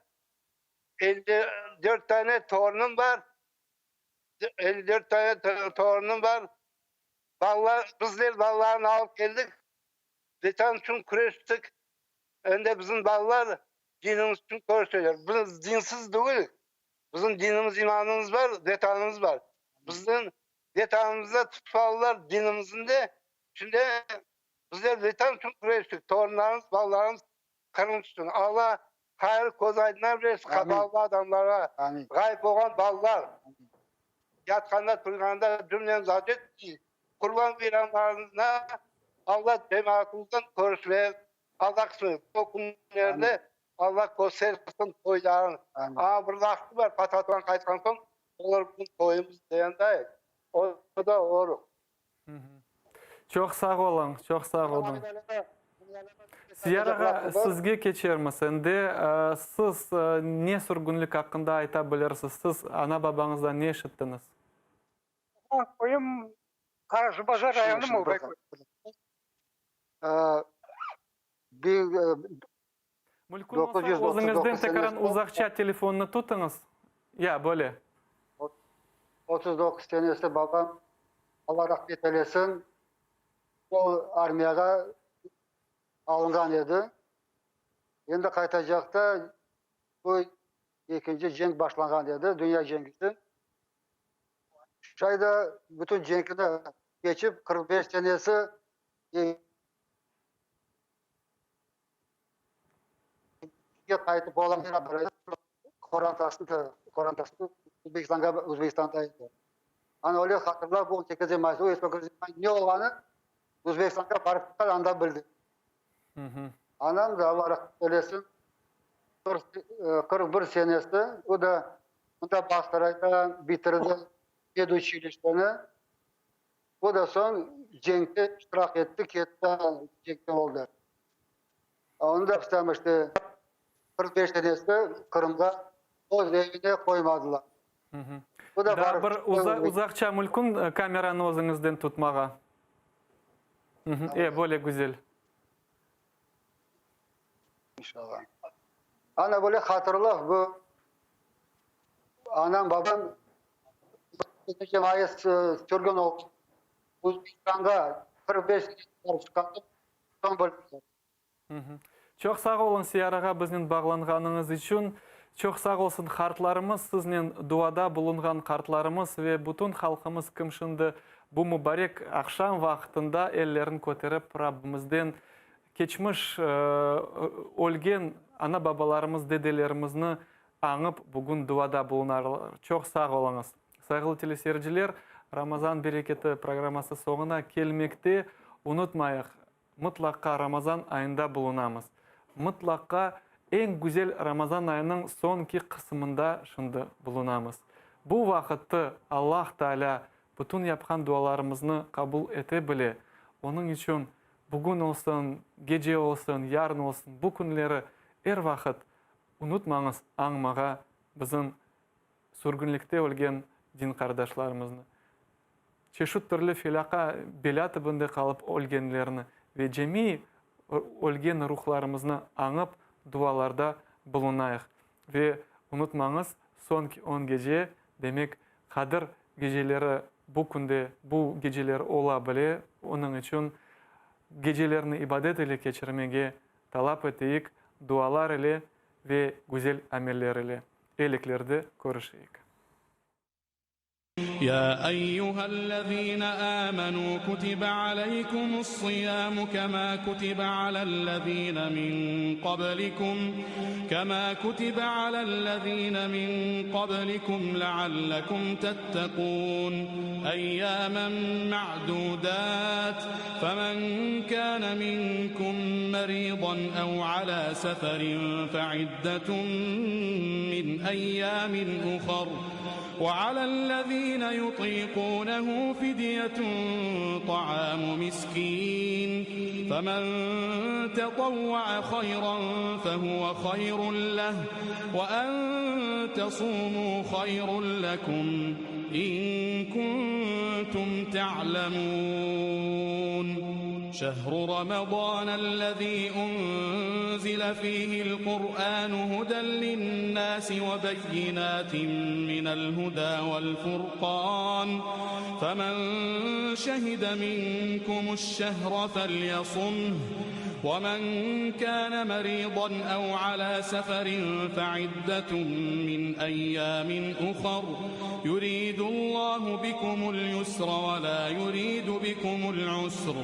54 tane torunım bar. 54 tane torunım bar. Balalar, bizler balalarnı alıp keldik. Vetan içün küreştik. Endi bizim balalar dinimiz içün küreşeler. Biz dinsiz degil. Bizim dinimiz, imanımız bar, Vetanımız bar. Bizden Vetanımıznı tutıp aldılar, dinimizni de. Şimdi bizler Vetan içün küreştik. Torunlarımız, balalarımız Qırım içün. Alla hayır köz aydınlar bersin qapalı adamlarğa, ğayıp olğan balalar, yatqanda, turğanda cümlemiz acet ki, Qurban bayramlarına Alla cemaatımıznen körüşmege Alla qısmet etsin. O künlerde Alla köstersin toyların. Aña bir vaqtı bar, Patatvan qaytqan soñ olar bizim toyumız degenday, o da olur. Çoq sağ oluñ, çoq sağ oluñ. Siyar ağa, sizge keçermiz endi. Siz ne sürgünlik aqqında ayta bilirsiz? Siz ana-babañızdan ne eşittiñiz? Köyüm Qarasuvbazar rayonı Mulbay köyü. Mülkün olsa, özüñizden tekaran uzaqça telefonnı tutıñız. Ya, böyle. 39 senesi babam, Alla rahmet eylesin, o armiyağa alınğan edi. Endi qaytacaqta bu ekinci cenk başlanğan edi, dünya cenkisi. Şu ayda bütün cenkini keçip, 45 senesi Qaytıp olamay, qorantasını, qorantasını Özbekistanğa, Özbekistanda edi. Ana öyle hatırlap, on sekiz mayıs, o ne olğanı Özbekistanğa barıp anda bildi. Anam da, Alla rahmet eylesin, 41 senesi, o da mında Bağçasarayda bitirdi peduçilişçeni. O da soñ cenkte iştirak etti, ketti, cenkte oldı. Onı da işte 45 senesi Qırımğa öz evine qoymadılar. Bu da Daa bir uzaqça mülkün kameranı özüñizden tutmağa. E, böyle güzel. İnşallah. Ana böyle hatırlav bu anam, babam mayıs sürgün oldı. Özbekistanğa 45 sene barıp çıqqan soñ bildim. Çoq sağ oluñ, Siyar ağa, biznen bağlanğanıñız içün. Çoq sağ olsun qartlarımız, siznen duada bulunğan qartlarımız ve bütün halqımız kim şimdi bu mubarek aqşam vaqtında ellerini köterip Rabbimizden keçmiş ölgen ana-babalarımız, dedelerimizni añıp bugün duada bulunarlar. Çoq sağ oluñız. Sayğılı teleseyirciler, Ramazan bereketi programması soñuna kelmekte. Unutmayıq, Mıtlaqa Ramazan ayında bulunamız. Mıtlaqa eñ güzel Ramazan ayınıñ soñki qısımında şimdi bulunamız. Bu vaqıttı Allah Taalâ bütün yapqan dualarımıznı qabul ete bile. Onıñ içün bugün olsun, gece olsun, yarın olsun, bu künleri er vaqıt unutmañız añmağa bizim sürgünlikte ölgen din qardaşlarımıznı. Çeşit türlü felâqa, belâ tibinde qalıp ölgenlerni ve cemiy ölgen ruhlarımıznı añıp dualarda bulunayıq. Ve unutmañız, soñki on gece, demek, Qadir geceleri bu künde, bu geceler ola bile, onıñ içün gecelerni ibadet ile keçirmege talap eteyik, dualar ile ve güzel ameller ile. Eliklerde körüşeyik. Ya eyyühellezine âmenû kutibe aleykumus-siyâmu kemâ kutibe alellezîne min qablikum kemâ kutibe alellezîne min qablikum leallekum tettekûn eyyâmen ma'dûdât femen kâne minkum merîdan ev alâ seferin feiddetun min eyyâmin uhar وعلى الذين يطيقونه فدية طعام مسكين فمن تطوع خيرا فهو خير له وأن تصوموا خير لكم إن كنتم تعلمون شهر رمضان الذي أنزل فيه القرآن هدى للناس وبينات من الهدى والفرقان فمن شهد منكم الشهر فليصمه ومن كان مريضا أو على سفر فعدة من أيام أخر يريد الله بكم اليسر ولا يريد بكم العسر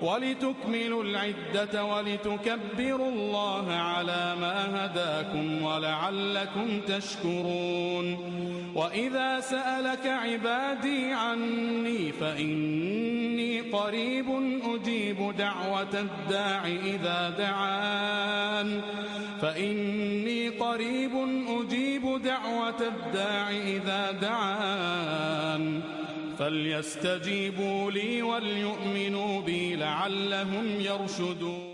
ولتكملوا العدة ولتكبروا الله على ما هداكم ولعلكم تشكرون وإذا سألك عبادي عني فإني قريب أجيب دعوة الداع إذا دعان فإني قريب أجيب دعوة الداع إذا دعان فليستجيبوا لي وليؤمنوا بي لعلهم يرشدون.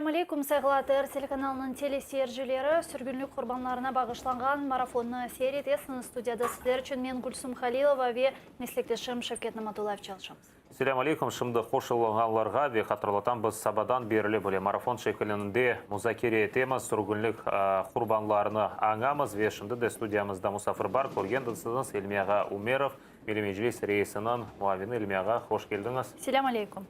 Selâm aleyküm, sayğılı ATR telekanalınıñ teleseyircileri! Sürgünlik qurbanlarına bağışlanğan marafonnı seyir etesiñiz. Studiyada sizler içün men, Gülsum Halilova ve meslekdeşim Şevket Namatullayev çalışamız. Selâm aleyküm, şimdi qoşulğanlarğa ve hatırlatam, biz sabadan berli böyle marafon şekilinde muzakere etemiz, sürgünlik qurbanlarını añamız ve şimdi de studiyamızda musafir bar, körgendirsiñiz, İlmi ağa Ümerov, Milliy Meclis reisiniñ muavini. İlmi ağa, hoş keldiñiz. Selâm aleyküm.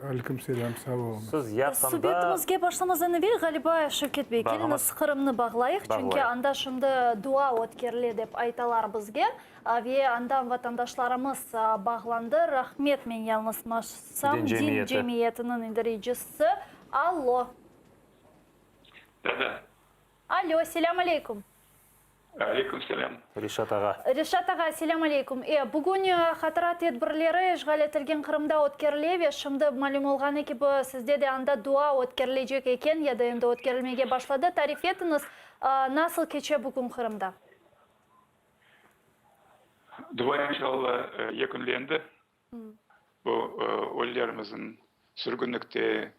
Aleyküm selâm, sağ oluñız. Siz yaqında. Subetimizge başlamazdan evel, ğaliba, Şevket bey, keliñiz Qırımnı bağlayıq, çünki anda şimdi dua ötkerile, dep aytalar bizge, ve andan vatandaşlarımız bağlandı. Rahmet, men yañlışmasam, din cemiyetiniñ idarecisi. Allo. Da, da. Allo, selâm aleyküm. Aleyküm selâm. Reşat ağa. Reşat ağa, selâm aleyküm. E, bugün hatıra tedbirleri işğal etilgen Qırımda ötkerile ve şimdi malüm olğanı kibi, sizde de anda dua ötkerilecek eken ya da endi ötkerilmege başladı. Tarif etiñiz, nasıl keçe bugün Qırımda? Dua inşallah yekünlendi. Bu ölülerimizniñ sürgünlikte,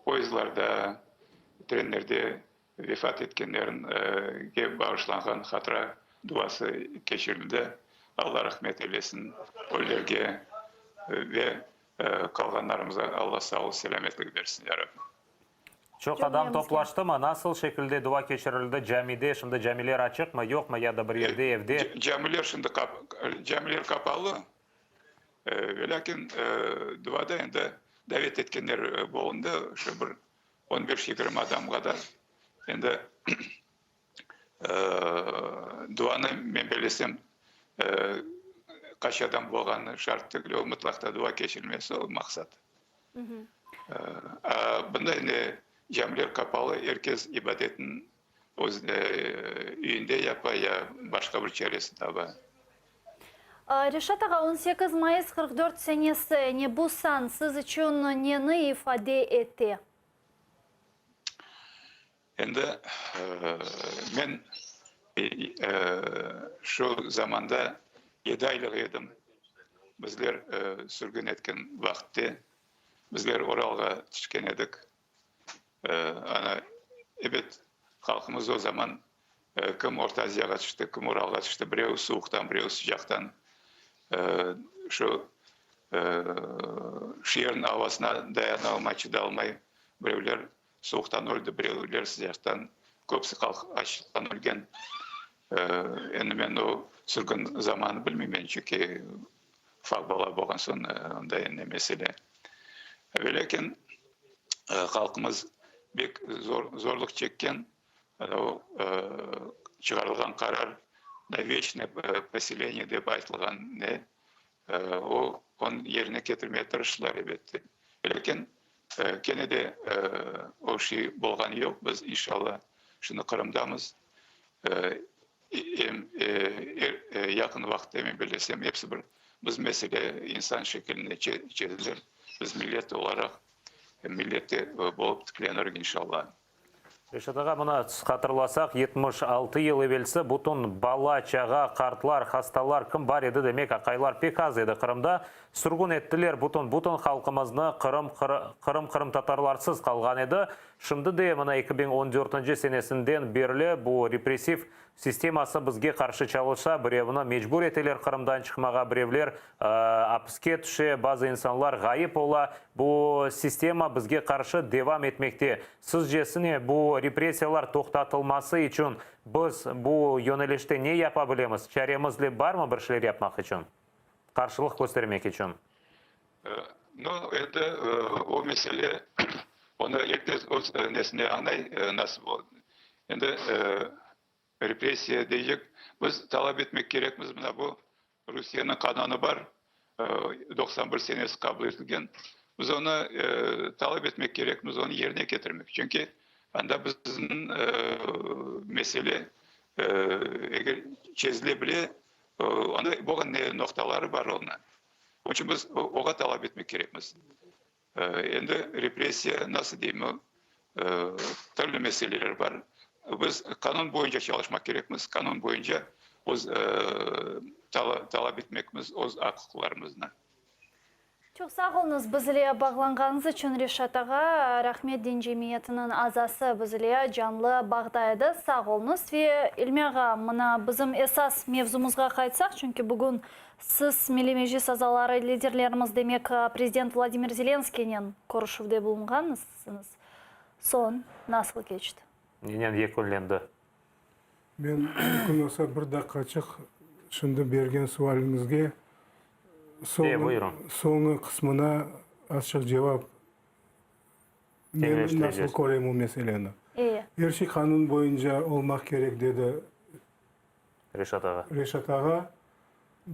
poyezdlarda, trenlerde vefat etkenlerge bağışlanğan hatıra duası keçirildi. Alla rahmet eylesin ölülerge ve qalğanlarımıza Alla sağlıq, selâmetlik bersin, ya Rabbim. Çoq adam toplaştımı? Nasıl şekilde dua keçirildi camide? Şimdi camiler açıqmı, yoqmı ya da bir yerde, evde? Camiler şimdi camiler qapalı, velâkin duada endi davet etkenler bulundı, şu bir on beş, yigirmi adam qadar. Endi duanı men bellesem, qaç adam bolğanı şart degil, o mıtlaq da dua keçirilmesi, o maqsat. Bunda endi camiler qapalı, er kes ibadetini öz üyünde yapa ya başqa bir çaresini taba. Reşat ağa, 18 mayıs 44 senesi, ne bu san siz içün neni ifade ete? Endi men şu zamanda yedi aylıq edim. Bizler sürgün etken vaqıtte bizler Uralğa tüşken edik. Ana, ebet, halqımız o zaman kim Orta Aziyağa tüşti, kim Uralğa tüşti, birevi suvuqtan, birevi sıcaqtan şu şeerniñ avasına dayanalmay, çıdalmay birevler Suvuqtan öldi birevler, sıcaqtan, köpüsi halq açlıqtan ölgen. Endi men o sürgün zamanı bilmeymen, çünki ufaq bala bolğan soñ onda endi mesele. Velâkin halqımız bek zor zorluq çekken, o çıqarılğan qarar na veçnoye poseleniye dep aytılğan ne, o onı yerine ketirmege tırıştılar, elbette. Velâkin Kene de o şey bolğanı yoq. Biz, inşalla, şimdi Qırımdamız. Em yaqın vaqıtta, men bellesem, episi bir biz mesele insan şekilinde çezilir. Biz millet olaraq, millette bolıp tiklenirik, inşalla. Reşat ağa, mına, hatırlasaq, 76 yıl evelsi bütün bala-çağa, qartlar, hastalar, kim bar edi, demek, aqaylar pek az edi Qırımda. Sürgün ettiler bütün, bütün halqımıznı, Qırım, Qırım qırımtatarlarsız qalğan edi. Şimdi de, mına, 2014-nci senesinden berli bu repressiv Sisteması bizge qarşı çalışsa, birevni mecbur eteler Qırımdan çıqmağa, birevler apiske tüşe, bazı insanlar ğayıp ola. Bu sistema bizge qarşı devam etmekte. Sizcesine, bu repressiyalar toqtatılması içün biz bu yönelişte ne yapa bilemiz? Çaremiz barmı bir şeyler yapmaq içün, qarşılıq köstermek içün? No, endi o mesele, onı er kes öz nesine añlay, nasıl endi repressiya deycek, biz talap etmek kerekmiz, mına bu Rusiyeniñ qanunı bar, 91 senesi qabul etilgen, biz onı talap etmek kerekmiz, onı yerine ketirmek, çünki anda bizim mesele eger çezile bile, anda bolğan ne noqtaları bar onı. Onıñ içün biz oğa talap etmek kerekmiz. Endi repressiya, nasıl deyim, o, türlü meseleler bar. Biz qanun boyunca çalışmaq kerekmiz, qanun boyunca öz talap etmekmiz öz aq-uquqlarımıznı. Çoq sağ oluñız biz ile bağlanğanıñız içün, Reşat ağa. Rahmet din cemiyetiniñ azası biz ile canlı bağda edi. Sağ oluñız. Ve İlmi ağa, mına bizim esas mevzumızğa qaytsaq, çünki bugün siz, Milliy Meclis azaları, liderlerimiz, demek, prezident Vladimir Zelenskiynen körüşüvde bulunğansıñız. Soñ nasıl keçti? Nenen yekünlendi? Men mümkün olsa bir daqqaçıq şimdi bergen sualiñizge soñu qısmına azçıq cevap, men nasıl körem o meseleni. Er şey qanun boyunca olmaq kerek, dedi Reşat ağa. Reşat ağa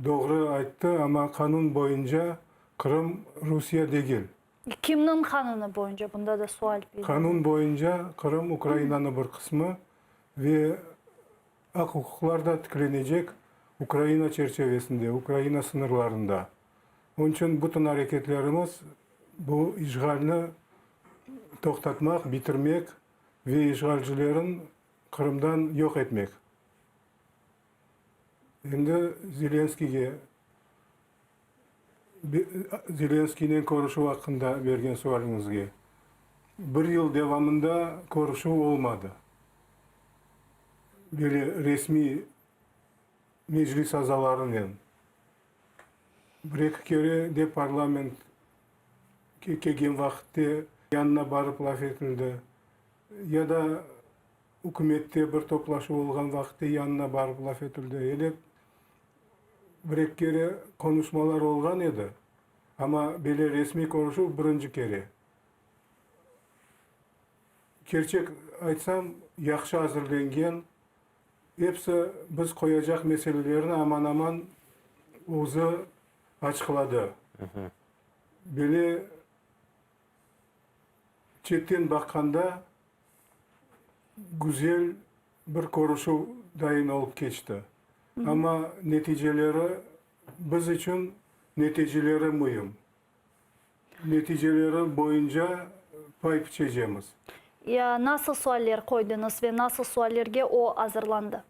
doğru ayttı, amma qanun boyunca Qırım Rusiye degil. Kimniñ qanunı boyunca? Bunda da sual peyda ola. Qanun boyunca Qırım Ukrainanıñ bir qısmı ve aq-uquqlar da tiklenecek Ukraina çerçevesinde, Ukraina sıñırlarında. Onıñ içün bütün areketlerimiz bu işğalni toqtatmaq, bitirmek ve işğalcilerin Qırımdan yoq etmek. Endi Zelenskiyge Zelenskiynen körüşüv aqqında bergen sualiñizge, bir yıl devamında körüşüv olmadı. Böyle resmiy Meclis azalarınen. Bir-eki kere de parlamentke kelgen vaqıtte yanına barıp laf etildi, ya da ükümette bir toplaşuv olğan vaqıtte yanına barıp laf etildi. Ele Bir-eki kere qonuşmalar olğan edi, amma böyle resmiy körüşüv birinci kere. Kerçek aytsam, yahşı azırlengen, episi biz qoyacaq meselelerni aman-aman özü açıqladı. Böyle çetten baqqanda güzel Bir körüşüv dayın olıp keçti. Amma neticeleri, biz içün neticeleri müim. Neticeleri boyunca pay piçecemiz. Ya nasıl sualler qoydıñız ve nasıl suallerge o azırlandı?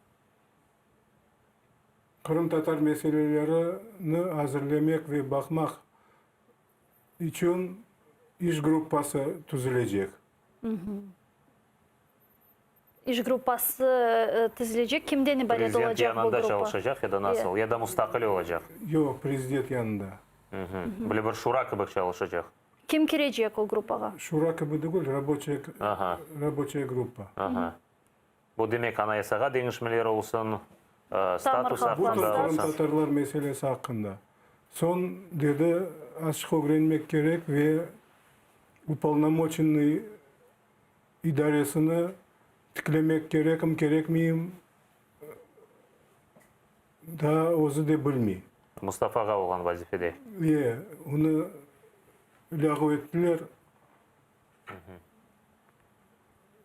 Qırımtatar meselelerini azırlemek ve baqmaq içün iş gruppası tüzülecek. İş gruppası tizilecek. Kimden ibaret Prezident olacaq bu yanında gruppa? çalışacaq ya da nasıl? Ya da mustaqil olacaq? Yoq, prezident yanında. Böyle bir şura kibi çalışacaq. Kim kirecek o gruppağa? Şura kibi degil, raboçaya, raboçaya gruppa. Aha. Bu demek anayasağa deñişmeler olsun, status Bütün aqqında olsun. qırımtatarlar meselesi aqqında. Soñ, dedi, azçıq ögrenmek kerek ve upolnomoçennıy idaresini tiklemek kerekim, kerekmeyim, daa özü de bilmey. Mustafa ağa olğan vazifede. E, onı lâğu ettiler.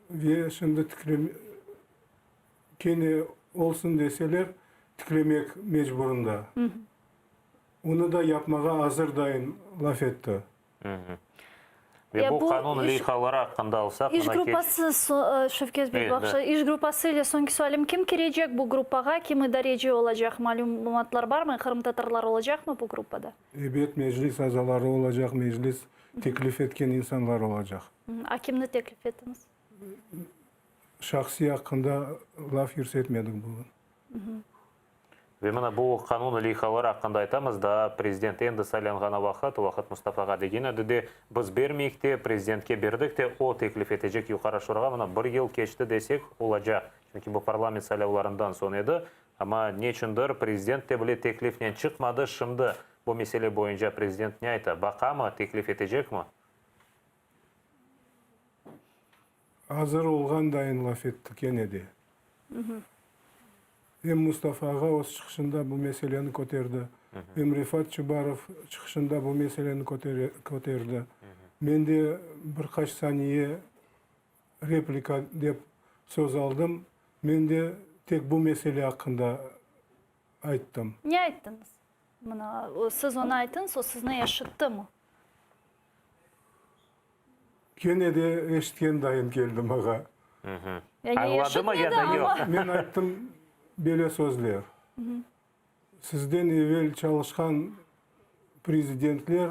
Ve şimdi kene olsun deseler, tiklemek mecburında. Onı da yapmağa azır dayın laf etti. Ve bu qanun leyhaları aqqında alsaq, İş gruppası, Şevket bey, bağışla, iş gruppası ile soñki sualim, kim kirecek bu gruppağa, kim idareci olacaq, malümatlar barmı, qırımtatarlar olacaqmı bu gruppada? Ebet, Meclis azaları olacaq, Meclis teklif etken insanlar olacaq. A kimni teklif ettiñiz? Şahsiy aqqında laf yürsetmedik bugün. Ve mına bu qanun leyhaları aqqında aytamız, daa prezident endi saylanğanı vaqıt, o vaqıt Mustafağa degen edi de, biz bermeyik de, prezidentke berdik de, o teklif etecek Yuqarı Şurağa, mına bir yıl keçti desek olacaq, çünki bu parlament saylavlarından soñ edi, amma neçündir prezident de bile teklifnen çıqmadı, şimdi bu mesele boyunca prezident ne ayta, baqamı, teklif etecekmi? Azır olğan dayın laf etti kene de. Em Mustafa ağa öz çıqışında bu meseleni köterdi, em Refat Çubarov çıqışında bu meseleni köterdi. Men de bir qaç saniye replika dep söz aldım. Men de tek bu mesele aqqında ayttım. Ne ayttıñız? Mına, siz onı ayttıñız, o sizni eşittimi? Kene de eşitken dayın keldi mağa. Añladımı ya da yoq? Men ayttım böyle sözler, Sizden evel çalışqan prezidentler.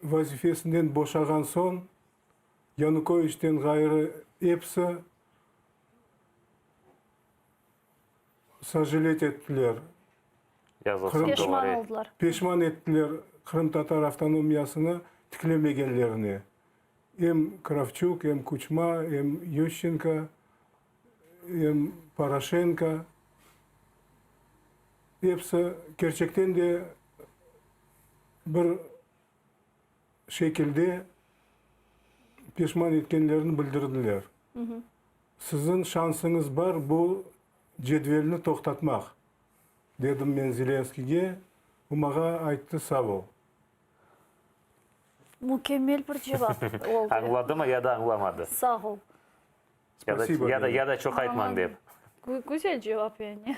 vazifesinden boşağan soñ Yanukoviçten ğayrı episi sojalet ettiler. Peşman oldılar. Peşman ettiler qırımtatar avtonomiyasını tiklemegenlerine. Em Kravçuk, em Kuçma, em Yuşçenko, em Poroşenko, episi kerçekten de bir şekilde peşman etkenlerini bildirdiler. Siziñ şansıñız bar bu cedvelni toqtatmaq, dedim men Zelenskiyge, o maña ayttı, sağ ol. Mükemmel bir cevap oldı. Añladımı ya da añlamadı? Sağ ol. Spasibo, Ya da, dedi. ya da çoq aytmañ dep. Güzel cevap yani.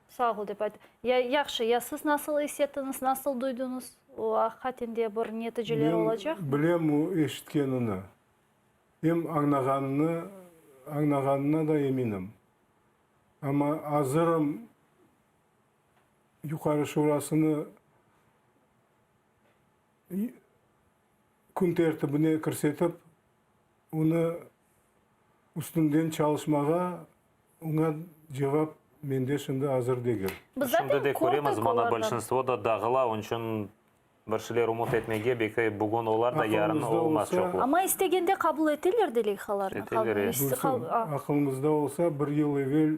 Sağ ol dep ayttı. Ya, yahşı, ya siz nasıl is ettiñiz, nasıl duyduñız? O, aqiqaten de bir neticeler olacaqmı? Men bilem o eşitkenini. Em añlağanını, añlağanına da eminim. Amma azırım Yuqarı Şurasını kün tertibine kirsetip, onı üstünden çalışmağa, oña cevap mende şimdi azır degil. Biz zaten Şimdi de köremiz, kördik mana olardan. bolşinstvo da dağıla, onıñ içün bir şeyler ümüt etmege, belki bugün olar da, yarın Aqılımızda olmaz olsa, çoqluq. Amma istegende qabul eteler de leyhalarnı. Eteler, e. Gülsüm, aqılımızda olsa, bir yıl evel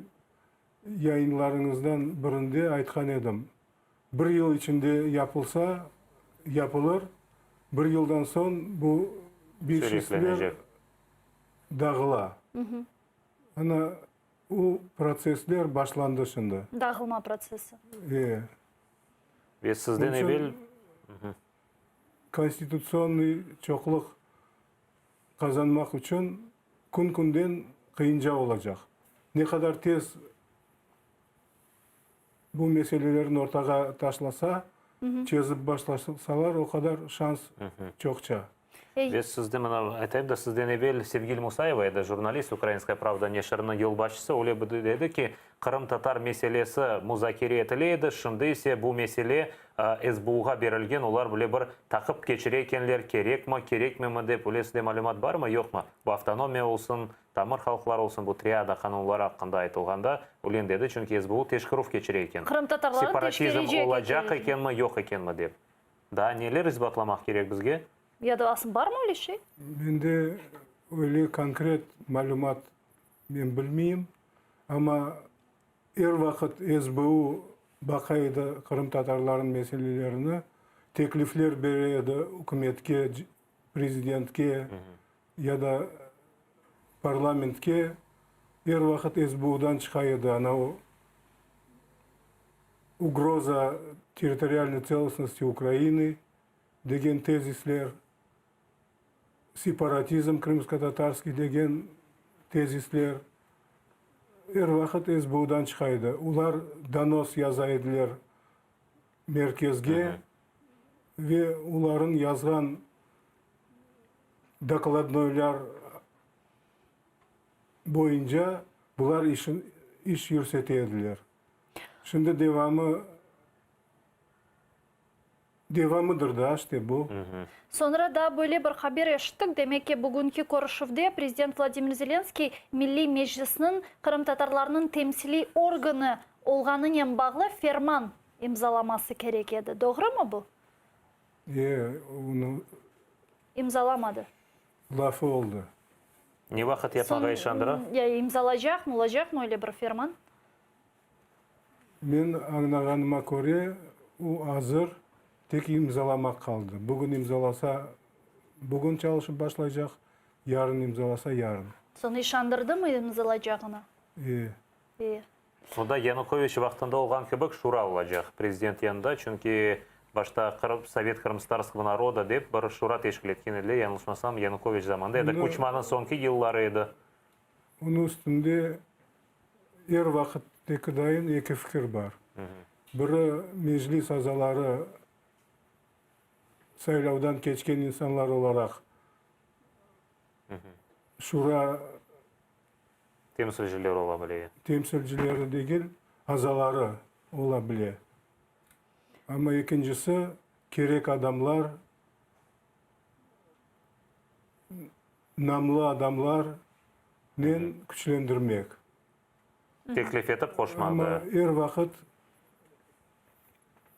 Yayınlarıñızdan birinde aytqan edim, bir yıl içinde yapılsa, yapılır, bir yıldan soñ bu bilşistler dağıla. Ana, o protsessler başlandı şimdi. Dağılma protsessi. E. Ve sizden evel. Konstitutsionnıy çoqluq qazanmaq içün kün-künden qıyınca olacaq. Ne qadar tez bu meselelerni ortağa taşlasa, çezip başlasalar, o qadar şans çoqça. Ve sizden, mına, aytayım da, sizden evel Sevgil Musayeva edi, jurnalist, Ukrainskaya pravda neşiriniñ yolbaşçısı, öyle bir dedi ki, qırımtatar meselesi muzakere etile edi, şimdi ise bu mesele SBU-ğa berilgen, olar bile bir taqip keçire ekenler, kerekmi, kerekmemi dep, öyle sizde malümat barmı, yoqmı? Bu avtonomiya olsun, tamır halqlar olsun, bu triada qanunları aqqında aytılğanda, öyle dedi, çünki SBU teşkerüv keçire eken, Qırımtatarlarnı separatizm teşkerecek olacaq eken. ekenmi, yoq ekenmi dep. Daa neler isbatlamaq kerek bizge? Ya da asıl barmı öyle şey? Mende öyle konkret malümat men bilmeyim, amma er vaqıt SBU baqa edi qırımtatarlarnıñ meselelerini, teklifler bere edi ükümetke, prezidentke ya da parlamentke, er vaqıt SBUdan çıqa edi ana o ugroza territorialnoy tselostnosti Ukrainy degen tezisler, separatizm krımskotatarskiy degen tezisler er vaqıt SBUdan çıqa edi. Olar donos yaza ediler merkezge ve olarnıñ yazğan dokladnoylar boyunca bular iş yürsete ediler. Şimdi devamı devamıdır da işte bu. Soñra daa böyle bir haber eşittik, demek ki, bugünki körüşüvde prezident Vladimir Zelenskiy Milliy Meclisniñ qırımtatarlarnıñ temsiliy organı olğanınen bağlı ferman imzalaması kerek edi. Doğrumı bu? E, onı İmzalamadı. Lafı oldı. Ne vaqıt yapmağa işandıra? Ya imzalaycaqmı, olacaqmı öyle bir ferman? Men añlağanıma köre, o azır, tek imzalamaq qaldı. Bugün imzalasa, bugün çalışıp başlaycaq, yarın imzalasa, yarın. Soñ işandırdımı imzalaycağına? E. E. Onda Yanukoviç vaqtında olğan kibi şura olacaq prezident yanında, çünki başta Qırım, Sovet Krımstarskogo naroda dep bir şura teşkil etken ediler, yañlışmasam, Yanukoviç zamanında ya da Kuçmanıñ soñki yılları edi. Onıñ üstünde er vaqıttaki dayın eki fikir bar. Biri, Meclis azaları saylavdan keçken insanlar olaraq şura Temsilcileri ola bile. Temsilcileri degil, azaları ola bile. Amma ekincisi, Kerek adamlar, namlı adamlarnen küçlendirmek. Teklif etip qoşmadı. Amma er vaqıt,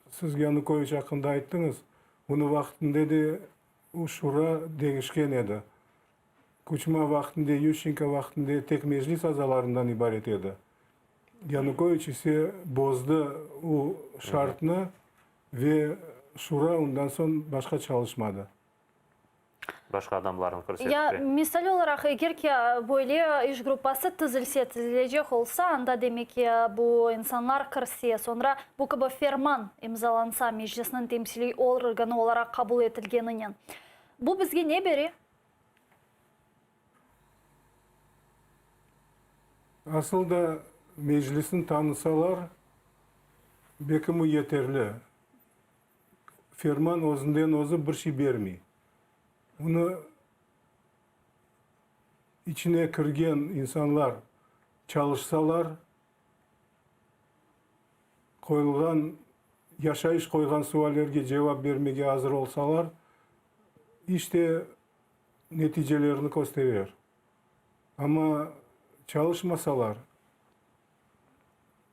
siz Yanukoviç aqqında ayttıñız, onıñ vaqtında de o şura deñişken edi. Kuçma vaqtında, Yuşçenko vaqtında tek Meclis azalarından ibaret edi. Yanukoviç ise bozdı o şartnı ve şura ondan soñ başqa çalışmadı. Başqa adamlarnı kirsetti. Ya, misal olaraq, eger ki, böyle iş gruppası tizilse, tizilecek olsa, anda, demek ki, bu insanlar kirse, soñra bu kibi ferman imzalansa, Meclisniñ temsiliy organı olaraq qabul etilgeninen, bu bizge ne bere? Asıl da, Meclisni tanısalar, belki bu yeterli. Ferman özünden özü bir şey bermey. Onı içine kirgen insanlar çalışsalar, qoyulğan, yaşayış qoyğan suallerge cevap bermege azır olsalar, işte neticelerini kösterer. Amma çalışmasalar,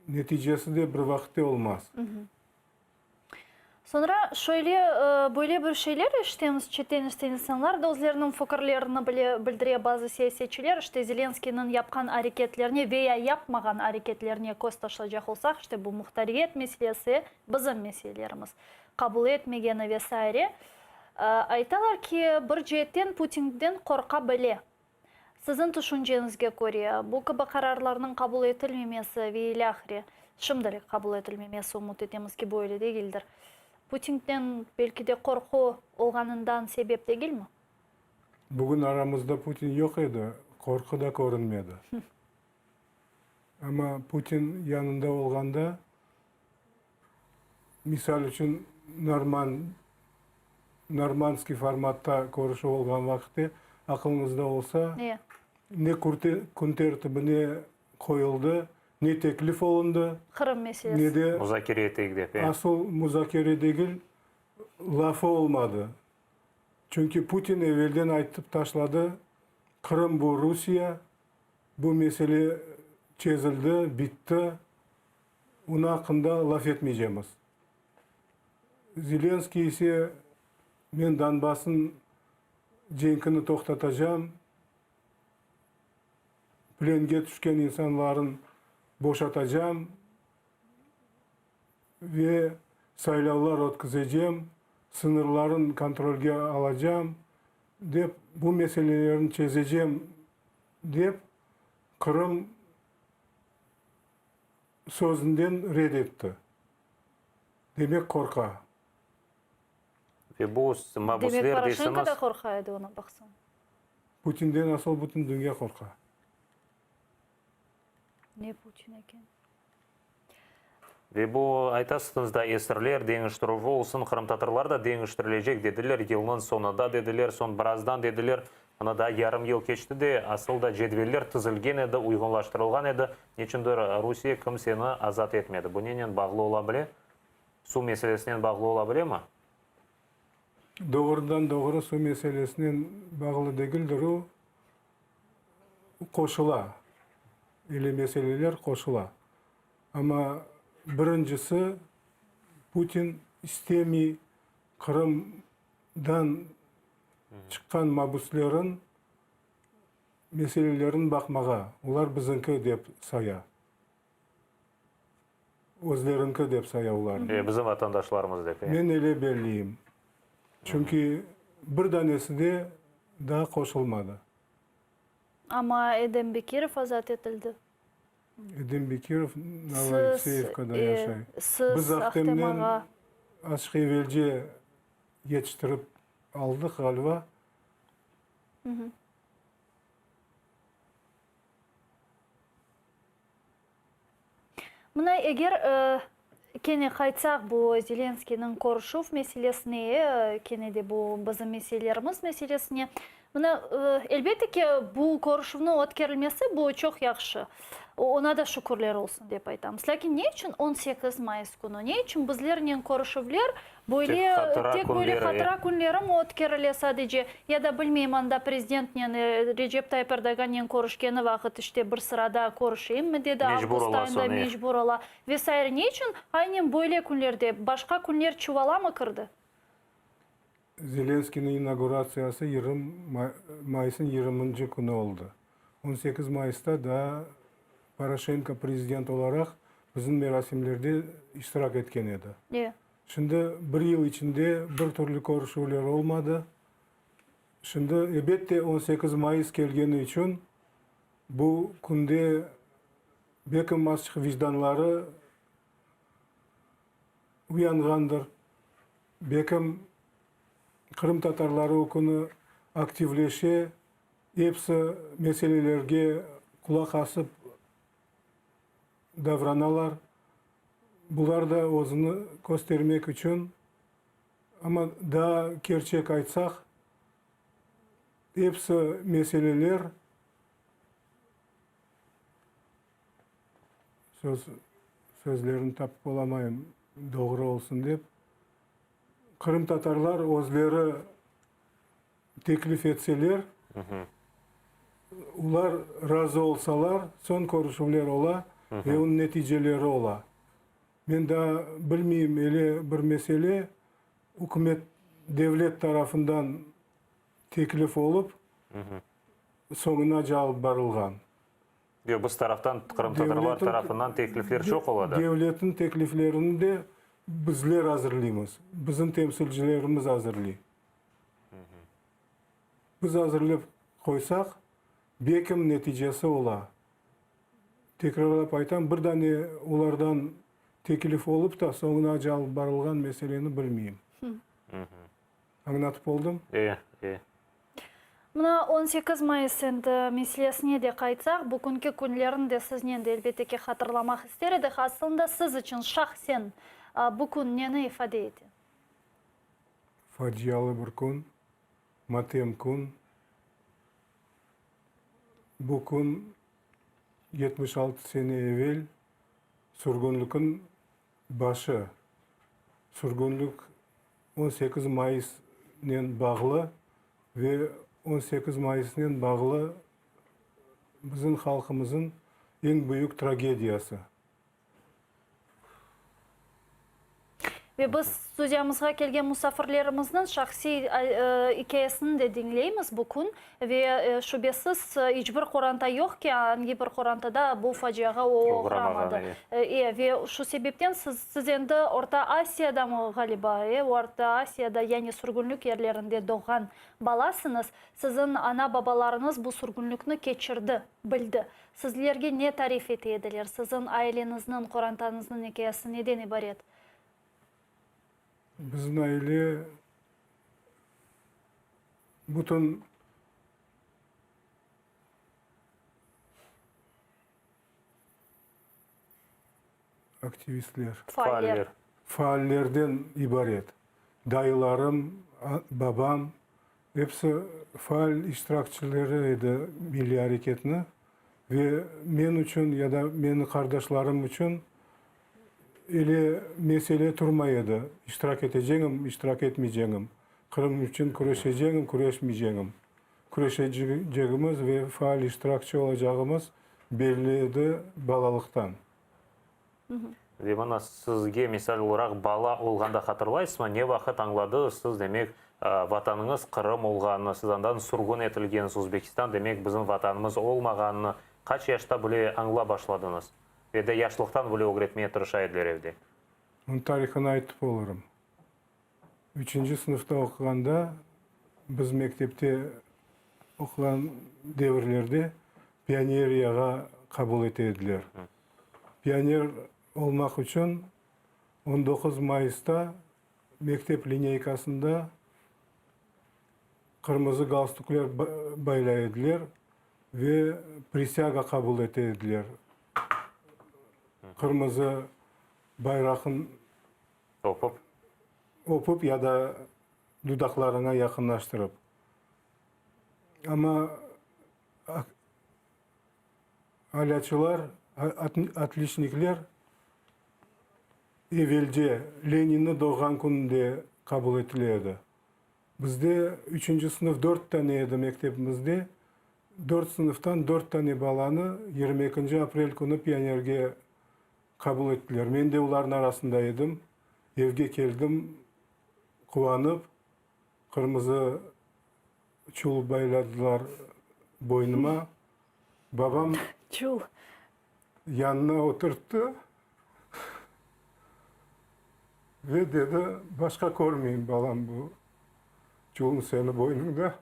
neticesi de bir vaqıtte olmaz. Soñra şöyle, böyle bir şeyler eşitemiz, çetten işte insanlar da özleriniñ fikirlerini bile bildire, bazı siyasetçiler, işte Zelenskıynıñ yapqan areketlerine ve ya yapmağan areketlerine köz taşlaycaq olsaq, işte bu muhtariyet meselesi, bizim meselelerimiz, qabul etmegeni ve saire, aytalar ki, bir ceetten Putinden qorqa bile. Siziñ tüşünceñizge köre, bu kibi qararlarnıñ qabul etilmemesi ve ilâhre, şimdilik qabul etilmemesi, ümüt etemiz ki, böyle degildir, Putinden belki de qorqu olğanından sebep degilmi? Bugün aramızda Putin yoq edi, qorqu da körünmedi. Amma Putin yanında olğanda, Misal içün, norman, normandskiy formatta körüşüv olğan vaqıtte, aqılıñızda olsa, ne kün tertibine qoyuldı, ne teklif olundı, Qırım meselesi. ne de Muzakere eteyik dep, e. Asıl muzakere degil, lafı olmadı. Çünki Putin evelden aytıp taşladı, Qırım bu Rusiye, bu mesele çezildi, bitti. Onıñ aqqında laf etmeycemiz. Zelenskıy ise, men Donbassnıñ cenkini toqtatacam, plenge tüşken insanlarnı boşatacam ve saylavlar ötküzecem, sıñırlarnı kontrolge alacam, dep, bu meselelerni çezecem, dep, Qırım sözünden red etti. Demek qorqa. Ve bu mabusler Demek Poroşenko deysiñiz. da qorqa edi, ona baqsañ. Putinden asıl bütün dünya qorqa. Ne Putin eken? Ve bu, aytasıñız da, esirler deñiştirüvi olsun, qırımtatarlar da deñiştirilecek dediler, yılnıñ soñunda dediler, soñ birazdan dediler, mına daa yarım yıl keçti de, asıl da cedveller tizilgen edi, uyğunlaştırılğan edi, neçündir Rusiye kimseni azat etmedi. Bu nenen bağlı ola bile? Suv meselesinen bağlı ola bilemi? Doğrudan-doğru suv meselesinen bağlı degildir, o, qoşula, ile meseleler qoşula. Amma birincisi, Putin istemey Qırımdan çıqqan mabüslerin meselelerini baqmağa, olar bizinki dep saya. Özlerinki dep saya olarnı. E, bizim vatandaşlarımız dep, e. Men öyle belleyim. Çünki bir danesi de daa qoşulmadı. Amma Edem Bekirov azat etildi. Edem Bekirov Novoalekseyevkada yaşay. Siz, Biz Ahtem Ahtemnen ağa. azçıq evelce yetiştirip aldıq, ğaliba. Mına eger kene qaytsaq bu Zelenskıynıñ körüşüv meselesine, kene de bu bizim meselelerimiz meselesine. Mına, elbette ki, bu körüşüvniñ ötkerilmesi, bu çoq yahşı. Oña da şükürler olsun, dep aytamız. Lâkin ne içün 18 mayıs künü? Ne içün bizlernen körüşüvler böyle, tek böyle hatıra künleri mi ötkerile sadece? Ya da bilmeyim, anda prezidentnen, Recep Tayyip Erdoğannen körüşkeni vaqıt, işte, bir sırada körüşeyimmi dedi, avgust ayında mecbur ola ve saire. Ne içün aynen böyle künlerde? Başqa künler çuvala mı kirdi? Zelenskıynıñ inauguratsiyası mayısnıñ yirminci künü oldı. On sekiz mayısta daa Poroşenko prezident olaraq bizim merasimlerde iştirak etken edi. Şimdi bir yıl içinde bir türlü körüşüvler olmadı. Şimdi, ebette, on sekiz mayıs kelgeni içün bu künde belkim azçıq vicdanları uyanğandır. Belkim qırımtatarları o künü aktivleşe, episi meselelerge qulaq asıp davranalar. Bular da özüni köstermek içün, amma daa kerçek aytsaq, episi meseleler Söz, sözlerini tapıp olamayım, doğru olsun dep. Qırımtatarlar özleri teklif etseler, olar razı olsalar, soñ körüşüvler ola ve onıñ neticeleri ola. Men daa bilmeyim, ele bir mesele ükümet, devlet tarafından teklif olıp, soñunace alıp barılğan. Yoq, biz taraftan, qırımtatarlar tarafından teklifler çoq ola da. Devletniñ tekliflerini de bizler azırlıymız, bizim temsilcilerimiz azırlıy. Biz azırlap qoysaq, bekim neticesi ola. Tekrarlap aytam, bir dane olardan teklif olıp ta, soñunace alıp barılğan meseleni bilmeyim. Añlatıp oldım? E, e. Mına 18 mayıs endi meselesine de qaytsaq, bugünki künlerni de siznen de elbette ki hatırlamaq ister edik. Aslında siz içün şahsen bu kün neni ifade ete? Facialı bir kün, matem kün. Bu kün 76 sene evel sürgünlikniñ başı, sürgünlik 18 mayısnen bağlı ve 18 mayısnen bağlı bizim halqımızın eñ büyük tragediyası. Ve biz studiyamızğa kelgen musafirlerimizniñ şahsiy ikâyesini de diñleymiz bu kün. Ve şübesiz, iç bir qoranta yoq ki, angi bir qorantada bu faciağa oğramadı. E, ve şu sebepten siz, siz endi Orta Asiyadamı, ğaliba, e, Orta Asiyada, yani sürgünlik yerlerinde doğğan balasıñız. Siziñ ana-babalarıñız bu sürgünlikni keçirdi, bildi. Sizlerge ne tarif ete ediler? Siziñ aileñizniñ, qorantañıznıñ ikâyesi neden ibaret? Bizim aile bütün aktivistler, Faaller. faallerden ibaret. Dayılarım, babam, episi faal iştirakçileri edi milliy areketni ve men içün ya da meni qardaşlarım içün ele mesele turmay edi, iştirak eteceñim, iştirak etmeyceñim. Qırım içün küreşeceñim, küreşmeyceñim. Küreşecegimiz ve faal iştirakçi olacağımız belli edi balalıqtan. Ve mına sizge misal olaraq bala olğanda hatırlaysızmı, ne vaqıt añladıñız siz, demek, Vatanıñız Qırım olğanını, siz andan sürgün etilgensiz, Özbekistan, demek, bizim Vatanımız olmağanını qaç yaşta bile añlap başladıñız? Ve de yaşlıqtan bile ögretmeye tırışa ediler evde. Onıñ tarihını aytıp olurım. Üçünci sınıfta oquğanda, biz mektepte oquğan devirlerde pioneriyağa qabul ete ediler. Pioner olmaq içün on doquz mayısta mektep lineykasında qırmızı galstukler baylay ediler ve prisâga qabul ete ediler. Qırmızı bayraqnı Öpüp. Öpüp ya da dudaqlarına yaqınlaştırıp. Amma alâcılar, otliçnikler evelce Leninni doğğan kününde qabul etile edi. Bizde üçünci sınıf dört tane edi mektebimizde. Dört sınıftan dört tane balanı 22 aprel künü pionerge qabul ettiler. Men de olarnıñ arasında edim. Evge keldim quvanıp, qırmızı çul bayladılar boynuma. Babam Çul. yanına oturttı ve dedi, başqa körmeyim, balam, bu çulnı seniñ boynunda.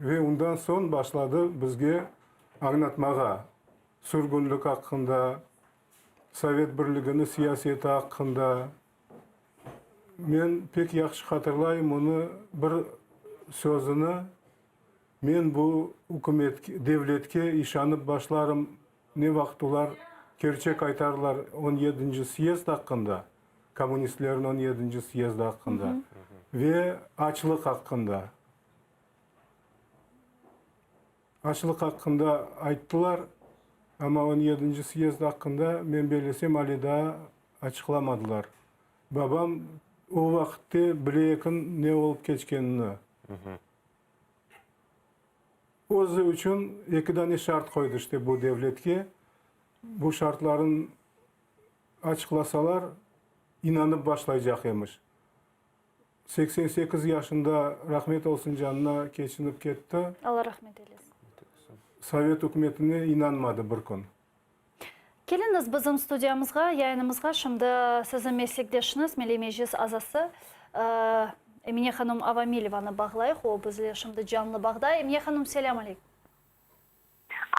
Ve ondan soñ başladı bizge añlatmağa sürgünlik aqqında, Sovet Birliginiñ siyaseti aqqında. Men pek yahşı hatırlayım onı bir sözüni, Men bu ükümet, devletke işanıp başlarım, ne vaqıt olar kerçek aytarlar on yedinci syezd aqqında, kommunistlerniñ on yedinci syezdi aqqında ve açlıq aqqında. Açlıq aqqında ayttılar, amma on yedinci syezd aqqında, men bellesem, ale daa açıqlamadılar. Babam o vaqıtte bile eken ne olıp keçkenini. Özü içün eki dane şart qoydı işte bu devletke. Bu şartların açıqlasalar, inanıp başlaycaq emiş. 88 yaşında rahmet olsun canına keçinip ketti. Alla rahmet eylesin. Sovet ükümetine inanmadı bir kün. Keliñiz bizim studiyamızğa, yayınımızğa şimdi siziñ meslekdeşiñiz, Milliy Meclis azası Emine hanım Avamilevanı bağlayıq. O bizle şimdi canlı bağda. Emine hanım, selâm aleyküm.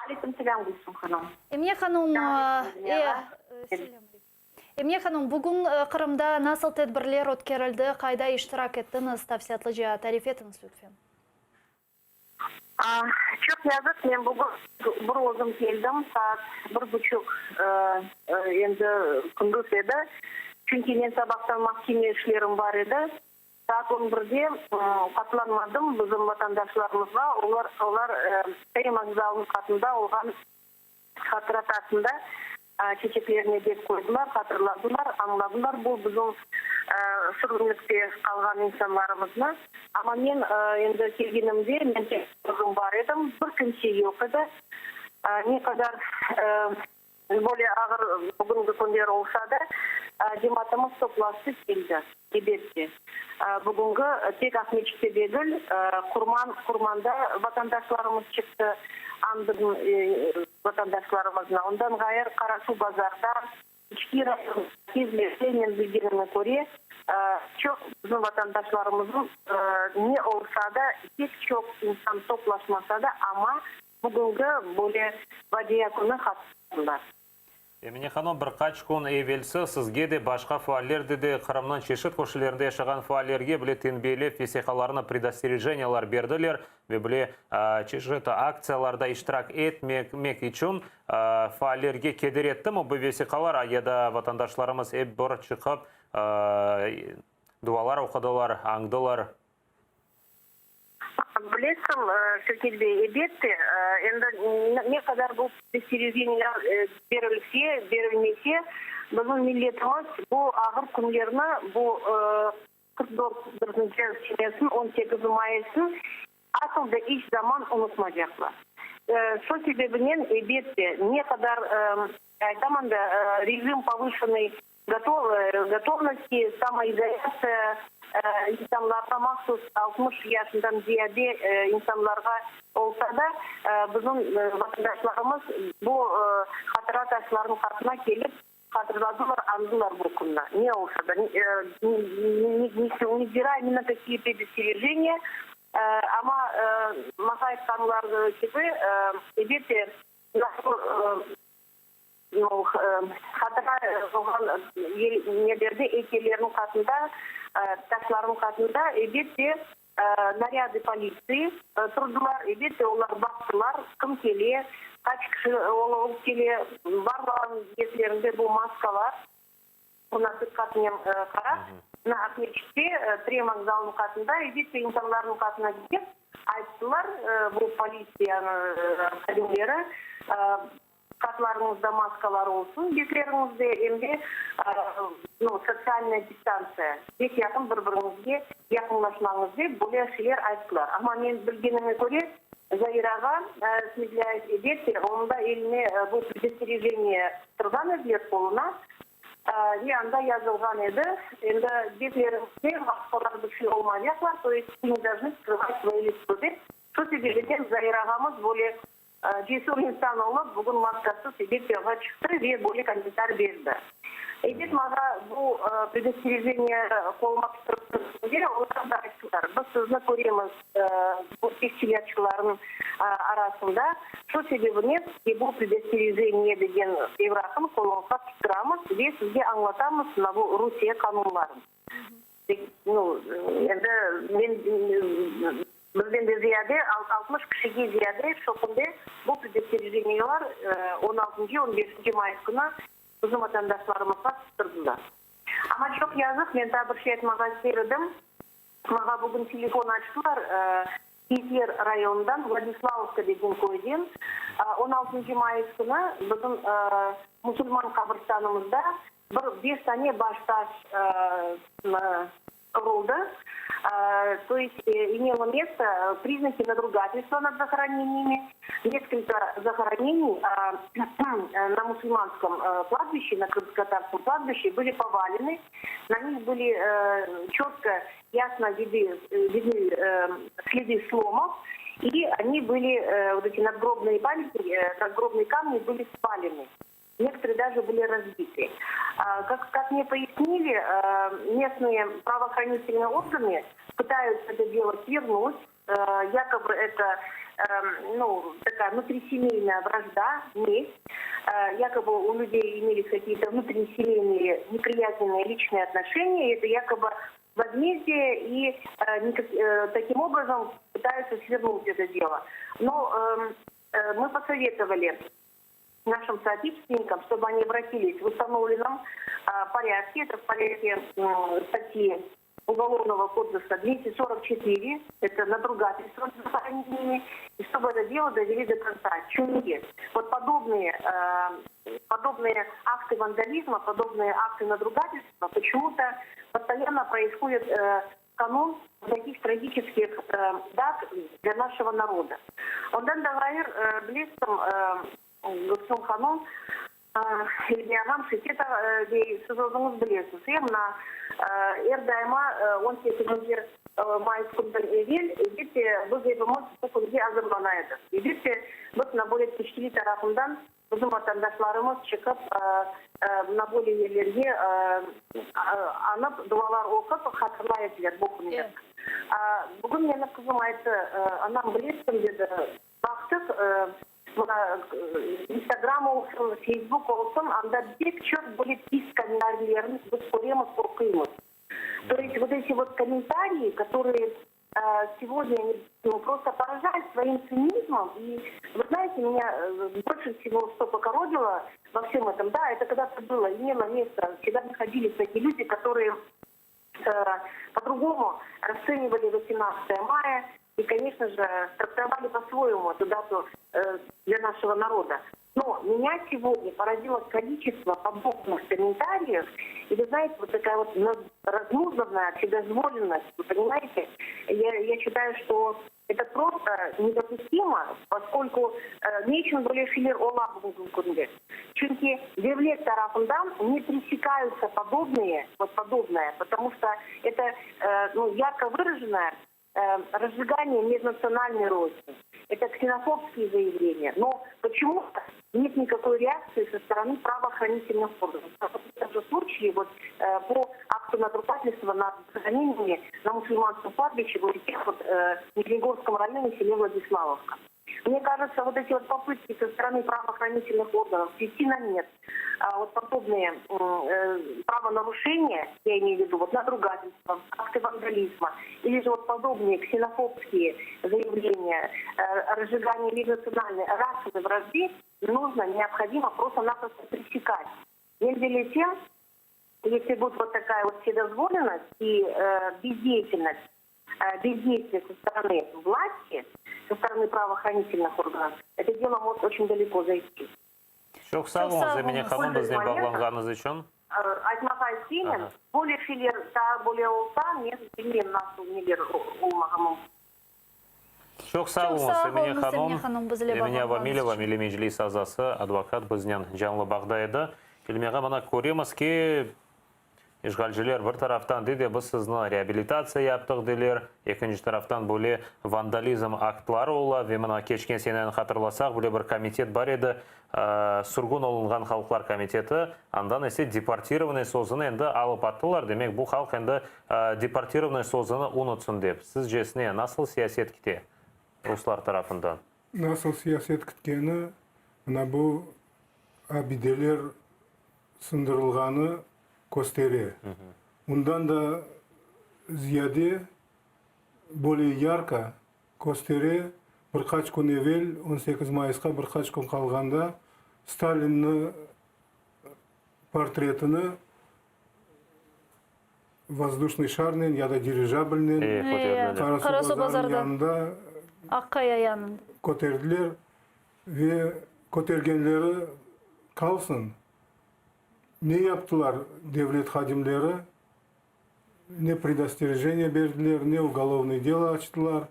Aleyküm selâm, Gülsüm hanım. Emine hanım, selâm aleyküm. Emine hanım, bugün Qırımda nasıl tedbirler ötkerildi, qayda iştirak ettiñiz, tafsilâtlıca tarif etiñiz lütfen. Çoq yazıq, men bugün bir özüm keldim, saat bir buçuq endi kündüz edi, çünki men sabahtan mahkeme işlerim bar edi. Saat on birde qatlanmadım bizim vatandaşlarımızğa, olar olar Qırım vokzalınıñ qatında olğan Hatıra taşında çeçeklerni dek qoydılar, hatırladılar, añladılar bu bizim sürgünlikte qalğan insanlarımıznı. Amma men endi kelgenimde, men tek özüm bar edim, bir kimse yoq edi. Ne qadar böyle ağır bugünki künler olsa da, cemaatımız toplaştı, keldi, ebette. Bugünki tek Aqmeçitte degil, Qurman, Qurmanda vatandaşlarımız çıqtı, Andın vatandaşlarımıznı. Ondan ğayır Qarasuvbazarda, İçki rayonda, Kezlevde, men bilgenime köre, çoq bizim vatandaşlarımıznıñ ne olsa da, pek çoq insan toplaşmasa da, amma bugünki böyle facia künü hatırladılar. Emine hanım, bir qaç kün evelsi sizge de, başqa faallerge de, Qırımnıñ çeşit köşelerinde yaşağan faallerge bile tenbiyelev vesiqalarını, predosterejeniyalar berdiler ve bile çeşit aktsiyalarda iştirak etmemek içün faallerge keder ettimi bu vesiqalar, ya da vatandaşlarımız ep bir çıqıp dualar oqudılar, añdılar? Bilesiñ, Şevket bey, elbette, endi ne qadar bu predosterejeniyalar berilse, berilmese, bizim milletimiz bu ağır künlerni, bu 44 birinci senesiniñ on sekizi mayısın asıl da iç zaman unutmacaqlar. Şu sebebinen, elbette, ne qadar, aytaman da, rejim povışennoy gotovnosti, samoizolâtsiya, insanlarğa mahsus 60 yaşından ziyade insanlarğa olsa da, bizim vatandaşlarımız bu hatıra taşlarınıñ qatına kelip hatırladılar, añdılar bu künni, ne olsa da, nevziraya ni na kakiye predosтережения, amma maña aytqanları kibi, elbette, Hatıra olğan nelerde, eykellerniñ qatında, taşlarnıñ qatında, elbette, narâdı politsiya turdılar, elbette, olar baqtılar, kim kele, qaç kişi olıp kele, barmağan betlerinde bu maskalar, buna diqqatnen qarap. Mına Aqmescitte tren vokzalınıñ qatında, elbette, insanlarnıñ qatına kelip ayttılar, bu politsiyanıñ hadimleri, Qatlarıñızda maskalar olsun, betleriñizde, em de, nu, sotsialnaya distantsiya, pek yaqın bir-biriñizge yaqınlaşmañız dep, böyle şeyler ayttılar. Amma men bilgenime köre, Zair ağa Smedlâyev, elbette, onıñ da eline bu predosterejeniye qıstırğan ediler qoluna, ve anda yazılğan edi, endi betleriñizde maskalar bir şey olmaycaqlar, to est ne dolžnı skryvat svoye litso dep. Şu sebebiden Zair ağamız böyle Cesur insan olıp, bugün maskasız ebet yolğa çıqtı ve böyle kommentar berdi. Ebet maña bu predosterejeniye qoluma tutturıp olar da ayttılar, biz sizni köremiz bu teşkilâtçılarnıñ arasında, şu sebebinen sizge bu predosterejeniye degen evraqnı qoluñızğa tutturamız ve sizge añlatamız mına bu Rusiye qanunların. Nu, endi men bizden de ziyade, 60 kişige ziyade şu künde bu predosterejeniyeler on altıncı, on beşinci mayıs künü bizim vatandaşlarımızğa tuttırdılar. Amma çoq yazıq, men daa bir şey aytmağa ister edim. Maña bugün telefon açtılar Kezler rayonından, Vladislavovka degen köyden. On altıncı mayıs künü bizim musulman qabirstanımızda Bir beş tane baş taş uruldı. To est imelo mesto priznaki nadrugatelstva nad zahoroneniyami. Neskolko zahoroneniy na musulmanskom kladbişçe, na krımskotarskom kladbişçe byli povalenı, na nih byli çotko, yasno vidny sledy slomov, i oni byli, vot eti nadgrobnye pamyatniki, nadgrobnye kamni byli svalenı. Некоторые даже были разбиты. Как, как мне пояснили, местные правоохранительные органы пытаются это дело свернуть. Якобы это ну, такая внутрисемейная вражда, месть. Якобы у людей имелись какие-то внутрисемейные неприязненные личные отношения. И это якобы возмездие, и таким образом пытаются свернуть это дело. Но мы посоветовали нашим соотечественникам, чтобы они обратились в установленном порядке, это в порядке статьи Уголовного кодекса 244, это надругательство над захоронениями, и чтобы это дело довели до конца. Çünki вот подобные, подобные акты вандализма, подобные акты надругательства почему-то постоянно происходят в канун таких трагических дат для нашего народа. Ondan da ğayrı, bilesiñ, Gülsüm hanım, Ilmiye ağam, Şevket bey, siz özüñiz bilesiz, e, mına, er daima on sekizinci mayıs künden evel, elbette, biz epimiz bu künge azırlana edik. Elbette, biz mına böyle teşkiliy tarafından bizim vatandaşlarımız çıqıp, mına böyle yerlerge añıp, dualar oqup, hatırlay ediler bu künni. Bugün meni qızım ayttı, anam, bilesiñ, dedi, baqtıq, mına, Instagram olsun, Feysbuk olsun, anda pek çoq böyle pis kommentariylerni biz köremiz, oquymız. To est vot eti vot kommentariyi, kotorıye segodnâ nu prosto poражают svoim tsinizmom i vı znaete menya bolše vsego çto pokorodilo vo vsem etom da eto kogda to bylo imelo mesto vsegda nahodilись takie lüdi kotorıye po-drugomu rastsenivari vosemnadtsatoye maya i koneçno je traktovali po-svoyemu etu datu dlâ našego naroda no menya segodnâ porazilo koliçestvo podobnyh kommentariyev i vı znaete vot takaya vot raznuzdanaya vsedozvolennost vı ponimaete ya ya şçitayu çto eto prosto nedopustimo poskolku ne içün böyle şeyler ola bugünki künde çünki devlet tarafından ne presekayutsa podobnıye vot podobnoye potomu çto eto nu yarko vırajennoye razjiganiye межнациональной розни, это ксенофобские заявления. Но почему-то нет никакой реакции со стороны правоохранительных органов. В этом же случае вот, по акту надругательства над захоронениями на мусульманском кладбище вот, вот, в Нижнегорском районе селе Владиславовка. Мне кажется, вот эти вот попытки со стороны правоохранительных органов свести на нет вот подобные правонарушения, я имею в виду вот надругательство, акты вандализма, или же вот подобные ксенофобские заявления, разжигание межнациональной расовой вражды, нужно, необходимо просто-напросто пресекать. Men bilesem. Если будет вот такая вот вседозволенность и бездеятельность, бездействие со стороны власти, со стороны правоохранительных органов, это дело может очень далеко зайти. Çoq sağ oluñız, Emine hanım, biznen bağlanğanıñız içün. Aytmağa isteymen, böyle şeyler daa böyle olsa, men bilmeyim nasıl neler olmağa mümkün. Çoq sağ oluñız, Emine hanım. Emine Avamileva, Milliy Meclis azası, advokat biznen canlı bağda edi. İlmiye mına köremiz ki, İşğalciler bir taraftan dey de, biz sizni reabilitatsiya yaptıq deyler, ekinci taraftan böyle vandalizm aktları ola ve mına keçken seneni hatırlasaq, böyle bir komitet bar edi, Sürgün olunğan halqlar komiteti, andan ise deportirovanıy sözüni endi alıp attılar, demek bu halq endi deportirovanıy sözüni unutsın dep. Sizcesine, nasıl siyaset kite ruslar tarafından? Nasıl siyaset kitkeni, mına bu abideler sındırılğanı köstere. Bundan da ziyade, böyle yarko köstere, bir qaç kün evel, on sekiz mayısqa bir qaç kün qalğanda, Stalinni portretini vozduşnıy şarnen ya da dirijablnen Qarasuvbazarnıñ yanında Aqqaya yanında köterdiler ve kötergenleri qalsın, Ne yaptılar devlet hadimleri, ne predosterejeniye berdiler, ne ugolovnıy delo açtılar,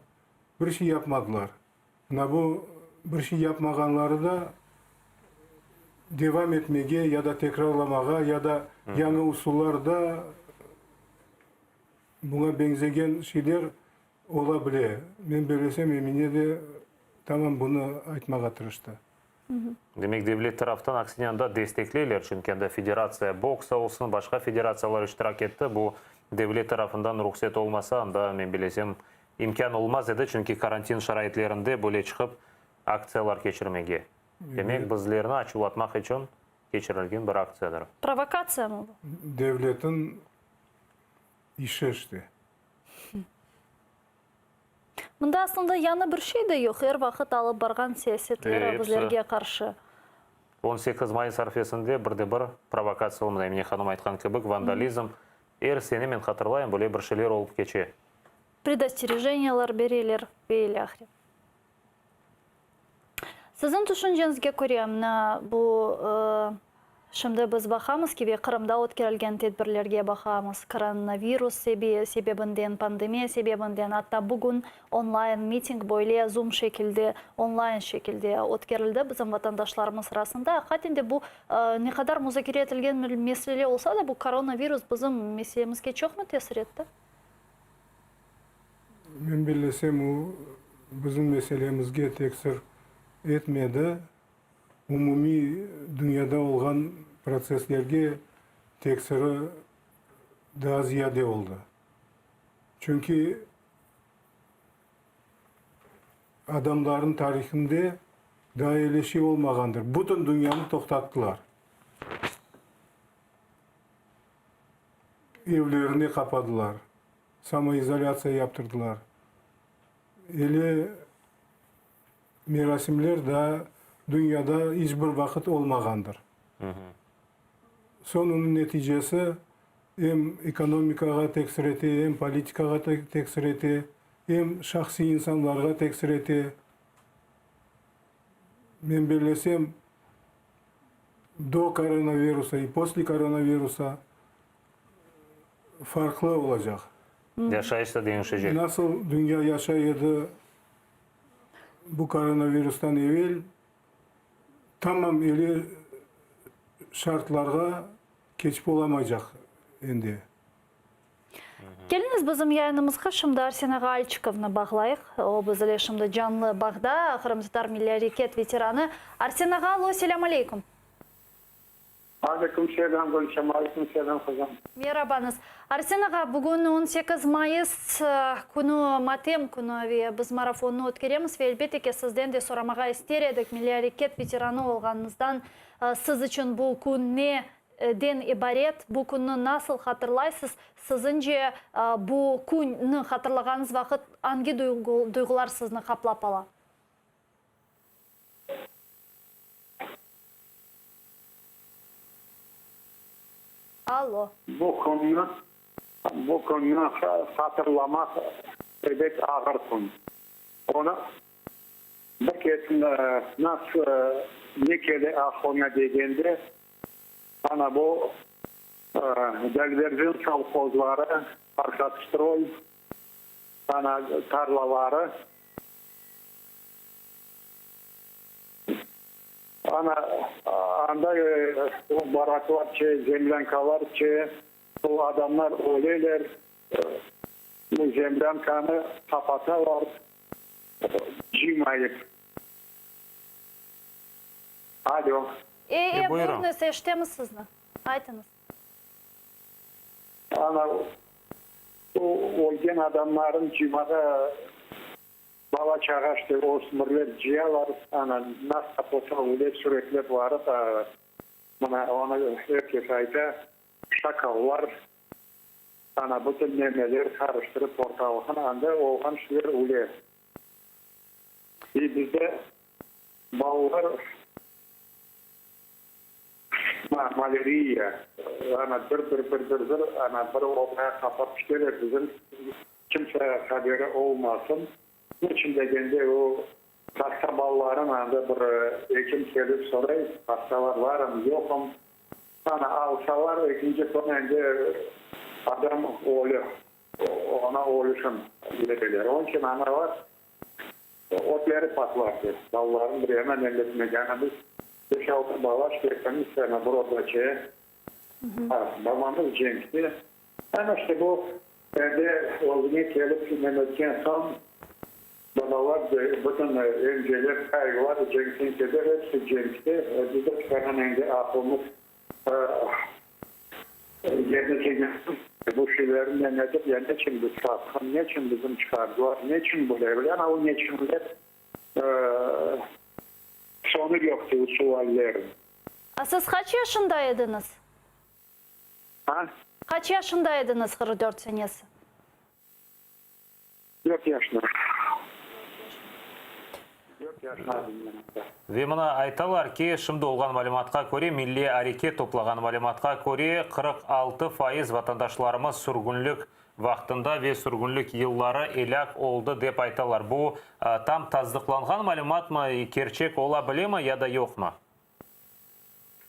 bir şey yapmadılar. Mına bu bir şey yapmağanları da devam etmege ya da tekrarlamağa, ya da yañı usullarda buña beñzegen şeyler ola bile. Men bellesem, Emine de tamam bunı aytmağa tırıştı. Demek, devlet taraftan aksine anda destekleyler, çünki anda federatsiya boksa olsun, başqa federatsiyalar iştirak etti. Bu devlet tarafından ruhset olmasa, anda, men bilesem, imkân olmaz edi, çünki karantin şaraitlerinde böyle çıqıp aktsiyalar keçirmege. Demek, bizlerni açuvlatmaq içün keçirilgen bir aktsiyadır. Provokatsiyamı bu? Devletniñ işi işte. Mında aslında yañı bir şey de yoq, er vaqıt alıp barğan siyasetleri bizlerge qarşı. 18 mayıs arfesinde bir de bir provokatsiya olmadı, Emine hanım aytqan kibi, vandalizm, er sene men hatırlayım, böyle bir şeyler olıp keçe. Predosterejeniyalar bereler ve ilâhre. Siziñ tüşünceñizge köre, mına bu şimdi biz baqamız ki, ve Qırımda ötkerilgen tedbirlerge baqamız, koronavirus sebebinden, pandemiya sebebinden, atta bugün onlayn miting böyle Zoom şekilde, onlayn şekilde ötkerildi bizim vatandaşlarımız arasında. Aqiqaten de bu ne qadar muzakere etilgen mesele olsa da, bu koronavirus bizim meselemizge çoqmı tesir etti? Men bellesem, o, bizim meselemizge teksir etmedi, umumiy dünyada olğan protsesslerge teksiri daa ziyade oldı. Çünki adamların tarihinde daa öyle şey olmağandır, bütün dünyanı toqtattılar. Evlerine qapadılar, samoizolâtsiya yaptırdılar. Ele merasimler daa dünyada iç bir vaqıt olmağandır. Soñ onıñ neticesi em ekonomikağa tesir ete, em politikağa tesir ete, em şahsiy insanlarğa tesir ete. Men bellesem, do koronavirusa i posle koronavirusa farqlı olacaq. Yaşayış da deñişecek. Nasıl dünya yaşay edi bu koronavirustan evel, tamam öyle şartlarğa keçip olamaycaq endi. Keliñiz bizim yayınımızğa şimdi Arsen ağa Alçikovnı bağlayıq. O biz ile şimdi canlı bağda, qırımtatar milliy areket veteranı. Arsen ağa, alo, selâm aleyküm. Aleyküm selâm, Gülşem, aleyküm selâm, qızım. Merabañız. Arsen ağa, bugün 18 mayıs künü, matem künü ve biz marafonnı ötkeremiz ve elbette ki, sizden de soramağa ister edik, milliy areket veteranı olğanıñızdan, siz içün bu kün ne den ibaret, bu künni nasıl hatırlaysız, siziñce bu künni hatırlağanıñız vaqıt angi duyğular sizni qaplap ala? Allo. Bu künni, bu künni hatırlamaq ebet ağır kün. Onı bir kez nasıl, ne kele aqlıña degende, ana bu Dalverzin sovhozları, Arkatstroy, ana tarlaları, Ana, anda o baraklar çe, zemlânkalar çe, o adamlar öleler, bu zemlânkanı qapatalar, cıymayıp. Alo. E, e, buyurıñız, eşitemiz sizni. Aytıñız. Ana, o ölgen adamların cıymağa Bala-çağa işte ösmürler cıyalar, ana, nasıl bolsa öyle süreklep barıp, mına, onı er kes ayta, şakallar, ana, bütün nemeler qarıştırıp ortalıqnı, anda olğan şeyler öyle. İ bizde balalar malâriya, ana, bir-bir-bir-bir-bir, ana, bir odaya qapap kiteler bizim. Kimse haberi olmasın. Niçün degende, o hasta balaların anda bir ekim kelip soray, hastalar varmı, yoqmı. Ana, alsalar, ekinci kün endi adam ölü, ona ölüşün bereler. Onıñ içün analar ötleri patlardı, balaların bir yana nemletmege. Ana, biz beş-altı bala, işte epimiz ana bir odaçaya. Babamız cenkte. Ana işte bu endi özüne kelip nemetken soñ, babalar, bütün emceler, dayılar cenkten keler, episi cenkte. Biz de çıqarğan endi aqlımız yerine kelgen soñ, bu şeylerni nemetip, ya neçün biz satqan, neçün bizim çıqardılar, neçün böyle böyle, ana o neçünler soñu yoqtı o suallerniñ. A siz qaç yaşında ediñiz? A? Qaç yaşında ediñiz 44 senesi? Dört yaşında. Dört yaşında edim men anda. Ve mına aytalar ki, şimdi olğan malümatqa köre, Milliy areket toplağan malümatqa köre, 46% vatandaşlarımız sürgünlik vaqtında ve sürgünlik yılları elâk oldı, dep aytalar. Bu tam tasdıqlanğan malümatmı, kerçek ola bilemi ya da yoqmı?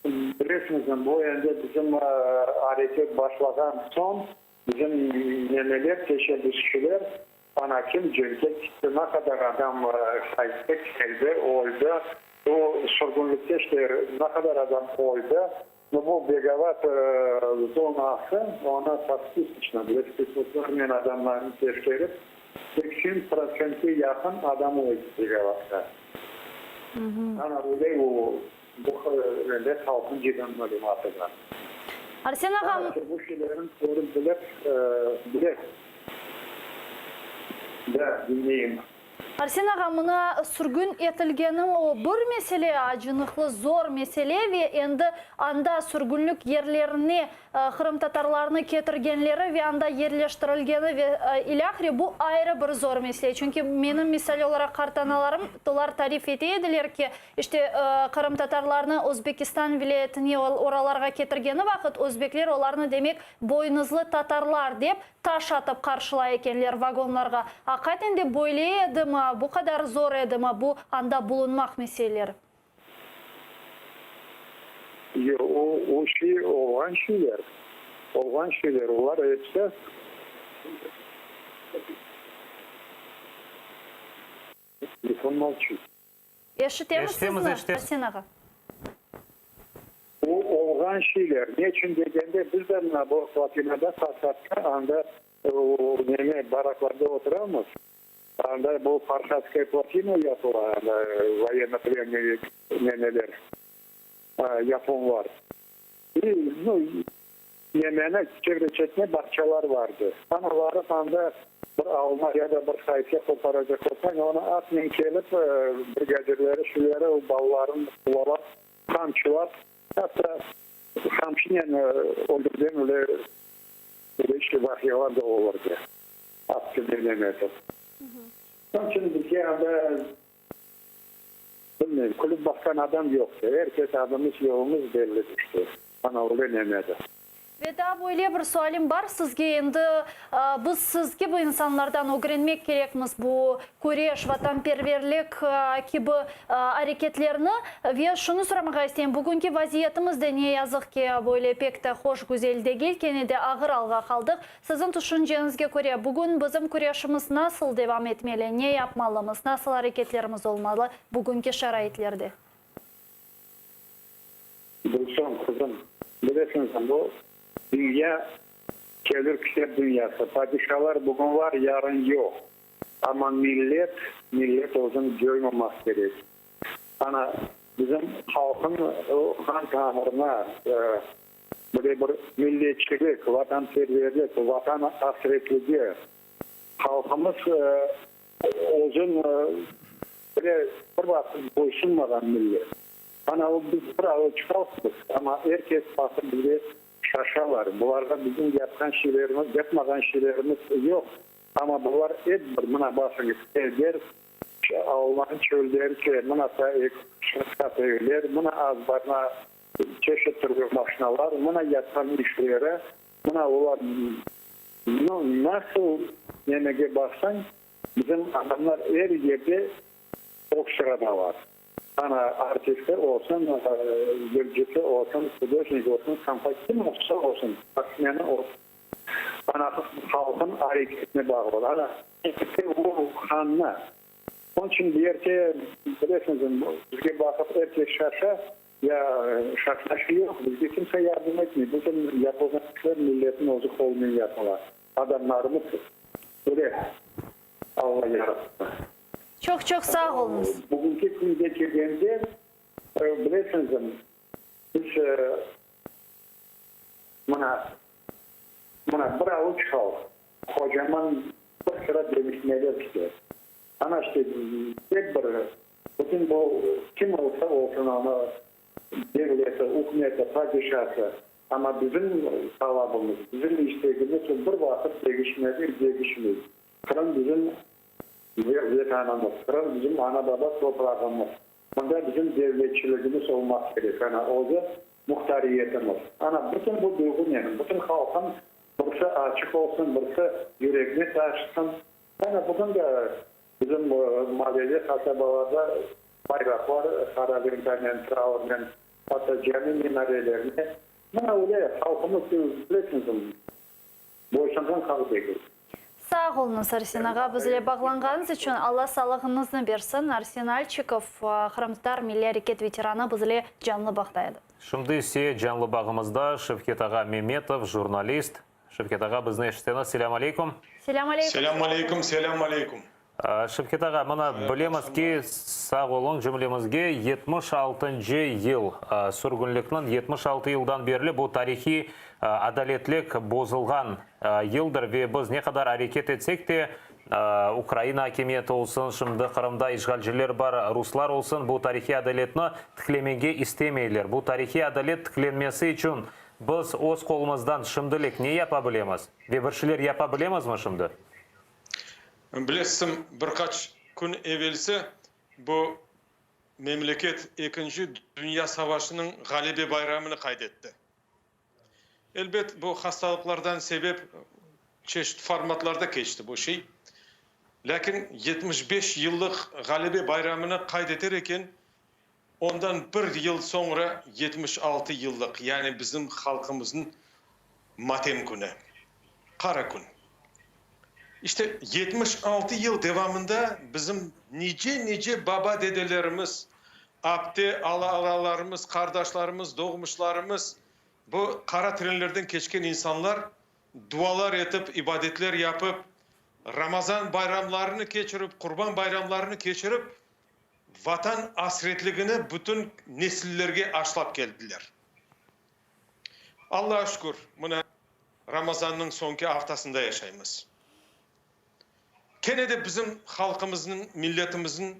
Bilesiñizmi, bu endi bizim areket başlağan soñ bizim nemeler, teşebbüsçiler, ana kim cenkke kitti, ne qadar adam qayttı, keldi, öldi, bu sürgünlikte işte ne qadar adam öldi, no bu Begovat zonası, onı pospisoçno, bilesiñizmi, adamlarnı teşkerip, 80 protsentke yaqın adam öldi Begovatta. Ana öyle o, bu öyle halqnıñ cıyğan malümatı bar. Arsen ağam. Bu şeylerni körip bilip, bile, da, diñleyim. Arsen ağa, mına sürgün etilgeniñ o bir mesele, acınıqlı, zor mesele ve endi anda sürgünlik yerlerine qırımtatarlarnı ketirgenleri ve anda yerleştirilgeni ve ilâhre bu ayrı bir zor mesele. Çünki menim misal olaraq qartanalarım olar tarif ete ediler ki, işte, qırımtatarlarnı Özbekistan vilâyetine oralarğa ketirgeni vaqıt özbekler olarnı demek boynuzlı tatarlar dep taş atıp qarşılay ekenler vagonlarğa. Aqaten de böyle edimi, bu qadar zor edimi bu anda bulunmaq meseleleri? Yoq, o, o şey olğan şeyler, olğan şeyler, olar episi. Telefon molçit. Eşitemiz Eşitemiz, sizni, eşitemiz. Arsen ağa. O olğan şeyler, neçün degende, biz de mına bu plotinada, fasadda, anda o neme, baraklarda oturamız, anda bu Farhadskaya plotina yapıla, anda voyennoplenniy nemeler, yaponlar. İ, nu, Nemeni, çevre-çetne bağçalar vardı. Ana barıp anda bir alma ya da bir qaysı qoparacaq olsañ, onı atnen kelip, brigadirleri, şuları o balalarnı quvalap, qamçılap, atta qamçınen öldürgen öyle öyle vaqialar da olurdı, at tübünen etip. Onıñ içün bizge anda, bilmeyim, külüp baqqan adam yoqtı. Er kes adımız, yolumız belli tüşti. Ana öyle nemedi. Ve daa böyle bir sualim bar sizge, endi biz siz kibi insanlardan ögrenmek kerekmiz bu küreş, vatanperverlik kibi areketlerni. Ve şunı soramağa isteyim, bugünki vaziyetimiz de ne yazıq ki böyle pek de hoş, güzel degil, kene de ağır alğa qaldıq. Siziñ tüşünceñizge köre, bugün bizim küreşimiz nasıl devam etmeli, ne yapmalımız, nasıl areketlerimiz olmalı bugünki şaraitlerde? Gülsüm, qızım, bilesiñmi, bu dünya kelir-kiter dünyası. Padişalar bugün var, yarın yoq. Amma millet, millet özün coymamaq kerek. Ana, bizim halqın qan tamırına böyle bir milletçilik, vatanperverlik, vatan asretligi, halqımız özün böyle bir vaqıt boysunmağan millet. Ana, o biz bir avuç halqmız, amma er kes baqıp bizge şaşalar. Bularğa bizim yapqan şeylerimiz, yapmağan şeylerimiz yoq. Amma bular ep bir, mına baqıñız, evler, alman çölleri ki, mına ta evler, mına azbarına çeşit türlü maşinalar, mına yapqan işleri, mına olar, nu, nasıl nemege baqsañ, bizim adamlar er yerde ög sıradalar. Ana, artisti olsun, yırcısı olsun, hudojnik olsun, kim olsa olsun, sportsmeni olsun. Ana, halqın areketine bağlı. Ana, o hannı. Onıñ içün bu yerde, bilesiñiz, bizge baqıp er kes şaşa, ya şaşma şey yoq, bizge kimse yardım etmey. Bütün yapılğan işler milletniñ özü qolunen yapıla. Adamlarımız öyle Alla yarattı. Çoq-çoq sağ oluñız. Bugünki künge kelgende, bilesiñiz, biz Mına, mına, bir avuç halq, qocaman bir sıra deñişmeler kete. Ana işte, ep bir, bütün bu, kim olsa olsun, onı, devleti, ükümeti, padişası, amma bizim talabımız, bizim istegimiz bir vaqıt deñişmedi, deñişmey. Qırım bizim Vetanımız, Qırım bizim ana-baba toprağımız. Mında bizim devletçiligimiz olmaq kerek, ana, özü muhtariyetimiz. Ana, bütün bu duyğunen, bütün halqım birisi açıq olsun, birisi yüregine taşısın. Ana, bugün de bizim maalede, qasabalarda bayraqlar qara lentanen, traurnen, hatta cami minarelerine. Mına öyle halqımız, bilesiñiz, boysunğan halq degil. Sağ oluñız, Arsen ağa, biz ile bağlanğanıñız içün. Alla sağlığıñıznı bersin. Arsen Alçikov, qırımtatar milliy areket veteranı, biz ile canlı bağda edi. Şimdi ise canlı bağımızda Şevket ağa Memetov, jurnalist. Şevket ağa, bizni eşiteñiz? Selâm aleyküm. Selâm aleyküm. Selâm aleyküm, selâm aleyküm. Şevket ağa, mına bilemiz ki, sağ oluñ cümlemizge, yetmiş altıncı yıl, sürgünlikniñ 76 yıldan berli bu tarihiy adaletlik bozulğan yıldır ve biz ne qadar areket etsek de, Ukraina akimiyeti olsun, şimdi Qırımda işğalciler bar, ruslar olsun, bu tarihiy adaletni tiklemege istemeyler. Bu tarihiy adalet tiklenmesi içün biz öz qolumızdan şimdilik ne yapa bilemiz ve bir şeyler yapa bilemizmi şimdi? Bilesiñ, bir qaç kün evelsi bu memleket Ekinci dünya savaşınıñ Ğalebe bayramını qayd etti. Elbet, bu hastalıqlardan sebep çeşit formatlarda keçti bu şey. Lâkin 75 yıllıq Ğalebe bayramını qayd eter eken, ondan bir yıl soñra 76 yıllıq, yani bizim halqımıznıñ matem künü, qara kün. İşte, 76 yıl devamında bizim nice-nice baba-dedelerimiz, apte, ala-alalarımız, qardaşlarımız, doğmuşlarımız, bu qara trenlerden keçken insanlar dualar etip, ibadetler yapıp, Ramazan bayramlarını keçirip, Qurban bayramlarını keçirip, Vatan asretligini bütün nesillerge aşlap keldiler. Allağa şükür, mına Ramazannıñ soñki aftasında yaşaymız. Kene de bizim halqımıznıñ, milletimizniñ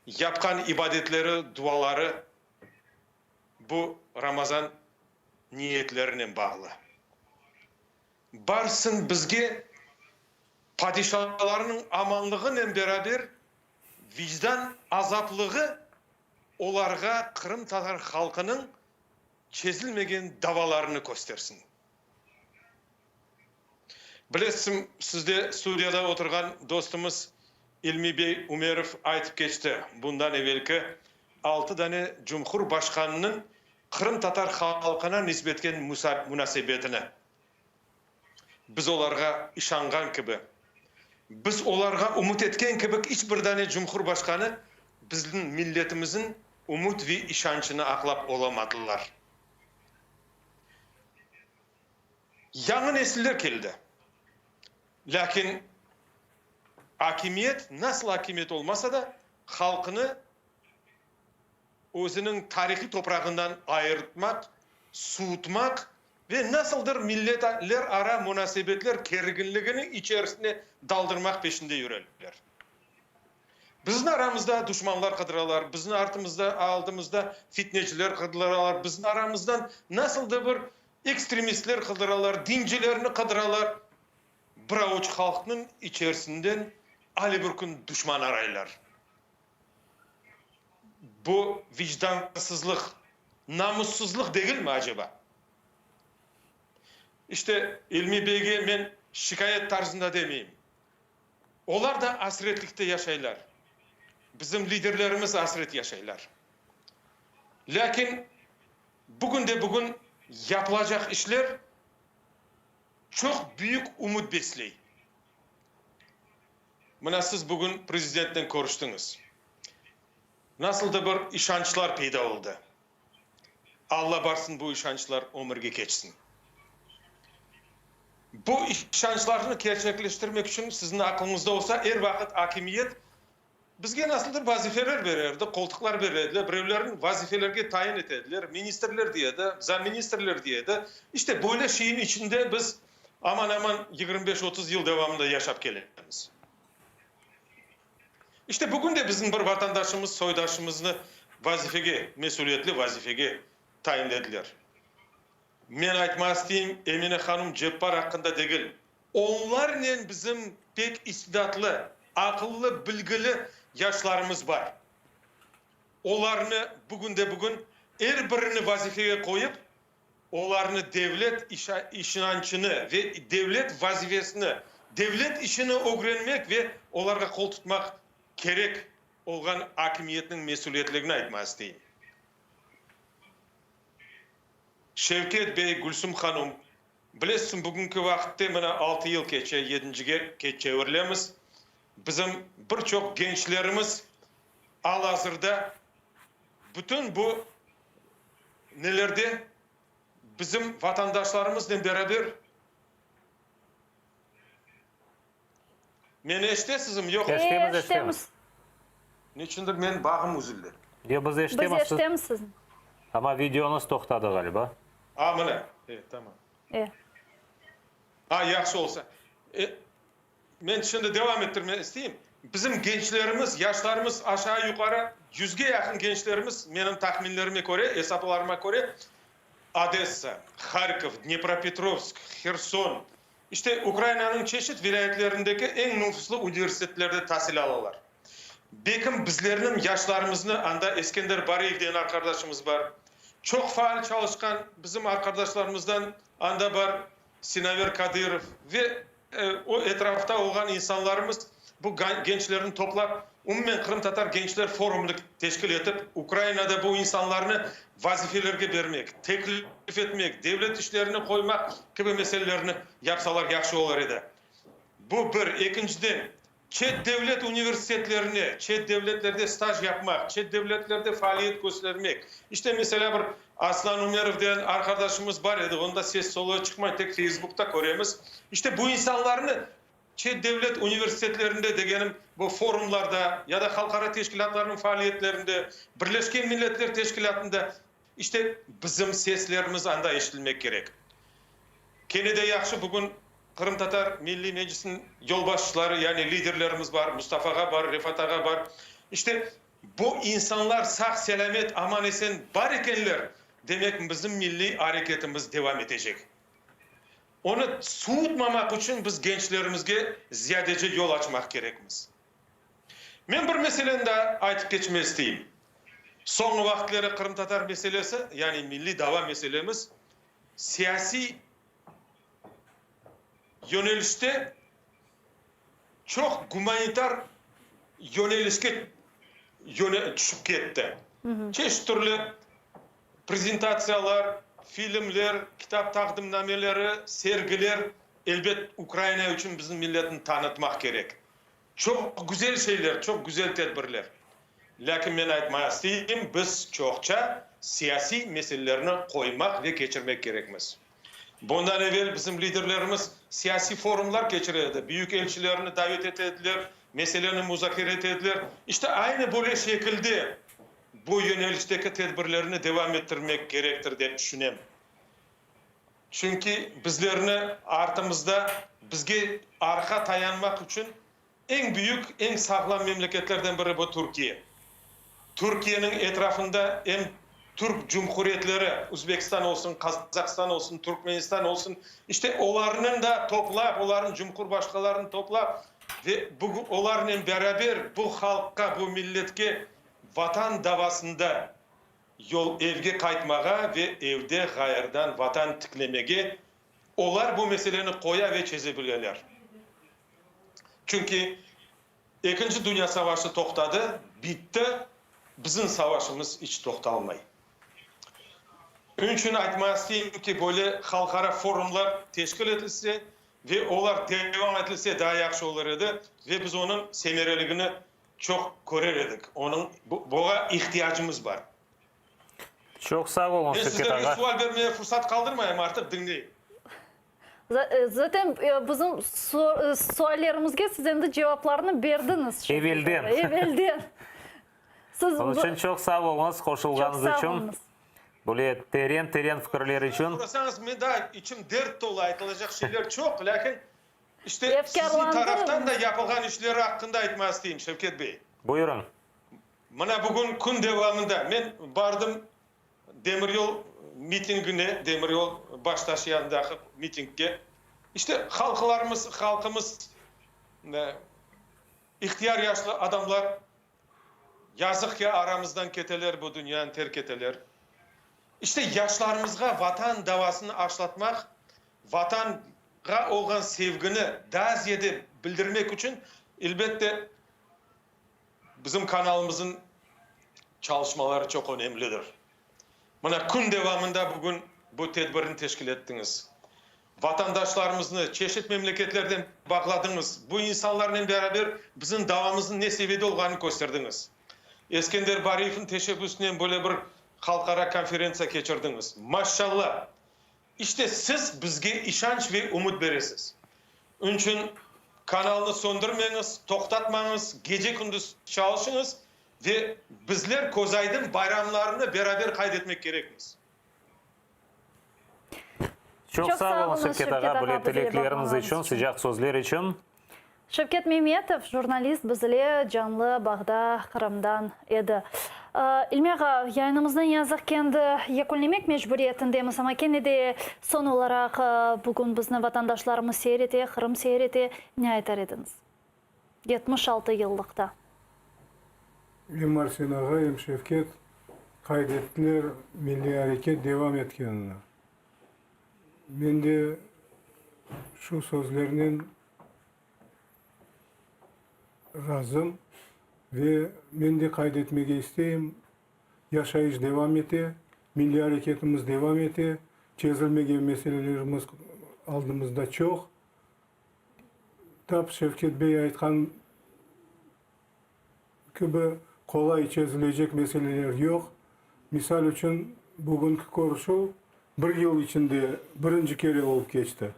yapqan ibadetleri, duaları bu Ramazan niyetlerinen bağlı. Barsın bizge padişalarnıñ amanlığınen beraber vicdan azaplığı olarğa qırımtatar halqınıñ çezilmegen davalarını köstersin. Bilesiñ, sizde studiyada oturğan dostumız İlmi bey Ümerov aytıp keçti, bundan evelki altı dane cumhurbaşqanınıñ qırımtatar halqına nisbetken munasebetini. Biz olarğa işanğan kibi, biz olarğa ümüt etken kibi iç bir dane cumhurbaşqanı bizniñ milletimizniñ ümüt ve işançını aqlap olamadılar. Yañı nesiller keldi. Lâkin akimiyet, nasıl akimiyet olmasa da, halqını özüniñ tarihiy toprağından ayırtmaq, suvutmaq ve nasıldır milletlerara munasebetler kerginliginiñ içerisine daldırmaq peşinde yüreler. Bizni aramızda duşmanlar qıdıralar, bizni artımızda, aldımızda fitneciler qıdıralar, bizni aramızdan nasıldır bir ekstremistler qıdıralar, dincilerni qıdıralar. Bir avuç halqnıñ içerisinden ale bir kün duşman araylar. Bu vicdansızlıq, namussızlıq degilmi aceba? İşte, İlmi beyge men şikâyet tarzında demeyim. Olar da asretlikte yaşaylar. Bizim liderlerimiz asret yaşaylar. Lâkin bugünde-bugün yapılacaq işler çoq büyük ümüt besley. Mına siz bugün prezidentnen körüştiñiz. Nasıl da bir işançlar peyda oldı. Alla barsın bu işançlar ömürge keçsin. Bu işançlarnı kerçekleştirmek içün siziñ aqlıñızda olsa er vaqıt akimiyet bizge nasıldır vazifeler bererdi, qoltuqlar berediler, birevlerin vazifelerge tayin etediler, ministrler deyedi, zamministrler deyedi. İşte böyle şeyin içinde biz aman-aman 25-30 yıl devamında yaşap kelemiz. İşte bugün de bizim bir vatandaşımız, soydaşımıznı vazifege, mesüliyetli vazifege tayinlediler. Men aytmaq isteyim, Emine hanım Ceppar aqqında degil. Onlarnen bizim pek istidatlı, aqıllı, bilgili yaşlarımız bar. Olarnı bugünde-bugün er birini vazifege qoyıp, olarnı devlet işançını ve devlet vazifesini, devlet işini ögrenmek ve olarğa qol tutmaq kerek olğan akimiyetniñ mesüliyetligini aytmaq isteyim. Şevket bey, Gülsüm hanum, bilesiñ, bugünki vaqıtte mına altı yıl keçe, yedincige çevirilemiz, bizim bir çoq gençlerimiz al-azırda bütün bu nelerde bizim vatandaşlarımıznen beraber Meni eşitesizmi, yoqmı? Eşitemiz, eşitemiz. Neçündir menim bağım üzüldi. Yoq, biz eşitemiz. Biz eşitemiz sizni. Amma videoñız toqtadı ğaliba. A, mına. E, tamam. E. A, yahşı olsa. E, Men şimdi devam ettirmek isteyim. Bizim gençlerimiz, yaşlarımız aşağı-yuqarı yüzge yaqın gençlerimiz, menim tahminlerime köre, esaplarıma köre, Odessa, Harkov, Dnepropetrovsk, Herson, işte Ukrainanıñ çeşit vilâyetlerindeki eñ nufuzlı universitetlerde tasil alalar. Bekim bizlerniñ yaşlarımıznı, anda Eskender Bariyev degen arqardaşımız bar, çoq faal çalışqan bizim arqardaşlarımızdan anda bar Sinaver Kadırov ve o etrafta olğan insanlarımız bu gençlerni toplap, umumen Qırımtatar gençler forumını teşkil etip, Ukrainada bu insanlarnı vazifelerge bermek, teklif etmek, devlet işlerine qoymaq kibi meselelerni yapsalar yahşı olur edi. Bu bir. Ekinciden, çet devlet universitetlerine, çet devletlerde staj yapmaq, çet devletlerde faaliyet köstermek. İşte, meselâ, bir Aslan Ümerov degen arqadaşımız bar edi, onda ses-soluğı çıqmay, tek Feysbukta köremiz. İşte, bu insanlarnı çet devlet universitetlerinde degenim, bu forumlarda ya da halqara teşkilâtlarnıñ faaliyetlerinde, Birleşken Milletler Teşkilâtında, işte, bizim seslerimiz anda eşitilmek kerek. Kene de yahşı, bugün Qırımtatar Milliy Meclisiniñ yolbaşçıları, yani liderlerimiz bar, Mustafa ağa bar, Refat ağa bar. İşte, bu insanlar sağ-selâmet, aman-esen bar ekenler, demek, bizim milliy areketimiz devam etecek. Onı suvutmamaq içün biz gençlerimizge ziyadece yol açmaq kerekmiz. Men bir meseleni daa aytıp keçmek isteyim. Soñğı vaqıtları qırımtatar meselesi, yani milliy dava meselemiz siyasiy. yönelişte çoq gumanitar yönelişke tüşip ketti. Çeşit türlü prezentatsiyalar, filmler, kitap taqdimnameleri, sergiler, elbet, Ukraina içün bizim milletni tanıtmaq kerek. Çoq güzel şeyler, çoq güzel tedbirler. Lâkin men aytmağa isteyim, biz çoqça siyasiy meselelerni qoymaq ve keçirmek kerekmiz. Bundan evel bizim liderlerimiz siyasiy forumlar keçire edi, büyük elçilerni davet ete ediler, meseleni muzakere ete ediler. İşte, aynı böyle şekilde bu yönelişteki tedbirlerni devam ettirmek kerektir, dep tüşünem. Çünki bizlerni artımızda bizge arqa tayanmaq içün eñ büyük, eñ sağlam memleketlerden biri bu Türkiye. Türkiyeniñ etrafında em türk cumhuriyetleri, Üzbekistan olsun, Qazaqstan olsun, Türkmenistan olsun, işte olarnıñ da toplap, olarnıñ cumhurbaşqalarını toplap ve bugün olarnen beraber bu halqqa, bu milletke Vatan davasında yol evge qaytmağa ve evde ğayırdan Vatan tiklemege olar bu meseleni qoya ve çeze bileler. Çünki Ekinci dünya savaşı toqtadı, bitti, bizim savaşımız iç toqtalmay. Onıñ içün aytmağa isteyim ki, böyle halqara forumlar teşkil etilse ve olar devam etilse daa yahşı olur edi ve biz onıñ semereligini çoq körer edik. Onıñ, buña ihtiyacımız bar. Çoq sağ oluñ, Men Şevket sizlerge ağa. sual bermeye fursat qaldırmayım, artıq diñleyim. Zaten bizim suallerimizge siz endi cevaplarnı berdiñiz. Evelden. Evelden. Siz Onıñ içün çoq sağ oluñız, qoşulğanıñız Çoq sağ içün. oluñız. Böyle teren-teren fikirler içün. Sorasañız, men daa içim dert tolu, aytılacaq şeyler çoq, lâkin işte siziñ Efkârlandı. taraftan da yapılğan işler aqqında aytmağa isteyim, Şevket bey. Buyurıñ. Mına bugün kün devamında men bardım Demiryol mitingine, demiryol baştaşı yanındaki mitingge, işte halqlarımız, halqımız, ihtiyar yaşlı adamlar, yazıq ki, aramızdan keteler, bu dünyanı terk eteler. İşte yaşlarımızğa Vatan davasını aşlatmaq, Vatanğa olğan sevgini daa ziyade bildirmek içün, elbette, Bizim kanalımızın çalışmaları çoq önemlidir. Mına kün devamında bugün bu tedbirni teşkil ettiñiz. Vatandaşlarımıznı çeşit memleketlerden bağladıñız. Bu insanlarnen beraber bizim davamıznıñ ne seviyede olğanını kösterdiñiz. Eskender Bariyevniñ teşebbüsinen böyle bir halqara konferentsiya keçirdiñiz. Maşşalla! İşte siz bizge işanç ve ümüt beresiz. Onıñ kanalnı söndürmeñiz, toqtatmañız, gece-kündüz çalışıñız ve bizler közaydın bayramlarını beraber qayd etmek kerekmiz. Çoq sağ oluñ, Şevket ağa, böyle tilekleriñiz içün, sıcaq sözler içün. Şevket Memetov, jurnalist, bizle canlı bağda Qırımdan edi. İlmi ağa, yayınımıznı ne yazıq ki endi yekünlemek mecburiyetindemiz, amma kene de soñ olaraq bugün bizni vatandaşlarımız seyir ete, Qırım seyir ete, ne aytar ediñiz? 76 yıllıqta. Em Arsen ağa, em Şevket qayd ettiler milliy areket devam etkenini. Men de şu sözlernen razım ve men de qayd etmege isteyim, yaşayış devam ete, milliy areketimiz devam ete, çezilmegen meselelerimiz aldımızda çoq. Tap Şevket bey aytqan kibi qolay çezilecek meseleler yoq. Misal içün, bugünki körüşüv bir yıl içinde birinci kere olıp keçti.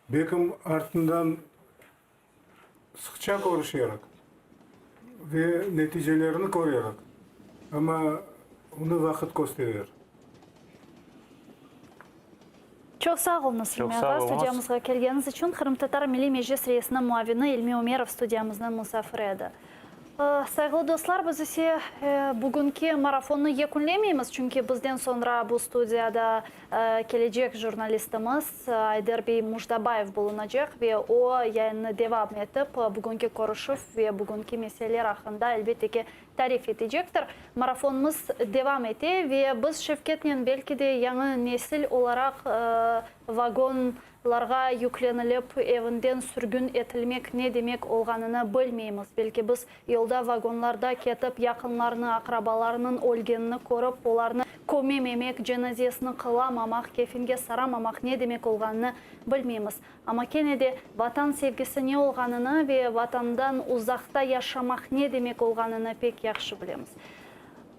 Belkim, artından sıqça körüşerik ve neticelerini körerik, amma onı vaqıt kösterer. Çoq sağ oluñız, İlmi ağa, studiyamızğa kelgeniñiz içün. Qırımtatar Milliy Meclis reisiniñ muavini İlmi Ümerov studiyamıznıñ musafiri edi. Sayğılı dostlar, biz ise bugünki marafonnı yekünlemeymiz, çünki bizden soñra bu studiyada kelecek jurnalistimiz Ayder bey Mujdabayev bulunacaq ve o, yayınnı devam etip, bugünki körüşüv ve bugünki meseleler aqqında, elbette ki, tarif etecektir. Marafonımız devam ete ve biz Şevketnen belki de yañı nesil olaraq vagon. Larğa yüklenilip, evinden sürgün etilmek ne demek olğanını bilmeymiz. Belki biz yolda vagonlarda ketip, yaqınlarını, aqrabalarınıñ ölgenini körip, olarnı kömememek, cenazesini qılamamaq, kefinge saramamaq ne demek olğanını bilmeymiz. Amma kene de Vatan sevgisi ne olğanını ve Vatandan uzaqta yaşamaq ne demek olğanını pek yahşı bilemiz.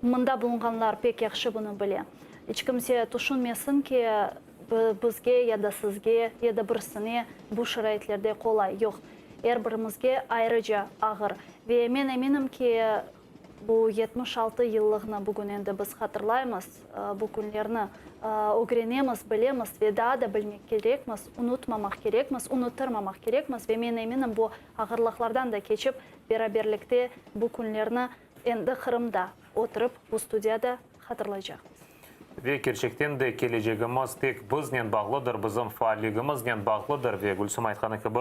Mında bulunğanlar pek yahşı bunı bile. İç kimse tüşünmesin ki, bizge ya da sizge, ya da birisine bu şaraitlerde qolay. Yoq, er birimizge ayrıca ağır. Ve men eminim ki, bu 76 yıllığını bugün endi biz hatırlaymız, bu künlerni ögrenemiz, bilemiz ve daa da bilmek kerekmiz, unutmamaq kerekmiz, unuttırmamaq kerekmiz. Ve men eminim, bu ağırlıqlardan da keçip, beraberlikte bu künlerni Endi Qırımda oturıp, bu studiyada hatırlaycaqmız. Ve kerçekten de kelecegimiz tek biznen bağlıdır, bizim faalligimiznen bağlıdır. Ve Gülsüm aytqanı kibi,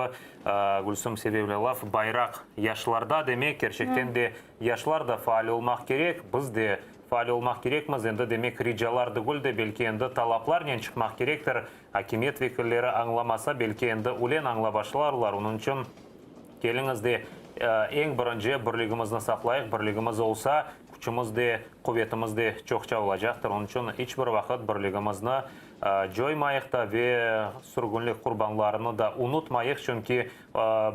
Gülsüm Sevevle laf, bayraq yaşlarda demek, kerçekten de yaşlar da faal olmaq kerek, biz de faal olmaq kerekmiz. Endi demek ricalar degil de, belki endi talaplarnen çıqmaq kerektir. Akimiyet vekilleri añlamasa, belki endi ülen añla başlarlar. Onıñ içün Keliñiz de, eñ birinci birligimizni saqlayıq, birligimiz olsa, küçümiz de, quvetimiz de çoqça olacaqtır. Onıñ içün iç bir vaqıt birligimizni coymayıq da ve sürgünlik qurbanlarını da unutmayıq, çünki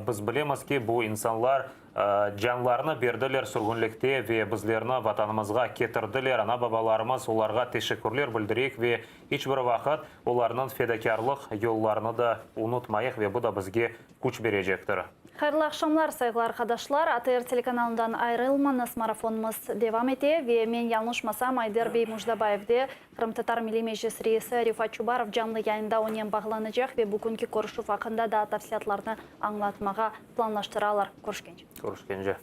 biz bilemiz ki, bu insanlar canlarını berdiler sürgünlikte ve bizlerni Vatanımızğa ketirdiler, ana-babalarımız, olarğa teşekkürler bildireyik ve iç bir vaqıt olarnıñ fedakârlıq yollarını da unutmayıq ve bu da bizge küç berecektir. Hayırlı aqşamlar, sayğılı arqadaşlar! ATR telekanalından ayrılmañız, marafonımız devam ete ve men yañlışmasam, Ayder bey Mujdabayev de, Qırımtatar Milliy Meclis reisi Refat Çubarov canlı yayında onen bağlanacaq ve bugünki körüşüv aqqında daa tafsilâtlarnı añlatmağa planlaştıralar. Körüşkence. Körüşkence.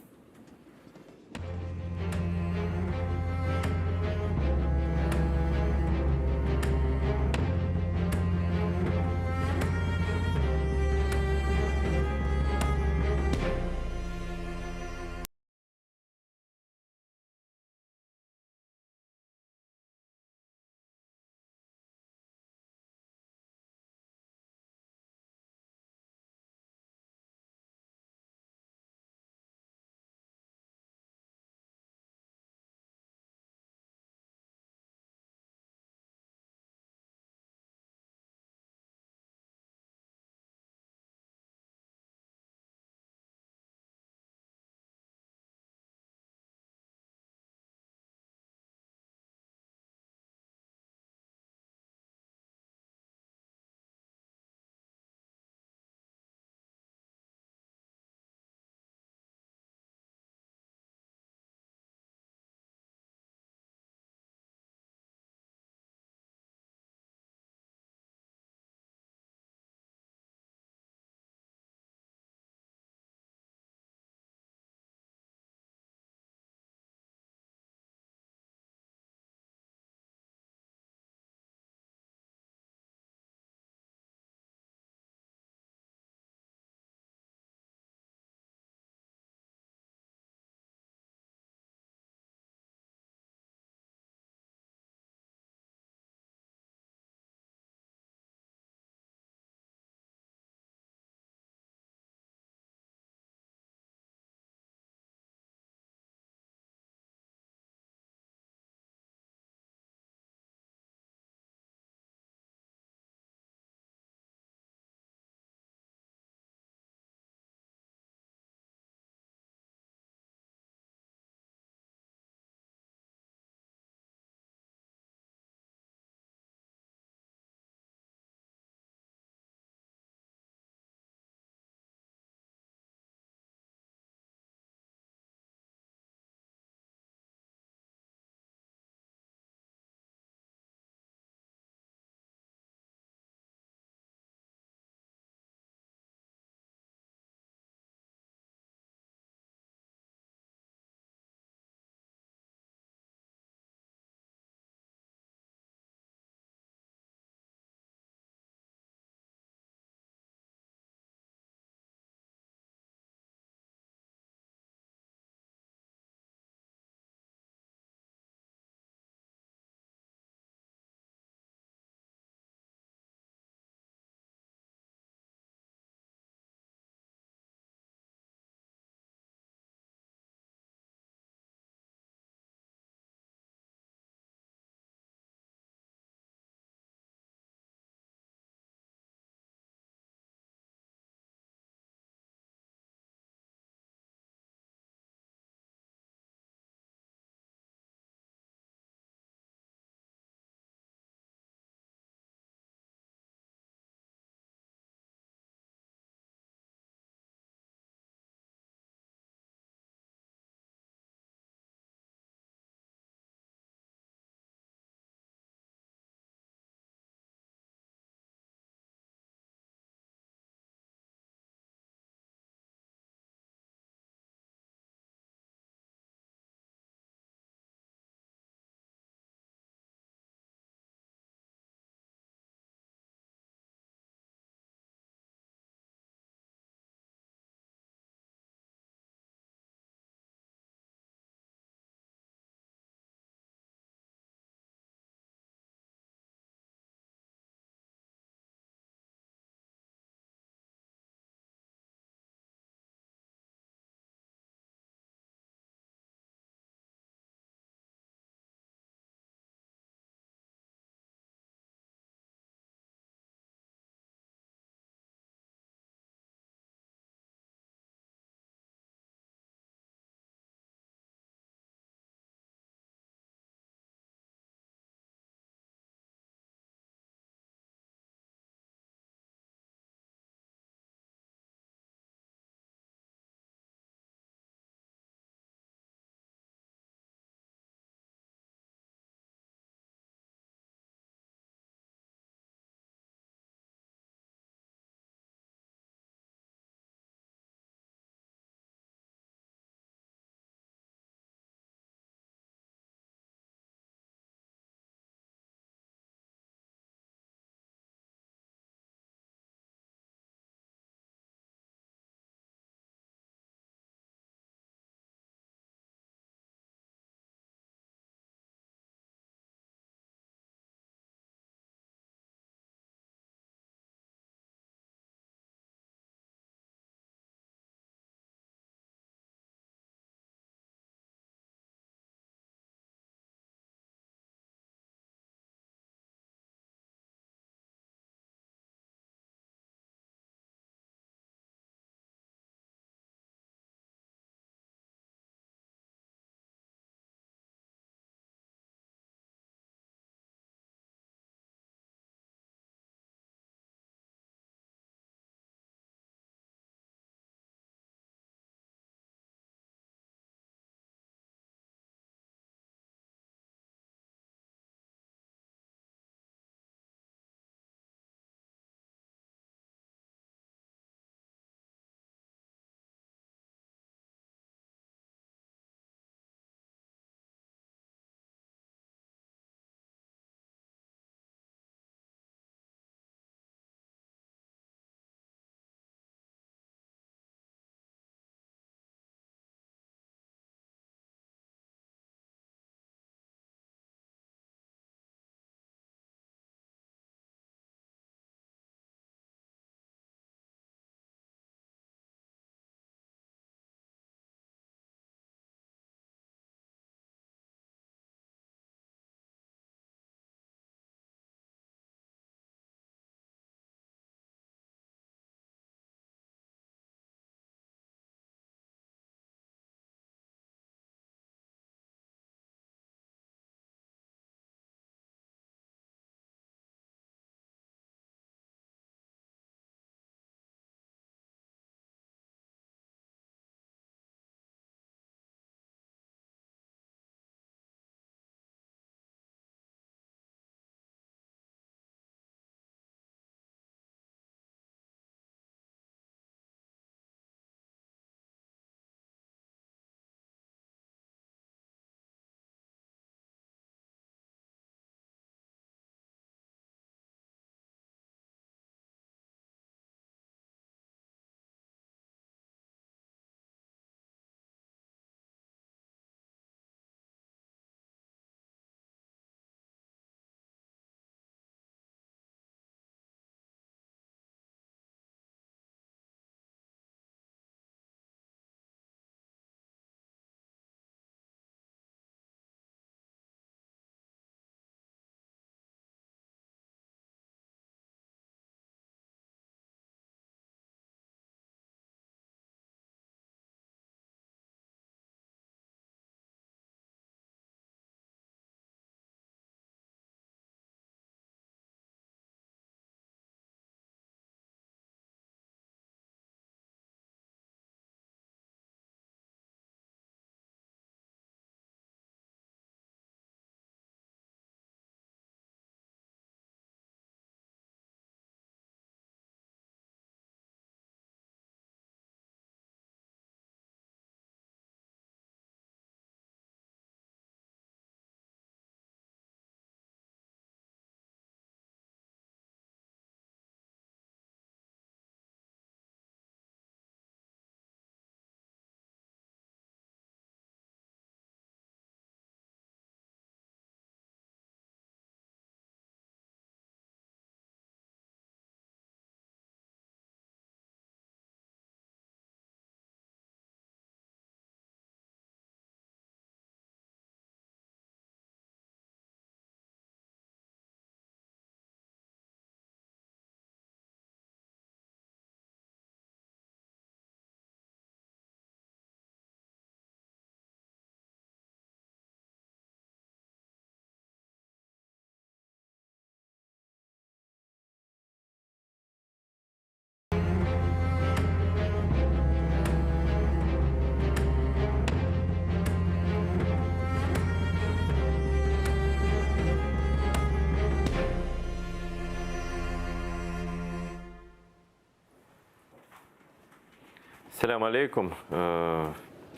Selâm aleyküm.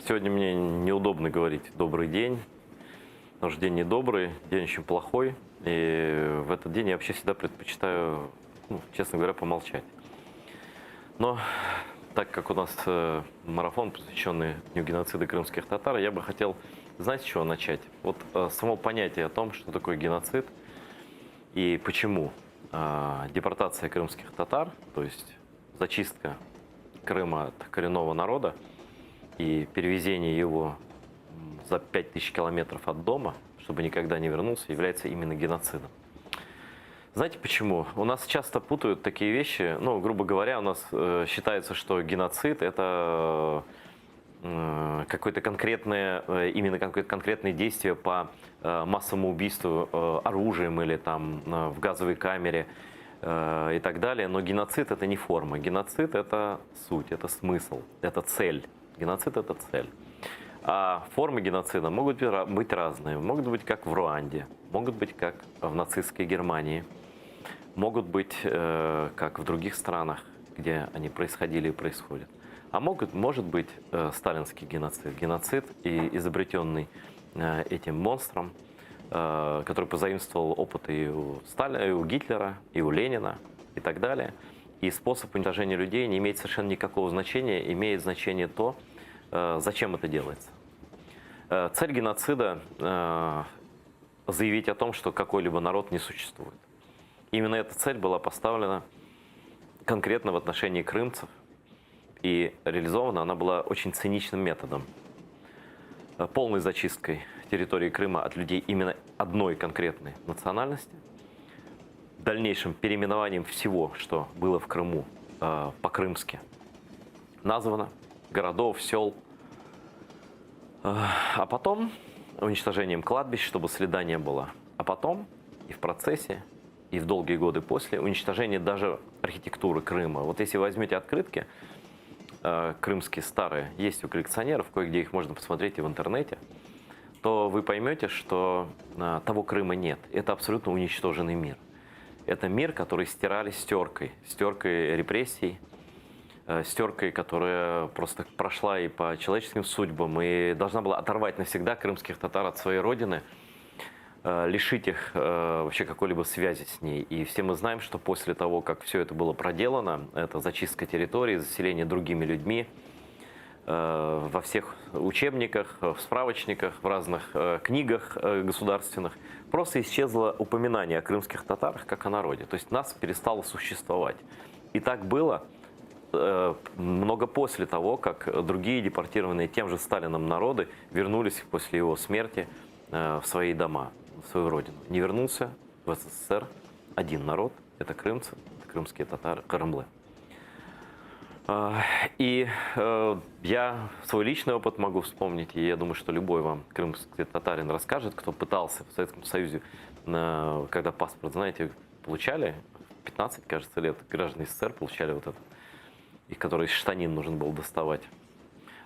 Сегодня мне неудобно говорить добрый день, потому что день не добрый, день очень плохой. И в этот день я вообще всегда предпочитаю, ну, честно говоря, помолчать. Но так как у нас э, марафон, посвященный Дню геноцида крымских татар, я бы хотел, знаете, с чего начать? Вот э, само понятие о том, что такое геноцид и почему э, депортация крымских татар, то есть зачистка Крыма от коренного народа и перевезение его за 5000 километров от дома, чтобы никогда не вернулся, является именно геноцидом. Знаете почему? У нас часто путают такие вещи. Ну, грубо говоря, у нас э, считается, что геноцид это э, какое-то конкретное, э, именно какое-то конкретное действие по э, массовому убийству э, оружием или там э, в газовой камере э, и так далее. Но геноцид это не форма. Геноцид это суть, это смысл, это цель. Геноцид это цель. А формы геноцида могут быть разные. Могут быть как в Руанде, могут быть как в нацистской Германии, могут быть э, как в других странах, где они происходили и происходят. А могут, может быть э, сталинский геноцид. Геноцид, и изобретенный э, этим монстром, э, который позаимствовал опыт и у, Сталина, и у Гитлера, и у Ленина, и так далее. И способ уничтожения людей не имеет совершенно никакого значения, имеет значение то, э, зачем это делается. Э, цель геноцида э, заявить о том, что какой-либо народ не существует. Именно эта цель была поставлена конкретно в отношении крымцев, и реализована она была очень циничным методом, э, полной зачисткой территории Крыма от людей именно одной конкретной национальности, дальнейшим переименованием всего, что было в Крыму э, по-крымски названо, городов, сел, э, а потом уничтожением кладбищ, чтобы следа не было, а потом и в процессе, и в долгие годы после уничтожение даже архитектуры Крыма. Вот если возьмете открытки, э, крымские старые, есть у коллекционеров, кое-где их можно посмотреть и в интернете, то вы поймете, что э, того Крыма нет. Это абсолютно уничтоженный мир. Это мир, который стирали стеркой, стеркой репрессий, э, стеркой, которая просто прошла и по человеческим судьбам, и должна была оторвать навсегда крымских татар от своей родины, э, лишить их э, вообще какой-либо связи с ней. И все мы знаем, что после того, как все это было проделано, это зачистка территории, заселение другими людьми, э, во всех учебниках, в справочниках, в разных книгах государственных просто исчезло упоминание о крымских татарах как о народе. То есть нас перестало существовать. И так было много после того, как другие депортированные тем же Сталином народы вернулись после его смерти в свои дома, в свою родину. Не вернулся в СССР один народ, это крымцы, это крымские татары, крымлы. И э, я свой личный опыт могу вспомнить, и я думаю, что любой вам крымский татарин расскажет, кто пытался в Советском Союзе, когда паспорт, знаете, получали, 15, кажется, лет граждане СССР получали вот этот, и который из штанин нужно было доставать.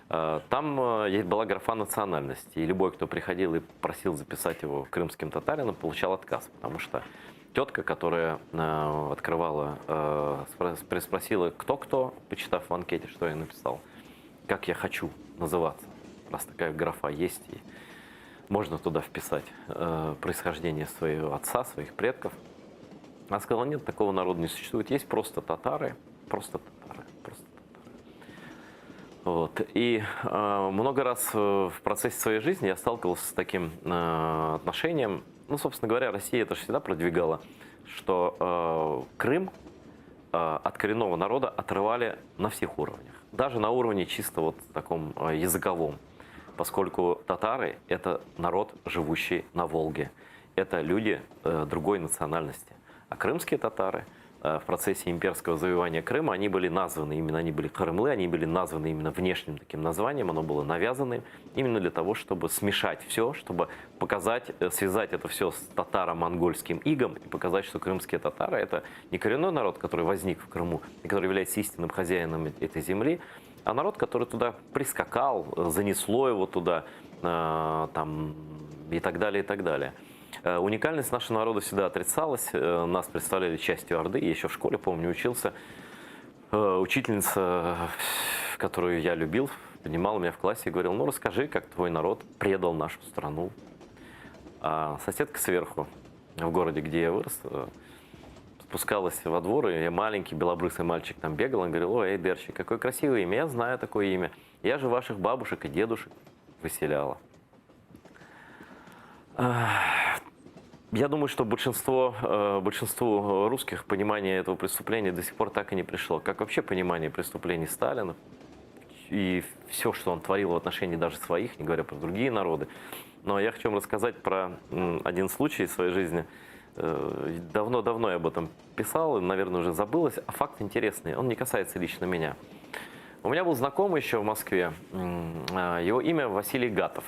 Там э, была графа национальности, и любой, кто приходил и просил записать его крымским татарином, получал отказ, потому что тетка, которая э, открывала, э, спросила, кто-кто, почитав в анкете, что я написал, как я хочу называться, раз такая графа есть, и можно туда вписать э, происхождение своего отца, своих предков. Она сказала, нет, такого народа не существует, есть просто татары, просто татары, просто татары. Вот. И э, много раз в процессе своей жизни я сталкивался с таким э, отношением. Ну, собственно говоря, Россия это же всегда продвигала, что э, Крым э, от коренного народа отрывали на всех уровнях. Даже на уровне чисто вот таком э, языковом. Поскольку татары – это народ, живущий на Волге. Это люди э, другой национальности. А крымские татары в процессе имперского завоевания Крыма, они были названы, именно они были крымлы, они были названы именно внешним таким названием, оно было навязано именно для того, чтобы смешать все, чтобы показать, э, связать это все с татаро-монгольским игом и показать, что крымские татары это не коренной народ, который возник в Крыму и который является истинным хозяином этой земли, а народ, который туда прискакал, э, занесло его туда, э, там, и так далее, и так далее. Э, Уникальность нашего народа всегда отрицалась, э, нас представляли частью Орды. Я еще в школе, помню, учился. Э, Учительница. которую я любил, поднимал меня в классе и говорил, ну расскажи, как твой народ предал нашу страну. А соседка сверху, в городе, где я вырос, э, спускалась во двор, и я маленький белобрысый мальчик там бегал, он говорил, ой, Айдерчик, какое красивое имя, я знаю такое имя. Я же ваших бабушек и дедушек выселяла. Я думаю, что большинство, э, большинству русских понимание этого преступления до сих пор так и не пришло. Как вообще понимание преступлений Сталина и все, что он творил в отношении даже своих, не говоря про другие народы. Но я хочу вам рассказать про один случай из своей жизни. Э, давно-давно я об этом писал, наверное, уже забылось. А факт интересный, он не касается лично меня. У меня был знакомый еще в Москве, а, его имя Василий Гатов.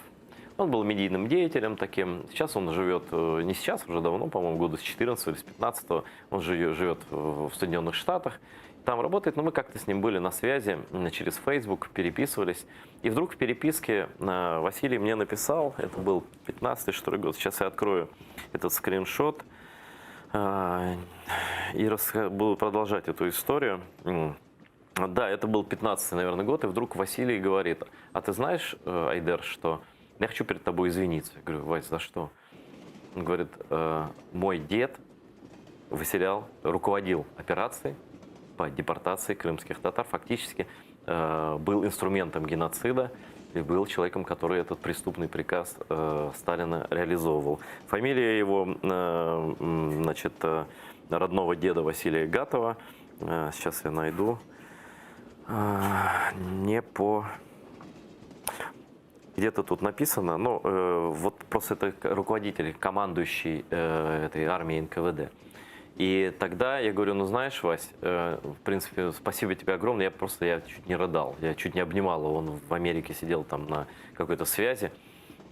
Он был медийным деятелем таким. Сейчас он живет, э, не сейчас, уже давно, по-моему, года с 14 или с 15 он живет в Соединенных Штатах. Там работает, но мы как-то с ним были на связи через Facebook, переписывались. И вдруг в переписке э, Василий мне написал, это был 15 что ли год, сейчас я открою этот скриншот э, и буду продолжать эту историю. Да, это был 15 наверное, год, и вдруг Василий говорит, а ты знаешь, э, Айдер, что я хочу перед тобой извиниться. Я говорю, Вась, за что? Он говорит, мой дед выселял, руководил операцией по депортации крымских татар, фактически э, был инструментом геноцида и был человеком, который этот преступный приказ э, Сталина реализовывал. Фамилия его, э, значит, э, родного деда Василия Гатова, э, сейчас я найду, э, не по... Где-то тут написано, но э, вот просто это руководитель, командующий э, этой армией НКВД. И тогда я говорю, ну знаешь, Вась, э, в принципе, спасибо тебе огромное, я просто я чуть не рыдал, я чуть не обнимал его, он в Америке сидел там на какой-то связи,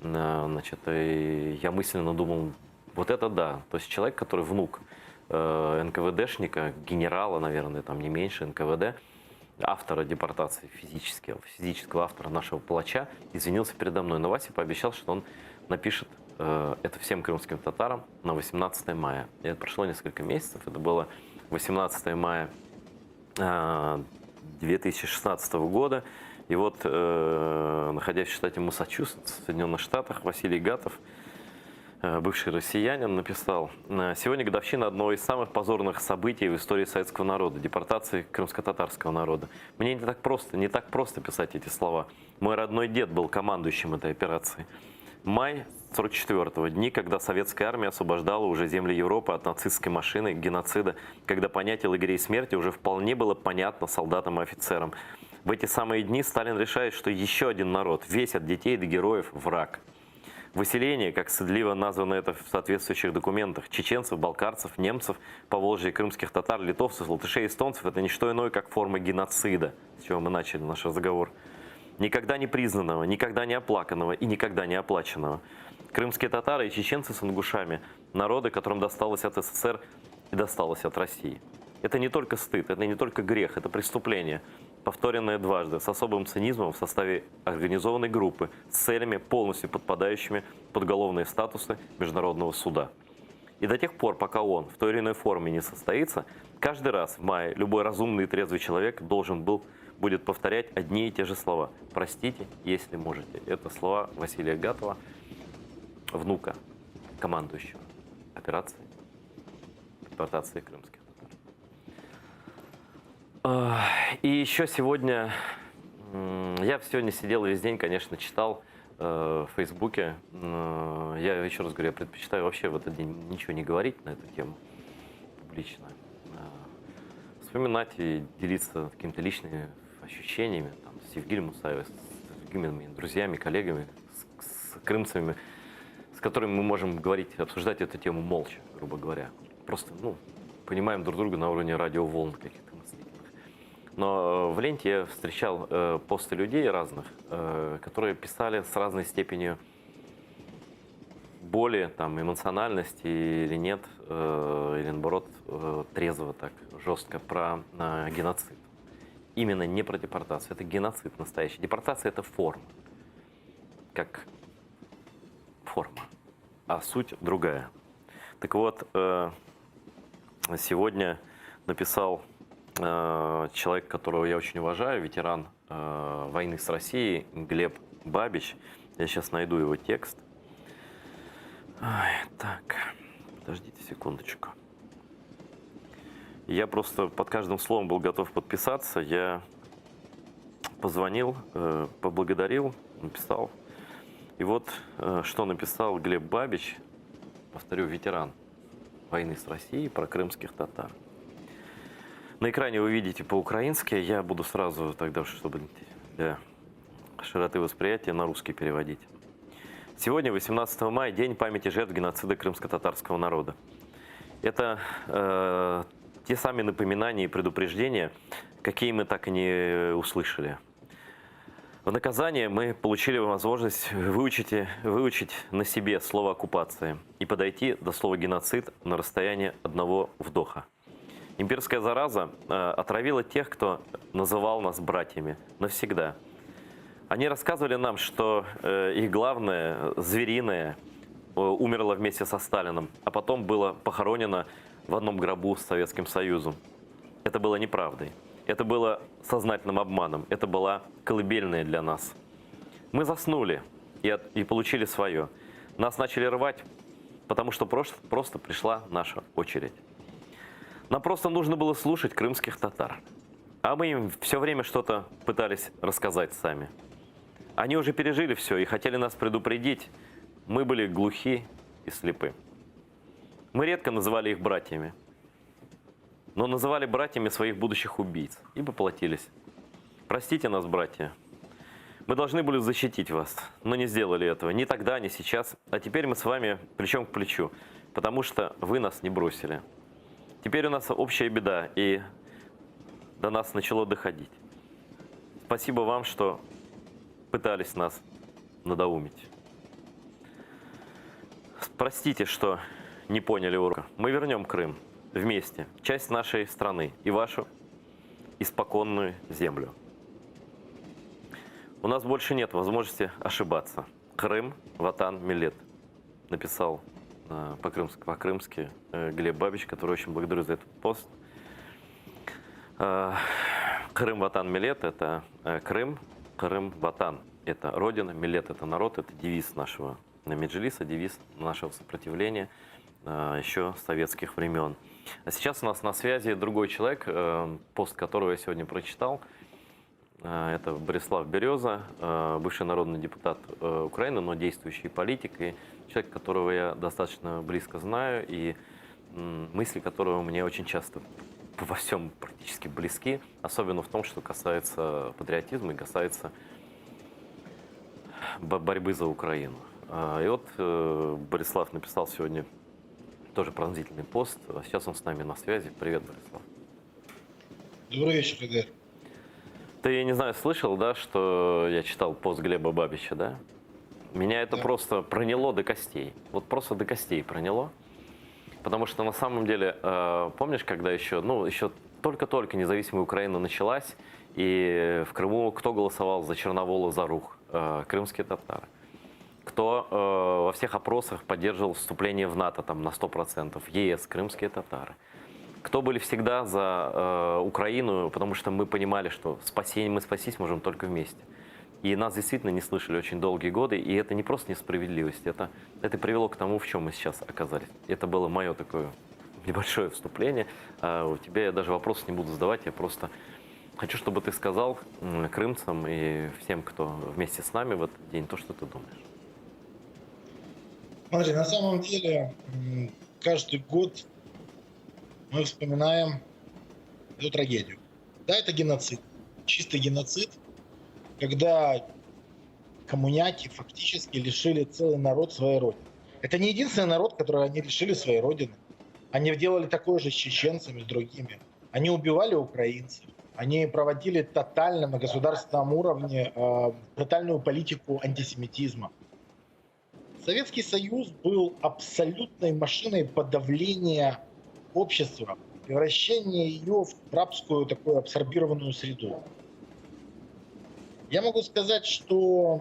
э, значит, и я мысленно думал, вот это да, то есть человек, который внук э, НКВДшника, генерала, наверное, там не меньше НКВД, автора депортации физически, физического автора нашего палача, извинился передо мной. Но Вася пообещал, что он напишет это всем крымским татарам на 18 мая. И это прошло несколько месяцев, это было 18 мая 2016 э, года. И вот, э, находясь в штате Массачусетс, в Соединенных Штатах, Василий Гатов, бывший россиянин, написал, «Сегодня годовщина одного из самых позорных событий в истории советского народа, депортации крымско-татарского народа. Мне не так просто, не так просто писать эти слова. Мой родной дед был командующим этой операции. Май 44-го, дни, когда советская армия освобождала уже земли Европы от нацистской машины, геноцида, когда понятие лагерей смерти уже вполне было понятно солдатам и офицерам. В эти самые дни Сталин решает, что еще один народ, весь от детей до героев, враг. Выселение, как стыдливо названо это в соответствующих документах, чеченцев, балкарцев, немцев, поволжья, крымских татар, литовцев, латышей, эстонцев, это не что иное, как форма геноцида, с чего мы начали наш разговор. Никогда не признанного, никогда не оплаканного и никогда не оплаченного. Крымские татары и чеченцы с ингушами – народы, которым досталось от СССР и досталось от России. Это не только стыд, это не только грех, это преступление, повторенное дважды, с особым цинизмом в составе организованной группы, с целями, полностью подпадающими под уголовные статусы Международного суда. И до тех пор, пока он в той или иной форме не состоится, каждый раз в мае любой разумный и трезвый человек должен был будет повторять одни и те же слова. Простите, если можете. Это слова Василия Гатова, внука командующего операцией депортации крымских татар. И еще сегодня, я сегодня сидел весь день, конечно, читал э, в Фейсбуке. Я еще раз говорю, я предпочитаю вообще в этот день ничего не говорить на эту тему публично. Э, вспоминать и делиться какими-то личными ощущениями там, с Евгением Мусаевым, с другими моими друзьями, коллегами, с, с крымцами, с которыми мы можем говорить, обсуждать эту тему молча, грубо говоря. Просто, ну, понимаем друг друга на уровне радиоволн каких-то мыслительных. Но э, в ленте я встречал э, посты людей разных, э, которые писали с разной степенью боли, там, эмоциональности или нет, или наоборот, трезво так, жестко про геноцид. Именно не про депортацию, это геноцид настоящий. Депортация – это форма, как форма, а суть другая. Так вот, э, сегодня написал э, человек, которого я очень уважаю, ветеран войны с Россией Глеб Бабич. Я сейчас найду его текст. Ай, так, подождите секундочку. Я просто под каждым словом был готов подписаться. Я позвонил, э, поблагодарил, написал. И вот э, что написал Глеб Бабич, повторю, ветеран войны с Россией про крымских татар. На экране вы видите по-украински, я буду сразу тогда, чтобы для широты восприятия, на русский переводить. Сегодня, 18 мая, день памяти жертв геноцида крымско-татарского народа. Это э, те самые напоминания и предупреждения, какие мы так и не услышали. В наказание мы получили возможность выучить, выучить на себе слово оккупации и подойти до слова геноцид на расстоянии одного вдоха. Имперская зараза э, отравила тех, кто называл нас братьями навсегда. Они рассказывали нам, что э, их главное, звериное, э, умерло вместе со Сталином, а потом было похоронено в одном гробу с Советским Союзом. Это было неправдой. Это было сознательным обманом. Это была колыбельная для нас. Мы заснули и, от, и получили свое. Нас начали рвать, потому что просто, просто пришла наша очередь. Нам просто нужно было слушать крымских татар. А мы им все время что-то пытались рассказать сами. Они уже пережили все и хотели нас предупредить. Мы были глухи и слепы. Мы редко называли их братьями, но называли братьями своих будущих убийц и поплатились. Простите нас, братья. Мы должны были защитить вас, но не сделали этого ни тогда, ни сейчас. А теперь мы с вами плечом к плечу, потому что вы нас не бросили. Теперь у нас общая беда, и до нас начало доходить. Спасибо вам, что пытались нас надоумить. Простите, что не поняли урока. Мы вернем Крым вместе, часть нашей страны и вашу испоконную землю. У нас больше нет возможности ошибаться. Крым, Ватан, Милет, написал э, по-крымски, по-крымски э, Глеб Бабич, который очень благодарю за этот пост. Э, Крым, Ватан, Милет – это Крым, Крым, Ватан – это Родина, Милет – это народ, это девиз нашего Меджлиса, девиз нашего сопротивления еще советских времен. А сейчас у нас на связи другой человек, пост которого я сегодня прочитал. Это Борислав Береза, бывший народный депутат Украины, но действующий политик и человек, которого я достаточно близко знаю и мысли которого мне очень часто во всем практически близки, особенно в том, что касается патриотизма и касается борьбы за Украину. И вот Борислав написал сегодня тоже пронзительный пост. Сейчас он с нами на связи. Привет, Борислав. Добрый вечер, Эдер. Ты, я не знаю, слышал, да, что я читал пост Глеба Бабича, да? Меня это да. просто проняло до костей. Вот просто до костей проняло. Потому что на самом деле, помнишь, когда еще, ну, еще только-только независимая Украина началась, и в Крыму кто голосовал за Черновола, за Рух? Крымские татары. Кто э, во всех опросах поддерживал вступление в НАТО там, на 100%? ЕС, крымские татары. Кто были всегда за э, Украину, потому что мы понимали, что спасение, мы спастись можем только вместе. И нас действительно не слышали очень долгие годы, и это не просто несправедливость, это, это привело к тому, в чем мы сейчас оказались. Это было мое такое небольшое вступление. А у тебя я даже вопросы не буду задавать, я просто хочу, чтобы ты сказал крымцам и всем, кто вместе с нами в этот день, то, что ты думаешь. Смотри, на самом деле, каждый год мы вспоминаем эту трагедию. Да, это геноцид, чистый геноцид, когда коммуняки фактически лишили целый народ своей родины. Это не единственный народ, который они лишили своей родины. Они делали такое же с чеченцами, с другими. Они убивали украинцев. Они проводили тотально на государственном уровне э, тотальную политику антисемитизма. Советский Союз был абсолютной машиной подавления общества, превращения ее в рабскую такую абсорбированную среду. Я могу сказать, что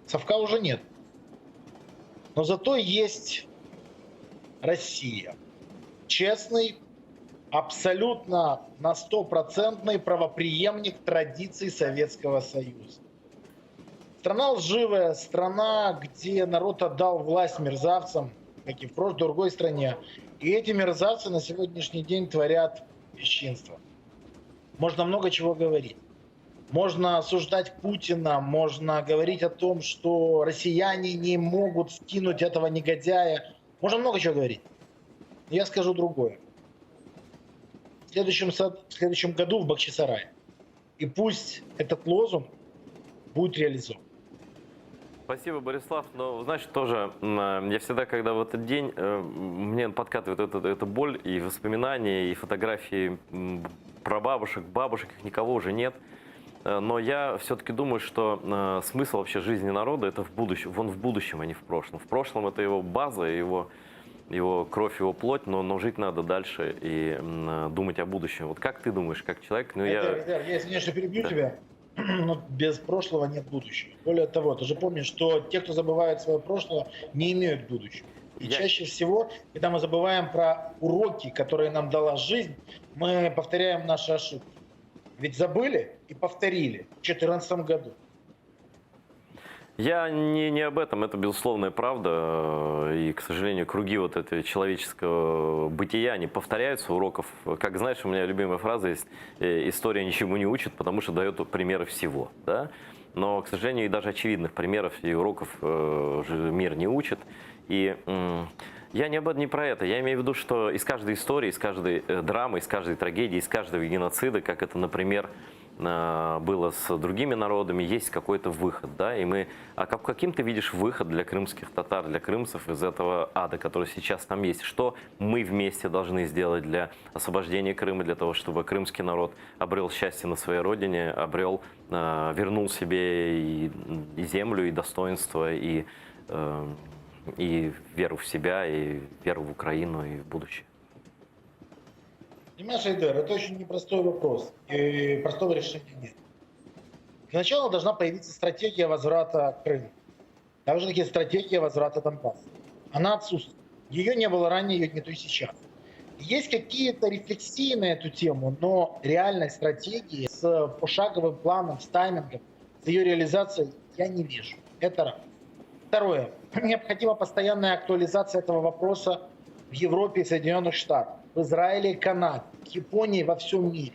совка уже нет. Но зато есть Россия. Честный, Абсолютно на стопроцентный правопреемник традиций Советского Союза. Страна лживая, страна, где народ отдал власть мерзавцам, как и в прошлой другой стране. И эти мерзавцы на сегодняшний день творят бесчинство. Можно много чего говорить. Можно осуждать Путина, можно говорить о том, что россияне не могут скинуть этого негодяя. Можно много чего говорить. Но я скажу другое. В следующем, в следующем году в Бахчисарае. И пусть этот лозунг будет реализован. Спасибо, Борислав. Но, знаешь, тоже э, я всегда, когда в этот день, э, мне подкатывает эта, эта боль и воспоминания, и фотографии прабабушек, бабушек, их никого уже нет. Э, но я все-таки думаю, что смысл вообще жизни народа это в будущем, он в будущем, а не в прошлом. В прошлом это его база, его, его кровь, его плоть, но, но жить надо дальше и думать о будущем. Вот как ты думаешь, как человек? Ну, я... Эдер, я извиняюсь, что перебью да. тебя но без прошлого нет будущего. Более того, ты же помнишь, что те, кто забывает свое прошлое, не имеют будущего. И Я... чаще всего, когда мы забываем про уроки, которые нам дала жизнь, мы повторяем наши ошибки. Ведь забыли и повторили в 2014 году. Я не, не об этом, это безусловная правда. И, к сожалению, круги вот этого человеческого бытия, они повторяются уроков. Как знаешь, у меня любимая фраза есть э, «История ничему не учит, потому что дает примеры всего». Да? Но, к сожалению, и даже очевидных примеров и уроков э, мир не учит. И я не, об, не про это. Я имею в виду, что из каждой истории, из каждой э, драмы, из каждой трагедии, из каждого геноцида, как это, например, было с другими народами, есть какой-то выход, да, и мы, а как, каким ты видишь выход для крымских татар, для крымцев из этого ада, который сейчас там есть? Что мы вместе должны сделать для освобождения Крыма, для того, чтобы крымский народ обрел счастье на своей родине, обрел, э, вернул себе и, и землю, и достоинство, и, э, и веру в себя, и веру в Украину, и в будущее? Понимаешь, Айдер, это очень непростой вопрос. И простого решения нет. Для начала должна появиться стратегия возврата Крыма. Также таки стратегия возврата Донбасса. Она отсутствует. Ее не было ранее, ее нету и сейчас. Есть какие-то рефлексии на эту тему, но реальной стратегии с пошаговым планом, с таймингом, с ее реализацией я не вижу. Это раз. Второе. Необходима постоянная актуализация этого вопроса в Европе и Соединенных Штатах, в Израиле Канаде, в Японии, во всем мире.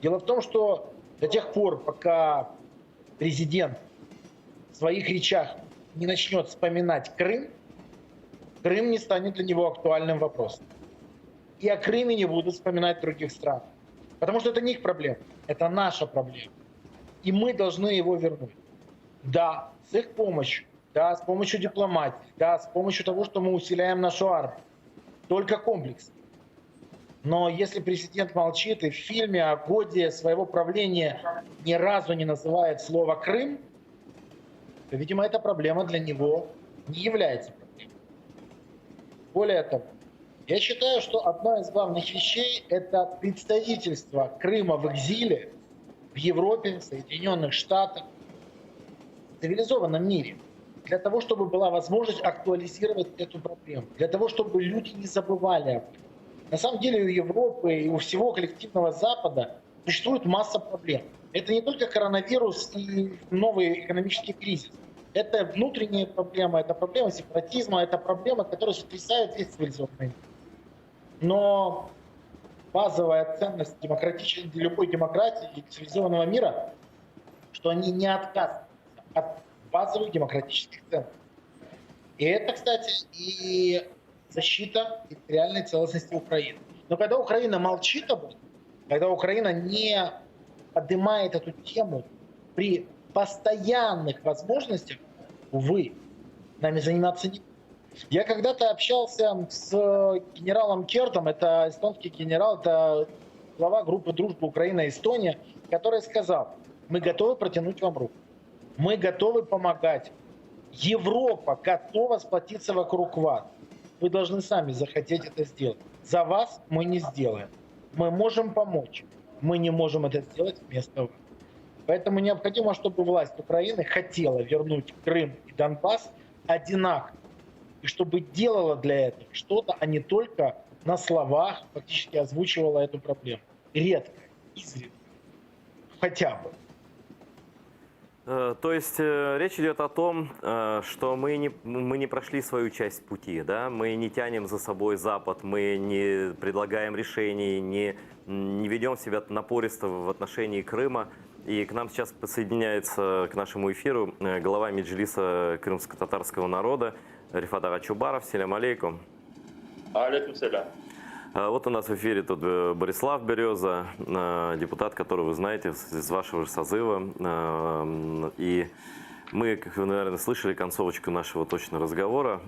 Дело в том, что до тех пор, пока президент в своих речах не начнет вспоминать Крым, Крым не станет для него актуальным вопросом. И о Крыме не будут вспоминать других стран. Потому что это не их проблема, это наша проблема. И мы должны его вернуть. Да, с их помощью, да, с помощью дипломатии, да, с помощью того, что мы усиляем нашу армию. Только комплекс. Но если президент молчит и в фильме о годе своего правления ни разу не называет слово «Крым», то, видимо, эта проблема для него не является проблемой. Более того, я считаю, что одна из главных вещей – это представительство Крыма в экзиле в Европе, в Соединенных Штатах, в цивилизованном мире, для того, чтобы была возможность актуализировать эту проблему, для того, чтобы люди не забывали об этом. На самом деле у Европы и у всего коллективного Запада существует масса проблем. Это не только коронавирус и новый экономический кризис. Это внутренние проблемы, это проблемы сепаратизма, это проблемы, которые сотрясают весь цивилизованный мир. Но базовая ценность демократической, любой демократии и цивилизованного мира, что они не отказываются от базовых демократических ценностей. И это, кстати, и защита территориальной целостности Украины. Но когда Украина молчит об этом, когда Украина не поднимает эту тему при постоянных возможностях, увы, нами заниматься не Я когда-то общался с генералом Кертом, это эстонский генерал, это глава группы «Дружба Украина-Эстония», который сказал, мы готовы протянуть вам руку, мы готовы помогать, Европа готова сплотиться вокруг вас. Вы должны сами захотеть это сделать. За вас мы не сделаем. Мы можем помочь. Мы не можем это сделать вместо вас. Поэтому необходимо, чтобы власть Украины хотела вернуть Крым и Донбасс одинаково. И чтобы делала для этого что-то, а не только на словах фактически озвучивала эту проблему. Редко, изредка, хотя бы. Э, то есть э, речь идет о том, э, что мы не, мы не прошли свою часть пути, да? мы не тянем за собой Запад, мы не предлагаем решений, не, не ведем себя напористо в отношении Крыма. И к нам сейчас подсоединяется к нашему эфиру глава Меджлиса крымско-татарского народа Рефат ağa Чубаров. Selâm aleyküm. Aleyküm selâm. Вот у нас в эфире тут э, Борислав Береза, э, депутат, которого вы знаете из вашего же созыва. Э, и мы, как вы, наверное, слышали концовочку нашего точно разговора,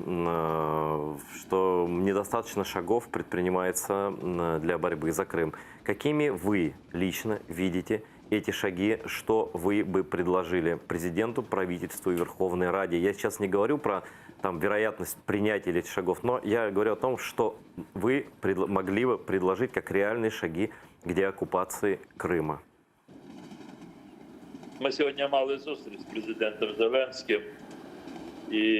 что недостаточно шагов предпринимается для борьбы за Крым. Какими вы лично видите эти шаги, что вы бы предложили президенту, правительству и Верховной Раде? Я сейчас не говорю про там, вероятность принятия этих шагов, но я говорю о том, что вы могли бы предложить как реальные шаги к деоккупации Крыма. Ми сьогодні мали зустріч з президентом Зеленським, і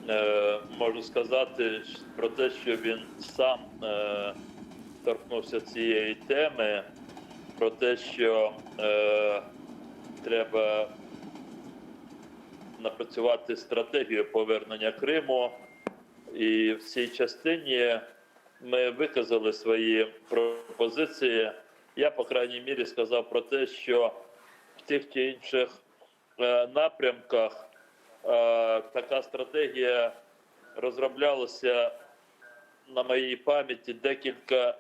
е, можу сказати про те, що він сам е, торкнувся цієї теми, про те, що е, треба напрацювати стратегію повернення Криму. І в цій частині ми виказали свої пропозиції. Я, по крайній мірі, сказав про те, що в тих чи інших е, напрямках е, така стратегія розроблялася на моїй пам'яті декілька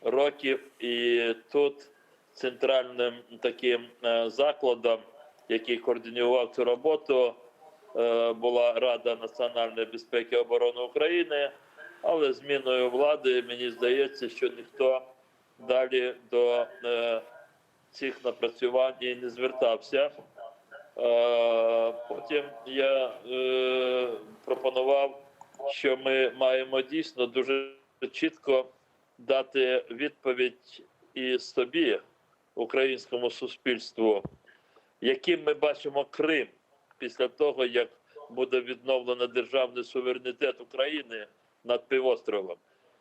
років, і тут центральним таким е, закладом, який координував цю роботу, е, була Рада національної безпеки і оборони України. Але зміною влади мені здається, що ніхто далі до е, цих напрацювань і не звертався. Е, Потім я пропонував, що ми маємо дійсно дуже чітко дати відповідь і собі, українському суспільству, яким ми бачимо Крим після того, як буде відновлено державний суверенітет України над півостровом,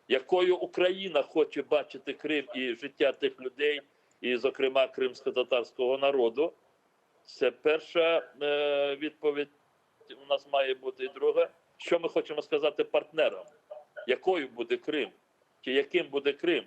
якою Україна хоче бачити Крим і життя тих людей, і, зокрема, кримсько-татарського народу. Це перша е, відповідь у нас має бути і друга. Що ми хочемо сказати партнерам? Якою буде Крим? Чи яким буде Крим?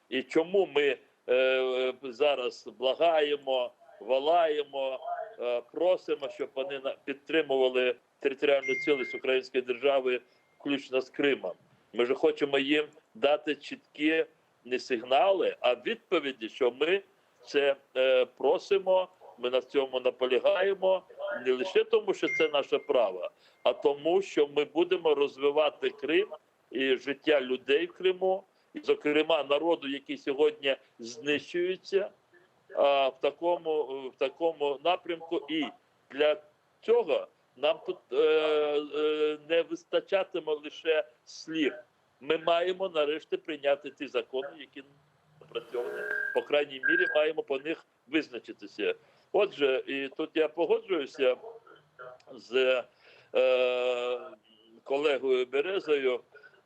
І чому ми е, зараз благаємо, волаємо, е, просимо, щоб вони підтримували територіальну цілість української держави, включно з Кримом. Ми ж хочемо їм дати чіткі не сигнали, а відповіді, що ми це е, просимо, ми на цьому наполягаємо не лише тому, що це наше право, а тому, що ми будемо розвивати Крим і життя людей в Криму, і, зокрема, народу, який сьогодні знищується а, в такому, в такому напрямку. І для цього нам тут е, е, не вистачатиме лише слів. Ми маємо нарешті прийняти ті закони, які напрацьовані. По крайній мірі, маємо по них визначитися. Отже, і тут я погоджуюся з е, колегою Березою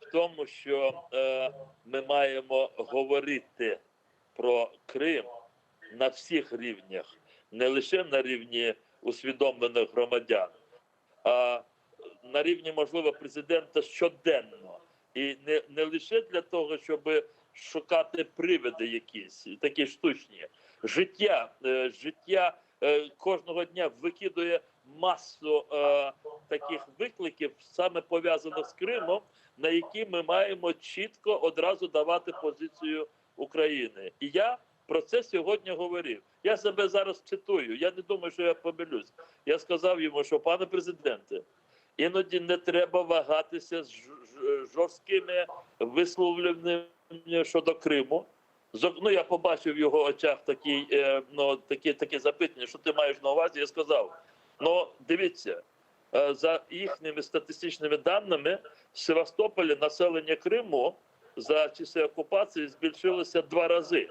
в тому, що е, ми маємо говорити про Крим на всіх рівнях, не лише на рівні усвідомлених громадян, а на рівні, можливо, президента щоденно. І не, не лише для того, щоб шукати привиди якісь, такі штучні. Життя, е, життя е, кожного дня викидує масу е, таких викликів, саме пов'язаних з Кримом, на які ми маємо чітко одразу давати позицію України. І я про це сьогодні говорив. Я себе зараз цитую. Я не думаю, що я помилюсь. Я сказав йому, що пане президенте, іноді не треба вагатися з жорсткими висловленнями щодо Криму. Ну, я побачив в його очах такий, е, ну, таке, таке запитання, що ти маєш на увазі. Я сказав: ну, дивіться, е, за їхніми статистичними даними, в Севастополі населення Криму за часи окупації збільшилося два рази.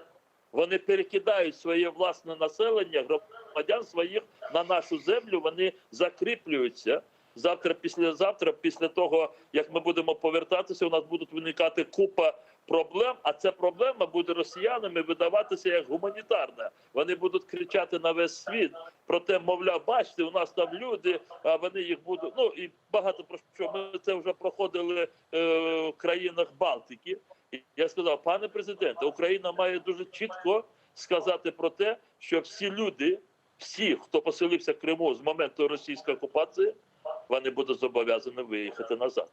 Вони перекидають своє власне населення, громадян своїх на нашу землю, вони закріплюються. Завтра, післязавтра, після того, як ми будемо повертатися, у нас будуть виникати купа проблем, а ця проблема буде росіянами видаватися як гуманітарна. Вони будуть кричати на весь світ про те, мовляв, бачите, у нас там люди, а вони їх будуть. Ну і багато про що ми це вже проходили е, в країнах Балтики. І я сказав, пане президенте, Україна має дуже чітко сказати про те, що всі люди, всі, хто поселився в Криму з моменту російської окупації, вони будуть зобов'язані виїхати назад.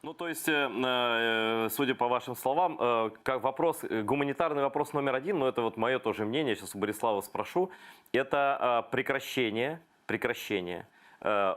Ну, то есть, э, э, судя по вашим словам, э, как вопрос, гуманитарный вопрос номер один, но это вот мое тоже мнение, сейчас у Борислава спрошу, это прекращение, прекращение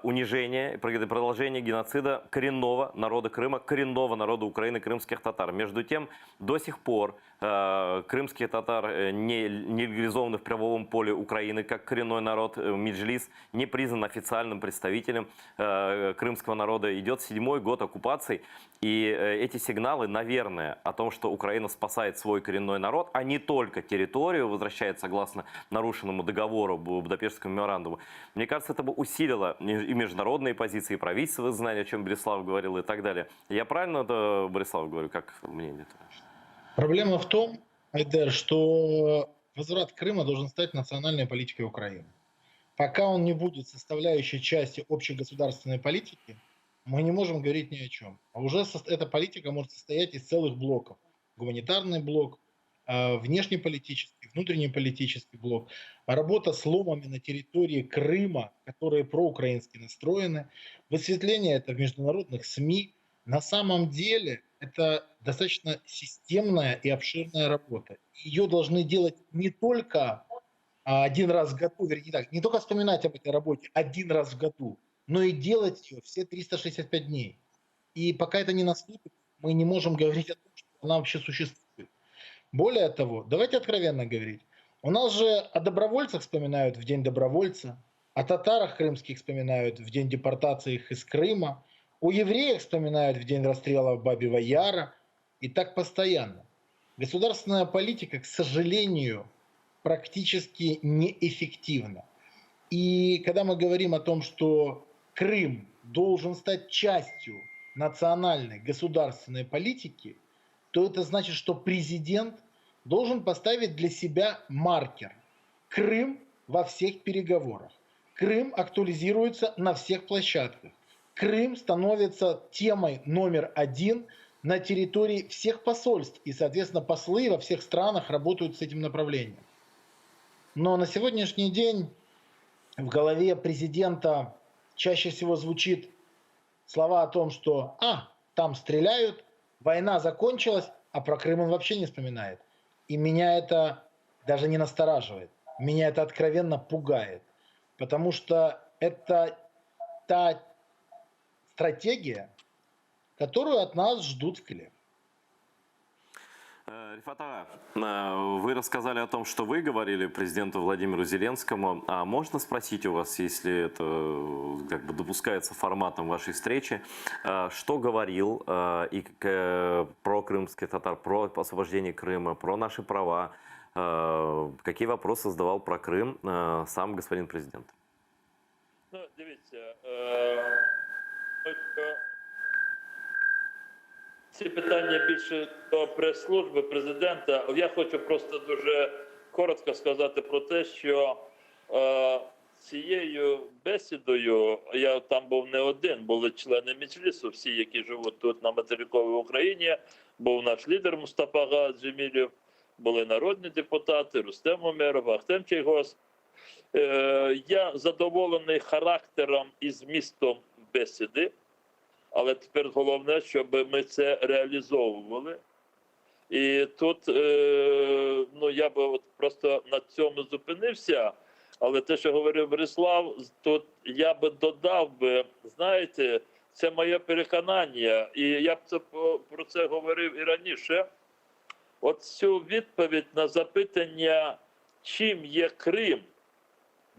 унижение, продолжение геноцида коренного народа Крыма, коренного народа Украины, крымских татар. Между тем, до сих пор э, крымские татары не, не легализованы в правовом поле Украины как коренной народ. Меджлис не признан официальным представителем э, крымского народа. Идет седьмой год оккупации. И эти сигналы, наверное, о том, что Украина спасает свой коренной народ, а не только территорию возвращает согласно нарушенному договору Будапештскому меморандуму, мне кажется, это бы усилило и международные позиции, и правительство знания, о чем Борислав говорил и так далее. Я правильно это, Борислав, говорю, как мнение? Проблема в том, Айдер, что возврат Крыма должен стать национальной политикой Украины. Пока он не будет составляющей части общегосударственной политики, мы не можем говорить ни о чем. А уже эта политика может состоять из целых блоков. Гуманитарный блок, э, внешнеполитический, внутреннеполитический блок, работа с ломами на территории Крыма, которые проукраински настроены, высветление это в международных СМИ. На самом деле это достаточно системная и обширная работа. Ее должны делать не только один раз в году, вернее так, не только вспоминать об этой работе один раз в году, но и делать ее все 365 дней. И пока это не наступит, мы не можем говорить о том, что она вообще существует. Более того, давайте откровенно говорить. У нас же о добровольцах вспоминают в День добровольца, о татарах крымских вспоминают в день депортации их из Крыма, о евреях вспоминают в день расстрела Бабьего Яра. И так постоянно. Государственная политика, к сожалению, практически неэффективна. И когда мы говорим о том, что Крым должен стать частью национальной государственной политики, то это значит, что президент должен поставить для себя маркер. Крым во всех переговорах. Крым актуализируется на всех площадках. Крым становится темой номер один на территории всех посольств. И, соответственно, послы во всех странах работают с этим направлением. Но на сегодняшний день в голове президента чаще всего звучит слова о том, что «а, там стреляют, война закончилась», а про Крым он вообще не вспоминает. И меня это даже не настораживает, меня это откровенно пугает, потому что это та стратегия, которую от нас ждут в Кремле. Рефат ağa, вы рассказали о том, что вы говорили президенту Владимиру Зеленскому. А можно спросить у вас, если это как бы допускается форматом вашей встречи, что говорил и про крымских татар, про освобождение Крыма, про наши права, какие вопросы задавал про Крым сам господин президент? Ну, дивіться, е, ці питання більше до прес-служби президента. Я хочу просто дуже коротко сказати про те, що е, цією бесідою я там був не один, були члени Меджлісу, всі, які живуть тут на материковій Україні. Був наш лідер Мустафа Джемілєв, були народні депутати Рустем Умеров, Ахтем Чийгоз. Е, я задоволений характером і змістом бесіди. Але тепер головне, щоб ми це реалізовували. І тут е, ну, я би от просто на цьому зупинився. Але те, що говорив Борислав, тут я би додав би, знаєте, це моє переконання, і я б це про це говорив і раніше. От цю відповідь на запитання, чим є Крим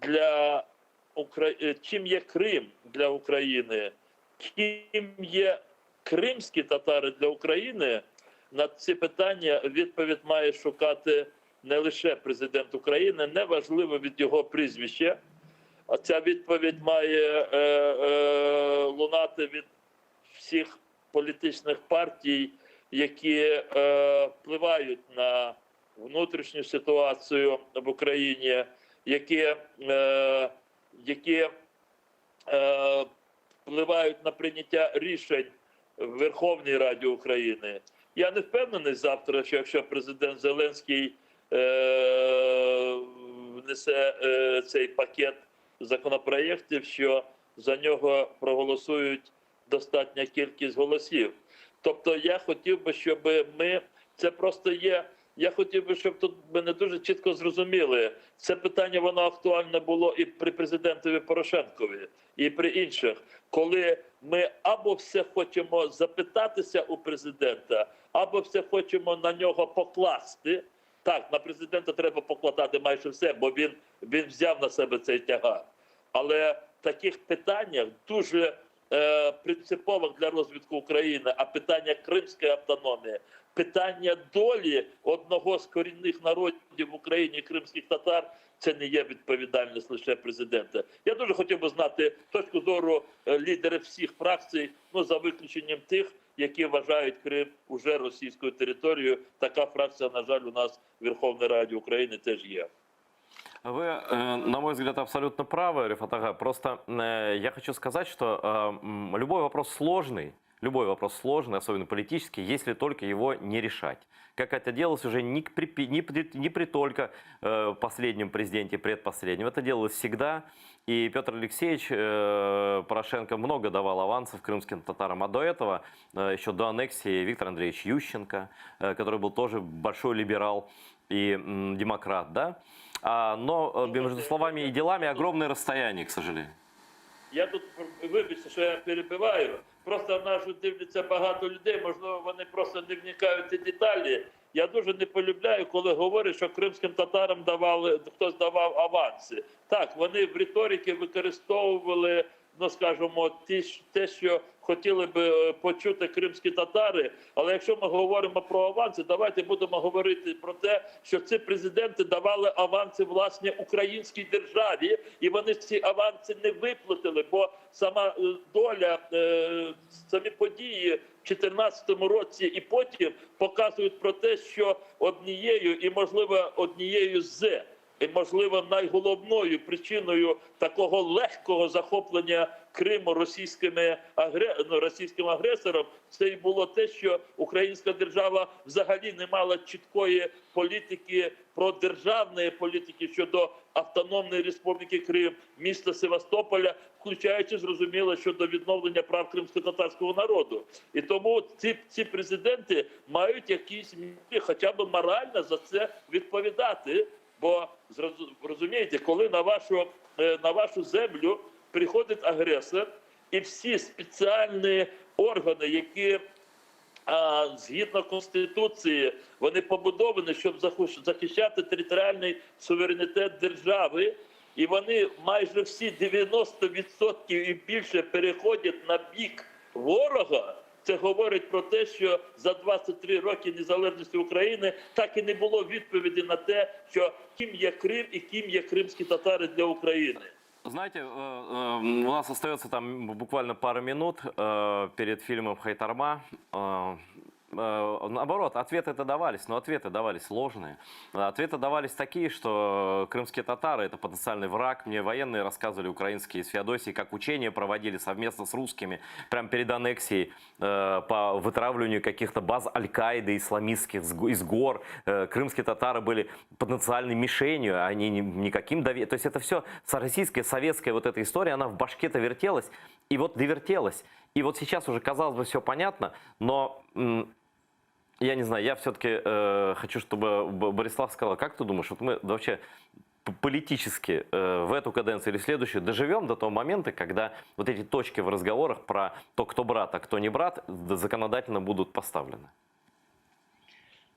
для Укра... чим є Крим для України, ким є кримські татари для України, на ці питання відповідь має шукати не лише президент України, неважливо від його прізвища. Ця відповідь має е, е, лунати від всіх політичних партій, які е, впливають на внутрішню ситуацію в Україні, які, е, які е, впливають на прийняття рішень в Верховній Раді України. Я не впевнений завтра, що якщо президент Зеленський е, внесе е, цей пакет законопроєктів, що за нього проголосують достатня кількість голосів. Тобто, я хотів би, щоб ми це просто є. Я хотів би, щоб тут мене дуже чітко зрозуміли. Це питання воно актуальне було і при президентові Порошенкові, і при інших, коли ми або все хочемо запитатися у президента, або все хочемо на нього покласти. Так, на президента треба покладати майже все, бо він, він взяв на себе цей тягар. Але в таких питаннях дуже е, принципових для розвитку України, а питання кримської автономії, питання долі одного з корінних народів в Україні кримських татар, це не є відповідальність лише президента. Я дуже хотів би знати точку зору е, лідерів всіх фракцій, ну за виключенням тих, які вважають Крим уже російською територією. Така фракція, на жаль, у нас в Верховній Раді України теж є. Вы, э, на мой взгляд, абсолютно правы, Рефат ага. Просто э, я хочу сказать, что э, м, любой вопрос сложный, любой вопрос сложный, особенно политический, если только его не решать. Как это делалось уже не при, не при, не при только э, последнем президенте, предпоследнем. Это делалось всегда. И Петр Алексеевич э, Порошенко много давал авансов крымским татарам. А до этого, э, еще до аннексии, Виктор Андреевич Ющенко, э, который был тоже большой либерал и м, демократ, да? А, но э, между словами и делами огромное расстояние, к сожалению. Я тут вибачте, що я перебиваю. Просто нас же дивляться багато людей, можливо, вони просто не вникають в ці деталі. Я дуже не полюбляю, коли говорять, що кримським татарам давали хтось давав аванси. Так, вони в риториці використовували, ну скажімо, ті, те, що хотіли би е, почути кримські татари. Але якщо ми говоримо про аванси, давайте будемо говорити про те, що ці президенти давали аванси власне українській державі, і вони ці аванси не виплатили, бо сама е, доля, е, самі події в 2014 році і потім показують про те, що однією і можливо однією з і, можливо, найголовною причиною такого легкого захоплення Криму російськими агре... ну, російським агресором, це і було те, що українська держава взагалі не мала чіткої політики продержавної політики щодо Автономної Республіки Крим, міста Севастополя, включаючи зрозуміло щодо відновлення прав кримсько-татарського народу. І тому ці, ці президенти мають якісь мірі, хоча б морально за це відповідати. Бо розумієте, коли на вашу, е, на вашу землю приходить агресор, і всі спеціальні органи, які а, згідно Конституції, вони побудовані, щоб захищати територіальний суверенітет держави, і вони майже всі 90% і більше переходять на бік ворога. Це говорить про те, що за 23 роки незалежності України так і не було відповіді на те, що ким є Крим і ким є кримські татари для України. Знаете, э, э, у нас остается там буквально пару минут э, перед фильмом «Хайтарма». Наоборот, ответы-то давались, но ответы давались ложные. Ответы давались такие, что крымские татары – это потенциальный враг. Мне военные рассказывали, украинские из Феодосии, как учения проводили совместно с русскими, прямо перед аннексией э, по вытравливанию каких-то баз Аль-Каиды исламистских из гор. Э, Крымские татары были потенциальной мишенью, а они никаким доверием. То есть это все российская, советская вот эта история, она в башке-то вертелась, и вот довертелась. И вот сейчас уже, казалось бы, все понятно, но я не знаю, я все-таки э, хочу, чтобы Борислав сказал, как ты думаешь, вот мы вообще политически э, в эту каденцию или в следующую доживем до того момента, когда вот эти точки в разговорах про то, кто брат, а кто не брат, законодательно будут поставлены?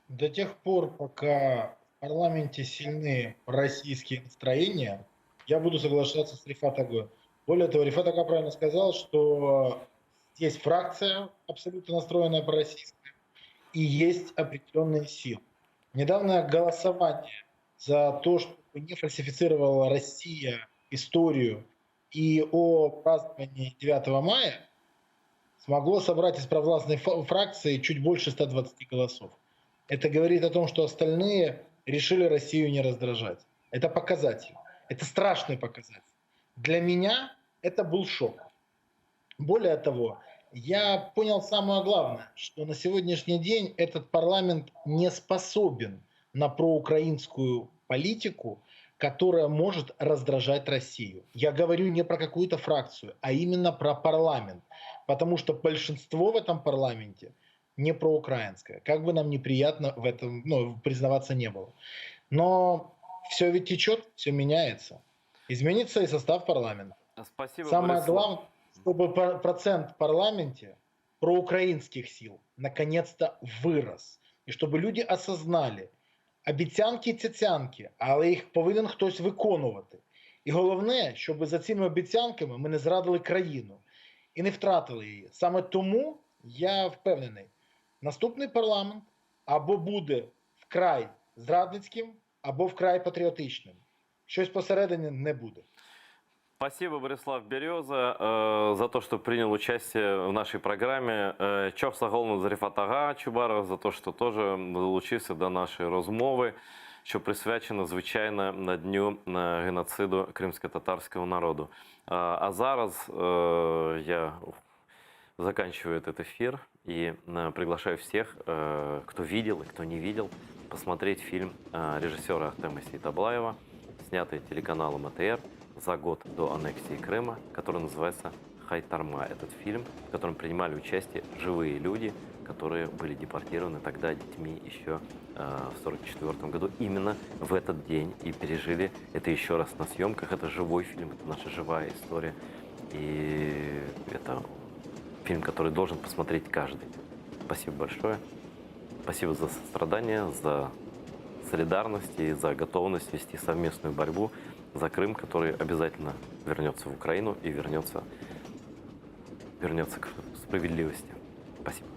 До тех пор, пока в парламенте сильны российские настроения, я буду соглашаться с Рефат Агой. Более того, Рефат Ага правильно сказал, что есть фракция абсолютно настроенная пророссийская, и есть определенные силы. Недавнее голосование за то, чтобы не фальсифицировала Россия историю и о праздновании 9 мая, смогло собрать из провластной фракции чуть больше 120 голосов. Это говорит о том, что остальные решили Россию не раздражать. Это показатель. Это страшный показатель. Для меня это был шок. Более того, я понял самое главное, что на сегодняшний день этот парламент не способен на проукраинскую политику, которая может раздражать Россию. Я говорю не про какую-то фракцию, а именно про парламент. Потому что большинство в этом парламенте не проукраинское. Как бы нам неприятно в этом ну, признаваться не было. Но все ведь течет, все меняется. Изменится и состав парламента. Спасибо, Самое Борислав. главное, чтобы процент в парламенте проукраинских сил наконец-то вырос. И чтобы люди осознали, обіцянки цяцянки, але їх повинен хтось виконувати. І головне, щоб за цими обіцянками ми не зрадили країну і не втратили її. Саме тому я впевнений, наступний парламент або буде вкрай зрадницьким, або вкрай патріотичним. Щось посередині не буде. Спасибо, Борислав Береза, э, за то, что принял участие в нашей программе. Э, Çoq sağ oluñ Refat ağa Чубаров за то, что тоже долучився до нашої розмови, що присвячена, звичайно, на дню е, геноциду кримськотатарського народу. Е, А зараз е, я заканчиваю этот эфир и э, приглашаю всех, э, кто видел и кто не видел, посмотреть фильм э, режиссера Ахтема Сейтаблаева, снятый телеканалом АТР за год до аннексии Крыма, который называется «Хайтарма». Этот фильм, в котором принимали участие живые люди, которые были депортированы тогда детьми еще э, в 1944 году, именно в этот день и пережили это еще раз на съемках. Это живой фильм, это наша живая история. И это фильм, который должен посмотреть каждый. Спасибо большое. Спасибо за сострадание, за солидарность и за готовность вести совместную борьбу за Крым, который обязательно вернется в Украину и вернется, вернется к справедливости. Спасибо.